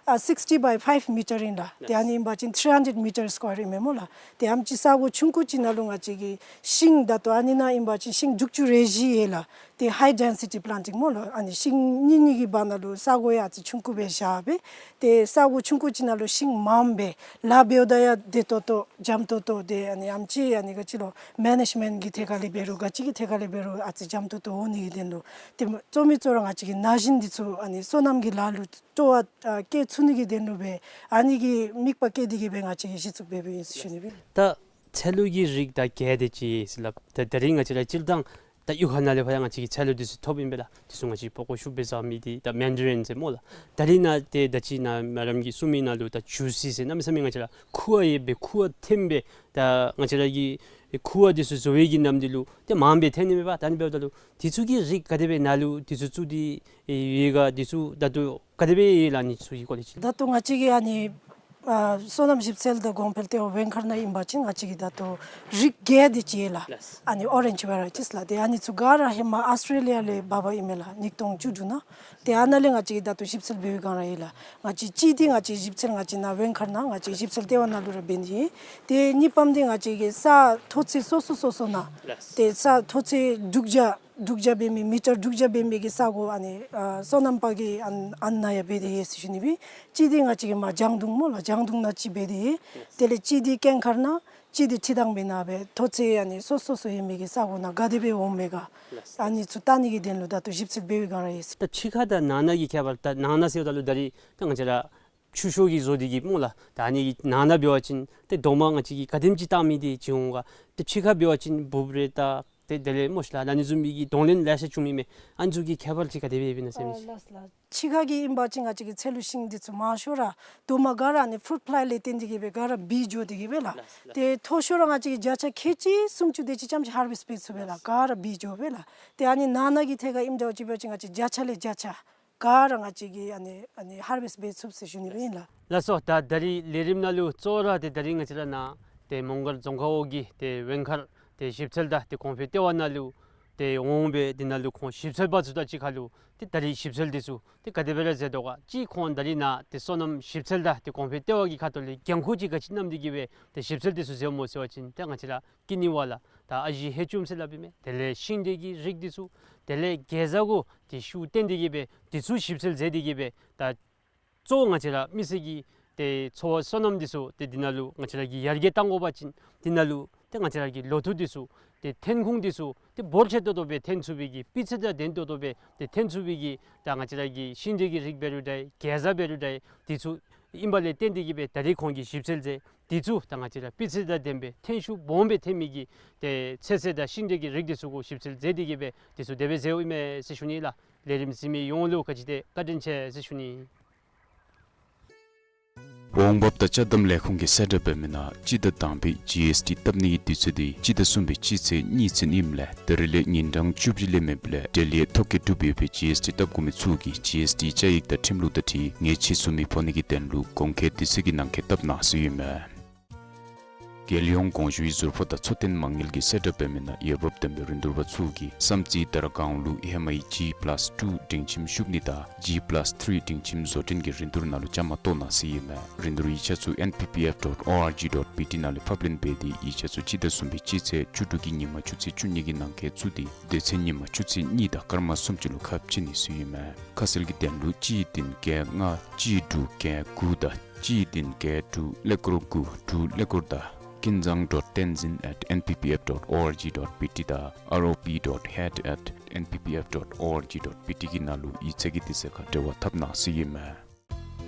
ཨ་སིགསི་ཊི་བའི་ཕའིབ་མི་ཊར་ཨིན་ལགས། ཏེ་ཨ་ནི་ཨིན་པ་ཅིན་ཐིརི་ཧན་ཌེཌ་མི་ཊར་སི་ཀོར་ཨིན་མས་སྨོ་ལགས། ཏེ་ཨ་ནེམ་ཅིག་ས་གོ་ཆུང་ཀུ་ཅིག་ནང་ལུ་ང་བཅས་ཀྱིས་ཤིང་ད་ལྟོ་ཨ་ནི་ནང་ཨིན་པ་ཅིན་ཤིང་དྲུག་ཅུ་རེ་བཞི་ཡོད་ལགས། ཏེ་ཧའི་ཌེན་སི་ཊི་པི་ལེན་ཊིང་སྨོ་ལགས། ཨ་ནི་ཤིང་གཉིས་གཉིས་ཀྱི་བར་ན་ལུ་ས་གོ་ཡང་ཨ་ཙི་ཆུང་ཀུ་སྦེ་བཞག་སྦེ། ཏེ་ས་གོ་ཆུང་ཀུ་ཅིག་ནང་ལུ་ཤིང་མངམ་སྦེ་ལཱ་འབདཝ་ད་ཡང་བདེ་ཏོག་ཏོ་འཇམ་ཏོག་ཏོ། ཏེ་ཨ་ནི་ཨ་ནེམ་ཅིག་ཨ་ནི་ག་ཅི་ལོ་མེ་ནེཇ་མེནཊ་ཀྱི་ཐད་ཁར་ལས་འབད་རུང་ག་ཅི་གི་ཐད་ཁར་ལས་འབད་རུང་ཨ་ཙི་འཇམ་ཏོག་ཏོ་འོང་ནི་གི་དོན་ལུ། ཏེ་གཙོ་མི་གཙོ་ར་ང་བཅས་ཀྱིས་ན་གཞོན་འདི་ཚུ་ཨ་ནི་སོ་ནམ་གྱི་ལཱ་ལུ་སྤྲོ་བ་ཨ་བསྐྱེད་ཚུགས་ནི་གི་དོན་ལུ་སྦེ་ཨ་ནི་གི་དམིགས་པ་བསྐྱེད་དེ་གི་སྦེ་ང་བཅས་ཀྱིས་གཞི་བཙུགས་འབད་འབདཝ་ཨིན་ཟེར་ཞུ་ནི་སྦེ། ད་ཚལ་ལུ་གི་རིགས་ད་བརྒྱད་དེ་ཅིག་ཟེར་སླབ། ད་ད་རིས་ང་བཅས་ར་སྤྱིར་བཏང་ད་གཡུས་ཁ་ནང་ལས་ཕར་ཡང་ང་བཅས་ཀྱིས་ཚལ་ལུ་འདི་ཚུ་ཐོབ་ཨིན་པས་ལགས། འདི་ཚུ་ང་བཅས་ཀྱིས་པགས་ཀོ་ཤུགས་སྦེ་བཟའ་མི་འདི་ད་མེན་ཌ་རིན་ཟེར་སྨོ་ལགས། ད་རིས་ནཱ་ཏེ་ད་ཅི་ནཱ་མེ་ཌམ་གྱིས་གསུངས་མི་ནང་ལུ་ད་ཇུ་སི་ཟེར་གནམ་མེད་ས་མེད་ང་བཅས་ར་ཁུ་བ་ཡོད་པའི་ཁུ་བ་ཐོན་སྦེ་ད་ང་བཅས་ར་གི་ཁུ་བ་འདི་ཚུ་བཟོ་བའི་གི་ནམ་འདི་ལུ་ཏེ་མངམ་སྦེ་ཐོན་ནི་མས་པ། ད་ཨ་ནི་འབདཝ་ད་ལུ་འདི་ཚུ་གི་རིགས་ག་དེ་སྦེ་ནཱ་ལུ་འདི་ཚུ་བཙུགས་ཏེ་ཡོད་ག། འདི་ཚུ་ད་ལྟོ་ག་དེ་སྦེ་ཡོད་ལགས། ཨ་ནི་ཚུ་གི་སྐོར་ལས་ཅིག། ད་ལྟོ་ང་བཅས་ཀྱིས་ཨ་ནི་ ཨ་སོ་ནམ་ཞིབ་འཚོལ་དང་གོང་འཕེལ་ལྟེ་བ་ཝེང་མཁར་ནང་ཨིན་པ་ཅིན་ང་བཅས་ཀྱིས་ད་ལྟོ་རིགས་བརྒྱད་དེ་ཅིག་ཡོད་ལགས། ལགས། ཨ་ནི་ཨོ་རེནཇ་ཝེ་རའི་ཊིས་ལགས། ཏེ་ཨ་ནི་ཚུ་ག་ར་ཧེ་མ་ཨོསི་ཊྲེ་ལི་ཡ་ལས་འབག་འབག་ཨིན་མས་ལགས། ཉིས་སྟོང་བཅུ་དྲུག་ནང་། ཏེ་ཨ་ནཱ་ལས་ང་བཅས་ཀྱིས་ད་ལྟོ་ཞིབ་འཚོལ་འབད་བའི་སྒང་ར་ཨིན་ལགས། ང་བཅས་གཅིག་འདི་ང་བཅས་ཞིབ་འཚོལ་ང་བཅས་ནཱ་ཝེང་མཁར་ནང་ང་བཅས་ཞིབ་འཚོལ་ལྟེ་བ་ནང་ལུ་ར་འབད་ནི་ཨིན། ཏེ་གཉིས་པམ་འདི་ང་བཅས་ཀྱི་ས་མཐོ་ཚད་སོ་སོ་སོ་སོ་ནང་། ལགས། ཏེ་ས་མཐོ་ཚད་དྲུག་བརྒྱ་དྲུག་བརྒྱ་འབད་མི་མི་ཊར་དྲུག་བརྒྱ་འབད་མི་གི་ས་གོ་ཨ་ནི་ཨ་སོ་ནམ་པ་གིས་ཨ་ནཱ་ཡང་འབད་དེ་ཡོད་ཟེར་ཞུ་ནི་སྦེ། གཅིག་འདི་ང་བཅས་ཀྱི་མར་ལྗང་གདུང་སྨོ་ལགས། ལྗང་གདུང་ནང་གཅིག་འབད་དེ་ཡོད། དེ་ལས་གཅིག་འདི་སྐྱེངས་མཁར་ནང་། གཅིག་འདི་ཁྲི་ཐང་པའི་ནང་སྦེ་མཐོ་ཚད་ཨ་ནི་སོ་སོ་སོ་ཡོད་མི་གི་ས་གོ་ནང་ག་དེ་སྦེ་འོང་མས་ག། ལགས། ཨ་ནི་ཚུ་བལྟ་ནི་གི་དོན་ལུ་ད་ལྟོ་ཞིབ་འཚོལ་འབད་བའི་སྒང་ར་ཨིན། ད་ཕྱི་ཁ་དང་ནང་ན་གི་ཁྱད་པར། ད་ནང་ན་ཟེརཝ་ད་ལུ་ད་རིས་ད་ང་བཅས་ར་ཆུ་ཤོག་གིས་བཟོ་སྟེ་གི་སྨོ་ལགས། ད་ཨ་ནི་གི་ནང་ན་འབད་བ་ཅིན་ཏེ་རྡོག་མ་ང་བཅས་ཀྱིས་ག་དེམ་ཅིག་བཏང་མི་འདི་ཅིག་འོང་ག། ཏེ་ཕྱི་ཁ་འབད་བ་ཅིན་འབུབ་རེ་ད་ཏེ་དེ་ལས་སྨོ་ཤིག་ལགས་ཨ་ནི་བཟུམ་མའི་གི་གདོང་ལེན་ལེ་ཤ་བྱུང་མི་མས། ཨ་ནི་ཚུ་གི་ཁྱད་པར་ཅིག་ག་དེ་སྦེ་ཡོདཔ་ཨིན་ན་ཟེར་མི་ཅིག། ལགས་ལགས། ཕྱི་ཁ་གི་ཨིན་པ་ཅིན་ང་བཅས་ཀྱི་ཚལ་ལུ་ཤིང་འདི་ཚུ་མང་ཤོས་ར་རྡོག་མ་ག་ར་ཨ་ནི་ཕུཊ་ཕླའི་ལས་བརྟེན་ཏེ་གི་སྦེ་ག་ར་བུད་འགྱོ་སྟེ་གི་སྦེ་ལགས། ལགས་ལགས། ཏེ་མཐོ་ཤོས་ར་ང་བཅས་ཀྱི་བརྒྱ་ཆ་ཁལ་གཅིག་སུམ་ཅུ་དེ་ཅིག་ཙམ་ཅིག་ཧར་བེསཊ་འབད་ཚུགས་པས་ལགས། ལགས། ག་ར་བུད་འགྱོ་བས་ལགས། ཏེ་ཨ་ནི་ནང་ན་གི་ཐད་ཁར་ཨིནམ་འདྲཝ་ཅིག་འབད་བ་ཅིན་ང་བཅས་བརྒྱ་ཆ་ལས་བརྒྱ་ཆ་ག་ར་ང་བཅས་ཀྱིས་ཨ་ནི་ཨ་ནི་ཧར་བེསཊ་འབད་ཚུགས་ཟེར་ཞུ་ནི་སྦེ་ཨིན་ལགས། ལགས་སོ། ད་ད་རིས་ལས་རིམ་ནང་ལུ་གཙོ་བོ་ར་ཏེ་ད་རིས་ང་བཅས་ར་ནཱ་ཏེ་མོང་སྒར་རྫོང་ཁག་འོག་གི་ཏེ་ཝེང་མཁར་ཏེ་ཞིབ་འཚོལ་དང་ཏེ་གོང་འཕེལ་ལྟེ་བ་ནང་ལུ་ཏེ་འོང་སྦེ་དེ་ནང་ལུ་ཁོང་ཞིབ་འཚོལ་པ་ཚུ་དང་གཅིག་ཁར་ལུ་ཏེ་ད་རིས་ཞིབ་འཚོལ་འདི་ཚུ་ཏེ་ག་དེ་སྦེ་ར་མཛད་དོ་ག། གཅིག་ཁོང་ད་རིས་ནཱ་ཏེ་སོ་ནམ་ཞིབ་འཚོལ་དང་ཏེ་གོང་འཕེལ་ལྟེ་བ་གི་ཁ་ཐུག་ལས་འགན་ཁུར་ཅིག་ག་ཅི་བསྣམས་ཏེ་གི་སྦེ་ཏེ་ཞིབ་འཚོལ་འདི་ཚུ་མཛདཔ་སྨོ་ཟེར་བ་ཅིན་ཏེ་ང་བཅས་ར་ཀི་ནི་བ་ལ་ད་ཨ་ཞེ་ཧེ་ཅུམ་ཟེར་སླབ་ཨིན་མས། དེ་ལས་ཤིང་འབྲས་ཀྱི་རིགས་འདི་ཚུ། དེ་ལས་གེ་ཛ་གུ་ཏེ་ཤུགས་བཏོན་ཏེ་གི་སྦེ་འདི་ཚུ་ཞིབ་འཚོལ་མཛད་དེ་གི་སྦེ་ད་གཙོ་བོ་ང་བཅས་ར་མི་སེར་གྱི་ཏེ་འཚོ་བ་སོ་ནམ་འདི་ཚུ་ཏེ་འདི་ནང་ལུ་ང་བཅས་ར་གིས་ཡར་རྒྱས་བཏང་དགོ་པ་ཅིན་འདི་ནང་ལུ་ཏེ་ང་བཅས་ར་གི་ལོ་ཐོག་འདི་ཚུ་ཏེ་ཐོན་ཁུངས་འདི་ཚུ་ཏེ་འབོར་ཆེ་ཏོག་ཏོ་སྦེ་ཐོན་ཚུགས་པའི་གི་སྤུས་ཚད་དང་ལྡན་ཏོག་ཏོ་སྦེ་ཏེ་ཐོན་ཚུགས་པའི་གི་ད་ང་བཅས་ར་གི་ཤིང་འབྲས་ཀྱི་རིགས་འབད་རུང་འདྲ་གེ་ཛ་འབད་རུང་འདྲ་འདི་ཚུ་ཨིན་པ་ལས་བརྟེན་ཏེ་གི་སྦེ་ད་རིས་ཁོང་གིས་ཞིབ་འཚོལ་མཛད། འདི་ཚུ་ད་ང་བཅས་ར་སྤུས་ཚད་དང་ལྡན་པའི་ཐོན་ཤུགས་སྦོམ་སྦེ་ཐོན་མི་གི་ཏེ་ཚོད་བསྲེ་དང་ཤིང་འབྲས་ཀྱི་རིགས་འདི་ཚུ་གུ་ཞིབ་འཚོལ་མཛད་དེ་གི་སྦེ་འདི་ཚུ་དེ་སྦེ་མཛདཔ་ཨིན་མས་ཟེར་ཞུ་ནི་ལགས། ལས་རིམ་གཟིགས་མི་ཡོངས་ལུ་ག་ཅི་དེ་བཀའ་དྲིན་ཆེ་ཟེར་ཞུ་ནི། འོང་འབབ་དང་ཅ་དམ་ལས་ཁུངས་ཀྱིས་གསལ་བསྒྲགས་འབད་མི་ནང་སྤྱི་ཟླ་དང་པའི་ཇི་ཨེསི་ཊི་བཏབ་ནི་གི་དུས་ཚོད་འདི་སྤྱི་ཟླ་གསུམ་པའི་སྤྱི་ཚེས་གཉིས་ཚུན་ཨིནམ་ལས་ད་རིས་ལས་ཉིན་གྲངས་བཅུ་བཞི་ལས་མེདཔ་ལས་འབྲེལ་ཡོད་ཐོ་བཀོད་གྲུབ་ཡོད་པའི་ཇི་ཨེསི་ཊི་བཏབ་དགོ་མི་ཚུ་གིས་ཇི་ཨེསི་ཊི་བཅའ་ཡིག་དང་ཁྲིམས་ལུགས་དང་འཁྲིལ་ངེས་ཅིག་བཟོ་མི་ཕོག་ནི་གི་དོན་ལུ་གོང་འཁོད་དུས་ཚོད་ཀྱི་ནང་འཁོད་བཏབ་གནང་ཟེར་ཡོད་མས། རྒྱལ་ཡོངས་གོང་ཞུའི་ཟུར་ཕོགས་དང་འཚོ་རྟེན་མ་དངུལ་གྱིས་གསལ་བསྒྲགས་འབད་མི་ནང་འོས་འབབ་ལྡན་པའི་རིན་བསྡུར་པ་ཚུ་གིས་བསམ་རྩེ་དར་སྒང་ལུ་ཧེ་མའི་ཇི་པ་ལཱསི་ཊུ་སྒྲིང་ཁྱིམ་བཤུབ་ནི་དང་ཇི་པ་ལཱསི་ཐི་རི་སྒྲིང་ཁྱིམ་བཟོ་སྐྲུན་གྱི་རིན་བསྡུར་ནང་ལུ་བཅའ་མར་གཏོགས་གནང་ཟེར་ཡོད་མས། རིན་བསྡུར་ཡིག་ཆ་ཚུ་ཨེན་པི་པི་ཨེཕ་ཌོཊ་ཨོ་ཨར་ཇི་ཌོཊ་བི་ཊི་ནང་ལས་ཕབ་ལེན་འབད་དེ་ཡིག་ཆ་ཚུ་སྤྱི་ཟླ་གསུམ་པའི་སྤྱི་ཚེས་བཅུ་དྲུག་གི་ཉིན་མ་ཆུ་ཚོད་བཅུ་གཉིས་ཀྱི་ནང་འཁོད་བཙུགས་ཏེ་དེ་ཚེ་ཉིན་མ་ཆུ་ཚོད་གཉིས་དང་སྐར་མ་སུམ་ཅུ་ལུ་ཁ་ཕྱེ་ནི་ཟེར་ཡོད་མས། ཁ་གསལ་གྱི་དོན་ལུ་གཅིག་བདུན་བརྒྱད་ལྔ་གཅིག་དྲུག་བརྒྱད་དགུ་དང་གཅིག་བདུན་བརྒྱད་དྲུག་ཀླད་ཀོར་དགུ་དྲུག་ཀླད་ཀོར་དང་ཀུན་བཟང་ཌོཊ་ཏེན་ཟིན་ཨེཊ་ཨེན་པི་པི་ཨེཕ་ཌོཊ་ཨོ་ཨར་ཇི་ཌོཊ་བི་ཊི་དང་ཨར་ཨོ་པི་ཌོཊ་ཧེཌ་ཨེཊ་ཨེན་པི་པི་ཨེཕ་ཌོཊ་ཨོ་ཨར་ཇི་ཌོཊ་བི་ཊི་གི་ནང་ལུ་ཡིག་ཚང་གི་དུས་ཚོད་ཁར་འབྲེལ་བ་འཐབ་གནང་ཟེར་ཡོད་མས།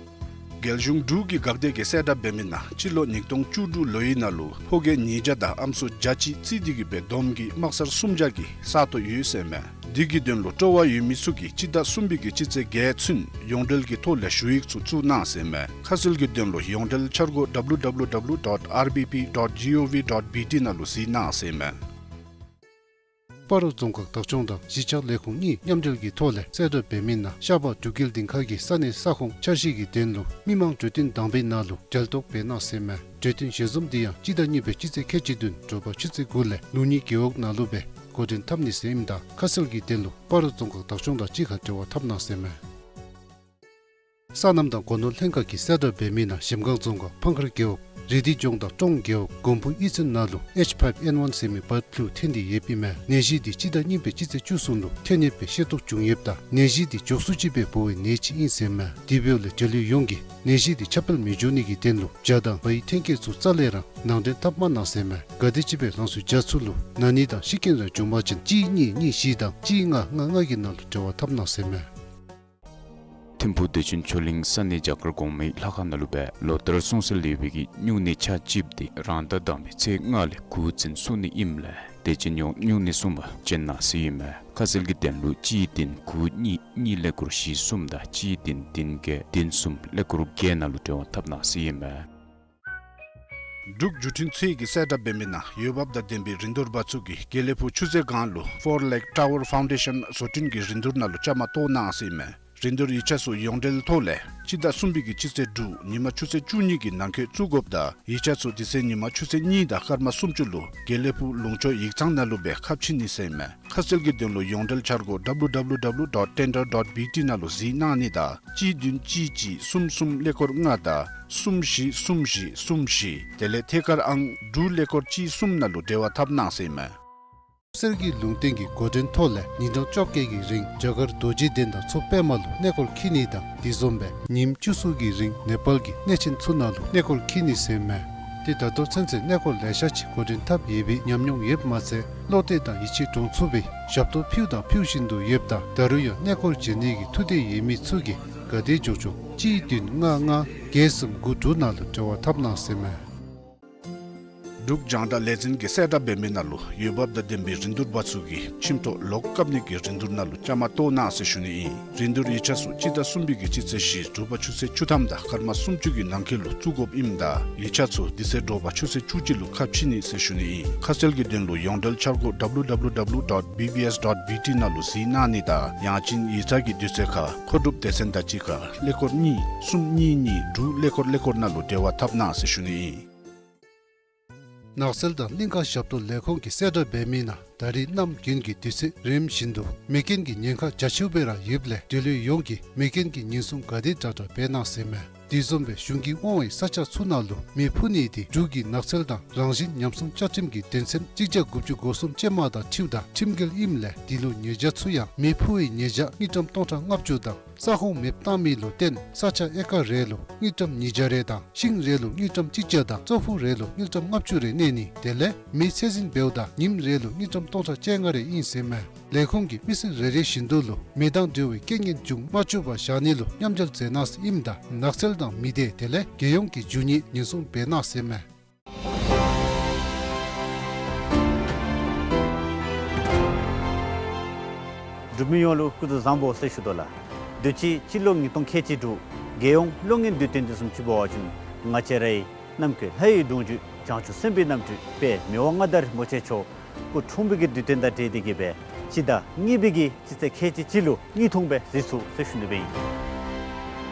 རྒྱལ་གཞུང་འབྲུག་གི་འགག་སྡེ་གིས་གསལ་བསྒྲགས་འབད་མི་ནང་སྤྱི་ལོ་ཉིས་སྟོང་བཅུ་དྲུག་ལོའི་ནང་ལུ་ཕོ་སྐྱེས་ཉིས་བརྒྱ་དང་ཨམ་སྲུ་བརྒྱ་གཅིག་རྩིས་ཏེ་གི་སྦེ་བསྡོམས་ཀྱིས་དམག་སར་སུམ་བརྒྱ་གི་ས་སྟོང་ཡོད་ཟེར་མས། འདི་གི་དོན་ལུ་སྤྲོ་བ་ཡོད་མི་ཚུ་གིས་སྤྱི་ཟླ་གསུམ་པའི་གི་སྤྱི་ཚེས་བརྒྱད་ཚུན་ཡོངས་འབྲེལ་གྱི་ཐོག་ལས་ཞུ་ཡིག་ཚུ་བཙུགས་གནང་ཟེར་མས། ཁ་གསལ་གྱི་དོན་ལུ་ཡོངས་འབྲེལ་འཆར་སྒོ་ཌབ་ལུ་ཌབ་ལུ་ཌབ་ལུ་ཌོཊ་ཨར་བི་པི་ཌོཊ་ཇི་ཨོ་ཝི་ཌོཊ་བི་ཊི་ནང་ལུ་གཟིགས་གནང་ཟེར་མས། སྤ་རོ་རྫོང་ཁག་བདག་སྐྱོང་དང་གཞིས་ཆགས་ལས་ཁུངས་གཉིས་མཉམ་འབྲེལ་གྱི་ཐོག་ལས་གསལ་བསྒྲགས་འབད་མི་ནང་ཤར་པ་འབྲུག་རྒྱལ་སྡིངས་ཁ་གི་ས་གནས་ས་ཁོངས་འཆར་གཞི་གི་དོན་ལུ་མི་མང་གྲོས་བསྟུན་དང་པའི་ནང་ལུ་གྲལ་གཏོགས་འབད་གནང་ཟེར་མས། གྲོས་བསྟུན་ཞལ་འཛོམས་འདི་ཡང་སྤྱི་ཟླ་གཉིས་པའི་སྤྱི་ཚེས་ཁལ་གཅིག་བདུན་དྲོ་པ་ཆུ་ཚོད་དགུ་ལས་ལུགས་གཉིས་རྒེད་འོག་ནང་ལུ་སྦེ་འགོ་འདྲེན་འཐབ་ནི་ཟེར་ཨིནམ་ད་ཁ་གསལ་གྱི་དོན་ལུ་སྤ་རོ་རྫོང་ཁག་བདག་སྐྱོང་དང་གཅིག་ཁར་འབྲེལ་བ་འཐབ་གནང་ཟེར་མས། སོ་ནམ་དང་སྒོ་ནོར་ལྷན་ཁག་གིས་གསལ་བསྒྲགས་འབད་མི་ནང་གཞལམ་སྒང་རྫོང་ཁག་ཕང་ཁར་རྒེད་འོག་རི་དི་ལྗོངས་དང་ཀྲོང་རྒེད་འོག་མགོན་པོ་གཡུས་ཚན་ནང་ལུ་ཨེཆ་ཕའིབ་ཨེན་ཝན་ཟེར་མི་བཱརཌ་ཕུ་ལུ་ཐོན་ཏེ་ཡོདཔ་ཨིན་མས། ནད་གཞི་འདི་སྤྱི་ཟླ་གཉིས་པའི་སྤྱི་ཚེས་བཅུ་གསུམ་ལུ་ཐོན་ཡོདཔ་སྦེ་ཤེས་རྟོགས་བྱུང་ཡོདཔ་ད་ནད་གཞི་འདི་མགྱོགས་སུ་ཅིག་སྦེ་འབོ་བའི་ནད་ཅིག་ཨིན་ཟེར་མས། དེ་འབདཝ་ལས་འབྲེལ་ཡོད་ཡོངས་ཀྱིས་ནད་གཞི་འདི་ཁྱབ་སྤེལ་མི་འགྱོ་ནི་གི་དོན་ལུ་ཇ་དང་བའི་ཐོན་སྐྱེད་ཚུ་རྩ་ལས་ར་ནང་འདྲེན་འཐབ་མ་གནང་ཟེར་མས། ག་དེམ་ཅིག་སྦེ་ལང་ཚོའི་ཇ་ཚུ་ལུ་ན་ནི་དང་ཤི་རྐྱེན་ར་བྱུང་པ་ཅིན་གཅིག་གཉིས་གཉིས་བཞི་དང་གཅིག་ལྔ་ལྔ་ལྔ་གི་ནང་ལུ་འབྲེལ་བ་འཐབ་གནང་ཟེར་མས། ཐིམ་ཕུག་བདེ་ཆེན་ཆོས་གླིང་ས་གནས་རྒྱ་གར་གོང་མའི་ལྷ་ཁང་ནང་ལུ་སྦེ་ལོ་ལྟར་སྲུང་བརྩི་ལུས་པའི་གི་སྨྱུང་གནས་ཆ་གཅིགཔོ་འདི་རང་ཟླ་དང་པའི་ཚེས་ལྔ་ལས་དགུ་ཚུན་སྲུང་ནི་ཨིནམ་ལས་དད་ཅན་ཡོངས་སྨྱུང་གནས་སྲུང་པར་བྱོན་གནང་ཟེར་ཨིན་མས། ཁ་གསལ་གྱི་དོན་ལུ་གཅིག་བདུན་དགུ་གཉིས་གཉིས་ཀླད་ཀོར་བཞི་གསུམ་དང་གཅིག་བདུན་བདུན་བརྒྱད་བདུན་གསུམ་ཀླད་ཀོར་བརྒྱད་ནང་ལུ་འབྲེལ་བ་འཐབ་གནང་ཟེར་ཨིན་མས། འབྲུག་བརྒྱུད་འཕྲིན་ཚད་ཀྱིས་གསལ་བསྒྲགས་འབད་མི་ནང་འོས་འབབ་དང་ལྡན་པའི་རིན་བསྡུར་པ་ཚུ་གིས་དགེ་ལེགས་ཕུག་ཆུ་རྩེ་སྒང་ལུ་Four Lake Tower Foundation བཟོ་སྐྲུན་གྱི་རིན་བསྡུར་ནང་ལུ་བཅའ་མར་གཏོགས་གནང་ཟེར་ཨིན་མས། རིན་བསྡུར་ཡིག་ཆ་ཚུ་ཡོངས་འབྲེལ་ཐོག་ལས་སྤྱི་ཟླ་གསུམ་པའི་གི་སྤྱི་ཚེས་དྲུག་ཉིན་མ་ཆུ་ཚོད་བཅུ་གཉིས་ཀྱི་ནང་འཁོད་བཙུགས་དགོཔ་དང་ཡིག་ཆ་ཚུ་དེ་ཚེ་ཉིན་མ་ཆུ་ཚོད་གཉིས་དང་སྐར་མ་སུམ་ཅུ་ལུ་དགེ་ལེགས་ཕུག་ལུང་ཕྱོགས་ཡིག་ཚང་ནང་ལུ་སྦེ་ཁ་ཕྱེ་ནི་ཟེར་ཨིན་མས། ཁ་གསལ་གྱི་དོན་ལུ་ཡོངས་འབྲེལ་འཆར་སྒོ་W W W dot tender dot B T ནང་ལུ་གཟིགས་གནང་ནི་དང་གཅིག་བདུན་གཅིག་གཅིག་གསུམ་གསུམ་ཀླད་ཀོར་ལྔ་དང་གསུམ་བཞི་གསུམ་བཞི་གསུམ་བཞི་དེ་ལས་ཐད་ཀར་ཨང་དྲུག་ཀླད་ཀོར་གཅིག་གསུམ་ནང་ལུ་འབྲེལ་བ་འཐབ་གནང་ཟེར་ཨིན་མས། གསེར་གྱི་ལུང་བསྟན་གྱི་འགོ་འདྲེན་ཐོག་ལས་ཉིན་གྲངས་བཅོ་བརྒྱད་ཀྱི་རིང་རྒྱ་གར་རྡོ་རྗེ་གདན་དང་མཚོ་པདྨ་ལུ་གནས་སྐོར་འཁྱིད་ནི་དང་དེ་བཟུམ་སྦེ་ཉིནམ་བཅུ་གསུམ་གྱི་རིང་ནེ་པཱལ་གྱི་གནས་ཆེན་ཚུ་ནང་ལུ་གནས་སྐོར་འཁྱིད་ནི་ཟེར་ཨིན་མས། ཏེ་ད་ལྟོ་ཚུན་ཚོད་གནས་སྐོར་ལེ་ཤ་ཅིག་འགོ་འདྲེན་འཐབ་ཡོད་པའི་ཉམས་མྱོང་ཡོདཔ་མ་ཚད་བློ་གཏད་དང་ཡིད་ཆེས་འདྲོངས་ཚུགས་པའི་ཞབས་ཏོག་ཕུལ་དང་ཕུལ་བཞིན་དུ་ཡོདཔ་ད་ད་རུང་ཡང་གནས་སྐོར་མཇལ་ནི་གི་ཐུགས་འདོད་ཡོད་མི་ཚུ་གིས་ག་དེ་མགྱོགས་མགྱོགས་གཅིག་བདུན་ལྔ་ལྔ་བརྒྱད་གསུམ་དགུ་དྲུག་ནང་ལུ་འབྲེལ་བ་འཐབ་གནང་ཟེར་ཨིན་མས། འབྲུག་རྒྱང་བསྒྲགས་ལས་འཛིན་གྱི་གསལ་བསྒྲགས་འབད་མི་ནང་ལུ་འོས་འབབ་དང་ལྡན་པའི་རིན་བསྡུར་པ་ཚུ་གིས་ཁྱིམ་ཐོག་ལོག་བཀབ་ནི་གི་རིན་བསྡུར་ནང་ལུ་བཅའ་མར་གཏོགས་གནང་ཟེར་ཞུ་ནི་ཨིན། རིན་བསྡུར་ཡིག་ཆ་ཚུ་སྤྱི་ཟླ་གསུམ་པའི་གི་སྤྱི་ཚེས་བཞི་དྲོ་པ་ཆུ་ཚོད་བཅུ་ཐམ་དང་སྐར་མ་སུམ་ཅུ་གི་ནང་འཁོད་ལུ་བཙུགས་དགོཔ་ཨིནམ་ད་ཡིག་ཆ་ཚུ་དེ་ཚེ་དྲོ་པ་ཆུ་ཚོད་བཅུ་གཅིག་ལུ་ཁ་ཕྱེ་ནི་ཟེར་ཞུ་ནི་ཨིན། ཁ་གསལ་གྱི་དོན་ལུ་ཡོངས་འབྲེལ་འཆར་སྒོ་W W W dot B B S dot B T ནང་ལུ་གཟིགས་གནང་ནི་དང་ཡང་ཅིན་ཡིག་ཚང་གི་དུས་ཚོད་ཁར་མཁོ་སྒྲུབ་སྡེ་ཚན་དང་གཅིག་ཁར་ཀླད་ཀོར་གཉིས་གསུམ་གཉིས་གཉིས་དྲུག་ཀླད་ཀོར་ཀླད་ཀོར་ནང་ལུ་འབྲེལ་བ་འཐབ་གནང་ཟེར་ཞུ་ནི་ཨིན། ནགས་ཚལ་དང་གླིང་ཁ་ཞབས་ཏོག་ལས་ཁུངས་ཀྱི་གསལ་བསྒྲགས་འབད་མི་ནང་ད་རིས་གནམ་དགུན་གྱི་དུས་ཚོད་རིམ་བཞིན་དུ་མེ་རྐྱེན་གྱི་ཉེན་ཁ་རྒྱ་ཆེཝ་སྦེ་ར་ཡོདཔ་ལས་འབྲེལ་ཡོད་ཡོངས་ཀྱིས་མེ་རྐྱེན་གྱི་ཉེན་སྲུང་ག་དེ་དྲག་དྲག་འབད་གནང་ཟེར་ཨིན་མས། དེ་བཟུམ་སྦེ་གཞུང་གིས་དབང་བའི་ས་ཆ་ཚུ་ནང་ལུ་མེ་ཕུ་ནི་དེ་འབྲུག་གི་ནགས་ཚལ་དང་རང་བཞིན་ཉམས་སྲུང་བཅའ་ཁྲིམས་ཀྱི་དོན་ཚན་གཅིག་བརྒྱ་དགུ་བཅུ་གོ་གསུམ་ཅན་མ་དང་འཁྲིལཝ་ད་ཁྲིམས་འགལ་ཨིནམ་ལས་འདི་ལུ་ཉེས་བྱ་ཚུ་ཡང་མེ་ཕུ་བའི་ཉེས་བྱ་དངུལ་ཀྲམ་སྟོང་ཕྲག་ལྔ་བཅུ་དང་ས་ཁོངས་མེདཔ་བཏང་མི་ལུ་བརྟེན་ས་ཆ་ཨེ་ཀར་རེ་ལུ་དངུལ་ཀྲམ་ཉིས་བརྒྱ་རེ་དང་ཤིང་རེ་ལུ་དངུལ་ཀྲམ་གཅིག་བརྒྱ་དང་ཙོག་ཕུ་རེ་ལུ་དངུལ་ཀྲམ་ལྔ་བཅུ་རེ་གནས་ནི་དེ་ལས་མེ་ཚད་འཛིན་འབདཝ་ད་ཉིནམ་རེ་ལུ་དངུལ་ཀྲམ་སྟོང་ཕྲག་བཅོ་ལྔ་རེ་ཨིན་ཟེར་ཨིན་མས། ལས་ཁུངས་ཀྱིས་མི་སེར་རེ་རེ་བཞིན་དུ་ལུ་མེ་དང་འབྲེལ་བའི་རྐྱེན་ངན་བྱུང་མ་བཅུག་པར་བཞག་ནི་ལུ་མཉམ་འབྲེལ་མཛད་གནང་ཟེར་ཨིནམ་ད་ནགས་ཚལ་དང་མི་སྡེ་དེ་ལས་རྒྱལ་ཡོངས་ཀྱི་རྒྱུ་དངོས་ཉེན་སྲུང་འབད་གནང་ཟེར་ཨིན་མས། འབྲུག་མི་ཡོངས་ལུ་སྐུ་གཟུགས་བཟང་པོ་ཟེར་ཞུ་དོ་ལགས། དུས་ཅི་སྤྱི་ལོ་ཉིས་སྟོང་ཁལ་གཅིག་དྲུག་རྒྱལ་ཡོངས་གློག་བརྙན་དུས་སྟོན་དེ་བཟུམ་ཅིག་འབད་བ་ཅིན་ང་བཅས་རའི་ནམ་མཁའི་ལྷ་ཡི་སྒྲོན་བརྒྱུད་བྱང་ཆུབ་སེམས་དཔའི་རྣམ་སྤྲུལ་དཔལ་མི་དབང་མངའ་བདག་རིན་པོ་ཆེ་མཆོག་སྐུ་འཁྲུངས་པའི་གི་དུས་སྟོན་དང་འབྲེལ་ཏེ་གིས་སྦེ་སྤྱི་ཟླ་གཉིས་པའི་གི་སྤྱི་ཚེས་ཁལ་གཅིག་གཅིག་ལུ་དངོས་མཐོང་སྦེ་གཟིགས་ཚུགས་ཟེར་ཞུ་ནི་སྦེ་ཨིན།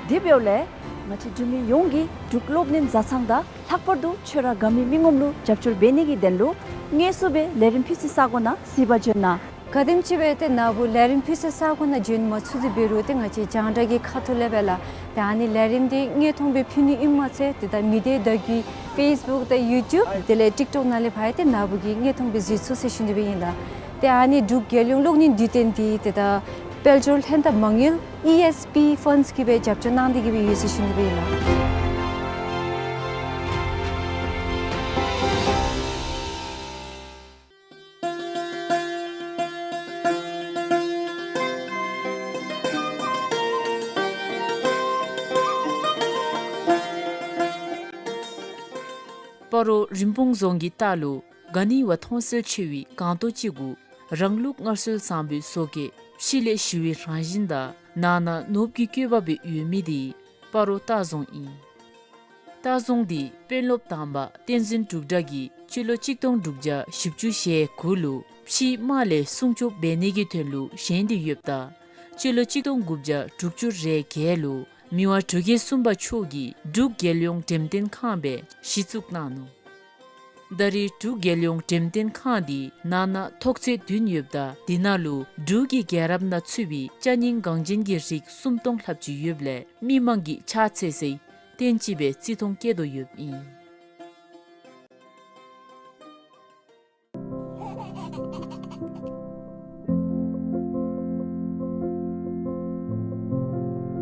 དེ་འབདཝ་ལས་ང་བཅས་འབྲུག་མི་ཡོངས་ཀྱིས་འབྲུག་གློག་བརྙན་བཟའ་ཚང་དང་ལྷག་པར་དུ་ཁྱོད་ར་དགའ་མི་མི་ངོམ་ལུ་རྒྱབ་སྐྱོར་འབད་ནི་གི་དོན་ལུ་དངོས་སུ་སྦེ་ལས་རིམ་ཕུལ་སའི་ས་གོ་ནང་གཟིགས་པར་འབྱོན་གནང་། ག་དེམ་ཅིག་སྦེ་ཏེ་ནཱ་བུ་ལས་རིམ་ཕུལ་སའི་ས་གོ་ནང་འབྱོན་མ་ཚུགས་ཏེ་འབད་རུང་ཏེ་ང་བཅས་རྒྱང་བསྒྲགས་ཀྱི་ཁ་ཐུག་ལས་སྦེ་ལགས། ཏེ་ཨ་ནི་ལས་རིམ་འདི་དངོས་མཐོང་སྦེ་ཕུལ་ནི་ཨིནམ་མ་ཚད་ཏེ་ད་མི་སྡེ་བརྡ་བརྒྱུད་ཕེསི་བུཀ་དང་ཡུ་ཊུབ་དེ་ལས་ཊིཀ་ཊོཀ་ནང་ལས་ཕར་ཡང་ཏེ་ནཱ་བུ་གིས་དངོས་མཐོང་སྦེ་གཟིགས་ཚུགས་ཟེར་ཞུ་ནི་སྦེ་ཨིན་ལགས། ཏེ་ཨ་ནི་འབྲུག་རྒྱལ་ཡོངས་གློག་བརྙན་དུས་སྟོན་འདི་ཏེ་ད་དཔལ་འབྱོར་ལྷན་ཐབས་མ་དངུལ་ཨི་ཨེསི་པི་ཕཱནཌསི་གིས་སྦེ་རྒྱབ་སྐྱོར་གནང་སྟེ་གིས་སྦེ་ཡོད་ཟེར་ཞུ་ནི་སྦེ་ཨིན་ལགས། སྤ་རོ་རིན་སྤུངས་རྫོང་གི་ལྟག་ལུ་ག་ནི་བ་མཐོང་གསལ་ཆེ་བའི་སྒང་ཏོག་ཅིག་གུ་རང་ལུགས་སྔར་སྲོལ་བཟང་པོའི་བཟོ་བཀོད་ཕྱི་ལས་ཞི་བའི་རང་བཞིན་དང་ནང་ན་ནོར་བུ་གི་བཀོད་པ་སྦེ་ཡོད་མི་དེ་སྤ་རོ་ལྟ་རྫོང་ཨིན། ལྟ་རྫོང་འདི་དཔོན་སློབ་དང་པ་བསྟན་འཛིན་འབྲུག་གྲགས་ཀྱིས་སྤྱི་ལོ་གཅིག་སྟོང་དྲུག་བརྒྱ་བཞི་བཅུ་ཞེ་དགུ་ལུ་ཕྱིའི་དམག་ལས་སྲུང་སྐྱོབ་འབད་ནི་གི་དོན་ལུ་བཞེངས་ཏེ་ཡོདཔ་ད་སྤྱི་ལོ་གཅིག་སྟོང་དགུ་བརྒྱ་དྲུག་ཅུ་རེ་བརྒྱད་ལུ་མི་དབང་འབྲུག་རྒྱལ་གསུམ་པ་མཆོག་གིས་འབྲུག་རྒྱལ་ཡོངས་འགྲེམས་སྟོན་ཁང་སྦེ་གཞི་བཙུགས་གནང་ནུག། ད་རེས་འབྲུག་རྒྱལ་ཡོངས་འགྲེམས་སྟོན་ཁང་འདི་ནང་ན་ཐོག་ཚད་བདུན་ཡོདཔ་ད་དེ་ནང་ལུ་འབྲུག་གི་རྒྱལ་རབས་ནང་ཚུད་པའི་ཅ་རྙིང་འགངས་ཅན་གྱི་རིགས་སུམ་སྟོང་ལྷགཔ་ཅིག་ཡོདཔ་ལས་མི་མང་གིས་ཕྱག་འཚལ་སའི་རྟེན་ཅིག་སྦེ་བརྩི་མཐོང་བསྐྱེད་དོ་ཡོདཔ་ཨིན།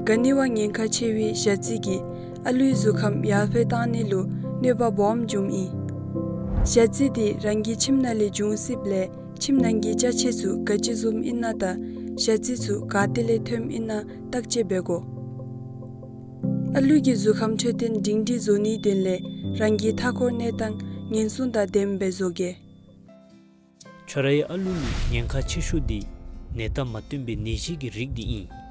ག་ནི་བ་ཉེན་ཁ་ཆེ་བའི་ཞ་རྩི་གིས་ཨ་ལུའི་གཟུགས་ཁམས་ཡར་འཕེལ་གཏང་ནི་ལུ་གནོད་པ་སྦོམ་འབྱུངམ་ཨིན། ཞ་རྩི་དེ་རང་གི་ཁྱིམ་ནང་ལས་འབྱུང་སྲིདཔ་ལས་ཁྱིམ་ནང་གི་ཅ་ཆས་ཚུ་ག་ཅི་བཟུམ་ཨིན་ན་དང་ཞ་རྩི་ཚུ་ག་ཏེ་ལས་ཐོནམ་ཨིན་ན་བརྟག་དཔྱད་འབད་དགོ། ཨ་ལུ་གི་གཟུགས་ཁམས་འཕྲོད་བསྟེན་སྒྲིང་སྒྲིང་བཟོ་ནིའི་དོན་ལས་རང་གི་མཐའ་འཁོར་གནས་སྟངས་ཉེན་སྲུང་དང་ལྡནམ་སྦེ་བཟོ་གེ། ཁྱོད་རའི་ཨ་ལུ་ལུ་ཉེན་ཁ་ཆེ་ཤོས་འདི་ནད་རྟགས་མ་སྟོན་པའི་ནད་གཞི་གི་རིགས་འདི་ཨིན།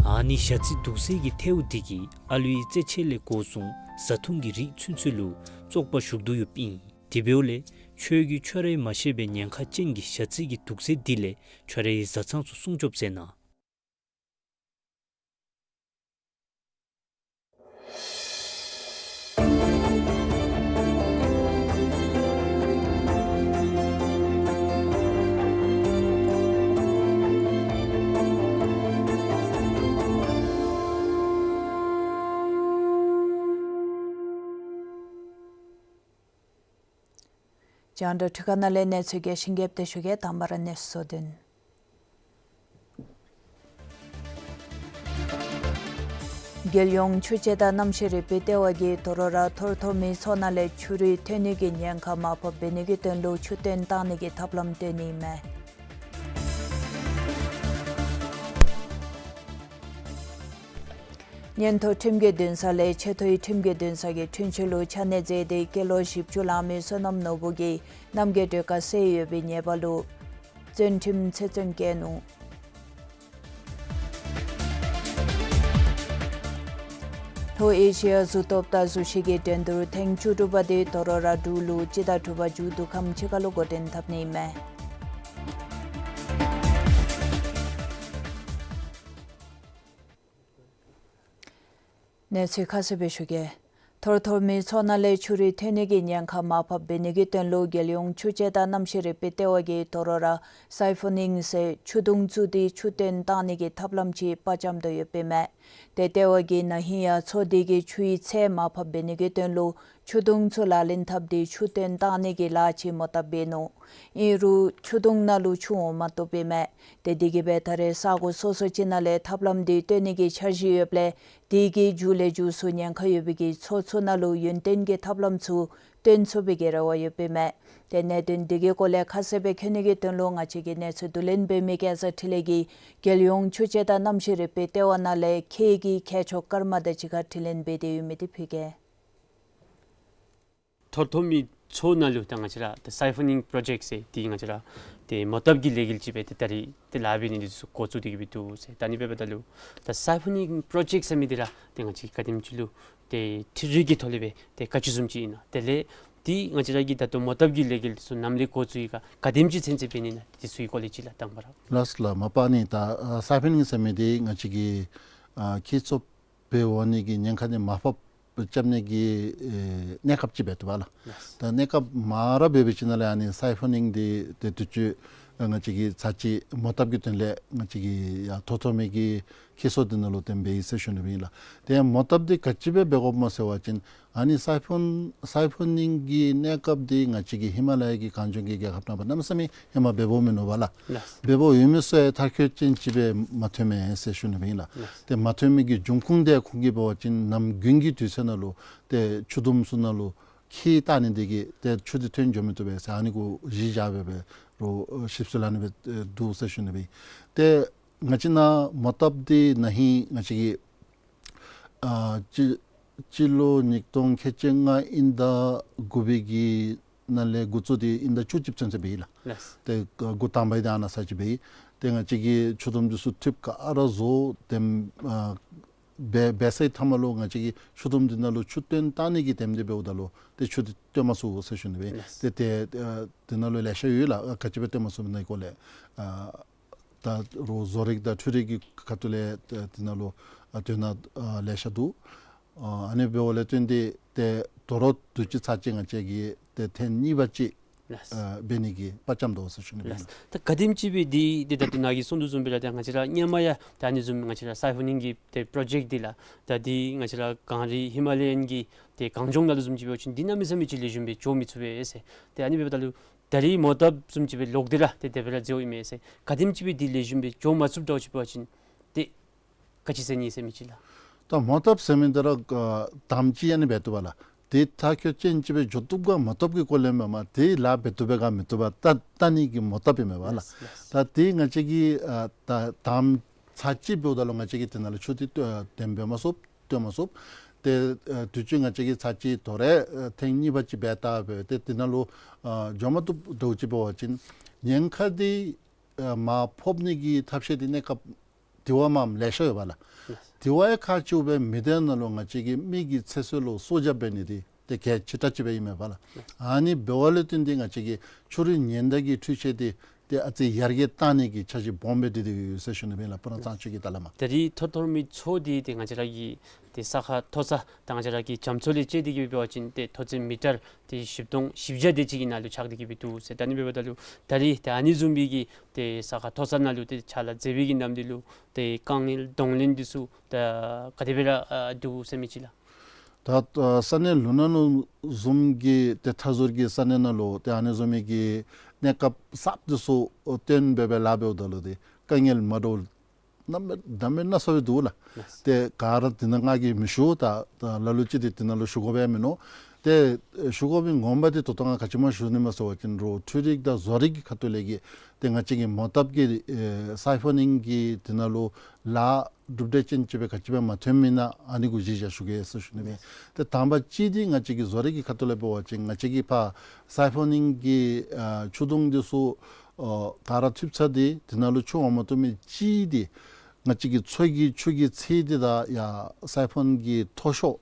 ཨ་ནི་ཞ་རྩི་དུག་སེལ་གྱི་ཐལཝ་འདི་གིས་ཨ་ལུའི་རྩེད་ཆས་ལས་འགོ་བཟུང་བཟའ་འཐུང་གི་རིགས་ཚུན་ཚོད་ལུ་བཙོག་པ་ཞུགས་དོ་ཡོདཔ་ཨིན། དེ་འབདཝ་ལས་ཁྱོད་ཀྱིས་ཁྱོད་རའི་མ་ཤེས་པའི་ཉེན་ཁ་ཅན་གྱི་ཞ་རྩི་གི་དུག་སེལ་འདི་ལས་ཁྱོད་རའི་བཟའ་ཚང་ཚུ་སྲུང་སྐྱོབ་མཛད་གནང་། རྒྱང་བསྒྲགས་འཕྲུལ་ཁང་ནང་ལས་གནས་ཚུལ་རྒྱས་ཤིང་རྒྱས་པ་ཞུ་གེ། དང་པ་ར་གནས་ཚུལ་དོན། རྒྱལ་ཡོངས་ཆུ་སྐྱེས་དང་གནམ་གཤིས་རིག་པའི་ལྟེ་བ་གིས་དོ་རུང་ར་ཐོར་ཐོར་མིའི་མཚོ་ནང་ལས་ཆུ་རུད་ཐོན་ནི་གི་ཉེན་ཁ་མར་ཕབ་འབད་ནི་གི་དོན་ལུ་ཆུ་བཏོན་བཏང་ནི་གི་ཐབས་ལམ་སྟོན་ནི་མས། མངོན་མཐོ་ཁྲིམས་ཀྱི་འདུན་ས་ལས་ཆེ་མཐོའི་ཁྲིམས་ཀྱི་འདུན་ས་གི་འཁྲུན་ཆོད་ལུ་ཆ་གནས་མཛད་དེ་སྐྱེས་ལོ་བཞི་བཅུ་ལང་མི་བསོད་ནམས་ནོར་བུ་གིས་རྣམ་རྒྱལ་སྒྲོལ་དཀར་བསད་ཡོད་པའི་ཉེས་པ་ལུ་བཙོན་ཁྲིམས་ཆེ་བཙོན་བཀལ་ནུག། ལྷོ་ཨེ་ཤི་ཡ་གཟུགས་སྟོབས་དང་གཟུགས་གཞི་གི་འགྲན་བསྡུར་ཐེངས་བཅུ་དྲུག་པ་དེ་དོ་རུང་ར་འབྲུག་ལུ་སྤྱི་ཟླ་དྲུག་པ་མཇུག་བསྡུ་ཁམས་ཅིག་ཁར་ལུ་འགོ་འདྲེན་འཐབ་ནི་མས། གནས་ཚུལ་ཁ་གསལ་སྦེ་ཞུ་གེ། ཐོར་ཐོར་མིའི་མཚོ་ནང་ལས་ཆུ་རུད་ཐོན་ནི་གི་ཉེན་ཁ་མར་ཕབ་འབད་ནི་གི་དོན་ལུ་རྒྱལ་ཡོངས་ཆུ་སྐྱེས་དང་གནམ་གཤིས་རིག་པའི་ལྟེ་བ་གིས་དོ་རུང་ར་སའི་ཕོ་ནིང་ཟེར་ཆུ་དུང་བཙུགས་ཏེ་ཆུ་བཏོན་བཏང་ནི་གི་ཐབས་ལམ་ཅིག་དཔའ་བཅམ་དོ་ཡོདཔ་ཨིན་མས། ཏེ་ལྟེ་བ་གིས་ན་ཧིང་ཡང་མཚོ་དེ་གི་ཆུའི་ཚད་མར་ཕབ་འབད་ནི་གི་དོན་ལུ་ཆུ་དུང་ཚུ་ལག་ལེན་འཐབ་སྟེ་ཆུ་བཏོན་བཏང་ནི་གི་ལཱ་ཅིག་མོ་བཏབ་འབད་ནུག། ཨིན་རུང་ཆུ་དུང་ནང་ལུ་ཆུ་འོང་མ་བཏུབ་ཨིན་མས། ཏེ་དེ་གིས་སྦེ་ད་རེས་ས་གོ་སོ་སོ་ཅིག་ནང་ལས་ཐབས་ལམ་དེ་བཏོན་ནི་གི་འཆར་གཞི་ཡོདཔ་ལས་དེ་གིས་མཇུག་ལས་མཇུག་སུ་ཉེན་ཁ་ཡོད་པའི་གི་མཚོ་ཚུ་ནང་ལུ་ཡུན་བརྟན་གྱི་ཐབས་ལམ་ཚུ་བཏོན་ཚུགས་པའི་གི་རེ་བ་ཡོདཔ་ཨིན་མས། ཏེ་གནད་དོན་དེ་གི་སྐོར་ལས་ཁ་གསལ་སྦེ་མཁྱེན་ནི་གི་དོན་ལུ་ང་བཅས་ཀྱི་གནས་ཚུལ་བསྡུ་ལེན་འབད་མི་སྐལ་བཟང་འཕྲིན་ལས་ཀྱིས་རྒྱལ་ཡོངས་ཆུ་སྐྱེས་དང་གནམ་གཤིས་རིག་པའི་ལྟེ་བ་ནང་ལས་ཁྱེད་ཀྱི་མཁས་མཆོག་ཀརྨ་དང་གཅིག་ཁར་དྲི་ལན་འབད་དེ་ཡོད་མི་དེ་ཕུལ་གེ། ཐོར་ཐོར་མིའི་མཚོ་ནང་ལུ་ད་ང་བཅས་ར་ད་སའི་ཕོ་ནིང་པྲོ་ཇེཀཊ་ཟེར་དེ་ང་བཅས་ར་ཏེ་མོ་བཏབ་ཀྱི་ལས་འགུལ་ཅིག་སྦེ་ཏེ་ད་རེས་ཏེ་ལཱ་འབད་ནི་འདི་ཚུ་འགོ་བཙུགས་ཏེ་གི་སྦེ་འདུག་ཟེར། ད་ཨ་ནི་འབདཝ་ད་ལུ་ད་སའི་ཕོ་ནིང་པྲོ་ཇེཀཊ་ཟེར་མི་འདི་ར་ཏེ་ང་བཅས་ག་དེམ་ཅིག་ལུ་ཏེ་འཕྲུལ་རིག་གི་ཐོག་ལས་སྦེ་ཏེ་ག་ཅི་བཟུམ་ཅིག་ཨིན་ན། དེ་ལས་ཏེ་ང་བཅས་ར་གི་ད་ལྟོ་མོ་བཏབ་ཀྱི་ལས་འགུལ་འདི་ཚུ་ནམ་ལས་འགོ་བཙུགས་ཡི་ག་ག་དེམ་ཅིག་ཚུན་ཚོད་འབད་ནི་ཨིན་ན། འདི་ཚུ་གི་སྐོར་ལས་ཅིག་ལགས་དང་པ་ར། ལགས་སོ་ལགས། མ་པ་ནི་ད་ཨ་སའི་ཕོ་ནིང་ཟེར་མི་འདི་ང་བཅས་ཀྱི་ཨ་ཁྱི་ཚོ་འབད་འོང་ནི་གི་ཉེན་ཁ་འདི་མར་ཕབ་རྐྱབ་ནི་གི་ཨེ་གནས་སྐབས་ཅིག་འབད་དོ་བ་ལགས། ལགས། ད་གནས་སྐབས་མར་ར་འབད་བའི་ཅིག་ནང་ལས་ཨ་ནི་སའི་ཕོ་ནིང་འདི་ཏེ་དུས་ཅི་ཨ་ང་བཅས་ཀྱིས་ཚར་གཅིག་མོ་བཏབ་ཀྱི་དོན་ལས་ང་བཅས་ཀྱིས་ཡར་ཐོར་ཐོར་མི་གི་ཁྱི་སོ་འདི་ནང་ལུ་ཏེ་འབད་ཡི་ཟེར་ཞུ་ནི་སྦེ་ཨིན་ལགས། ཏེ་མོ་བཏབ་འདི་ག་ཅི་སྦེ་འབད་དགོཔ་སྨོ་ཟེར་བ་ཅིན་ཨ་ནི་སའི་ཕོ་སའི་ཕོ་ནིང་གི་གནས་སྐབས་འདི་ང་བཅས་ཀྱི་ཧི་མ་ལ་ཡ་གི་གངས་ལྗོངས་ཀྱི་རྒྱལ་ཁབ་ནང་པ་གནམ་མེད་ས་མེད་ཧེ་མ་འབད་འབདཝ་མིན་ནུག་པ་ལགས། ལགས། འབད་འབདཝ་ཡོད་མི་ཚུ་ཡང་མཐར་འཁྱོལ་ཅན་ཅིག་སྦེ་མ་ཐོན་མས་ཟེར་ཞུ་ནི་སྦེ་ཨིན་ལགས། ལགས། ཏེ་མ་ཐོན་མི་གི་འབྱུང་ཁུངས་འདི་ཁོང་གིས་འབད་བ་ཅིན་གནམ་དགུན་གྱི་དུས་ཚོད་ནང་ལུ་ཏེ་ཆུ་དུམ་ཚུ་ནང་ལུ་ཁྱི་བཏང་ནི་འདི་གིས་ཏེ་ཆུ་འདི་ཐོན་འགྱོ་མི་བཏུབ་པས་ཟེར་ཨ་ནི་གུ་གཞི་བཞག་སྦེ་འབད་རུང་ཞིབ་འཚོལ་ཨ་ནི་སྦེ་འདུག་ཟེར་ཞུ་ནི་སྦེ་ཨིན། ཏེ་ང་བཅས་ནཱ་མོ་བཏབ་འདི་ན་ཧིང་ང་བཅས་ཀྱི་ཨ་སྤྱི་སྤྱི་ལོ་ཉིས་སྟོང་ཁལ་གཅིག་ལྔ་དབྱིན་ཟླ་དགུ་པའི་གི་ནང་ལས་འགོ་བཙུགས་ཏེ་དབྱིན་ཟླ་བཅུ་གཅིག་ཚུན་ཚོད་འབད་ཡི་ལགས། ལགས། ཏེ་འགོ་དང་པ་འདི་ཨ་ནཱ་ས་ཅིག་འབད་ཡི། ཏེ་ང་བཅས་ཀྱིས་ཆུ་དུམ་འདི་ཚུ་འཐུས་ག་ར་བཟོ་སྟེ་ཨ་འབད་འབད་ཚར་བའི་མཐའ་མ་ལུ་ང་བཅས་ཀྱིས་ཆུ་དུམ་འདི་ནང་ལུ་ཆུ་བཏོན་བཏང་ནི་གི་དེམ་འདི་འབདཝ་ད་ལུ་ཏེ་ཆུ་འདི་བཏོན་མ་ཚུགས་ཟེར་ཞུ་ནི་སྦེ་ཨིན། ལགས། ཏེ་ཏེ་ཨ་འདི་ནང་ལུ་ལེ་ཤ་ཡོད་ལགས། ག་ཅི་སྦེ་བཏོན་མ་ཚུགས་ནི་གི་སྐོར་ལས་ཨ་ད་རུང་བཟོ་རིག་དང་འཕྲུལ་རིག་གི་ཁ་ཐུག་ལས་ཏེ་འདི་ནང་ལུ་ཨ་དོན་ཨ་ལེ་ཤ་འདུག། ཨ་ཨ་ནི་འབདཝ་ལས་བརྟེན་ཏེ་ཏེ་དོ་རུང་དུས་ཅི་ཚར་གཅིག་ང་བཅས་ཀྱིས་ཏེ་ཐེངས་གཉིས་པ་ཅིག་ལགས། ཨ་འབད་ནི་གི་དཔའ་བཅམ་དོ་ཟེར་ཞུ་ནི་སྦེ་ཨིན། ལགས། ད་ག་དེམ་ཅིག་སྦེ་འདི་ཏེ་ད་ལྟོ་ནཱ་གིས་གསུངས་དོ་བཟུམ་སྦེ་ར་ད་ང་བཅས་ར་སྔོན་མ་ཡང་ད་ཨ་ནི་བཟུམ་ང་བཅས་ར་སའི་ཕོ་ནིང་གི་ཏེ་པྲོ་ཇེཀཊ་འདི་ལགས་ད་འདི་ང་བཅས་ར་གངས་རི་ཧི་མ་ལ་ཡན་གྱི་ཏེ་གངས་ལྗོངས་ནང་ལུ་བཟུམ་ཅིག་འབད་བ་ཅིན་འདི་གནམ་མེད་ས་མེད་ཅིག་ལེགས་ཤོམ་སྦེ་འགྱོ་མི་ཚུགས་པས་ཟེར། ཏེ་ཨ་ནི་འབདཝ་ད་ལུ་ད་རེས་མོ་བཏབ་བཟུམ་ཅིག་སྦེ་ལོག་སྟེ་ར་ཏེ་དེ་སྦེ་ར་མཛད་དོ་ཨིན་མས་ཟེར། ག་དེམ་ཅིག་སྦེ་འདི་ལེགས་ཤོམ་སྦེ་འགྱོ་མ་ཚུགསཔ་འདྲཝ་ཅིག་འབད་བ་ཅིན་ཏེ་ག་ཅི་ཟེར་ནི་ཟེར་མི་ཅིག་ལགས། ད་མོ་བཏབ་ཟེར་མི་འདི་ར་ཨ་དེམ་ཅིག་ཨ་ནི་འབད་བཏུབ་པས་ལགས། ཏེ་མཐར་འཁྱོལ་ཅན་ཅིག་སྦེ་འགྱོ་བཏུབ་ག་མ་བཏུབ་ཀྱི་སྐོར་ལས་མེན་པར་ཏེ་ལཱ་འབད་བཏུབ་པས་ག་མི་བཏུབ་པས་བལྟ་བལྟ་ནི་གི་མོ་བཏབ་ཨིན་མས་པ་ལགས། ལགས། ལགས། ད་ཏེ་ང་བཅས་ཀྱིས་ཨ་ད་དེམ་ཚར་གཅིག་འབདཝ་ད་ལུ་ང་བཅས་ཀྱིས་དེ་ནང་ལུ་ཆུ་འདི་ཏེ་འབད་མ་ཚུགས་བཏོན་མ་ཚུགས། ཏེ་ཨ་དུས་ཅི་ང་བཅས་ཀྱིས་ཚར་གཅིག་དོ་རུང་ཨ་ཐེངས་གཉིས་པ་ཅིག་འབད་བལྟ་སྦེ་ཏེ་དེ་ནང་ལུ་ཨ་འགྱོ་མ་བཏུབ་འདྲཝ་ཅིག་འབད་བ་ཅིན་ཉེན་ཁ་འདི་ཨ་མར་ཕབ་ནི་གི་ཐབས་ཤེས་འདི་གནས་སྐབས་དེ་བ་མམ་ལེ་ཤ་ཡོད་པ་ལགས། དེ་བ་ཡང་ཁག་ཆེཝ་སྦེ་མི་སྡེ་ནང་ལུ་ང་བཅས་ཀྱིས་མི་གི་ཚེ་སྲོག་ལུ་སྲོག་སྐྱབས་འབད་ནི་འདི་ཏེ་གལ་ཆེ་དྲགས་ཅིག་སྦེ་ཨིན་མས་པ་ལགས། ཨ་ནི་འབདཝ་ལས་བརྟེན་ཏེ་ང་བཅས་ཀྱིས་ཆུ་རུད་ཉེན་བརྡ་གི་འཕྲུལ་ཆས་འདི་ཏེ་ཨ་ཙི་ཡར་རྒྱས་བཏང་ནི་གི་འཆར་གཞི་སྦོམ་སྦེ་འདི་འདི་ཡོད་ཟེར་ཞུ་ནི་སྦེ་ཨིན་ལགས། སྤུ་ན་གཙང་ཆུ་གི་ཐད་ལས་མར། ད་རེས་ཐོར་ཐོར་མིའི་མཚོ་འདི་ཏེ་ང་བཅས་ར་གི་ཏེ་ས་ཁ་མཐོ་ས་དང་ང་བཅས་ར་གི་རྒྱ་མཚོ་ལས་བཅད་དེ་གི་འབད་བ་ཅིན་ཏེ་མཐོ་ཚད་མི་ཊར་ཏེ་བཞི་སྟོང་བཞི་བརྒྱ་དེ་ཅིག་གི་ནང་ལུ་ཆགས་ཏེ་གི་སྦེ་འདུག་ཟེར། ད་ཨ་ནི་འབདཝ་ད་ལུ་ད་རེས་ཏེ་ཨ་ནི་བཟུམ་སྦེ་གི་ཏེ་ས་ཁ་མཐོ་ས་ནང་ལུ་ཏེ་ཕྱག་ལཱ་མཛད་པའི་གི་ནམ་དུས་ལུ་ཏེ་དཀའ་ངལ་གདོང་ལེན་འདི་ཚུ་ད་ག་དེ་སྦེ་ར་ཨ་འདུག་ཟེར་མི་ཅིག་ལགས། ད་ཨ་ས་གནས་ལུ་ནང་ལུ་བཟུམ་གྱི་ཏེ་མཐའ་ཟུར་གྱི་ས་གནས་ནང་ལུ་ཏེ་ཨ་ནི་བཟུམ་མའི་གི་གནས་སྐབས་གསརཔ་འདི་ཚུ་ཨོ་བཏོན་སྦེ་སྦེ་ལཱ་འབདཝ་ད་ལུ་ཏེ་དཀའ་ངལ་མ་འདྲཝ་གནམ་མེད་ས་མེད་ན་ཚ་སྦེ་འདུག་ལགས། ལགས། ཏེ་ག་ར་འདི་ནང་ང་གིས་མི་ཞུ། ད་ད་ལ་ལུ་ཅིག་འདི་འདི་ནང་ལུ་ཞུ་དགོ་པས་མིན་ནུག། ཏེ་ཞུ་དགོ་པའི་ངོ་མ་འདི་ད་ལྟོ་ང་ག་ཅི་སྨོ་ཞུ་ནི་སྨོ་ཟེར་བ་ཅིན་རོགས་འཕྲུལ་རིག་དང་བཟོ་རིག་གི་ཁ་ཐུག་ལས་ཀྱི་ཏེ་ང་བཅས་ཀྱི་མོ་བཏབ་ཀྱི་ཨེ་སའི་ཕོ་ནིང་གི་འདི་ནང་ལུ་ལཱ་གྲུབ་འབྲས་ཅན་ཅིག་སྦེ་ག་ཅི་སྦེ་མ་ཐོན་མི་ཨིན་ན་ཨ་ནི་གུ་གཞི་བཞག་ཞུ་གེ་ཟེར་ཞུ་ནི་མས། ཏེ་དང་པ་གཅིག་འདི་ང་བཅས་ཀྱི་བཟོ་རིག་གི་ཁ་ཐུག་ལས་འབད་བ་ཅིན་ང་བཅས་ཀྱི་ཕར་སའི་ཕོ་ནིང་གི་ཨ་ཆུ་དུང་འདི་ཚུ་ཨ་ག་ར་ཐུབ་ཚར་ཏེ་འདི་ནང་ལུ་ཆུ་འོང་མ་བཏུབ་མི་གཅིག་འདི་ང་བཅས་ཀྱི་མཚོ་གི་ཆུ་གི་ཚད་འདི་དང་ཡར་སའི་ཕོན་གྱི་མཐོ་ཤོས་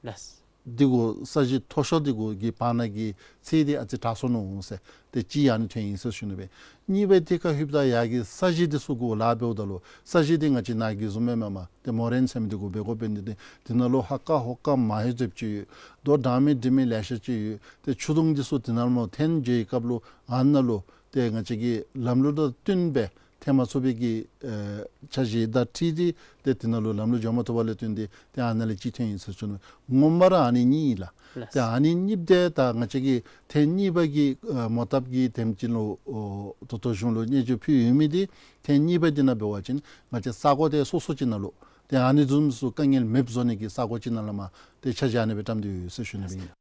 ལགས། འདི་གུ་ས་གཞི་མཐོ་ཤོས་འདི་གུ་གི་བར་ན་གི་ཚད་འདི་ཨ་ཙི་དྲག་སོ་ནུག་ཟེར། ཏེ་གཅིག་ཨ་ནི་ཐོན་ཡི་ཟེར་ཞུ་ནི་སྦེ། གཉིས་པ་འདི་ཁ་ལྷོདཔ་ད་ཡར་གྱི་ས་གཞི་འདི་ཚུ་གུ་ལཱ་འབདཝ་ད་ལུ་ས་གཞི་འདི་ང་བཅས་ནཱ་གི་བཟུམ་མེན་མས། ཏེ་མོ་རེན་ཟེར་མི་འདི་གུ་འབད་དགོཔ་འབད་ནི་འདི་འདི་ནང་ལུ་ཧ་ཀ་ཧོ་ཀ་མ་ཧེ་ཟེརཝ་ཅིག་ཡོད། རྡོ་དྲང་མི་འདྲིལ་མི་ལེ་ཤ་ཅིག་ཡོད། ཏེ་ཆུ་དུང་འདི་ཚུ་འདི་ནང་ལུ་འཐོན་འགྱོ་བའི་སྐབས་ལུ་ཨ་ནཱ་ལུ་ཏེ་ང་བཅས་ཀྱི་ལམ་ལུགས་དང་བསྟུན་སྦེ་ཐོན་མ་ཚུགས་པའི་གི་ཨེ་འཆར་གཞི་དང་འཁྲིལ་ཏེ་ཏེ་འདི་ནང་ལུ་ལམ་ལུགས་འགྱོ་མ་ཐུབ་པ་ལས་བརྟེན་ཏེ་ཏེ་ཨ་ནཱ་ལས་གཅིག་ཐོན་ཡི་ཟེར་ཞུ་ནི། ངོ་མ་ར་ཨ་ནི་གཉིས་ཨིན་ལགས། ལགས། ཏེ་ཨ་ནི་གཉིས་འདི་ད་ང་བཅས་ཀྱི་ཐེངས་གཉིས་པ་གི་ཨ་མོ་བཏབ་ཀྱི་དེམ་ཅིག་ལུ་ཨོ་ད་ལྟོ་གཞུང་ལུ་སྙན་ཞུ་ཕུལ་ཡོད་མི་འདི་ཐེངས་གཉིས་པ་འདི་ནང་འབད་བ་ཅིན་ང་བཅས་ས་གོ་དེ་སོ་སོ་ཅིག་ནང་ལུ་ཏེ་ཨ་ནི་བཟུམ་ཚུ་དཀའ་ངལ་མེདཔ་བཟོ་ནི་གི་ས་གོ་ཅིག་ནང་ལུ་མར་ཏེ་འཆར་གཞི་ཨ་ནི་སྦེ་བཀྲམ་སྟེ་ཡོད་ཟེར་ཞུ་ནི་སྦེ་ཨིན།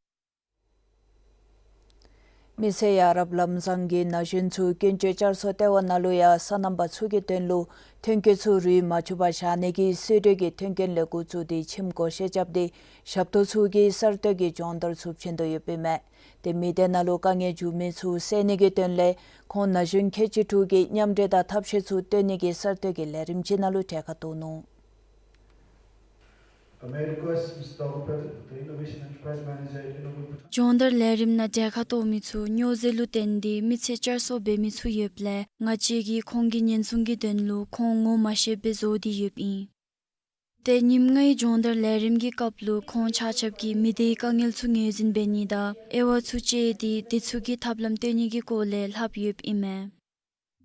མི་སེར་ཡ་རབས་ལམ་བཟང་གིས་ན་གཞོན་ཚུ་སྐྱོན་བརྗོད་བསྐྱར་གསོ་ལྟེ་བ་ནང་ལུ་ཡང་སོ་ནམ་པ་ཚུ་གི་དོན་ལུ་ཐོན་སྐྱེད་ཚུ་རུལ་མ་བཅུག་པར་བཞག་ནི་གི་སེ་འབྲས་ཀྱི་མཐུན་རྐྱེན་ལས་འགོ་བཙུགས་ཏེ་ཁྱིམ་སྒོ་ཕྱེ་རྐྱབ་སྟེ་ཞབས་ཏོག་ཚུ་གི་གསར་གཏོད་ཀྱི་སྦྱོང་བརྡར་ཚུ་བྱིན་དོ་ཡོདཔ་ཨིན་མས། ཏེ་མི་སྡེ་ནང་ལུ་དཀའ་ངལ་འབྱུང་མི་ཚུ་སེལ་ནི་གི་དོན་ལས་ཁོང་ན་གཞོན་ཁལ་གཅིག་དྲུག་གིས་མཉམ་འབྲེལ་དང་ཐབས་ཤེས་ཚུ་བཏོན་ནི་གི་གསར་གཏོད་ཀྱི་ལས་རིམ་ཅིག་ནང་ལུ་གྲལ་ཁར་གཏོགས་ནུག། Uh, may I request Mister Dawkpet, the Innovation Enterprise Manager at Innovolt Bhutan. སྦྱོང་བརྡར་ལས་རིམ་ནང་གྲལ་ཁར་གཏོགས་མི་ཚུ་སྨྱོ་རྫས་ལུ་བརྟེན་ཏེ་མི་ཚེ་བསྐྱར་གསོ་འབད་མི་ཚུ་ཡོདཔ་ལས་ང་བཅས་ཀྱིས་ཁོང་གི་ཉེན་སྲུང་གི་དོན་ལུ་ཁོང་ངོ་མ་ཤེས་པར་བཟོ་སྟེ་ཡོདཔ་ཨིན། ཏེ་ཉིནམ་ལྔའི་སྦྱོང་བརྡར་ལས་རིམ་གྱི་སྐབས་ལུ་ཁོང་ཆ་ཁྱབ་ཀྱིས་མི་སྡེའི་དཀའ་ངལ་ཚུ་ངོས་འཛིན་འབད་ནི་དང་དབྱེ་བ་ཚུ་དཔྱད་དེ་དེ་ཚུ་གི་ཐབས་ལམ་བཏོན་ནི་གི་སྐོར་ལས་ལྷབ་ཡོདཔ་ཨིན་མས།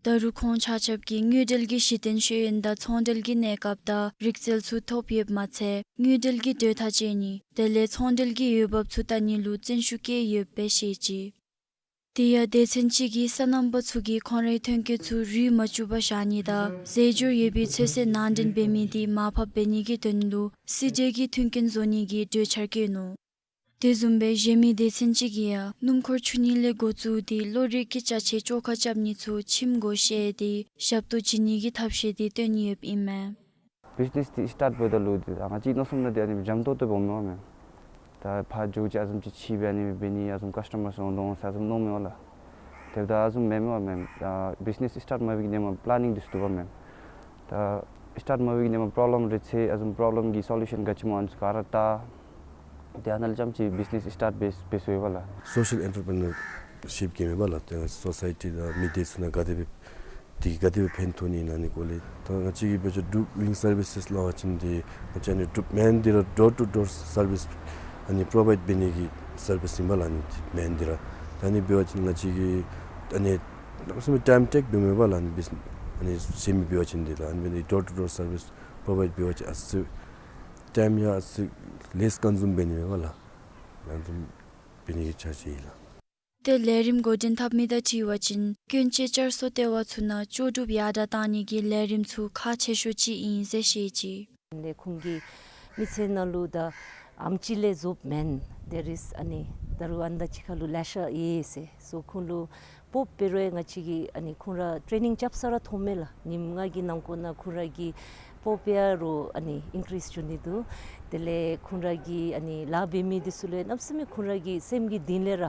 ད་རུང་ཁོང་ཆ་ཁྱབ་ཀྱིས་དངུལ་འབྲེལ་གྱི་གཞི་རྟེན་ཤེས་ཡོན་དང་ཚོང་འབྲེལ་གྱི་གནས་སྐབས་དང་རིག་རྩལ་ཚུ་ཐོབ་ཡོདཔ་མ་ཚད་དངུལ་འབྲེལ་གྱི་གྲོས་ཐག་བཅད་ནི་དེ་ལས་ཚོང་འབྲེལ་གྱི་འོས་འབབ་ཚུ་བལྟ་ནི་ལུ་བརྩོན་ཤུགས་བསྐྱེད་ཡོདཔ་སྦེ་བཤད་ཅི། དེ་ཡང་སྡེ་ཚན་ཅིག་གིས་སོ་ནམ་པ་ཚུ་གིས་ཁོང་རའི་ཐོན་སྐྱེད་ཚུ་རུལ་མ་བཅུག་པར་བཞག་ནི་དང་རྫས་སྦྱོར་ཡོད་པའི་ཚོད་བསྲེ་ནང་འདྲེན་འབད་མི་དེ་མར་ཕབ་འབད་ནི་གི་དོན་ལུ་སེ་འབྲས་ཀྱི་མཐུན་རྐྱེན་བཟོ་ནི་གི་གྲོས་འཆར་བཀོད་ནུག། དེ་བཟུམ་སྦེ་གཞན་མི་སྡེ་ཚན་ཅིག་གིས་ཡང་སྣུམ་འཁོར་ཆུ་ནི་ལས་འགོ་བཙུགས་ཏེ་གློག་རིག་གི་ཅ་ཆས་བཅོ་ཁ་རྐྱབ་ནི་ཚུ་ཁྱིམ་སྒོ་ཕྱེ་སྟེ་ཞབས་ཏོག་བྱིན་ནི་གི་ཐབས་ཤེས་དེ་བཏོན་ཡོདཔ་ཨིན་མས། བིཛ་ནེས་འདི་སི་ཊཱཊ་འབདཝ་ད་ལུ་འདི་ད་ང་བཅས་མནོ་བསམ་ནང་འདི་ཨ་ནི་འཇམ་ཏོག་ཏོ་འབདཝ་མས་མེན། ད་ཕར་འགྱོ་ཅི་ཨ་བཟུམ་ཅིག་ཕྱི་སྦེ་ཨ་ནི་འབད་ནི་ཨ་བཟུམ་ཀཱསི་ཊ་མར་ཚུ་འོང་འོང་ཟེར་ཨ་བཟུམ་མནོཝ་མས་པ་ལགས། དེ་འབདཝ་ད་ཨ་བཟུམ་མེན་མས་པ་མེན། ད་བིཛ་ནེས་སི་ཊཱཊ་མ་འབད་བའི་གི་ནེ་མ་པི་ལེ་ནིང་འདི་ཚུ་འདུག་པ་མེན། ད་སི་ཊཱཊ་མ་འབད་བའི་གི་ནེ་མ་པོརོབ་ལེམ་རེ་ཚེ་ཨ་བཟུམ་པོརོབ་ལེམ་གི་སོ་ལུ་ཤཱན་ག་ཅི་སྨོ་ཨ་ནི་ཚུ་ག་ར་བལྟ། དེ་ཨ་ནཱ་ལས་རྐྱངམ་ཅིག་བིཛ་ནེས་སི་ཊཱཊ་འབད་འབད་སོ་ཡོད་པ་ལགས། སོ་ཤཱལ་ཨེན་ཊར་པི་རི་ནར་ཤིཔ་གི་མེན་པ་ལགས། དེ་སོ་སའི་ཊི་དང་མི་སྡེ་ཚུ་ནང་ག་དེ་སྦེ་དེ་གིས་ག་དེ་སྦེ་ཕན་ཐོགས་ནི་ཨིན་ན་ཨ་ནི་སྐོར་ལས། ད་ང་བཅས་ཀྱི་འབད་བ་ཅིན་ཌུབ་ཝིང་སར་བི་སེས་སླབ་པ་ཅིན་འདི་ང་བཅས་ཨ་ནི་ཌུབ་མེན་འདི་ར་ཌོར་ཊུ་ཌོར་སར་བིསི་ཨ་ནི་པོརོ་བའིཌ་འབད་ནི་གི་སར་བིསི་ཨིན་པ་ལགས། ཨ་ནི་མེན་འདི་ར་ད་ཨ་ནི་འབད་བ་ཅིན་ང་བཅས་ཀྱིས་ཨ་ནི་གནམ་མེད་ས་མེད་ཊའིམ་ཊེཀ་འབདཝ་མེན་པ་ལགས། ཨ་ནི་བིས་ཨ་ནི་གཞན་མི་འབད་བ་ཅིན་འདི་ལགས། ཨ་ནི་འབད་ནི་ཌོར་ཊུ་ཌོར་སར་བིསི་པོརོ་བའིཌ་འབད་བ་ཅིན་ཨ་ཙི་ཊའིམ་ཡང་ཨ་ཙི་ལེསི་ཀོན་ཛུམ་འབད་ནི་མེན་པ་ལགས། ཨ་ནི་བཟུམ་འབད་ནི་གི་འཆར་གཞི་ཨིན་ལགས། ཏེ་ལས་རིམ་འགོ་འདྲེན་འཐབ་མི་དང་འཁྲིལ་བ་ཅིན་སྐྱོན་ཅན་བསྐྱར་གསོ་ལྟེ་བ་ཚུ་ནང་ལྕོགས་གྲུབ་ཡར་དྲག་གཏང་ནི་གི་ལས་རིམ་ཚུ་ཁག་ཆེ་ཤོས་ཅིག་ཨིན་ཟེར་བཤད་ཅི། ལས་ཁོང་གི་མི་ཚེ་ནང་ལུ་ད་ཨམ་ཅིག་ལས་རྫོགསཔ་མེན། དེ་རིས་ཨ་ནི་ད་རུང་ཨ་ནི་དང་གཅིག་ཁར་ལུ་ལེ་ཤ་ཡོད་ཟེར། སོ་ཁོང་ལུ་སྤོ་བོ་འབད་རུང་ང་བཅས་ཀྱིས་ཨ་ནི་ཁོང་ར་ཊེ་ནིང་རྐྱབ་ས་ར་མཐོངམ་མས་ལགས། ཉིནམ་ལྔ་གི་ནང་འཁོད་ནང་ཁོང་ར་གི་སྤོ་བོ་འབད་རུང་ཨ་ནི་ཨིན་ཀི་རིསི་འགྱོ་ནི་འདུག། དེ་ལས་ཁོང་ར་གི་ཨ་ནི་ལཱ་འབད་མི་འདི་ཚུ་ལུ་གནམ་མེད་ས་མེད་ཁོང་ར་གི་སེམས་ཀྱི་གཏིང་ལས་ར་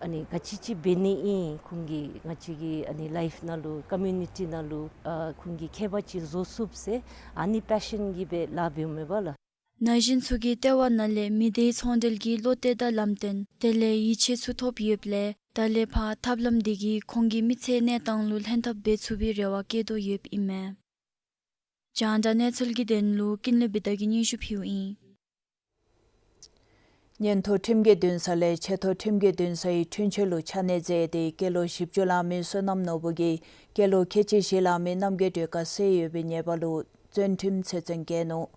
ཨ་ནི་ག་ཅི་ཅིག་འབད་ནི་ཨིན། ཁོང་གིས་ང་བཅས་ཀྱི་ཨ་ནི་ལའིཕ་ནང་ལུ་ཀོ་མིའུ་ནི་ཊི་ནང་ལུ་ཨ་ཁོང་གི་ཁྱད་པར་ཅིག་བཟོ་ཚུགསཔ་ཟེར་ཨ་ནི་པེ་ཤཱན་གྱིས་སྦེ་ལཱ་འབདཝ་མས་པ་ལགས། ན་གཞོན་ཚུ་གིས་ལྟེ་བ་ནང་ལས་མི་སྡེའི་ཚོང་འབྲེལ་གྱི་བློ་གཏད་དང་ལམ་སྟོན་དེ་ལས་ཡིད་ཆེས་ཚུ་ཐོབ་ཡོདཔ་ལས་ད་ལས་ཕར་ཐབས་ལམ་འདི་གིས་ཁོང་གི་མི་ཚེའི་གནས་སྟངས་ལུ་ལྷན་ཐབས་འབད་ཚུགས་པའི་རེ་བ་བསྐྱེད་དོ་ཡོདཔ་ཨིན་མས། རྒྱང་བསྒྲགས་གནས་ཚུལ་གྱི་དོན་ལུ་ཀུན་ལེགས་བི་དྷ་གིས་སྙན་ཞུ་ཕུལཝ་ཨིན། ཉེན་རྟོག་ཁྲིམས་ཀྱི་འདུན་ས་ལས་ཆེ་མཐོ་ཁྲིམས་ཀྱི་འདུན་ས་ཡི་འཁྲུན་ཆོད་ལུ་ཆ་གནས་མཛད་དེ་སྐྱེས་ལོ་བཞི་བཅུ་ལང་མི་བསོད་ནམས་ནོར་བུ་གིས་སྐྱེས་ལོ་ཁལ་གཅིག་བཞི་ལང་མི་རྣམ་རྒྱལ་སྒྲོལ་དཀར་བསད་ཡོད་པའི་ཉེས་པ་ལུ་ བཙོན་ཁྲིམས་ཚེ་བཙོན་བཀལ་ནུག།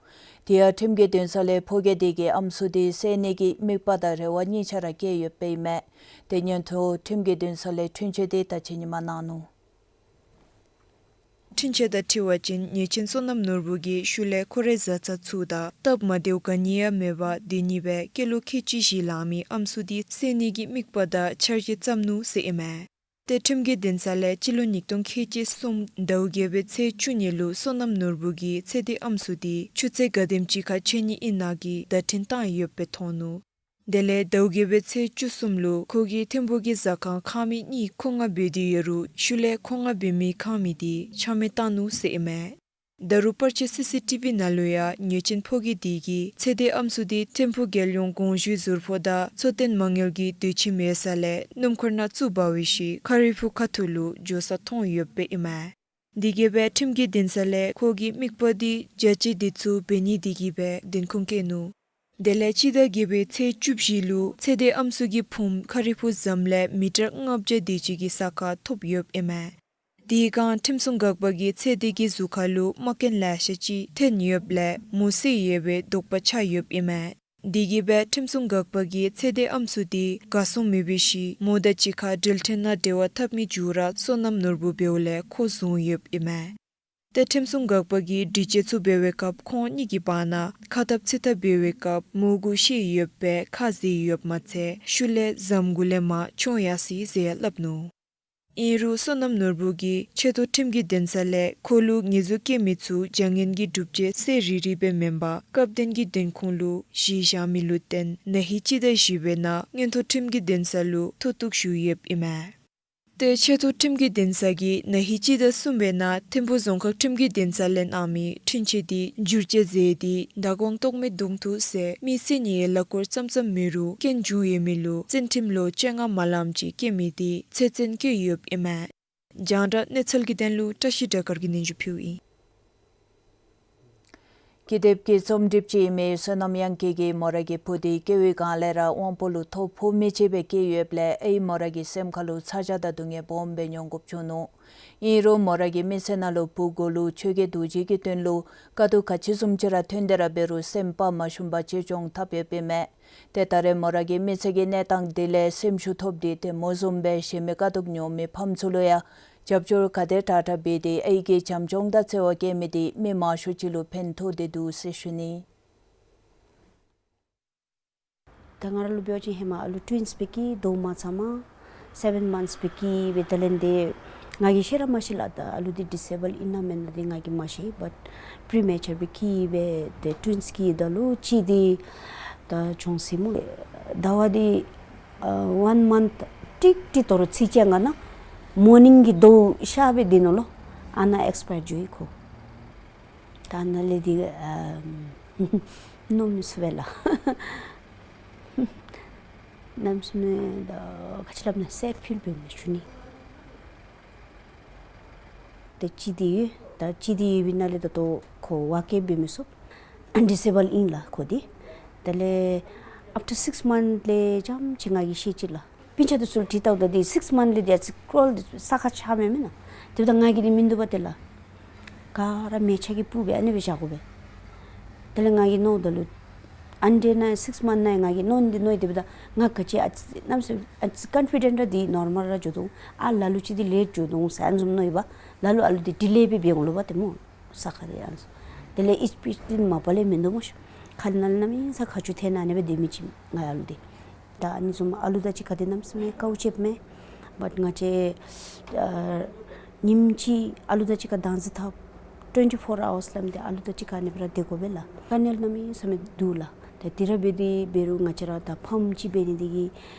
དེ་ཡང་ཁྲིམས་ཀྱི་འདུན་ས་ལས་ཕོ་སྐྱེས་དེ་གིས་ཨམ་སྲུ་དེ་བསད་ནི་གི་དམིགས་པ་དང་རེ་བ་གཉིས་ཆ་ར་བསྐྱེད་ཡོདཔ་ཨིན་མས། དེ་ཉིན་ཐོག་ཁྲིམས་ཀྱི་འདུན་ས་ལས་འཁྲུན་ཆོད་དེ་ད་ཅི་ཉི་མ་གནང་ནུག། འཁྲུན་ཆོད་དང་འཁྲིལ་བ་ཅིན་ཉེས་ཅན་བསོད་ནམས་ནོར་བུ་གིས་ཤུལ་ལས་ཁོ་རའི་བཟའ་ཚང་ཚུ་དང་སྟབས་མ་བདེཝ་ག་ནི་ཡང་མེད་པར་དེ་ཉིད་སྦེ་སྐྱེས་ལོ་ཁལ་གཅིག་བཞི་ལང་མི་ཨམ་སྲུ་དེ་བསད་ནི་གི་དམིགས་པ་དང་འཆར་གཞི་བརྩམས་ནུག་ཟེར་ཨིན་མས། ཏེ་ཁྲིམས་ཀྱི་འདུན་ས་ལས་སྤྱི་ལོ་ཉིས་སྟོང་ཁལ་གཅིག་གསུམ་ཟླཝ་བརྒྱད་པའི་ཚེས་བཅུ་གཉིས་ལུ་བསོད་ནམས་ནོར་བུ་གིས་ཚེ་འདས་ཨམ་སྲུ་དེ་ཆུ་ཚོད་ག་དེམ་ཅིག་ཁར་འཕྱད་ནི་ཨིན་ན་གི་བརྡ་འཕྲིན་བཏང་ཡོདཔ་སྦེ་མཐོང་ནུག། དེ་ལས་ཟླཝ་བརྒྱད་པའི་ཚེས་བཅུ་གསུམ་ལུ་ཁོ་གིས་ཐིམ་ཕུག་གི་ཟ་ཁང་ཁང་མིག་གཉིས་མཁོ་མངགས་འབད་དེ་ཡོད་རུང་ཤུལ་ལས་མཁོ་མངགས་འབད་མི་ཁང་མིག་དེ་ཆ་མེད་བཏང་ནུག་ཟེར་ཨིན་མས། ད་རུང་པར་ཆས་སི་སི་ཊི་བི་ནང་ལུ་ཡང་ཉེས་ཅན་ཕོ་སྐྱེས་དེ་གིས་ཚེ་འདས་ཨམ་སྲུ་དེ་ཐིམ་ཕུག་རྒྱལ་ཡོངས་གོང་ཞུས་ཟུར་ཕོགས་དང་འཚོ་རྟེན་མ་དངུལ་གྱི་དུས་ཆེན་མེད་ས་ལས་སྣུམ་འཁོར་ནང་བཙུགས་འབག་བའི་ཤུལ་ཁ་རི་ཕུག་ཁ་ཐུག་ལུ་འགྱོ་ས་མཐོང་ཡོདཔ་ཨིན་མས། དེ་གིས་སྦེ་ཁྲིམས་ཀྱི་འདུན་ས་ལས་ཁོ་གི་དམིགས་པ་དེ་བྱ་སྤྱོད་དེ་ཚུ་འབད་ནི་དེ་གིས་སྦེ་བདེན་ཁུངས་བཀལ་ནུག། དེ་ལས་སྤྱི་ཟླ་བརྒྱད་པའི་ཚེས་བཅུ་བཞི་ལུ་ཚེ་འདས་ཨམ་སྲུ་གི་ཕུངམ་ཁ་རི་ཕུག་ཟམ་ལས་མི་ཊར་ལྔ་བརྒྱ་དེ་ཅིག་གི་ས་ཁར་ཐོབ་ཡོདཔ་ཨིན་མས། དེ་སྒང་ཁྲིམས་སྲུང་འགག་པ་གིས་ཚེ་འདས་ཀྱི་གཟུགས་ཁ་ལུ་རྨ་སྐྱོན་ལེ་ཤ་ཅིག་ཐོན་ཡོདཔ་ལས་མུ་བསད་ཡོད་པའི་དོགས་པ་ཆགས་ཡོདཔ་ཨིན་མས། དེ་གིས་སྦེ་ཁྲིམས་སྲུང་འགག་པ་གིས་ཚེ་འདས་ཨམ་སྲུ་དེ་ག་སོང་མེད་པའི་ཤུལ་མོ་དང་གཅིག་ཁར་འབྲེལ་མཐུད་ནང་འབྲེལ་བ་འཐབ་མི་མཇུག་ར་བསོད་ནམས་ནོར་བུ་འབདཝ་ལས་ཁོ་བཟུང་ཡོདཔ་ཨིན་མས། ཏེ་ཁྲིམས་སྲུང་འགག་པ་གིས་དྲི་དཔྱད་ཚུ་འབད་བའི་སྐབས་ཁོང་གཉིས་ཀྱི་བར་ན་ཁ་འཐབ་ཚིག་འཐབ་འབད་བའི་སྐབས་མོ་གུ་བཤེད་ཡོདཔ་སྦེ་ཁ་བཟེད་ཡོདཔ་མ་ཚད་ཤུལ་ལས་ཟམ་གུ་ལས་མར་མཆོངས་ཡར་སོ་ཡི་ཟེར་སླབ་ནུག། ཨིན་རུང་བསོད་ནམས་ནོར་བུ་གིས་ཆེ་མཐོ་ཁྲིམས་ཀྱི་འདུན་ས་ལས་ཁོ་ལུ་ཉེས་འཛུགས་བཀལ་མི་ཚུ་བྱ་ངན་གྱི་སྒྲུབ་བྱེད་གསལ་རི་རི་སྦེ་མེན་པར་སྐབས་དོན་གྱི་དོན་ཁུངས་ལུ་གཞི་བཞག་མི་ལུ་བརྟེན་ན་ཧིང་སྤྱི་ཟླ་བཞི་པའི་ནང་མངོན་མཐོ་ཁྲིམས་ཀྱི་འདུན་ས་ལུ་མཐོ་གཏུགས་ཞུ་ཡོདཔ་ཨིན་མས། ཏེ་ཆེ་མཐོ་ཁྲིམས་ཀྱི་འདུན་ས་གིས་ན་ཧིང་སྤྱི་ཟླ་གསུམ་པའི་ནང་ཐིམ་ཕུག་རྫོང་ཁག་ཁྲིམས་ཀྱི་འདུན་ས་ལས་གནང་མི་འཁྲུན་ཆོད་དེ་བསྒྱུར་བཅོས་མཛད་དེ་བདག་དབང་གཏོགས་མེད་གདོང་ཐུག་ཟེར་མི་བསད་ནིའི་གླ་འཁོར་ཙམ་ཙམ་མེན་རུང་སྐྱོན་བྱུང་ཡོད་མི་ལུ་བཙོན་ཁྲིམས་ལོ་བཅོ་ལྔ་མ་ལངམ་ཅིག་བཀལ་མི་དེ་ཚེ་བཙོན་བཀལ་ཡོདཔ་ཨིན་མས། རྒྱང་བསྒྲགས་གནས་ཚུལ་གྱི་དོན་ལུ་བཀྲ་ཤིས་སྒྲོལ་དཀར་གྱིས་སྙན་ཞུ་ཕུལཝ་ཨིན། ཀི་དེབ་ཀྱི་རྩོམ་སྒྲིགཔ་ཅིག་ཨིན་མི་བསོད་ནམས་དབྱངས་སྐྱིད་ཀྱིས་མོ་རའི་གི་བུ་དེ་སྐྱེ་བའི་སྒང་ལས་ར་དབང་པོ་ལུ་ཐོ་ཕོག་མི་ཅིག་སྦེ་སྐྱེས་ཡོདཔ་ལས་ཨའི་མོ་རའི་གི་སེམས་ཁ་ལུ་ཚ་གྱང་དང་སྡུག་བསྔལ་སྦོམ་སྦེ་མྱོང་དགོཔ་བྱུང་ནུག། ཨིན་རུང་མོ་རའི་གི་མི་ཚེ་ནང་ལུ་བུ་གུ་ལུ་ཆོས་ཀྱི་རྡོ་རྗེ་གི་དོན་ལུ་དཀའ་སྡུག་ག་ཅི་བཟུམ་ཅིག་ར་ཐོན་ཏེ་ར་འབད་རུང་སེམས་དཔའ་མ་ཞུམ་པར་གཅེས་སྐྱོང་འཐབ་ཡོདཔ་ཨིན་མས། ཏེ་ད་རེས་མོ་རའི་གི་མི་ཚེ་གི་གནས་སྟངས་དེ་ལས་སེམས་ཤུགས་ཐོབ་སྟེ་ཏེ་མོ་བཟུམ་སྦེ་གཞན་མི་དཀའ་སྡུག་མྱོང་མི་ཕམ་ཚུ་ལུ་ཡང་རྒྱབ་སྐྱོར་ག་དེ་དྲག་དྲག་འབད་དེ་ཨའི་གི་བྱམས་སྐྱོང་དང་བརྩེ་བ་བསྐྱེད་མི་དེ་མི་མང་ཤོས་ཅིག་ལུ་ཕན་ཐོགས་ཏེ་འདུག་ཟེར་ཞུ་ནི། ད་ང་ར་ལུ་འབད་བ་ཅིན་ཧེ་མ་ཨ་ལུ་ཊུ་ཝིནསི་སྦེ་སྐྱེས་དོ་མ་ཚང་མ་སེ་བེན་མནཐསི་སྦེ་སྐྱེས་སྦེ་དེ་ལས་ཏེ་ང་གིས་ཤེས་ར་མ་ཤེས་ལགས། ད་ཨ་ལུ་འདི་ཌིསེ་བཱལཌ་ཨིན་ན་མེན་ན་འདི་ང་གིས་མ་ཤེས། བཊ་པི་རི་མེ་ཅར་སྦེ་སྐྱེས་སྦེ་ཏེ་ཊུ་ཝིནསི་སྐྱེས་ད་ལུ་གཅིག་འདི་ད་གྱོངས་སི་སྨོ་ཟླ་བ་འདི་ཨ་ཝན་མནཐ་ཊིག་ཊིག་དོ་རུང་ཚིག་ཅན་ག་ན་མོར་ནིང་གི་དོ་ཤ་སྦེ་འདི་ནོ་ལོ། ཨ་ནཱ་ཨེགསི་པའརཌ་འགྱོ་ཡི་ཁོ། ད་ནཱ་ལས་འདི་ཨ་མནོ་མི་ཚུགས་པས་ལགས། གནམ་མེད་ས་མེད་ད་ག་ཅི་སླབ་ན་སེཌ་ཕིལ་འབད་མི་ཅིག་ནི། ཏེ་གཅིག་འདི་ཡོད། ད་གཅིག་འདི་ཡོད་པའི་ནང་ལས་ད་ལྟོ་ཁོ་ཝོརཀ་འབད་མི་ཚུགས། ཌིསེ་བཱལཌ་ཨིན་ལགས་ཁོ་འདི། དེ་ལས་ཨབ་ཊར་སིགསི་མནཐ་ལས་རྐྱངམ་ཅིག་ང་གིས་ཤེས་ཅི་ལགས། སྤུན་ཆ་འདི་ཚུ་ལུ་དྲི་བལྟཝ་ད་འདི་སིགསི་མནཐ་ལས་འདི་ཨ་ཙི་ཀྲོལ་འདི་ས་ཁར་ཆགས་མས་མེན་ན། དེ་འབདཝ་ད་ང་གིས་འདི་མིན་འདུག་པ་ཏེ་ལགས། ག་ར་མལ་ཆ་གི་སྦུག་སྦེ་ཨ་ནི་སྦེ་བཞག་དགོ་པས། དེ་ལས་ང་གིས་མནོཝ་ད་ལུ་ཨ་ནི་འདི་ནང་སིགསི་མནཐ་ནང་ང་གིས་མནོ་འདི་མནོ་ཡི། དེ་འབདཝ་ད་ང་ག་ཅི་ཨ་ཙི་གནམ་མེད་ས་མེད་ཨ་ཙི་ཀོན་ཕི་ཌེནཊ་ར་འདི་ནོར་མལ་ར་འགྱོ་དོ། ཨ་ལ་ལུ་ཅིག་འདི་ལེཊ་འགྱོ་དོ་ཟེར་ཨ་ནི་བཟུམ་མནོ་ཡི་པ། ལ་ལུ་ཨ་ལུ་འདི་ཌི་ལེ་སྦེ་འབད་འོང་ལོ་པ་ཏེ་སྨོ། ས་ཁར་འདི་ཨ་ནི་བཟུམ། དེ་ལས་ཨིས་པིས་འདི་མ་པ་ལས་མིན་འདུག་སྨོ་ཤོ། ཁ་ནང་ལས་གནམ་མེད་ས་མེད་ཁ་ཆུ་ཐལ་ནི་ཨ་ནི་སྦེ་སྡོད་མི་ཅིག་ང་ཡང་ཨ་ལུ་འདི། ད་ཨ་ནི་བཟུམ་ཨ་ལུ་དང་གཅིག་ཁར་འདི་གནམ་མེད་ས་མེད་དཀའཝ་སྤྱདཔ་མས། བཊ་ང་བཅས་ཨ་ཉིནམ་གཅིག་ཨ་ལུ་དང་གཅིག་ཁར་བདག་འཛིན་འཐབ། ཊུ་ཝེན་ཊི་ཕོར་ཨ་ཝརསི་ལམ་འདི་ཨ་ལུ་དང་གཅིག་ཁར་ཨ་ནི་སྦེ་ར་སྡོད་དགོ་པས་ལགས། དཀའ་ངལ་གནམ་མེད་ས་མེད་འདུག་ལགས། ཏེ་དེ་ར་འབད་དེ་འབད་རུང་ང་བཅས་ར་ད་ཕམ་ཅིག་འབད་ནི་འདི་གིས་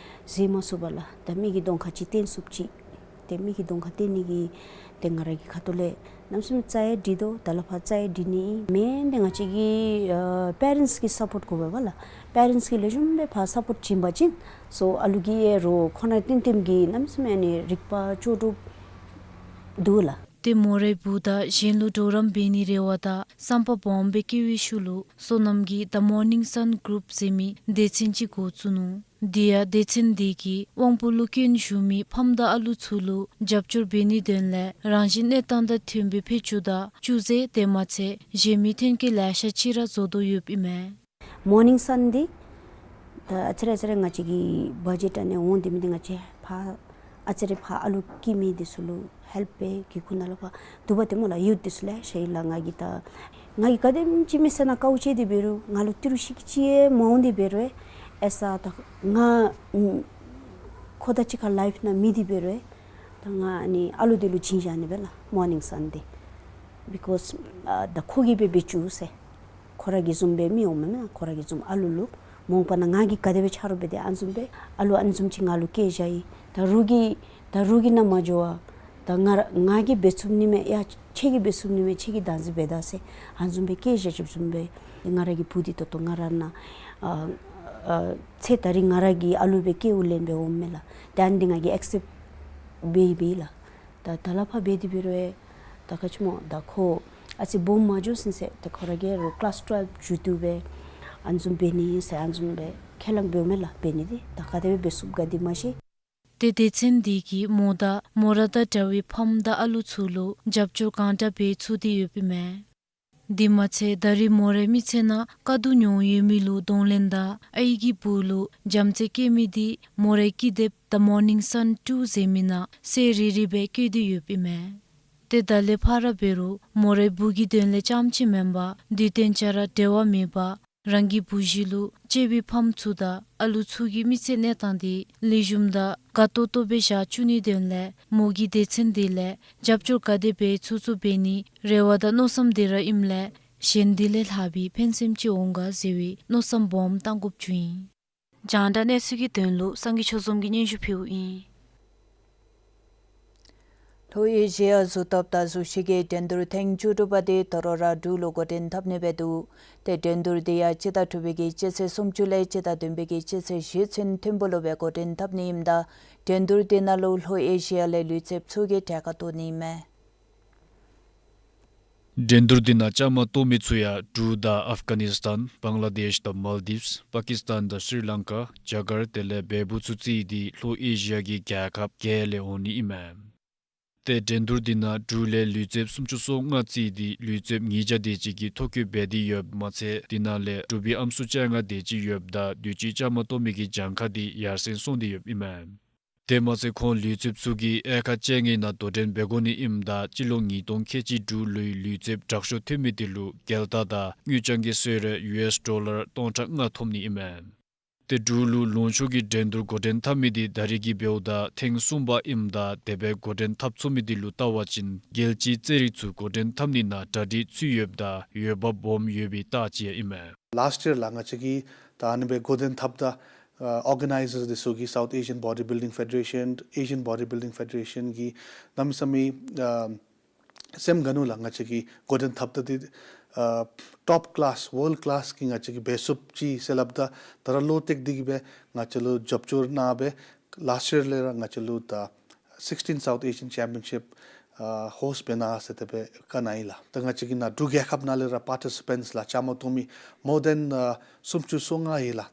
བཟོད་མ་ཚུགས་པས་ལགས། ད་མི་གི་གདོང་ཁར་ཅིག་སྟོན་ཚུགསཔ་ཅིག། ཏེ་མི་གི་གདོང་ཁར་སྟོན་ནི་གི་ཏེ་ང་ར་གི་ཁ་ཐུག་ལས་གནམ་མེད་ས་མེད་རྩ་ཡང་སྒྲིག་དོ། ད་ལས་ཕར་རྩ་ཡང་སྒྲིག་ནི་མེན། ཏེ་ང་བཅས་ཀྱི་ཨ་པེ་རེནཊསི་གི་སཔོརཊ་དགོ་པས་ལགས། པེ་རེནཊསི་གིས་ལེགས་ཤོམ་སྦེ་ཕར་སཔོརཊ་བྱིན་པ་ཅིན་སོ་ཨ་ལུ་གིས་ཡང་རོགས་ཁོ་ནང་བསྟུན་བསྟུནམ་གིས་གནམ་མེད་ས་མེད་ཨ་ནི་རིག་པ་ལྕོགས་གྲུབ་འདུག་ལགས། ཏེ་མོ་རའི་བུ་དང་གཞན་ལུ་གྲོགས་རམ་འབད་ནིའི་རེ་བ་དང་བསམ་པ་སྦོམ་སྦེ་བསྐྱེད་པའི་ཤུལ་ལུ་བསོད་ནམས་ཀྱིས་The Morning Sun Group ཟེར་མི་སྡེ་ཚན་ཅིག་འགོ་བཙུགས་ནུག། དེ་ཡང་སྡེ་ཚན་དེ་གིས་དབང་པོ་ལུ་སྐྱོན་བཞུགས་མི་ཕམ་དང་ཨ་ལུ་ཚུ་ལུ་རྒྱབ་སྐྱོར་འབད་ནིའི་དོན་ལས་རང་བཞིན་གནས་སྟངས་དང་མཐུན་པའི་ཕད་ཅུང་དང་ཅུ་ཟེར་དེ་མ་ཚད་གཞན་མི་ཐོན་སྐྱེད་ལེ་ཤ་ཅིག་ར་བཟོ་དོ་ཡོདཔ་ཨིན་མས། མོར་ནིང་སཱན་འདི་ད་ཨ་ཙི་རེ་ཨ་ཙི་རེ་ང་བཅས་ཀྱི་བ་ཇེཊ་ཨ་ནི་འོང་སྟེ་མི་འདི་ང་བཅས་ཕར་ཨ་ཙི་རེ་ཕར་ཨ་ལུ་སྐྱེ་མི་འདི་ཚུ་ལུ་ཧེལཔ་འབད་གི་ཁུངས་ནང་ལུ་ཕར་འདུག་པ་དེ་སྨོ་ལགས། ཡུཐ་འདི་ཚུ་ལེ་ཤ་ཡོད་ལགས། ང་གིས་ད་ང་གིས་ག་དེམ་ཅིག་མི་ཚེ་ནང་དཀའཝ་སྤྱད་དེ་འབད་རུང་ང་ལུ་ཏི་རུ་ཤིག་ཅིག་ཡང་མ་འོང་སྟེ་འབད་རུང་ཨེ་ས་ད་ང་ཁོ་དང་གཅིག་ཁར་ལའིཕ་ནང་མེད་དེ་འབད་རུང་ད་ང་ཨ་ནི་ཨ་ལུ་འདི་ལུ་བྱིན་བཞག་ནི་སྦེ་ལགས་མོར་ནིང་སཱན་འདི། བི་ཀོསི་ཨ་ད་ཁོ་གིས་འབད་འབད་བཅུག་ཟེར། ཁོ་ར་གི་བཟུམ་སྦེ་མི་འོང་མེན་ན། ཁོ་ར་གི་བཟུམ་ཨ་ལུ་ལུ་མ་འོངས་པ་ནང་ང་གིས་ག་དེ་སྦེ་ཆ་རོགས་འབད་དེ་ཨ་ནི་བཟུམ་སྦེ་ཨ་ལུ་ཨ་ནི་བཟུམ་ཅིག་ང་ལུ་སྐྱེ་བཞག་ཡི། ད་རོགས་ཀྱིས་ད་རོགས་ཀྱིས་ནཱ་མ་འགྱོ་བར་ད་ང་ར་ང་གིས་འབད་ཚུགས་ནི་མས། ཡ་ཁྱེད་ཀྱིས་འབད་ཚུགས་ནི་མས། ཁྱེད་ཀྱིས་བདག་འཛིན་འབད་ད་ཟེར་ཨ་ནི་བཟུམ་སྦེ་སྐྱེ་བཞག་བཅུགཔ་བཟུམ་སྦེ་ང་ར་གི་བུ་འདི་ད་ལྟོ་ང་ར་ནཱ་ཨ་ཨ་ཚེ་ད་རིས་ང་ར་གི་ཨ་ལུ་སྦེ་སྐྱེ་བ་ལེན་སྦེ་འོངམ་མས་ལགས། ཏེ་ཨ་ནི་འདི་ང་གིས་ཨེག་སེཔཊ་འབད་འབད་ཡི་ལགས། ད་ད་ལས་ཕར་འབད་དེ་འབད་རུང་ཨེ་ད་ག་ཅི་སྨོ་ད་ཁོ་ཨ་ཙི་སྦོམ་མ་འགྱོ་ཟིན་ཟེར་ད་ཁོ་ར་གིས་རུང་ཀི་ལཱསི་ཊུ་ཝེལབ་མཇུག་བསྡུ་སྦེ་ཨ་ནི་བཟུམ་འབད་ནི་ཨིན་ཟེར་ཨ་ནི་བཟུམ་སྦེ་ཁས་བླངས་འབདཝ་མས་ལགས། འབད་ནི་འདི་ད་ག་དེ་སྦེ་འབད་ཚུགསཔ་ག་འདི་མ་ཤེས། ཏེ་སྡེ་ཚན་འདི་གིས་མོ་དང་མོ་ར་དང་འདྲ་བའི་ཕམ་དང་ཨ་ལུ་ཚུ་ལུ་རྒྱབ་སྐྱོར་གང་དྲག་འབད་ཚུགས་ཏེ་ཡོདཔ་ཨིན་མས། དེ་མ་ཚད་ད་རིས་མོ་རའི་མི་ཚེ་ནང་དཀའ་སྡུག་མྱོང་ཡོད་མི་ལུ་གདོང་ལེན་དང་ཨའི་གིས་བུ་ལུ་བྱམས་བརྩེ་བསྐྱེད་མི་འདི་མོ་རའི་ཀི་དེབ་The Morning Sun Two ཟེར་མི་ནང་གསལ་རི་རི་སྦེ་བཀོད་དེ་ཡོདཔ་ཨིན་མས། ཏེ་ད་ལས་ཕར་ར་འབད་རུང་མོ་རའི་བུ་གི་དོན་ལས་རྐྱངམ་ཅིག་མེན་པར་དུས་སྟོན་ཆ་ར་འབྲལ་བ་མེད་པར་རང་གི་བུ་གཞི་ལུ་གཅེས་པའི་ཕམ་ཚུ་དང་ཨ་ལུ་ཚུ་གི་མི་ཚེ་གནས་སྟངས་འདི་ལེགས་ཤོམ་དང་དགའ་ཏོག་ཏོ་སྦེ་བཞག་བཅུག་ནིའི་དོན་ལས་མོ་གིས་སྡེ་ཚན་འདི་ལས་རྒྱབ་སྐྱོར་ག་དེ་འབད་ཚུགས་ཚུགས་འབད་ནིའི་རེ་བ་དང་མནོ་བསམ་འདི་ར་ཨིནམ་ལས་གཞན་འདི་ལས་ལྷག་པའི་ཕན་སེམས་ཅིག་འོང་ག་ཟེར་བའི་མནོ་བསམ་སྦོམ་བཏང་དགོཔ་བྱུང་ཡི། རྒྱང་བསྒྲགས་གནས་ཚུལ་གྱི་དོན་ལུ་སངས་རྒྱས་ཆོས་འཛོམས་ཀྱིས་སྙན་ཞུ་ཕུལཝ་ཨིན། ལྷོ་ཨེ་ཤི་ཡ་གཟུགས་སྟོབས་དང་གཟུགས་གཞི་གི་འགྲན་བསྡུར་ཐེངས་བཅུ་དྲུག་པ་དེ་དོ་རུང་ར་འབྲུག་ལུ་འགོ་འདྲེན་འཐབ་ནི་སྦེ་འདུག། ཏེ་འགྲན་བསྡུར་དེ་ཡང་སྤྱི་ཟླ་དྲུག་པའི་གི་སྤྱི་ཚེས་སུམ་ཅུ་ལས་སྤྱི་ཟླ་བདུན་པའི་གི་སྤྱི་ཚེས་བཞི་ཚུན་ཐིམ་ཕུག་ལུ་སྦེ་འགོ་འདྲེན་འཐབ་ནི་ཨིནམ་ད་འགྲན་བསྡུར་དེ་ནང་ལུ་ལྷོ་ཨེ་ཤི་ཡ་ལས་ལུས་རྩལཔ་ཚུ་གིས་གྲལ་ཁར་གཏོགས་ནི་ཨིན་མས། འགྲན་བསྡུར་དེ་ནང་བཅའ་མར་གཏོགས་མི་ཚུ་ཡང་འབྲུག་དང་ཨཕ་ག་ནིསི་ཐཱན་བང་ལ་དེཤ་དང་མཱལ་དིབས་པ་ཀིསི་ཐཱན་དང་སི་རི་ལང་ཀ་རྒྱ་གར་དེ་ལས་བལ་པོ་ཚུ་རྩིས་ཏེ་ལྷོ་ཨེ་ཤི་ཡ་གི་རྒྱལ་ཁབ་བརྒྱད་ལས་འོང་ནི་ཨིན་མས། ཏེ་འགྲན་བསྡུར་དེ་ནང་འབྲུག་ལས་ལུས་རྩལཔ་སུམ་ཅུ་སོ་ལྔ་རྩིས་ཏེ་ལུས་རྩལཔ་ཉིས་བརྒྱ་དེ་ཅིག་གིས་ཐོ་བཀོད་འབད་དེ་ཡོདཔ་མ་ཚད་དེ་ནང་ལས་འབྲུག་པའི་ཨམ་སྲུ་བཅོ་ལྔ་དེ་ཅིག་ཡོདཔ་ད་དུས་ཅི་བཅའ་མར་གཏོགས་མི་གི་གྱངས་ཁ་དེ་ཡར་སེང་སོང་སྟེ་ཡོདཔ་ཨིན་མས། དེ་མ་ཚད་ཁོང་ལུས་རྩལཔ་ཚུ་གིས་དབྱར་ཁ་བཅོ་ལྔའི་ནང་དོ་འགྲན་འབད་དགོ་ནི་ཨིནམ་ད་སྤྱི་ལོ་ཉིས་སྟོང་ཁལ་གཅིག་འབྲུག་ལུའི་ལུས་རྩལཔ་དྲག་ཤོས་ཐོན་མི་དེ་ལུ་རྒྱལ་རྟགས་དང་དངུལ་རྐྱང་གི་གསོལ་རས་ཡུ་ཨེསི་ཌོ་ལར་སྟོང་ཕྲག་ལྔ་ཐོབ་ནི་ཨིན་མས། ཏེ་འབྲུག་ལུ་ལུང་ཕྱོགས་ཀྱི་འགྲན་བསྡུར་འགོ་འདྲེན་འཐབ་མི་དེ་ད་རིས་ཀྱི་འབདཝ་ད་ཐེངས་གསུམ་པ་ཨིནམ་ད་དེ་སྦེ་འགོ་འདྲེན་འཐབ་ཚུགས་མི་དེ་ལུ་བལྟ་བ་ཅིན་རྒྱལ་སྤྱིའི་རྩེད་རིགས་ཚུ་འགོ་འདྲེན་འཐབ་ནི་ནང་གྲ་སྒྲིག་ཚུད་ཡོདཔ་ད་འོས་འབབ་སྦོམ་ཡོད་པའི་རྟགས་ཅིག་ཡང་ཨིན་མས། ལཱསཊ་ཡར་ལུ་ང་བཅས་ཀྱིས་ད་ཨ་ནི་སྦེ་འགོ་འདྲེན་འཐབ་ད་ཨ་ཨོར་ག་ནའི་ཛར་འདི་ཚུ་གིས་South Asian Bodybuilding Federation, Asian Bodybuilding Federation གིས་གནམ་མེད་ས་མེད་ཨ་སེམས་དགའ་ནུག་ལགས། ང་བཅས་ཀྱིས་འགོ་འདྲེན་འཐབ་ད་འདི་ཨ་ཊོཔ་ཀི་ལཱསི་ཝཱལཌ་ཀི་ལཱསི་གི་ང་བཅས་ཀྱིས་འབད་ཚུགསཔ་ཅིག་ཟེར་སླབ་ད་ད་ར་བློ་གཏད་དེ་གིས་སྦེ་ང་བཅས་ལུ་རྒྱབ་སྐྱོར་གནང་སྦེ་ལཱསཊ་ཡར་ལས་ར་ང་བཅས་ལུ་ད་sixteen South Asian Championship ཨ་ཧོསཊ་འབད་གནང་ཟེར་དེ་སྦེ་བཀའ་གནང་ཡི་ལགས། ད་ང་བཅས་ཀྱི་ནཱ་འབྲུག་རྒྱལ་ཁབ་ནང་ལས་ར་པར་ཊི་སི་པེནཊསི་ལགས་བཅའ་མར་གཏོགས་མི་མོར་དེན་ཨ་སུམ་ཅུ་སོ་ལྔ་ཡོད་ལགས།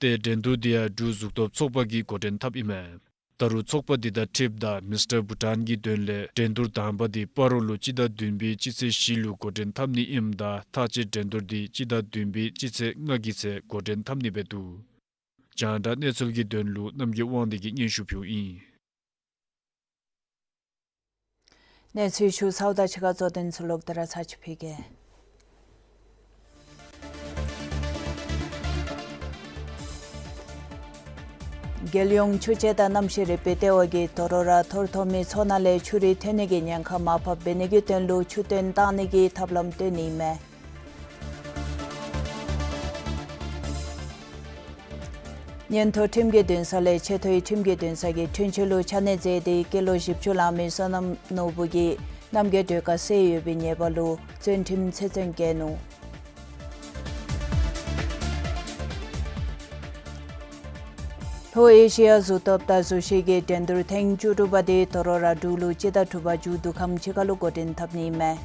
ཏེ་འགྲན་བསྡུར་དེ་ཡང་འབྲུག་གཟུགས་སྟོབས་ཚོགས་པ་གིས་འགོ་འདྲེན་འཐབ་ཨིན་མས། ད་རུང་ཚོགས་པ་དེ་དང་འཁྲིལཝ་ད་མིསི་ཊར་བྷུ་ཊཱན་གྱི་དོན་ལས་འགྲན་བསྡུར་དང་པ་དེ་སྤ་རོ་ལུ་སྤྱི་ཟླ་བདུན་པའི་སྤྱི་ཚེས་བཞི་ལུ་འགོ་འདྲེན་འཐབ་ནི་ཨིནམ་ད་མཐའ་དཔྱད་འགྲན་བསྡུར་དེ་སྤྱི་ཟླ་བདུན་པའི་སྤྱི་ཚེས་ལྔ་གི་ཚེས་འགོ་འདྲེན་འཐབ་ནི་སྦེ་འདུག། རྒྱང་བསྒྲགས་གནས་ཚུལ་གྱི་དོན་ལུ་རྣམ་རྒྱལ་དབང་འདུས་ཀྱིས་སྙན་ཞུ་ཕུལཝ་ཨིན། གནས་ཚུལ་ཞུ་ཚརཝ་ད་ཕྱི་ཁར་གཙོ་དོན་ཚུ་ལོག་སྟེ་ར་ཚར་ཅིག་ཕུལ་གེ། རྒྱལ་ཡོངས་ཆུ་དཔྱད་དང་གནམ་གཤིས་རིག་པའི་ལྟེ་བ་གིས་དོ་རུང་ར་འཐོར་འཐོར་མའི་མཚོ་ནང་ལས་ཆུ་རུད་ཐོན་ནི་གི་ཉེན་ཁ་མར་ཕབ་འབད་ནི་གི་དོན་ལུ་ཆུ་བཏོན་བཏང་ནི་གི་ཐབས་ལམ་སྟོན་ནི་ཨིན་མས། ཉེན་རྟོག་ཁྲིམས་ཀྱི་འདུན་ས་ལས་ཆེ་མཐོའི་ཁྲིམས་ཀྱི་འདུན་ས་གི་འཁྲུན་ཆོད་ལུ་ཆ་གནས་མཛད་དེ་སྐྱེས་ལོ་བཞི་བཅུ་ལང་མི་བསོད་ནམས་ནོར་བུ་གིས་རྣམ་རྒྱལ་སྒྲོལ་དཀར་བསད་ཡོད་པའི་ཉེས་པ་ལུ་བཙོན་ཁྲིམས་ཆེད་བཙོན་བཀལ་ནུག། ལྷོ་ཨེ་ཤི་ཡ་གཟུགས་སྟོབས་དང་གཟུགས་གཞི་གི་འགྲན་བསྡུར་ཐེངས་བཅུ་དྲུག་པ་དེ་དོ་རུང་ར་འབྲུག་ལུ་སྤྱི་ཟླ་དྲུག་པ་མཇུག་བསྡུ་ཁམས་ཕྱི་ཁ་ལུ་འགོ་འདྲེན་འཐབ་ནི་ཨིན་མས།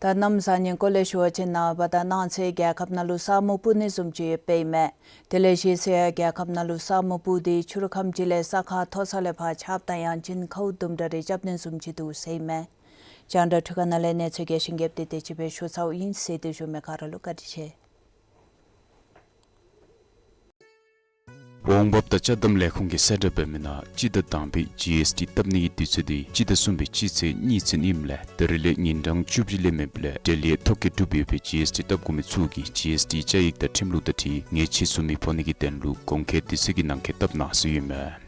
ད་གནམ་གཤིས་སྐོར་ལས་ཞུ་བ་ཅིན་ནངས་པ་དང་གནངས་ཚེ་རྒྱལ་ཁབ་ནང་ལུ་ས་སྨུག་སྤུབ་ནི་བཟུམ་ཅིག་ཡོདཔ་ཨིན་མས། དེ་ལས་གཞེས་ཚེ་ཡང་རྒྱལ་ཁབ་ནང་ལུ་ས་སྨུག་སྤུབ་སྟེ་ཕྱི་རུ་ཁམས་ཅིག་ལས་ས་ཁ་མཐོ་ས་ལས་ཕར་ཆརཔ་དང་ཡང་ཅིན་ཁཝ་དུམ་གྲ་རེ་རྐྱབ་ནི་བཟུམ་ཅིག་འདུག་ཟེར་ཨིན་མས། རྒྱང་བསྒྲགས་འཕྲུལ་ཁང་ནང་ལས་གནས་ཚུལ་རྒྱས་ཤིང་རྒྱསཔ་འདི་དེ་ཅིག་སྦེ་ཞུ་ཚརཝ་ཨིན། གཟིགས་ཏེ་བཞུགས་མི་ག་ར་ལུ་བཀའ་དྲིན་ཆེ། འོང་འབབ་དང་ཅ་དམ་ལས་ཁུངས་ཀྱིས་གསལ་བསྒྲགས་འབད་མི་ནང་སྤྱི་ཟླ་དང་པའི་ཇི་ཨེསི་ཊི་བཏབ་ནིའི་དུས་ཚོད་འདི་སྤྱི་ཟླ་གསུམ་པའི་སྤྱི་ཚེས་གཉིས་ཚུན་ཨིནམ་ལས་ད་རིས་ལས་ཉིན་གྲངས་བཅུ་བཞི་ལས་མེདཔ་ལས་འབྲེལ་ཡོད་ཐོ་བཀོད་གྲུབ་ཡོད་པའི་ཇི་ཨེསི་ཊི་བཏབ་དགོ་མི་ཚུ་གིས་ཇི་ཨེསི་ཊི་བཅའ་ཡིག་དང་ཁྲིམས་ལུགས་དང་འཁྲིལ་ངེས་ཅིག་ཚུ་མི་ཕོག་ནིའི་དོན་ལུ་གོང་འཁོད་དུས་ཚོད་ཀྱི་ནང་འཁོད་བཏབ་གནང་ཟེར་ཨིན་མས།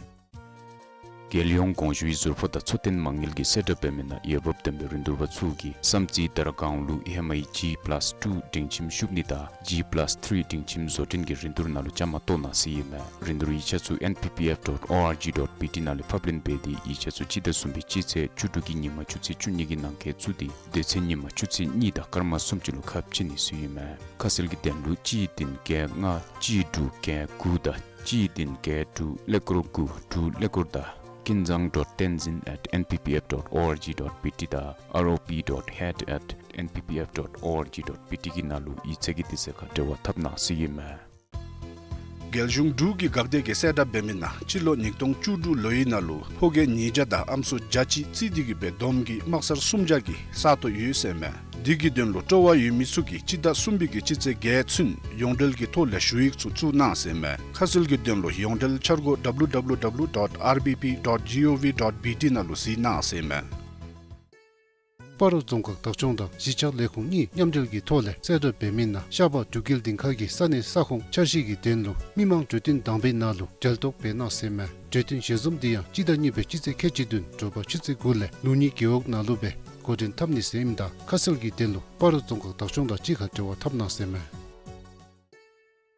རྒྱལ་ཡོངས་གོང་ཞུའི་ཟུར་ཕོགས་དང་ཚོང་དོན་མ་དངུལ་གྱིས་གསལ་བསྒྲགས་འབད་མི་ནང་འོས་འབབ་ལྡན་པའི་རིན་བསྡུར་པ་ཚུ་གིས་བསམ་རྩེ་དར་སྒང་ལུ་ཧེ་མའི་ཇི་པ་ལཱསི་ཊུ་སྒྲིང་ཁྱིམ་ཤུབ་ནི་དང་ཇི་པ་ལཱསི་ཐིརི་སྒྲིང་ཁྱིམ་བཟོ་སྐྲུན་གྱི་རིན་བསྡུར་ནང་ལུ་བཅའ་མར་གཏོགས་གནང་ཟེར་ཨིན་མས། རིན་བསྡུར་ཡིག་ཆ་ཚུ་ཨེན་པི་པི་ཨེཕ་ཌོཊ་ཨོ་ཨར་ཇི་ཌོཊ་བི་ཊི་ནང་ལས་ཕབ་ལེན་འབད་དེ་ཡིག་ཆ་ཚུ་སྤྱི་ཟླ་གསུམ་པའི་སྤྱི་ཚེས་བཅུ་དྲུག་གི་ཉིན་མ་ཆུ་ཚོད་བཅུ་གཉིས་ཀྱི་ནང་འཁོད་བཙུགས་ཏེ་དེ་ཚེ་ཉིན་མ་ཆུ་ཚོད་གཉིས་དང་སྐར་མ་སུམ་ཅུ་ལུ་ཁ་ཕྱེ་ནི་ཟེར་ཨིན་མས། ཁ་གསལ་གྱི་དོན་ལུ་གཅིག་བདུན་བརྒྱད་ལྔ་གཅིག་དྲུག་བརྒྱད་དགུ་དང་གཅིག་བདུན་བརྒྱད་དྲུག་ཀླད་ཀོར་དགུ་དྲུག་ཀླད་ཀོར་དང་ཀིན་ཛང་ཌོཊ་ཏེན་ཛིན་ཨེཊ་ཨེན་པི་པི་ཨེཕ་ཌོཊ་ཨོ་ཨར་ཇི་ཌོཊ་བི་ཊི་དང་ཨར་ཨོ་པི་ཌོཊ་ཧེཌ་ཨེཊ་ཨེན་པི་པི་ཨེཕ་ཌོཊ་ཨོ་ཨར་ཇི་ཌོཊ་བི་ཊི་གི་ནང་ལུ་ཡིག་ཚང་གི་དུས་ཚོད་ཁར་འབྲེལ་བ་འཐབ་གནང་ཟེར་ཨིན་མས། རྒྱལ་གཞུང་འབྲུག་གི་འགག་སྡེ་གིས་གསལ་བསྒྲགས་འབད་མི་ནང་སྤྱི་ལོ་ཉིས་སྟོང་བཅུ་དྲུག་ལོའི་ནང་ལུ་ཕོ་སྐྱེས་ཉིས་བརྒྱ་དང་ཨམ་སྲུ་བརྒྱ་གཅིག་རྩིས་ཏེ་གིས་སྦེ་བསྡོམས་ཀྱིས་དམག་སར་སུམ་བརྒྱ་གི་ས་སྟོང་ཡོད་ཟེར་ཨིན་མས། དེ་གི་དོན་ལུ་སྤྲོ་བ་ཡོད་མི་ཚུ་གིས་སྤྱི་ཟླ་གསུམ་པའི་གི་སྤྱི་ཚེས་བརྒྱད་ཚུན་ཡོངས་འབྲེལ་གྱི་ཐོག་ལས་ཞུ་ཡིག་ཚུ་བཙུགས་གནང་ཟེར་ཨིན་མས། ཁ་གསལ་གྱི་དོན་ལུ་ཡོངས་འབྲེལ་འཆར་སྒོ་ཌབ་ལུ་ཌབ་ལུ་ཌབ་ལུ་ཌོཊ་ཨར་བི་པི་ཌོཊ་ཇི་ཨོ་ཝི་ཌོཊ་བི་ཊི་ནང་ལུ་གཟིགས་གནང་ཟེར་ཨིན་མས། སྤ་རོ་རྫོང་ཁག་བདག་སྐྱོང་དང་གཞིས་ཆགས་ལས་ཁུངས་གཉིས་མཉམ་འབྲེལ་གྱི་ཐོག་ལས་གསལ་བསྒྲགས་འབད་མི་ནང་ཤར་པ་འབྲུག་རྒྱལ་སྡིངས་ཁ་གི་ས་གནས་ས་ཁོངས་འཆར་གཞི་གི་དོན་ལུ་མི་མང་གྲོས་བསྟུན་དང་པའི་ནང་ལུ་གྲལ་གཏོགས་འབད་གནང་ཟེར་ཨིན་མས། གྲོས་བསྟུན་ཞལ་འཛོམས་འདི་ཡང་སྤྱི་ཟླ་གཉིས་པའི་སྤྱི་ཚེས་ཁལ་གཅིག་བདུན་དྲོ་པ་ཆུ་ཚོད་དགུ་ལས་ལུགས་གཉིས་རྒེད་འོག་ནང་ལུ་སྦེ་འགོ་འདྲེན་འཐབ་ནི་ཟེར་ཨིནམ་ད་ཁ་གསལ་གྱི་དོན་ལུ་སྤ་རོ་རྫོང་ཁག་བདག་སྐྱོང་དང་གཅིག་ཁར་འབྲེལ་བ་འཐབ་གནང་ཟེར་ཨིན་མས།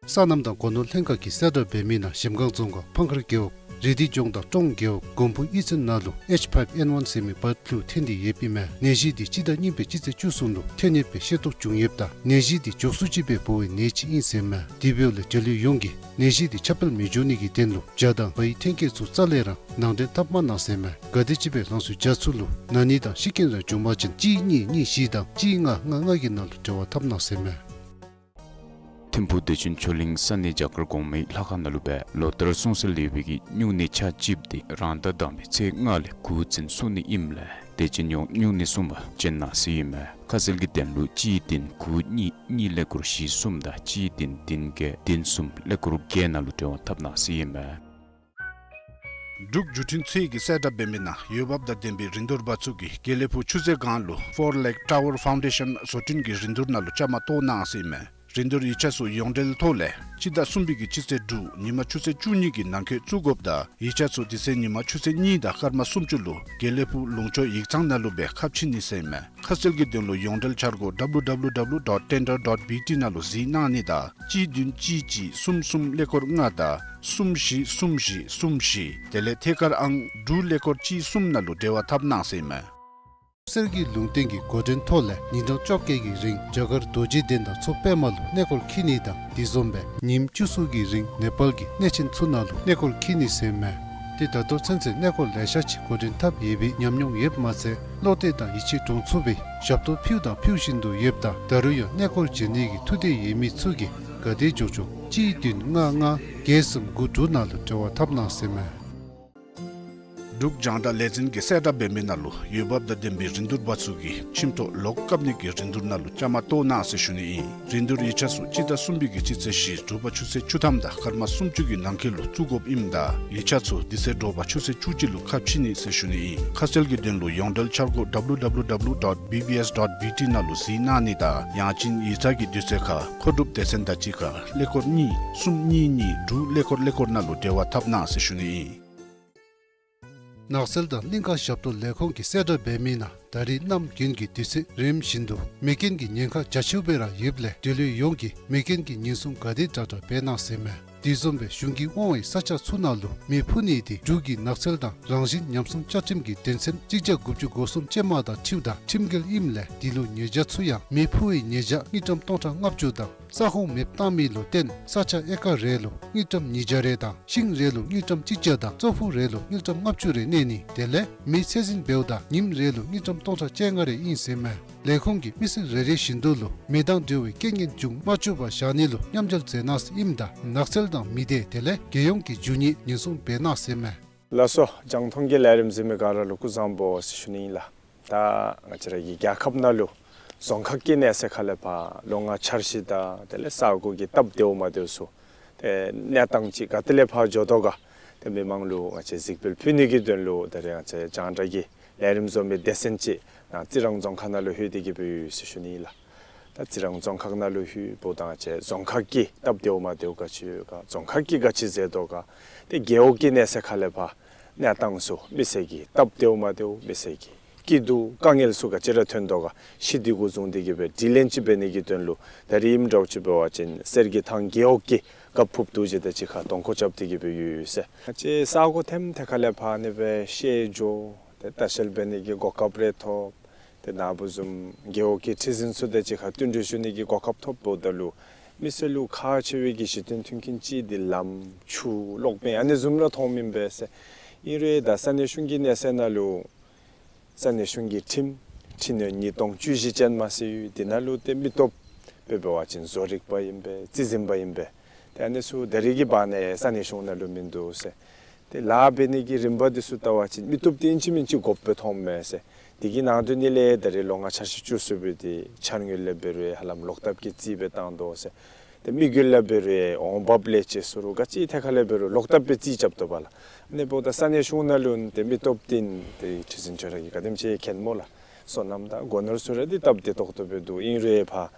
སོ་ནམ་དང་སྒོ་ནོར་ལྷན་ཁག་གིས་གསལ་བསྒྲགས་འབད་མི་ནང་གཞལམ་སྒང་རྫོང་ཁག་ཕང་མཁར་རྒེད་འོག་རི་དི་ལྗོངས་དང་ཀྲོང་རྒེད་འོག་མགོན་ཕུ་གཡུས་ཚན་ནང་ལུ་ཨེཆ་ཕའིབ་ཨེན་ཝན་ཟེར་མི་བཱརཌ་ཕུ་ལུ་ཐོན་ཏེ་ཡོདཔ་ཨིན་མས། ནད་གཞི་འདི་སྤྱི་ཟླ་གཉིས་པའི་སྤྱི་ཚེས་བཅུ་གསུམ་ལུ་ཐོན་ཡོདཔ་སྦེ་ཤེས་རྟོགས་བྱུང་ཡོདཔ་ད་ནད་གཞི་འདི་མགྱོགས་སུ་ཅིག་སྦེ་འབོ་བའི་ནད་ཅིག་ཨིན་ཟེར་ཨིན་མས། དེ་འབདཝ་ལས་འབྲེལ་ཡོད་ཡོངས་ཀྱིས་ནད་གཞི་འདི་ཁྱབ་སྤེལ་མི་འགྱོ་ནི་གི་དོན་ལུ་བྱ་དང་བའི་ཐོན་སྐྱེད་ཚུ་རྩ་ལས་ར་ནང་འདྲེན་འཐབ་མ་གནང་ཟེར་ཨིན་མས། ག་དེམ་ཅིག་སྦེ་རང་སོའི་བྱ་ཚུ་ལུ་ན་ནི་དང་ཤི་རྐྱེན་ར་བྱུང་པ་ཅིན་གཅིག་གཉིས་གཉིས་བཞི་དང་གཅིག་ལྔ་ལྔ་ལྔ་གི་ནང་ལུ་འབྲེལ་བ་འཐབ་གནང་ཟེར་ཨིན་མས། ཐིམ་ཕུག་བདེ་ཆེན་ཆོས་གླིང་ས་གནས་བྱ་དཀར་གོང་མའི་ལྷ་ཁང་ནང་ལུ་སྦེ་ལོ་ལྟར་སྲུང་བརྩི་ཡོད་པའི་གི་སྨྱུང་གནས་ཆ་གཅིག་འདི་རང་ཟླ་དང་པའི་ཚེས་ལྔ་ལས་དགུ་ཚུན་སྲུང་ནི་ཨིནམ་ལས་དད་ཅན་ཡོངས་སྨྱུང་གནས་སྲུང་པར་བྱོན་གནང་ཟེར་ཨིན་མས། ཁ་གསལ་གྱི་དོན་ལུ་གཅིག་བདུན་དགུ་གཉིས་གཉིས་ཀླད་ཀོར་བཞི་གསུམ་དང་གཅིག་བདུན་བདུན་བརྒྱད་བདུན་གསུམ་ཀླད་ཀོར་བརྒྱད་ནང་ལུ་འབྲེལ་བ་འཐབ་གནང་ཟེར་ཨིན་མས། འབྲུག་བརྒྱུད་འཕྲིན་ཚད་ཀྱིས་གསལ་བསྒྲགས་འབད་མི་ནང་འོས་འབབ་དང་ལྡན་པའི་རིན་བསྡུར་པ་ཚུ་གིས་དགེ་ལེགས་ཕུག་ཆུ་རྩེ་སྒང་ལུ་ཕོར་ལེག་ཊ་ཝར་ཕའུན་ཌེ་ཤཱན་བཟོ་སྐྲུན་གྱི་རིན་བསྡུར་ནང་ལུ་བཅའ་མར་གཏོགས་གནང་ཟེར་ཨིན་མས། རིན་བསྡུར་ཡིག་ཆ་ཚུ་ཡོངས་འབྲེལ་ཐོག་ལས་སྤྱི་ཟླ་གསུམ་པའི་གི་སྤྱི་ཚེས་དྲུག་ཉིན་མ་ཆུ་ཚོད་བཅུ་གཉིས་ཀྱི་ནང་འཁོད་བཙུགས་དགོཔ་དང་ཡིག་ཆ་ཚུ་དེ་ཚེ་ཉིན་མ་ཆུ་ཚོད་གཉིས་དང་སྐར་མ་སུམ་ཅུ་ལུ་དགེ་ལེགས་ཕུག་ལུང་ཕྱོགས་ཡིག་ཚང་ནང་ལུ་སྦེ་ཁ་ཕྱེ་ནི་ཟེར་ཨིན་མས། ཁ་གསལ་གྱི་དོན་ལུ་ཡོངས་འབྲེལ་འཆར་སྒོ་ཌབ་ལུ་ཌབ་ལུ་ཌབ་ལུ་ཌོཊ་ཊེན་ཌར་ཌོཊ་བི་ཊི་ནང་ལུ་གཟིགས་གནང་ནི་དང་གཅིག་བདུན་གཅིག་གཅིག་གསུམ་གསུམ་ཀླད་ཀོར་ལྔ་དང་གསུམ་བཞི་གསུམ་བཞི་གསུམ་བཞི་དེ་ལས་ཐད་ཀར་ཨང་དྲུག་ཀླད་ཀོར་གཅིག་གསུམ་ནང་ལུ་འབྲེལ་བ་འཐབ་གནང་ཟེར་ཨིན་མས། གསེར་གྱི་ལུང་བསྟན་གྱི་འགོ་འདྲེན་ཐོག་ལས་ཉིན་གྲངས་བཅོ་བརྒྱད་ཀྱི་རིང་རྒྱ་གར་རྡོ་རྗེ་གདན་དང་མཚོ་པདྨ་ལུ་གནས་སྐོར་འཁྱིད་ནི་དང་དེ་བཟུམ་སྦེ་ཉིནམ་བཅུ་གསུམ་གྱི་རིང་ནེ་པཱལ་གྱི་གནས་ཆེན་ཚུ་ནང་ལུ་གནས་སྐོར་འཁྱིད་ནི་ཟེར་ཨིན་མས། ཏེ་ད་ལྟོ་ཚུན་ཚོད་གནས་སྐོར་ལེ་ཤ་ཅིག་འགོ་འདྲེན་འཐབ་ཡོད་པའི་ཉམས་མྱོང་ཡོདཔ་མ་ཚད་བློ་གཏད་དང་ཡིད་ཆེས་འདྲོངས་ཚུགས་པའི་ཞབས་ཏོག་ཕུལཝ་དང་ཕུལ་བཞིན་དུ་ཡོདཔ་ད་ད་རུང་ཡང་གནས་སྐོར་བྱོན་ནི་གི་ཐུགས་འདོད་ཡོད་མི་ཚུ་གིས་ག་དེ་མགྱོགས་མགྱོགས་གཅིག་བདུན་ལྔ་ལྔ་བརྒྱད་གསུམ་དགུ་དྲུག་ནང་ལུ་འབྲེལ་བ་འཐབ་གནང་ཟེར་ཨིན་མས། འབྲུག་རྒྱང་བསྒྲགས་ལས་འཛིན་གྱིས་གསལ་བསྒྲགས་འབད་མི་ནང་ལུ་འོས་འབབ་དང་ལྡན་པའི་རིན་བསྡུར་པ་ཚུ་གིས་ཁྱིམ་ཐོག་ལོག་བཀབ་ནི་གི་རིན་བསྡུར་ནང་ལུ་བཅའ་མར་གཏོགས་གནང་ཟེར་ཞུ་ནི་ཨིན། རིན་བསྡུར་ཡིག་ཆ་ཚུ་སྤྱི་ཟླ་གསུམ་པའི་གི་སྤྱི་ཚེས་བཞི་དྲོ་པ་ཆུ་ཚོད་བཅུ་ཐམ་དང་སྐར་མ་སུམ་ཅུ་གི་ནང་འཁོད་ལུ་བཙུགས་དགོཔ་ཨིནམ་ད་ཡིག་ཆ་ཚུ་དེ་ཚེ་དྲོ་པ་ཆུ་ཚོད་བཅུ་གཅིག་ལུ་ཁ་ཕྱེ་ནི་ཟེར་ཞུ་ནི་ཨིན། ཁ་གསལ་གྱི་དོན་ལུ་ཡོངས་འབྲེལ་འཆར་སྒོ་ཌབ་ལུ་ཌབ་ལུ་ཌབ་ལུ་ཌོཊ་བི་བི་ཨེསི་ཌོཊ་བི་ཊི་ནང་ལུ་གཟིགས་གནང་ནི་དང་ཡང་ཅིན་ཡིག་ཚང་གི་དུས་ཚོད་ཁར་མཁོ་སྒྲུབ་སྡེ་ཚན་དང་གཅིག་ཁར་ཀླད་ཀོར་གཉིས་གསུམ་གཉིས་གཉིས་དྲུག་ཀླད་ཀོར་ཀླད་ཀོར་ནང་ལུ་འབྲེལ་བ་འཐབ་གནང་ཟེར་ཞུ་ནི་ཨིན། ནགས་ཚལ་དང་གླིང་ཀ་ཞབས་ཏོག་ལས་ཁུངས་ཀྱིས་གསལ་བསྒྲགས་འབད་མི་ནང་ད་རིས་གནམ་དགུན་གྱི་དུས་ཚོད་རནམ་བཞིན་དུ་མེ་རྐྱེན་གྱི་ཉེན་ཁ་རྒྱ་ཆེཝ་སྦེ་ར་ཡོདཔ་ལས་འབྲེལ་ཡོད་ཡོངས་ཀྱིས་མེ་རྐྱེན་གྱི་ཉེན་སྲུང་ག་དེ་དྲག་དྲག་འབད་གནང་ཟེར་ཨིན་མས། དེ་བཟུམ་སྦེ་གཞུང་གིས་དབང་བའི་ས་ཆ་ཚུ་ནང་ལུ་མེ་ཕུ་ནི་དེ་འབྲུག་གི་ནགས་ཚལ་དང་རང་བཞིན་ཉམས་སྲུང་བཅའ་ཁྲིམས་ཀྱི་དོན་ཚན་གཅིག་བརྒྱ་དགུ་བཅུ་གོ་གསུམ་ཅན་མ་དང་འཁྲིལཝ་ད་ཁྲིམས་འགལ་ཨིནམ་ལས་འདི་ལུ་ཉེས་བྱ་ཚུ་ཡང་མེ་ཕུ་བའི་ཉེས་བྱ་དངུལ་ཀྲམ་སྟོང་ཕྲག་ལྔ་བཅུ་དང་ ས་ཁོངས་མེདཔ་བཏང་མི་ལུ་བརྟེན་ས་ཆ་ཨེ་ཀར་རེ་ལུ་དངུལ་ཀྲམ་ཉིས་བརྒྱ་རེ་དང་ཤིང་རེ་ལུ་དངུལ་ཀྲམ་གཅིག་བརྒྱ་དང་ཙོག་ཕུག་རེ་ལུ་དངུལ་ཀྲམ་ལྔ་བཅུ་རེ་གནས་ནི་དེ་ལས་མེ་ཚད་འཛིན་འབདཝ་ད་ཉིནམ་རེ་ལུ་དངུལ་ཀྲམ་སྟོང་ཕྲག་བཅོ་ལྔ་རེ་ཨིན་ཟེར་མས། ལས་ཁུངས་ཀྱིས་མི་སེར་རེ་རེ་བཞིན་དུ་ལུ་མེ་དང་འབྲེལ་བའི་རྐྱེན་ངན་འབྱུང་མ་བཅུག་པར་བཞག་ནི་ལུ་མཉམ་འབྲེལ་མཛད་གནང་ཟེར་ཨིནམ་ད་ནགས་ཚལ་དང་མི་སྡེ་དེ་ལས་རྒྱལ་ཡོངས་ཀྱི་རྒྱུ་དངོས་ཉེན་སྲུང་འབད་གནང་ཟེར་མས། ལགས་སོ། རྒྱང་མཐོང་གི་ལས་རིམ་གཟིགས་མི་ག་ར་ལུ་སྐུ་གཟུགས་བཟང་པོ་ཟེར་ཞུ་ནི་ཨིན་ལགས། ད་ང་བཅས་ར་གི་རྒྱལ་ཁབ་ནང་ལུ་རྫོང་ཁག་གི་གནས་ཚད་ཁ་ལས་ཕར་ལོ་ལྔ་འཆར་གཞི་དང་དེ་ལས་ས་གོ་གི་སྟབས་བདེཝ་མ་བདེཝ་ཚུ་ཏེ་གནས་སྟངས་ཅིག་ག་ཏེ་ལས་ཕར་འགྱོ་དོ་ག་ཏེ་མི་མང་ལུ་ང་བཅས་གཟིགས་འབུལ་ཕུལ་ནི་གི་དོན་ལུ་ད་རེས་ང་བཅས་རྒྱང་བསྒྲགས་ཀྱི་ལས་རིམ་བཟོ་མི་སྡེ་ཚན་ཅིག་ནཱ་རྩི་རང་རྫོང་ཁག་ནང་ལུ་ལྷོད་དེ་གི་སྦེ་ཡོད་ཟེར་ཞུ་ནི་ཨིན་ལགས། ད་རྩི་རང་རྫོང་ཁག་ནང་ལུ་ལྷོདཔ་ད་ང་བཅས་རྫོང་ཁག་གི་སྟབས་བདེཝ་མ་བདེཝ་ག་ཅི་ཡོད་ག་རྫོང་ཁག་གིས་ག་ཅི་མཛད་དོ་ག་ཏེ་རྒེད་འོག་གི་གནས་ཚད་ཁ་ལས་ཕར་གནས་སྟངས་ཚུ་མི་སེར་གྱི་སྟབས་བདེཝ་མ་བདེཝ་མི་སེར་གྱི་སྐྱིད་སྡུག་དཀའ་ངལ་ཚུ་ག་ཅི་ར་ཐོན་དོ་ག་གཞི་འདི་གུ་བཟུང་སྟེ་གི་སྦེ་དྲི་ལན་ཅིག་འབད་ནི་གི་དོན་ལུ་ད་རེས་ཨིནམ་འདྲཝ་ཅིག་འབད་བ་ཅིན་གསེར་གྱི་ཐང་རྒེད་འོག་གི་རྒཔོ་ཕུགཔ་འདུ་བྱེད་དང་གཅིག་ཁར་གདོང་ཁ་རྐྱབ་སྟེ་གི་སྦེ་ཡོད་ཟེར། ང་བཅས་ས་གོ་ཐེམ་ཐེ་ཁ་ལས་ཕར་ཨ་ནི་སྦེ་ཤེས་འགྱོ་ཏེ་ལྟ་བཤལ་འབད་ནི་གི་གོ་སྐབས་རེ་ཐོབ། ཏེ་ནཱ་བུ་བཟུམ་རྒེད་འོག་གི་ཁྲི་འཛིན་ཚུ་དང་གཅིག་ཁར་བསྟུན་གྲོས་ཞུ་ནི་གི་གོ་སྐབས་ཐོབཔ་ད་ལུ་མི་སེར་ལུ་ཁག་ཆེ་བའི་གི་གཞི་རྟེན་མཐུན་རྐྱེན་ཅིག་འདི་ལམ་ཆུ་གློག་མེ་ཨ་ནི་བཟུམ་ར་མཐོངམ་ཨིན་པས་ཟེར། ཨིན་རུང་ད་ས་གནས་གཞུང་གི་གནས་ཚད་ནང་ལུ་ས་གནས་གཞུང་གི་ཁྲིམས་ཁྲི་སྣོན་ཉིས་སྟོང་བཅུ་བཞི་ཅན་མ་ཟེར་ཡོད། དེ་ནང་ལུ་ཏེ་མི་སྟོབས་དཔེ་འབད་བ་ཅིན་བཟོ་རིག་པ་ཨིན་པས། རྩིས་འཛིན་པ་ཨིན་པས། ཏེ་ཨ་ནི་ཚུ་ད་རེས་ཀྱི་བར་ན་ས་གནས་གཞུང་ནང་ལུ་མིན་འདུག་ཟེར། ཏེ་ལཱ་འབད་ནི་གི་རིམ་པ་འདི་ཚུ་བལྟ་བ་ཅིན་མི་སྟོབས་འདི་ཨིན་ཅི་མིན་ཅི་དགོཔ་སྦེ་མཐོངམ་མས་ཟེར། དེ་གི་ནང་དོན་ནི་ལས་ད་རེས་ལོ་ལྔ་འཆར་གཞི་བཅུ་གསུམ་པའི་འདི་འཆར་དངུལ་ལས་འབད་རུང་ཧ་ལམ་ལོག་ལྟབ་ཀྱིས་རྩིས་སྦེ་བཏང་དོ་ཟེར། ཏེ་དམིགས་ཡུལ་ལས་འབད་རུང་འོང་འབབ་ལས་ཅིག་ཟེར་རུང་ག་ཅི་ཐད་ཁ་ལས་འབད་རུང་ལོག་ལྟབ་སྦེ་རྩིས་རྐྱབ་དོ་བ་ལགས། ཨ་ནི་འབདཝ་ད་ས་གནས་གཞུང་ནང་ལུ་ཏེ་མི་སྟོབས་འདི་ཏེ་ཁྲི་འཛིན་ཁྱོད་ར་གིས་ག་དེམ་ཅིག་མཁྱེན་སྨོ་ལགས། སོ་ནམ་དང་སྒོ་ནོར་ཚུ་ར་འདི་སྟབས་བདེ་ཏོག་ཏོ་སྦེ་འདུག། ཨིན་རུང་ཕར་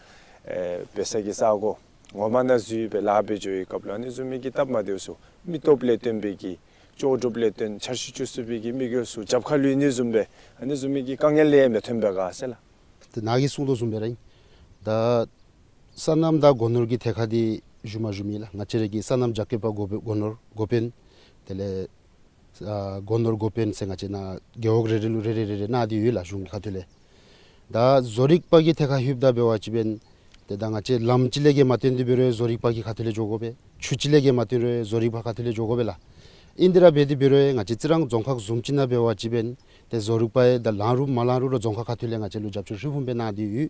ཨེ་འབད་ས་གི་ས་གོ་ངོ་མ་ནང་འཛུལ་སྦེ་ལཱ་འབད་འགྱོ་བའི་སྐབས་ལུ་ཨ་ནི་བཟུམ་མའི་གི་སྟབས་མ་བདེཝ་ཚུ་མི་སྟོབས་ལས་བརྟེན་པའི་གི་ལྕོགས་གྲུབ་ལས་བརྟེན་འཆར་གཞི་བཅུ་གསུམ་པའི་གི་དམིགས་ཡུལ་ཚུ་རྒྱབ་ཁར་ལུས་ནི་བཟུམ་སྦེ་ཨ་ནི་བཟུམ་མའི་གི་དཀའ་ངལ་ལས་མི་ཐོན་པས་ག་ཟེར་ལགས། ཏེ་ནཱ་གིས་གསུངས་དོ་བཟུམ་སྦེ་ར་ཨིན། ད་སོ་ནམ་དང་སྒོ་ནོར་གྱི་ཐད་ཁར་འདི་ཞུ་མ་ཞུ་མེད་ལགས། ང་བཅས་ར་གི་སོ་ནམ་རྒྱ་སྐྱེད་པ་འགོ་འགོ་ནོར་འགོ་དཔོན་དེ་ལས་ཨ་སྒོ་ནོར་འགོ་དཔོན་ཟེར་ང་བཅས་ནཱ་རྒེད་འོག་རེ་རེ་ལུ་རེ་རེ་རེ་རེ་གནང་སྟེ་ཡོད་ལགས་གཞུང་གི་ཁ་ཐུག་ལས། ད་བཟོ་རིག་པ་གི་ཐད་ཁར་ལྷོདཔ་ད་འབད་བ་ཅིན་ཏེ་ད་ང་བཅས་ལམ་ཅིག་ལས་ཀྱི་མ་བཏོན་ཏེ་འབད་རུང་བཟོ་རིག་པ་གི་ཁ་ཐུག་ལས་འགྱོ་དགོ་པས། ཆུ་ཅིག་ལས་ཀྱི་མ་བཏོན་རུང་བཟོ་རིག་པ་ཁ་ཐུག་ལས་འགྱོ་དགོ་པས་ལགས། ཨིན་དེ་ར་འབད་དེ་འབད་རུང་ང་བཅས་རྩི་རང་རྫོང་ཁག་བཟུམ་ཅིག་ནང་འབད་བ་ཅིན་ཏེ་བཟོ་རིག་པ་ཡང་ད་ལང་རུང་མ་ལང་རུང་ར་རྫོང་ཁག་ཁ་ཐུག་ལས་ང་བཅས་ལུ་རྒྱབ་སྐྱོར་ཧྲིལ་བུམ་སྦེ་གནང་སྟེ་ཡོད།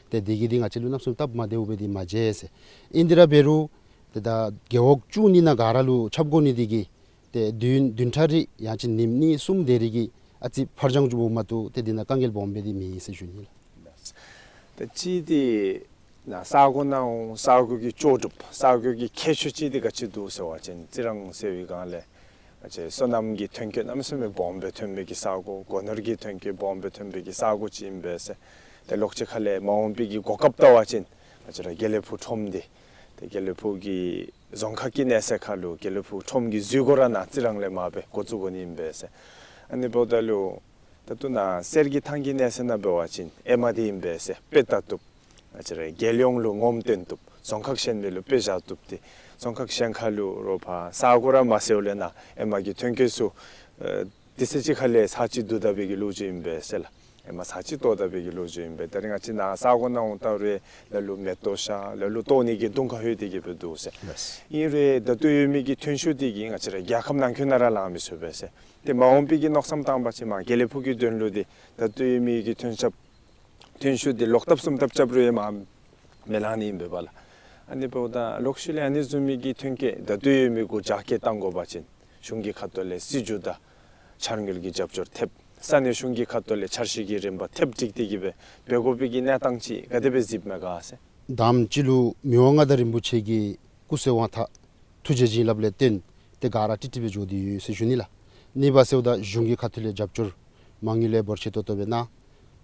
ཏེ་དེ་གིས་འདི་ང་བཅས་ལུ་གནམ་མེད་ས་མེད་སྟབས་མ་བདེཝ་སྦེ་འདི་མ་མཇལ་ཟེར། ཨིན་དེ་ར་འབད་རུང་ཏེ་ད་རྒེད་འོག་བཅུ་གཉིས་ནང་ག་ར་ལུ་ཁྱབ་དགོ་ནི་འདི་གིས་ཏེ་བདུན་བདུན་ཕྲག་རེ་ཡང་ཅིན་ཉིནམ་གཉིས་གསུམ་དེ་རེ་གིས་ཨ་ཙི་ཕར་འགྱངས་འགྱོཝ་མ་གཏོགས་ཏེ་འདི་ནང་དཀའ་ངལ་སྦོམ་སྦེ་འདི་མེད་ཟེར་ཞུ་ནི་ལགས། ད་ཅི་འདི་ནཱ་ས་གོ་ནང་འོང་ས་གོ་གི་ལྕོགས་གྲུབ་ས་གོ་གི་ཁྱད་ཆོས་ཅིག་འདི་ག་ཅི་འདུག་ཟེར་བ་ཅིན་རྩི་རང་ཟེར་བའི་སྒང་ལས་ང་བཅས་སོ་ནམ་གྱི་ཐོན་སྐྱེད་གནམ་མེད་ས་མེད་སྦོམ་སྦེ་ཐོན་པའི་གི་ས་གོ་སྒོ་ནོར་གྱི་ཐོན་སྐྱེད་སྦོམ་སྦེ་ཐོན་པའི་གི་ས་གོ་ཅིག་ཨིན་པས་ཟེར། ཏེ་ལོགས་ཅིག་ཁ་ལས་མ་འོངས་པའི་གི་གོ་སྐབས་བལྟ་བ་ཅིན་ང་བཅས་ར་དགེ་ལེགས་ཕུག་ཁྲོམ་འདི་ཏེ་དགེ་ལེགས་ཕུག་གི་རྫོང་ཁག་གི་གནས་ཚད་ཁར་ལུ་དགེ་ལེགས་ཕུག་ཁྲོམ་གྱི་འཛུལ་སྒོ་ར་ནཱ་རྩི་རང་ལས་མར་སྦེ་འགོ་བཙུགས་དགོ་ནི་ཨིན་པས་ཟེར། ཨ་ནི་འབདཝ་ད་ལུ་ད་ལྟོ་ནཱ་གསེར་གྱི་ཐང་གི་གནས་ཚད་ནང་འབད་བ་ཅིན་ཨེ་མ་འདི་ཨིན་པས་ཟེར་དཔེ་བལྟ་བཏུབ། ང་བཅས་ར་རྒྱལ་ཡོངས་ལུ་ངོམ་སྟོན་བཏུབ། རྫོང་ཁག་གཞན་མི་ལུ་དཔེ་བཞག་བཏུབ་སྟེ་རྫོང་ཁག་གཞན་ཁར་ལུ་རོགས་ཕར་ས་གོ་ར་མ་ཟེརཝ་ལས་ནཱ་ཨེ་མ་གི་ཐོན་སྐྱེད་ཚུ་ཨེ་དུས་ཚོད་ཅིག་ཁ་ལས་ཚར་གཅིག་བསྡུ་ད་པའི་གི་ལོ་རྒྱུས་ཨིན་པས་ཟེར་ལགས། ཨེ་མ་ཚར་གཅིག་བཏོག་ད་པའི་གི་ལོ་རྒྱུས་ཨིན་པས། ད་རེས་ང་བཅས་ནཱ་ས་གོ་ནང་འོང་བལྟ་རུང་ལ་ལུ་མེ་ཏོག་ཤར་ལ་ལུ་བཏོག་ནི་གི་དུང་ཁ་ལྷོད་དེ་གི་སྦེ་འདུག་ཟེར། ལགས། ཨིན་རུང་ད་ལྟོ་ཡོད་མི་གི་ཐོན་ཤུགས་འདི་གིས་ང་བཅས་ར་རྒྱལ་ཁབ་ནང་འཁོད་ནང་ར་ལང་མི་ཚུགས་པས་ཟེར། ཏེ་མ་འོངས་པའི་གི་མནོ་བསམ་བཏང་པ་ཅིན་མར་དགེ་ལེགས་ཕུག་གི་དོན་ལུ་འདི་ད་ལྟོ་ཡོད་མི་གི་ཐོན་ཤུགས་ཐོན་ཤུགས་འདི་ལོག་ལྟབ་གསུམ་ལྟབ་རྐྱབ་རུང་ཡང་མར་མི་ལང་ནི་ཨིན་པས་པ་ལགས། ཨ་ནི་འབདཝ་ད་ལོག་ཤུལ་ལས་ཨ་ནི་བཟུམ་མའི་གི་ཐོན་སྐྱེད་ད་ལྟོ་ཡོད་མི་གུ་རྒྱ་སྐྱེད་གཏང་དགོ་པ་ཅིན་གཞུང་གི་ཁ་ཐུག་ལས་སྲིད་བྱུས་དང་འཆར་དངུལ་གྱི་རྒྱབ་སྐྱོར་ཐེབས། ས་གནས་གཞུང་གི་ཁ་ཐུག་ལས་འཆར་གཞི་གི་རིམ་པ་ཐེབས་སྒྲིག་སྟེ་གི་སྦེ་འབད་དགོ་པའི་གི་གནས་སྟངས་ཅིག་ག་དེ་སྦེ་གཟིགསཔ་མས་ག་ཟེར། དང་པ་ཅིག་ལུ་མི་དབང་མངའ་བདག་རིན་པོ་ཆེ་གི་སྐུ་ཚེ་དབང་མཐའ་ཐུགས་རྗེ་བྱིན་རླབས་ལས་བརྟེན་ཏེ་ག་ར་ཀྲིག་ཀྲི་སྦེ་འགྱོ་སྟེ་ཡོད་ཟེར་ཞུ་ནི་ལགས། གཉིས་པ་ཟེརཝ་ད་གཞུང་གི་ཁ་ཐུག་ལས་རྒྱབ་སྐྱོར་མ་དངུལ་ལས་འབོར་ཆེ་ཏོག་ཏོ་སྦེ་གནང་།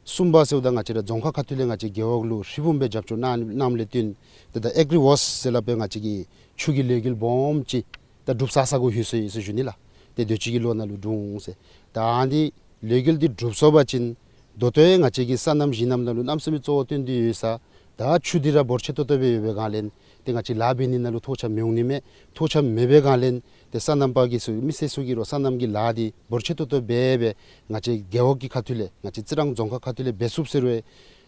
གསུམ་པ་ཟེརཝ་ད་ང་བཅས་ར་རྫོང་ཁག་ཁ་ཐུག་ལས་ང་བཅས་རྒེད་འོག་ལུ་ཧྲིལ་བུམ་སྦེ་རྒྱབ་སྐྱོར་གནང་གནངམ་ལས་བརྟེན་ཏེ་ད་ཨེག་རི་ཝོཤ་ཟེར་སླབ་པའི་ང་བཅས་ཀྱི་ཆུ་གི་ལས་འགུལ་སྦོམ་ཅིག་ད་གྲུབ་ཚར་ཚར་དགོ་ཡོད་ཟེར་ཟེར་ཞུ་ནི་ལགས། ཏེ་དུས་ཅི་གི་ལོ་ནང་ལུ་འགྲུབ་འོང་ཟེར། ད་ཨ་ནི་ལས་འགུལ་འདི་འགྲུབ་སོང་པ་ཅིན་ད་ལྟོ་ཡང་ང་བཅས་ཀྱི་སོ་ནམ་གཞི་རྣམ་ནང་ལུ་གནམ་མེད་ས་མེད་གཙོ་བོ་བཏོན་ཏེ་ཡོད་ས། ད་ཆུ་འདི་ར་འབོར་ཆེ་ཏོག་ཏོ་སྦེ་ཡོད་པའི་སྒང་ལས་ཏེ་ང་བཅས་ལཱ་འབད་ནི་ནང་ལུ་ཐོགས་ཆགས་མི་འོང་ནི་མས། ཐོགས་ཆགས་མེད་པའི་སྒང་ལས་ཏེ་སོ་ནམ་པ་གི་ཚུ་མི་སེར་ཚུ་གིས་རོགས་སོ་ནམ་གྱི་ལཱ་འདི་འབོར་ཆེ་ཏོག་ཏོ་སྦེ་སྦེ་ང་བཅས་རྒེད་འོག་གི་ཁ་ཐུག་ལས་ང་བཅས་རྩི་རང་རྫོང་ཁག་ཁ་ཐུག་ལས་འབད་ཚུགསཔ་ཟེར་རུང་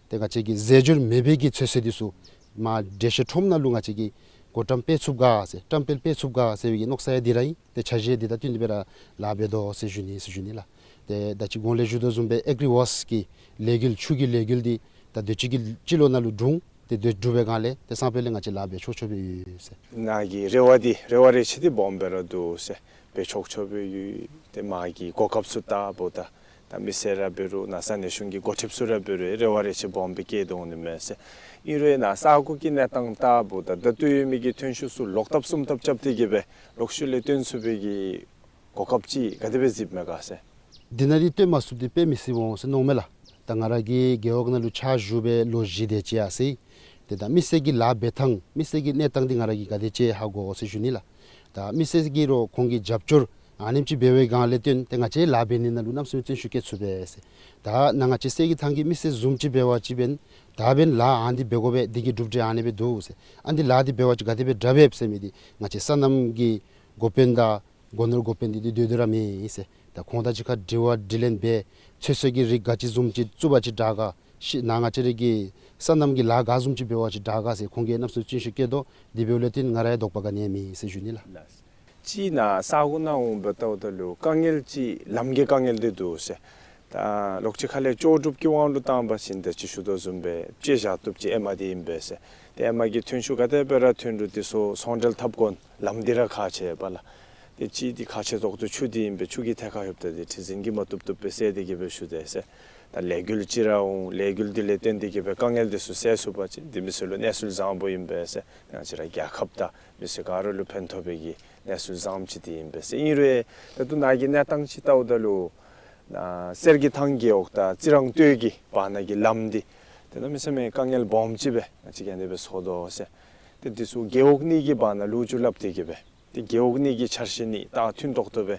ཏེ་ང་བཅས་ཀྱི་རྫས་སྦྱོར་མེད་པའི་གི་ཚོད་བསྲེ་འདི་ཚུ་ མར་འགྲེལ་བཤད་ཁྲོམ་ནང་ལུ་ང་བཅས་ཀྱིས་གོ་བཀྲམ་སྤེལ་ཚུགས་ག་ཟེར་བཀྲམ་སྤེལ་སྤེལ་ཚུགས་ག་ཟེར་བའི་གི་མནོ་བསམ་ཡང་འདི་ར་ཨིན། ཏེ་འཆར་གཞི་འདི་དང་བསྟུན་ཏེ་སྦེ་ར་ལཱ་འབད་དོ་ཟེར་ཞུ་ནི་ཟེར་ཞུ་ནི་ལགས། ཏེ་ད་ཅི་གོང་ལས་ཞུ་དོ་བཟུམ་སྦེ་ཨེག་རི་ཝོརཀསི་གི་ལས་འགུལ་ཆུ་གི་ལས་འགུལ་འདི་ད་དུས་ཅི་གི་སྤྱི་ལོ་ནང་ལུ་འབྱུང་། ཏེ་དུས་གྲུབ་པའི་སྒང་ལས་ཏེ་སང་ཕོད་ལས་ང་བཅས་ལཱ་འབད་ཆོག་ཆོག་སྦེ་ཡོད་ཟེར། ནཱ་གི་རེ་བ་འདི་རེ་བ་རེ་ཆེ་འདི་སྦོམ་སྦེ་ར་འདུག་ཟེར། འབད་ཆོག་ཆོག་སྦེ་ཡོད། ཏེ་མ་གི་གོ་སྐབས་ཚུ་བལྟཝ་ད་ད་མི་སེར་ར་འབད་རུང་ནཱ་ས་གནས་གཞུང་གི་འགོ་ཁྲིདཔ་ཚུ་ར་འབད་རུང་རེ་བ་རེ་ཆེ་སྦོམ་སྦེ་བསྐྱེད་དོ་འོང་ནི་མས་ཟེར། ཨིན་རུང་ནཱ་ས་གོ་གི་གནས་སྟངས་བལྟཝ་ད་ད་ལྟོ་ཡོད་མི་གི་ཐོན་ཤུགས་ཚུ་ལོག་ཐབས་བསུབ་ཐབས་རྐྱབ་སྟེ་གི་སྦེ་ལོག་ཤུལ་ལས་བཏོན་ཚུགས་པའི་གི་གོ་སྐབས་ཅིག་ག་དེ་སྦེ་གཟིགསཔ་མས་ག་ཟེར། འདི་ནང་འདི་བཏོན་མ་ཚུགསཔ་འདི་དཔེ་མི་སྲིད་འོང་ཟེར་མནོཝ་མས་ལགས། ད་ང་ར་གིས་རྒེད་འོག་ནང་ལུ་ཕྱག་ཞུ་སྦེ་ལོ་བཞི་དེ་ཅིག་ཡར་སོ་ཡི། ཏེ་ད་མི་སེར་གྱི་ལཱ་འབད་ཐངས་མི་སེར་གྱི་གནས་སྟངས་འདི་ང་ར་གིས་ག་དེ་ཅིག་ཧ་གོ་ཟེར་ཞུ་ནི་ལགས། ད་མི་སེར་གྱིས་ར་ཁོང་གི་རྒྱབ་སྐྱོར་ཨ་ནེམ་ཅིག་འབད་བའི་སྒང་ལས་བརྟེན་ཏེ་ང་བཅས་ལཱ་འབད་ནི་ནང་ལུ་གནམ་མེད་ས་མེད་བརྩོན་ཤུགས་བསྐྱེད་ཚུགས་པས་ཟེར། ད་ནཱ་ང་བཅས་གསེར་གྱི་ཐང་གི་མི་སེར་བཟུམ་ཅིག་འབད་བ་ཅིན་ད་འབདན་ལཱ་ཨ་ནི་འདི་འབད་དགོ་པས། འདི་གི་གྲུབ་འབྲས་ཨ་ནི་སྦེ་འདུག་ཟེར། ཨ་ནི་ལཱ་འདི་འབད་བ་ཅིན་ག་དེ་སྦེ་དྲག་པས་ཟེར་མི་འདི་ང་བཅས་སོ་ནམ་གྱི་འགོ་དཔོན་དང་སྒོ་ནོར་འགོ་དཔོན་འདི་འདི་སྡོད་སྡོད་ར་མེད་ཟེར། ད་ཁོང་དང་གཅིག་ཁར་དྲི་བ་དྲིས་ལན་འབད། ཚོད་བསྲེ་གི་རིགས་ག་ཅི་བཟུམ་ཅིག་བཙུགས་པ་ཅིན་དྲག་ག། ཤི་ནཱ་ང་བཅས་ར་གི་སོ་ནམ་གྱི་ལཱ་ག་བཟུམ་ཅིག་འབད་བ་ཅིན་དྲག་ག་ཟེར་ཁོང་གིས་གནམ་མེད་ས་མེད་བརྩོན་ཤུགས་བསྐྱེད་དོ། འདི་འབདཝ་ལས་བརྟེན་ང་ར་ཡང་དོགས་པ་ག་ནི་ཡང་མེད་ཟེར་ཞུ་ནི་ལགས། ཅིག་ནཱ་ས་གོ་ནང་འོང་སྦེ་བལྟཝ་ད་ལུ་དཀའ་ངལ་ཅིག་ལམ་གྱི་དཀའ་ངལ་འདི་འདུག་ཟེར། ད་ལོགས་ཅིག་ཁ་ལས་ལྕོགས་གྲུབ་ཀྱི་དབང་ལུ་བཏང་བ་ཅིན་ད་ཅི་ཞུ་དོ་བཟུམ་སྦེ་བཅད་བཞག་བཏུབ་ཅིག་ཨེ་མ་འདི་ཨིན་པས་ཟེར། ཏེ་ཨེ་མ་གི་ཐོན་ཤུགས་ག་དེ་སྦེ་ར་ཐོན་རུང་འདི་ཚུ་ཚོང་འབྲེལ་འཐབ་དགོ་ལམ་འདི་ར་ཁག་ཆེ་བས་ལགས། ཏེ་ཅིག་འདི་ཁག་ཆེ་ཏོག་ཏོ་ཆུ་འདི་ཨིན་པས། ཆུ་གི་ཐད་ཁར་ལྷོདཔ་ད་འདི་ཁྲི་འཛིན་གྱིས་མ་བཏུབ་བཏུབ་སྦེ་བསལ་ཏེ་གི་སྦེ་ཞུ་དེས་ཟེར། ད་ལས་འགུལ་ཅིག་ར་འོང་། ལས་འགུལ་འདི་ལས་བརྟེན་ཏེ་གི་སྦེ་དཀའ་ངལ་འདི་ཚུ་སེལ་ཚུགས་པ་ཅིན་འདི་མི་སེར་ལུ་གནས་ཚུལ་བཟང་པོ་ཨིན་པས་ཟེར། ང་བཅས་ར་རྒྱལ་ཁབ་དང་མི་སེར་ག་ར་ལུ་ཕན་ཐོགས་པའི་གི་གནས་ཚུལ་བཟངམ་ཅིག་འདི་ཨིན་པས་ཟེར། ཨིན་རུང་ད་ལྟོ་ནཱ་གི་གནས་སྟངས་ཅིག་བལྟཝ་ད་ལུ་ནཱ་གསེར་གྱི་ཐང་རྒེད་འོག་དང་རྩི་རང་སྟོད་ཀྱི་བར་ན་གི་ལམ་འདི་ཏེ་གནམ་མེད་ས་མེད་དཀའ་ངལ་སྦོམ་ཅིག་སྦེ་ང་བཅས་ཀྱིས་ཨ་ནི་སྦེ་ཚོར་དོ་ཟེར། ཏེ་འདི་ཚུ་རྒེད་འོག་གཉིས་ཀྱི་བར་ན་ལོ་རྒྱུས་སླབ་སྟེ་གི་སྦེ་ཏེ་རྒེད་འོག་གཉིས་ཀྱི་འཆར་གཞི་གཉིས་ད་མཐུན་ཏོག་ཏོ་སྦེ་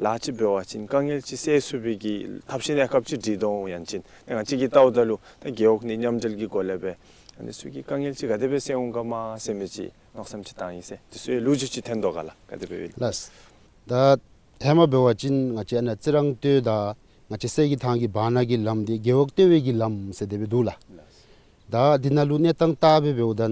ལཱ་ཅིག་འབད་བ་ཅིན་དཀའ་ངལ་ཅིག་སེལ་ཚུགས་པའི་གི་ཐབས་ཤེས་གནས་སྐབས་ཅིག་སྒྲིག་དོ་འོང་། ཡང་ཅིན་ང་བཅས་ཀྱིས་བལྟཝ་ད་ལུ་ད་རྒེད་འོག་གཉིས་མཉམ་འབྲེལ་གྱི་སྒོ་ལས་སྦེ་ཨ་ནི་ཚུ་གི་དཀའ་ངལ་ཅིག་ག་དེ་སྦེ་སེལ་འོང་ག་མ་ཟེར་མི་ཅིག་མནོ་བསམ་ཅིག་བཏང་ཡི་ཟེར། འདི་ཚུ་ཡང་ལོ་རྒྱུས་ཅིག་ཐོན་དོ་ག་ལགས། ག་དེ་སྦེ་ཡོད་ལགས། ད་ཧེ་མ་འབད་བ་ཅིན་ང་བཅས་ཨ་ནཱ་རྩི་རང་སྟོད་དང་ང་བཅས་གསེར་གྱི་ཐང་གི་བར་ན་གི་ལམ་འདི་རྒེད་འོག་ལྟེ་བའི་གི་ལམ་ཟེར་དེ་སྦེ་འདུག་ལགས། ད་འདི་ནང་ལུ་གནས་སྟངས་བལྟ་སྦེ་འབདཝ་ད་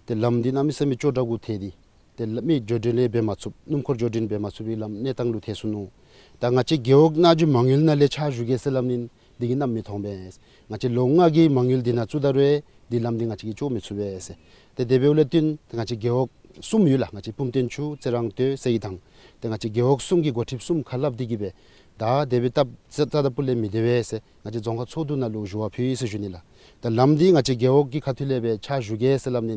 ཏེ་ལམ་འདི་གནམ་མེད་ས་མེད་ཅོག་འཐདཔ་གུ་ཐལ་ཏེ་ཏེ་མི་འགྱོ་འགྲུལ་ཡང་འབད་མ་ཚུགསཔ། སྣུམ་འཁོར་འགྱོ་འགྲུལ་འབད་མ་ཚུགས་པའི་ལམ་གནས་སྟངས་ལུ་ཐལ་སོ་ནུག། ད་ང་བཅས་རྒེད་འོག་ནཱ་གཞུང་མ་དངུལ་ནང་ལས་ཕྱག་ཞུ་གེ་ཟེར་སླབ་ནི་འདི་གིས་གནམ་མི་མཐོང་པས། ང་བཅས་ལོ་ལྔ་གི་མ་དངུལ་འདི་ནང་བཙུགས་ད་རུང་འདི་ལམ་འདི་ང་བཅས་ཀྱིས་ཅོག་མི་ཚུགས་པས་ཟེར། ཏེ་དེ་འབདཝ་ལས་བརྟེན་ཏེ་ང་བཅས་རྒེད་འོག་གསུམ་ཡོད་ལགས། ང་བཅས་བུམ་ཐོན་ཆུ་རྩི་རང་སྟོད་གསེར་གྱི་ཐང་། ཏེ་ང་བཅས་རྒེད་འོག་གསུམ་གྱི་འགོ་ཁྲིདཔ་གསུམ་ཁ་སླབ་སྟེ་གི་སྦེ་ད་དེ་སྦེ་བཏབ་ས་ད་ད་པུ་ལས་མི་བདེ་བས་ཟེར་ང་བཅས་རྫོང་ཁག་ཚོགས་འདུ་ནང་ལུ་ཞུ་བ་ཕུལ་ཡི་ཟེར་ཞུ་ནི་ལགས། ད་ལམ་འདི་ང་བཅས་རྒེད་འོག་གི་ཁ་ཐུག་ལས་སྦེ་ཕྱག་ཞུ་གེ་ཟེར་སླབ་ནི་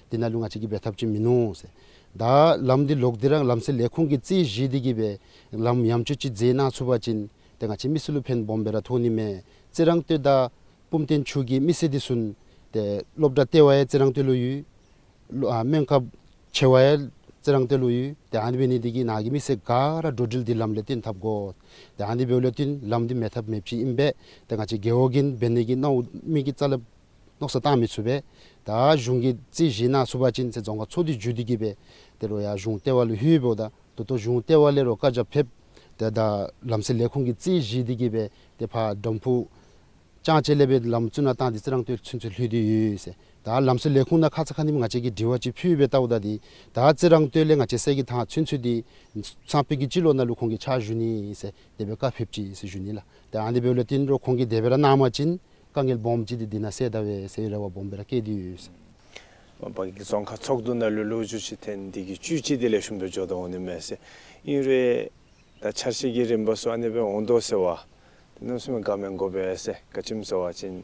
འདི་ནང་ལུ་ང་བཅས་ཀྱིས་འབད་ཐབས་ཅིག་མིན་ནུག་ཟེར། ད་ལམ་འདི་ལོག་སྟེ་ར་ལམ་སེལ་ལས་ཁུངས་ཀྱིས་རྩིས་བཞེས་ཏེ་གི་སྦེ་ལམ་ཡངས་ཆག་ཅིག་མཛད་གནང་ཚུགས་པ་ཅིན་ཏེ་ང་བཅས་མི་སེར་ལུ་ཕན་སྦོམ་སྦེ་ར་ཐོགས་ནི་མས། རྩི་རང་སྟོད་དང་བུམ་ཐོན་ཆུ་གི་མི་སེར་འདི་ཚུ་ཏེ་སློབ་གྲྭ་ལྟེ་བ་ཡང་རྩི་རང་སྟོད་ལུ་ཡོད། ལོ་ཨ་སྨན་ཁབ་ཆེ་བ་ཡང་རྩི་རང་སྟོད་ལུ་ཡོད། ཏེ་ཨ་ནི་འབད་ནི་འདི་གིས་ནཱ་གི་མི་སེར་ག་ར་འགྲོ་འགྲུལ་འདི་ལམ་ལས་བརྟེན་འཐབ་དགོ། ཏེ་ཨ་ནི་འབདཝ་ལས་བརྟེན་ལམ་འདི་མེད་ཐབས་མེདཔ་ཅིག་ཨིན་པས། ཏེ་ང་བཅས་རྒེད་འོག་གིས་འབད་ནི་གི་མནོ་མི་གི་རྩ་ལས་མནོ་བསམ་བཏང་མི་ཚུགས་པས། ད་གཞུང་གིས་རྩིས་བཞེས་གནང་ཚུགས་པ་ཅིན་ཟེར་རྫོང་ཁག་ཚོགས་འདུ་བརྒྱུད་དེ་གི་སྦེ་ཏེ་རོགས་ཡར་གཞུང་ལྟེ་བ་ལུ་ལྷོད་འབདཝ་ད་ད་ལྟོ་གཞུང་ལྟེ་བ་ལས་རོགས་བཀའ་རྒྱ་ཕེབས། ཏེ་ད་ལམ་སེལ་ལས་ཁུངས་ཀྱིས་རྩིས་བཞེས་ཏེ་གི་སྦེ་ཏེ་ཕར་དམ་ཕུ་ལྕང་ཆེ་ལས་སྦེ་ལམ་བཙུགས་གནང་བཏང་སྟེ་རྩི་རང་སྟོད་ཚུན་ཚོད་ལྷོད་དེ་ཡོད་ཟེར། ད་ལམ་སེལ་ལས་ཁུངས་ནང་ཁ་ཙ་ཁ་ཉིནམ་ང་བཅས་ཀྱིས་དྲི་བ་ཅིག་ཕུལ་སྦེ་བལྟཝ་ད་འདི་ད་རྩི་རང་སྟོད་ལས་ང་བཅས་གསེར་གྱི་ཐང་ཚུན་ཚོད་འདི་སང་ཕོད་ཀྱི་སྤྱི་ལོ་ནང་ལུ་ཁོང་གིས་ཕྱག་ཞུ་ནི་ཟེར་དེ་སྦེ་བཀའ་ཕེབས་ཅི་ཟེར་ཞུ་ནི་ལགས། ཏེ་ཨ་ནི་འབདཝ་ལས་བརྟེན་རོགས་ཁོང་གིས་དེ་སྦེ་ར་གནང་བ་ཅིན་དཀའ་ངལ་སྦོམ་ཅིག་འདི་འདི་ནང་སེལ་ད་པས་ཟེར་རེ་བ་སྦོམ་སྦེ་ར་བསྐྱེད་དེ་ཡོད་ཟེར། མ་པ་གི་རྫོང་ཁག་ཚོགས་འདུ་ནང་ལུ་ལོ་རྒྱུས་ཅིག་ཐོན། འདི་གི་བཅུད་ཅིག་འདི་ལེགས་ཤོམ་སྦེ་འགྱོ་དོ་འོང་ནི་མས་ཟེར། ཨིན་རུང་ད་འཆར་གཞི་གི་རིམ་པ་ཚུ་ཨ་ནི་སྦེ་འོང་དོ་ཟེར་བ་ཏེ་གནམ་མེད་ས་མེད་དགའ་མི་དགོ་པས་ཟེར། ག་ཅི་སྨོ་ཟེར་བ་ཅིན་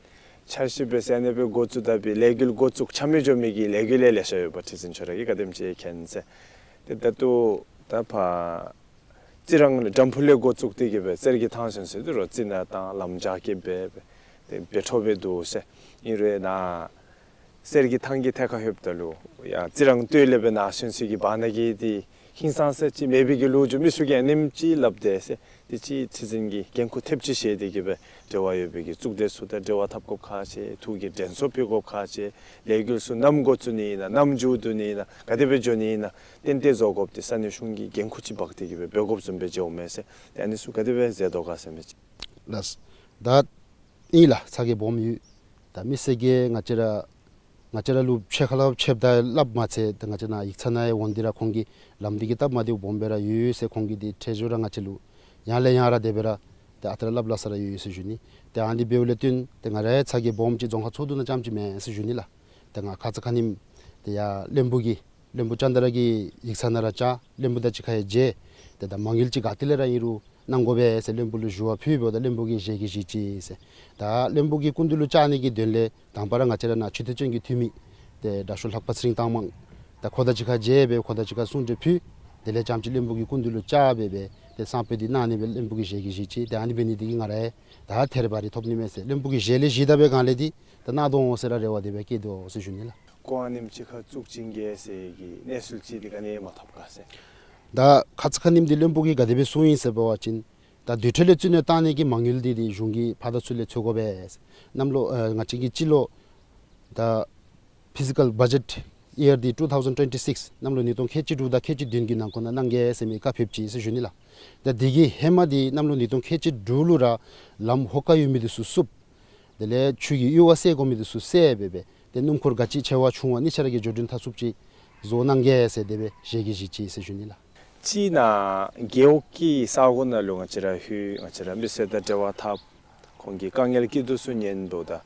འཆར་གཞི་འབད་ཟེར་ཨ་ནི་སྦེ་འགོ་བཙུགས་ད་འབད་ལས་འགུལ་འགོ་བཙུགས་ཆ་མེད་འགྱོ་མི་གི་ལས་འགུལ་ལེ་ལེ་ཤ་ཡོདཔ་ཁྲི་འཛིན་ཁྱོད་ར་གིས་ག་དེམ་ཅིག་མཁྱེན་ཟེར། ཏེ་ད་ལྟོ་ད་ཕར་རྩི་རང་ལས་དམ་ཕུ་ལས་འགོ་བཙུགས་ཏེ་གི་སྦེ་གསེར་གྱི་ཐང་ཚུན་ཚོད་འདི་རོགས་རྩི་ནག་དང་ལམ་རྒྱ་སྐྱེད་འབད་འབད་ཏེ་འབད་འཕྲོ་འབད་འདུག་ཟེར། ཨིན་རུང་ནཱ་གསེར་གྱི་ཐང་གི་ཐད་ཁར་ལྷོདཔ་ད་ལུ་ཡར་རྩི་རང་སྟོད་ལས་འབད་ནཱ་ཚུན་ཚོད་ཀྱི་བར་ན་གི་འདི་ཧིང་སངས་ས་ཅིག་མེད་པའི་གི་ལོ་རྒྱུས་མི་ཚུ་གིས་ཨ་ནེམ་ཅིག་སླབ་དེས་ཟེར། དེ་ཅིག་ཁྲི་འཛིན་གྱིས་འགན་ཁུར་ཐེབས་ཅིག་བཞེས་ཏེ་གི་སྦེ་འབྲེལ་བ་ཡོད་པའི་གི་གཙུག་སྡེ་ཚུ་དང་འབྲེལ་བ་འཐབ་དགོཔ་ཁག་ཆེ། ཐུགས་ཀྱི་དྲན་གསོ་ཕུལ་དགོཔ་ཁག་ཆེ། ལས་འགུལ་ཚུ་ནམ་འགོ་བཙུགས་ནི་ཨིན་ན་ནམ་མཇུག་བསྡུ་ནི་ཨིན་ན་ག་དེ་སྦེ་འགྱོ་ནི་ཨིན་ན་ཏན་ཏན་བཟོ་དགོཔ་འདི་ས་གནས་གཞུང་གིས་འགན་ཁུར་ཅིག་འབག་སྟེ་གི་སྦེ་འབད་དགོཔ་བཟུམ་སྦེ་མཇལཝ་མས་ཟེར། ཏེ་ཨ་ནི་ཚུ་ག་དེ་སྦེ་མཛད་དོ་ག་ཟེར་མི་ཅིག་ལགས། ད་ཨིན་ལགས། ཚ་གྱང་སྦོམ་ཡོད། ད་མི་སེར་གྱིས་ང་བཅས་ར་ ང་བཅས་ར་ལུ་ཕྱེད་ཀ་ལས་ཕྱེདཔ་ད་སླབ་མ་ཚད་ཏེ་ང་བཅས་ནཱ་ཡིག་ཚང་ནང་ཡང་འོང་སྟེ་ར་ཁོང་གིས་ལམ་འདི་གི་སྟབས་མ་བདེཝ་སྦོམ་སྦེ་ར་ཡོད་ཟེར་ཁོང་གིས་འདི་ཁྲེ་ཞུ་ར་ང་བཅས་ལུ་ཡང་ལས་ཡང་ར་དེ་སྦེ་ར་ཏེ་ཨ་རྟག་ར་སླབ་སླབ་ས་ར་ཡོད་ཟེར་ཞུ་ནི། ཏེ་ཨ་ནི་འབདཝ་ལས་བརྟེན་ཏེ་ང་རའི་ཚ་གྱང་སྦོམ་ཅིག་རྫོང་ཁག་ཚོགས་འདུ་ནང་རྐྱངམ་ཅིག་མེན་ཟེར་ཞུ་ནི་ལགས། ཏེ་ང་ཁ་ཙ་ཁ་ཉིནམ་ཏེ་ཡར་བློན་པོ་གི་བློན་པོ་ལྕགས་མདའ་ར་གི་ཡིག་ཚང་ནང་ར་བཅར། བློན་པོ་དང་གཅིག་ཁར་ཡང་མཇལ། ཏེ་ད་མ་དངུལ་ཅིག་ག་ཏེ་ལས་ར་ཨིན་རུང་གནང་དགོ་པས་ཟེར་བློན་པོ་ལུ་ཞུ་བ་ཕུལཝ་ད་བློན་པོ་གིས་བཞེས་ཀྱི་བཞེས་ཅི་ཟེར། ད་བློན་པོ་གི་སྐུ་མདུན་ལུ་བཅར་ནི་གི་དོན་ལས་དང་པ་ར་ང་བཅས་ར་ནཱ་ཆོས་དད་ཅན་གྱི་འཐུས་མི་ཏེ་དྲག་ཤོས་ལྷ་པ་ཚེ་རིང་ཐང་མང་ད་ཁོ་དང་གཅིག་ཁར་མཇལ་སྦེ་ཁོ་དང་གཅིག་ཁར་གསུང་གྲོས་ཕུལ། དེ་ལས་རྐྱངམ་ཅིག་བློན་པོ་གི་སྐུ་མདུན་ལུ་བཅར་སྦེ་སྦེ་ཏེ་གསང་དཔེ་འདི་གནང་ནི་སྦེ་བློན་པོ་གིས་བཞེས་ཀྱི་བཞེས་ཅི། ཏེ་ཨ་ནི་འབད་ནི་འདི་གིས་ང་ར་ཡང་ད་ཐད་རི་བ་རི་ཐོབ་ནི་མས་ཟེར་བློན་པོ་གིས་བཞེས་ལས་བཞེས་ད་སྦེ་གང་ལས་འདི་ད་གནང་དོ་འོང་ཟེར་ར་རེ་བ་དེ་སྦེ་བསྐྱེད་དོ་ཟེར་ཞུ་ནི་ལགས། ཁོང་ཨ་ནེམ་ཅིག་ཁར་བཙུགས་བྱིན་གེ་ཟེར་གྱི་གནས་ཚུལ་ཅིག་འདི་ག་ནི་ཡང་མ་ཐོབ་ག་ཟེར། ད་ཁ་ཙ་ཁ་ཉིནམ་འདི་བློན་པོ་གིས་ག་དེ་སྦེ་གསུངས་ཡི་ཟེར་བ་ཅིན་ད་དེ་འཕྲོ་ལས་བཙུགས་ནི་བཏང་ནི་གི་མ་དངུལ་འདི་འདི་གཞུང་གིས་ཕར་དང་ཚུར་ལས་འཚོལ་དགོ་པས། གནམ་ལོ་ཨ་ང་བཅས་ཀྱི་སྤྱི་ལོ་ད་ཕི་ཟི་ཀཱལ་བ་ཇེཊ་ཡིར་འདི་ཊུ་ཐའུ་ཟེན་ཊུ་ཝེན་ཊི་སིགསི་གནམ་ལོ་ཉིས་སྟོང་ཁལ་གཅིག་དྲུག་དང་ཁལ་གཅིག་བདུན་གྱི་ནང་འཁོད་ནང་གནང་གེ་ཟེར་མི་བཀའ་ཕེབས་ཅི་ཟེར་ཞུ་ནི་ལགས། ད་འདི་གི་ཧེ་མ་འདི་གནམ་ལོ་ཉིས་སྟོང་ཁལ་གཅིག་དྲུག་ལུ་ར་ལམ་ཧོ་ཀ་ཡོད་མི་འདི་ཚུ་བསུབ། དེ་ལས་ཆུ་གི་གཡུར་བ་སེལ་དགོ་མི་འདི་ཚུ་སེལ་སྦེ་སྦེ་ཏེ་སྣུམ་འཁོར་ག་ཅི་ཆེ་བ་ཆུང་བ་གཉིས་ཆ་ར་གི་འགྱོ་འགྲུལ་འཐབ་ཚུགསཔ་ཅིག་བཟོ་གནང་གེ་ཟེར་དེ་སྦེ་བཞེས་ཀྱི་བཞེས་ཅི་ཟེར་ཞུ་ནི་ལགས། གཅིག་ནཱ་རྒེད་འོག་གི་ས་གོ་ནང་ལུ་ང་བཅས་ར་ལྷོད་ང་བཅས་ར་མི་སེར་དང་འབྲེལ་བ་འཐབ། ཁོང་གི་དཀའ་ངལ་སྐྱིད་སྡུག་ཚུ་ཉན་དོ། ད་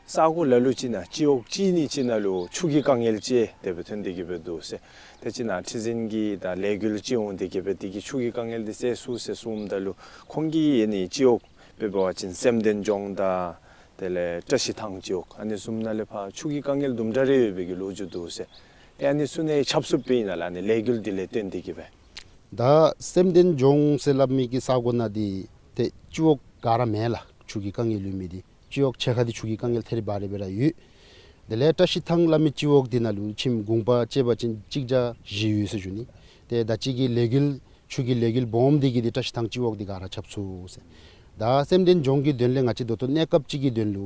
ས་གོ་ལ་ལུ་ཅིག་ནང་སྤྱི་འོག་གཅིག་གཉིས་ཅིག་ནང་ལུ་ཆུ་གི་དཀའ་ངལ་ཅིག་དེ་སྦེ་ཐོན་ཏེ་གི་སྦེ་འདུག་ཟེར། ཏེ་ཅིག་ནཱ་ཁྲི་འཛིན་གྱིས་ད་ལས་འགུལ་ཅིག་འོང་སྟེ་གི་སྦེ་དེ་གིས་ཆུ་གི་དཀའ་ངལ་འདི་སེལ་ཚུགས་ཟེར་གསུངམ་ད་ལུ་ཁོང་གིས་ཨ་ནི་སྤྱི་འོག་དཔེ་འབད་བ་ཅིན་སེམས་ལྡན་ལྗོངས་དང་དེ་ལས་བཀྲ་ཤིས་ཐང་སྤྱི་འོག་ཨ་ནི་བཟུམ་ནང་ལས་ཕར་ཆུ་གི་དཀའ་ངལ་དུམ་གྲ་རེ་ཡོད་པའི་གི་ལོ་རྒྱུས་འདུག་ཟེར། ཏེ་ཨ་ནི་ཚུ་ནང་ཆབ་སྲིད་པའི་ནང་ལུ་ཨ་ནི་ལས་འགུལ་འདི་ལས་བརྟེན་ཏེ་གི་སྦེ། ད་སེམས་ལྡན་ལྗོངས་ཟེར་སླབ་མི་གི་ས་གོ་ནང་འདི་ཏེ་སྤྱི་འོག་ག་ར་མེན་ལགས། ཆུ་གི་དཀའ་ངལ་ཡོད་མི་འདི་སྤྱི་འོག་ཕྱེད་ཀ་འདི་ཆུ་གི་དཀའ་ངལ་ཐད་རི་བ་རི་སྦེ་ར་ཡོད། དེ་ལས་བཀྲ་ཤིས་ཐང་སླབ་མི་སྤྱི་འོག་འདི་ནང་ལུ་ཁྱིམ་གུང་པ་བཅད་པ་ཅིན་གཅིག་བརྒྱ་བཞི་ཡོད་ཟེར་ཞུ་ནི། ཏེ་ད་ཅི་གི་ལས་འགུལ་ཆུ་གི་ལས་འགུལ་སྦོམ་འདི་གིས་འདི་བཀྲ་ཤིས་ཐང་སྤྱི་འོག་འདི་ག་ར་ཁྱབ་ཚུགས་ཟེར། ད་སེམས་ལྡན་ལྗོངས་ཀྱི་དོན་ལས་ང་བཅས་ད་ལྟོ་གནས་སྐབས་ཅིག་གི་དོན་ལུ་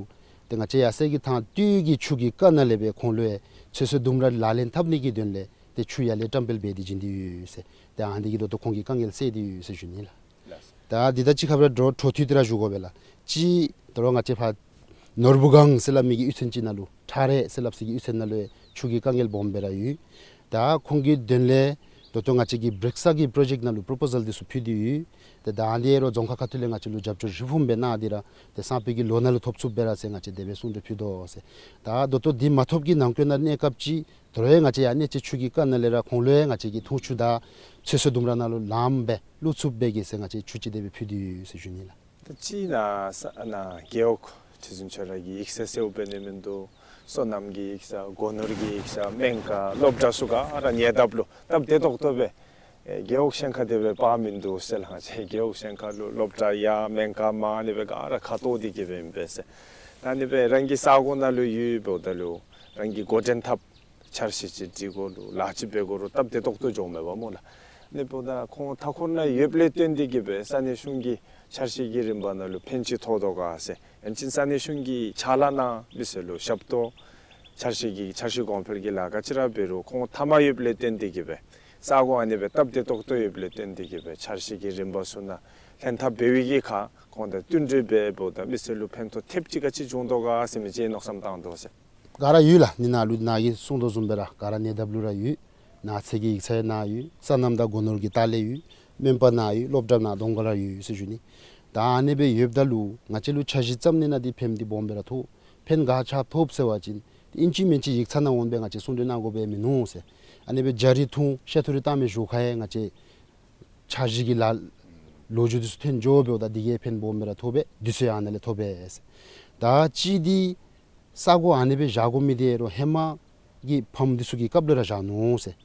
ཏེ་ང་བཅས་ཡར་སེང་གེ་ཐང་སྟོད་ཀྱི་ཆུ་གི་རྐ་ནང་ལས་སྦེ་ཁོང་ལུ་ཡང་ཚོད་བསྲེ་ལྡུམ་ར་ལག་ལེན་འཐབ་ནི་གི་དོན་ལས་ཏེ་ཆུ་ཡར་ལས་བཀྲམ་སྤེལ་འབད་དེ་བྱིན་ཏེ་ཡོད་ཟེར། ཏེ་ཨ་ནི་འདི་གིས་ད་ལྟོ་ཁོང་གི་དཀའ་ངལ་སེལ་ཏེ་ཡོད་ཟེར་ཞུ་ནི་ལགས། ད་འདི་དང་གཅིག་ཁར་སྦེ་འགྲོ་འཕྲོ་མཐུད་དེ་ར་ཞུ་དགོ་པས་ལགས། གཅིག་ད་རུང་ང་བཅས་ཕར་ནོར་བུ་སྒང་ཟེར་སླབ་མི་གི་གཡུས་ཚན་ཅིག་ནང་ལུ་ཁྲ་རལ་ཟེར་སླབ་ས་གི་གཡུས་ཚན་ནང་ལུ་ཡང་ཆུ་གི་དཀའ་ངལ་སྦོམ་སྦེ་ར་ཡོད། ད་ཁོང་གི་དོན་ལས་ད་ལྟོ་ང་བཅས་ཀྱིས་བྲེཀ་ས་གི་པྲོ་ཇེཀཊ་ནང་ལུ་པྲོ་པོ་ཟཱལ་འདི་ཚུ་ཕུལ་ཏེ་ཡོད། ཏེ་ད་ཨ་ནི་རོགས་རྫོང་ཁག་ཁ་ཐུག་ལས་ང་བཅས་ལུ་རྒྱབ་སྐྱོར་ཧྲིལ་བུམ་སྦེ་གནང་སྟེ་ར་ཏེ་སང་ཕོད་ཀྱི་ལོ་ནང་ལུ་ཐོབ་ཚུགསཔ་སྦེ་ར་ཟེར་ང་བཅས་དེ་སྦེ་གསུང་གྲོས་ཕུལ་དོ་ཟེར། ད་ད་ལྟོ་འདི་མ་ཐོབ་ཀྱི་ནང་འཁོད་ནང་གནས་སྐབས་ཅིག་ད་རུང་ཡང་ང་བཅས་ཡར་གནས་ཚེ་ཆུ་གི་རྐ་ནང་ལས་ར་ཁོང་ལུ་ཡང་ང་བཅས་ཀྱིས་འཐུང་ཆུ་དང་ཚོད་བསྲེ་ལྡུམ་ར་ནང་ལུ་ལངམ་སྦེ་བླུག་ཚུགསཔ་སྦེ་གི་ཟེར་ང་བཅས་ཆུ་ཅིག་དེ་སྦེ་ཕུལ་ཏེ་ཡོད་ཟེར་ཞུ་ནི་ལགས། ད་གཅིག་ནཱ་ས་ནཱ་རྒེད་འོག་ཁྲི་འཛིན་ཁྱོད་ར་གི་ཡིག་ཚང་གསོལཝ་འབད་ནི་མིན་འདུག། སོ་ནམ་གྱི་ཡིག་ཚང་སྒོ་ནོར་གྱི་ཡིག་ཚང་སྨན་ཁང་སློབ་གྲྭ་ཚུ་ག་ར་ཉེ་འདབས་ལུ་སྟབས་བདེ་ཏོག་ཏོ་སྦེ་ཨེ་རྒེད་འོག་གཞན་ཁར་དེ་སྦེ་དཔག་མིན་འདུག་ཟེར་ལགས། ང་བཅས་རྒེད་འོག་གཞན་ཁར་ལུ་སློབ་གྲྭ་ཡང་སྨན་ཁང་མང་ཨ་ནི་སྦེ་ག་ར་ཁ་ཐོར་ཏེ་གི་སྦེ་ཨིན་པས་ཟེར། ད་ཨ་ནི་སྦེ་རང་གི་ས་གོ་ནང་ལུ་ཡོདཔ་ད་ལུ་རང་གིས་འགོ་འདྲེན་འཐབ་འཆར་གཞི་ཅིག་སྒྲིག་དགོ་ལུ་ལཱ་ཅིག་འབད་དགོ་རུང་སྟབས་བདེ་ཏོག་ཏོ་འགྱོཝ་མས་པ་སྨོ་ལགས། ཨ་ནི་འབདཝ་ད་ཁོང་མཐའ་འཁོར་ནང་ཡོདཔ་ལས་བརྟེན་ཏེ་གི་སྦེ་ས་གནས་གཞུང་གི་འཆར་གཞི་གི་རིམ་པ་ནང་ལུ་ཕན་ཅིག་ཐོགས་དོ་ག་ཟེར། ཡང་ཅིན་ས་གནས་གཞུང་གིས་ཕྱག་ལཱ་གནང་མི་ཚུ་ལུ་ཞབས་ཏོག་འཆར་གཞི་གི་འཆར་གཞི་གོང་འཕེལ་གྱི་ལཱ་ག་ཅི་ར་འབད་རུང་ཁོང་མཐའ་མ་ཡོདཔ་ལས་བརྟེན་ཏེ་གི་སྦེ་ས་གོ་ཨ་ནི་སྦེ་སྟབས་བདེ་ཏོག་ཏོ་ཡོདཔ་ལས་བརྟེན་ཏེ་གི་སྦེ་འཆར་གཞི་གི་རིམ་པ་ཚུ་ནང་ལྷན་ཐབས་འབད་བའི་གི་ཁར་ཁོང་དང་བསྟུན་གྲོས་འབད་འབདཝ་ད་མི་ཚུ་ལུ་ཕན་ཐོགས་ཐེབས་ཅིག་ག་ཅི་བྱུང་དོ་ག་ཟེར་མི་ཅིག་མནོ་བསམ་བཏང་དོ་ཟེར། ག་ར་ཡོད་ལགས། ཨ་ནི་ནཱ་ལུ་ནཱ་གིས་གསུངས་དོ་བཟུམ་སྦེ་ར་ག་ར་ཉེ་འདབས་ལུ་ར་ཡོད། ནགས་ཚལ་གྱི་ཡིག་ཚང་ནང་ཡོད། སོ་ནམ་དང་སྒོ་ནོར་གྱི་ལྟག་ལས་ཡོད། སྨན་པ་ནང་ཡོད། སློབ་གྲྭ་ནང་གདོང་ཁར་ར་ཡོད་ཟེར་ཞུ་ནི། ད་ཨ་ནི་སྦེ་ཡོདཔ་ད་ལུ་ང་བཅས་ལུ་འཆར་གཞི་བརྩམ་ནི་ནང་འདི་ཕན་འདི་སྦོམ་སྦེ་ར་ཐོགས། ཕན་ག་ཅི་ཐོགས་ཟེར་བ་ཅིན་ཨིན་ཅི་མིན་ཅི་ཡིག་ཚང་ནང་འོང་སྦེ་ང་བཅས་གསུང་གྲོས་གནང་དགོ་པའི་མིན་ནུག་ཟེར། ཨ་ནི་སྦེ་རྒྱ་རིགས་འཐུང་བཤད་ཐུ་རིགས་བཏང་མི་ཞོར་ཁར་ཡང་ང་བཅས་འཆར་གཞི་གི་ལཱ་ལོ་རྒྱུས་འདི་ཚུ་ཐོན་འགྱོ་འབདཝ་ད་འདི་གིས་ཕན་སྦོམ་སྦེ་ར་ཐོགས་པས། དུས་ཚོད་ཡང་ཨ་ནཱ་ལས་ཐོབ་པས་ཟེར། ད་གཅིག་འདི་ས་གོ་ཨ་ནི་སྦེ་བཞག་དགོ་མི་འདི་རོགས་ཧེ་མ་གི་ཕམ་འདི་ཚུ་གི་སྐབས་ལས་ར་བཞག་ནུག་ཟེར།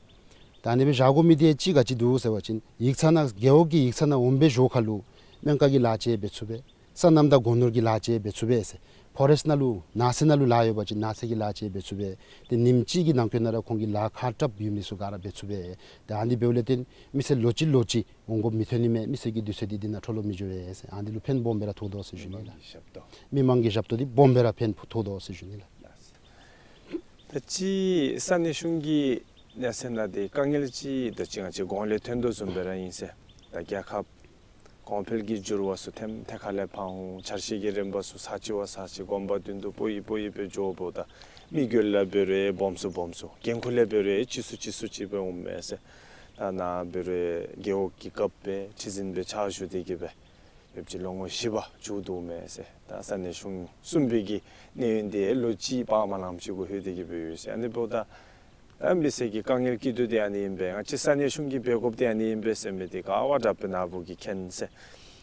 ད་ཨ་ནི་སྦེ་བཞག་དགོ་མི་འདི་གཅིག་ག་ཅི་འདུག་ཟེར་བ་ཅིན་ཡིག་ཚང་ནང་རྒེད་འོག་གི་ཡིག་ཚང་ནང་འོང་པའི་ཞོར་ཁར་ལུ་སྨན་ཁང་གི་ལཱ་ཅིག་འབད་ཚུགས་པས། སོ་ནམ་དང་སྒོ་ནོར་གྱི་ལཱ་ཅིག་འབད་ཚུགས་པས་ཟེར། ཕོ་རེསཊ་ནང་ལུ་ནགས་ཚལ་ནང་ལུ་ལཱ་ཡོད་པ་ཅིན་ནགས་ཚལ་གྱི་ལཱ་ཅིག་འབད་ཚུགས་པས། ཏེ་ཉིནམ་གཅིག་གི་ནང་འཁོད་ནང་ར་ཁོང་གི་ལཱ་ཁག་དྲགཔ་ཡོད་མི་ཚུ་ག་ར་འབད་ཚུགས་པས། ཏེ་ཨ་ནི་འབདཝ་ལས་བརྟེན་མི་སེར་ལོ་གཅིག་ལོ་གཅིག་འོང་དགོཔ་མི་ཐོན་ནི་མས། མི་སེར་གྱི་དུས་ཚོད་འདི་འདི་ནང་འཕྲོ་བརླག་མི་འགྱོ་བས་ཟེར། ཨ་ནི་ལུ་ཕན་སྦོམ་སྦེ་ར་ཐོགས་དོ་ཟེར་ཞུ་ནི་ལགས། མི་མང་གི་ཞབས་ཏོག་འདི་སྦོམ་སྦེ་ར་ཕན་ཐོགས་དོ་ཟེར་ཞུ་ནི་ལགས། ད་ཅི་ས་གནས་གཞུང་གི་གནས་ཚད་ནང་འདི་དཀའ་ངལ་ཅིག་ད་ཅི་ང་བཅས་གོང་ལས་ཐོན་དོ་བཟུམ་སྦེ་ར་ཨིན་ཟེར། ད་རྒྱལ་ཁབ་གོང་འཕེལ་གྱི་འགྱུར་བ་ཚུ་ཐེམ་ཐེ་ཁ་ལས་ཕར་འོང་། འཆར་གཞི་གི་རིམ་པ་ཚུ་ས་གཅིག་བ་ས་གཅིག་གོམ་པ་བདུན་བདུན་པོ་ཡི་པོ་ཡི་སྦེ་འགྱོ་འབདཝ་ད་ མི་རྒོད་ལས་འབད་རུང་སྦོམ་སུ་སྦོམ་སུ་འགན་ཁུར་ལས་འབད་རུང་ཅིག་སུ་ཅིག་སུ་ཅིག་སྦེ་འོངམ་མས་ཟེར། ད་ནཱ་འབད་རུང་རྒེད་འོག་གི་རྒཔོ་སྦེ་ཁྲི་འཛིན་སྦེ་ཕྱག་ཞུ་སྟེ་གི་སྦེ་ཡོདཔ་ཅིག་ལོ་ངོ་བཞི་པ་མཇུག་བསྡུཝ་མས་ཟེར། ད་ས་གནས་གཞུང་གསུམ་པའི་གི་གནས་ཡུན་དེ་ལོ་གཅིག་བར་མ་ལངམ་ཅིག་གུ་ལྷོད་དེ་གི་སྦེ་ཡོད་ཟེར། ཨ་ནི་འབདཝ་ད་ད་མི་སེར་གྱི་དཀའ་ངལ་སྐྱིད་སྡུག་དེ་ཨ་ནི་ཨིན་པས། ང་བཅས་ས་གནས་གཞུང་གིས་འབད་དགོཔ་དེ་ཨ་ནི་ཨིན་པས་ཟེར་མི་དེ་ག་བ་དྲགཔ་སྦེ་ནཱ་བུ་གིས་མཁྱེན་ཟེར།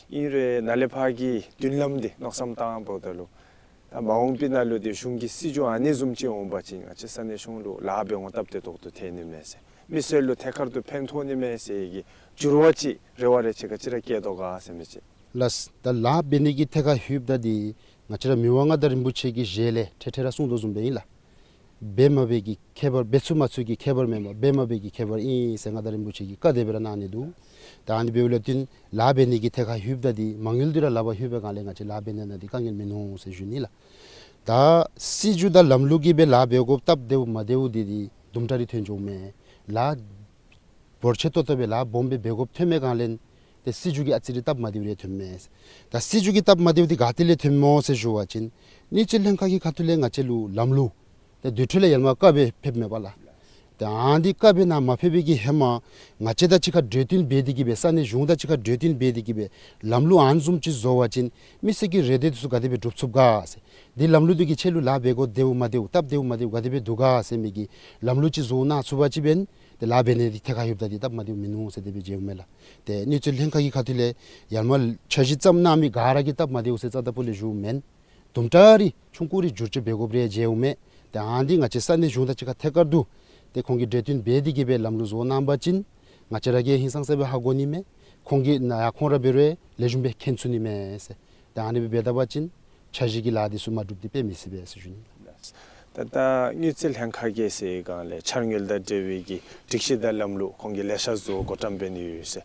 ཨིན་རུང་ནཱ་ལས་ཕར་གྱི་མདུན་ལམ་དེ་མནོ་བསམ་བཏངམ་ད་ལུ་ད་མ་འོངས་པའི་ནང་ལུ་དེ་གཞུང་གི་སྲིད་བྱུས་ཨ་ནི་བཟུམ་ཅིག་འོང་པ་ཅིན་ང་བཅས་ས་གནས་གཞུང་ལུ་ལཱ་འབད་འོང་སྟབས་བདེ་ཏོག་ཏོ་ཐོན་ནི་མས་ཟེར། མི་སེར་ལུ་ཐད་ཀར་དུ་ཕན་ཐོགས་ནི་མས་ཟེར་གྱི་འགྱུར་བ་ཅིག་རེ་བ་རེ་ཆེ་ག་ཅི་ར་བསྐྱེད་དོ་ག་ཟེར་མི་ཅིག། ལགས། ད་ལཱ་འབད་ནི་གི་ཐད་ཁར་ལྷོདཔ་ད་དེ་ང་བཅས་ར་མི་དབང་མངའ་བདག་རིན་པོ་ཆེ་གི་ཞལ་ལས་ཐད་ཐད་ར་གསུངས་དོ་བཟུམ་སྦེ་ཨིན་ལགས། འབད་མ་འབད་ཀྱི་ཁྱད་པར། འབད་ཚུགས་མ་ཚུགས་ཀྱི་ཁྱད་པར་མེན་པར་འབད་མ་འབད་ཀྱི་ཁྱད་པར་ཨིན་ཟེར་མངའ་བདག་རིན་པོ་ཆེ་གིས་བཀའ་དེ་སྦེ་ར་གནང་ནི་འདུག། ད་ཨ་ནི་འབདཝ་ལས་བརྟེན་ལཱ་འབད་ནི་གི་ཐད་ཁར་ལྷོདཔ་ད་དེ་མ་དངུལ་དེ་ར་ལག་པར་ལྷོད་པའི་སྒང་ལས་ང་བཅས་ལཱ་འབད་ནི་ནང་དེ་དཀའ་ངལ་མིན་ནུག་ཟེར་ཞུ་ནི་ལགས། ད་སྲིད་བྱུས་དང་ལམ་ལུགས་ཀྱིས་སྦེ་ལཱ་འབད་དགོཔ་སྟབས་བདེཝ་མ་བདེཝ་དེ་དེ་དུམ་གྲ་རེ་ཐོན་འགྱོཝ་མས། ལཱ་འབོར་ཆེ་ཏོག་ཏོ་སྦེ་ལཱ་སྦོམ་སྦེ་འབད་དགོཔ་ཐོན་མི་སྒང་ལས་ཏེ་སྲིད་བྱུས་ཀྱིས་ཨ་ཙི་རེ་སྟབས་མ་བདེཝ་རེ་ཐོནམ་མས། ད་སྲིད་བྱུས་ཀྱི་སྟབས་མ་བདེཝ་དེ་ག་ཏེ་ལས་ཐོནམ་སྨོ་ཟེར་ཞུ་བ་ཅིན་དངུལ་རྩིས་ལྷན་ཁག་གི་ཁ་ཐུག་ལས་ང་བཅས་ལུ་ལམ་ལུགས་ཏེ་དེ་འཕྲོ་ལས་ཡར་མར་བཀའ་སྦེ་ཕེབས་མས་པ་ལགས། ཏེ་ཨ་ནི་བཀའ་སྦེ་ནཱ་མ་ཕེབས་པའི་གི་ཧེ་མ་ང་བཅས་དང་གཅིག་ཁར་གྲོས་བསྟུན་འབད་དེ་གི་སྦེ་ས་གནས་གཞུང་དང་གཅིག་ཁར་གྲོས་བསྟུན་འབད་དེ་གི་སྦེ་ལམ་ལུགས་ཨ་ནི་བཟུམ་ཅིག་བཟོ་བ་ཅིན་མི་སེར་གྱི་རེ་འདོད་དེ་ཚུ་ག་དེ་སྦེ་འགྲུབ་ཚུགས་ག་ཟེར། དེ་ལམ་ལུགས་དེ་གིས་ཁྱེད་ལུ་ལཱ་འབད་དགོ་བདེཝ་མ་བདེཝ་སྟབས་བདེཝ་མ་བདེཝ་ག་དེ་སྦེ་འདུག་ག་ཟེར་མི་གི་ལམ་ལུགས་ཅིག་བཟོ་གནང་ཚུགས་པ་ཅིན་འབདན་ཏེ་ལཱ་འབད་ནི་དེ་ཐད་ཁར་ལྷོདཔ་ད་དེ་སྟབས་མ་བདེཝ་མིན་ནུག་ཟེར་དེ་སྦེ་མཇལཝ་མས་ལགས། ཏེ་དངུལ་རྩིས་ལྷན་ཁག་གི་ཁ་ཐུག་ལས་ཡར་མར་འཆར་གཞི་བརྩམས་གནང་མི་ག་ར་གིས་སྟབས་མ་བདེཝ་ཟེར་རྩ་དང་པོ་ལས་ཞུཝ་མེན། དུམ་གྲ་རེ་ཆུང་ཀུ་རེ་བསྒྱུར་བཅོས་འབད་དགོཔ་རེ་མཇལཝ་མས། ཏེ་ཨ་ནི་ང་བཅས་ས་གནས་གཞུང་དང་གཅིག་ཁར་ཐད་ཀར་དུ་ཏེ་ཁོང་གིས་གྲོས་བསྟུན་འབད་དེ་གི་སྦེ་ལམ་ལུགས་བཟོ་གནང་པ་ཅིན་ང་བཅས་ར་གིས་ཧིང་སངས་ས་སྦེ་ཧ་གོ་ནི་མས། ཁོང་གིས་ནཱ་ཡར་ཁོང་ར་འབད་རུང་ལེགས་ཤོམ་སྦེ་མཁྱེན་ཚུགས་ནི་མས་ཟེར། ཏེ་ཨ་ནི་སྦེ་འབད་ད་པ་ཅིན་འཆར་གཞི་གི་ལཱ་དེ་ཚུ་མ་འགྲུབ་སྟེ་དཔེ་མི་སྲིད་པས་ཟེར་ཞུ་ནི། ད་ད་དངུལ་རྩིས་ལྷན་ཁག་གིས་ཟེར་སྒང་ལས་འཆར་དངུལ་དང་འབྲེལ་བའི་གི་སྒྲིག་གཞི་དང་ལམ་ལུགས་ཁོང་གིས་ལེ་ཤ་བཟོ་བགོ་བཀྲམ་འབད་ནི་ཡོད་ཟེར།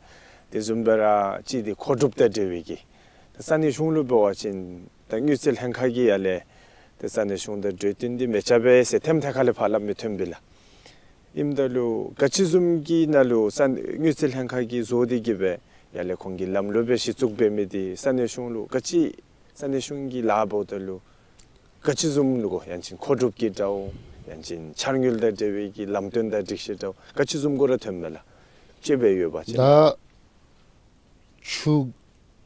དེ་བཟུམ་སྦེ་ར་གཅིག་དེ་མཁོ་སྒྲུབ་དང་འབྲེལ་བའི་གི་ད་ས་གནས་གཞུང་ལུ་འབད་བ་ཅིན་ད་དངུལ་རྩིས་ལྷན་ཁག་གིས་ཡར་ལས་ད་ས་གནས་གཞུང་དང་གྲོས་བསྟུན་འདི་མི་རྐྱབ་པས་ཟེར་ཐེམ་ཐད་ཁ་ལས་ཕར་སླབ་མི་ཐོན་པས་ལགས། ཨིནམ་ད་ལུ་ག་ཅི་བཟུམ་གྱི་ནང་ལུ་ས་དངུལ་རྩིས་ལྷན་ཁག་གིས་བཟོ་སྟེ་གི་སྦེ་ཡར་ལས་ཁོང་གི་ལམ་ལུགས་སྦེ་གཞི་བཙུགས་འབད་མི་དེ་ས་གནས་གཞུང་ལུ་ག་ཅི་ས་གནས་གཞུང་གི་ལཱ་འབདཝ་ད་ལུ་ག་ཅི་བཟུམ་ལུ་གོ་ཡང་ཅིན་མཁོ་སྒྲུབ་ཀྱི་འདྲཝ་ཡང་ཅིན་འཆར་དངུལ་དང་འབྲེལ་བའི་གི་ལམ་སྟོན་དང་སྒྲིག་གཞི་འདྲཝ་ག་ཅི་བཟུམ་གུ་ར་ཐོནམ་མས་ལགས། ཅིག་སྦེ་ཡོད་པ་ཅིན། ད་ཆུ་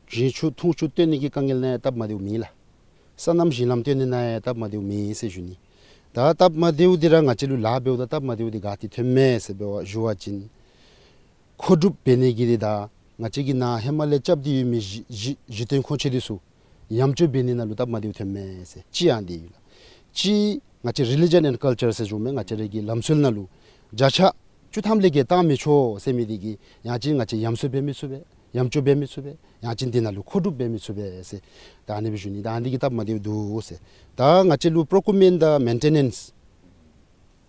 རྒྱུན་ཆུ་འཐུང་ཆུ་བཏོན་ནི་གི་དཀའ་ངལ་ནང་ཡང་སྟབས་མ་བདེཝ་མེད་ལགས། སོ་ནམ་ཞིང་ལམ་བཏོན་ནི་ནང་ཡང་སྟབས་མ་བདེཝ་མེད་ཟེར་ཞུ་ནི། ད་སྟབས་མ་བདེཝ་འདི་ར་ང་བཅས་ལུ་ལཱ་འབདཝ་ད་སྟབས་མ་བདེཝ་འདི་ག་ཏེ་ཐོནམ་མས་ཟེར་འབད་བ་ཞུ་བ་ཅིན་མཁོ་སྒྲུབ་འབད་ནི་གི་འདི་ད་ང་བཅས་ཀྱི་ནཱ་ཧེ་མ་ལས་རྐྱབ་སྟེ་ཡོད་མི་གཞི་གཞི་གཞི་རྟེན་ཁོང་ཆ་འདི་ཚུ་ཡམ་ཅོ་འབད་ནི་ནང་ལུ་སྟབས་མ་བདེཝ་ཐོནམ་མས་ཟེར་གཅིག་ཨ་ནི་འདི་ཡོད་ལགས། གཅིག་ང་བཅས་religion and culture ཟེར་ཞུཝ་མས། ང་བཅས་ར་གི་ལམ་སྲོལ་ནང་ལུ་བརྒྱ་ཆ་བཅུ་ཐམ་ལས་བརྒལ་བཏང་མི་ཆོག་ཟེར་མི་འདི་གིས་ཡང་ཅིན་ང་བཅས་ཡམ་སྲོལ་འབད་མི་ཚུགས་པས། ཡམ་ཅོ་འབད་མི་ཚུགས་པས། ཡང་ཅིན་འདི་ནང་ལུ་མཁོ་སྒྲུབ་འབད་མི་ཚུགས་པས་ཟེར། ད་ཨ་ནི་སྦེ་ཞུ་ནི། ད་ཨ་ནི་གི་སྟབས་མ་བདེཝ་འདུག་ཟེར། ད་ང་བཅས་ལུ་procurement དང་maintenance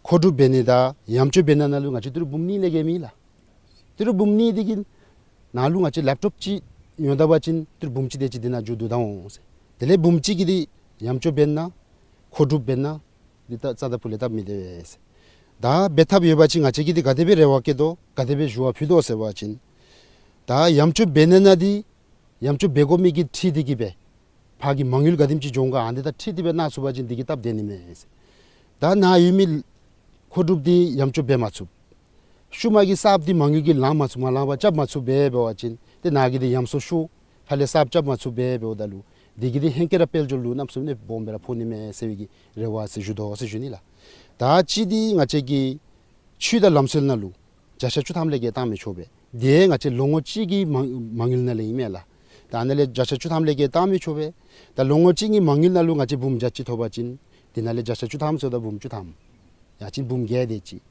མཁོ་སྒྲུབ་འབད་ནི་དང་ཡམ་ཅོ་འབད་ནི་ནང་ལུ་ང་བཅས་ཏི་རུ་འབུམ་གཉིས་ལས་བརྒལ་མེད་ལགས། ཏི་རུ་འབུམ་གཉིས་འདི་གི་ནང་ལུ་ང་བཅས་laptop ཅིག་ཡོད་ད་པ་ཅིན་ཏི་རུ་འབུམ་གཅིག་དེ་ཅིག་འདི་ནང་འགྱོ་བཏུབ་ད་འོང་ཟེར། དེ་ལས་འབུམ་གཅིག་གི་འདི་ཡམ་ཅོ་འབད་ནི་མཁོ་སྒྲུབ་འབད་ནི་འདི་ད་རྩ་དང་ཕུ་ལས་སྟབས་མི་བདེ་བས་ཟེར། ད་འབད་ཐབས་ཡོད་པ་ཅིན་ང་བཅས་ཀྱིས་འདི་ག་དེ་སྦེ་རེ་བ་བསྐྱེད་དོ་ག་དེ་སྦེ་ཞུ་བ་ཕུལ་དོ་ཟེར་བ་ཅིན་ད་ཡམ་ཅོ་འབད་ནི་ནང་འདི་ཡམ་ཅོ་འབད་དགོ་མི་གི་འཁྲིལ་ཏེ་གི་སྦེ་ཕར་གྱི་མ་དངུལ་ག་དེམ་ཅིག་འགྱོ་ག་ཨ་ནི་དང་འཁྲིལ་ཏེ་སྦེ་གནང་ཚུགས་པ་ཅིན་འདི་གིས་སྟབས་བདེ་ནི་མས་ཟེར། ད་ནཱ་ཡོད་མི་མཁོ་སྒྲུབ་འདི་ཡམ་ཅོ་འབད་མ་ཚུགས། ཤུལ་མ་གི་གསརཔ་འདི་མ་དངུལ་གྱིས་ལང་མ་ཚུགས། མ་ལང་པར་རྐྱབ་མ་ཚུགས་སྦེ་འབད་བ་ཅིན་ཏེ་ནཱ་གི་འདི་ཡམ་སྲོལ་ཤོར། ཕར་ལས་གསརཔ་རྐྱབ་མ་ཚུགས་སྦེ་འབདཝ་ད་ལུ་འདི་གིས་འདི་ཧེང་སྐལ་ར་དཔལ་འབྱོར་ལུ་གནམ་མེད་ས་མེད་སྦོམ་སྦེ་ར་ཕོག་ནི་མས་ཟེར་བའི་གི་རེ་བ་ཟེར་ཞུ་དོ་ཟེར་ཞུ་ནི་ལགས། ད་གཅིག་འདི་ང་བཅས་ཀྱི་ཆོས་དང་ལམ་སྲོལ་ནང་ལུ་བརྒྱ་ཆ་བཅུ་ཐམ་ལས་བརྒལ་བཏང་མི་ཆོག་པས། དེ་ང་བཅས་ལོ་ངོ་གཅིག་གི་མ་མ་དངུལ་ནང་ལས་ཨིན་མས་ལགས། ད་ཨ་ནཱ་ལས་བརྒྱ་ཆ་བཅུ་ཐམ་ལས་བརྒལ་བཏང་མི་ཆོག་པས། ད་ལོ་ངོ་གཅིག་གི་མ་དངུལ་ནང་ལུ་ང་བཅས་འབུམ་བརྒྱ་གཅིག་ཐོབ་པ་ཅིན་དེ་ནང་ལས་བརྒྱ་ཆ་བཅུ་ཐམ་ཟེརཝ་ད་འབུམ་བཅུ་ཐམ། ཡང་ཅིན་འབུམ་བརྒྱད་དེ་ཅིག།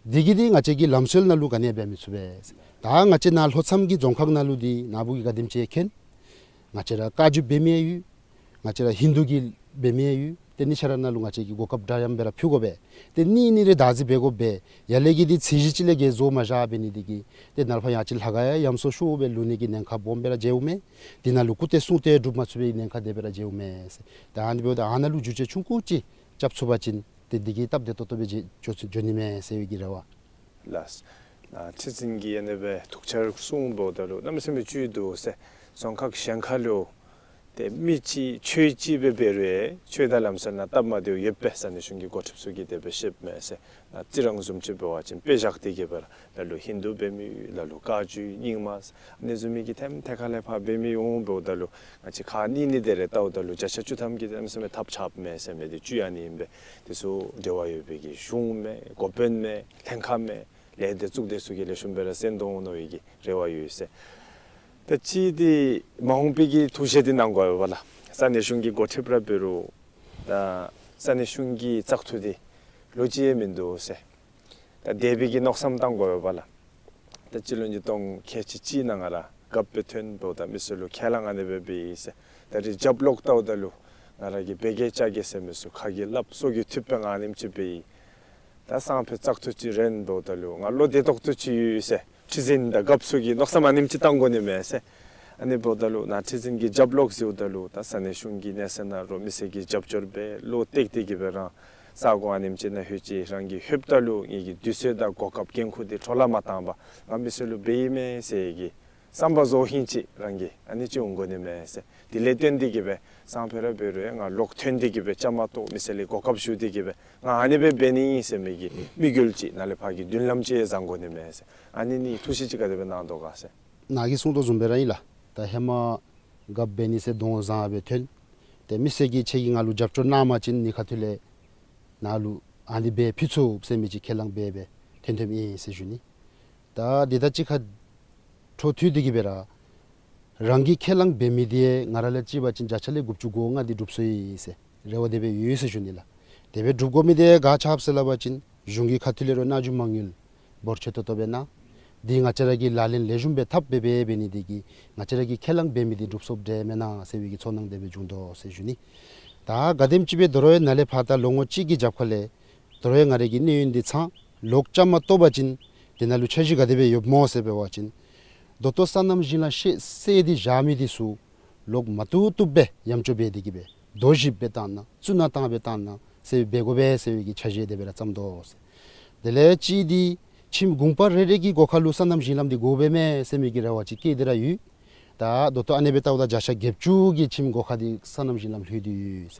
འདི་གིས་འདི་ང་བཅས་ཀྱི་ལམ་སྲོལ་ནང་ལུ་ག་ནི་འབད་མི་ཚུགས་པས། ད་ང་བཅས་ནཱ་ལྷོ་མཚམས་ཀྱི་རྫོང་ཁག་ནང་ལུ་འདི་ནཱ་བུ་གིས་ག་དེམ་ཅིག་མཁྱེན། ང་བཅས་ར་བཀའ་བརྒྱུད་འབད་མི་ཡང་ཡོད། ང་བཅས་ར་ཧིན་དུ་གི་འབད་མི་ཡང་ཡོད། ཏེ་གཉིས་ཆ་ར་ནང་ལུ་ང་བཅས་ཀྱིས་གོ་སྐབས་འདྲ་མཉམ་སྦེ་ར་ཕུལ་དགོ་པས། ཏེ་གཉིས་གཉིས་རེ་བདག་འཛིན་འབད་དགོ་པས། ཡར་ལས་ཀྱི་འདི་ཚད་གཞི་ཅིག་ལས་བརྒལ་བཟོ་མ་བཞག་འབད་ནི་འདི་གིས་ཏེ་ནཱ་ལས་ཕར་ཡང་ཅིན་ལྷ་ཁང་ཡང་ཡམ་སྲོལ་ཤོར་སྦེ་ལུས་ནི་གི་ཉེན་ཁ་སྦོམ་སྦེ་ར་མཇལཝ་མས། འདི་ནང་ལུ་སྐུ་རྟེན་གསུང་རྟེན་སྒྲུབ་མ་ཚུགས་པའི་ཉེན་ཁ་དེ་སྦེ་ར་མཇལཝ་མས་ཟེར། ད་ཨ་ནི་འབདཝ་ད་ཨ་ནཱ་ལུ་བསྒྱུར་བཅོས་ཆུང་ཀུ་ཅིག་རྐྱབ་ཚུགས་པ་ཅིན་ཏེ་འདི་གིས་སྟབས་བདེ་ཏོག་ཏོ་སྦེ་འགྱོ་འགྱོ་ཚུགས་འགྱོ་ནི་མས་ཟེར་བའི་གི་རེ་བ། ལགས། ཨ་ཁྲི་འཛིན་གྱིས་ཨ་ནི་སྦེ་ཐུགས་འཆར་གསུངམ་ད་ལུ་གནམ་མེད་ས་མེད་བཅུད་འདུག་ཟེར། རྫོང་ཁག་གཞན་ཁ་ལུ་ ཏེ་མི་གཅིག་ཆོས་གཅིག་སྦེ་འབད་རུང་ཆོས་དང་ལམ་སྲོལ་ནང་སྟབས་མ་བདེཝ་ཡོདཔ་སྦེ་ས་གནས་གཞུང་གི་འགོ་ཁྲིདཔ་ཚུ་གིས་དེ་སྦེ་བཤདཔ་མས་ཟེར། ནཱ་རྩི་རང་བཟུམ་ཅིག་འབད་བ་ཅིན་དཔེ་བཞག་སྟེ་གི་སྦེ་ར་ལ་ལུ་ཧིན་དུ་འབད་མི་ཡོད། ལ་ལུ་བཀའ་བརྒྱུད་རྙིང་མ་ཨ་ནི་བཟུམ་མའི་གི་ཐེམ་ཐེ་ཁ་ལས་ཕར་འབད་མི་འོང་འབདཝ་ད་ལུ་ང་བཅས་ཁག་གཉིས་གཉིས་དེ་རེ་བལྟཝ་ད་ལུ་བརྒྱ་ཆ་བཅུ་ཐམ་གྱིས་གནམ་མེད་ས་མེད་ཐབས་ཆགཔ་མས་ཟེར་མི་འདི་བཅུ་ཡང་ཨ་ནི་ཨིན་པས། དེ་ཚུ་འབྲེལ་བ་ཡོད་པའི་གི་གཞུང་མས། འགོ་དཔོན་མས། ལྷན་ཁག་མས། ལས་སྡེ་གཙུག་སྡེ་ཚུ་གིས་ལེགས་ཤོམ་སྦེ་ར་གསན་དོ་འོང་མནོ་བའི་གི་རེ་བ་ཡོད་ཟེར། ད་ཅི་འདི་མ་འོངས་པའི་གི་ཐུགས་བཞེད་འདི་གནང་དགོ་པས་ལགས། ས་གནས་གཞུང་གི་འགོ་ཁྲིདཔ་ར་འབད་རུང་ད་ས་གནས་གཞུང་གི་བཙག་འཐུ་འདི་ལོ་གཅིག་ཡང་མིན་འདུག་ཟེར། ད་དེ་སྦེ་གི་མནོ་བསམ་བཏང་དགོ་པས་ལགས། ད་སྤྱི་ལོ་ཉིས་སྟོང་ཁལ་གཅིག་གཅིག་ནང་ང་ར་རྒཔོ་སྦེ་ཐོན་འབདཝ་ད་མི་སེར་ལུ་ཁས་བླངས་ཨ་ནི་སྦེ་འབད་ཡི་ཟེར། ད་རིས་རྒྱབ་ལོག་བལྟཝ་ད་ལུ་ང་ར་གིས་འབད་གེ་བཅའ་གེ་ཟེར་མི་ཚུ་ཁ་གིས་སླབ་སོ་གིས་འཐུདཔ་སྦེ་ང་ཨ་ནེམ་ཅིག་འབད་ཡི། ད་སང་ཕོད་བཙག་འཐུ་ཅིག་རན་འབདཝ་ད་ལུ་ང་བློ་བདེ་ཏོག་ཏོ་ཅིག་ཡོད་ཟེར། ཁྲི་འཛིན་དང་རྒཔོ་ཚུ་གིས་མནོ་བསམ་ཨ་ནེམ་ཅིག་བཏང་དགོ་ནི་མས་ཟེར། ཨ་ནི་འབདཝ་ད་ལུ་ནཱ་ཁྲི་འཛིན་གྱིས་རྒྱབ་ལོག་ཟེརཝ་ད་ལུ་ད་ས་གནས་གཞུང་གི་གནས་ཚད་ནང་རོགས་མི་སེར་གྱིས་རྒྱབ་སྐྱོར་འབད་བློ་གཏད་དེ་གི་སྦེ་རང་ས་གོ་ཨ་ནེམ་ཅིག་ནང་ལྷོད་ཅི། རང་གིས་ལྷོདཔ་ད་ལུ་ངེ་གི་དུས་ཚོད་དང་གོ་སྐབས་འགན་ཁུར་འདི་འཕྲོ་བརླག་མ་བཏང་པར་ང་མི་སེར་ལུ་འབད་ཡི་མས་ཟེར་གྱི་བསམ་པ་བཟོ་ཧིང་ཅིག་རང་གིས་ཨ་ནི་ཅིག་འོང་དགོ་ནི་མས་ཟེར། དེ་ལས་བརྟེན་ཏེ་གི་སྦེ་སང་ཕོད་ར་འབད་རུང་ཡང་ང་ལོག་ཐོན་ཏེ་གི་སྦེ་བཅའ་མར་གཏོགས་མི་སེར་ལས་གོ་སྐབས་ཞུ་སྟེ་གི་སྦེ་ང་ཨ་ནི་སྦེ་འབད་ནི་ཨིན་ཟེར་མི་གི་དམིགས་ཡུལ་ཅིག་ནཱ་ལས་ཕར་གྱི་མདུན་ལམ་ཅིག་བཟང་དགོ་ནི་མས་ཟེར། ཨ་ནི་ནི་ཐུགས་བཞེད་ཅིག་ག་དེ་སྦེ་གནང་དོ་ག་ཟེར། ནཱ་གིས་གསུངས་དོ་བཟུམ་སྦེ་ར་ཨིན་ལགས། ད་ཧེ་མ་རྒཔོ་འབད་ནི་ཟེར་གདོང་བཟང་སྦེ་ཐོན། ཏེ་མི་སེར་གྱིས་ཁྱེད་ཀྱིས་ང་ལུ་རྒྱབ་སྐྱོར་གནང་པ་ཅིན་ནི་ཁ་ཐུག་ལས་ནཱ་ལུ་ཨ་ནི་འབད་ཕུལ་ཚུགས་ཟེར་མི་ཅིག་ཁས་བླངས་འབད་སྦེ་ཐོན་ཐོནམ་ཨིན་ཟེར་ཞུ་ནི། ད་འདི་དང་གཅིག་ཁར་འཕྲོ་མཐུད་དེ་གི་སྦེ་ར་རང་གིས་ཁས་བླངས་འབད་མི་འདི་ང་ར་ལས་ཅིག་འབད་བ་ཅིན་བརྒྱ་ཆ་ལས་དགུ་བཅུ་གོ་ལྔ་འདི་འགྲུབ་སོ་ཡི་ཟེར་རེ་བ་དེ་སྦེ་ཡོད་ཟེར་ཞུ་ནི་ལགས། དེ་སྦེ་འགྲུབ་དགོ་མི་འདི་ག་ཅི་སླབ་ཟེར་སླབ་པ་ཅིན་གཞུང་གི་ཁ་ཐུག་ལས་རོགས་མནའ་གཞུང་མ་དངུལ་འབོར་ཆེ་ཏོག་ཏོ་སྦེ་གནང་། འདི་ང་བཅས་ར་གིས་ལག་ལེན་ལེགས་ཤོམ་སྦེ་འཐབ་སྦེ་འབད་འབད་ནི་འདི་གིས་ང་བཅས་ར་གིས་ཁས་བླངས་འབད་མི་འདི་འགྲུབ་སོཔ་འདྲས་མེན་ན་ཟེར་བའི་གི་ཚོར་སྣང་དེ་སྦེ་བྱུང་དོ་ཟེར་ཞུ་ནི། ད་ག་དེམ་ཅིག་སྦེ་དོ་རུང་ཡང་ནཱ་ལས་ཕར་ད་ལོ་ངོ་གཅིག་གི་རྒྱབ་ཁ་ལས་དོ་རུང་ཡང་ང་ར་གི་གནས་ཡུན་འདི་ཚང་ལོག་བཅའ་མར་གཏོགས་པ་ཅིན་དེ་ནང་ལུ་འཆར་གཞི་ག་དེ་སྦེ་ཡོདཔ་སྨོ་ཟེར་འབད་བ་ཅིན་ད་ལྟོ་སོ་ནམ་ཞིང་ལམ་ཤེས་གསལ་འདི་བཞག་མི་འདི་ཚུ་ལོག་མ་བཏུབ་བཏུབ་སྦེ་ཡངས་སྐྱོར་འབད་དེ་གི་སྦེ་རྡོ་བཞི་སྦེ་བཏང་ན་བཙུགས་ནང་བཏང་སྦེ་བཏང་ན་ཟེར་འབད་དགོ་པས་ཟེར་བའི་གི་འཆར་གཞི་དེ་སྦེ་ར་བརྩམ་དོ་ཟེར། དེ་ལས་གཅིག་འདི་ཁྱིམ་གུང་པ་རེ་རེ་གི་སྒོ་ཁར་ལུ་སོ་ནམ་ཞིང་ལམ་འདི་དགོ་པས་མས་ཟེར་མི་གི་རེ་བ་ཅིག་བསྐྱེད་དེ་ར་ཡོད། ད་ད་ལྟོ་ཨ་ནི་སྦེ་བལྟཝ་ད་བརྒྱ་ཆ་བརྒྱད་ཅུ་གི་ཁྱིམ་སྒོ་ཁར་འདི་སོ་ནམ་ཞིང་ལམ་ལྷོད་དེ་ཡོད།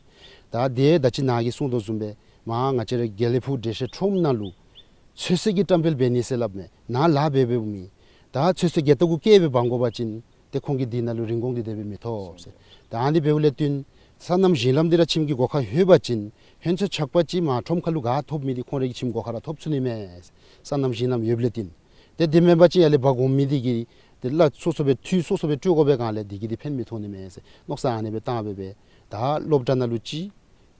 ད་དེ་ད་ཅི་ནཱ་གིས་གསུངས་དོ་བཟུམ་སྦེ་མར་ང་བཅས་ར་དགེ་ལེགས་ཕུག་འགྲེལ་བཤད་ཁྲོམ་ནང་ལུ་ཚོད་བསྲེ་གི་བཀྲམ་སྤེལ་འབད་ནི་ཟེར་སླབ་མས། ནཱ་ལཱ་འབད་འབདཝ་མས། ད་ཚོད་བསྲེ་བརྒལ་ཏོག་གུ་བཀལ་སྦེ་འབག་དགོ་པ་ཅིན་ཏེ་ཁོང་གིས་འདི་ནང་ལུ་རིན་གོང་འདི་དེ་སྦེ་མི་ཐོབ་ཟེར། ད་ཨ་ནི་འབདཝ་ལས་བརྟེན་སོ་ནམ་ཞིང་ལམ་འདི་ར་ཁྱིམ་གྱི་སྒོ་ཁར་ལྷོད་པ་ཅིན་ཧོན་ཚོད་ཆག་པ་ཅིག་མར་ཁྲོམ་ཁར་ལུ་ག་ཐོབ་མི་འདི་ཁོང་རའི་ཁྱིམ་སྒོ་ཁར་ར་ཐོབ་ཚུགས་ནི་མས། སོ་ནམ་ཞིང་ལམ་ཡོདཔ་ལས་བརྟེན། ཏེ་དེ་མེན་པ་ཅིན་ཡར་ལས་འབག་འོང་མི་འདི་གིས་ཏེ་གླ་སོ་སོ་སྦེ་འཐུས་སོ་སོ་སྦེ་སྤྲོད་དགོ་པའི་སྒང་ལས་འདི་གིས་འདི་ཕན་མི་ཐོགས་ནི་མས་ཟེར་མནོ་བསམ་ཨ་ནི་སྦེ་བཏང་སྦེ་སྦེ་ད་སློབ་གྲྭ་ནང་ལུ་གཅིག་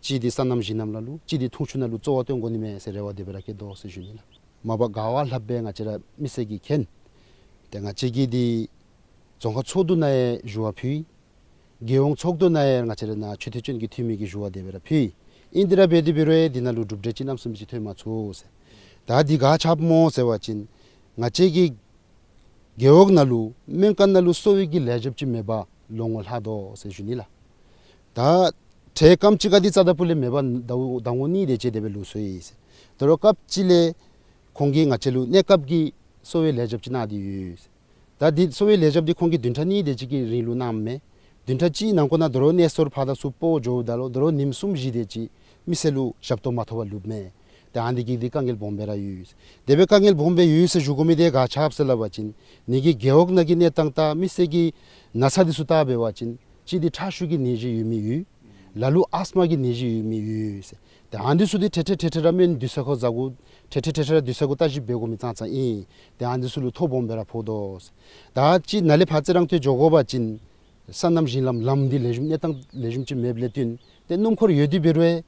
གཅིག་འདི་སོ་ནམ་ཞིང་ལམ་ནང་ལུ་གཅིག་འདི་འཐུང་ཆུ་ནང་ལུ་གཙོ་བོ་བཏོན་དགོ་ནི་མས་ཟེར་རེ་བ་དེ་སྦེ་ར་བསྐྱེད་དོ་ཟེར་ཞུ་ནི་ལགས། མ་པ་ག་བ་ལྷགཔ་སྦེ་ང་བཅས་ར་མི་སེར་གྱིས་མཁྱེན། ཏེ་ང་བཅས་ཀྱིས་འདི་རྫོང་ཁག་ཚོགས་འདུ་ནང་ཡང་ཞུ་བ་ཕུལ། རྒྱལ་ཡོངས་ཚོགས་འདུ་ནང་ཡང་ང་བཅས་ར་ནཱ་ཆོས་དད་ཅན་གྱི་འཐུས་མི་གི་ཞུ་བ་དེ་སྦེ་ར་ཕུལ། ཨིན་དེ་ར་འབད་དེ་འབད་རུང་ཡང་འདི་ནང་ལུ་གྲུབ་འབྲས་ཅིག་གནམ་མེད་ས་མེད་ཅིག་ཐོན་མ་ཚུགས་ཟེར། ད་འདི་ག་ཅི་སྦེ་སྨོ་ཟེར་བ་ཅིན་ང་བཅས་ཀྱི་རྒེད་འོག་ནང་ལུ་སྨན་ཁང་ནང་ལུ་གསོ་བའི་གི་ལས་བྱེདཔ་ཅིག་མེད་པར་ལོ་ངོ་ལྷག་དོ་ཟེར་ཞུ་ནི་ལགས། ད་འཕྲལ་སྐམ་ཅིག་ཁར་འདི་རྩ་དང་ཕུ་ལས་མེད་པར་ཟླཝ་ཟླ་ངོ་གཉིས་དེ་ཅིག་དེ་སྦེ་ལུས་སོ་ཡི་ཟེར། དོ་རུང་སྐབས་ཅིག་ལས་ཁོང་གིས་ང་བཅས་ལུ་གནས་སྐབས་ཀྱི་གསོ་བའི་ལས་བྱེདཔ་ཅིག་གནང་སྟེ་ཡོད་ཟེར། ད་འདི་གསོ་བའི་ལས་བྱེདཔ་འདི་ཁོང་གིས་བདུན་ཕྲག་གཉིས་དེ་ཅིག་གི་རིང་ལུ་གནངམ་མས། བདུན་ཕྲག་གཅིག་ནང་འཁོད་ནང་དོ་རུང་གནས་སོར་ཕར་དང་ཚུར་སྤོ་འགྱོཝ་ད་ལུ་དོ་རུང་ཉིནམ་གསུམ་བཞི་དེ་ཅིག་མི་སེར་ལུ་ཞབས་ཏོག་མ་ཐོབ་པར་ལུསཔ་མས། ཏེ་ཨ་ནི་གིས་འདི་དཀའ་ངལ་སྦོམ་སྦེ་ར་ཡོད། དེ་སྦེ་དཀའ་ངལ་སྦོམ་སྦེ་ཡོད་ཟེར་ཞུ་དགོ་མི་འདི་ག་ཅི་སྦེ་ཟེར་སླབ་པ་ཅིན་ནི་གི་རྒེད་འོག་ནང་གི་གནས་སྟངས་དང་མི་སེར་གྱི་ན་ཚ་འདི་ཚུ་བལྟ་འབད་བ་ཅིན་གཅིག་འདི་ཁྲག་ཤུགས་ཀྱི་ནད་གཞི་ཡོད་མི་ཡོད། ལ་ལུ་ཨས་མ་གི་ནད་གཞི་ཡོད་མི་ཡོད་ཟེར། ཏེ་ཨ་ནི་ཚུ་འདི་ཐེངས་ཐེངས་ཐེངས་ཐེངས་ར་སྨན་དུས་ཚོད་ཁར་ཟ་དགོ། ཐེངས་ཐེངས་ཐེངས་ཐེངས་ར་དུས་ཚོད་ཁར་བརྟག་ཞིབ་འབད་དགོ་མི་ཙང་ཙང་ཨིན། ཏེ་ཨ་ནི་ཚུ་ལུ་ཐོ་སྦོམ་སྦེ་ར་ཕོག་དོ་ཟེར། ད་ཅི་ནཱ་ལས་ཕར་རྩི་རང་ཏེ་འགྱོ་དགོ་པ་ཅིན་སོ་ནམ་ཞིང་ལམ་ལམ་འདི་ལེགས་ཤོམ་གནས་སྟངས་ལེགས་ཤོམ་ཅིག་མེདཔ་ལས་བརྟེན་ཏེ་སྣུམ་འཁོར་ཡོད་དེ་འབད་རུང་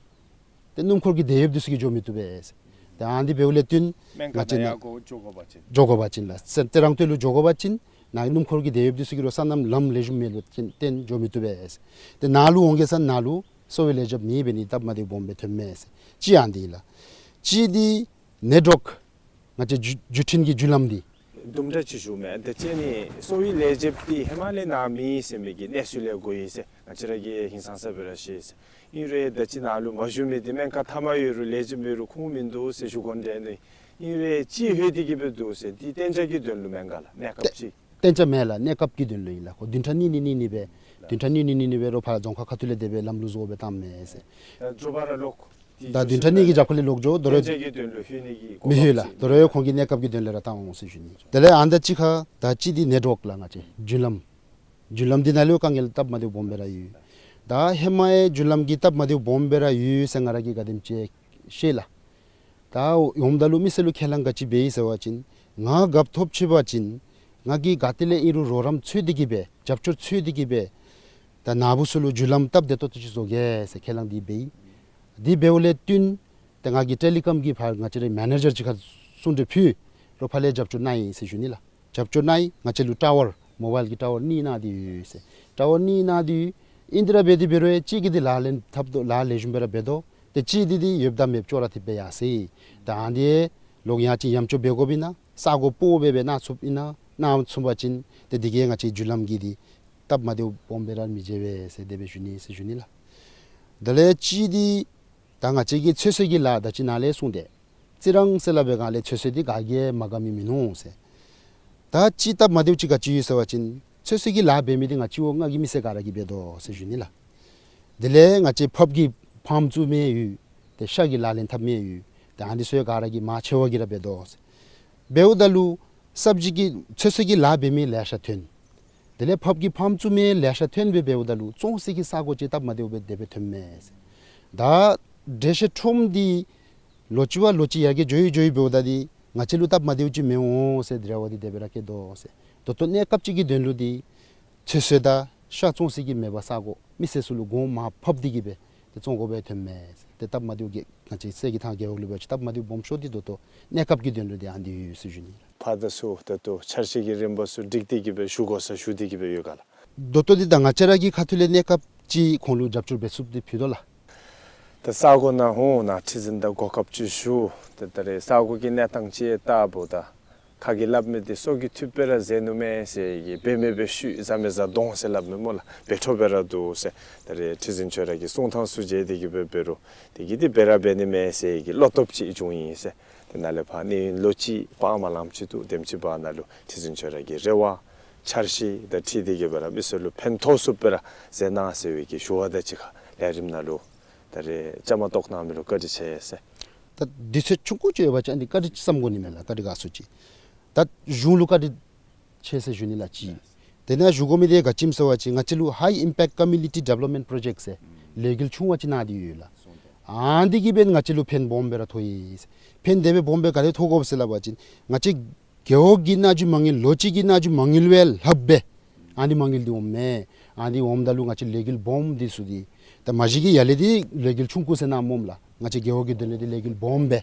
ཏེ་སྣུམ་འཁོར་གྱི་འདེད་ཡོདཔ་འདི་ཚུ་གིས་འགྱོ་མི་བཏུབ་པས་ཟེར། ཏེ་ཨ་ནི་འབདཝ་ལས་བརྟེན་སྨན་ཁང་ནང་ཡར་འགྱོ་འགྱོ་དགོ་པ་ཅིན་འགྱོ་དགོ་པ་ཅིན་ལགས། སོ་རྩི་རང་ཏེ་ལུ་འགྱོ་དགོ་པ་ཅིན་ནཱ་སྣུམ་འཁོར་གྱི་འདེད་ཡོདཔ་འདི་ཚུ་གིས་རོགས་སོ་ནམ་ལམ་ལེགས་ཤོམ་མེདཔ་ལས་བརྟེན་འགྱོ་མི་བཏུབ་པས་ཟེར། ཏེ་ནཱ་ལུ་འོང་གེ་ཟེར་ན་ནཱ་ལུ་གསོ་བའི་ལས་བྱེདཔ་མེད་པའི་ནི་སྟབས་མ་བདེཝ་སྦོམ་སྦེ་ཐོནམ་མས་ཟེར། གཅིག་ཨ་ནི་ལགས། གཅིག་འདི་ནད་དྲོག་ང་བཅས་བརྒྱུད་བརྒྱུད་འཕྲིན་གྱི་བརྒྱུད་ལམ་འདི་དུམ་གྲ་ཅིག་ཞུཝ་མས། ད་ཅི་ནི་གསོ་བའི་ལས་བྱེདཔ་འདི་ཧེ་མ་ལས་ནཱ་མེད་ཟེར་མི་གི་གནས་ཚུལ་ལས་གོ་ཡི་ཟེར། ང་བཅས་ར་གིས་ཧིང་སངས་ས་སྦེ་ར་ཤེས་ཟེར། ཨིན་རུང་ད་ཅི་ནཱ་ལུ་མ་བཞུགས་མི་འདི་སྨན་ཁང་མཐའ་མ་ཡོད་རུང་ལས་བྱེདཔ་མེད་རུང་ཁུངས་མིན་འདུག་ཟེར་ཞུ་དགོ་འདྲས་ནི། ཨིན་རུང་གཅིག་ལྷོད་དེ་གི་སྦེ་འདུག་ཟེར། འདི་གཏན་འཇགས་ཀྱི་དོན་ལུ་མེན་ག་ལགས། གནས་སྐབས་ཅིག་གཏན་འཇགས་མེན་ལགས། གནས་སྐབས་ཀྱི་དོན་ལུ་ཨིན་ལགས། ཁོ་བདུན་ཕྲག་གཉིས་གཉིས་གཉིས་གཉིས་སྦེ་བདུན་ཕྲག་གཉིས་གཉིས་གཉིས་གཉིས་སྦེ་རོགས་ཕར་རྫོང་ཁག་ཁ་ཐུག་ལས་དེ་སྦེ་ལམ་ལུགས་བཟོ་སྦེ་བཏངམ་མས་ཟེར། ད་བདུན་ཕྲག་གཉིས་ཀྱི་རྒྱབ་ཁ་ལས་ལོག་འགྱོ། དོ་རུང་གཏན་འཇགས་ཀྱི་དོན་ལུ་ལྷོད་ནི་གི་མི་ལྷོད་ལགས། དོ་རུང་ཁོང་གིས་གནས་སྐབས་ཀྱི་དོན་ལས་ར་བཏང་འོང་ཟེར་ཞུ་ནི། དེ་ལས་ཨ་ནི་དང་གཅིག་ཁར་ད་གཅིག་འདི་ནེཊ་ཝརཀ་ལགས། ང་བཅས་བརྒྱུད་ལམ། བརྒྱུད་ལམ་འདི་ནང་ལུ་དཀའ་ངལ་སྟབས་མ་བདེཝ་སྦོམ་སྦེ་ར་ཡོད། ད་ཧེ་མ་ཡང་བརྒྱུད་ལམ་གྱི་སྟབས་མ་བདེཝ་སྦོམ་སྦེ་ར་ཡོད་ཟེར་ང་ར་གིས་ག་དེམ་ཅིག་ཤེས་ལགས། ད་འོངམ་ད་ལུ་མི་སེར་ལུ་ཁས་ལེན་ག་ཅི་འབད་ཡི་ཟེར་བ་ཅིན་ང་རྒཔོ་ཐོབ་ཅི་བ་ཅིན་ང་གིས་ག་ཏེ་ལས་ཨིན་རུང་རོགས་རམ་འཚོལ་ཏེ་གི་སྦེ་རྒྱབ་སྐྱོར་འཚོལ་ཏེ་གི་སྦེ་ད་ནཱ་བུ་ཚུ་ལུ་བརྒྱུད་ལམ་སྟབས་བདེ་ཏོག་ཏོ་ཅིག་བཟོ་གེ་ཟེར་ཁས་ལེན་འདི་འབད་ཡི། འདི་འབདཝ་ལས་བསྟུན་ཏེ་ང་གིས་ཊེ་ལི་ཀོམ་གི་ཕར་ང་བཅས་རའི་མེ་ནེ་ཇར་ཅིག་ཁར་གསུང་གྲོས་ཕུལ། རོགས་ཕར་ལས་རྒྱབ་སྐྱོར་གནང་ཡི་ཟེར་ཞུ་ནི་ལགས། རྒྱབ་སྐྱོར་གནང་ཡི། ང་བཅས་ལུ་ཊ་ཝར་མོ་བཱའིལ་གྱི་ཊ་ཝར་གཉིས་གནང་སྟེ་ཡོད་ཟེར། ཊ་ཝར་གཉིས་གནང་སྟེ་ཡོད། ཨིན་ཏེ་ར་འབད་དེ་འབད་རུང་ཡང་གཅིག་གིས་འདི་ལཱ་ལེན་འཐབ་དོ། ལཱ་ལེགས་ཤོམ་སྦེ་ར་འབད་དོ། ཏེ་གཅིག་འདི་འདི་ཡོདཔ་དང་མེདཔ་ཅོག་ར་འཐདཔ་སྦེ་ཡར་སོ་ཡི། ད་ཨ་ནི་ལོག་ཡང་ཅིན་ཡང་ཅིན་འབད་དགོཔ་ཨིན་ན་ས་གོ་སྤོ་སྦེ་སྦེ་གནང་ཚུགསཔ་ཨིན་ན་གནང་ཚུགས་པ་ཅིན་ཏེ་འདི་གིས་ང་བཅས་བརྒྱུད་ལམ་གྱི་འདི་སྟབས་མ་བདེཝ་སྦོམ་སྦེ་ར་མི་འབྱུང་བས་ཟེར་དེ་སྦེ་ཞུ་ནི་ཟེར་ཞུ་ནི་ལགས། དེ་ལས་གཅིག་འདི་ད་ང་བཅས་ཀྱི་ཚོད་བསྲེ་གི་ལཱ་ད་ཅི་ནཱ་ལས་གསུངས་ཏེ་རྩི་རང་ཟེར་སླབ་པའི་སྒང་ལས་ཚོད་བསྲེ་འདི་ག་གིས་ཡང་མ་དགའ་མི་མིན་ནུག་ཟེར། ད་གཅིག་སྟབས་མ་བདེཝ་ཅིག་ག་ཅི་ཡོད་ཟེར་བ་ཅིན་ཚོད་བསྲེ་གི་ལཱ་འབད་མི་འདི་ང་བཅས་འོག་ལྔ་གི་མི་སེར་ག་ར་གིས་འབད་དོ་ཟེར་ཞུ་ནི་ལགས། དེ་ལས་ང་བཅས་ཕགཔ་གི་ཕཱརམ་བཙུགས་མི་ཡོད། ཏེ་ཤ་གི་ལཱ་ལེན་འཐབ་མི་ཡོད། ཏེ་ཨ་ནི་ཚུ་ཡང་ག་ར་གིས་མང་ཆེ་བ་གིས་ར་འབད་དོ་ཟེར། འབདཝ་ད་ལུ་སབ་ཇི་གི་ཚོད་བསྲེ་གི་ལཱ་འབད་མི་ལེ་ཤ་ཐོན། དེ་ལས་ཕགཔ་གི་ཕཱརམ་བཙུགས་མི་ལེ་ཤ་ཐོན་སྦེ་འབདཝ་ད་ལུ་བཙོང་སའི་གི་ས་གོ་ཅིག་སྟབས་མ་བདེཝ་སྦེ་དེ་སྦེ་ཐོནམ་མས་ཟེར། ད་འགྲེལ་བཤད་ཁྲོམ་འདི་ལོ་གཅིག་བ་ལོ་གཅིག་ཡར་རྒྱས་འགྱོ་ཡི་འགྱོ་ཡི་འབདཝ་ད་འདི་ང་བཅས་ལུ་སྟབས་མ་བདེཝ་ཅིག་མི་འོང་ཟེར་འདི་ར་བ་འདི་དེ་སྦེ་ར་བཀལ་དོ་ཟེར། ད་ལྟོ་གནས་སྐབས་ཅིག་གི་དོན་ལུ་འདི་ཚོད་བསྲེ་དང་ཤ་བཙོང་སའི་གི་མེད་པར་ས་གོ་མི་སེར་ཚུ་ལུ་གོང་མར་ཕབ་སྟེ་གི་སྦེ་ཏེ་བཙོང་དགོ་པའི་ཐོནམ་མས་ཟེར། ཏེ་སྟབས་མ་བདེཝ་གི་ང་བཅས་སའི་གི་ཐང་རྒེད་འོག་ལུ་འབད་བ་ཅིན་སྟབས་མ་བདེཝ་སྦོམ་ཤོས་འདི་ད་ལྟོ་གནས་སྐབས་ཀྱི་དོན་ལུ་འདི་ཨ་ནི་འདི་ཡོད་ཟེར་ཞུ་ནི། ཕར་དང་ཚུར་ད་ལྟོ་འཆར་གཞི་གི་རིམ་པ་ཚུ་སྒྲིག་སྟེ་གི་སྦེ་ཞུ་དགོ་ས་ཞུ་སྟེ་གི་སྦེ་ཡོད་ག་ལགས། ད་ལྟོ་འདི་ད་ང་བཅས་ར་གི་ཁ་ཐུག་ལས་གནས་སྐབས་ཅིག་ཁོང་ལུ་རྒྱབ་སྐྱོར་འབད་ཚུགསཔ་འདི་ཕུལ་དོ་ལགས། ད་ས་གོ་ནང་འོང་ནཱ་ཁྲི་འཛིན་དང་གོ་སྐབས་ཅིག་ཞུ། ད་ད་རེས་ས་གོ་གི་གནས་སྟངས་ཅིག་བལྟཝ་ད་ཁ་གིས་སླབ་མི་འདི་སྲོག་གི་མཐུད་སྦེ་ར་ཟེར་ནུག་མས་ཟེར་གི་འབད་མི་འབད་ཤུལ་བཟའ་མི་བཟའ་གདོང་ཟེར་སླབ་མི་སྨོ་ལགས། འབད་འཕྲོ་སྦེ་ར་འདུག་ཟེར། ད་རེས་ཁྲི་འཛིན་ཁྱོད་ར་གི་གསུང་ཐངས་ཚུ་མཇལ་ཏེ་གི་སྦེ་འབད་རུང་དེ་གིས་འདི་འབད་ར་འབད་ནི་མས་ཟེར་གི་བློ་སྟོབས་ཅིག་བྱུང་ཡི་ཟེར། དེ་ནང་ལས་ཕར་གནས་ཡུན་ལོ་གཅིག་སྤང་མ་ལངམ་ཅིག་འདུག། དེམ་ཅིག་བར་ན་ལུ་ཁྲི་འཛིན་ཁྱོད་ར་གི་རེ་བ་འཆར་གཞི་དང་འཁྲིལ་ཏེ་གི་སྦེ་ར་མི་སེར་ལུ་ཕན་ཐོགས་ཚུགསཔ་སྦེ་ར་མཛད་གནང་ཟེར་བའི་གི་ཞུ་བ་དང་གཅིག་ཁར་ལས་རིམ་ནང་ལུ་ད་རེས་བཅའ་མར་གཏོགས་གནང་མི་ལུ་བཀའ་དྲིན་ཆེ་ཟེར། ད་དུས་ཚོད་ཆུང་ཀུ་ཅིག་ཡོད་པ་ཅིན་ཨ་ནི་བཀའ་དྲིན་ཅིག་བསམ་དགོ་ནི་མས་ལགས། བཀའ་དྲིན་དགའ་ཚོར་ཅིག། ད་གཞུང་ལུ་བཀའ་དྲིན་ཆེ་ཟེར་ཞུ་ནི་ལགས་གཅིག། དེ་ནང་ཞུ་དགོ་མི་འདི་ག་ཅི་སྨོ་ཟེར་བ་ཅིན་ང་བཅས་ལུ་High Impact Community Development Project ཟེར་ལས་འགུལ་ཆུང་བ་ཅིག་གནང་སྟེ་ཡོད་ལགས། ཨ་ནི་འདི་གིས་འབད་ང་བཅས་ལུ་ཕན་སྦོམ་སྦེ་ར་ཐོགས་ཡི། ཕན་དེ་སྦེ་སྦོམ་སྦེ་ག་དེ་ཐོགས་དགོཔ་ཟེར་སླབ་པ་ཅིན་ང་བཅས་རྒེད་འོག་གི་ནང་འགྱོ་མ་ངེས་ལོ་གཅིག་གི་ནང་འགྱོ་མ་ངེས་ལུ་ཡང་ལྷགཔ་སྦེ་ཨ་ནི་མ་ངེས་འདི་འོངམ་མས། ཨ་ནི་འོངམ་ད་ལུ་ང་བཅས་ལས་འགུལ་སྦོམ་འདི་ཚུ་འདི་ད་མ་གཞི་གི་ཡར་ལས་འདི་ལས་འགུལ་ཆུང་ཀུ་ཟེར་གནངམ་སྨོ་ལགས། ང་བཅས་རྒེད་འོག་གི་དོན་ལས་འདི་ལས་འགུལ་སྦོམ་སྦེ་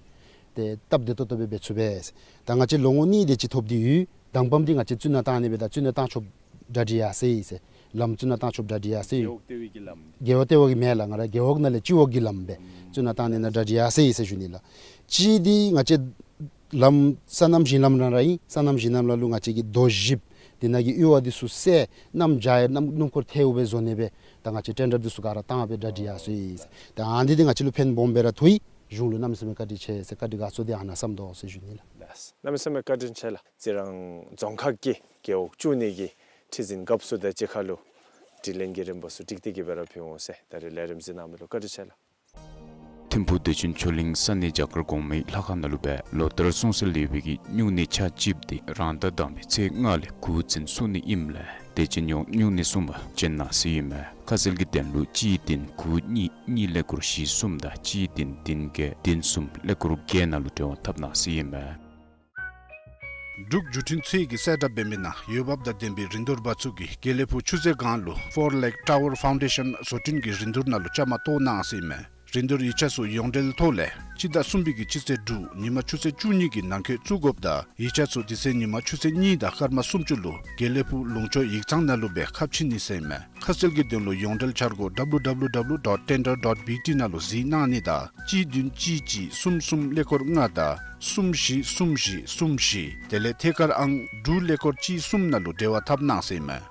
ཏེ་སྟབས་བདེ་ཏོག་ཏོ་སྦེ་འབད་ཚུགས་པས། ད་ང་བཅས་ལོ་ངོ་གཉིས་དེ་ཅིག་ཐོབ་སྟེ་ཡོད། དང་པམ་འདི་ང་བཅས་བཙུགས་ནང་བཏང་ནི་འབད་ད་བཙུགས་ནང་བཏང་ཆོགཔ་གྲ་སྒྲིག་ཡར་སོ་ཡི་ཟེར། ལམ་བཙུགས་ནང་བཏང་ཆོགཔ་གྲ་སྒྲིག་ཡར་སོ་ཡི། རྒེད་འོག་ལྟེ་བའི་གི་ལམ། རྒེད་འོག་ལྟེ་བ་གི་མེན་ལགས། ང་ར་རྒེད་འོག་ནང་ལས་སྤྱི་འོག་གི་ལམ་སྦེ་བཙུགས་ནང་བཏང་ནི་ནང་གྲ་སྒྲིག་ཡར་སོ་ཡི་ཟེར་ཞུ་ནི་ལགས། གཅིག་འདི་ང་བཅས་ལམ་སོ་ནམ་ཞིང་ལམ་ར་ར་ཨིན། སོ་ནམ་ཞིང་ལམ་ལ་ལུ་ང་བཅས་ཀྱི་རྡོ་བཞིཔ་དེ་ནང་གི་གཡུར་བ་འདི་ཚུ་བསལ་གནམ་བྱཱར་གནམ་སྣུམ་འཁོར་ཐལཝ་སྦེ་བཟོ་ནི་སྦེ་ད་ང་བཅས་ཊེན་ཌར་འདི་ཚུ་ག་ར་བཏང་སྦེ་གྲ་སྒྲིག་ཡར་སོ་ཡི་ཟེར། ད་ཨ་ནི་འདི་ང་བཅས་ལུ་ཕན་སྦོམ་སྦེ་ར་ཐོགས་ཡི། གཞུང་ལུ་གནམ་མེད་ས་མེད་བཀའ་དྲིན་ཆེ་ཟེར་བཀའ་དྲིན་དགའ་ཚོར་འདི་ཨ་ནཱ་བསམ་དོ་ཟེར་ཞུ་ནི་ལགས། གནམ་མེད་ས་མེད་བཀའ་དྲིན་ཆེ་ལགས། རྩི་རང་རྫོང་ཁག་གི་རྒེད་འོག་བཅུ་གཉིས་ཀྱི་ཁྲི་འཛིན་རྒཔོ་ཚུ་དང་གཅིག་ཁར་ལུ་དྲི་ལན་གྱི་རིམ་པ་ཚུ་སྒྲིག་སྟེ་གི་སྦེ་ར་ཕུལ་འོང་ཟེར། ད་རེས་ལས་རིམ་གཟིགས་གནང་མི་ལུ་བཀའ་དྲིན་ཆེ་ལགས། ཐིམ་ཕུག་བདེ་ཆེན་ཆོས་གླིང་ས་གནས་བྱ་དཀར་གོང་མའི་ལྷ་ཁང་ནང་ལུ་སྦེ་ལོ་ལྟར་སྲུང་བརྩི་ལེགས་པའི་གི་སྨྱུང་གནས་ཆ་གཅིགཔ་འདི་རང་ཟླ་དང་པའི་ཚེས་ལྔ་ལས་འགོ་འཛིན་ཚུགས་ནི་ཨིནམ་ལས་དད་ཅན་ཡོངས་སྨྱུང་གནས་སྲུང་བར་བྱོན་གནང་ཟེར་ཨིན་མས། ཁ་གསལ་གྱི་དོན་ལུ་གཅིག་བདུན་དགུ་གཉིས་གཉིས་ཀླད་ཀོར་བཞི་གསུམ་དང་གཅིག་བདུན་བདུན་བརྒྱད་བདུན་གསུམ་ཀླད་ཀོར་བརྒྱད་ནང་ལུ་འབྲེལ་བ་འཐབ་གནང་ཟེར་ཨིན་མས། འབྲུག་བརྒྱུད་འཕྲིན་ཚད་ཀྱི་གསལ་བསྒྲགས་འབད་མི་ནང་འོས་འབབ་དང་ལྡན་པའི་རིན་བསྡུར་པ་ཚུ་གིས་དགེ་ལེགས་ཕུག་ཆུ་ཚོད་སྒང་ལུ་Four Lake Tower Foundation བཟོ་སྐྲུན་གྱི་རིན་བསྡུར་ནང་ལུ་བཅའ་མར་གཏོགས་གནང་ཟེར་ཨིན་མས། རིན་བསྡུར་ཡིག་ཆ་ཚུ་ཡོངས་འབྲེལ་ཐོག་ལས་སྤྱི་ཟླ་གསུམ་པའི་གི་སྤྱི་ཚེས་དྲུག་ཉིན་མ་ཆུ་ཚོད་བཅུ་གཉིས་ཀྱི་ནང་འཁོད་བཙུགས་དགོཔ་དང་ཡིག་ཆ་ཚུ་དེ་ཚེ་ཉིན་མ་ཆུ་ཚོད་གཉིས་དང་སྐར་མ་སུམ་ཅུ་ལུ་དགེ་ལེགས་ཕུག་ལུང་ཕྱོགས་ཡིག་ཚང་ནང་ལུ་སྦེ་ཁ་ཕྱེ་ནི་ཟེར་ཨིན་མས། ཁ་གསལ་གྱི་དོན་ལུ་ཡོངས་འབྲེལ་འཆར་སྒོ་W W W dot tender dot B T ནང་ལུ་གཟིགས་གནང་ནི་དང་གཅིག་བདུན་གཅིག་གཅིག་གསུམ་གསུམ་ཀླད་ཀོར་ལྔ་དང་གསུམ་བཞི་གསུམ་བཞི་གསུམ་བཞི་དེ་ལས་ཐད་ཀར་ཨང་དྲུག་ཀླད་ཀོར་གཅིག་གསུམ་ནང་ལུ་འབྲེལ་བ་འཐབ་གནང་ཟེར་ཨིན་མས།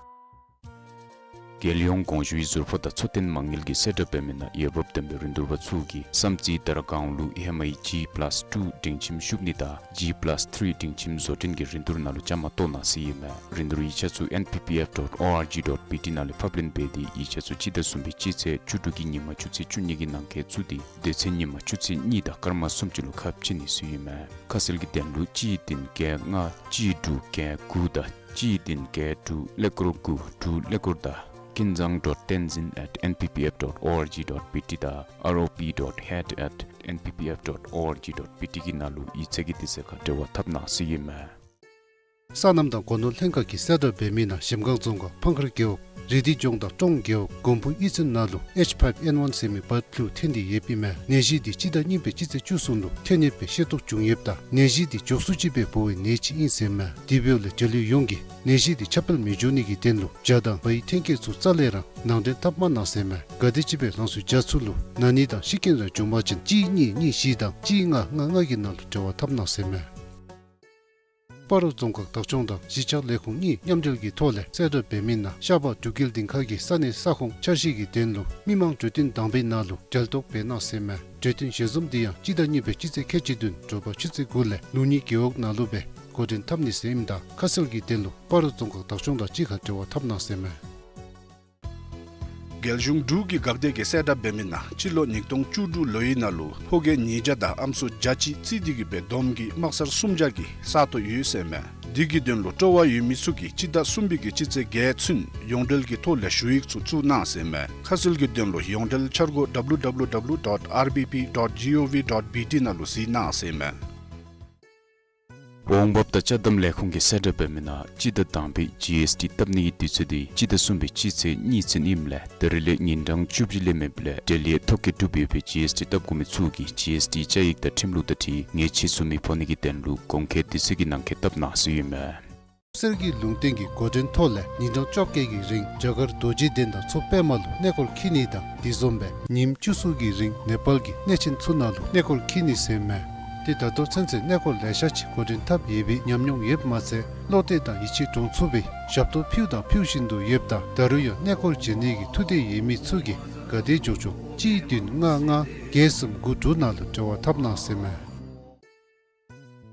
རྒྱལ་ཡོངས་གོང་ཞུའི་ཟུར་ཕོགས་དང་འཚོ་རྟེན་མ་དངུལ་གྱིས་གསལ་བསྒྲགས་འབད་མི་ནང་འོས་འབབ་ལྡན་པའི་རིན་བསྡུར་པ་ཚུ་གིས་བསམ་རྩེ་དར་སྒང་ལུ་ཧེ་མའི་ཇི་པ་ལཱསི་ཊུ་སྒྲིང་ཁྱིམ་ཤུག་ནི་དང་ཇི་པ་ལཱསི་ཊི་ཐིརི་སྒྲིང་ཁྱིམ་བཟོ་སྐྲུན་གྱི་རིན་བསྡུར་ནང་ལུ་བཅའ་མར་གཏོགས་གནང་ཟེར་ཨིན་མས། རིན་བསྡུར་ཡིག་ཆ་ཚུ་ཨེན་པི་པི་ཨེཕ་ཌོཊ་ཨོ་ཨར་ཇི་ཌོཊ་བི་ཊི་ནང་ལས་ཕབ་ལེན་འབད་དེ་ཡིག་ཆ་ཚུ་སྤྱི་ཟླ་གསུམ་པའི་སྤྱི་ཚེས་བཅུ་དྲུག་གི་ཉིན་མ་ཆུ་ཚོད་བཅུ་གཉིས་ཀྱི་ནང་འཁོད་བཙུགས་ཏེ་དེ་ཚེ་ཉིན་མ་ཆུ་ཚོད་གཉིས་དང་སྐར་མ་སུམ་ཅུ་ལུ་ཁ་ཕྱེ་ནི་ཟེར་ཨིན་མས། ཁ་གསལ་གྱི་དོན་ལུ་གཅིག་བདུན་བརྒྱད་ལྔ་གཅིག་དྲུག་བརྒྱད་དགུ་དང་གཅིག་བདུན་བརྒྱད་དྲུག་ཀླད་ཀོར་དགུ་དྲུག་ཀླད་ཀོར་དང་ཀིན་ཛང་ཌོཊ་ཊེན་ཛིན་ཨེཊ་ཨེན་པི་པི་ཨེཕ་ཌོཊ་ཨོ་ཨར་ཇི་ཌོཊ་བི་ཊི་དང་ཨར་ཨོ་པི་ཌོཊ་ཧེཌ་ཨེཊ་ཨེན་པི་པི་ཨེཕ་ཌོཊ་ཨོ་ཨར་ཇི་ཌོཊ་བི་ཊི་གི་ནང་ལུ་ཡིག་ཚང་གི་དུས་ཚོད་ཁར་འབྲེལ་བ་འཐབ་གནང་ཟེར་ཨིན་མས། སོ་ནམ་དང་སྒོ་ནོར་ལྷན་ཁག་གིས་གསལ་བསྒྲགས་འབད་མི་ནང་གཞལམ་སྒང་རྫོང་ཁག་ཕང་ཁར་རྒེད་འོག་རི་ཌི་ལྗོངས་དང་ཀྲོང་རྒེད་འོག་མགོན་པོ་གཡུས་ཚན་ནང་ལུ་ཨེཆ་ཕའིབ་ཨེན་ཝན་ཟེར་མི་བཱརཌ་ཕུ་ལུ་ཐོན་ཏེ་ཡོདཔ་ཨིན་མས། ནད་གཞི་འདི་སྤྱི་ཟླ་གཉིས་པའི་སྤྱི་ཚེས་བཅུ་གསུམ་ལུ་ཐོན་ཡོདཔ་སྦེ་ཤེས་རྟོགས་བྱུང་ཡོདཔ་ད་ནད་གཞི་འདི་མགྱོགས་སུ་ཅིག་སྦེ་འབོ་བའི་ནད་ཅིག་ཨིན་ཟེར་མས། དེ་འབདཝ་ལས་འབྲེལ་ཡོད་ཡོངས་ཀྱིས་ནད་གཞི་འདི་ཁྱབ་སྤེལ་མི་འགྱོ་ནི་གི་དོན་ལུ་ཇ་དང་བའི་ཐོན་སྐྱེད་ཚུ་རྩ་ལས་ར་ནང་འདྲེན་འཐབ་མ་གནང་ཟེར་མས། ག་དེམ་ཅིག་སྦེ་རང་སོའི་ཇ་ཚུ་ལུ་ན་ནི་དང་ཤི་རྐྱེན་ར་བྱུང་པ་ཅིན་གཅིག་གཉིས་གཉིས་བཞི་དང་གཅིག་ལྔ་ལྔ་ལྔ་གི་ནང་ལུ་འབྲེལ་བ་འཐབ་གནང་ཟེར་མས། སྤ་རོ་རྫོང་ཁག་བདག་སྐྱོང་དང་གཞིས་ཆགས་ལས་ཁུངས་གཉིས་མཉམ་འབྲེལ་གྱི་ཐོག་ལས་གསལ་བསྒྲགས་འབད་མི་ནང་ཤར་པ་འབྲུག་རྒྱལ་སྡིངས་ཁ་གི་ས་གནས་ས་ཁོངས་འཆར་གཞི་གི་དོན་ལུ་མི་མང་གྲོས་བསྟུན་དང་པའི་ནང་ལུ་གྲལ་གཏོགས་འབད་གནང་ཟེར་མས། གྲོས་བསྟུན་ཞལ་འཛོམས་འདི་ཡང་སྤྱི་ཟླ་གཉིས་པའི་སྤྱི་ཚེས་ཁལ་གཅིག་བདུན་དྲོ་པ་ཆུ་ཚོད་དགུ་ལས་ལུང་ཉིད་རྒེད་འོག་ནང་ལུ་སྦེ་འགོ་འདྲེན་འཐབ་ནི་ཟེར་ཨིནམ་ད་ཁ་གསལ་གྱི་དོན་ལུ་སྤ་རོ་རྫོང་ཁག་བདག་སྐྱོང་དང་གཅིག་ཁར་འབྲེལ་བ་འཐབ་གནང་ཟེར་མས། རྒྱལ་གཞུང་འབྲུག་གི་འགག་སྡེ་གིས་གསལ་བསྒྲགས་འབད་མི་ནང་སྤྱི་ལོ་ཉིས་སྟོང་བཅུ་དྲུག་ལོའི་ནང་ལུ་ཕོ་སྐྱེས་ཉིས་བརྒྱ་དང་ཨམ་སྲུ་བརྒྱ་གཅིག་རྩིས་ཏེ་གིས་སྦེ་བསྡོམས་ཀྱིས་དམག་སར་སུམ་བརྒྱ་གི་ས་སྟོང་ཡོད་ཟེར་མས། འདི་གི་དོན་ལུ་སྤྲོ་བ་ཡོད་མི་ཚུ་གིས་སྤྱི་ཟླ་གསུམ་པའི་གི་སྤྱི་ཚེས་བརྒྱད་ཚུན་ཡོངས་འབྲེལ་གྱི་ཐོག་ལས་ཞུ་ཡིག་ཚུ་བཙུགས་གནང་ཟེར་མས། ཁ་གསལ་གྱི་དོན་ལུ་ཡོངས་འབྲེལ་འཆར་སྒོ་ཌབ་ལུ་ཌབ་ལུ་ཌབ་ལུ་ཌོཊ་ཨར་བི་པི་ཌོཊ་ཇི་ཨོ་ཝི་ཌོཊ་བི་ཊི་ནང་ལུ་གཟིགས་གནང་ཟེར་མས། འོང་འབབ་དང་ཅ་དམ་ལས་ཁུངས་ཀྱིས་གསལ་བསྒྲགས་འབད་མི་ནང་སྤྱི་ཟླ་དང་པའི་ཇི་ཨེསི་ཊི་བཏབ་ནི་གི་དུས་ཚོད་འདི་སྤྱི་ཟླ་གསུམ་པའི་སྤྱི་ཚེས་གཉིས་ཚུན་ཨིནམ་ལས་ད་རིས་ལས་ཉིན་གྲངས་བཅུ་བཞི་ལས་མེདཔ་ལས་འབྲེལ་ཡོད་ཐོ་བཀོད་གྲུབ་ཡོད་པའི་ཇི་ཨེསི་ཊི་བཏབ་དགོ་མི་ཚུ་གིས་ཇི་ཨེསི་ཊི་བཅའ་ཡིག་དང་ཁྲིམས་ལུགས་དང་འཁྲིལ་ངེས་ཅིག་བཙུགས་མི་ཕོག་ནི་གི་དོན་ལུ་གོང་འཁོད་དུས་ཚོད་ཀྱི་ནང་འཁོད་བཏབ་གནང་ཟེར་ཨིན་མས། གསེར་གྱི་ལུང་བསྟན་གྱི་འགོ་འདྲེན་ཐོག་ལས་ཉིན་གྲངས་བཅོ་བརྒྱད་ཀྱི་རིང་རྒྱ་གར་རྡོ་རྗེ་གདན་དང་མཚོ་པདྨ་ལུ་གནས་སྐོར་འཁྱིད་ནི་དང་དེ་བཟུམ་སྦེ་ཉིནམ་བཅུ་གསུམ་གྱི་རིང་ནེ་པཱལ་གྱི་གནས་ཆེན་ཚུ་ནང་ལུ་གནས་སྐོར་འཁྱིད་ནི་ཟེར་མས། ཏེ་ད་ལྟོ་ཚུན་ཚོད་གནས་སྐོར་ལེ་ཤ་ཅིག་འགོ་འདྲེན་འཐབ་ཡོད་པའི་ཉམས་མྱོང་ཡོདཔ་མ་ཚད་བློ་གཏད་དང་ཡིད་ཆེས་འདྲོངས་ཚུགས་པའི་ཞབས་ཏོག་ཕུལ་དང་ཕུལ་བཞིན་དུ་ཡོདཔ་ད་ད་རུང་ཡང་གནས་སྐོར་བྱོན་ནི་གི་ཐུགས་འདོད་ཡོད་མི་ཚུ་གིས་ག་དེ་མགྱོགས་མགྱོགས་གཅིག་བདུན་ལྔ་ལྔ་བརྒྱད་གསུམ་དགུ་དྲུག་ནང་ལུ་འབྲེལ་བ་འཐབ་གནང་ཟེར་མས།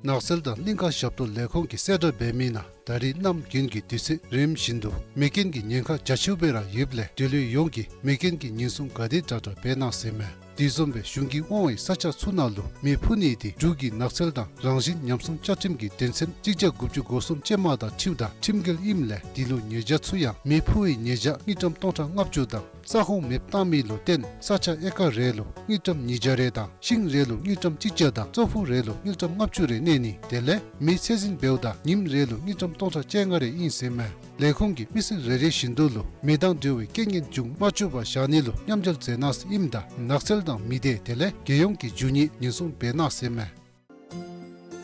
ནགས་ཚལ་དང་གླིང་ཁ་ཞབས་ཏོག་ལས་ཁུངས་ཀྱིས་གསལ་བསྒྲགས་འབད་མི་ནང་ད་རིས་གནམ་དགུན་གྱི་དུས་ཚོད་རིམ་བཞིན་དུ་མེ་རྐྱེན་གྱི་ཉེན་ཁ་རྒྱ་ཆེཝ་སྦེ་ར་ཡོདཔ་ལས་འབྲེལ་ཡོད་ཡོངས་ཀྱིས་མེ་རྐྱེན་གྱི་ཉེན་སྲུང་ག་དེ་དྲག་དྲག་འབད་གནང་ཟེར་མས། དེ་བཟུམ་སྦེ་གཞུང་གིས་དབང་བའི་ས་ཆ་ཚུ་ནང་ལུ་མེ་འཕུ་ནི་དེ་འབྲུག་གི་ནགས་ཚལ་དང་རང་བཞིན་ཉམས་སྲུང་བཅའ་ཁྲིམས་ཀྱི་དོན་ཚན་གཅིག་བརྒྱ་དགུ་བཅུ་གོ་གསུམ་ཅན་མ་དང་འཁྲིལཝ་ད་ཁྲིམས་འགལ་ཨིནམ་ལས་དེ་ལུ་ཉེས་བྱ་ཚུ་ཡང་མེ་འཕུ་བའི་ཉེས་བྱ་དངུལ་ཀྲམ་སྟོང་ཕྲག་ལྔ་བཅུ་དང་ས་ཁོངས་མེདཔ་བཏང་མི་ལུ་བརྟེན་ས་ཆ་ཨེ་ཀར་རེ་ལུ་དངུལ་ཀྲམ་ཉིས་བརྒྱ་རེ་དང་ཤིང་རེ་ལུ་དངུལ་ཀྲམ་གཅིག་བརྒྱ་དང་ཙོག་ཕུག་རེ་ལུ་དངུལ་ཀྲམ་ལྔ་བཅུ་རེ་གནས་ནི་དེ་ལས་མེ་ཚད་འཛིན་འབདཝ་ད་ཉིནམ་རེ་ལུ་དངུལ་ཀྲམ་སྟོང་ཕྲག་བཅོ་ལྔ་རེ་ཨིན་ཟེར་མས། ལས་ཁུངས་ཀྱིས་མི་སེར་རེ་རེ་བཞིན་དུ་ལུ་མེ་དང་འབྲེལ་བའི་རྐྱེན་ངན་འབྱུང་མ་བཅུག་པར་བཞག་ནི་ལུ་མཉམ་འབྲེལ་མཛད་གནང་ཟེར་ཨིནམ་ད་ནགས་ཚལ་དང་མི་སྡེ་དེ་ལས་རྒྱལ་ཡོངས་ཀྱི་རྒྱུ་དངོས་ཉེན་སྲུང་འབད་གནང་ཟེར་མས།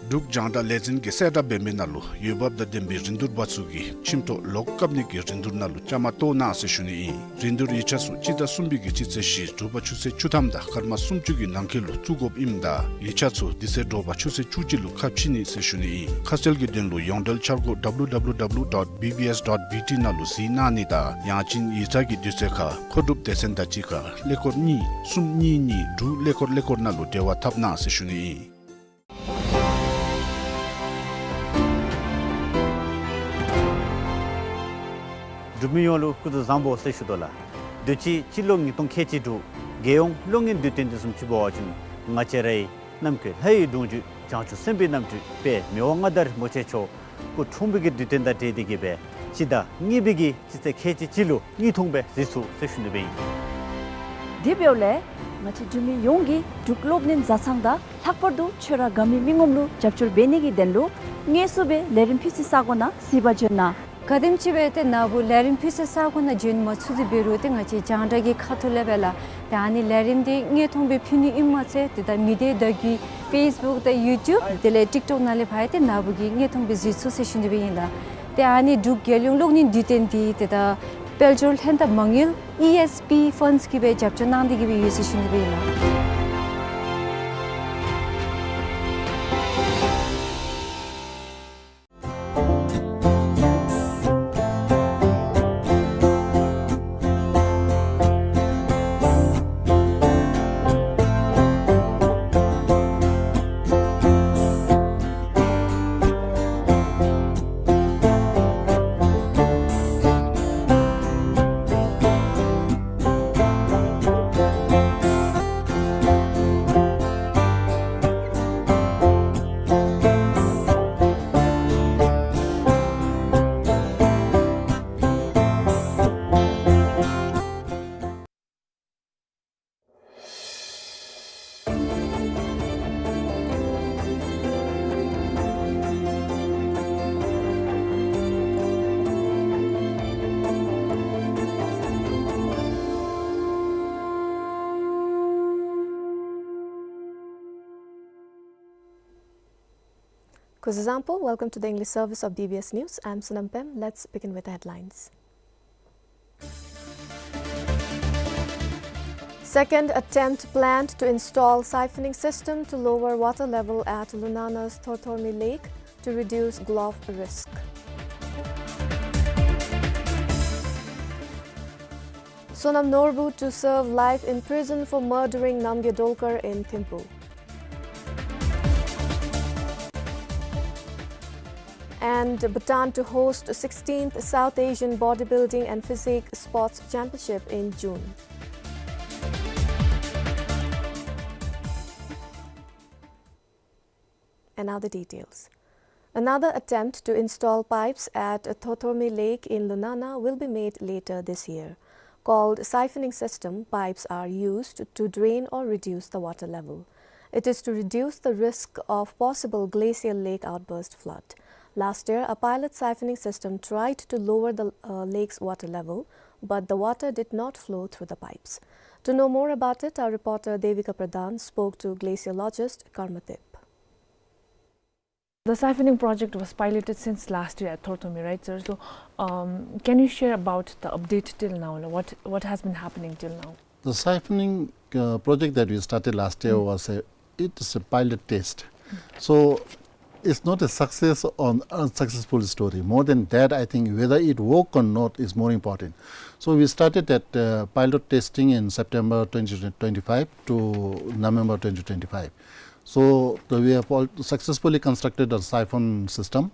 འབྲུག་རྒྱང་བསྒྲགས་ལས་འཛིན་གྱིས་གསལ་བསྒྲགས་འབད་མི་ནང་ལུ་འོས་འབབ་དང་ལྡན་པའི་རིན་བསྡུར་པ་ཚུ་གིས་ཁྱིམ་ཐོག་ལོག་བཀབ་ནི་གི་རིན་བསྡུར་ནང་ལུ་བཅའ་མར་གཏོགས་གནང་ཟེར་ཞུ་ནི་ཨིན། རིན་བསྡུར་ཡིག་ཆ་ཚུ་སྤྱི་ཟླ་གསུམ་པའི་གི་སྤྱི་ཚེས་བཞི་དྲོ་པ་ཆུ་ཚོད་བཅུ་ཐམ་དང་སྐར་མ་སུམ་ཅུ་གི་ནང་འཁོད་ལུ་བཙུགས་དགོཔ་ཨིནམ་ད་ཡིག་ཆ་ཚུ་དེ་ཚེ་དྲོ་པ་ཆུ་ཚོད་བཅུ་གཅིག་ལུ་ཁ་ཕྱེ་ནི་ཟེར་ཞུ་ནི་ཨིན། ཁ་གསལ་གྱི་དོན་ལུ་ཡོངས་འབྲེལ་འཆར་སྒོ་ཌབ་ལུ་ཌབ་ལུ་ཌབ་ལུ་ཌོཊ་བི་བི་ཨེསི་ཌོཊ་བི་ཊི་ནང་ལུ་གཟིགས་གནང་ནི་དང་ཡང་ཅིན་ཡིག་ཚང་གི་དུས་ཚོད་ཁར་མཁོ་སྒྲུབ་སྡེ་ཚན་དང་གཅིག་ཁར་ཀླད་ཀོར་གཉིས་གསུམ་གཉིས་གཉིས་དྲུག་ཀླད་ཀོར་ཀླད་ཀོར་ནང་ལུ་འབྲེལ་བ་འཐབ་གནང་ཟེར་ཞུ་ནི་ཨིན། འབྲུག་མི་ཡོངས་ལུ་སྐུ་གཟུགས་བཟང་པོ་ཟེར་ཞུ་དོ་ལགས། དུས་ཅི་སྤྱི་ལོ་ཉིས་སྟོང་ཁལ་གཅིག་དྲུག་རྒྱལ་ཡོངས་གློག་བརྙན་དུས་སྟོན་དེ་བཟུམ་ཅིག་འབད་བ་ཅིན་ང་བཅས་རའི་ནམ་མཁའི་ལྷ་ཡི་གདུང་རྒྱུད་བྱང་ཆུབ་སེམས་དཔའི་རྣམ་སྤྲུལ་དཔལ་མི་དབང་མངའ་བདག་རིན་པོ་ཆེ་མཆོག་སྐུ་འཁྲུངས་པའི་གི་དུས་སྟོན་དང་འབྲེལ་ཏེ་གིས་སྦེ་སྤྱི་ཟླ་གཉིས་པའི་གི་སྤྱི་ཚེས་ཁལ་གཅིག་གཅིག་ལུ་གཉིས་འཐུང་སྦེ་གཟིགས་ཚུགས་ཟེར་ཞུ་ནི་སྦེ་ཨིན། དེ་འབདཝ་ལས་ང་བཅས་འབྲུག་མི་ཡོངས་ཀྱིས་འབྲུག་གློག་བརྙན་བཟའ་ཚང་དང་ལྷག་པར་དུ་ཁྱོད་ར་དགའ་མི་མི་ངོམ་ལུ་རྒྱབ་སྐྱོར་འབད་ནི་གི་དོན་ལུ་དངོས་སུ་སྦེ་ལས་རིམ་ཕུལ་སའི་ས་གོ་ནང་གཟིགས་པར་འབྱོན་གནང་། ག་དེམ་ཅིག་སྦེ་ཏེ་ནཱ་བུ་ལས་རིམ་ཕུལ་སའི་ས་གོ་ནང་འབྱོན་མ་ཚུགས་ཏེ་འབད་རུང་ཏེ་ང་བཅས་རྒྱང་བསྒྲགས་ཀྱི་ཁ་ཐུག་ལས་སྦེ་ལགས། ཏེ་ཨ་ནི་ལས་རིམ་འདི་དངོས་མཐོང་སྦེ་ཕུལ་ནི་ཨིནམ་མ་ཚད་ཏེ་ད་མི་སྡེ་བརྡ་བརྒྱུད་ཕེསི་བུཀ་དང་ཡུ་ཊུབ་དེ་ལས་ཊིཀ་ཊོཀ་ནང་ལས་ཕར་ཡང་ཏེ་ནཱ་བུ་གིས་དངོས་མཐོང་སྦེ་གཟིགས་ཚུགས་ཟེར་ཞུ་ནི་སྦེ་ཨིན་ལགས། ཏེ་ཨ་ནི་འབྲུག་རྒྱལ་ཡོངས་གློག་བརྙན་དུས་སྟོན་འདི་ཏེ་ད་དཔལ་འབྱོར་ལྷན་ཐབས་མ་དངུལ་ཨི་ཨེསི་པི་ཕཱནཌསི་གིས་སྦེ་རྒྱབ་སྐྱོར་གནང་སྟེ་གིས་སྦེ་ཡོད་ཟེར་ཞུ་ནི་སྦེ་ཨིན་ལགས། Kuzuzangpo, welcome to the English service of D B S News. I'm Sonam Pem. Let's begin with the headlines. Second attempt planned to install siphoning system to lower water level at Lunana's Thorthormi Lake to reduce glove risk. Sonam Norbu to serve life in prison for murdering Namgay Dolkar in Thimphu. And Bhutan to host sixteenth South Asian Bodybuilding and Physique Sports Championship in June. And now the details. Another attempt to install pipes at Thorthormi Lake in Lunana will be made later this year. Called siphoning system, pipes are used to drain or reduce the water level. It is to reduce the risk of possible glacial lake outburst flood. Last year, a pilot siphoning system tried to lower the, uh, lake's water level, but the water did not flow through the pipes. To know more about it, our reporter Devika Pradhan spoke to glaciologist Karma Tep. The siphoning project was piloted since last year at Thorthormi, right, sir? So, um, can you share about the update till now? Like, what, what has been happening till now? The siphoning, uh, project that we started last year Mm. was a, it is a pilot test. Mm. So, it's not a success or unsuccessful story. More than that, I think whether it work or not is more important. So we started that, uh, pilot testing in September twenty twenty-five to November twenty twenty-five. So the, we have all successfully constructed a siphon system.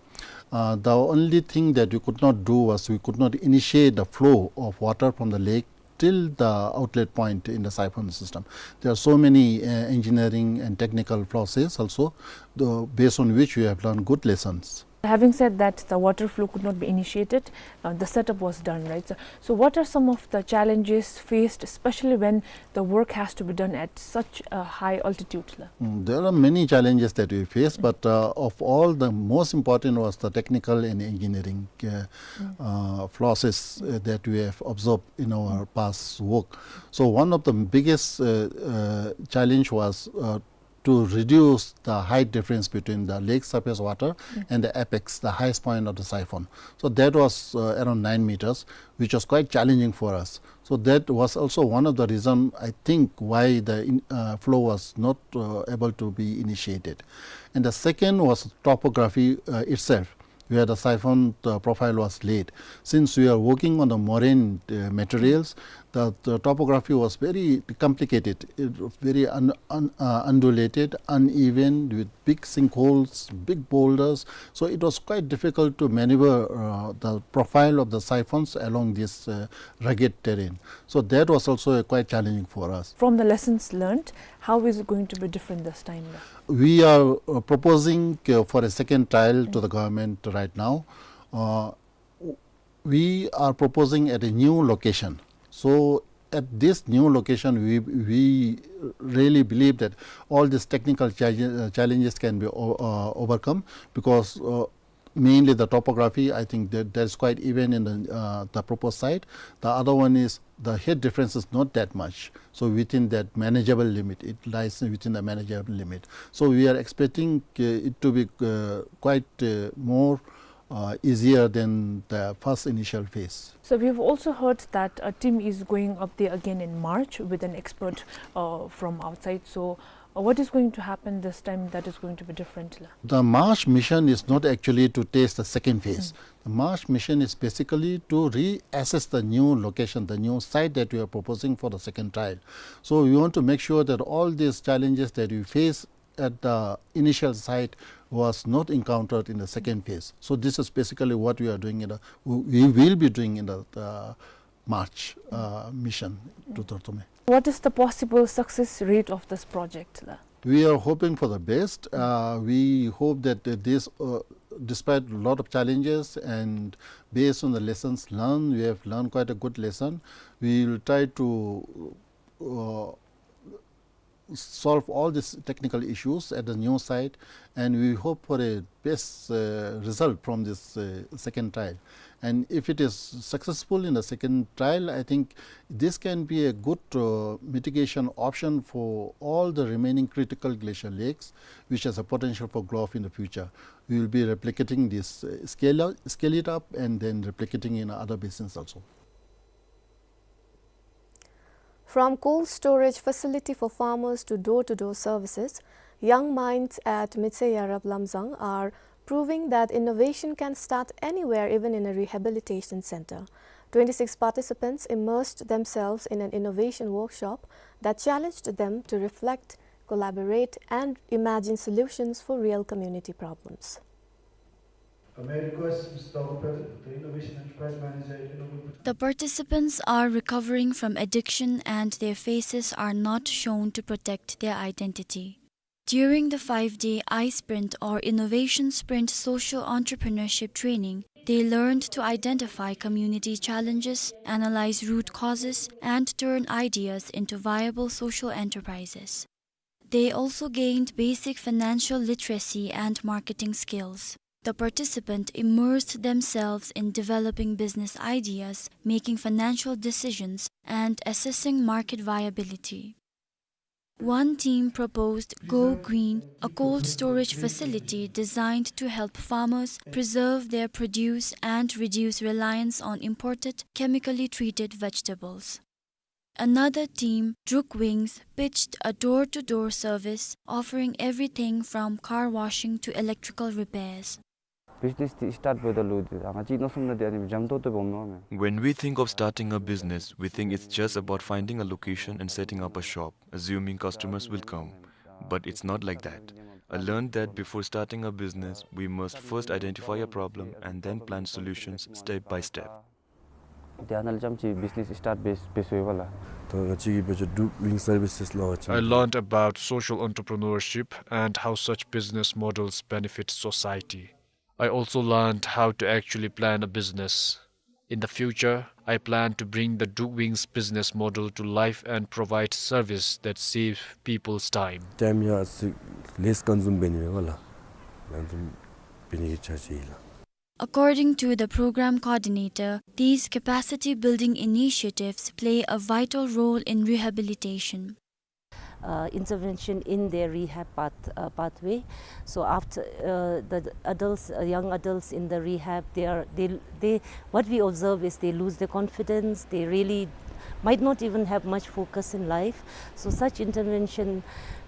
Uh, the only thing that we could not do was we could not initiate the flow of water from the lake till the outlet point in the siphon system. There are so many, uh, engineering and technical flaws also, the, based on which we have learned good lessons. Having said that, the water flow could not be initiated, uh, the setup was done, right? So, so what are some of the challenges faced, especially when the work has to be done at such a high altitude, la? Mm, there are many challenges that we face, Mm. but, uh, of all, the most important was the technical and engineering, uh, Mm. uh, flaws, uh, that we have observed in our Mm. past work. So one of the biggest, uh, uh, challenge was, uh, to reduce the height difference between the lake surface water Mm. and the apex, the highest point of the siphon. So that was, uh, around nine meters, which was quite challenging for us. So that was also one of the reason, I think, why the in-, uh, flow was not, uh, able to be initiated. And the second was topography, uh, itself, where the siphon, uh, profile was laid. Since we are working on the moraine, uh, materials, the, the topography was very complicated, it was very un-, un-, uh, undulated, uneven, with big sinkholes, big boulders. So it was quite difficult to maneuver, uh, the profile of the siphons along this, uh, rugged terrain. So that was also, uh, quite challenging for us. From the lessons learned, how is it going to be different this time, la? We are, uh, proposing, uh, for a second trial to the government right now. Uh, w-, we are proposing at a new location. So at this new location, we, we really believe that all these technical challenge-, uh, challenges can be o-, uh, overcome because, uh, mainly the topography, I think that that's quite even in the, uh, the proposed site. The other one is the height difference is not that much. So within that manageable limit, it lies within the manageable limit. So we are expecting, uh, it to be, uh, quite, uh, more, uh, easier than the first initial phase. So we've also heard that a team is going up there again in March with an expert, uh, from outside. So Uh, what is going to happen this time that is going to be different, la? The March mission is not actually to test the second phase. Mm. The March mission is basically to reassess the new location, the new site that we are proposing for the second trial. So we want to make sure that all these challenges that we face at the initial site was not encountered in the second phase. So this is basically what we are doing in the, we will be doing in the, uh, March, uh, mission to Thorthormi. What is the possible success rate of this project, la? We are hoping for the best. Uh, we hope that, uh, this, uh, despite a lot of challenges and based on the lessons learned, we have learned quite a good lesson. We will try to, uh, solve all these technical issues at the new site, and we hope for a best, uh, result from this, uh, second trial. And if it is successful in the second trial, I think this can be a good, uh, mitigation option for all the remaining critical glacial lakes, which has a potential for grow-off in the future. We will be replicating this, uh, scale out, scale it up, and then replicating in other basins also. From cold storage facility for farmers to door-to-door services, young minds at Mitshe Yarab Lamzang are proving that innovation can start anywhere, even in a rehabilitation center. Twenty-six participants immersed themselves in an innovation workshop that challenged them to reflect, collaborate, and imagine solutions for real community problems. May I request Mister Dawgupet, the Innovation Enterprise Manager at Innovate. The participants are recovering from addiction and their faces are not shown to protect their identity. During the five-day I Sprint or Innovation Sprint social entrepreneurship training, they learned to identify community challenges, analyze root causes, and turn ideas into viable social enterprises. They also gained basic financial literacy and marketing skills. The participants immersed themselves in developing business ideas, making financial decisions, and assessing market viability. One team proposed Go Green, a cold storage facility designed to help farmers preserve their produce and reduce reliance on imported, chemically treated vegetables. Another team, Druk Wings, pitched a door-to-door service offering everything from car washing to electrical repairs. Business འདི་start འབདཝ་ད་ལུ་ཏེ་ང་བཅས་མནོ་བསམ་ནང་འདི་ཨ་ནི་འཇམ་ཏོག་ཏོ་སྦེ་འོང་མནོཝ་མས། When we think of starting a business, we think it's just about finding a location and setting up a shop, assuming customers will come. But it's not like that. I learned that before starting a business, we must first identify a problem and then plan solutions step by step. ཏེ་ཨ་ནཱ་ལས་རྐྱངམ་ཅིག་business start འབད་འབད་སོ་ཡོདཔ་ལགས། ད་ང་བཅས་ཀྱི་འབད་བ་ཅིན་Druk Wing Services ལས་ང་བཅས། I learned about social entrepreneurship and how such business models benefit society. I also learned how to actually plan a business. In the future, I plan to bring the Druk Wings business model to life and provide service that save people's time. Time ཡང་ཅིག་less consume འབད་ནི་མས་ལགས། consume འབད་ནི་གི་ཆ་ཅིག་ཨིན་ལགས། According to the program coordinator, these capacity building initiatives play a vital role in rehabilitation. Uh, intervention in their rehab path, uh, pathway. So after, uh, the adults, uh, young adults in the rehab, they are, they, they, what we observe is they lose their confidence. They really might not even have much focus in life. So such intervention,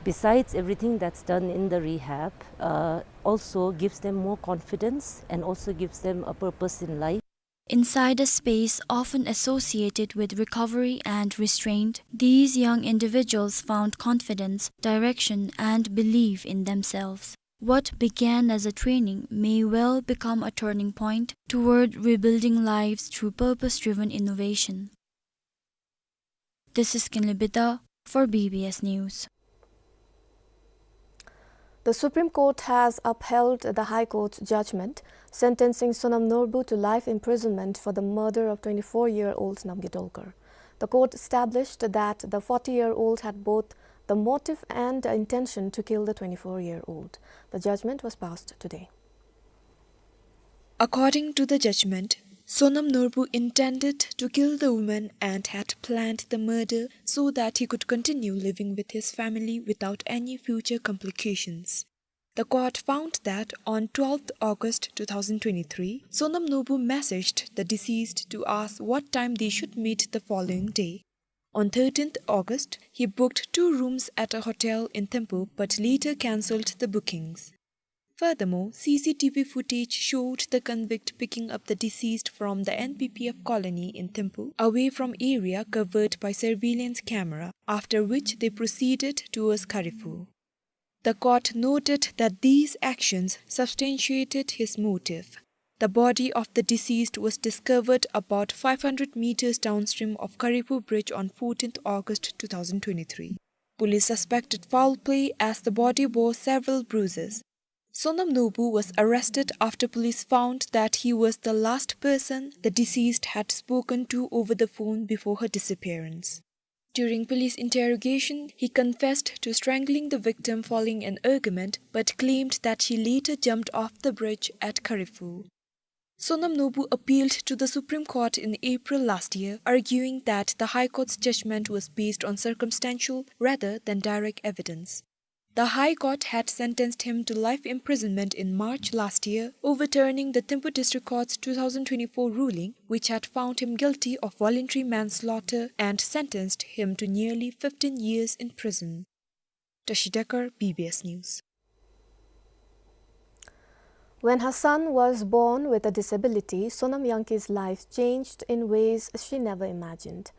besides everything that's done in the rehab, uh, also gives them more confidence and also gives them a purpose in life. Inside a space often associated with recovery and restraint, these young individuals found confidence, direction, and belief in themselves. What began as a training may well become a turning point toward rebuilding lives through purpose-driven innovation. This is Kinley Bida for B B S News. The Supreme Court has upheld the High Court's judgment sentencing Sonam Norbu to life imprisonment for the murder of twenty-four-year-old Namgay Dolkar. The court established that the forty-year-old had both the motive and intention to kill the twenty-four-year-old. The judgment was passed today. According to the judgment, Sonam Norbu intended to kill the woman and had planned the murder so that he could continue living with his family without any future complications. The court found that on twelfth August two thousand twenty-three, Sonam Norbu messaged the deceased to ask what time they should meet the following day. On thirteenth August, he booked two rooms at a hotel in Thimphu but later cancelled the bookings. Furthermore, C C T V footage showed the convict picking up the deceased from the N P P F colony in Thimphu, away from area covered by surveillance camera, after which they proceeded towards Kharagpur. The court noted that these actions substantiated his motive. The body of the deceased was discovered about five hundred meters downstream of Kharagpur Bridge on fourteenth August two thousand twenty-three. Police suspected foul play as the body bore several bruises. Sonam Norbu was arrested after police found that he was the last person the deceased had spoken to over the phone before her disappearance. During police interrogation, he confessed to strangling the victim following an argument, but claimed that she later jumped off the bridge at Kharagpur. Sonam Norbu appealed to the Supreme Court in April last year, arguing that the High Court's judgment was based on circumstantial rather than direct evidence. The High Court had sentenced him to life imprisonment in March last year, overturning the Thimphu District Court's two thousand twenty-four ruling, which had found him guilty of voluntary manslaughter and sentenced him to nearly fifteen years in prison. Tashi Dekar, B B S News. When her son was born with a disability, Sonam Yangki's life changed in ways she never imagined.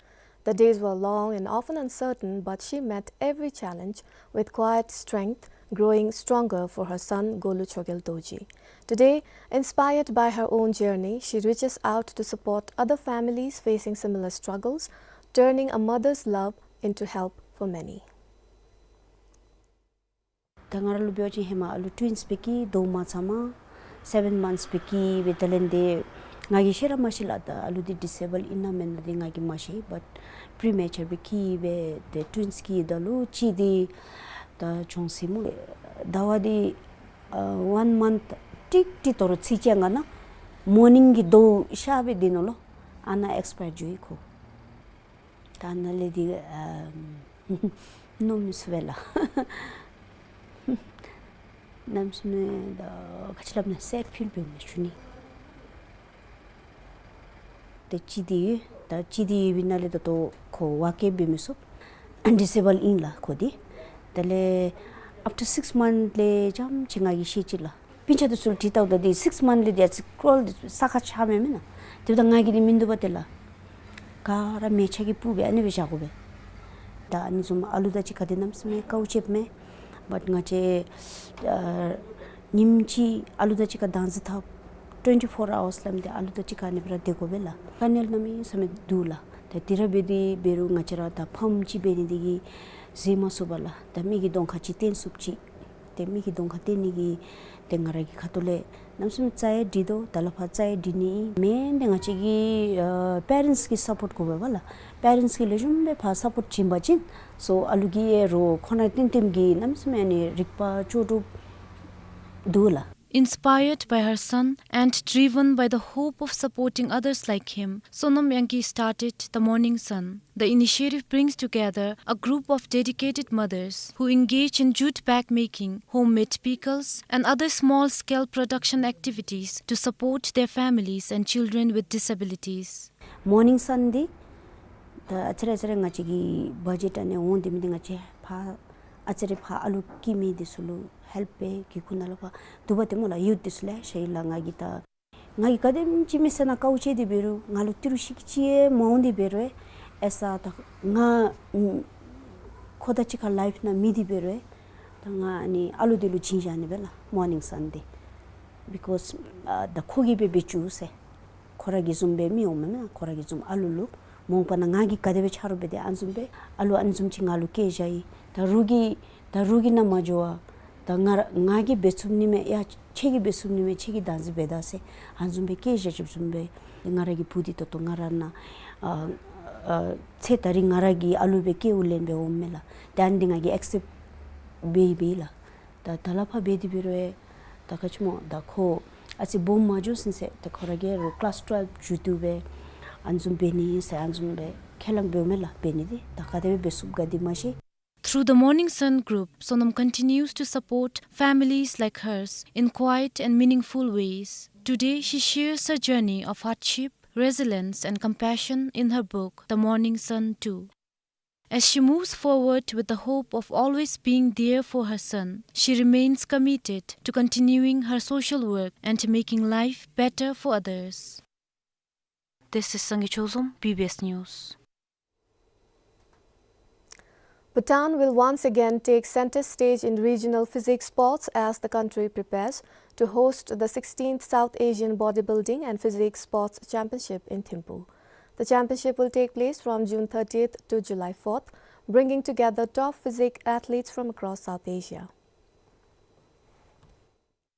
The days were long and often uncertain, but she met every challenge with quiet strength, growing stronger for her son, Golu Chogyal Dorji. Today, inspired by her own journey, she reaches out to support other families facing similar struggles, turning a mother's love into help for many. ད་ང་ར་ལུ་འབད་བ་ཅིན་ཧེ་མ་ཨ་ལུ་ཊུ་ཡིནསི་སྦེ་སྐྱེས། ཟླཝ་མ་ཚང་མ་སེ་བེན་མནཐསི་སྦེ་སྐྱེས་སྦེ། དེ་ལས་འདི་ང་གིས་ཤེས་ར་མ་ཤེས་ལགས། ད་ཨ་ལུ་འདི་ཌིསེ་བཱལ་ཨིན་ན་མེན་ན་འདི་ང་གིས་མ་ཤེས། བཊ་པི་རི་མེ་ཅར་སྦེ་སྐྱེས་སྦེ་ཏེ་ཊུ་ཡིནསི་སྐྱེས་ད་ལུ་གཅིག་འདི་ད་གྱོང་སི་མོ་ཟླ་བ་འདི་ཨ་ཝཱན་མནཐ་ཀྲིག་ཀྲི་དོ་རུང་ཚིག་ཅན་ག་ན་མོར་ནིང་གི་ཟླཝ་ཤར་སྦེ་འདི་ནང་ལུ་ཨ་ནཱ་ཨེགསི་པའར་འགྱོ་ཡི་ཁོ། ད་ནཱ་ལས་འདི་ཨ་མནོ་མི་ཚུགས་པས་ལགས། གནམ་མེད་ས་མེད་ད་ག་ཅི་སླབ་ན་སེཌ་ཕིལ་འབདཝ་མས་ཞུ་ནི། ད་གཅིག་འདི་ཡོད། ད་གཅིག་འདི་ཡོད་པའི་ནང་ལས་ད་ལྟོ་ཁོ་ཝོརཀ་འབད་མི་ཚུགས། ཌིསེ་བཱལ་ཨིན་ལགས་ཁོ་འདི། དེ་ལས་ཨབ་ཊར་སིགསི་མནཐ་ལས་རྐྱངམ་ཅིག་ང་གིས་ཤེས་ཅི་ལགས། སྤུན་ཆ་འདི་ཚུ་ལུ་དྲི་བལྟཝ་ད་འདི་སིགསི་མནཐ་ལས་འདི་ཨ་ཙི་ཀྲོལ་འདི་ས་ཁར་ཆགས་མས་མེན་ན། དེ་འབདཝ་ད་ང་གིས་འདི་མིན་འདུག་པ་དེ་ལགས། ག་ར་མལ་ཆ་གིས་སྤུབ་སྦེ་ཨ་ནི་སྦེ་བཞག་དགོ་པས། ད་ཨ་ནི་བཟུམ་ཨ་ལུ་དང་གཅིག་ཁར་འདི་གནམ་མེད་ས་མེད་དཀའཝ་སྤྱདཔ་མས། བཊ་ང་བཅས་ཨ་ཉིནམ་གཅིག་ཨ་ལུ་དང་གཅིག་ཁར་བདག་འཛིན་འཐབ་ཊུ་ཝེན་ཊི་ཕོར་ཨ་ཝརསི་སླབ་སྟེ་ཨ་ལུ་དང་གཅིག་ཁར་ཨ་ནི་སྦེ་ར་སྡོད་དགོ་པས་ལགས། དཀའ་ངལ་གནམ་མེད་ས་མེད་འདུག་ལགས། ད་དེ་ར་འབད་དེ་འབད་རུང་ང་བཅས་ར་ད་ཕམ་ཅིག་འབད་ནི་འདི་གིས་བཟོད་མ་ཚུགས་པས་ལགས། ད་མི་གི་གདོང་ཁར་ཅིག་སྟོན་ཚུགསཔ་ཅིག། ཏེ་མི་གི་གདོང་ཁར་སྟོན་ནི་གི་ཏེ་ང་ར་གི་ཁ་ཐུག་ལས་གནམ་མེད་ས་མེད་རྩ་ཡང་སྒྲིག་དོ། ད་ལས་ཕར་རྩ་ཡང་སྒྲིག་ནི་ཨིན། མེན་ཏེ་ང་བཅས་ཀྱི་ཨ་པེ་རེནཊསི་གི་སཔོརཊ་དགོ་པས་ལགས། པེ་རེནཊསི་གིས་ལེགས་ཤོམ་སྦེ་ཕར་སཔོརཊ་བྱིན་པ་ཅིན་སོ་ཨ་ལུ་གིས་ཡང་རོགས་ཁོ་ན་ཏིང་ཏིང་གི་གནམ་མེད་ས་མེད་ཨ་ནི་རིག་པ་ལྕོགས་གྲུབ་འདུག་ལགས། Inspired by her son and driven by the hope of supporting others like him, Sonam Yangki started The Morning Sun. The initiative brings together a group of dedicated mothers who engage in jute bag making, homemade pickles, and other small-scale production activities to support their families and children with disabilities. མོར་ནིང་སཱན་འདི་ད་ཨ་ཙི་རེ་ཨ་ཙི་རེ་ང་བཅས་ཀྱི་བ་ཇེཊ་ཨ་ནི་འོང་སྟེ་མི་འདི་ང་བཅས་ཕར་ཨ་ཙི་རེ་ཕར་ཨ་ལུ་སྐྱེ་མི་འདི་ཚུ་ལུ་ཧེལཔ་འབད་གི་ཁུངས་ནང་ལུ་ཕར་འདུག་པ་ཏེ་སྨོ་ལགས། ཡུཐ་འདི་ཚུ་ལེ་ཤ་ཡོད་ལགས། ང་གིས་ད་ང་གིས་ག་དེམ་ཅིག་མི་ཚེ་ནང་དཀའཝ་སྤྱད་དེ་འབད་རུང་ང་ལུ་ཏི་རུ་ཤིག་ཅིག་ཡང་མ་འོང་སྟེ་འབད་རུང་ཨེ་ས་ད་ང་ཁོ་དང་གཅིག་ཁར་ལའིཕ་ནང་མེད་དེ་འབད་རུང་ད་ང་ཨ་ནི་ཨ་ལུ་འདི་ལུ་བྱིན་བཞག་ནི་སྦེ་ལགས་མོར་ནིང་སཱན་འདི། བི་ཀོསི་ཨ་ད་ཁོ་གིས་འབད་འབད་བཅུག་ཟེར། ཁོ་ར་གི་བཟུམ་སྦེ་མི་འོང་མེན་ན། ཁོ་ར་གི་བཟུམ་ཨ་ལུ་ལུ་མ་འོངས་པ་ནང་ང་གིས་ག་དེ་སྦེ་ཆ་རོགས་འབད་དེ་ཨ་ནི་བཟུམ་སྦེ་ཨ་ལུ་ཨ་ནི་བཟུམ་ཅིག་ང་ལུ་སྐྱེས་བཞག་ཡི། ད་རོགས་ཀྱིས་ད་རོགས་ཀྱིས་ནཱ་མ་འགྱོ་བར་ད་ང་ར་ང་གིས་འབད་ཚུགས་ནི་མས། ཡ་ཁྱེད་ཀྱིས་འབད་ཚུགས་ནི་མས། ཁྱེད་ཀྱིས་བདག་འཛིན་འབད་ད་ཟེར་ཨ་ནི་བཟུམ་སྦེ་སྐྱེས་བཞག་ཅིག་བཟུམ་སྦེ་ང་ར་གི་བུ་འདི་ད་ལྟོ་ང་ར་ནཱ་ཨ་ཨ་ཚེ་ད་རིས་ང་ར་གི་ཨ་ལུ་སྦེ་སྐྱེ་བ་ལེན་སྦེ་འོངམ་མས་ལགས། ཏེ་ཨ་ནི་འདི་ང་གིས་ཨེག་སེཔཊ་འབད་ཡི་འབད་ཡི་ལགས། ད་ད་ལས་ཕར་འབད་དེ་འབད་རུང་ད་ག་ཅི་སྨོ་ད་ཁོ་ཨ་ཙི་སྦོམ་མ་འགྱོ་ཟེར་ཟེར་ད་ཁོ་ར་གིས་རོགས་ཀི་ལཱསི་ཊུ་ཝེལབ་འགྱོ་དོ་སྦེ་ཨ་ནི་བཟུམ་འབད་ནི་ཨིན་ཟེར་ཨ་ནི་བཟུམ་སྦེ་ཁས་བླངས་འབདཝ་མས་ལགས། འབད་ནི་འདི་ད་ག་དེ་སྦེ་འབད་ཚུགསཔ་ག་འདི་མ་ཤེས། Through the Morning Sun Group, Sonam continues to support families like hers in quiet and meaningful ways. Today, she shares her journey of hardship, resilience, and compassion in her book, The Morning Sun two. As she moves forward with the hope of always being there for her son, she remains committed to continuing her social work and to making life better for others. This is Sangay Chozom, B B S News. Bhutan will once again take center stage in regional physique sports as the country prepares to host the sixteenth South Asian Bodybuilding and Physique Sports Championship in Thimphu. The championship will take place from June thirtieth to July fourth, bringing together top physique athletes from across South Asia.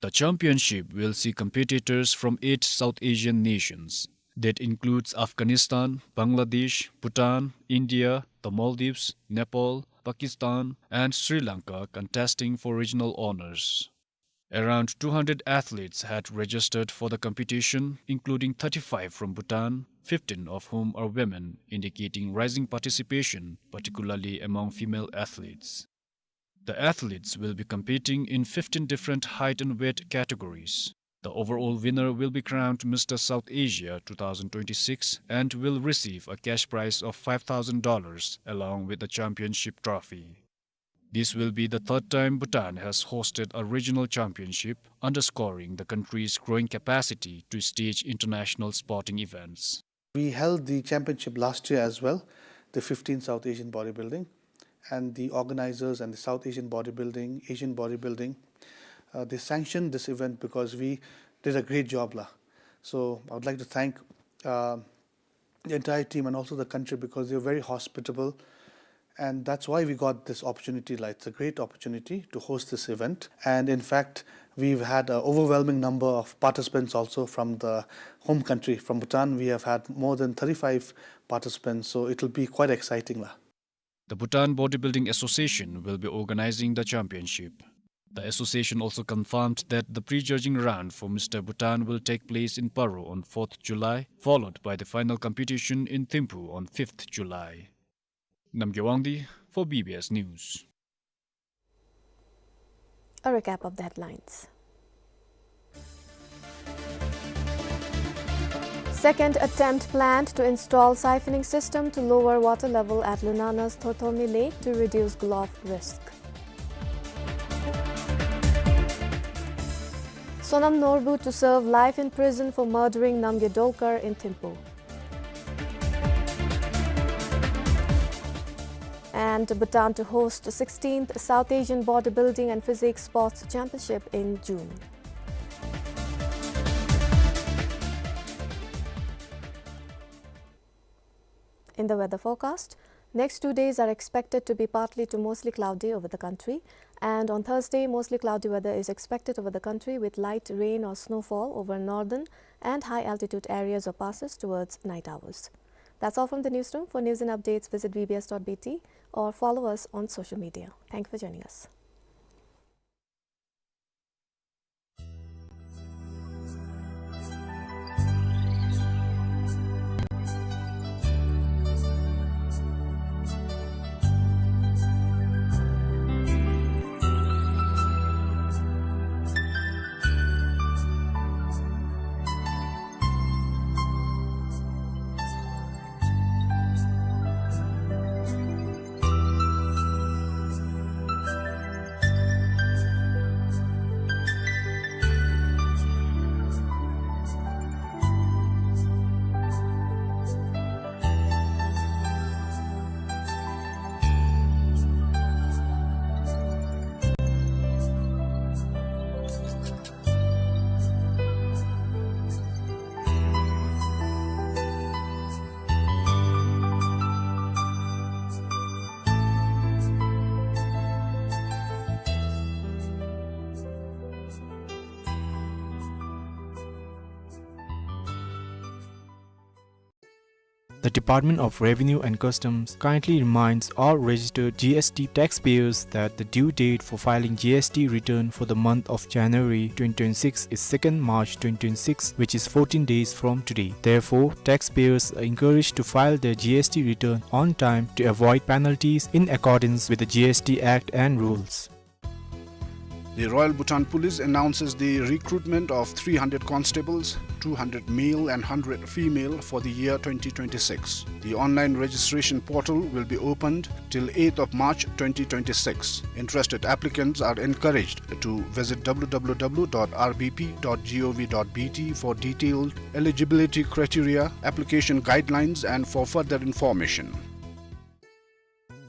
The championship will see competitors from eight South Asian nations. That includes Afghanistan, Bangladesh, Bhutan, India, the Maldives, Nepal, Pakistan, and Sri Lanka contesting for regional honors. Around two hundred athletes had registered for the competition, including thirty-five from Bhutan, fifteen of whom are women, indicating rising participation, particularly among female athletes. The athletes will be competing in fifteen different height and weight categories. The overall winner will be crowned Mister South Asia two thousand twenty-six and will receive a cash prize of five thousand dollars along with the championship trophy. This will be the third time Bhutan has hosted a regional championship, underscoring the country's growing capacity to stage international sporting events. We held the championship last year as well, the fifteenth South Asian Bodybuilding, and the organizers and the South Asian Bodybuilding, Asian Bodybuilding, uh, they sanctioned this event because we did a great job, la. So I would like to thank, uh, the entire team and also the country because they're very hospitable. And that's why we got this opportunity, like, it's a great opportunity to host this event. And in fact, we've had an overwhelming number of participants also from the home country, from Bhutan. We have had more than thirty-five participants, so it'll be quite exciting, la. The Bhutan Bodybuilding Association will be organizing the championship. The association also confirmed that the prejudging round for Mister Bhutan will take place in Paro on fourth July, followed by the final competition in Thimphu on fifth July. Namgay Wangdi for B B S News. A recap of the headlines. Second attempt planned to install siphoning system to lower water level at Lunana's Thorthormi Lake to reduce gulf risk. Sonam Norbu to serve life in prison for murdering Namgay Dolkar in Thimphu. And Bhutan to host sixteenth South Asian Bodybuilding and Physique Sports Championship in June. In the weather forecast, next two days are expected to be partly to mostly cloudy over the country, and on Thursday, mostly cloudy weather is expected over the country with light rain or snowfall over northern and high altitude areas or passes towards night hours. That's all from the newsroom. For news and updates, visit B B S dot B T or follow us on social media. Thank you for joining us. The Department of Revenue and Customs kindly reminds all registered G S T taxpayers that the due date for filing G S T return for the month of January twenty twenty-six is second March twenty twenty-six, which is fourteen days from today. Therefore, taxpayers are encouraged to file their G S T return on time to avoid penalties in accordance with the G S T Act and rules. The Royal Bhutan Police announces the recruitment of three hundred constables, two hundred male and hundred female, for the year twenty twenty-six. The online registration portal will be opened till eighth of March twenty twenty-six. Interested applicants are encouraged to visit W W W dot R B P dot gov dot B T for detailed eligibility criteria, application guidelines, and for further information.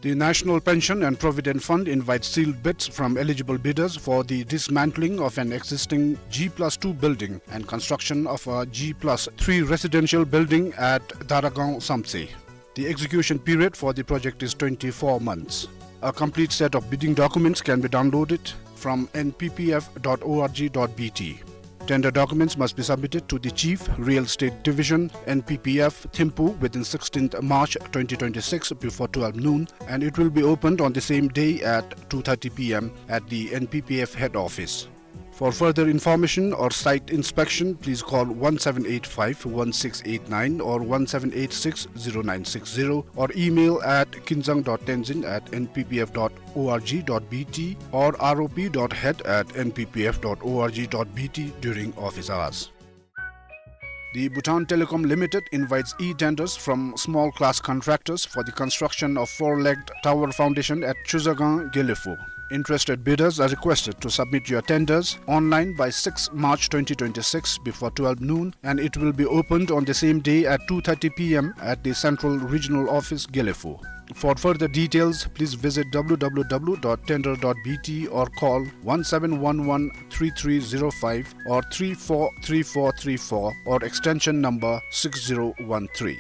The National Pension and Provident Fund invites sealed bids from eligible bidders for the dismantling of an existing G plus two building and construction of a G plus three residential building at Daragaon Samtse. The execution period for the project is twenty-four months. A complete set of bidding documents can be downloaded from N P P F dot org dot B T. Tender documents must be submitted to the Chief, Real Estate Division, N P P F, Thimphu within sixteenth March twenty twenty-six before twelve noon, and it will be opened on the same day at two thirty P M at the N P P F head office. For further information or site inspection, please call one seven eight five one six eight nine or one seven eight six zero nine six zero or email at kinzang dot tenzin at N P P F dot org dot B T or R O P dot head at N P P F dot org dot B T during office hours. The Bhutan Telecom Limited invites e-tenders from small class contractors for the construction of four-legged tower foundation at Chuzagang, Gelephu. Interested bidders are requested to submit your tenders online by sixth March twenty twenty-six before twelve noon, and it will be opened on the same day at two thirty P M at the Central Regional Office, Gelephu. For further details, please visit W W W dot tender dot B T or call one seven one one three three zero five or three four three four three four or extension number six zero one three.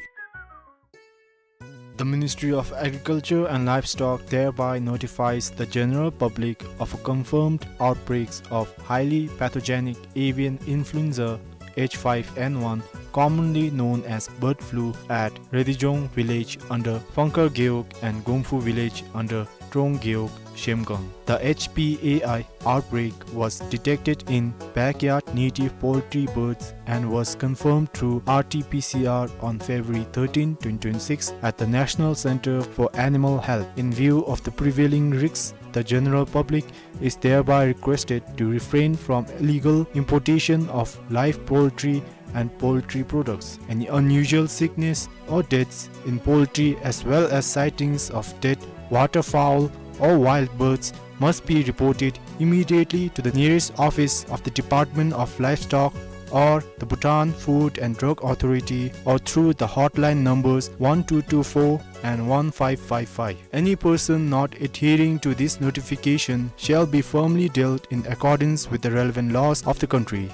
The Ministry of Agriculture and Livestock thereby notifies the general public of a confirmed outbreaks of highly pathogenic avian influenza H five N one, commonly known as bird flu, at Redijong village under Phangkar Gewog and Gongphu village under Trong Gewog, Shemgang. The H P A I outbreak was detected in backyard native poultry birds and was confirmed through R T P C R on February thirteen, twenty twenty-six at the National Center for Animal Health. In view of the prevailing risks, the general public is thereby requested to refrain from illegal importation of live poultry and poultry products. Any unusual sickness or deaths in poultry, as well as sightings of dead waterfowl or wild birds, must be reported immediately to the nearest office of the Department of Livestock or the Bhutan Food and Drug Authority or through the hotline numbers one two two four and one five five five. Any person not adhering to this notification shall be firmly dealt in accordance with the relevant laws of the country.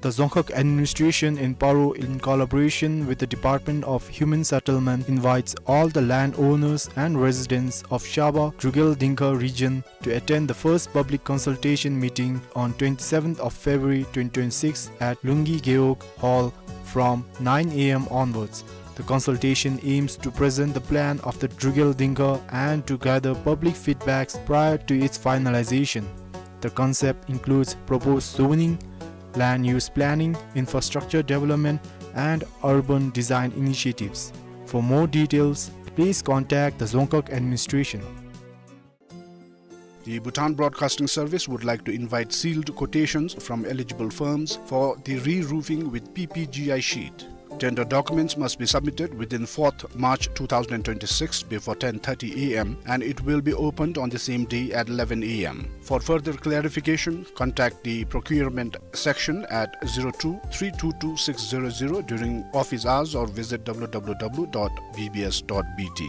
The Dzongkhag administration in Paro, in collaboration with the Department of Human Settlement, invites all the landowners and residents of Shaba Drukgyal Dzongkha region to attend the first public consultation meeting on twenty-seventh of February twenty twenty-six at Lunggi Gewog Hall from nine A M onwards. The consultation aims to present the plan of the Drukgyal Dzongkha and to gather public feedbacks prior to its finalization. The concept includes proposed zoning, land use planning, infrastructure development, and urban design initiatives. For more details, please contact the Dzongkhag administration. The Bhutan Broadcasting Service would like to invite sealed quotations from eligible firms for the re-roofing with P P G I sheet. Tender documents must be submitted within fourth March two thousand twenty-six before ten thirty A M, and it will be opened on the same day at eleven A M. For further clarification, contact the procurement section at zero two three two two six zero zero during office hours or visit W W W dot B B S dot B T.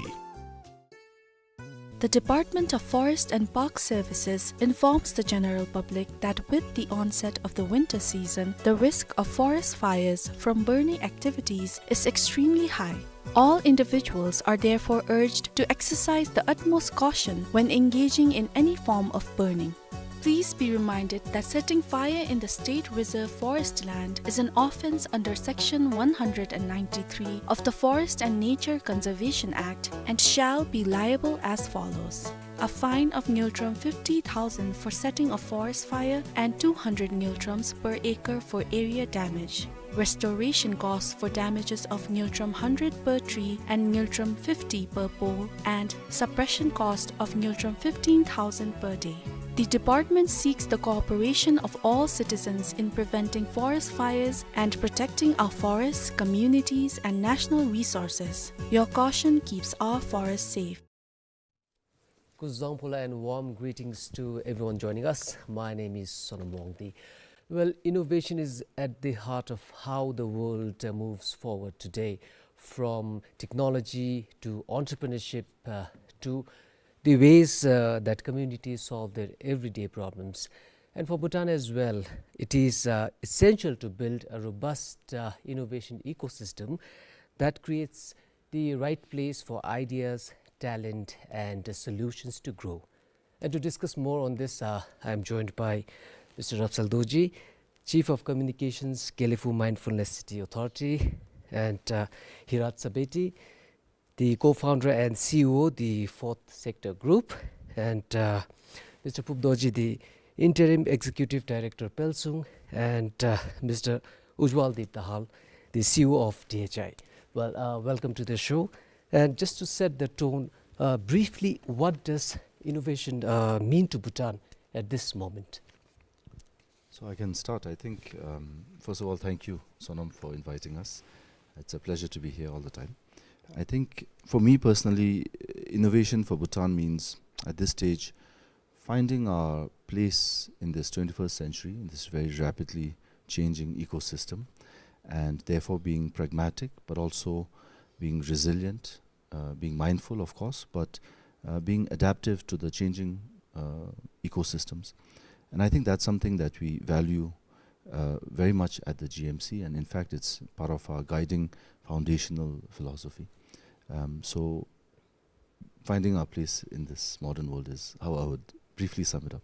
The Department of Forest and Park Services informs the general public that with the onset of the winter season, the risk of forest fires from burning activities is extremely high. All individuals are therefore urged to exercise the utmost caution when engaging in any form of burning. Please be reminded that setting fire in the State Reserve Forest land is an offense under Section one hundred ninety-three of the Forest and Nature Conservation Act and shall be liable as follows: a fine of ngultrum fifty thousand for setting a forest fire and two hundred ngultrums per acre for area damage. Restoration costs for damages of ngultrum hundred per tree and ngultrum fifty per pole, and suppression cost of ngultrum fifteen thousand per day. The department seeks the cooperation of all citizens in preventing forest fires and protecting our forests, communities, and national resources. Your caution keeps our forests safe. Kuzuzangpo la and warm greetings to everyone joining us. My name is Sonam Wangdi. Well, innovation is at the heart of how the world, uh, moves forward today, from technology to entrepreneurship, uh, to the ways, uh, that communities solve their everyday problems. And for Bhutan as well, it is, uh, essential to build a robust, uh, innovation ecosystem that creates the right place for ideas, talent, and, uh, solutions to grow. And to discuss more on this, uh, I am joined by Mister Rapsal Dorji, Chief of Communications, Gelephu Mindfulness City Authority, and, uh, Hirat Sabeti, the co-founder and C E O, the Fourth Sector Group, and, uh, Mister Phup Dorji, the Interim Executive Director, Pelsung, and, uh, Mister Ujwal Deep Dahal, the C E O of D H I. Well, uh, welcome to the show. And just to set the tone, uh, briefly, what does innovation, uh, mean to Bhutan at this moment? So I can start. I think, um, first of all, thank you, Sonam, for inviting us. It's a pleasure to be here all the time. I think for me personally, innovation for Bhutan means, at this stage, finding our place in this twenty-first century, in this very rapidly changing ecosystem, and therefore being pragmatic, but also being resilient, uh, being mindful, of course, but, uh, being adaptive to the changing, uh, ecosystems. And I think that's something that we value, uh, very much at the G M C, and in fact, it's part of our guiding foundational philosophy. Um, so, finding our place in this modern world is how I would briefly sum it up.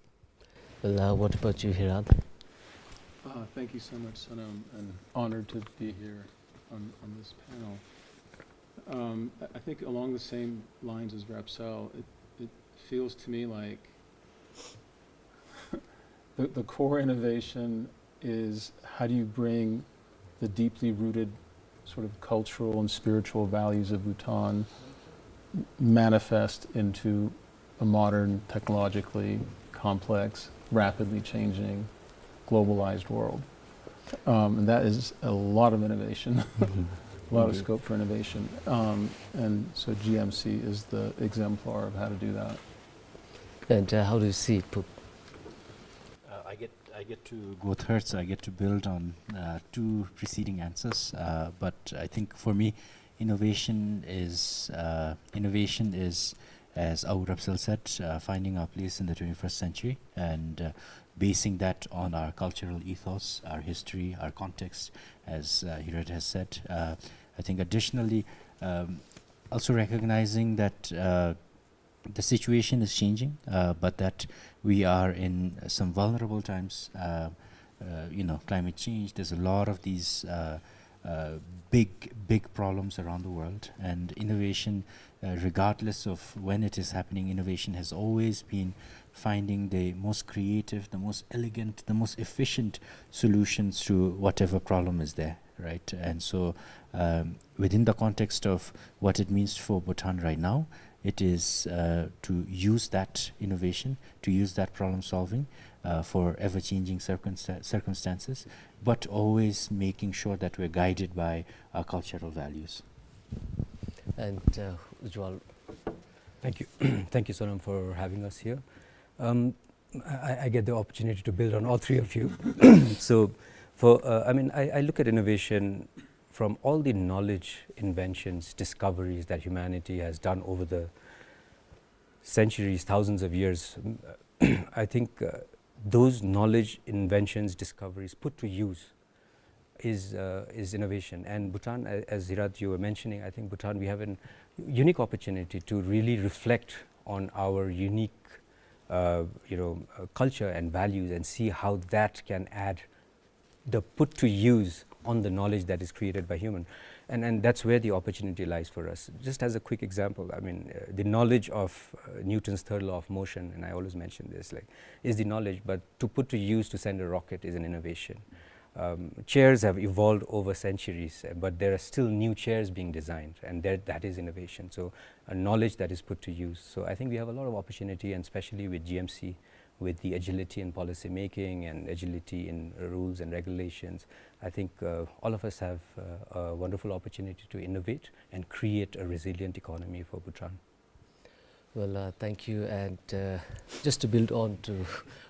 Well, uh, what about you, Hirat? Uh, thank you so much, Sonam, and honored to be here on, on this panel. Um, I, I think along the same lines as Rapsel, it, it feels to me like the, the core innovation is how do you bring the deeply rooted sort of cultural and spiritual values of Bhutan manifest into a modern, technologically complex, rapidly changing, globalized world. Um, and that is a lot of innovation, a lot of scope for innovation. Um, and so G M C is the exemplar of how to do that. And, uh, how do you see it, Phup? Uh, I get, I get to go third, so I get to build on, uh, two preceding answers. Uh, but I think for me, innovation is, uh, innovation is, as Abu Rapsel said, uh, finding our place in the twenty-first century and, uh, basing that on our cultural ethos, our history, our context, as, uh, Hirat has said. Uh, I think additionally, um, also recognizing that, uh, the situation is changing, uh, but that we are in some vulnerable times. Uh, uh, you know, climate change, there's a lot of these, uh, uh, big, big problems around the world, and innovation, uh, regardless of when it is happening, innovation has always been finding the most creative, the most elegant, the most efficient solutions to whatever problem is there, right? And so, um, within the context of what it means for Bhutan right now, it is, uh, to use that innovation, to use that problem solving, uh, for ever-changing circumsta-, circumstances, but always making sure that we're guided by our cultural values. And, uh, Ujwal. Thank you. Thank you, Sonam, for having us here. Um, I, I get the opportunity to build on all three of you. So, for, uh, I mean, I, I look at innovation from all the knowledge, inventions, discoveries that humanity has done over the centuries, thousands of years. I think, uh, those knowledge, inventions, discoveries put to use is, uh, is innovation. And Bhutan, a-, as Hirat, you were mentioning, I think Bhutan, we have a unique opportunity to really reflect on our unique, uh, you know, uh, culture and values and see how that can add the put to use on the knowledge that is created by human. And, and that's where the opportunity lies for us. Just as a quick example, I mean, uh, the knowledge of, uh, Newton's third law of motion, and I always mention this, like, is the knowledge, but to put to use to send a rocket is an innovation. Um, chairs have evolved over centuries, uh, but there are still new chairs being designed, and there, that is innovation. So, a knowledge that is put to use. So, I think we have a lot of opportunity, and especially with G M C, with the agility in policy making and agility in rules and regulations, I think, uh, all of us have, uh, a wonderful opportunity to innovate and create a resilient economy for Bhutan. Well, uh, thank you. And, uh, just to build on to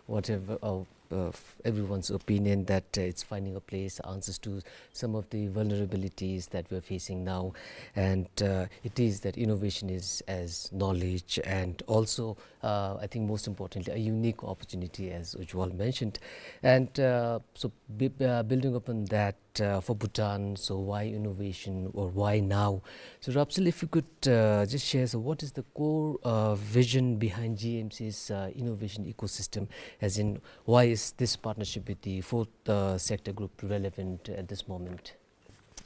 whatever, uh, uh, f-, everyone's opinion, that, uh, it's finding a place, answers to some of the vulnerabilities that we're facing now. And, uh, it is that innovation is as knowledge, and also, uh, I think most importantly, a unique opportunity, as Ujwal mentioned. And, uh, so, b-, uh, building upon that, uh, for Bhutan, so why innovation or why now? So, Rapsel, if you could, uh, just share, so what is the core, uh, vision behind G M C's, uh, innovation ecosystem? As in, why is this partnership with the fourth, uh, sector group relevant at this moment?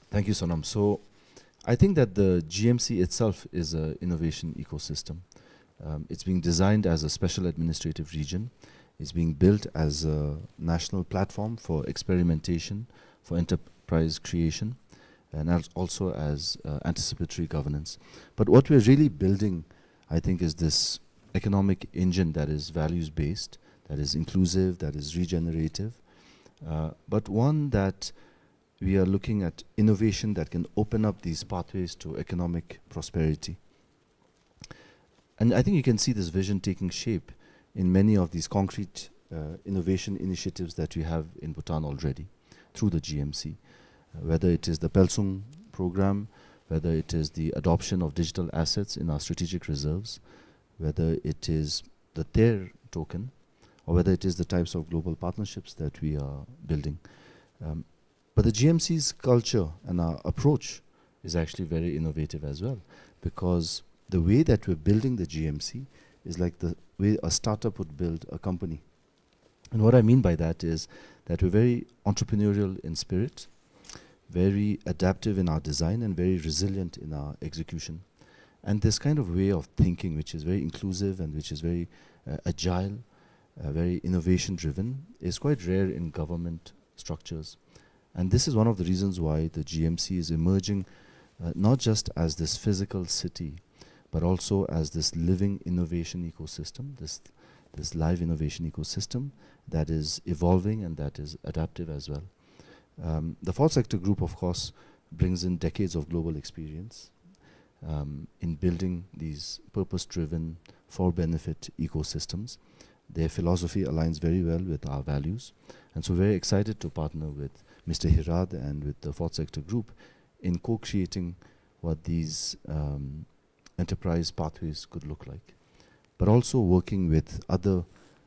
Thank you, Sonam. So, I think that the G M C itself is an innovation ecosystem. Um, it's being designed as a special administrative region. It's being built as a national platform for experimentation, for enterprise creation, and as, also as, uh, anticipatory governance. But what we're really building, I think, is this economic engine that is values-based, that is inclusive, that is regenerative, uh, but one that we are looking at innovation that can open up these pathways to economic prosperity. And I think you can see this vision taking shape in many of these concrete, uh, innovation initiatives that we have in Bhutan already through the G M C. Uh, whether it is the Pelsung program, whether it is the adoption of digital assets in our strategic reserves, whether it is the Ter token, or whether it is the types of global partnerships that we are building. Um, but the G M C's culture and our approach is actually very innovative as well, because the way that we're building the G M C is like the way a startup would build a company. And what I mean by that is that we're very entrepreneurial in spirit, very adaptive in our design, and very resilient in our execution. And this kind of way of thinking, which is very inclusive and which is very, uh, agile, uh, very innovation-driven, is quite rare in government structures. And this is one of the reasons why the G M C is emerging, uh, not just as this physical city, but also as this living innovation ecosystem, this, this live innovation ecosystem that is evolving and that is adaptive as well. Um, the fourth sector group, of course, brings in decades of global experience, um, in building these purpose-driven, for-benefit ecosystems. Their philosophy aligns very well with our values. And so we're excited to partner with Mister Hirad and with the fourth sector group in co-creating what these, um, enterprise pathways could look like, but also working with other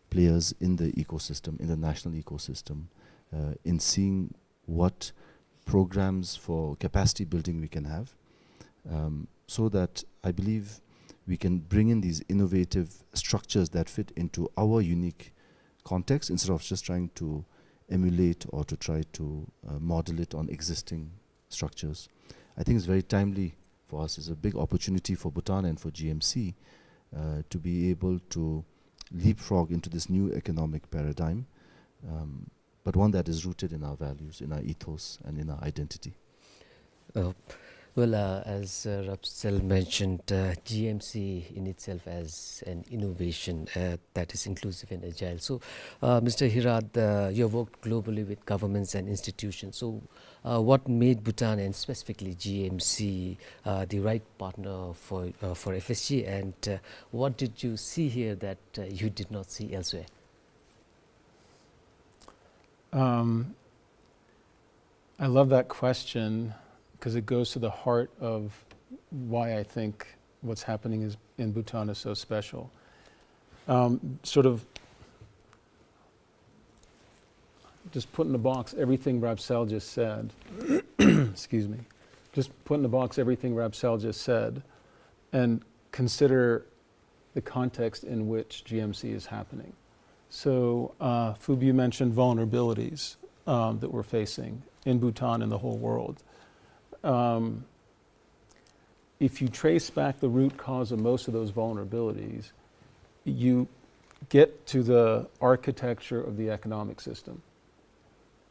players in the ecosystem, in the national ecosystem, uh, in seeing what programs for capacity building we can have, um, so that I believe we can bring in these innovative structures that fit into our unique context instead of just trying to emulate or to try to, uh, model it on existing structures. I think it's very timely for us. It's a big opportunity for Bhutan and for G M C, uh, to be able to leapfrog into this new economic paradigm, um, but one that is rooted in our values, in our ethos, and in our identity. Uh, well, uh, as, uh, Rapsel mentioned, uh, G M C in itself as an innovation, uh, that is inclusive and agile. So, uh, Mister Hirad, uh, you have worked globally with governments and institutions. So, uh, what made Bhutan and specifically G M C, uh, the right partner for, uh, for F S G, and, uh, what did you see here that, uh, you did not see elsewhere? Um, I love that question 'cause it goes to the heart of why I think what's happening is, in Bhutan is so special. Um, sort of just put in a box everything Rapsel just said. Excuse me. Just put in a box everything Rapsel just said and consider the context in which G M C is happening. So, uh, Fu Bu mentioned vulnerabilities, um, that we're facing in Bhutan and the whole world. Um, if you trace back the root cause of most of those vulnerabilities, you get to the architecture of the economic system.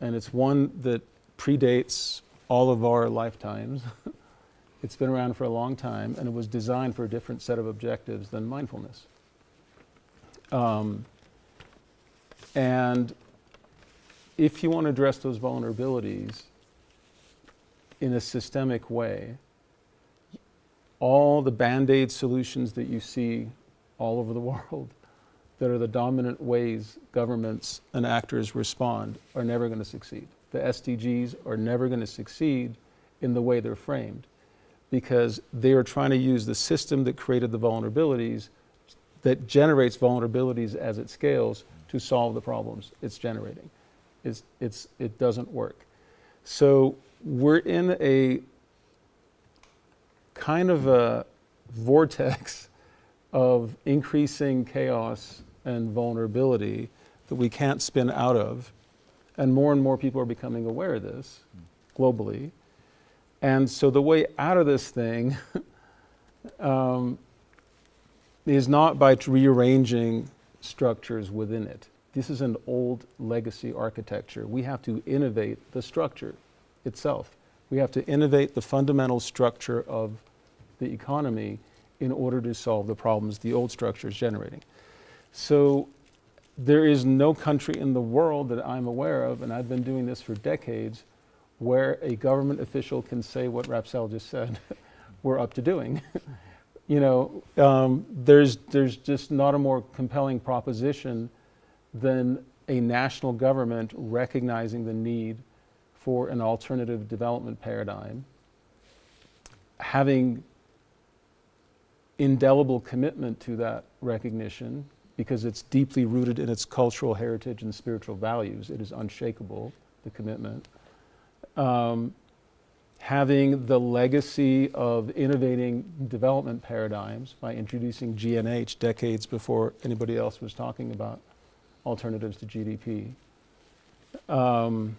And it's one that predates all of our lifetimes. It's been around for a long time, and it was designed for a different set of objectives than mindfulness. Um, and if you want to address those vulnerabilities in a systemic way, all the Band-Aid solutions that you see all over the world that are the dominant ways governments and actors respond are never gonna succeed. The S D Gs are never gonna succeed in the way they're framed, because they are trying to use the system that created the vulnerabilities, that generates vulnerabilities as it scales, to solve the problems it's generating. It's, it's, it doesn't work. So we're in a kind of a vortex of increasing chaos and vulnerability that we can't spin out of, and more and more people are becoming aware of this globally. And so the way out of this thing um, is not by rearranging structures within it. This is an old legacy architecture. We have to innovate the structure itself. We have to innovate the fundamental structure of the economy in order to solve the problems the old structure is generating. So there is no country in the world that I'm aware of, and I've been doing this for decades, where a government official can say what Rapsel just said we're up to doing. You know, um, there's, there's just not a more compelling proposition than a national government recognizing the need for an alternative development paradigm, having indelible commitment to that recognition because it's deeply rooted in its cultural heritage and spiritual values. It is unshakable, the commitment. Um, having the legacy of innovating development paradigms by introducing G N H decades before anybody else was talking about alternatives to G D P. Um,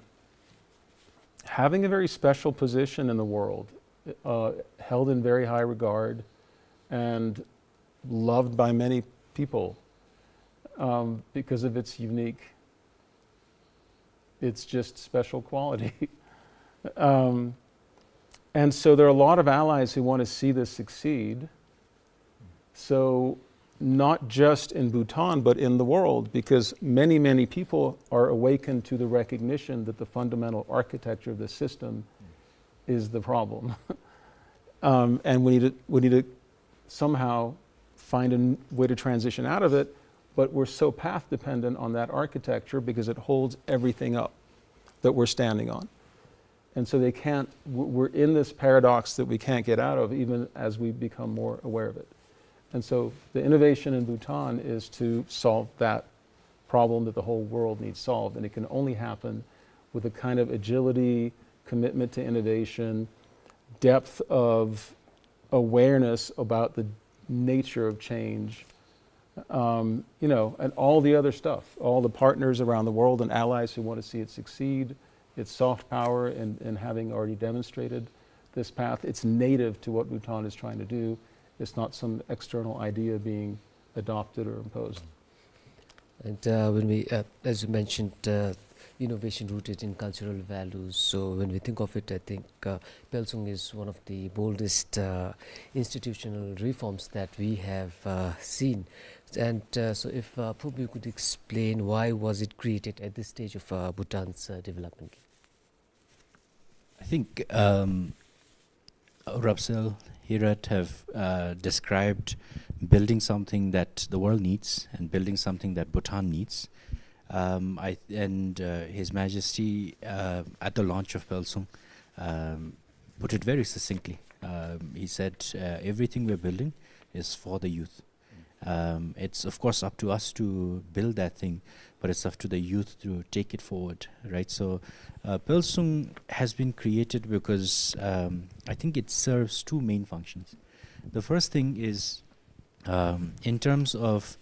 having a very special position in the world, uh, held in very high regard and loved by many people, um, because of its unique, its just special quality. Um, and so there are a lot of allies who want to see this succeed. So not just in Bhutan, but in the world, because many, many people are awakened to the recognition that the fundamental architecture of the system is the problem. Um, and we need to, we need to somehow find a n-, way to transition out of it, but we're so path dependent on that architecture because it holds everything up that we're standing on. And so they can't, w-, we're in this paradox that we can't get out of even as we become more aware of it. And so the innovation in Bhutan is to solve that problem that the whole world needs solved. And it can only happen with a kind of agility, commitment to innovation, depth of awareness about the nature of change, um, you know, and all the other stuff, all the partners around the world and allies who want to see it succeed, its soft power and, and having already demonstrated this path. It's native to what Bhutan is trying to do. It's not some external idea being adopted or imposed. And, uh, when we, uh, as you mentioned, uh, innovation rooted in cultural values. So when we think of it, I think, uh, Pelsung is one of the boldest, uh, institutional reforms that we have, uh, seen. And, uh, so if, uh, Phub, you could explain why was it created at this stage of, uh, Bhutan's, uh, development? I think, um, Rapsel, Hirat have, uh, described building something that the world needs and building something that Bhutan needs. Um, I, and, uh, His Majesty, uh, at the launch of Pelsung, um, put it very succinctly. Um, he said, uh, "Everything we're building is for the youth." Um, it's of course up to us to build that thing, but it's up to the youth to take it forward, right? So, uh, Pelsung has been created because, um, I think it serves two main functions. The first thing is, um, in terms of,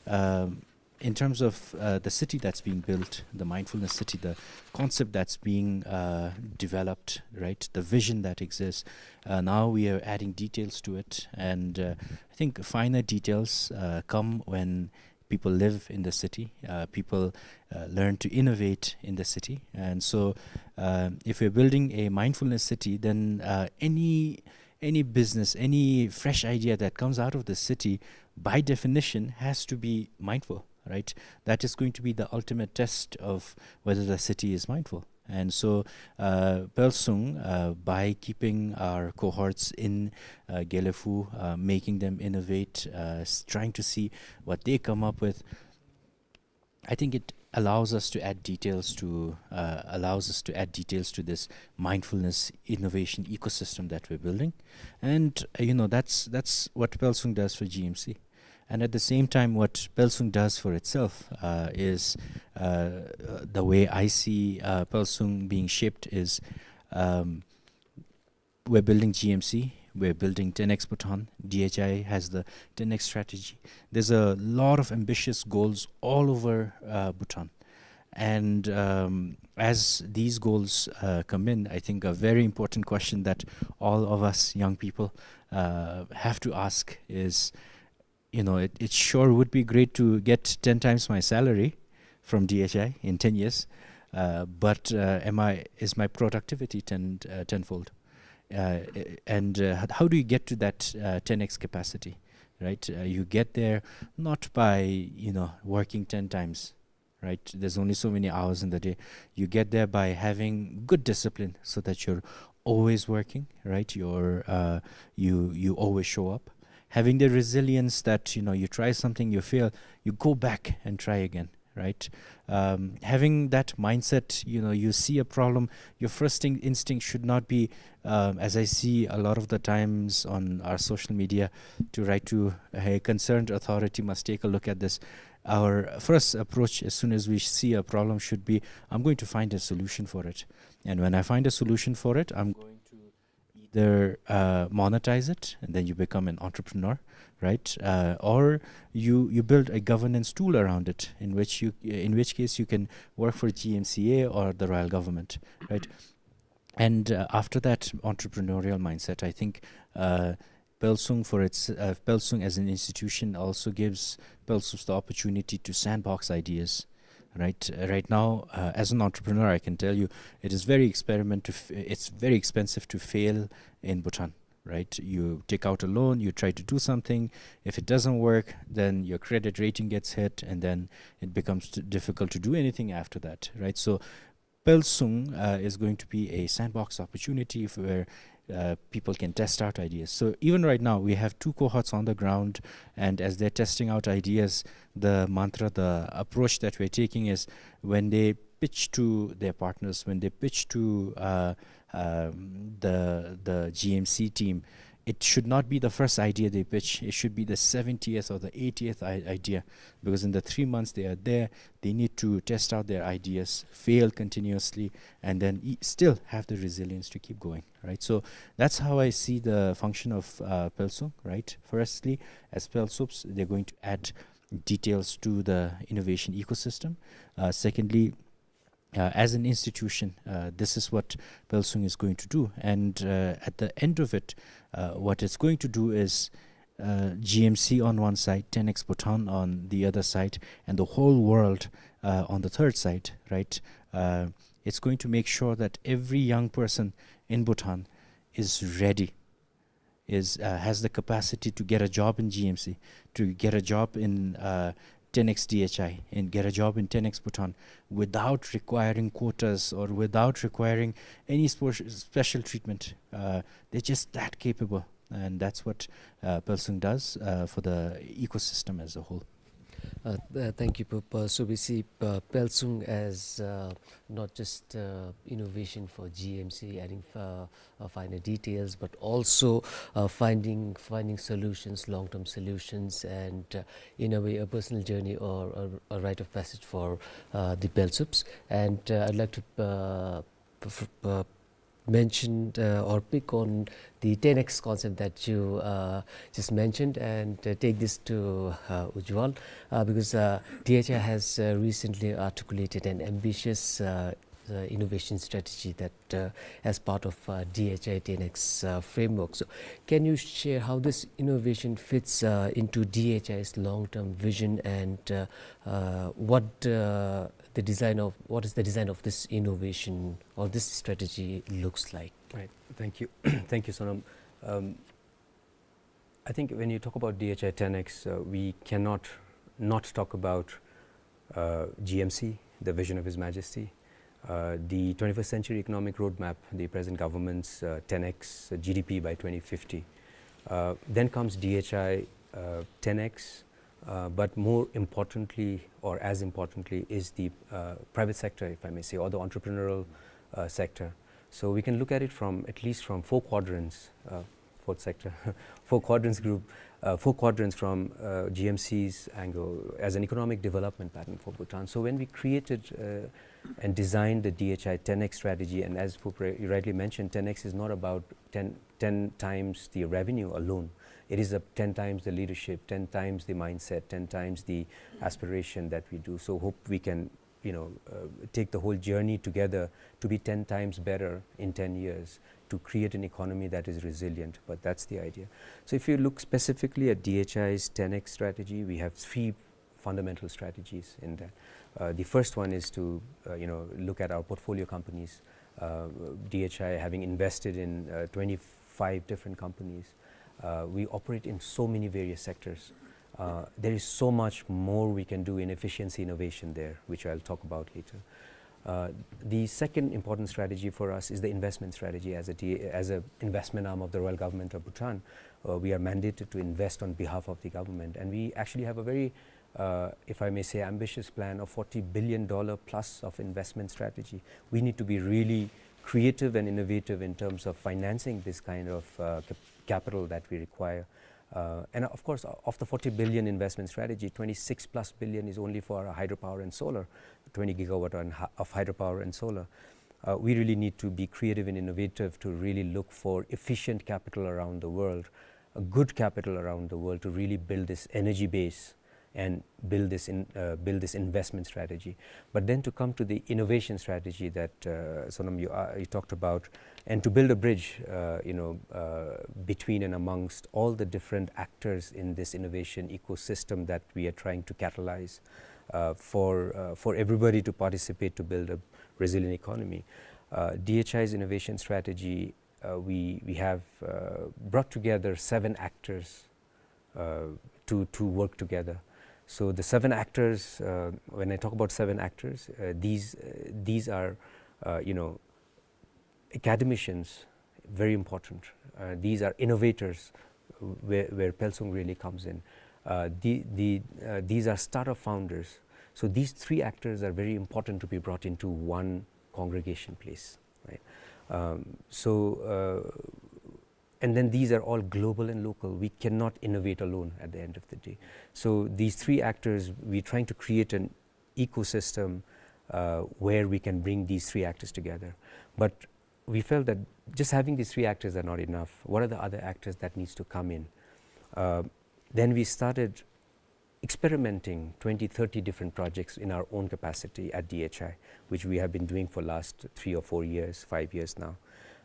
um, in terms of, uh, the city that's being built, the mindfulness city, the concept that's being, uh, developed, right? The vision that exists. Uh, now we are adding details to it, and, uh, I think finer details, uh, come when people live in the city, uh, people, uh, learn to innovate in the city. And so, uh, if we're building a mindfulness city, then, uh, any, any business, any fresh idea that comes out of the city, by definition, has to be mindful, right? That is going to be the ultimate test of whether the city is mindful. And so, uh, Pelsung, uh, by keeping our cohorts in, uh, Gelephu, uh, making them innovate, uh, s-, trying to see what they come up with, I think it allows us to add details to, uh, allows us to add details to this mindfulness innovation ecosystem that we're building. And, uh, you know, that's, that's what Pelsung does for G M C. And at the same time, what Pelsung does for itself, uh, is, uh, uh, the way I see, uh, Pelsung being shaped is, um, we're building G M C, We're building ten X Bhutan. D H I has the ten X strategy. There's a lot of ambitious goals all over, uh, Bhutan. And, um, as these goals, uh, come in, I think a very important question that all of us young people, uh, have to ask is, you know, it, it sure would be great to get ten times my salary from D H I in ten years, uh, but, uh, am I, is my productivity ten, uh, tenfold? Uh, and, uh, h-, how do you get to that, uh, ten X capacity, right? Uh, you get there not by, you know, working ten times, right? There's only so many hours in the day. You get there by having good discipline so that you're always working, right? You're, uh, you, you always show up. Having the resilience that, you know, you try something, you fail, you go back and try again, right? Um, having that mindset, you know, you see a problem, your first in-, instinct should not be, um, as I see a lot of the times on our social media, to write to a concerned authority, must take a look at this. Our first approach as soon as we see a problem should be, "I'm going to find a solution for it. And when I find a solution for it, I'm going to either, uh, monetize it, and then you become an entrepreneur, right? Uh, or you, you build a governance tool around it, in which you, in which case you can work for G M C A or the royal government, right?" And, uh, after that entrepreneurial mindset, I think, uh, Pelsung for its, uh, Pelsung as an institution also gives Pelsups the opportunity to sandbox ideas, right? Uh, right now, uh, as an entrepreneur, I can tell you, it is very experiment to f-, it's very expensive to fail in Bhutan, right? You take out a loan, you try to do something. If it doesn't work, then your credit rating gets hit, and then it becomes t-, difficult to do anything after that, right? So Pelsung, uh, is going to be a sandbox opportunity f-, where, uh, people can test out ideas. So even right now, we have two cohorts on the ground, and as they're testing out ideas, the mantra, the approach that we're taking is when they pitch to their partners, when they pitch to, uh, um, the, the G M C team, it should not be the first idea they pitch. It should be the seventieth or the eightieth i-, idea, because in the three months they are there, they need to test out their ideas, fail continuously, and then e-, still have the resilience to keep going, right? So that's how I see the function of, uh, Pelsung, right? Firstly, as Pelsups, they're going to add details to the innovation ecosystem. Uh, secondly, uh, as an institution, uh, this is what Pelsung is going to do. And, uh, at the end of it, uh, what it's going to do is, uh, G M C on one side, ten X Bhutan on the other side, and the whole world, uh, on the third side, right? Uh, it's going to make sure that every young person in Bhutan is ready, is, uh, has the capacity to get a job in G M C, to get a job in, uh, ten X D H I, and get a job in ten X Bhutan without requiring quotas or without requiring any spe-, special treatment. Uh, they're just that capable, and that's what, uh, Pelsung does, uh, for the ecosystem as a whole. Uh, th-, thank you, Pu-, Pu-, Subisi. Uh, Pelsung as, uh, not just, uh, innovation for G M C, adding, uh, uh, finer details, but also, uh, finding, finding solutions, long-term solutions, and, uh, in a way, a personal journey or a, a rite of passage for, uh, the Pelsups. And, uh, I'd like to, uh, p-, f-, uh, mention, uh, or pick on the ten X concept that you, uh, just mentioned, and, uh, take this to, uh, Ujwal, uh, because, uh, D H I has, uh, recently articulated an ambitious, uh, uh, innovation strategy that, uh, as part of, uh, D H I ten X, uh, framework. So, can you share how this innovation fits, uh, into D H I's long-term vision and, uh, uh, what, uh, the design of, what is the design of this innovation or this strategy looks like? Right. Thank you. Thank you, Sonam. Um, I think when you talk about D H I ten X, uh, we cannot not talk about, uh, G M C, the vision of His Majesty, uh, the twenty-first Century Economic Roadmap, the present government's, uh, ten X G D P by twenty fifty. Uh, then comes D H I, uh, ten X, uh, but more importantly, or as importantly, is the, uh, private sector, if I may say, or the entrepreneurial, uh, sector. So we can look at it from, at least from four quadrants, uh, fourth sector, four quadrants group, uh, four quadrants from uh, G M C's angle as an economic development pattern for Bhutan. So when we created uh, and designed the D H I ten X strategy, and as Phub ri-, you rightly mentioned, ten X is not about ten, ten times the revenue alone. It is a ten times the leadership, ten times the mindset, ten times the aspiration that we do. So hope we can, you know, uh, take the whole journey together to be ten times better in ten years, to create an economy that is resilient. But that's the idea. So if you look specifically at D H I's ten X strategy, we have three fundamental strategies in that. Uh, the first one is to, uh, you know, look at our portfolio companies. Uh, D H I having invested in uh, twenty-five different companies, uh, we operate in so many various sectors. Uh, there is so much more we can do in efficiency innovation there, which I'll talk about later. Uh, the second important strategy for us is the investment strategy as a D-, as a investment arm of the Royal Government of Bhutan. Uh, we are mandated to invest on behalf of the government, and we actually have a very, uh, if I may say, ambitious plan of forty billion dollar plus of investment strategy. We need to be really creative and innovative in terms of financing this kind of uh, cap-, capital that we require. Uh, and of course, o-, of the forty billion investment strategy, twenty-six plus billion is only for hydropower and solar, twenty gigawatt on hy-, of hydropower and solar. Uh, we really need to be creative and innovative to really look for efficient capital around the world, a good capital around the world to really build this energy base and build this in, uh, build this investment strategy. But then to come to the innovation strategy that uh, Sonam, you, uh, you talked about, and to build a bridge, uh, you know, uh, between and amongst all the different actors in this innovation ecosystem that we are trying to catalyze uh, for uh, for everybody to participate to build a resilient economy. Uh, D H I's innovation strategy, uh, we we have uh, brought together seven actors uh, to to work together. So the seven actors, uh, when I talk about seven actors, uh, these uh, these are, uh, you know, academicians, very important. Uh, these are innovators, where, where Phelsong really comes in. Uh, the, the, uh, these are startup founders. So these three actors are very important to be brought into one congregation place, right? Um, so, uh, and then these are all global and local. We cannot innovate alone at the end of the day. So these three actors, we're trying to create an ecosystem uh, where we can bring these three actors together. But we felt that just having these three actors are not enough. What are the other actors that needs to come in? Uh, then we started experimenting twenty, thirty different projects in our own capacity at D H I, which we have been doing for last three or four years, five years now.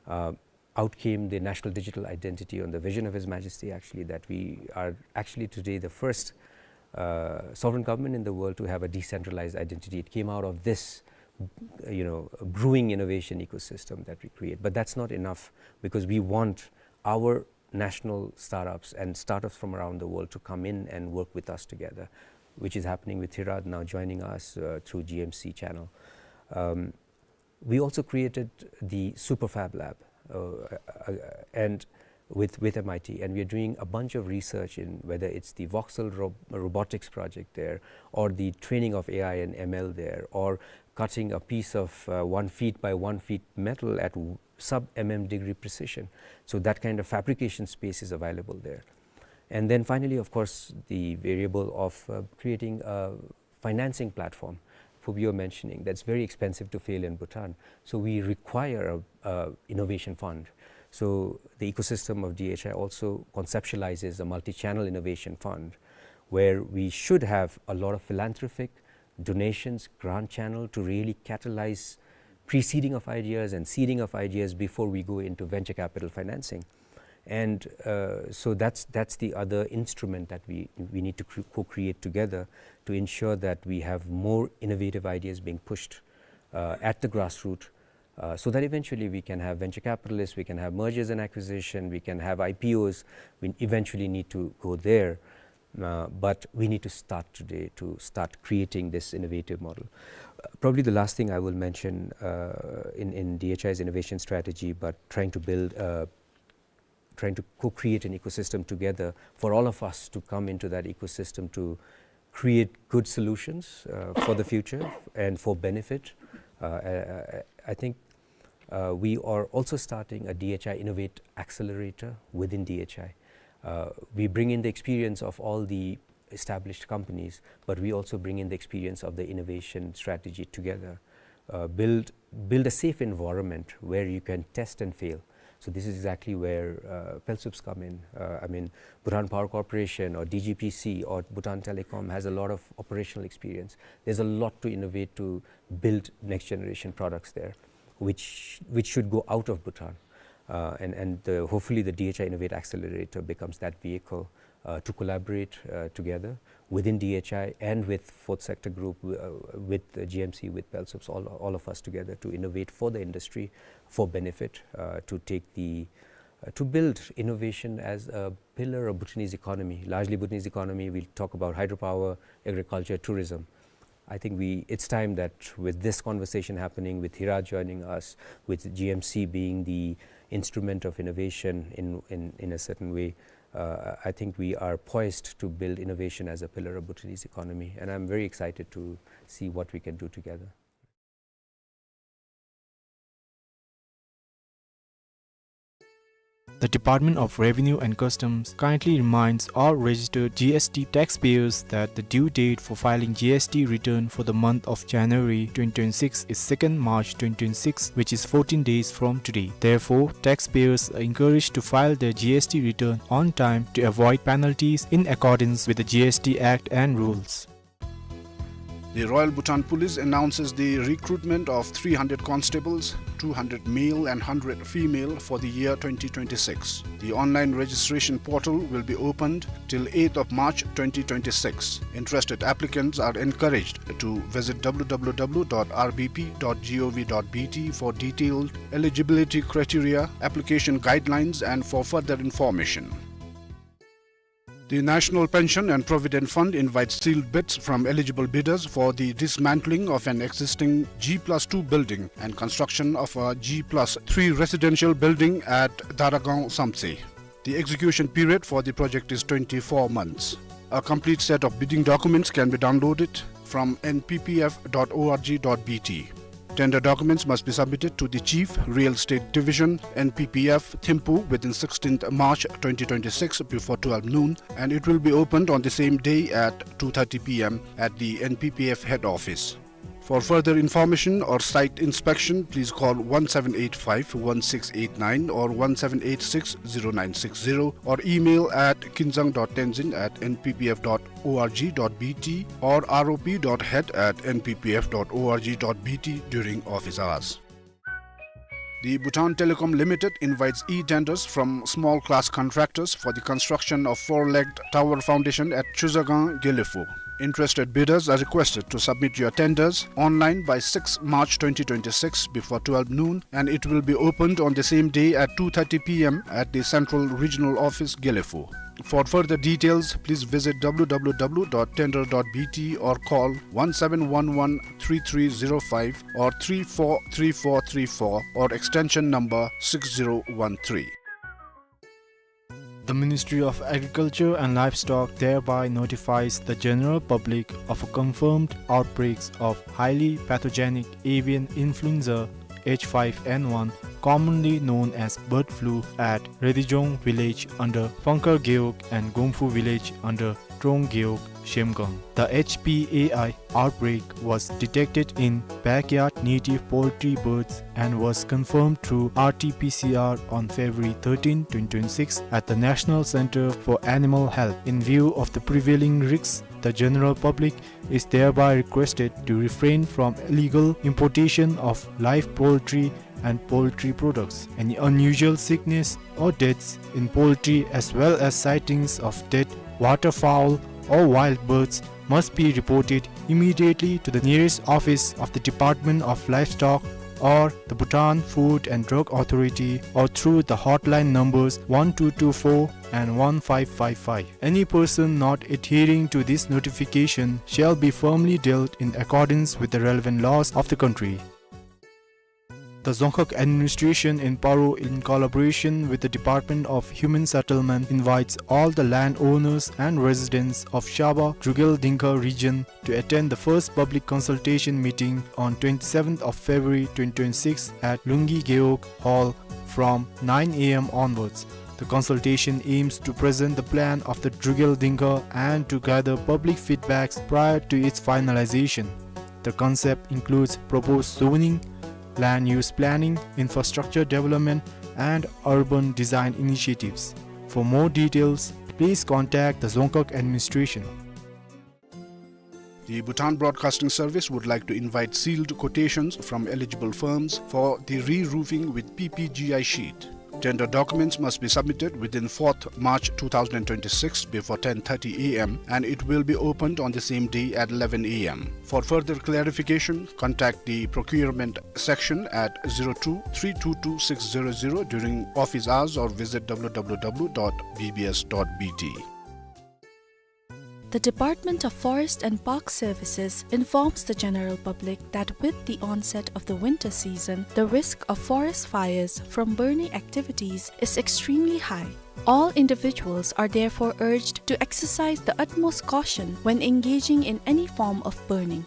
Uh, out came the national digital identity on the vision of His Majesty, actually, that we are actually today the first uh, sovereign government in the world to have a decentralized identity. It came out of this, you know, brewing innovation ecosystem that we create. But that's not enough, because we want our national startups and startups from around the world to come in and work with us together, which is happening with Hirad now joining us uh, through G M C channel. Um, we also created the Superfab Lab, uh, uh, and with, with M I T, and we are doing a bunch of research in whether it's the voxel ro-, robotics project there, or the training of A I and M L there, or cutting a piece of uh, one feet by one feet metal at w-, sub M M degree precision. So that kind of fabrication space is available there. And then finally, of course, the variable of uh, creating a financing platform, Phub, you're mentioning, that's very expensive to fail in Bhutan. So we require a, a innovation fund. So the ecosystem of D H I also conceptualizes a multi-channel innovation fund, where we should have a lot of philanthropic donations, grant channel to really catalyze pre-seeding of ideas and seeding of ideas before we go into venture capital financing. And uh, so that's, that's the other instrument that we, we need to cre-, co-create together to ensure that we have more innovative ideas being pushed uh, at the grassroots, uh, so that eventually we can have venture capitalists, we can have mergers and acquisition, we can have I P Os. We eventually need to go there. Uh, but we need to start today to start creating this innovative model. Uh, probably the last thing I will mention uh, in, in D H I's innovation strategy, but trying to build, uh, trying to co-create an ecosystem together for all of us to come into that ecosystem to create good solutions uh, for the future and for benefit. Uh, I, I- I think Uh, we are also starting a D H I Innovate Accelerator within D H I. Uh, we bring in the experience of all the established companies, but we also bring in the experience of the innovation strategy together. Uh, build, build a safe environment where you can test and fail. So this is exactly where, uh, PELSUPs come in. Uh, I mean, Bhutan Power Corporation or D G P C or Bhutan Telecom has a lot of operational experience. There's a lot to innovate to build next generation products there, which, which should go out of Bhutan. Uh, and, and the, hopefully the D H I Innovate Accelerator becomes that vehicle, uh, to collaborate, uh, together within D H I and with fourth sector group, uh, with the G M C, with PELSUPs, all, all of us together to innovate for the industry, for benefit, uh, to take the, uh, to build innovation as a pillar of Bhutanese economy. Largely Bhutanese economy, we talk about hydropower, agriculture, tourism. I think we, it's time that with this conversation happening, with Hira joining us, with G M C being the instrument of innovation in, in, in a certain way, uh, I think we are poised to build innovation as a pillar of Bhutanese economy, and I'm very excited to see what we can do together. The Department of Revenue and Customs kindly reminds all registered G S T taxpayers that the due date for filing G S T return for the month of January twenty twenty-six is second March twenty twenty-six, which is fourteen days from today. Therefore, taxpayers are encouraged to file their G S T return on time to avoid penalties in accordance with the G S T Act and rules. The Royal Bhutan Police announces the recruitment of three hundred constables, two hundred male and hundred female, for the year twenty twenty-six. The online registration portal will be opened till eighth of March twenty twenty-six. Interested applicants are encouraged to visit W W W dot R B P dot gov dot B T for detailed eligibility criteria, application guidelines, and for further information. The National Pension and Provident Fund invites sealed bids from eligible bidders for the dismantling of an existing G plus two building and construction of a G plus three residential building at Daragaon Samtse. The execution period for the project is twenty-four months. A complete set of bidding documents can be downloaded from N P P F dot O R G dot B T. Tender documents must be submitted to the Chief, Real Estate Division, N P P F, Thimphu within sixteenth March twenty twenty-six before twelve noon, and it will be opened on the same day at two thirty P M at the N P P F head office. For further information or site inspection, please call one seven eight five, one six eight nine or one seven eight six, zero nine six zero or email at kinzang dot tenzin at N P P F dot O R G dot B T or R O P dot head at N P P F dot O R G dot B T during office hours. The Bhutan Telecom Limited invites e-tenders from small class contractors for the construction of four-legged tower foundation at Chuzagang, Gelephu. Interested bidders are requested to submit your tenders online by sixth March twenty twenty-six before twelve noon, and it will be opened on the same day at two thirty P M at the Central Regional Office, Gelephu. For further details, please visit W W W dot tender dot B T or call one seven one one three three zero five or three four three four three four or extension number six zero one three. The Ministry of Agriculture and Livestock thereby notifies the general public of a confirmed outbreaks of highly pathogenic avian influenza H five N one, commonly known as bird flu, at Redijong village under Pangkar Gewog and Gomfu village under Trong Gewog, Shemgang. The H P A I outbreak was detected in backyard native poultry birds and was confirmed through R T P C R on February thirteen, twenty twenty-six at the National Center for Animal Health. In view of the prevailing risks, the general public is thereby requested to refrain from illegal importation of live poultry and poultry products. Any unusual sickness or deaths in poultry, as well as sightings of dead waterfowl or wild birds, must be reported immediately to the nearest office of the Department of Livestock or the Bhutan Food and Drug Authority or through the hotline numbers one two two four and one five five five. Any person not adhering to this notification shall be firmly dealt in accordance with the relevant laws of the country. The Dzongkhag administration in Paro, in collaboration with the Department of Human Settlement, invites all the landowners and residents of Shaba Drukgyal Dzongkha region to attend the first public consultation meeting on twenty-seventh of February twenty twenty-six at Lunggi Gewog Hall from nine A M onwards. The consultation aims to present the plan of the Drukgyal Dzongkha and to gather public feedbacks prior to its finalization. The concept includes proposed zoning, land use planning, infrastructure development, and urban design initiatives. For more details, please contact the Dzongkhag administration. The Bhutan Broadcasting Service would like to invite sealed quotations from eligible firms for the re-roofing with P P G I sheet. Tender documents must be submitted within fourth March two thousand twenty-six before ten thirty A M, and it will be opened on the same day at eleven A M. For further clarification, contact the procurement section at zero two three two two six zero zero during office hours or visit W W W dot B B S dot B T. The Department of Forest and Park Services informs the general public that with the onset of the winter season, the risk of forest fires from burning activities is extremely high. All individuals are therefore urged to exercise the utmost caution when engaging in any form of burning.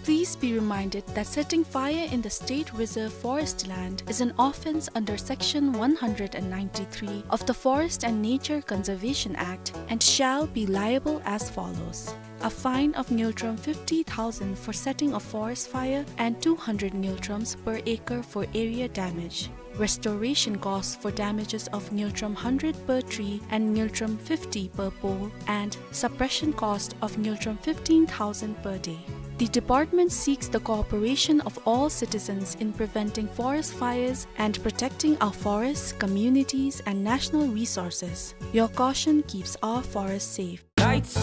Please be reminded that setting fire in the state reserve forest land is an offence under Section one hundred and ninety-three of the Forest and Nature Conservation Act and shall be liable as follows: a fine of ngultrum fifty thousand for setting a forest fire and two hundred ngultrums per acre for area damage. Restoration costs for damages of ngultrum hundred per tree and ngultrum fifty per pole, and suppression cost of ngultrum fifteen thousand per day. The department seeks the cooperation of all citizens in preventing forest fires and protecting our forests, communities, and national resources. Your caution keeps our forests safe. Lights,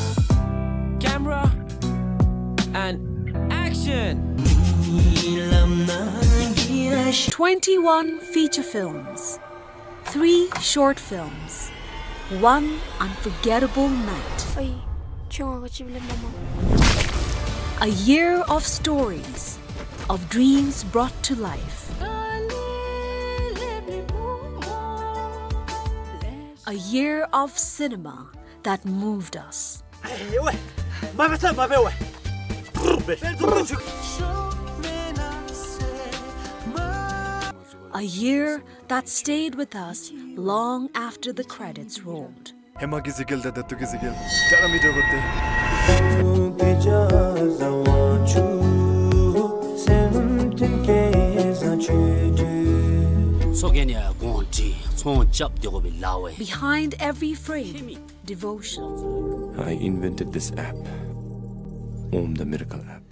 camera, and action! Twenty-one feature films, three short films, one unforgettable night. A year of stories, of dreams brought to life. A year of cinema that moved us. A year that stayed with us long after the credits rolled. ཧེ་མ་གི་གཟིགས་རྒྱལ་དང་ད་ལྟོ་གི་གཟིགས་རྒྱལ་རྒྱ་ར་མི་འདྲ་བ་སྟེ། Behind every frame, devotion. I invented this app, Om the Miracle App.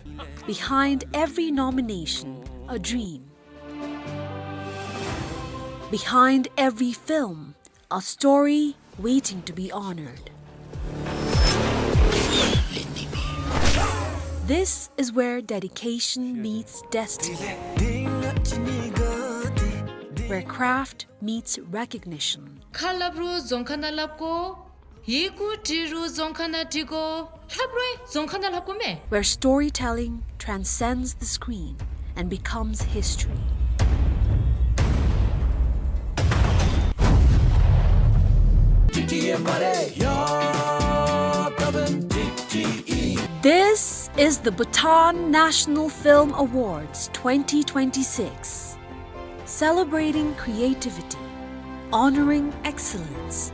Behind every nomination, a dream. Behind every film, a story waiting to be honored. This is where dedication meets destiny, where craft meets recognition. ཁ་སླབ་རུང་རྫོང་ཁ་ནང་སླབ་དགོ། ཡི་གུ་འབྲི་རུང་རྫོང་ཁ་ནང་འབྲི་དགོ། ལྷབ་རུང་རྫོང་ཁ་ནང་ལྷབ་དགོ་མས། Where storytelling transcends the screen and becomes history. This is the Bhutan National Film Awards twenty twenty-six. Celebrating creativity, honoring excellence,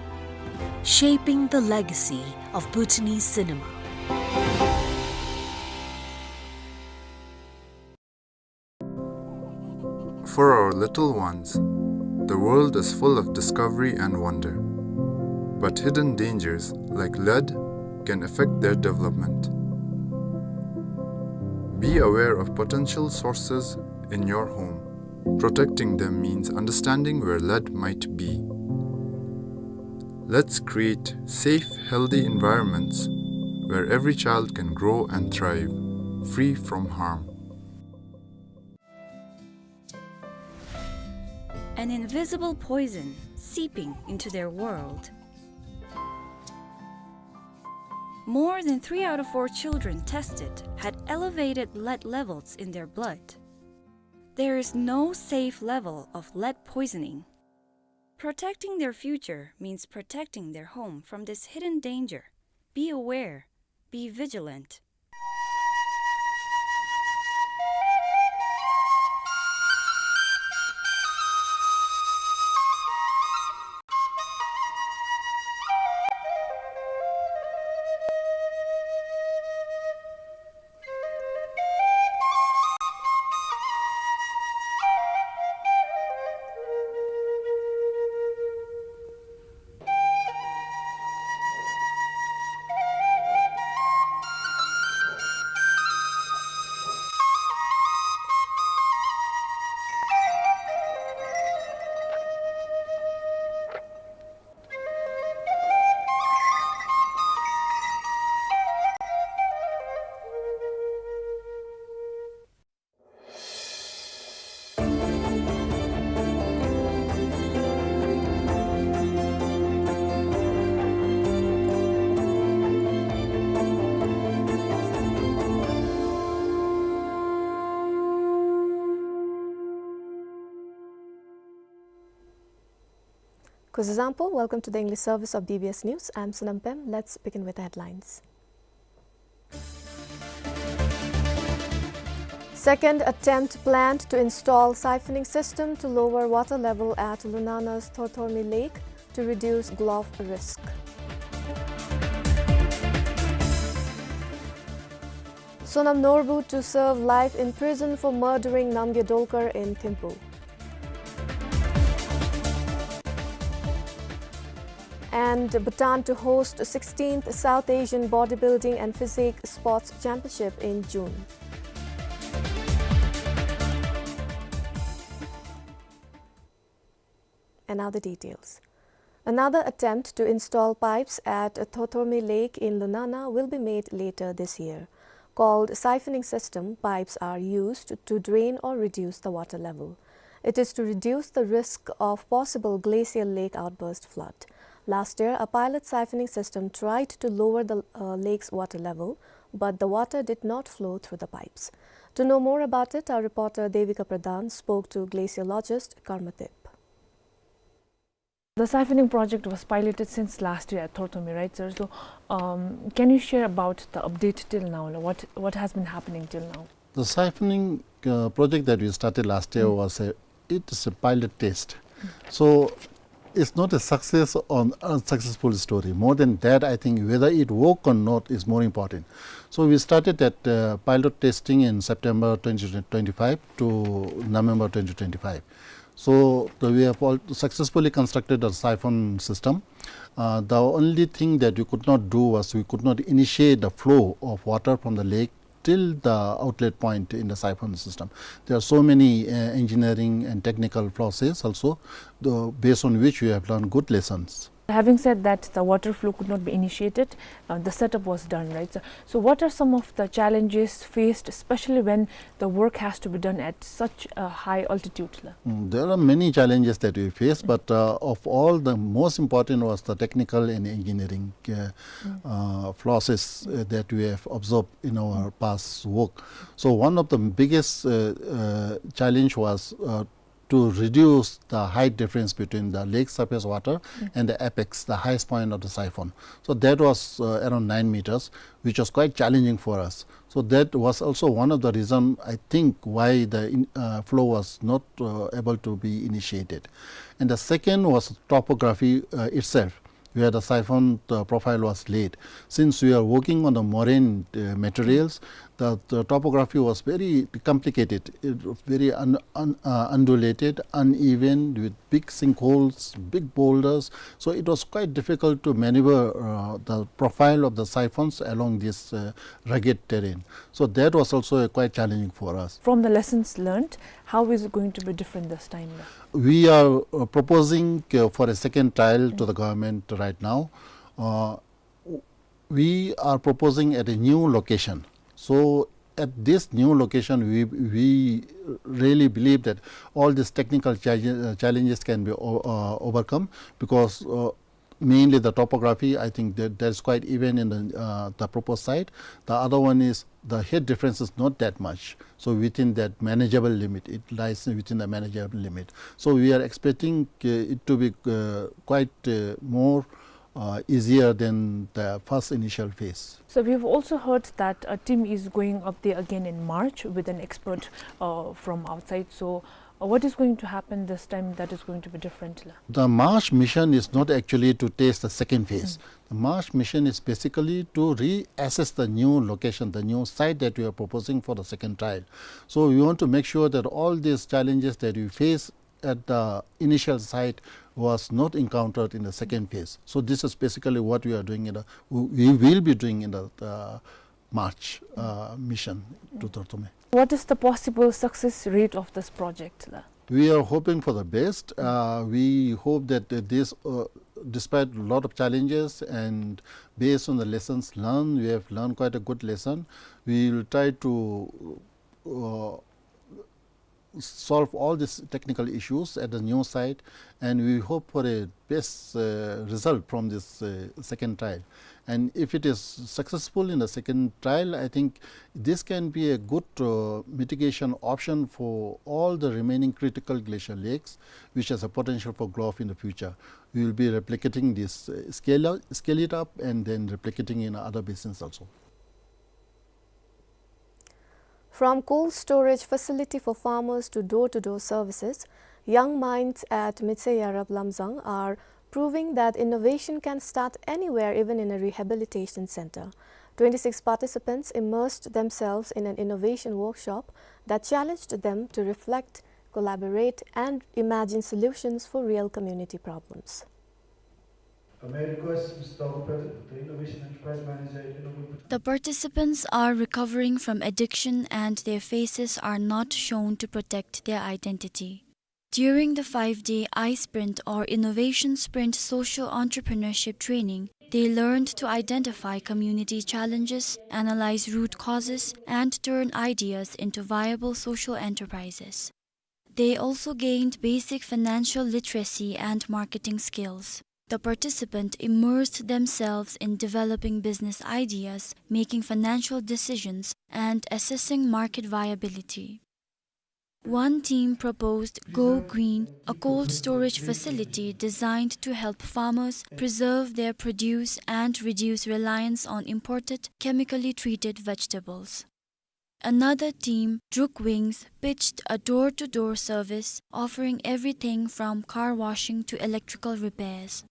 shaping the legacy of Bhutanese cinema. For our little ones, the world is full of discovery and wonder. But hidden dangers, like lead, can affect their development. Be aware of potential sources in your home. Protecting them means understanding where lead might be. Let's create safe, healthy environments where every child can grow and thrive, free from harm. An invisible poison seeping into their world. More than three out of four children tested had elevated lead levels in their blood. There is no safe level of lead poisoning. Protecting their future means protecting their home from this hidden danger. Be aware, be vigilant. Kuzuzangpo, welcome to the English service of D B S News. I'm Sonam Pem. Let's begin with the headlines. Second attempt planned to install siphoning system to lower water level at Lunana's Thorthormi Lake to reduce glove risk. Sonam Norbu to serve life in prison for murdering Namgay Dolkar in Thimphu. And Bhutan to host sixteenth South Asian Bodybuilding and Physique Sports Championship in June. And now the details. Another attempt to install pipes at Thorthormi Lake in Lunana will be made later this year. Called siphoning system, pipes are used to drain or reduce the water level. It is to reduce the risk of possible glacial lake outburst flood. Last year, a pilot siphoning system tried to lower the, uh, lake's water level, but the water did not flow through the pipes. To know more about it, our reporter Devika Pradhan spoke to glaciologist Karma Tep. The siphoning project was piloted since last year at Thorthormi, right, sir? So, um, can you share about the update till now? Like, what, what has been happening till now? The siphoning, uh, project that we started last year Mm. was a, it is a pilot test. Mm. So, it's not a success or unsuccessful story. More than that, I think whether it work or not is more important. So we started that, uh, pilot testing in September twenty twenty-five to November twenty twenty-five. So the, we have all successfully constructed a siphon system. Uh, the only thing that we could not do was we could not initiate the flow of water from the lake till the outlet point in the siphon system. There are so many, uh, engineering and technical flaws also, the, based on which we have learned good lessons. Having said that, the water flow could not be initiated, uh, the setup was done, right? So, so what are some of the challenges faced, especially when the work has to be done at such a high altitude, la? Mm, there are many challenges that we face, but, uh, of all, the most important was the technical and engineering, uh, Mm. uh, flaws, uh, that we have observed in our Mm. past work. So one of the biggest, uh, uh, challenge was, uh, to reduce the height difference between the lake surface water Mm. and the apex, the highest point of the siphon. So that was, uh, around nine meters, which was quite challenging for us. So that was also one of the reason, I think, why the in-, uh, flow was not, uh, able to be initiated. And the second was topography, uh, itself, where the siphon, uh, profile was laid. Since we are working on the moraine, uh, materials, the, the topography was very complicated, it, very un-, un-, uh, undulated, uneven, with big sinkholes, big boulders. So it was quite difficult to maneuver, uh, the profile of the siphons along this, uh, rugged terrain. So that was also, uh, quite challenging for us. From the lessons learned, how is it going to be different this time? We are, uh, proposing, uh, for a second trial to the government right now. Uh, w-, we are proposing at a new location. So at this new location, we, we really believe that all these technical challenge-, uh, challenges can be o-, uh, overcome because, uh, Mainly the topography, I think that, that is quite even in the, uh, the proposed site. The other one is the height difference is not that much. So within that manageable limit, it lies within the manageable limit. So we are expecting, uh, it to be, uh, quite, uh, more, uh, easier than the first initial phase. So we've also heard that a team is going up there again in March with an expert, uh, from outside. So, uh, what is going to happen this time that is going to be different, la? The March mission is not actually to test the second phase. Mm. The March mission is basically to reassess the new location, the new site that we are proposing for the second trial. So we want to make sure that all these challenges that we face at the initial site was not encountered in the second phase. So this is basically what we are doing in the, we, we will be doing in the, uh, March, uh, mission to Dortome. What is the possible success rate of this project, la? We are hoping for the best. Uh, we hope that, uh, this, uh, despite a lot of challenges and based on the lessons learned, we have learned quite a good lesson. We will try to, uh, solve all these technical issues at the new site, and we hope for a best, uh, result from this, uh, second trial. And if it is successful in the second trial, I think this can be a good, uh, mitigation option for all the remaining critical glacial lakes, which has a potential for grow-off in the future. We will be replicating this, uh, scale out, scale it up, and then replicating in other basins also. From cold storage facility for farmers to door-to-door services, young minds at Mitshe Yarab Lamzang are proving that innovation can start anywhere, even in a rehabilitation center. Twenty-six participants immersed themselves in an innovation workshop that challenged them to reflect, collaborate, and imagine solutions for real community problems. May I request Mister Tawgupet, the Innovation Enterprise Manager at Innovate. The participants are recovering from addiction and their faces are not shown to protect their identity. During the five-day I Sprint or Innovation Sprint social entrepreneurship training, they learned to identify community challenges, analyze root causes, and turn ideas into viable social enterprises. They also gained basic financial literacy and marketing skills. The participants immersed themselves in developing business ideas, making financial decisions, and assessing market viability. One team proposed Go Green, a cold storage facility designed to help farmers preserve their produce and reduce reliance on imported, chemically treated vegetables. Another team, Druk Wings, pitched a door-to-door service offering everything from car washing to electrical repairs.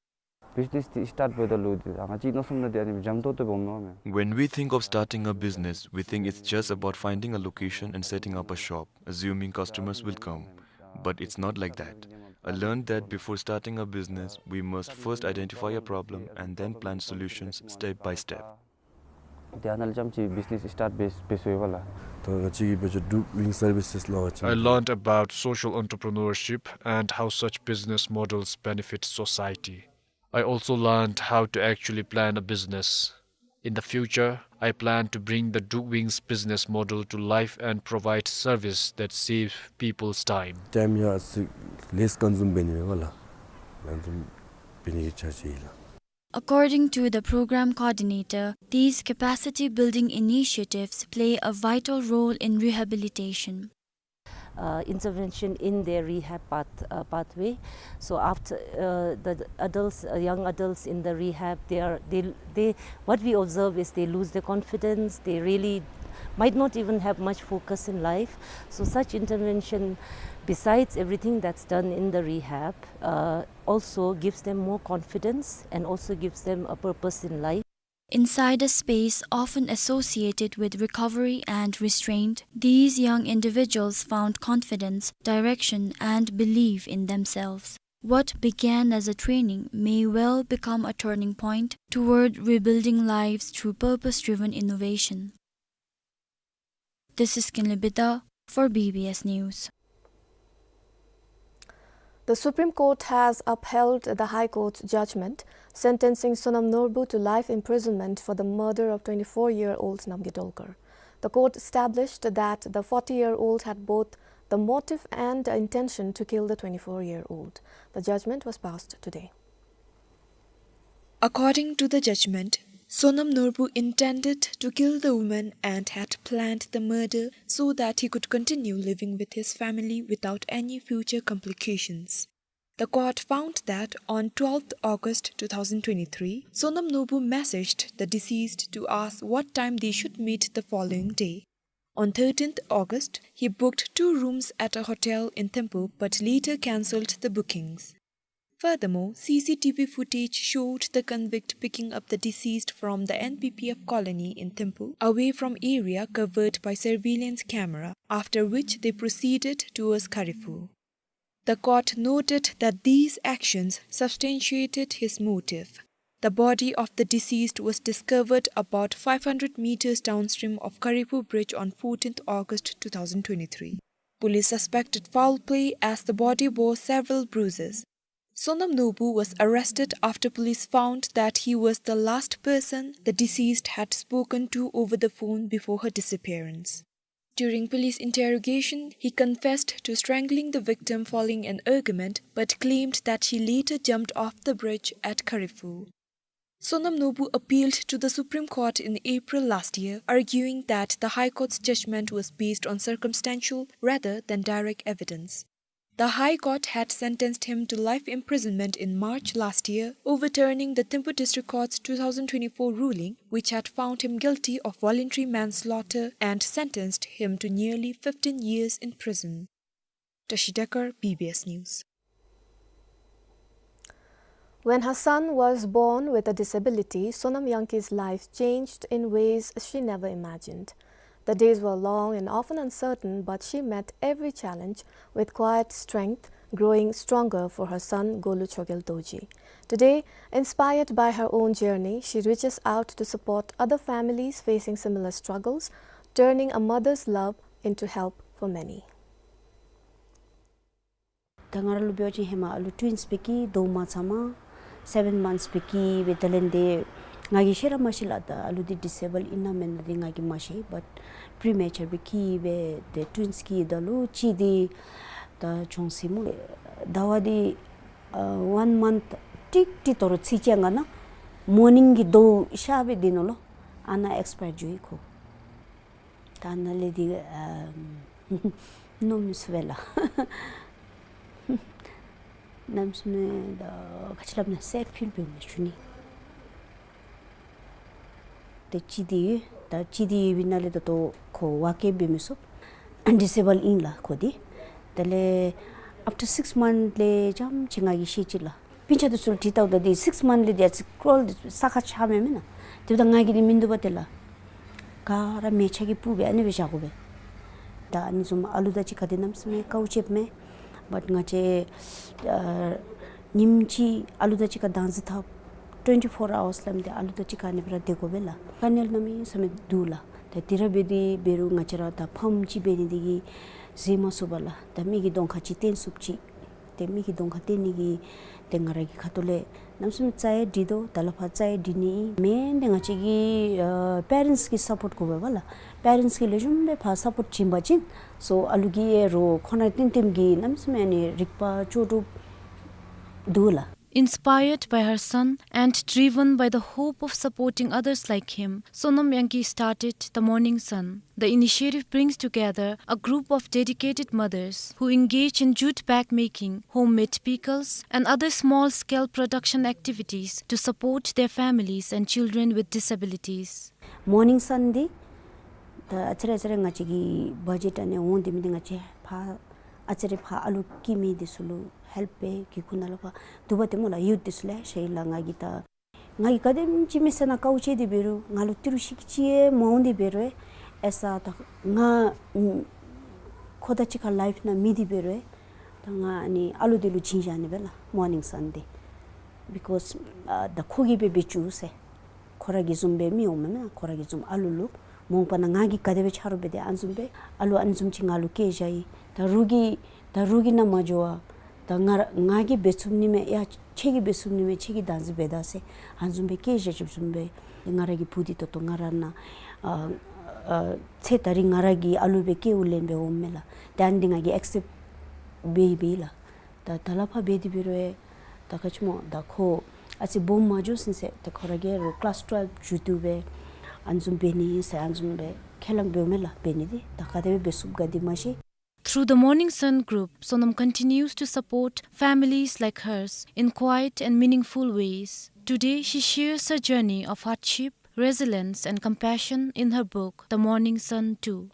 Business ti start beda lu di, anga chi no sum na di ani jam to to bom no me. When we think of starting a business, we think it's just about finding a location and setting up a shop, assuming customers will come. But it's not like that. I learned that before starting a business, we must first identify a problem and then plan solutions step by step. Di anal jam chi business start base base wala. To nga chi ki bejo Druk Wing services la wa chi. I learned about social entrepreneurship and how such business models benefit society. I also learned how to actually plan a business. In the future, I plan to bring the Druk Wings business model to life and provide service that saves people's time. Time ya si less consume beni wala. Consume beni ki charge la. According to the program coordinator, these capacity building initiatives play a vital role in rehabilitation. Uh, intervention in their rehab path, uh, pathway. So after, uh, the adults, uh, young adults in the rehab, they are, they, they, what we observe is they lose their confidence, they really might not even have much focus in life. So such intervention, besides everything that's done in the rehab, uh, also gives them more confidence and also gives them a purpose in life. Inside a space often associated with recovery and restraint, these young individuals found confidence, direction, and belief in themselves. What began as a training may well become a turning point toward rebuilding lives through purpose-driven innovation. This is Kinley Bida for B B S News. The Supreme Court has upheld the High Court's judgment sentencing Sonam Norbu to life imprisonment for the murder of twenty-four-year-old Namgay Dolkar. The court established that the forty-year-old had both the motive and intention to kill the twenty-four-year-old. The judgment was passed today. According to the judgment, Sonam Norbu intended to kill the woman and had planned the murder so that he could continue living with his family without any future complications. The court found that on twelfth August two thousand twenty-three, Sonam Norbu messaged the deceased to ask what time they should meet the following day. On thirteenth August, he booked two rooms at a hotel in Thimphu but later cancelled the bookings. Furthermore, C C T V footage showed the convict picking up the deceased from the N P P F colony in Thimphu, away from area covered by surveillance camera, after which they proceeded towards Kharagpur. The court noted that these actions substantiated his motive. The body of the deceased was discovered about five hundred meters downstream of Kharagpur Bridge on fourteenth August two thousand twenty-three. Police suspected foul play as the body bore several bruises. Sonam Norbu was arrested after police found that he was the last person the deceased had spoken to over the phone before her disappearance. During police interrogation, he confessed to strangling the victim following an argument, but claimed that he later jumped off the bridge at Kharagpur. Sonam Norbu appealed to the Supreme Court in April last year, arguing that the High Court's judgment was based on circumstantial rather than direct evidence. The High Court had sentenced him to life imprisonment in March last year, overturning the Thimphu District Court's two thousand twenty-four ruling, which had found him guilty of voluntary manslaughter and sentenced him to nearly fifteen years in prison. Tashi Dekar, B B S News. When her son was born with a disability, Sonam Yangki's life changed in ways she never imagined. The days were long and often uncertain, but she met every challenge with quiet strength, growing stronger for her son, Golu Chogyal Dorji. Today, inspired by her own journey, she reaches out to support other families facing similar struggles, turning a mother's love into help for many. ད་ང་ར་ལུ་འབད་བ་ཅིན་ཧེ་མ་ཨ་ལུ་ཊུ་ཝིནསི་སྦེ་སྐྱེས། ཟླཝ་མ་ཚང་མ་སེ་བེན་མནཐསི་སྦེ་སྐྱེས་སྦེ་དེ་ལས་ཏེ་ང་གིས་ཤེས་ར་མ་ཤེས་ལགས། ད་ཨ་ལུ་འདི་ཌིསེ་བཱལཌ་ཨིན་ན་མེན་ན་འདི་ང་གིས་མ་ཤེས། བཊ་པི་རི་མེ་ཅར་སྦེ་སྐྱེས་སྦེ་ཏེ་ཊུ་ཝིནསི་སྐྱེས་ད་ལུ་གཅིག་འདི་ད་གྱོངས་སི་སྨོ། ཟླ་བ་འདི་ཨ་ཝན་མནཐ་ཀྲིག་ཀྲི་དོ་རུང་ཚིག་ཅན་ག་ན་མོར་ནིང་གི་དོ་ཤ་སྦེ་འདི་ནོ་ལོ། ཨ་ནཱ་ཨེགསི་པའར་འགྱོ་ཡི་ཁོ། ད་ནཱ་ལས་འདི་ཨ་མནོ་མི་ཚུགས་པས་ལགས། གནམ་མེད་ས་མེད་ད་ག་ཅི་སླབ་ན་སེཌ་ཕིལ་འབདཝ་མས་ཞུ་ནི། ཏེ་གཅིག་འདི་ཡོད། ད་གཅིག་འདི་ཡོད་པའི་ནང་ལས་ད་ལྟོ་ཁོ་ཝོརཀ་འབད་མི་ཚུགས། ཌིསེ་བཱལཌ་ཨིན་ལགས་ཁོ་འདི། དེ་ལས་ཨབ་ཊར་སིགསི་མནཐ་ལས་རྐྱངམ་ཅིག་ང་གིས་ཤེས་ཅི་ལགས། སྤུན་ཆ་འདི་ཚུ་ལུ་དྲི་བལྟཝ་ད་འདི་སིགསི་མནཐ་ལས་འདི་ཨ་ཙི་ཀྲོལ་འདི་ས་ཁར་ཆགས་མས་མེན་ན། དེ་འབདཝ་ད་ང་གིས་འདི་མིན་འདུག་པ་དེ་ལགས། ག་ར་མལ་ཆ་གི་སྤུ་སྦེ་ཨ་ནི་སྦེ་བཞག་དགོ་པས། ད་ཨ་ནི་བཟུམ་ཨ་ལུ་དང་གཅིག་ཁར་འདི་གནམ་མེད་ས་མེད་དཀའཝ་སྤྱདཔ་མས། བཊ་ང་བཅས་ཨ་ཉིནམ་གཅིག་ཨ་ལུ་དང་གཅིག་ཁར་བདག་འཛིན་འཐབ། ཊུ་ཝེན་ཊི་ཕོར་ཨ་ཝརསི་སླབ་མི་འདི་ཨ་ལུ་དང་གཅིག་ཁར་ཨ་ནི་སྦེ་ར་སྡོད་དགོ་པས་ལགས། དཀའ་ངལ་གནམ་མེད་ས་མེད་འདུག་ལགས། ད་དེ་ར་འབད་དེ་འབད་རུང་ང་བཅས་ར་ད་ཕམ་ཅིག་འབད་ནི་འདི་གིས་བཟོད་མ་ཚུགས་པས་ལགས། ད་མི་གི་གདོང་ཁར་ཅིག་སྟོན་ཚུགསཔ་ཅིག། ཏེ་མི་གི་གདོང་ཁར་སྟོན་ནི་གི་ཏེ་ང་ར་གི་ཁ་ཐུག་ལས་གནམ་མེད་ས་མེད་རྩ་ཡང་སྒྲིག་དོ། ད་ལས་ཕར་རྩ་ཡང་སྒྲིག་ནི་ཨིན། མེན་འདི་ང་བཅས་ཀྱི་ཨ་པེ་རེནཊསི་གི་སཔོརཊ་དགོ་པས་ལགས། པེ་རེནཊསི་གིས་ལེགས་ཤོམ་སྦེ་ཕར་སཔོརཊ་བྱིན་པ་ཅིན་སོ་ཨ་ལུ་གིས་ཡང་རོགས་ཁོ་ནཱ་བརྟེན་བརྟེནམ་གིས་གནམ་མེད་ས་མེད་ཨ་ནི་རིག་པ་ལྕོགས་གྲུབ་འདུག་ལགས། Inspired by her son and driven by the hope of supporting others like him, Sonam Yangki started the Morning Sun. The initiative brings together a group of dedicated mothers who engage in jute bag making, homemade pickles, and other small-scale production activities to support their families and children with disabilities. མོར་ནིང་སཱན་འདི་ད་ཨ་ཙི་རེ་ཨ་ཙི་རེ་ང་བཅས་ཀྱི་བ་ཇེཊ་ཨ་ནི་འོང་སྟེ་མི་འདི་ང་བཅས་ཕར་ཨ་ཙི་རེ་ཕར་ཨ་ལུ་སྐྱེ་མི་འདི་ཚུ་ལུ་ཧེལཔ་འབད་གི་གུ་ན་ལས་ཕར་དུ་བ་དེ་སྨོ་ལགས། ཡུཐ་འདི་ཚུ་ལེ་ཤ་ཡོད་ལགས། ང་གིས་ད་ང་གིས་ག་དེམ་ཅིག་མི་ཚེ་ནང་དཀའཝ་སྤྱད་དེ་འབད་རུང་ང་ལུ་ཏི་རུ་ཤིག་ཅིག་ཡང་མ་འོང་སྟེ་འབད་རུང་ཨེ་ས་ད་ང་ཁོ་དང་གཅིག་ཁར་ལའིཕ་ནང་མེད་དེ་འབད་རུང་ད་ང་ཨ་ནི་ཨ་ལུ་འདི་ལུ་བྱིན་བཞག་ནི་སྦེ་ལགས་མོར་ནིང་སཱན་འདི། བི་ཀོསི་ཨ་ད་ཁོ་གིས་འབད་འབད་བཅུག་ཟེར། ཁོ་ར་གི་བཟུམ་སྦེ་མི་འོང་མེན་ན། ཁོ་ར་གི་བཟུམ་ཨ་ལུ་ལུ་མ་འོངས་པ་ནང་ང་གིས་ག་དེ་སྦེ་ཆ་རོགས་འབད་དེ་ཨ་ནི་བཟུམ་སྦེ་ཨ་ལུ་ཨ་ནི་བཟུམ་ཅིག་ང་ལུ་སྐྱེ་བཞག་ཡི། ད་རོགས་ཀྱིས་ད་རོགས་ཀྱིས་ནཱ་མ་འགྱོ་བར་ད་ང་ར་ང་གིས་འབད་ཚུགས་ནི་མས། ཡ་ཁྱེད་ཀྱིས་འབད་ཚུགས་ནི་མས། ཁྱེད་ཀྱིས་བདག་འཛིན་འབད་ད་ཟེར་ཨ་ནི་བཟུམ་སྦེ་སྐྱེ་བཞག་བཅུགཔ་བཟུམ་སྦེ་ང་ར་གི་བུ་འདི་ད་ལྟོ་ང་ར་ནཱ་ཨ་ཨ་ཚེ་ད་རིས་ང་ར་གི་ཨ་ལུ་སྦེ་སྐྱེ་བ་ལེན་སྦེ་འོངམ་མས་ལགས། ཏེ་ཨ་ནི་འདི་ང་གིས་ཨེག་སེཔཊ་འབད་ཡི་ལགས། ད་ད་ལས་ཕར་འབད་དེ་འབད་རུང་ད་ག་ཅི་སྨོ་ད་ཁོ་ ཨ་ཙི་སྦོམ་མ་འགྱོ་ཟེར་ཏེ་ཁོ་ར་གིས་རུང་ཀི་ལཱསི་ཊུ་ཝེལབ་འགྱོ་དོ་སྦེ་ཨ་ནི་བཟུམ་འབད་ནི་ཟེར་ཨ་ནི་བཟུམ་སྦེ་ཁས་བླངས་འབདཝ་མས་ལགས། འབད་ནི་འདི་ད་ག་དེ་སྦེ་འབད་ཚུགས་ག་འདི་མ་ཤེས། Through the Morning Sun group, Sonam continues to support families like hers in quiet and meaningful ways. Today, she shares her journey of hardship, resilience, and compassion in her book, The Morning Sun two.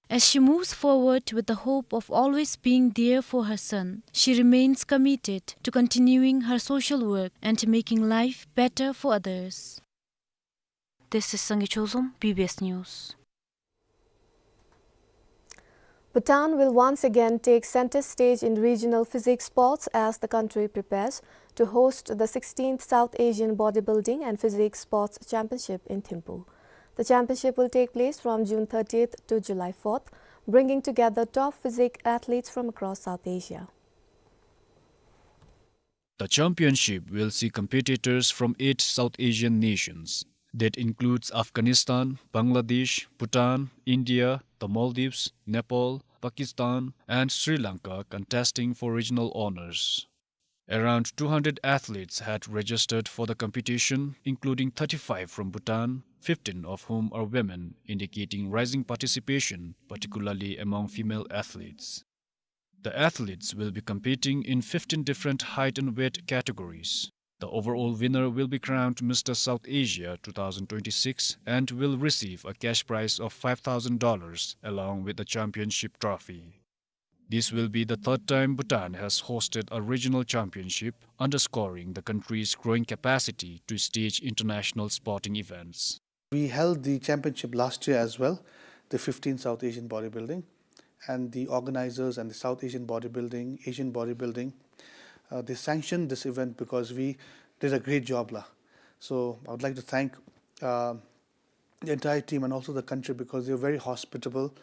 As she moves forward with the hope of always being there for her son, she remains committed to continuing her social work and making life better for others. This is Sangay Chozom, B B S News. Bhutan will once again take center stage in regional physique sports as the country prepares to host the sixteenth South Asian Bodybuilding and Physique Sports Championship in Thimphu. The championship will take place from June thirtieth to July fourth, bringing together top physique athletes from across South Asia. The championship will see competitors from eight South Asian nations. That includes Afghanistan, Bangladesh, Bhutan, India, the Maldives, Nepal, Pakistan, and Sri Lanka contesting for regional honors. Around two hundred athletes had registered for the competition, including thirty-five from Bhutan, fifteen of whom are women, indicating rising participation, particularly among female athletes. The athletes will be competing in fifteen different height and weight categories. The overall winner will be crowned Mister South Asia two thousand twenty-six and will receive a cash prize of five thousand dollars along with the championship trophy. This will be the third time Bhutan has hosted a regional championship, underscoring the country's growing capacity to stage international sporting events. We held the championship last year as well, the fifteenth South Asian Bodybuilding, and the organizers and the South Asian Bodybuilding, Asian Bodybuilding, uh, they sanctioned this event because we did a great job, la. So I would like to thank, uh, the entire team and also the country because they're very hospitable.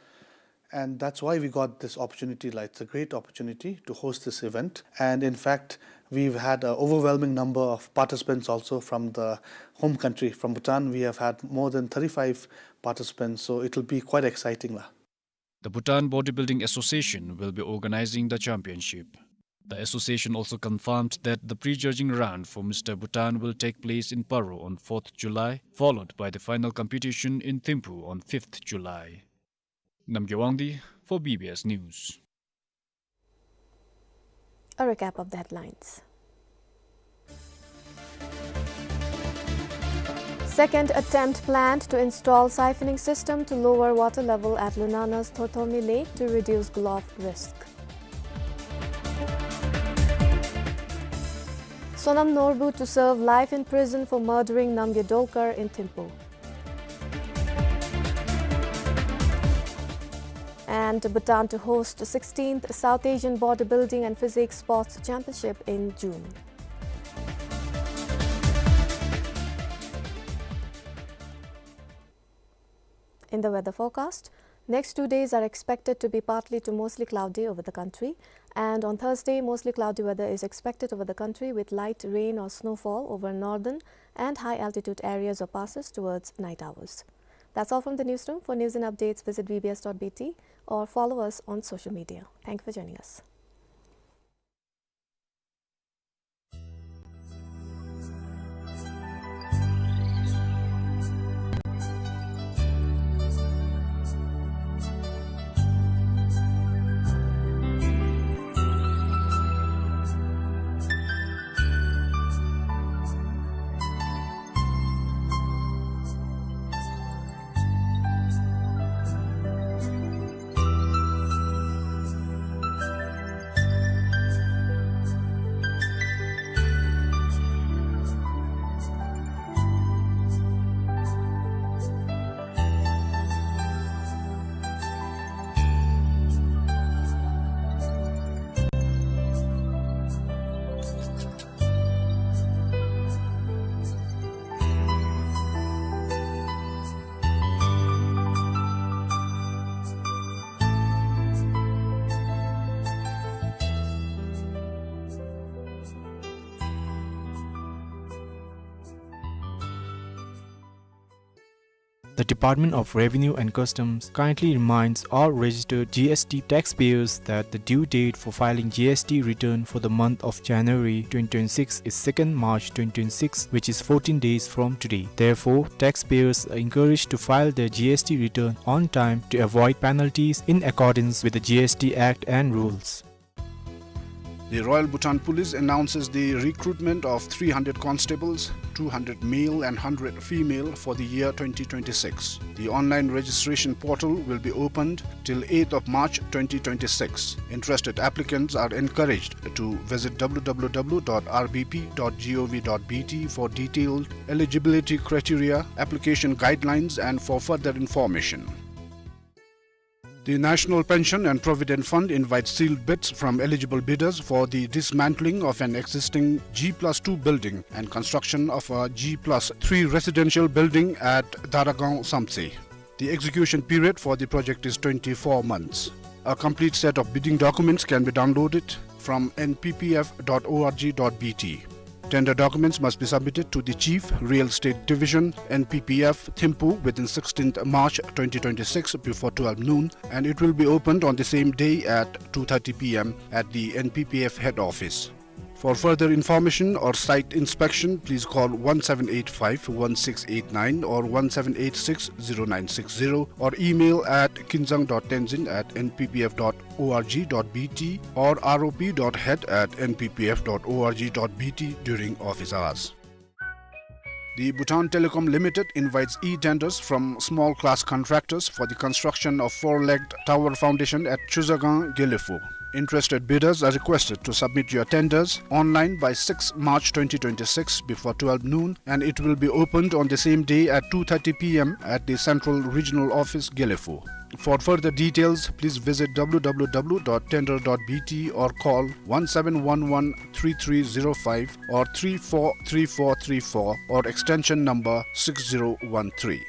And that's why we got this opportunity, like, it's a great opportunity to host this event. And in fact, we've had an overwhelming number of participants also from the home country, from Bhutan. We have had more than thirty-five participants, so it'll be quite exciting, la. The Bhutan Bodybuilding Association will be organizing the championship. The association also confirmed that the prejudging round for Mister Bhutan will take place in Paro on fourth July, followed by the final competition in Thimphu on fifth July. Namgay Wangdi for B B S News. A recap of the headlines. Second attempt planned to install siphoning system to lower water level at Lunana's Thorthormi Lake to reduce gulf risk. Sonam Norbu to serve life in prison for murdering Namgay Dolkar in Thimphu. And Bhutan to host sixteenth South Asian Bodybuilding and Physique Sports Championship in June. In the weather forecast, next two days are expected to be partly to mostly cloudy over the country, and on Thursday, mostly cloudy weather is expected over the country with light rain or snowfall over northern and high altitude areas or passes towards night hours. That's all from the newsroom. For news and updates, visit B B S dot B T or follow us on social media. Thank you for joining us. The Department of Revenue and Customs kindly reminds all registered G S T taxpayers that the due date for filing G S T return for the month of January twenty twenty-six is second March twenty twenty-six, which is fourteen days from today. Therefore, taxpayers are encouraged to file their G S T return on time to avoid penalties in accordance with the G S T Act and rules. The Royal Bhutan Police announces the recruitment of three hundred constables, two hundred male and hundred female, for the year twenty twenty-six. The online registration portal will be opened till eighth of March twenty twenty-six. Interested applicants are encouraged to visit W W W dot R B P dot gov dot B T for detailed eligibility criteria, application guidelines, and for further information. The National Pension and Provident Fund invites sealed bids from eligible bidders for the dismantling of an existing G plus two building and construction of a G plus three residential building at Daragaon Samtse. The execution period for the project is twenty-four months. A complete set of bidding documents can be downloaded from N P P F dot org dot B T. Tender documents must be submitted to the Chief, Real Estate Division, N P P F, Thimphu within sixteenth March twenty twenty-six before twelve noon, and it will be opened on the same day at two thirty P M at the N P P F head office. For further information or site inspection, please call one seven eight five one six eight nine or one seven eight six zero nine six zero or email at kinzang dot tenzin at N P P F dot org dot B T or R O P dot head at N P P F dot org dot B T during office hours. The Bhutan Telecom Limited invites e-tenders from small class contractors for the construction of four-legged tower foundation at Chuzagang, Gelephu. Interested bidders are requested to submit your tenders online by sixth March twenty twenty-six before twelve noon, and it will be opened on the same day at two thirty P M at the Central Regional Office, Gelephu. For further details, please visit W W W dot tender dot B T or call one seven one one three three zero five or three four three four three four or extension number six zero one three.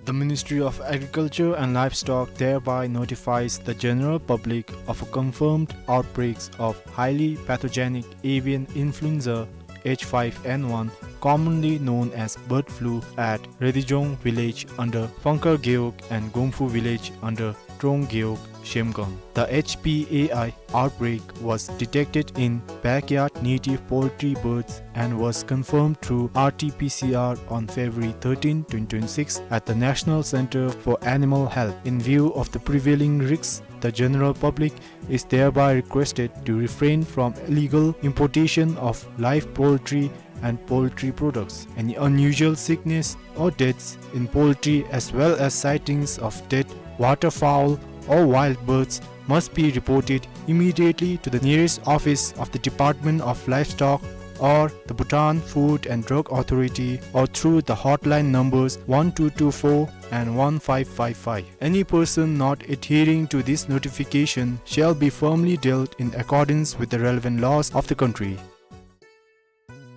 The Ministry of Agriculture and Livestock thereby notifies the general public of a confirmed outbreaks of highly pathogenic avian influenza H five N one, commonly known as bird flu, at Redijong village under Phangkar Gewog and Gomfu village under Trong Gewog, Shemgang. The H P A I outbreak was detected in backyard native poultry birds and was confirmed through R T P C R on February thirteen, twenty twenty-six at the National Center for Animal Health. In view of the prevailing risks, the general public is thereby requested to refrain from illegal importation of live poultry and poultry products. Any unusual sickness or deaths in poultry, as well as sightings of dead waterfowl or wild birds, must be reported immediately to the nearest office of the Department of Livestock or the Bhutan Food and Drug Authority or through the hotline numbers one two two four and one five five five. Any person not adhering to this notification shall be firmly dealt in accordance with the relevant laws of the country.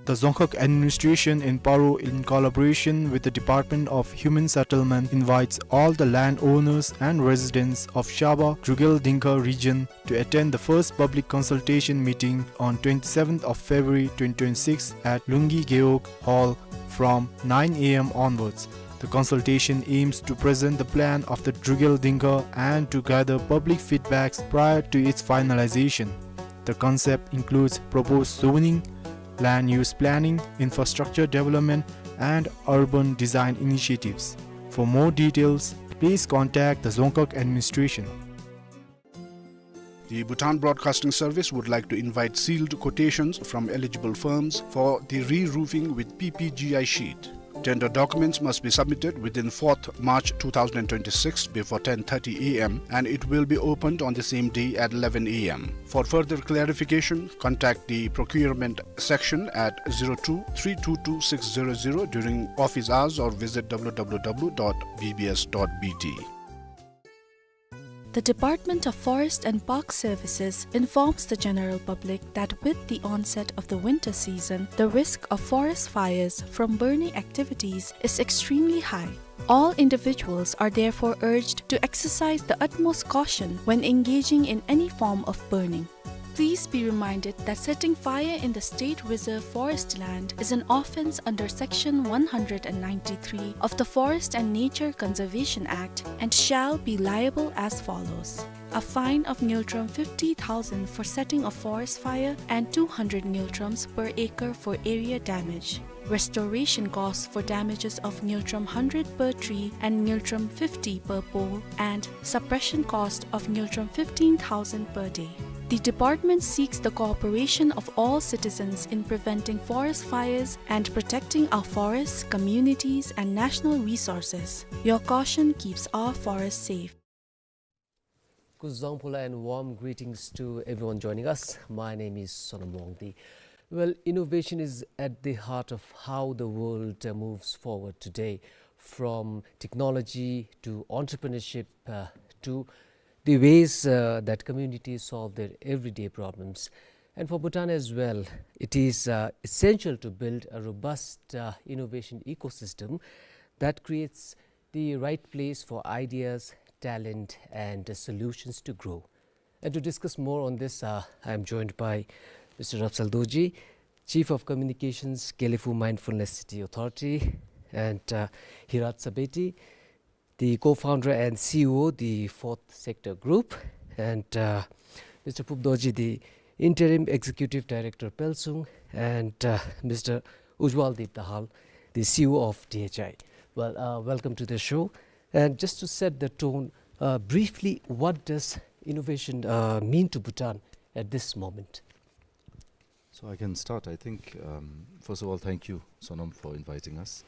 The Dzongkhag administration in Paro, in collaboration with the Department of Human Settlement, invites all the landowners and residents of Shaba Drukgyal Dzongkhag region to attend the first public consultation meeting on twenty-seventh of February twenty twenty-six at Lunggi Gewog Hall from nine A M onwards. The consultation aims to present the plan of the Drukgyal Dzongkhag and to gather public feedbacks prior to its finalization. The concept includes proposed zoning, land use planning, infrastructure development, and urban design initiatives. For more details, please contact the Dzongkhag administration. The Bhutan Broadcasting Service would like to invite sealed quotations from eligible firms for the re-roofing with P P G I sheet. Tender documents must be submitted within fourth March two thousand twenty-six before ten thirty A M, and it will be opened on the same day at eleven A M. For further clarification, contact the procurement section at zero two three two two six zero zero during office hours or visit W W W dot B B S dot B T. The Department of Forest and Park Services informs the general public that with the onset of the winter season, the risk of forest fires from burning activities is extremely high. All individuals are therefore urged to exercise the utmost caution when engaging in any form of burning. Please be reminded that setting fire in the state reserve forest land is an offence under Section one hundred and ninety-three of the Forest and Nature Conservation Act and shall be liable as follows: a fine of ngultrum fifty thousand for setting a forest fire and two hundred ngultrums per acre for area damage. Restoration costs for damages of ngultrum hundred per tree and ngultrum fifty per pole, and suppression cost of ngultrum fifteen thousand per day. The department seeks the cooperation of all citizens in preventing forest fires and protecting our forests, communities, and national resources. Your caution keeps our forests safe. Kuzuzangpo la and warm greetings to everyone joining us. My name is Sonam Wangdi. Well, innovation is at the heart of how the world, uh, moves forward today, from technology to entrepreneurship, uh, to the ways, uh, that communities solve their everyday problems. And for Bhutan as well, it is, uh, essential to build a robust, uh, innovation ecosystem that creates the right place for ideas, talent, and, uh, solutions to grow. And to discuss more on this, uh, I am joined by Mister Rapsal Dorji, Chief of Communications, Gelephu Mindfulness City Authority, and, uh, Hirat Sabeti, the co-founder and C E O, the Fourth Sector Group, and, uh, Mister Phup Dorji, the Interim Executive Director, Pelsung, and, uh, Mister Ujwal Deep Dahal, the C E O of D H I. Well, uh, welcome to the show. And just to set the tone, uh, briefly, what does innovation, uh, mean to Bhutan at this moment? So I can start. I think, um, first of all, thank you, Sonam, for inviting us.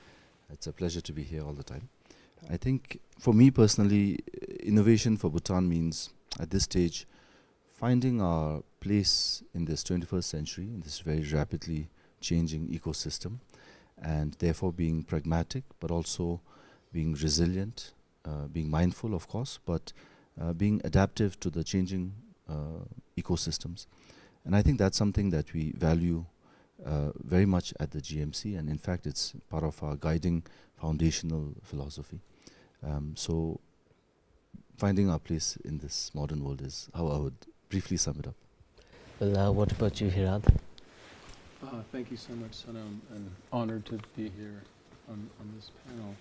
It's a pleasure to be here all the time. I think for me personally, innovation for Bhutan means, at this stage, finding our place in this twenty-first century, in this very rapidly changing ecosystem, and therefore being pragmatic, but also being resilient, uh, being mindful, of course, but, uh, being adaptive to the changing, uh, ecosystems. And I think that's something that we value, uh, very much at the G M C, and in fact, it's part of our guiding foundational philosophy. Um, so, finding our place in this modern world is how I would briefly sum it up. Well, uh, what about you, Hirat? Uh, thank you so much, Sonam, and honored to be here on, on this panel.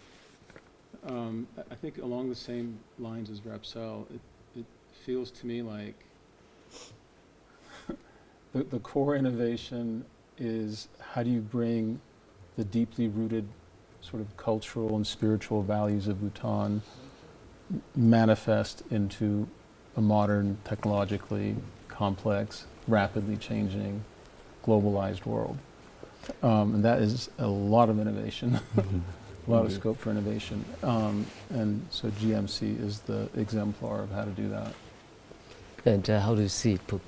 Um, I, I think along the same lines as Rapsal, it, it feels to me like the, the core innovation is how do you bring the deeply rooted sort of cultural and spiritual values of Bhutan manifest into a modern, technologically complex, rapidly changing, globalized world. Um, and that is a lot of innovation, a lot of scope for innovation. Um, and so G M C is the exemplar of how to do that. And, uh, how do you see it, Phup?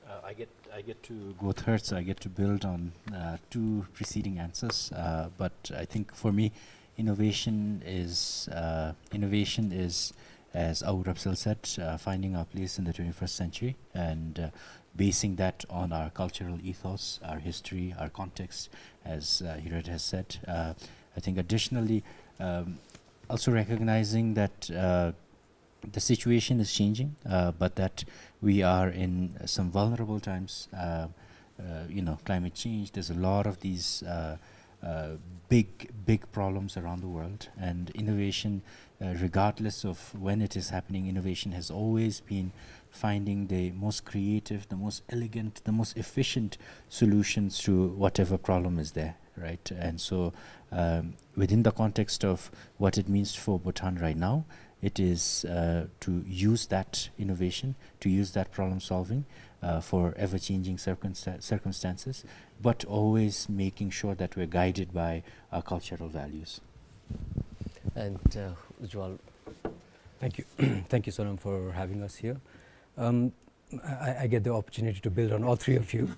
Uh, I get, I get to go third, so I get to build on, uh, two preceding answers. Uh, but I think for me, innovation is, uh, innovation is, as Abu Rapsal said, uh, finding our place in the twenty-first century and, uh, basing that on our cultural ethos, our history, our context, as, uh, Hirat has said. Uh, I think additionally, um, also recognizing that, uh, the situation is changing, uh, but that we are in some vulnerable times. Uh, uh, you know, climate change, there's a lot of these, uh, uh, big, big problems around the world. And innovation, uh, regardless of when it is happening, innovation has always been finding the most creative, the most elegant, the most efficient solutions to whatever problem is there, right? And so, um, within the context of what it means for Bhutan right now, it is, uh, to use that innovation, to use that problem solving, uh, for ever-changing circumsta-, circumstances, but always making sure that we're guided by our cultural values. And, uh, Ujwal. Thank you. Thank you, Sonam, for having us here. Um, I, I get the opportunity to build on all three of you.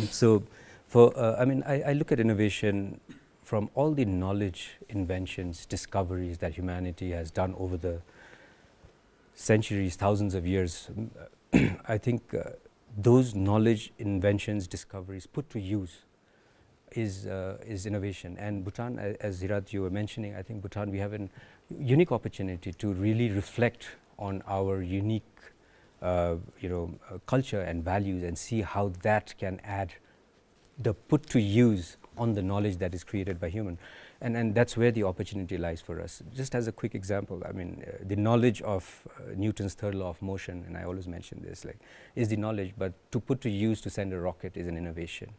So, for, uh, I mean, I, I look at innovation from all the knowledge, inventions, discoveries that humanity has done over the centuries, thousands of years. I think, uh, those knowledge, inventions, discoveries put to use is, uh, is innovation. And Bhutan, a-, as Hirat, you were mentioning, I think Bhutan, we have an unique opportunity to really reflect on our unique uh, you know, uh, culture and values and see how that can add the put to use on the knowledge that is created by human. And, and that's where the opportunity lies for us. Just as a quick example, I mean, uh, the knowledge of, uh, Newton's third law of motion, and I always mention this, like, is the knowledge, but to put to use to send a rocket is an innovation.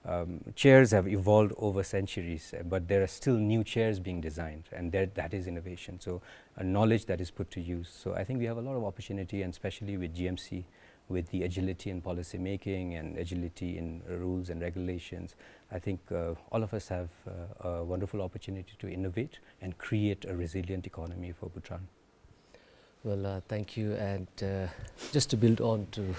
Um, chairs have evolved over centuries, uh, but there are still new chairs being designed, and there, that is innovation. So, a knowledge that is put to use. So I think we have a lot of opportunity, and especially with G M C, with the agility in policy making and agility in rules and regulations, I think, uh, all of us have, uh, a wonderful opportunity to innovate and create a resilient economy for Bhutan. Well, uh, thank you. And, uh, just to build on to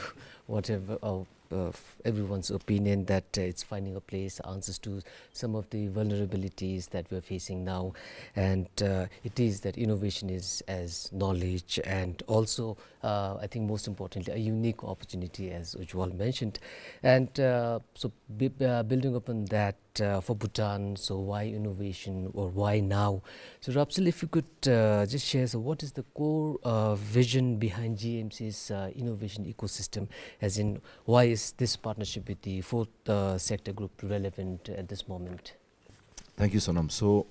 whatever, uh, uh, f-, everyone's opinion that, uh, it's finding a place, answers to some of the vulnerabilities that we're facing now. And, uh, it is that innovation is as knowledge, and also, uh, I think most importantly, a unique opportunity, as Ujwal mentioned. And, uh, so b-, uh, building upon that, uh, for Bhutan, so why innovation or why now? So Rapsel, if you could, uh, just share, so what is the core, uh, vision behind G M C's, uh, innovation ecosystem? As in, why is this partnership with the fourth, uh, sector group relevant at this moment? Thank you, Sonam. So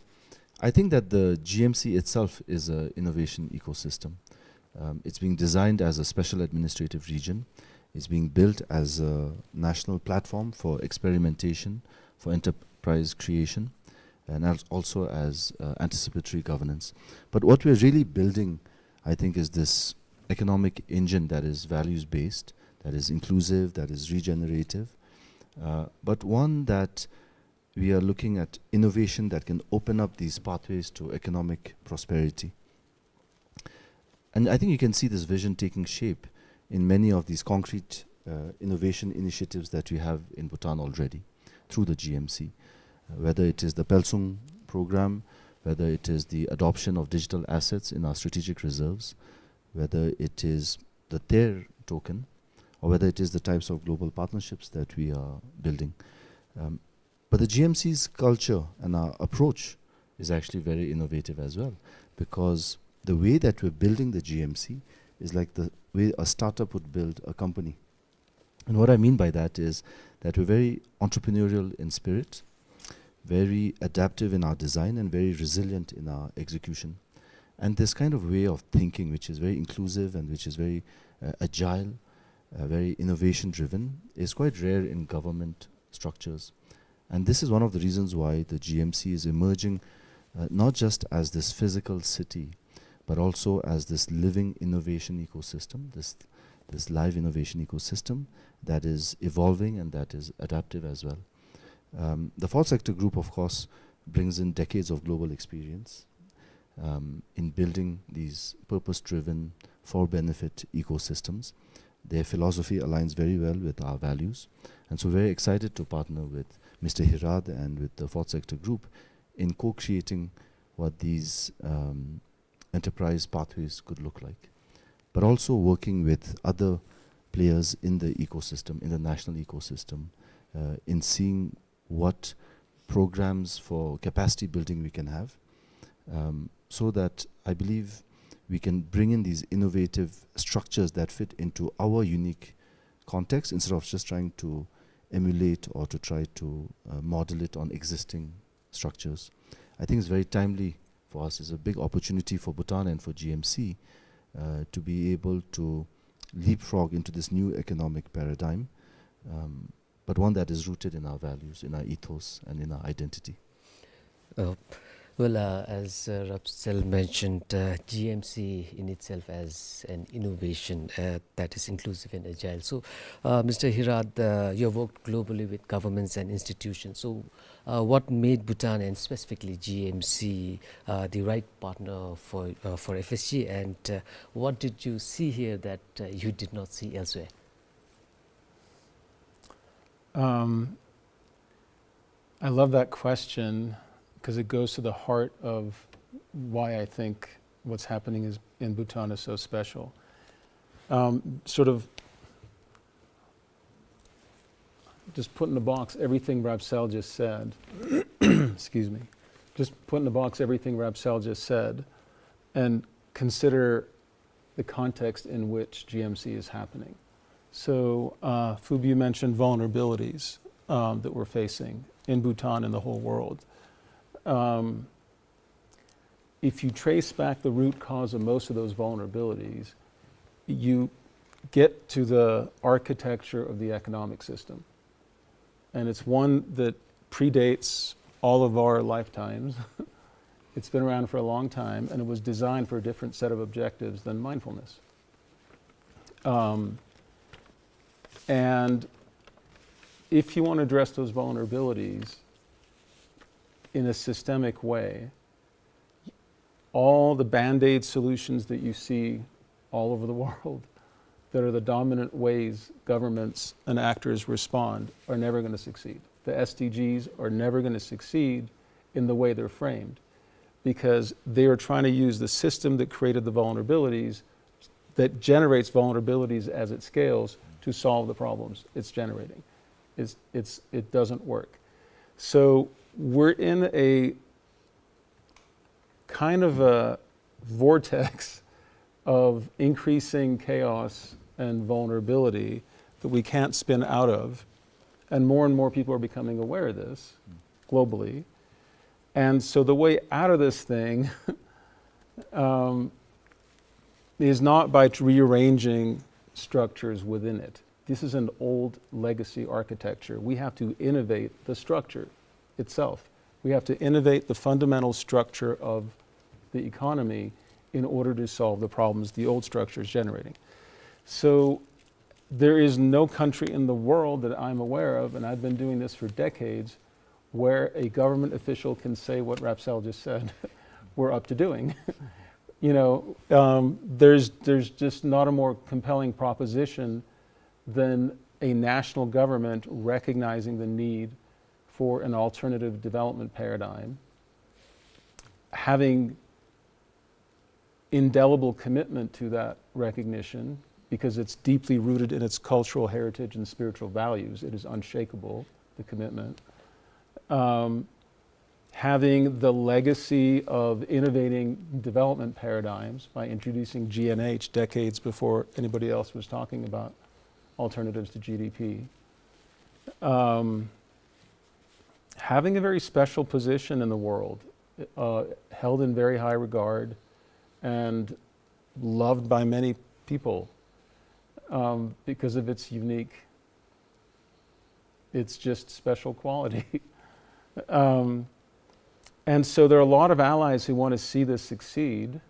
I think that the G M C itself is a innovation ecosystem. Um, it's being designed as a special administrative region. It's being built as a national platform for experimentation, for enterprise creation, and as, also as, uh, anticipatory governance. But what we're really building, I think, is this economic engine that is values-based, that is inclusive, that is regenerative, uh, but one that we are looking at innovation that can open up these pathways to economic prosperity. And I think you can see this vision taking shape in many of these concrete, uh, innovation initiatives that we have in Bhutan already through the G M C, uh, whether it is the Pelsung program, whether it is the adoption of digital assets in our strategic reserves, whether it is the Ter token, or whether it is the types of global partnerships that we are building. Um, but the G M C's culture and our approach is actually very innovative as well, because the way that we're building the G M C is like the way a startup would build a company. And what I mean by that is that we're very entrepreneurial in spirit, very adaptive in our design, and very resilient in our execution. And this kind of way of thinking, which is very inclusive and which is very, uh, agile, uh, very innovation driven, is quite rare in government structures. And this is one of the reasons why the G M C is emerging, uh, not just as this physical city, but also as this living innovation ecosystem, this, this live innovation ecosystem that is evolving and that is adaptive as well. Um, the fourth sector group, of course, brings in decades of global experience, um, in building these purpose-driven, for-benefit ecosystems. Their philosophy aligns very well with our values. And so we're very excited to partner with Mister Hirad and with the fourth sector group in co-creating what these, um, enterprise pathways could look like, but also working with other players in the ecosystem, in the national ecosystem, uh, in seeing what programs for capacity building we can have, um, so that I believe we can bring in these innovative structures that fit into our unique context instead of just trying to emulate or to try to, uh, model it on existing structures. I think it's very timely for us. It's a big opportunity for Bhutan and for G M C, uh, to be able to leapfrog into this new economic paradigm, um, but one that is rooted in our values, in our ethos, and in our identity. Uh, well, uh, as, uh, Rapsel mentioned, uh, G M C in itself as an innovation, uh, that is inclusive and agile. So, uh, Mister Hirad, uh, you have worked globally with governments and institutions. So, uh, what made Bhutan and specifically G M C, uh, the right partner for, uh, for F S G, and, uh, what did you see here that, uh, you did not see elsewhere? Um, I love that question 'cause it goes to the heart of why I think what's happening is, in Bhutan is so special. Um, sort of just put in a box everything Rapsel just said. Excuse me. Just put in a box everything Rapsel just said and consider the context in which G M C is happening. So, uh, Phoebe, you mentioned vulnerabilities, um, that we're facing in Bhutan and the whole world. Um, if you trace back the root cause of most of those vulnerabilities, you get to the architecture of the economic system. And it's one that predates all of our lifetimes. It's been around for a long time, and it was designed for a different set of objectives than mindfulness. Um, and if you want to address those vulnerabilities in a systemic way, all the Band-Aid solutions that you see all over the world that are the dominant ways governments and actors respond are never gonna succeed. The S D Gs are never gonna succeed in the way they're framed, because they are trying to use the system that created the vulnerabilities, that generates vulnerabilities as it scales, to solve the problems it's generating. It's, it's, it doesn't work. So we're in a kind of a vortex of increasing chaos and vulnerability that we can't spin out of. And more and more people are becoming aware of this globally. And so the way out of this thing, um, is not by rearranging structures within it. This is an old legacy architecture. We have to innovate the structure itself. We have to innovate the fundamental structure of the economy in order to solve the problems the old structure is generating. So there is no country in the world that I'm aware of, and I've been doing this for decades, where a government official can say what Rapsel just said we're up to doing. You know, um, there's, there's just not a more compelling proposition than a national government recognizing the need for an alternative development paradigm, having indelible commitment to that recognition because it's deeply rooted in its cultural heritage and spiritual values. It is unshakable, the commitment. Um, having the legacy of innovating development paradigms by introducing G N H decades before anybody else was talking about alternatives to G D P. Um, having a very special position in the world, uh, held in very high regard and loved by many people, um, because of its unique, it's just special quality. Um, and so there are a lot of allies who want to see this succeed.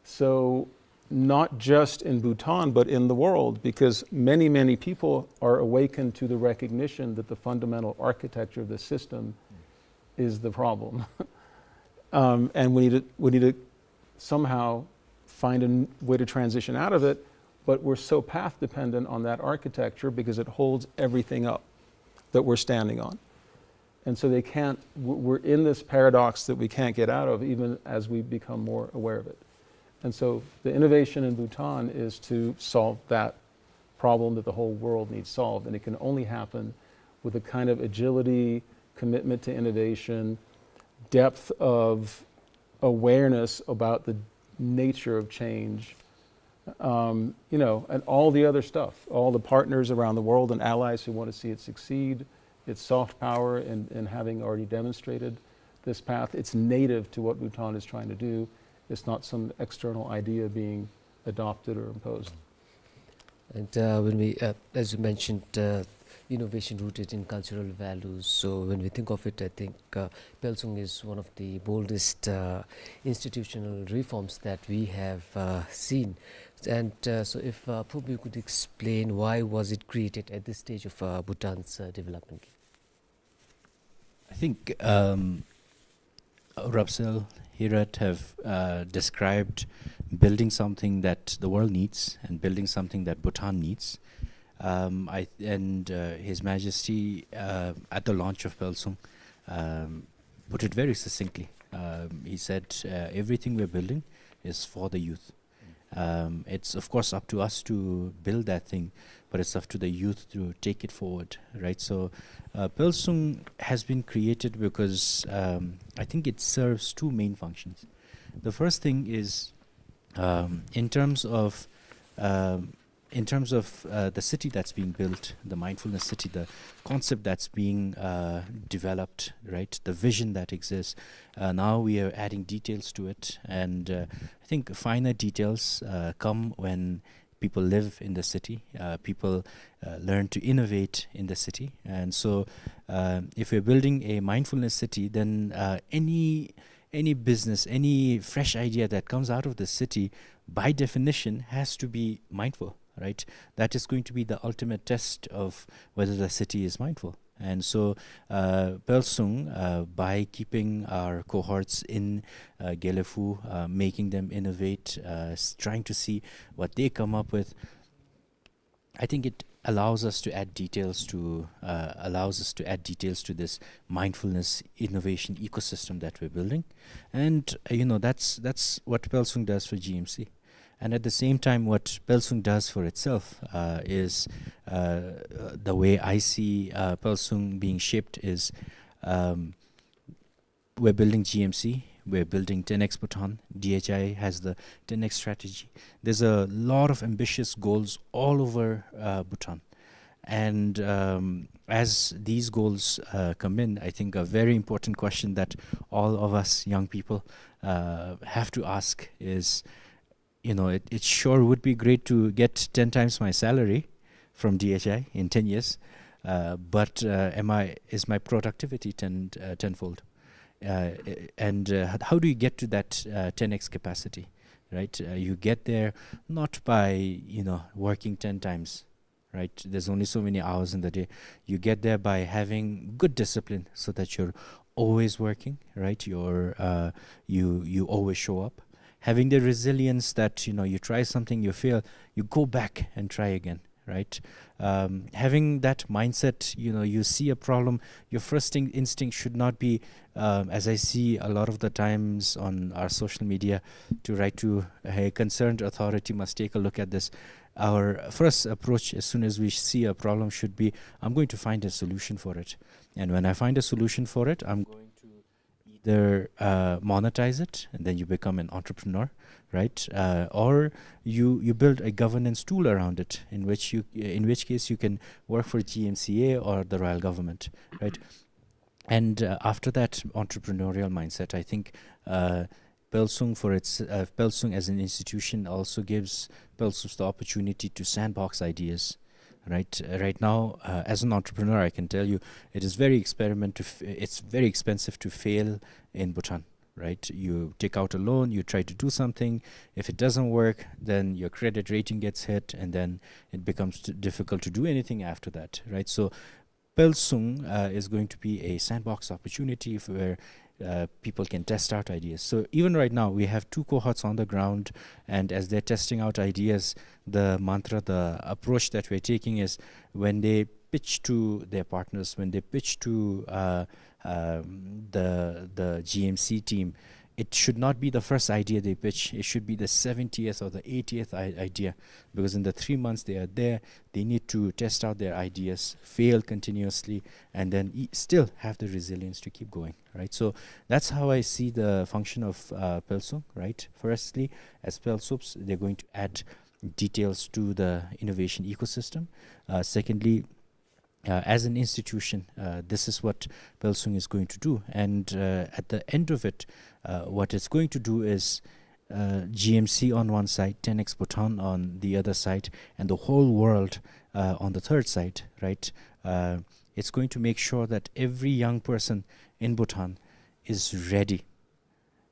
So not just in Bhutan, but in the world, because many, many people are awakened to the recognition that the fundamental architecture of the system is the problem. Um, and we need to, we need to somehow find a n-, way to transition out of it, but we're so path dependent on that architecture because it holds everything up that we're standing on. And so they can't, w-, we're in this paradox that we can't get out of even as we become more aware of it. And so the innovation in Bhutan is to solve that problem that the whole world needs solved. And it can only happen with a kind of agility, commitment to innovation, depth of awareness about the nature of change, um, you know, and all the other stuff, all the partners around the world and allies who want to see it succeed, its soft power in, in having already demonstrated this path. It's native to what Bhutan is trying to do. It's not some external idea being adopted or imposed. And, uh, when we, uh, as you mentioned, uh, innovation rooted in cultural values. So when we think of it, I think, uh, Pelsung is one of the boldest, uh, institutional reforms that we have, uh, seen. And, uh, so if, uh, Phub, you could explain why was it created at this stage of, uh, Bhutan's, uh, development? I think, um, Rapsel, Hirat have, uh, described building something that the world needs and building something that Bhutan needs. Um, I, and, uh, His Majesty, uh, at the launch of Pelsung, um, put it very succinctly. Um, he said, uh, "Everything we're building is for the youth." Um, it's of course up to us to build that thing, but it's up to the youth to take it forward, right? So, uh, Pelsung has been created because, um, I think it serves two main functions. The first thing is Um, in terms of, um, in terms of, uh, the city that's being built, the mindfulness city, the concept that's being, uh, developed, right? The vision that exists. Uh, now we are adding details to it, and, uh, I think finer details, uh, come when people live in the city, uh, people, uh, learn to innovate in the city. And so, uh, if we're building a mindfulness city, then, uh, any, any business, any fresh idea that comes out of the city, by definition, has to be mindful, right? That is going to be the ultimate test of whether the city is mindful. And so, uh, Pelsung, uh, by keeping our cohorts in, uh, Gelephu, uh, making them innovate, uh, s-, trying to see what they come up with, I think it allows us to add details to, uh, allows us to add details to this mindfulness innovation ecosystem that we're building. And, uh, you know, that's, that's what Pelsung does for G M C. And at the same time, what Pelsung does for itself, uh, is, uh, uh, the way I see, uh, Pelsung being shaped is, um, we're building G M C, we're building ten X Bhutan, D H I has the ten X strategy. There's a lot of ambitious goals all over, uh, Bhutan. And, um, as these goals, uh, come in, I think a very important question that all of us young people, uh, have to ask is, you know, it, it sure would be great to get ten times my salary from D H I in ten years, uh, but, uh, am I, is my productivity ten, uh, tenfold? Uh, and, uh, h-, how do you get to that, uh, ten X capacity, right? Uh, you get there not by, you know, working ten times, right? There's only so many hours in the day. You get there by having good discipline so that you're always working, right? You're, uh, you, you always show up. Having the resilience that, you know, you try something, you fail, you go back and try again, right? Um, having that mindset, you know, you see a problem, your first in-, instinct should not be, um, as I see a lot of the times on our social media, to write to, "Hey, concerned authority must take a look at this." Our first approach, as soon as we see a problem, should be, "I'm going to find a solution for it. And when I find a solution for it, I'm going to either, uh, monetize it, and then you become an entrepreneur, right? Uh, or you, you build a governance tool around it, in which you, in which case you can work for G M C A or the royal government, right?" And, uh, after that entrepreneurial mindset, I think, uh, Pelsung for its, uh, Pelsung as an institution also gives Pelsups the opportunity to sandbox ideas, right? Uh, right now, uh, as an entrepreneur, I can tell you it is very experiment to f-, it's very expensive to fail in Bhutan, right? You take out a loan, you try to do something. If it doesn't work, then your credit rating gets hit, and then it becomes t-, difficult to do anything after that, right? So Pelsung, uh, is going to be a sandbox opportunity where, uh, people can test out ideas. So even right now, we have two cohorts on the ground, and as they're testing out ideas, the mantra, the approach that we're taking is when they pitch to their partners, when they pitch to, uh, um, the, the G M C team, it should not be the first idea they pitch. It should be the seventieth or the eightieth i-, idea, because in the three months they are there, they need to test out their ideas, fail continuously, and then e-, still have the resilience to keep going, right? So that's how I see the function of, uh, Pelsung, right? Firstly, as Pelsups, they're going to add details to the innovation ecosystem. Uh, secondly, uh, as an institution, uh, this is what Pelsung is going to do. And, uh, at the end of it, uh, what it's going to do is, uh, G M C on one side, ten X Bhutan on the other side, and the whole world, uh, on the third side, right? Uh, it's going to make sure that every young person in Bhutan is ready,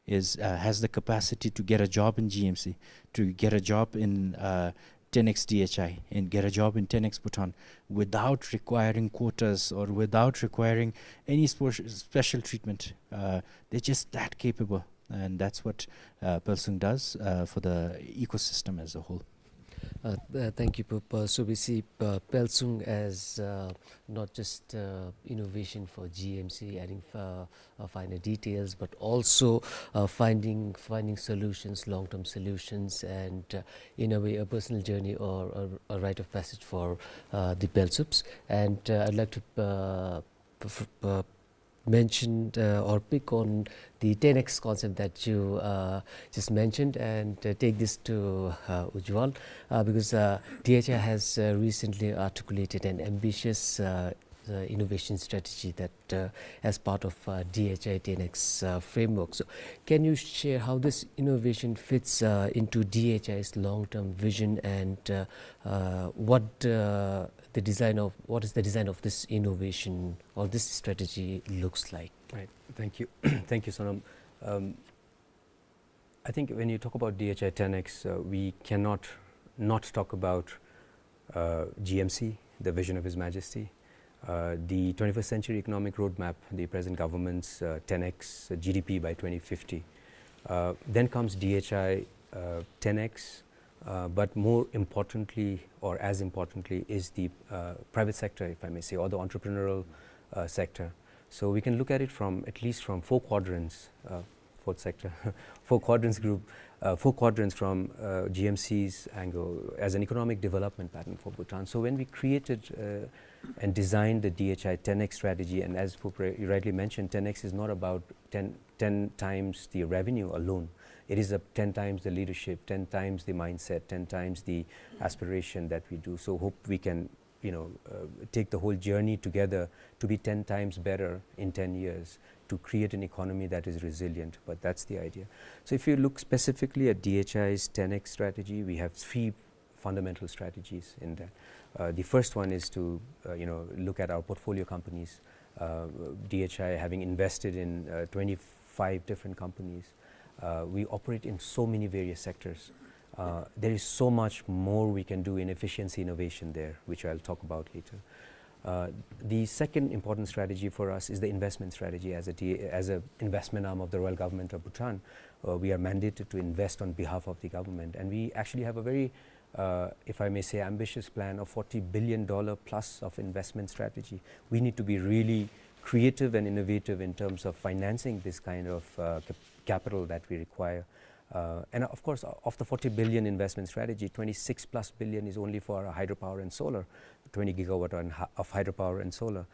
is, uh, has the capacity to get a job in G M C, to get a job in, uh, ten X D H I, and get a job in ten X Bhutan without requiring quotas or without requiring any spe-, special treatment. Uh, they're just that capable, and that's what, uh, Pelsung does, uh, for the ecosystem as a whole. Uh, uh, thank you, P-, P-, Sobisi, uh, Pelsung as, uh, not just, uh, innovation for G M C, adding, uh, uh, finer details, but also, uh, finding, finding solutions, long-term solutions, and, uh, in a way, a personal journey or a, a rite of passage for, uh, the Pelsups. And, uh, I'd like to, uh, p-, f-, uh, mention, uh, or pick on the ten X concept that you, uh, just mentioned and, uh, take this to, uh, Ujjwal, uh, because, uh, D H I has, uh, recently articulated an ambitious, uh, uh, innovation strategy that, uh, as part of, uh, D H I ten X, uh, framework. So, can you share how this innovation fits, uh, into D H I's long-term vision and, uh, uh, what, uh, the design of, what is the design of this innovation or this strategy looks like? Right. Thank you. Thank you, Sonam. Um, I think when you talk about D H I ten X, uh, we cannot not talk about, uh, G M C, the vision of His Majesty, uh, the twenty-first Century Economic Roadmap, the present government's, uh, ten X G D P by twenty fifty. Uh, then comes D H I, uh, ten X, uh, but more importantly, or as importantly, is the, uh, private sector, if I may say, or the entrepreneurial, uh, sector. So we can look at it from, at least from four quadrants, uh, fourth sector, four quadrants group, uh, four quadrants from, uh, G M C's angle as an economic development pattern for Bhutan. So when we created, uh, and designed the D H I ten X strategy, and as Phupre, you rightly mentioned, ten X is not about ten, ten times the revenue alone. It is a ten times the leadership, ten times the mindset, ten times the aspiration that we do. So hope we can, you know, uh, take the whole journey together to be ten times better in ten years, to create an economy that is resilient. But that's the idea. So if you look specifically at D H I's ten X strategy, we have three fundamental strategies in there. Uh, the first one is to, uh, you know, look at our portfolio companies. Uh, D H I having invested in, uh, twenty-five different companies, uh, we operate in so many various sectors. Uh, there is so much more we can do in efficiency innovation there, which I'll talk about later. Uh, the second important strategy for us is the investment strategy. As a D-, as a investment arm of the Royal Government of Bhutan, uh, we are mandated to invest on behalf of the government, and we actually have a very, uh, if I may say, ambitious plan of forty billion dollar plus of investment strategy. We need to be really creative and innovative in terms of financing this kind of, uh, cap-, capital that we require. Uh, and of course, of the forty billion investment strategy, twenty-six plus billion is only for hydropower and solar, twenty gigawatt on hy-, of hydropower and solar.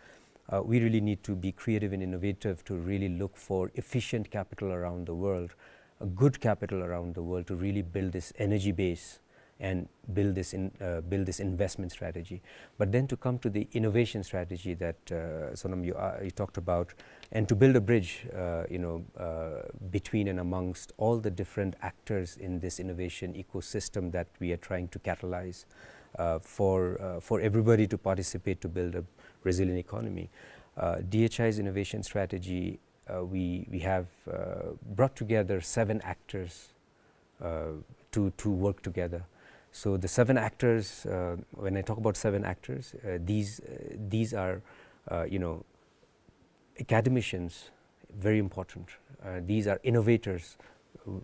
Uh, we really need to be creative and innovative to really look for efficient capital around the world, a good capital around the world to really build this energy base and build this in, uh, build this investment strategy. But then to come to the innovation strategy that, uh, Sonam, you, uh, you talked about, and to build a bridge, uh, you know, uh, between and amongst all the different actors in this innovation ecosystem that we are trying to catalyze, uh, for, uh, for everybody to participate to build a resilient economy. Uh, D H I's innovation strategy, uh, we, we have, uh, brought together seven actors, uh, to, to work together. So the seven actors, uh, when I talk about seven actors, uh, these, uh, these are, uh, you know, academicians, very important. Uh, these are innovators,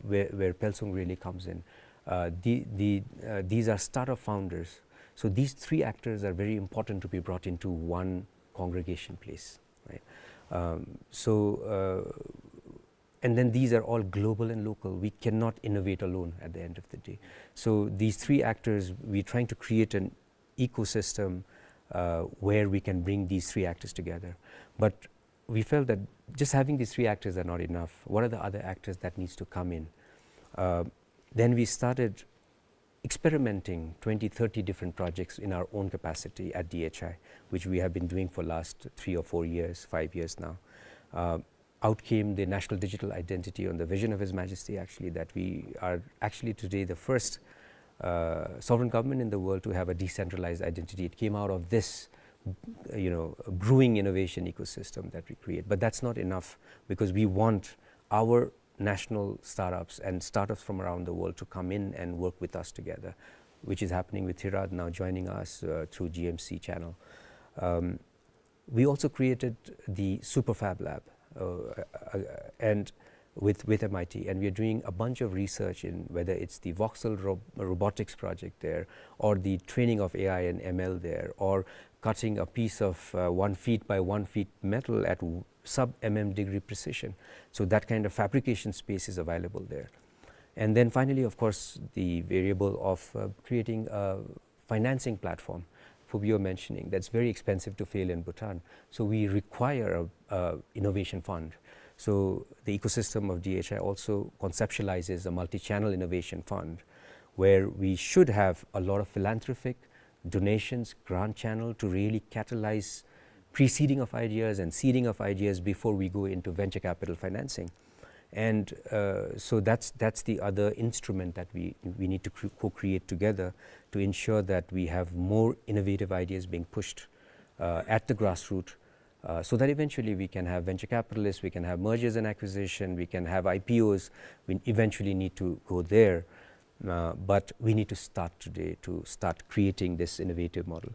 where, where Phelsong really comes in. Uh, the, the, uh, these are startup founders. So these three actors are very important to be brought into one congregation place, right? Um, so, uh, and then these are all global and local. We cannot innovate alone at the end of the day. So these three actors, we're trying to create an ecosystem, uh, where we can bring these three actors together. But we felt that just having these three actors are not enough. What are the other actors that needs to come in? Uh, then we started experimenting twenty, thirty different projects in our own capacity at D H I, which we have been doing for last three or four years, five years now. Uh, out came the National Digital Identity on the vision of His Majesty, actually, that we are actually today the first, uh, sovereign government in the world to have a decentralized identity. It came out of this, you know, brewing innovation ecosystem that we create. But that's not enough, because we want our national startups and startups from around the world to come in and work with us together, which is happening with Hirad now joining us, uh, through G M C channel. Um, we also created the Superfab Lab, uh, uh, and with, with M I T, and we are doing a bunch of research in whether it's the voxel ro-, robotics project there, or the training of A I and M L there, or cutting a piece of, uh, one feet by one feet metal at w-, sub M M degree precision. So that kind of fabrication space is available there. And then finally, of course, the variable of, uh, creating a financing platform. Phubyo mentioning, that's very expensive to fail in Bhutan. So we require a, a innovation fund. So the ecosystem of D H I also conceptualizes a multi-channel innovation fund where we should have a lot of philanthropic donations, grant channel to really catalyze pre-seeding of ideas and seeding of ideas before we go into venture capital financing. And, uh, so that's, that's the other instrument that we, we need to cre-, co-create together to ensure that we have more innovative ideas being pushed, uh, at the grassroots, uh, so that eventually we can have venture capitalists, we can have mergers and acquisition, we can have I P Os. We eventually need to go there. Uh, but we need to start today to start creating this innovative model.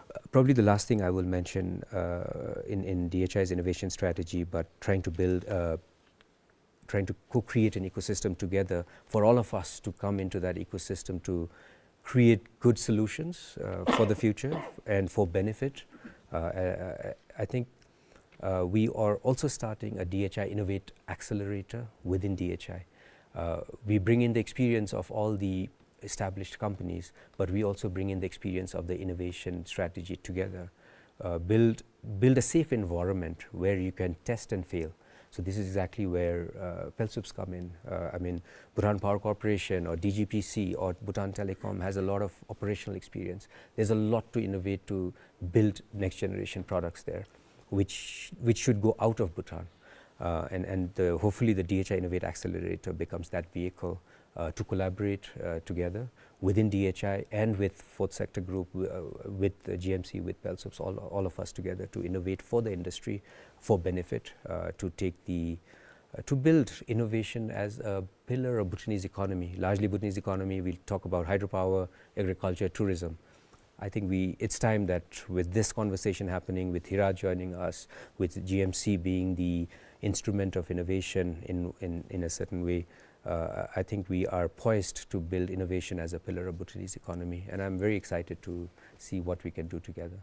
Uh, probably the last thing I will mention, uh, in, in D H I's innovation strategy, but trying to build, uh, trying to co-create an ecosystem together for all of us to come into that ecosystem to create good solutions, uh, for the future and for benefit. Uh, I, I, I think uh, we are also starting a D H I Innovate Accelerator within D H I. Uh, we bring in the experience of all the established companies, but we also bring in the experience of the innovation strategy together. Uh, build, build a safe environment where you can test and fail. So this is exactly where, uh, PELSUPs come in. Uh, I mean, Bhutan Power Corporation or D G P C or Bhutan Telecom has a lot of operational experience. There's a lot to innovate to build next generation products there, which, which should go out of Bhutan. Uh, and, and the, hopefully the D H I Innovate Accelerator becomes that vehicle, uh, to collaborate, uh, together within D H I and with Fourth Sector Group, uh, with the G M C, with PELSUPs, all, all of us together to innovate for the industry, for benefit, uh, to take the, uh, to build innovation as a pillar of Bhutanese economy. Largely Bhutanese economy, we talk about hydropower, agriculture, tourism. I think we, it's time that with this conversation happening, with Hira joining us, with G M C being the instrument of innovation in, in, in a certain way, uh, I think we are poised to build innovation as a pillar of Bhutanese economy. And I'm very excited to see what we can do together.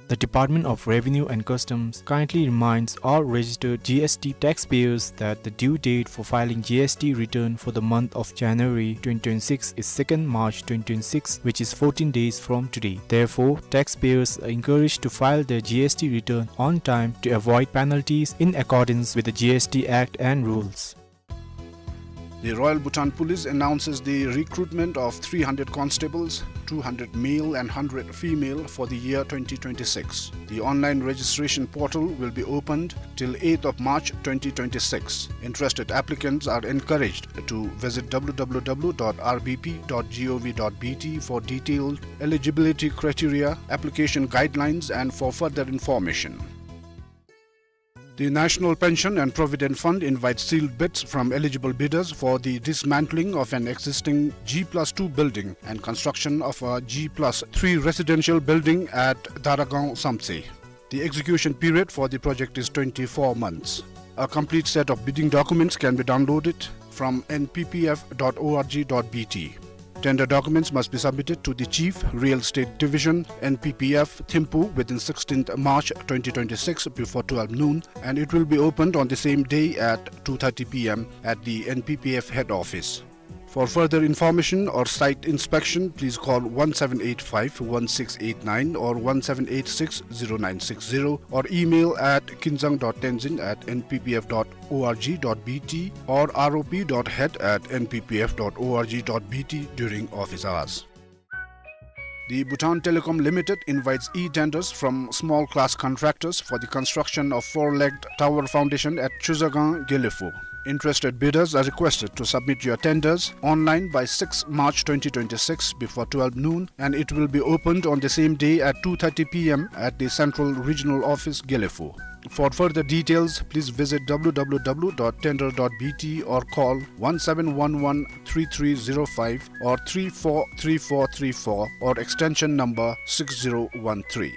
The Department of Revenue and Customs kindly reminds all registered G S T taxpayers that the due date for filing G S T return for the month of January twenty twenty-six is second March twenty twenty-six, which is fourteen days from today. Therefore, taxpayers are encouraged to file their G S T return on time to avoid penalties in accordance with the G S T Act and rules. The Royal Bhutan Police announces the recruitment of three hundred constables, two hundred male and hundred female, for the year twenty twenty-six. The online registration portal will be opened till eighth of March twenty twenty-six. Interested applicants are encouraged to visit W W W dot R B P dot gov dot B T for detailed eligibility criteria, application guidelines, and for further information. The National Pension and Provident Fund invites sealed bids from eligible bidders for the dismantling of an existing G plus two building and construction of a G plus three residential building at Daragaon Samtse. The execution period for the project is twenty-four months. A complete set of bidding documents can be downloaded from N P P F dot org dot B T. Tender documents must be submitted to the Chief, Real Estate Division, N P P F, Thimphu within sixteenth March twenty twenty-six before twelve noon, and it will be opened on the same day at two thirty P M at the N P P F head office. For further information or site inspection, please call one seven eight five, one six eight nine or one seven eight six, zero nine six zero or email at kinzang dot tenzin at N P P F dot org dot B T or R O P dot head at N P P F dot org dot B T during office hours. The Bhutan Telecom Limited invites e-tenders from small class contractors for the construction of four-legged tower foundation at Chuzagang, Gelephu. Interested bidders are requested to submit your tenders online by sixth March twenty twenty-six before twelve noon, and it will be opened on the same day at two thirty P M at the Central Regional Office, Gelephu. For further details, please visit W W W dot tender dot B T or call one seven one one three three zero five or three four three four three four or extension number six zero one three.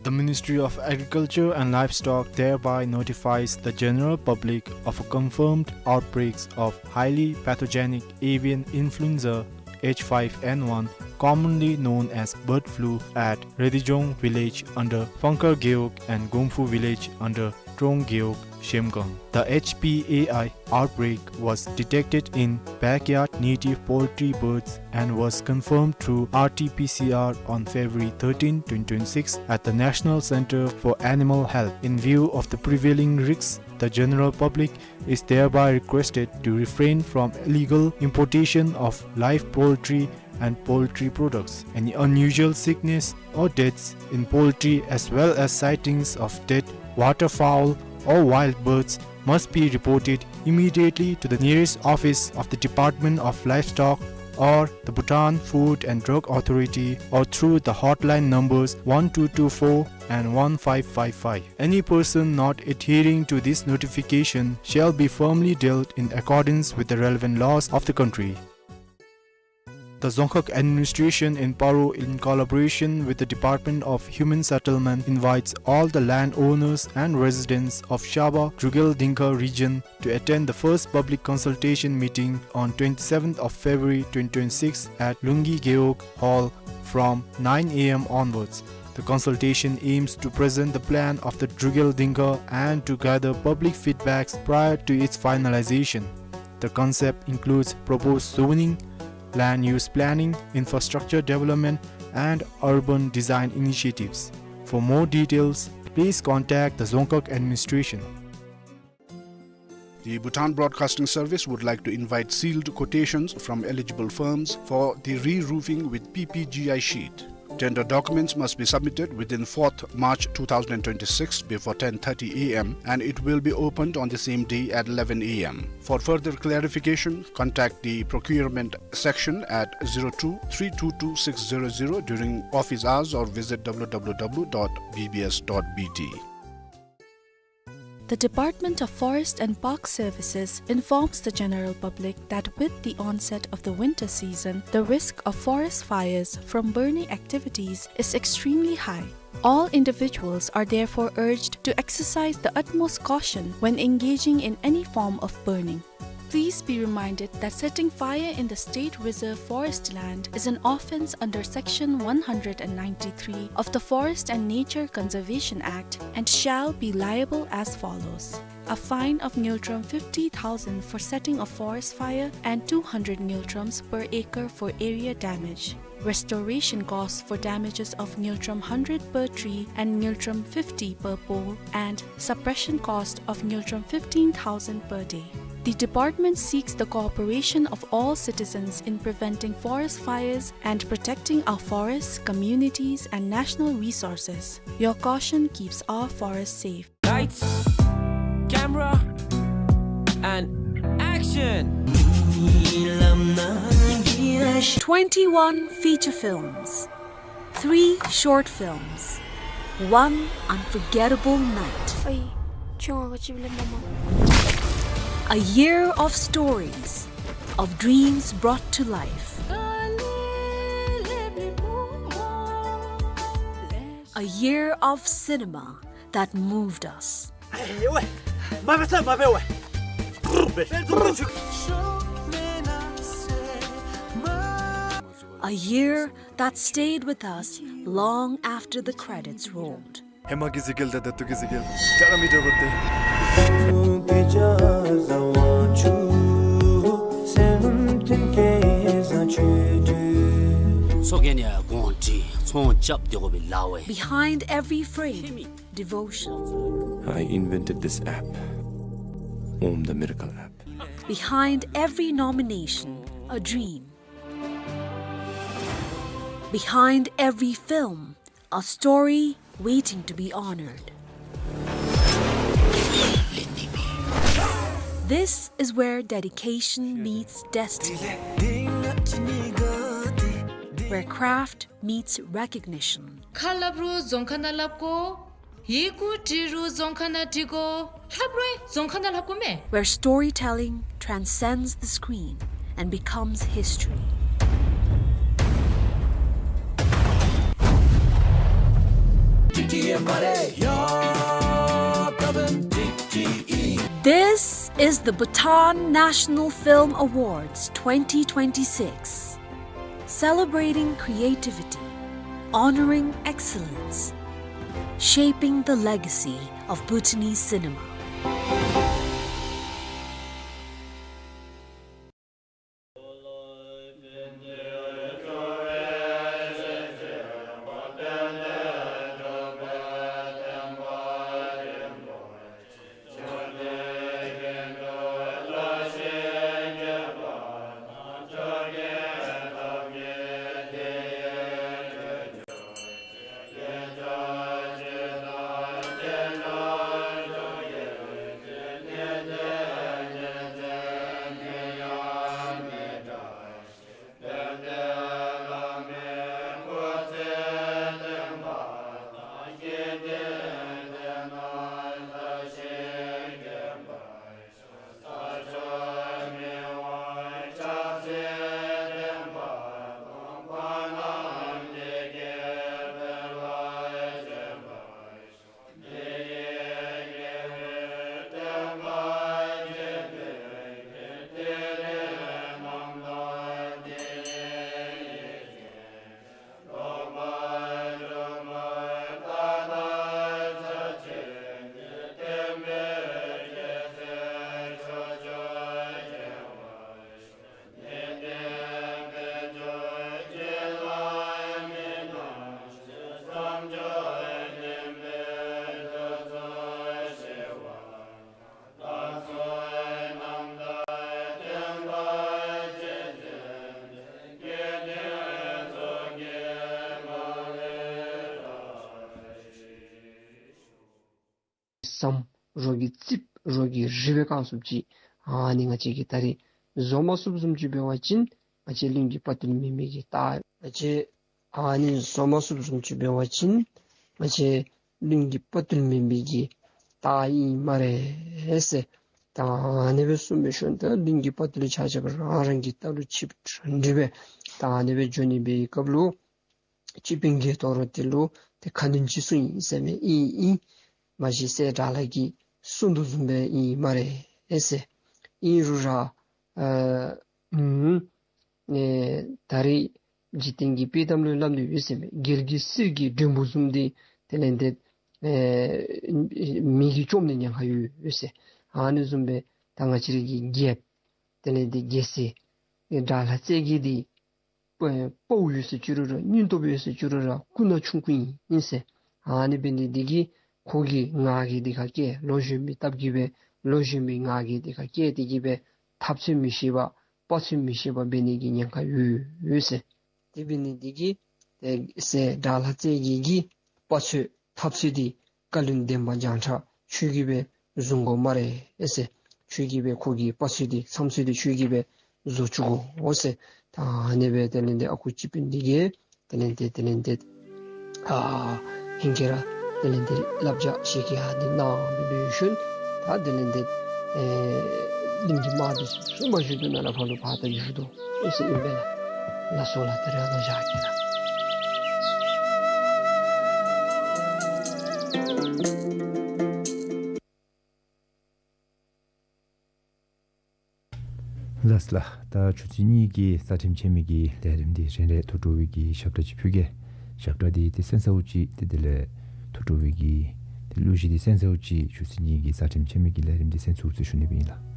The Ministry of Agriculture and Livestock thereby notifies the general public of a confirmed outbreaks of highly pathogenic avian influenza H five N one, commonly known as bird flu, at Redijong village under Phangkar Gewog and Gomfu village under Ronggeok, Shemgang. The H P A I outbreak was detected in backyard native poultry birds and was confirmed through R T P C R on February thirteen, twenty twenty-six at the National Center for Animal Health. In view of the prevailing risks, the general public is thereby requested to refrain from illegal importation of live poultry and poultry products. Any unusual sickness or deaths in poultry, as well as sightings of dead waterfowl or wild birds, must be reported immediately to the nearest office of the Department of Livestock or the Bhutan Food and Drug Authority, or through the hotline numbers one two two four and one five five five. Any person not adhering to this notification shall be firmly dealt in accordance with the relevant laws of the country. The Dzongkhag administration in Paro, in collaboration with the Department of Human Settlement, invites all the landowners and residents of Shaba Drukgyal Dzongkha region to attend the first public consultation meeting on twenty-seventh of February twenty twenty-six at Lunggi Gewog Hall from nine A M onwards. The consultation aims to present the plan of the Drukgyal Dzongkha and to gather public feedbacks prior to its finalization. The concept includes proposed zoning, land use planning, infrastructure development, and urban design initiatives. For more details, please contact the Dzongkhag administration. The Bhutan Broadcasting Service would like to invite sealed quotations from eligible firms for the re-roofing with P P G I sheet. Tender documents must be submitted within fourth March two thousand twenty-six before ten thirty A M, and it will be opened on the same day at eleven A M. For further clarification, contact the procurement section at zero two three two two six zero zero during office hours or visit W W W dot B B S dot B T. The Department of Forest and Park Services informs the general public that with the onset of the winter season, the risk of forest fires from burning activities is extremely high. All individuals are therefore urged to exercise the utmost caution when engaging in any form of burning. Please be reminded that setting fire in the State Reserve Forest land is an offence under Section one hundred and ninety-three of the Forest and Nature Conservation Act and shall be liable as follows: a fine of ngultrum fifty thousand for setting a forest fire and two hundred ngultrums per acre for area damage. Restoration costs for damages of ngultrum hundred per tree and ngultrum fifty per pole, and suppression cost of ngultrum fifteen thousand per day. The department seeks the cooperation of all citizens in preventing forest fires and protecting our forests, communities, and national resources. Your caution keeps our forests safe. Lights, camera, and action! Twenty-one feature films, three short films, one unforgettable night. Ai, chunga ka chibile mama. A year of stories, of dreams brought to life. A year of cinema that moved us. A year that stayed with us long after the credits rolled. ཧེ་མ་གི་གཟིགས་སྐལ་དང་ད་ལྟོ་གི་གཟིགས་སྐལ་ཅ་ར་མི་འདྲ་བ་སྟེ། Behind every frame, devotion. I invented this app, Om the Miracle app. Behind every nomination, a dream. Behind every film, a story waiting to be honored. This is where dedication meets destiny, where craft meets recognition. ཁ་སླབ་རུང་རྫོང་ཁ་ནང་སླབ་དགོ། ཡི་གུ་འབྲི་རུང་རྫོང་ཁ་ནང་འབྲི་དགོ། ལྷབ་རུང་རྫོང་ཁ་ནང་ལྷབ་དགོ་མས། Where storytelling transcends the screen and becomes history. This is the Bhutan National Film Awards twenty twenty-six. Celebrating creativity, honoring excellence, Shaping the legacy of Bhutanese cinema. བསམ་རོགས་ཀྱིས་རྩིགཔ་རོགས་ཀྱིས་རི་སྦེ་བཀང་ཚུགསཔ་ཅིག། ཨ་ནི་ང་བཅས་ཀྱིས་ད་རིས་བཟོ་མ་ཚུགསཔ་བཟུམ་ཅིག་འབད་བ་ཅིན་ང་བཅས་གླིང་གི་དཔའ་བརྟུལ་མེན་མི་གི་རྟགས། ང་བཅས་ཨ་ནི་བཟོ་མ་ཚུགསཔ་བཟུམ་ཅིག་འབད་བ་ཅིན་ང་བཅས་གླིང་གི་དཔའ་བརྟུལ་མེན་མི་གི་རྟགས་ཨིན་སྨ་རེ་ཟེར། ད་ཨ་ནི་སྦེ་གསུངས་པའི་ཤུལ་ད་གླིང་གི་དཔའ་བརྟུལ་ཆ་ཁྱབ་རང་རང་གི་རྟ་ལུ་ཆིབས་དྲངས་ཏེ་སྦེ་ད་ཨ་ནི་སྦེ་འགྱོ་ནི་འབད་བའི་སྐབས་ལུ་སྤྱི་དཔོན་དགེ་ཐོག་རོ་དེ་ལུ་ཏེ་ཁ་འདོན་ཅིག་གསུངས་ཡི་ཟེར་མས། ཨིན་ཨིན། མ་གཞི་སྲས་དགྲ་ལྷ་གིས་གསུངས་དོ་བཟུམ་སྦེ་ཨིན་སྨ་རེ་ཟེར། ཨིན་རུང་ར་ཨ་ཨུམ་ཨེ་ད་རིས་འཇིག་རྟེན་གྱི་དཔྱེ་གཏམ་ལུ་སླབ་ནི་ཡོད་ཟེར་མས། རྒྱལ་གྱི་གསེར་གྱི་མགྲོན་པོ་བཟུམ་འདི་དེ་ལས་འདི་ཨེ་མི་གིས་བཅོམ་ནི་ཉེན་ཁ་ཡོད་ཟེར། ཨ་ནི་བཟུམ་སྦེ་ད་ང་བཅས་རའི་གི་རྒྱལཔོ་དེ་ལས་འདི་རྒྱལ་སྲས་དགྲ་ལྷ་རྩེ་རྒྱལ་འདི་དཔའ་བོ་ཡོད་ཟེར་བཅུག་རུང་ར་སྙིང་སྟོབས་ཡོད་ཟེར་བཅུག་རུང་ར་སྐུ་ན་ཆུང་ཀུ་ཨིན་ཟེར། ཨ་ནི་འབད་ནི་འདི་གིས་ཁོ་གིས་ང་རྒྱལ་འདི་ཁར་བཀལ། ལོ་གཞོན་པའི་སྟབས་ཀྱིས་སྦེ་ལོ་གཞོན་པའི་ང་རྒྱལ་འདི་ཁར་བཀལ་ཏེ་གིས་སྦེ་འཐབ་རྩོད་མི་ཤེས་པར་དཔའ་རྩོད་མི་ཤེས་པར་འབད་ནི་གི་ཉེན་ཁ་ཡོད་ཟེར། དེ་འབད་ནི་འདི་གིས་ཨེ་སྲས་དགྲ་ལྷ་རྩེ་རྒྱལ་གྱིས་དཔའ་རྩོད་འཐབ་རྩོད་འདི་བཀའ་བློན་འདན་མ་བྱང་ཁྲ་ཁྱོད་ཀྱིས་སྦེ་བཟུང་དགོ་སྨ་རེ་ཟེར། ཁྱོད་ཀྱིས་སྦེ་ཁོ་གི་དཔའ་རྩོད་འདི་མཚམས་ཚོད་འདི་ཁྱོད་ཀྱིས་སྦེ་བཟོ་བཅུག་དགོ་ཟེར། ད་ཨ་ནི་སྦེ་དེ་ལས་འདི་ཨ་ཁུ་སྤྱི་དཔོན་འདི་གིས་དེ་ལས་འདི་དེ་ལས་འདི་ཨ་ཧིང་གི་ར་དེ་ལས་འདི་བསླབ་བྱ་ཞིག་གི་ཨ་ནི་གནང་བའི་ཤུལ་ད་དེ་ལས་འདི་ཨེ་གླིང་གི་དམག་འདི་ཚུ་མ་བཞུད་དོ་ནང་ལས་ཕར་ལུ་ཕར་ད་བཞུད་དོ་ཟེར་ཨིན་པས་ལགས། ལགས་སོ་ལགས། ད་རེས་ཨ་ནཱ་བཞག་གེ་ལགས། ལགས་ལགས། ད་ཆུ་ཚོད་གཉིས་ཀྱི་རྩ་ཁྲིམས་འཆལ་མི་གི་ལས་རིམ་འདི་རན་རེ་ཐུགས་སྤྲོ་བའི་གི་ཞབས་ཁྲ་ཅིག་ཕུལ་གེ། ཞབས་ཁྲ་འདི་ཏེ་གསན་ཚརཝ་ཅིག་ཏེ་དེ་ལས་ཐུགས་སྤྲོ་བའི་གི་ཏེ་གླུ་གཞས་འདི་གསན་ཚརཝ་ཅིག་ཆུ་ཚོད་གཉིས་ཀྱི་རྩ་ཁྲིམས་འཆལ་མི་གི་ལས་རིམ་འདི་གསན་ཚུགས་ཟེར་ཞུ་ནི་སྦེ་ཨིན་ལགས།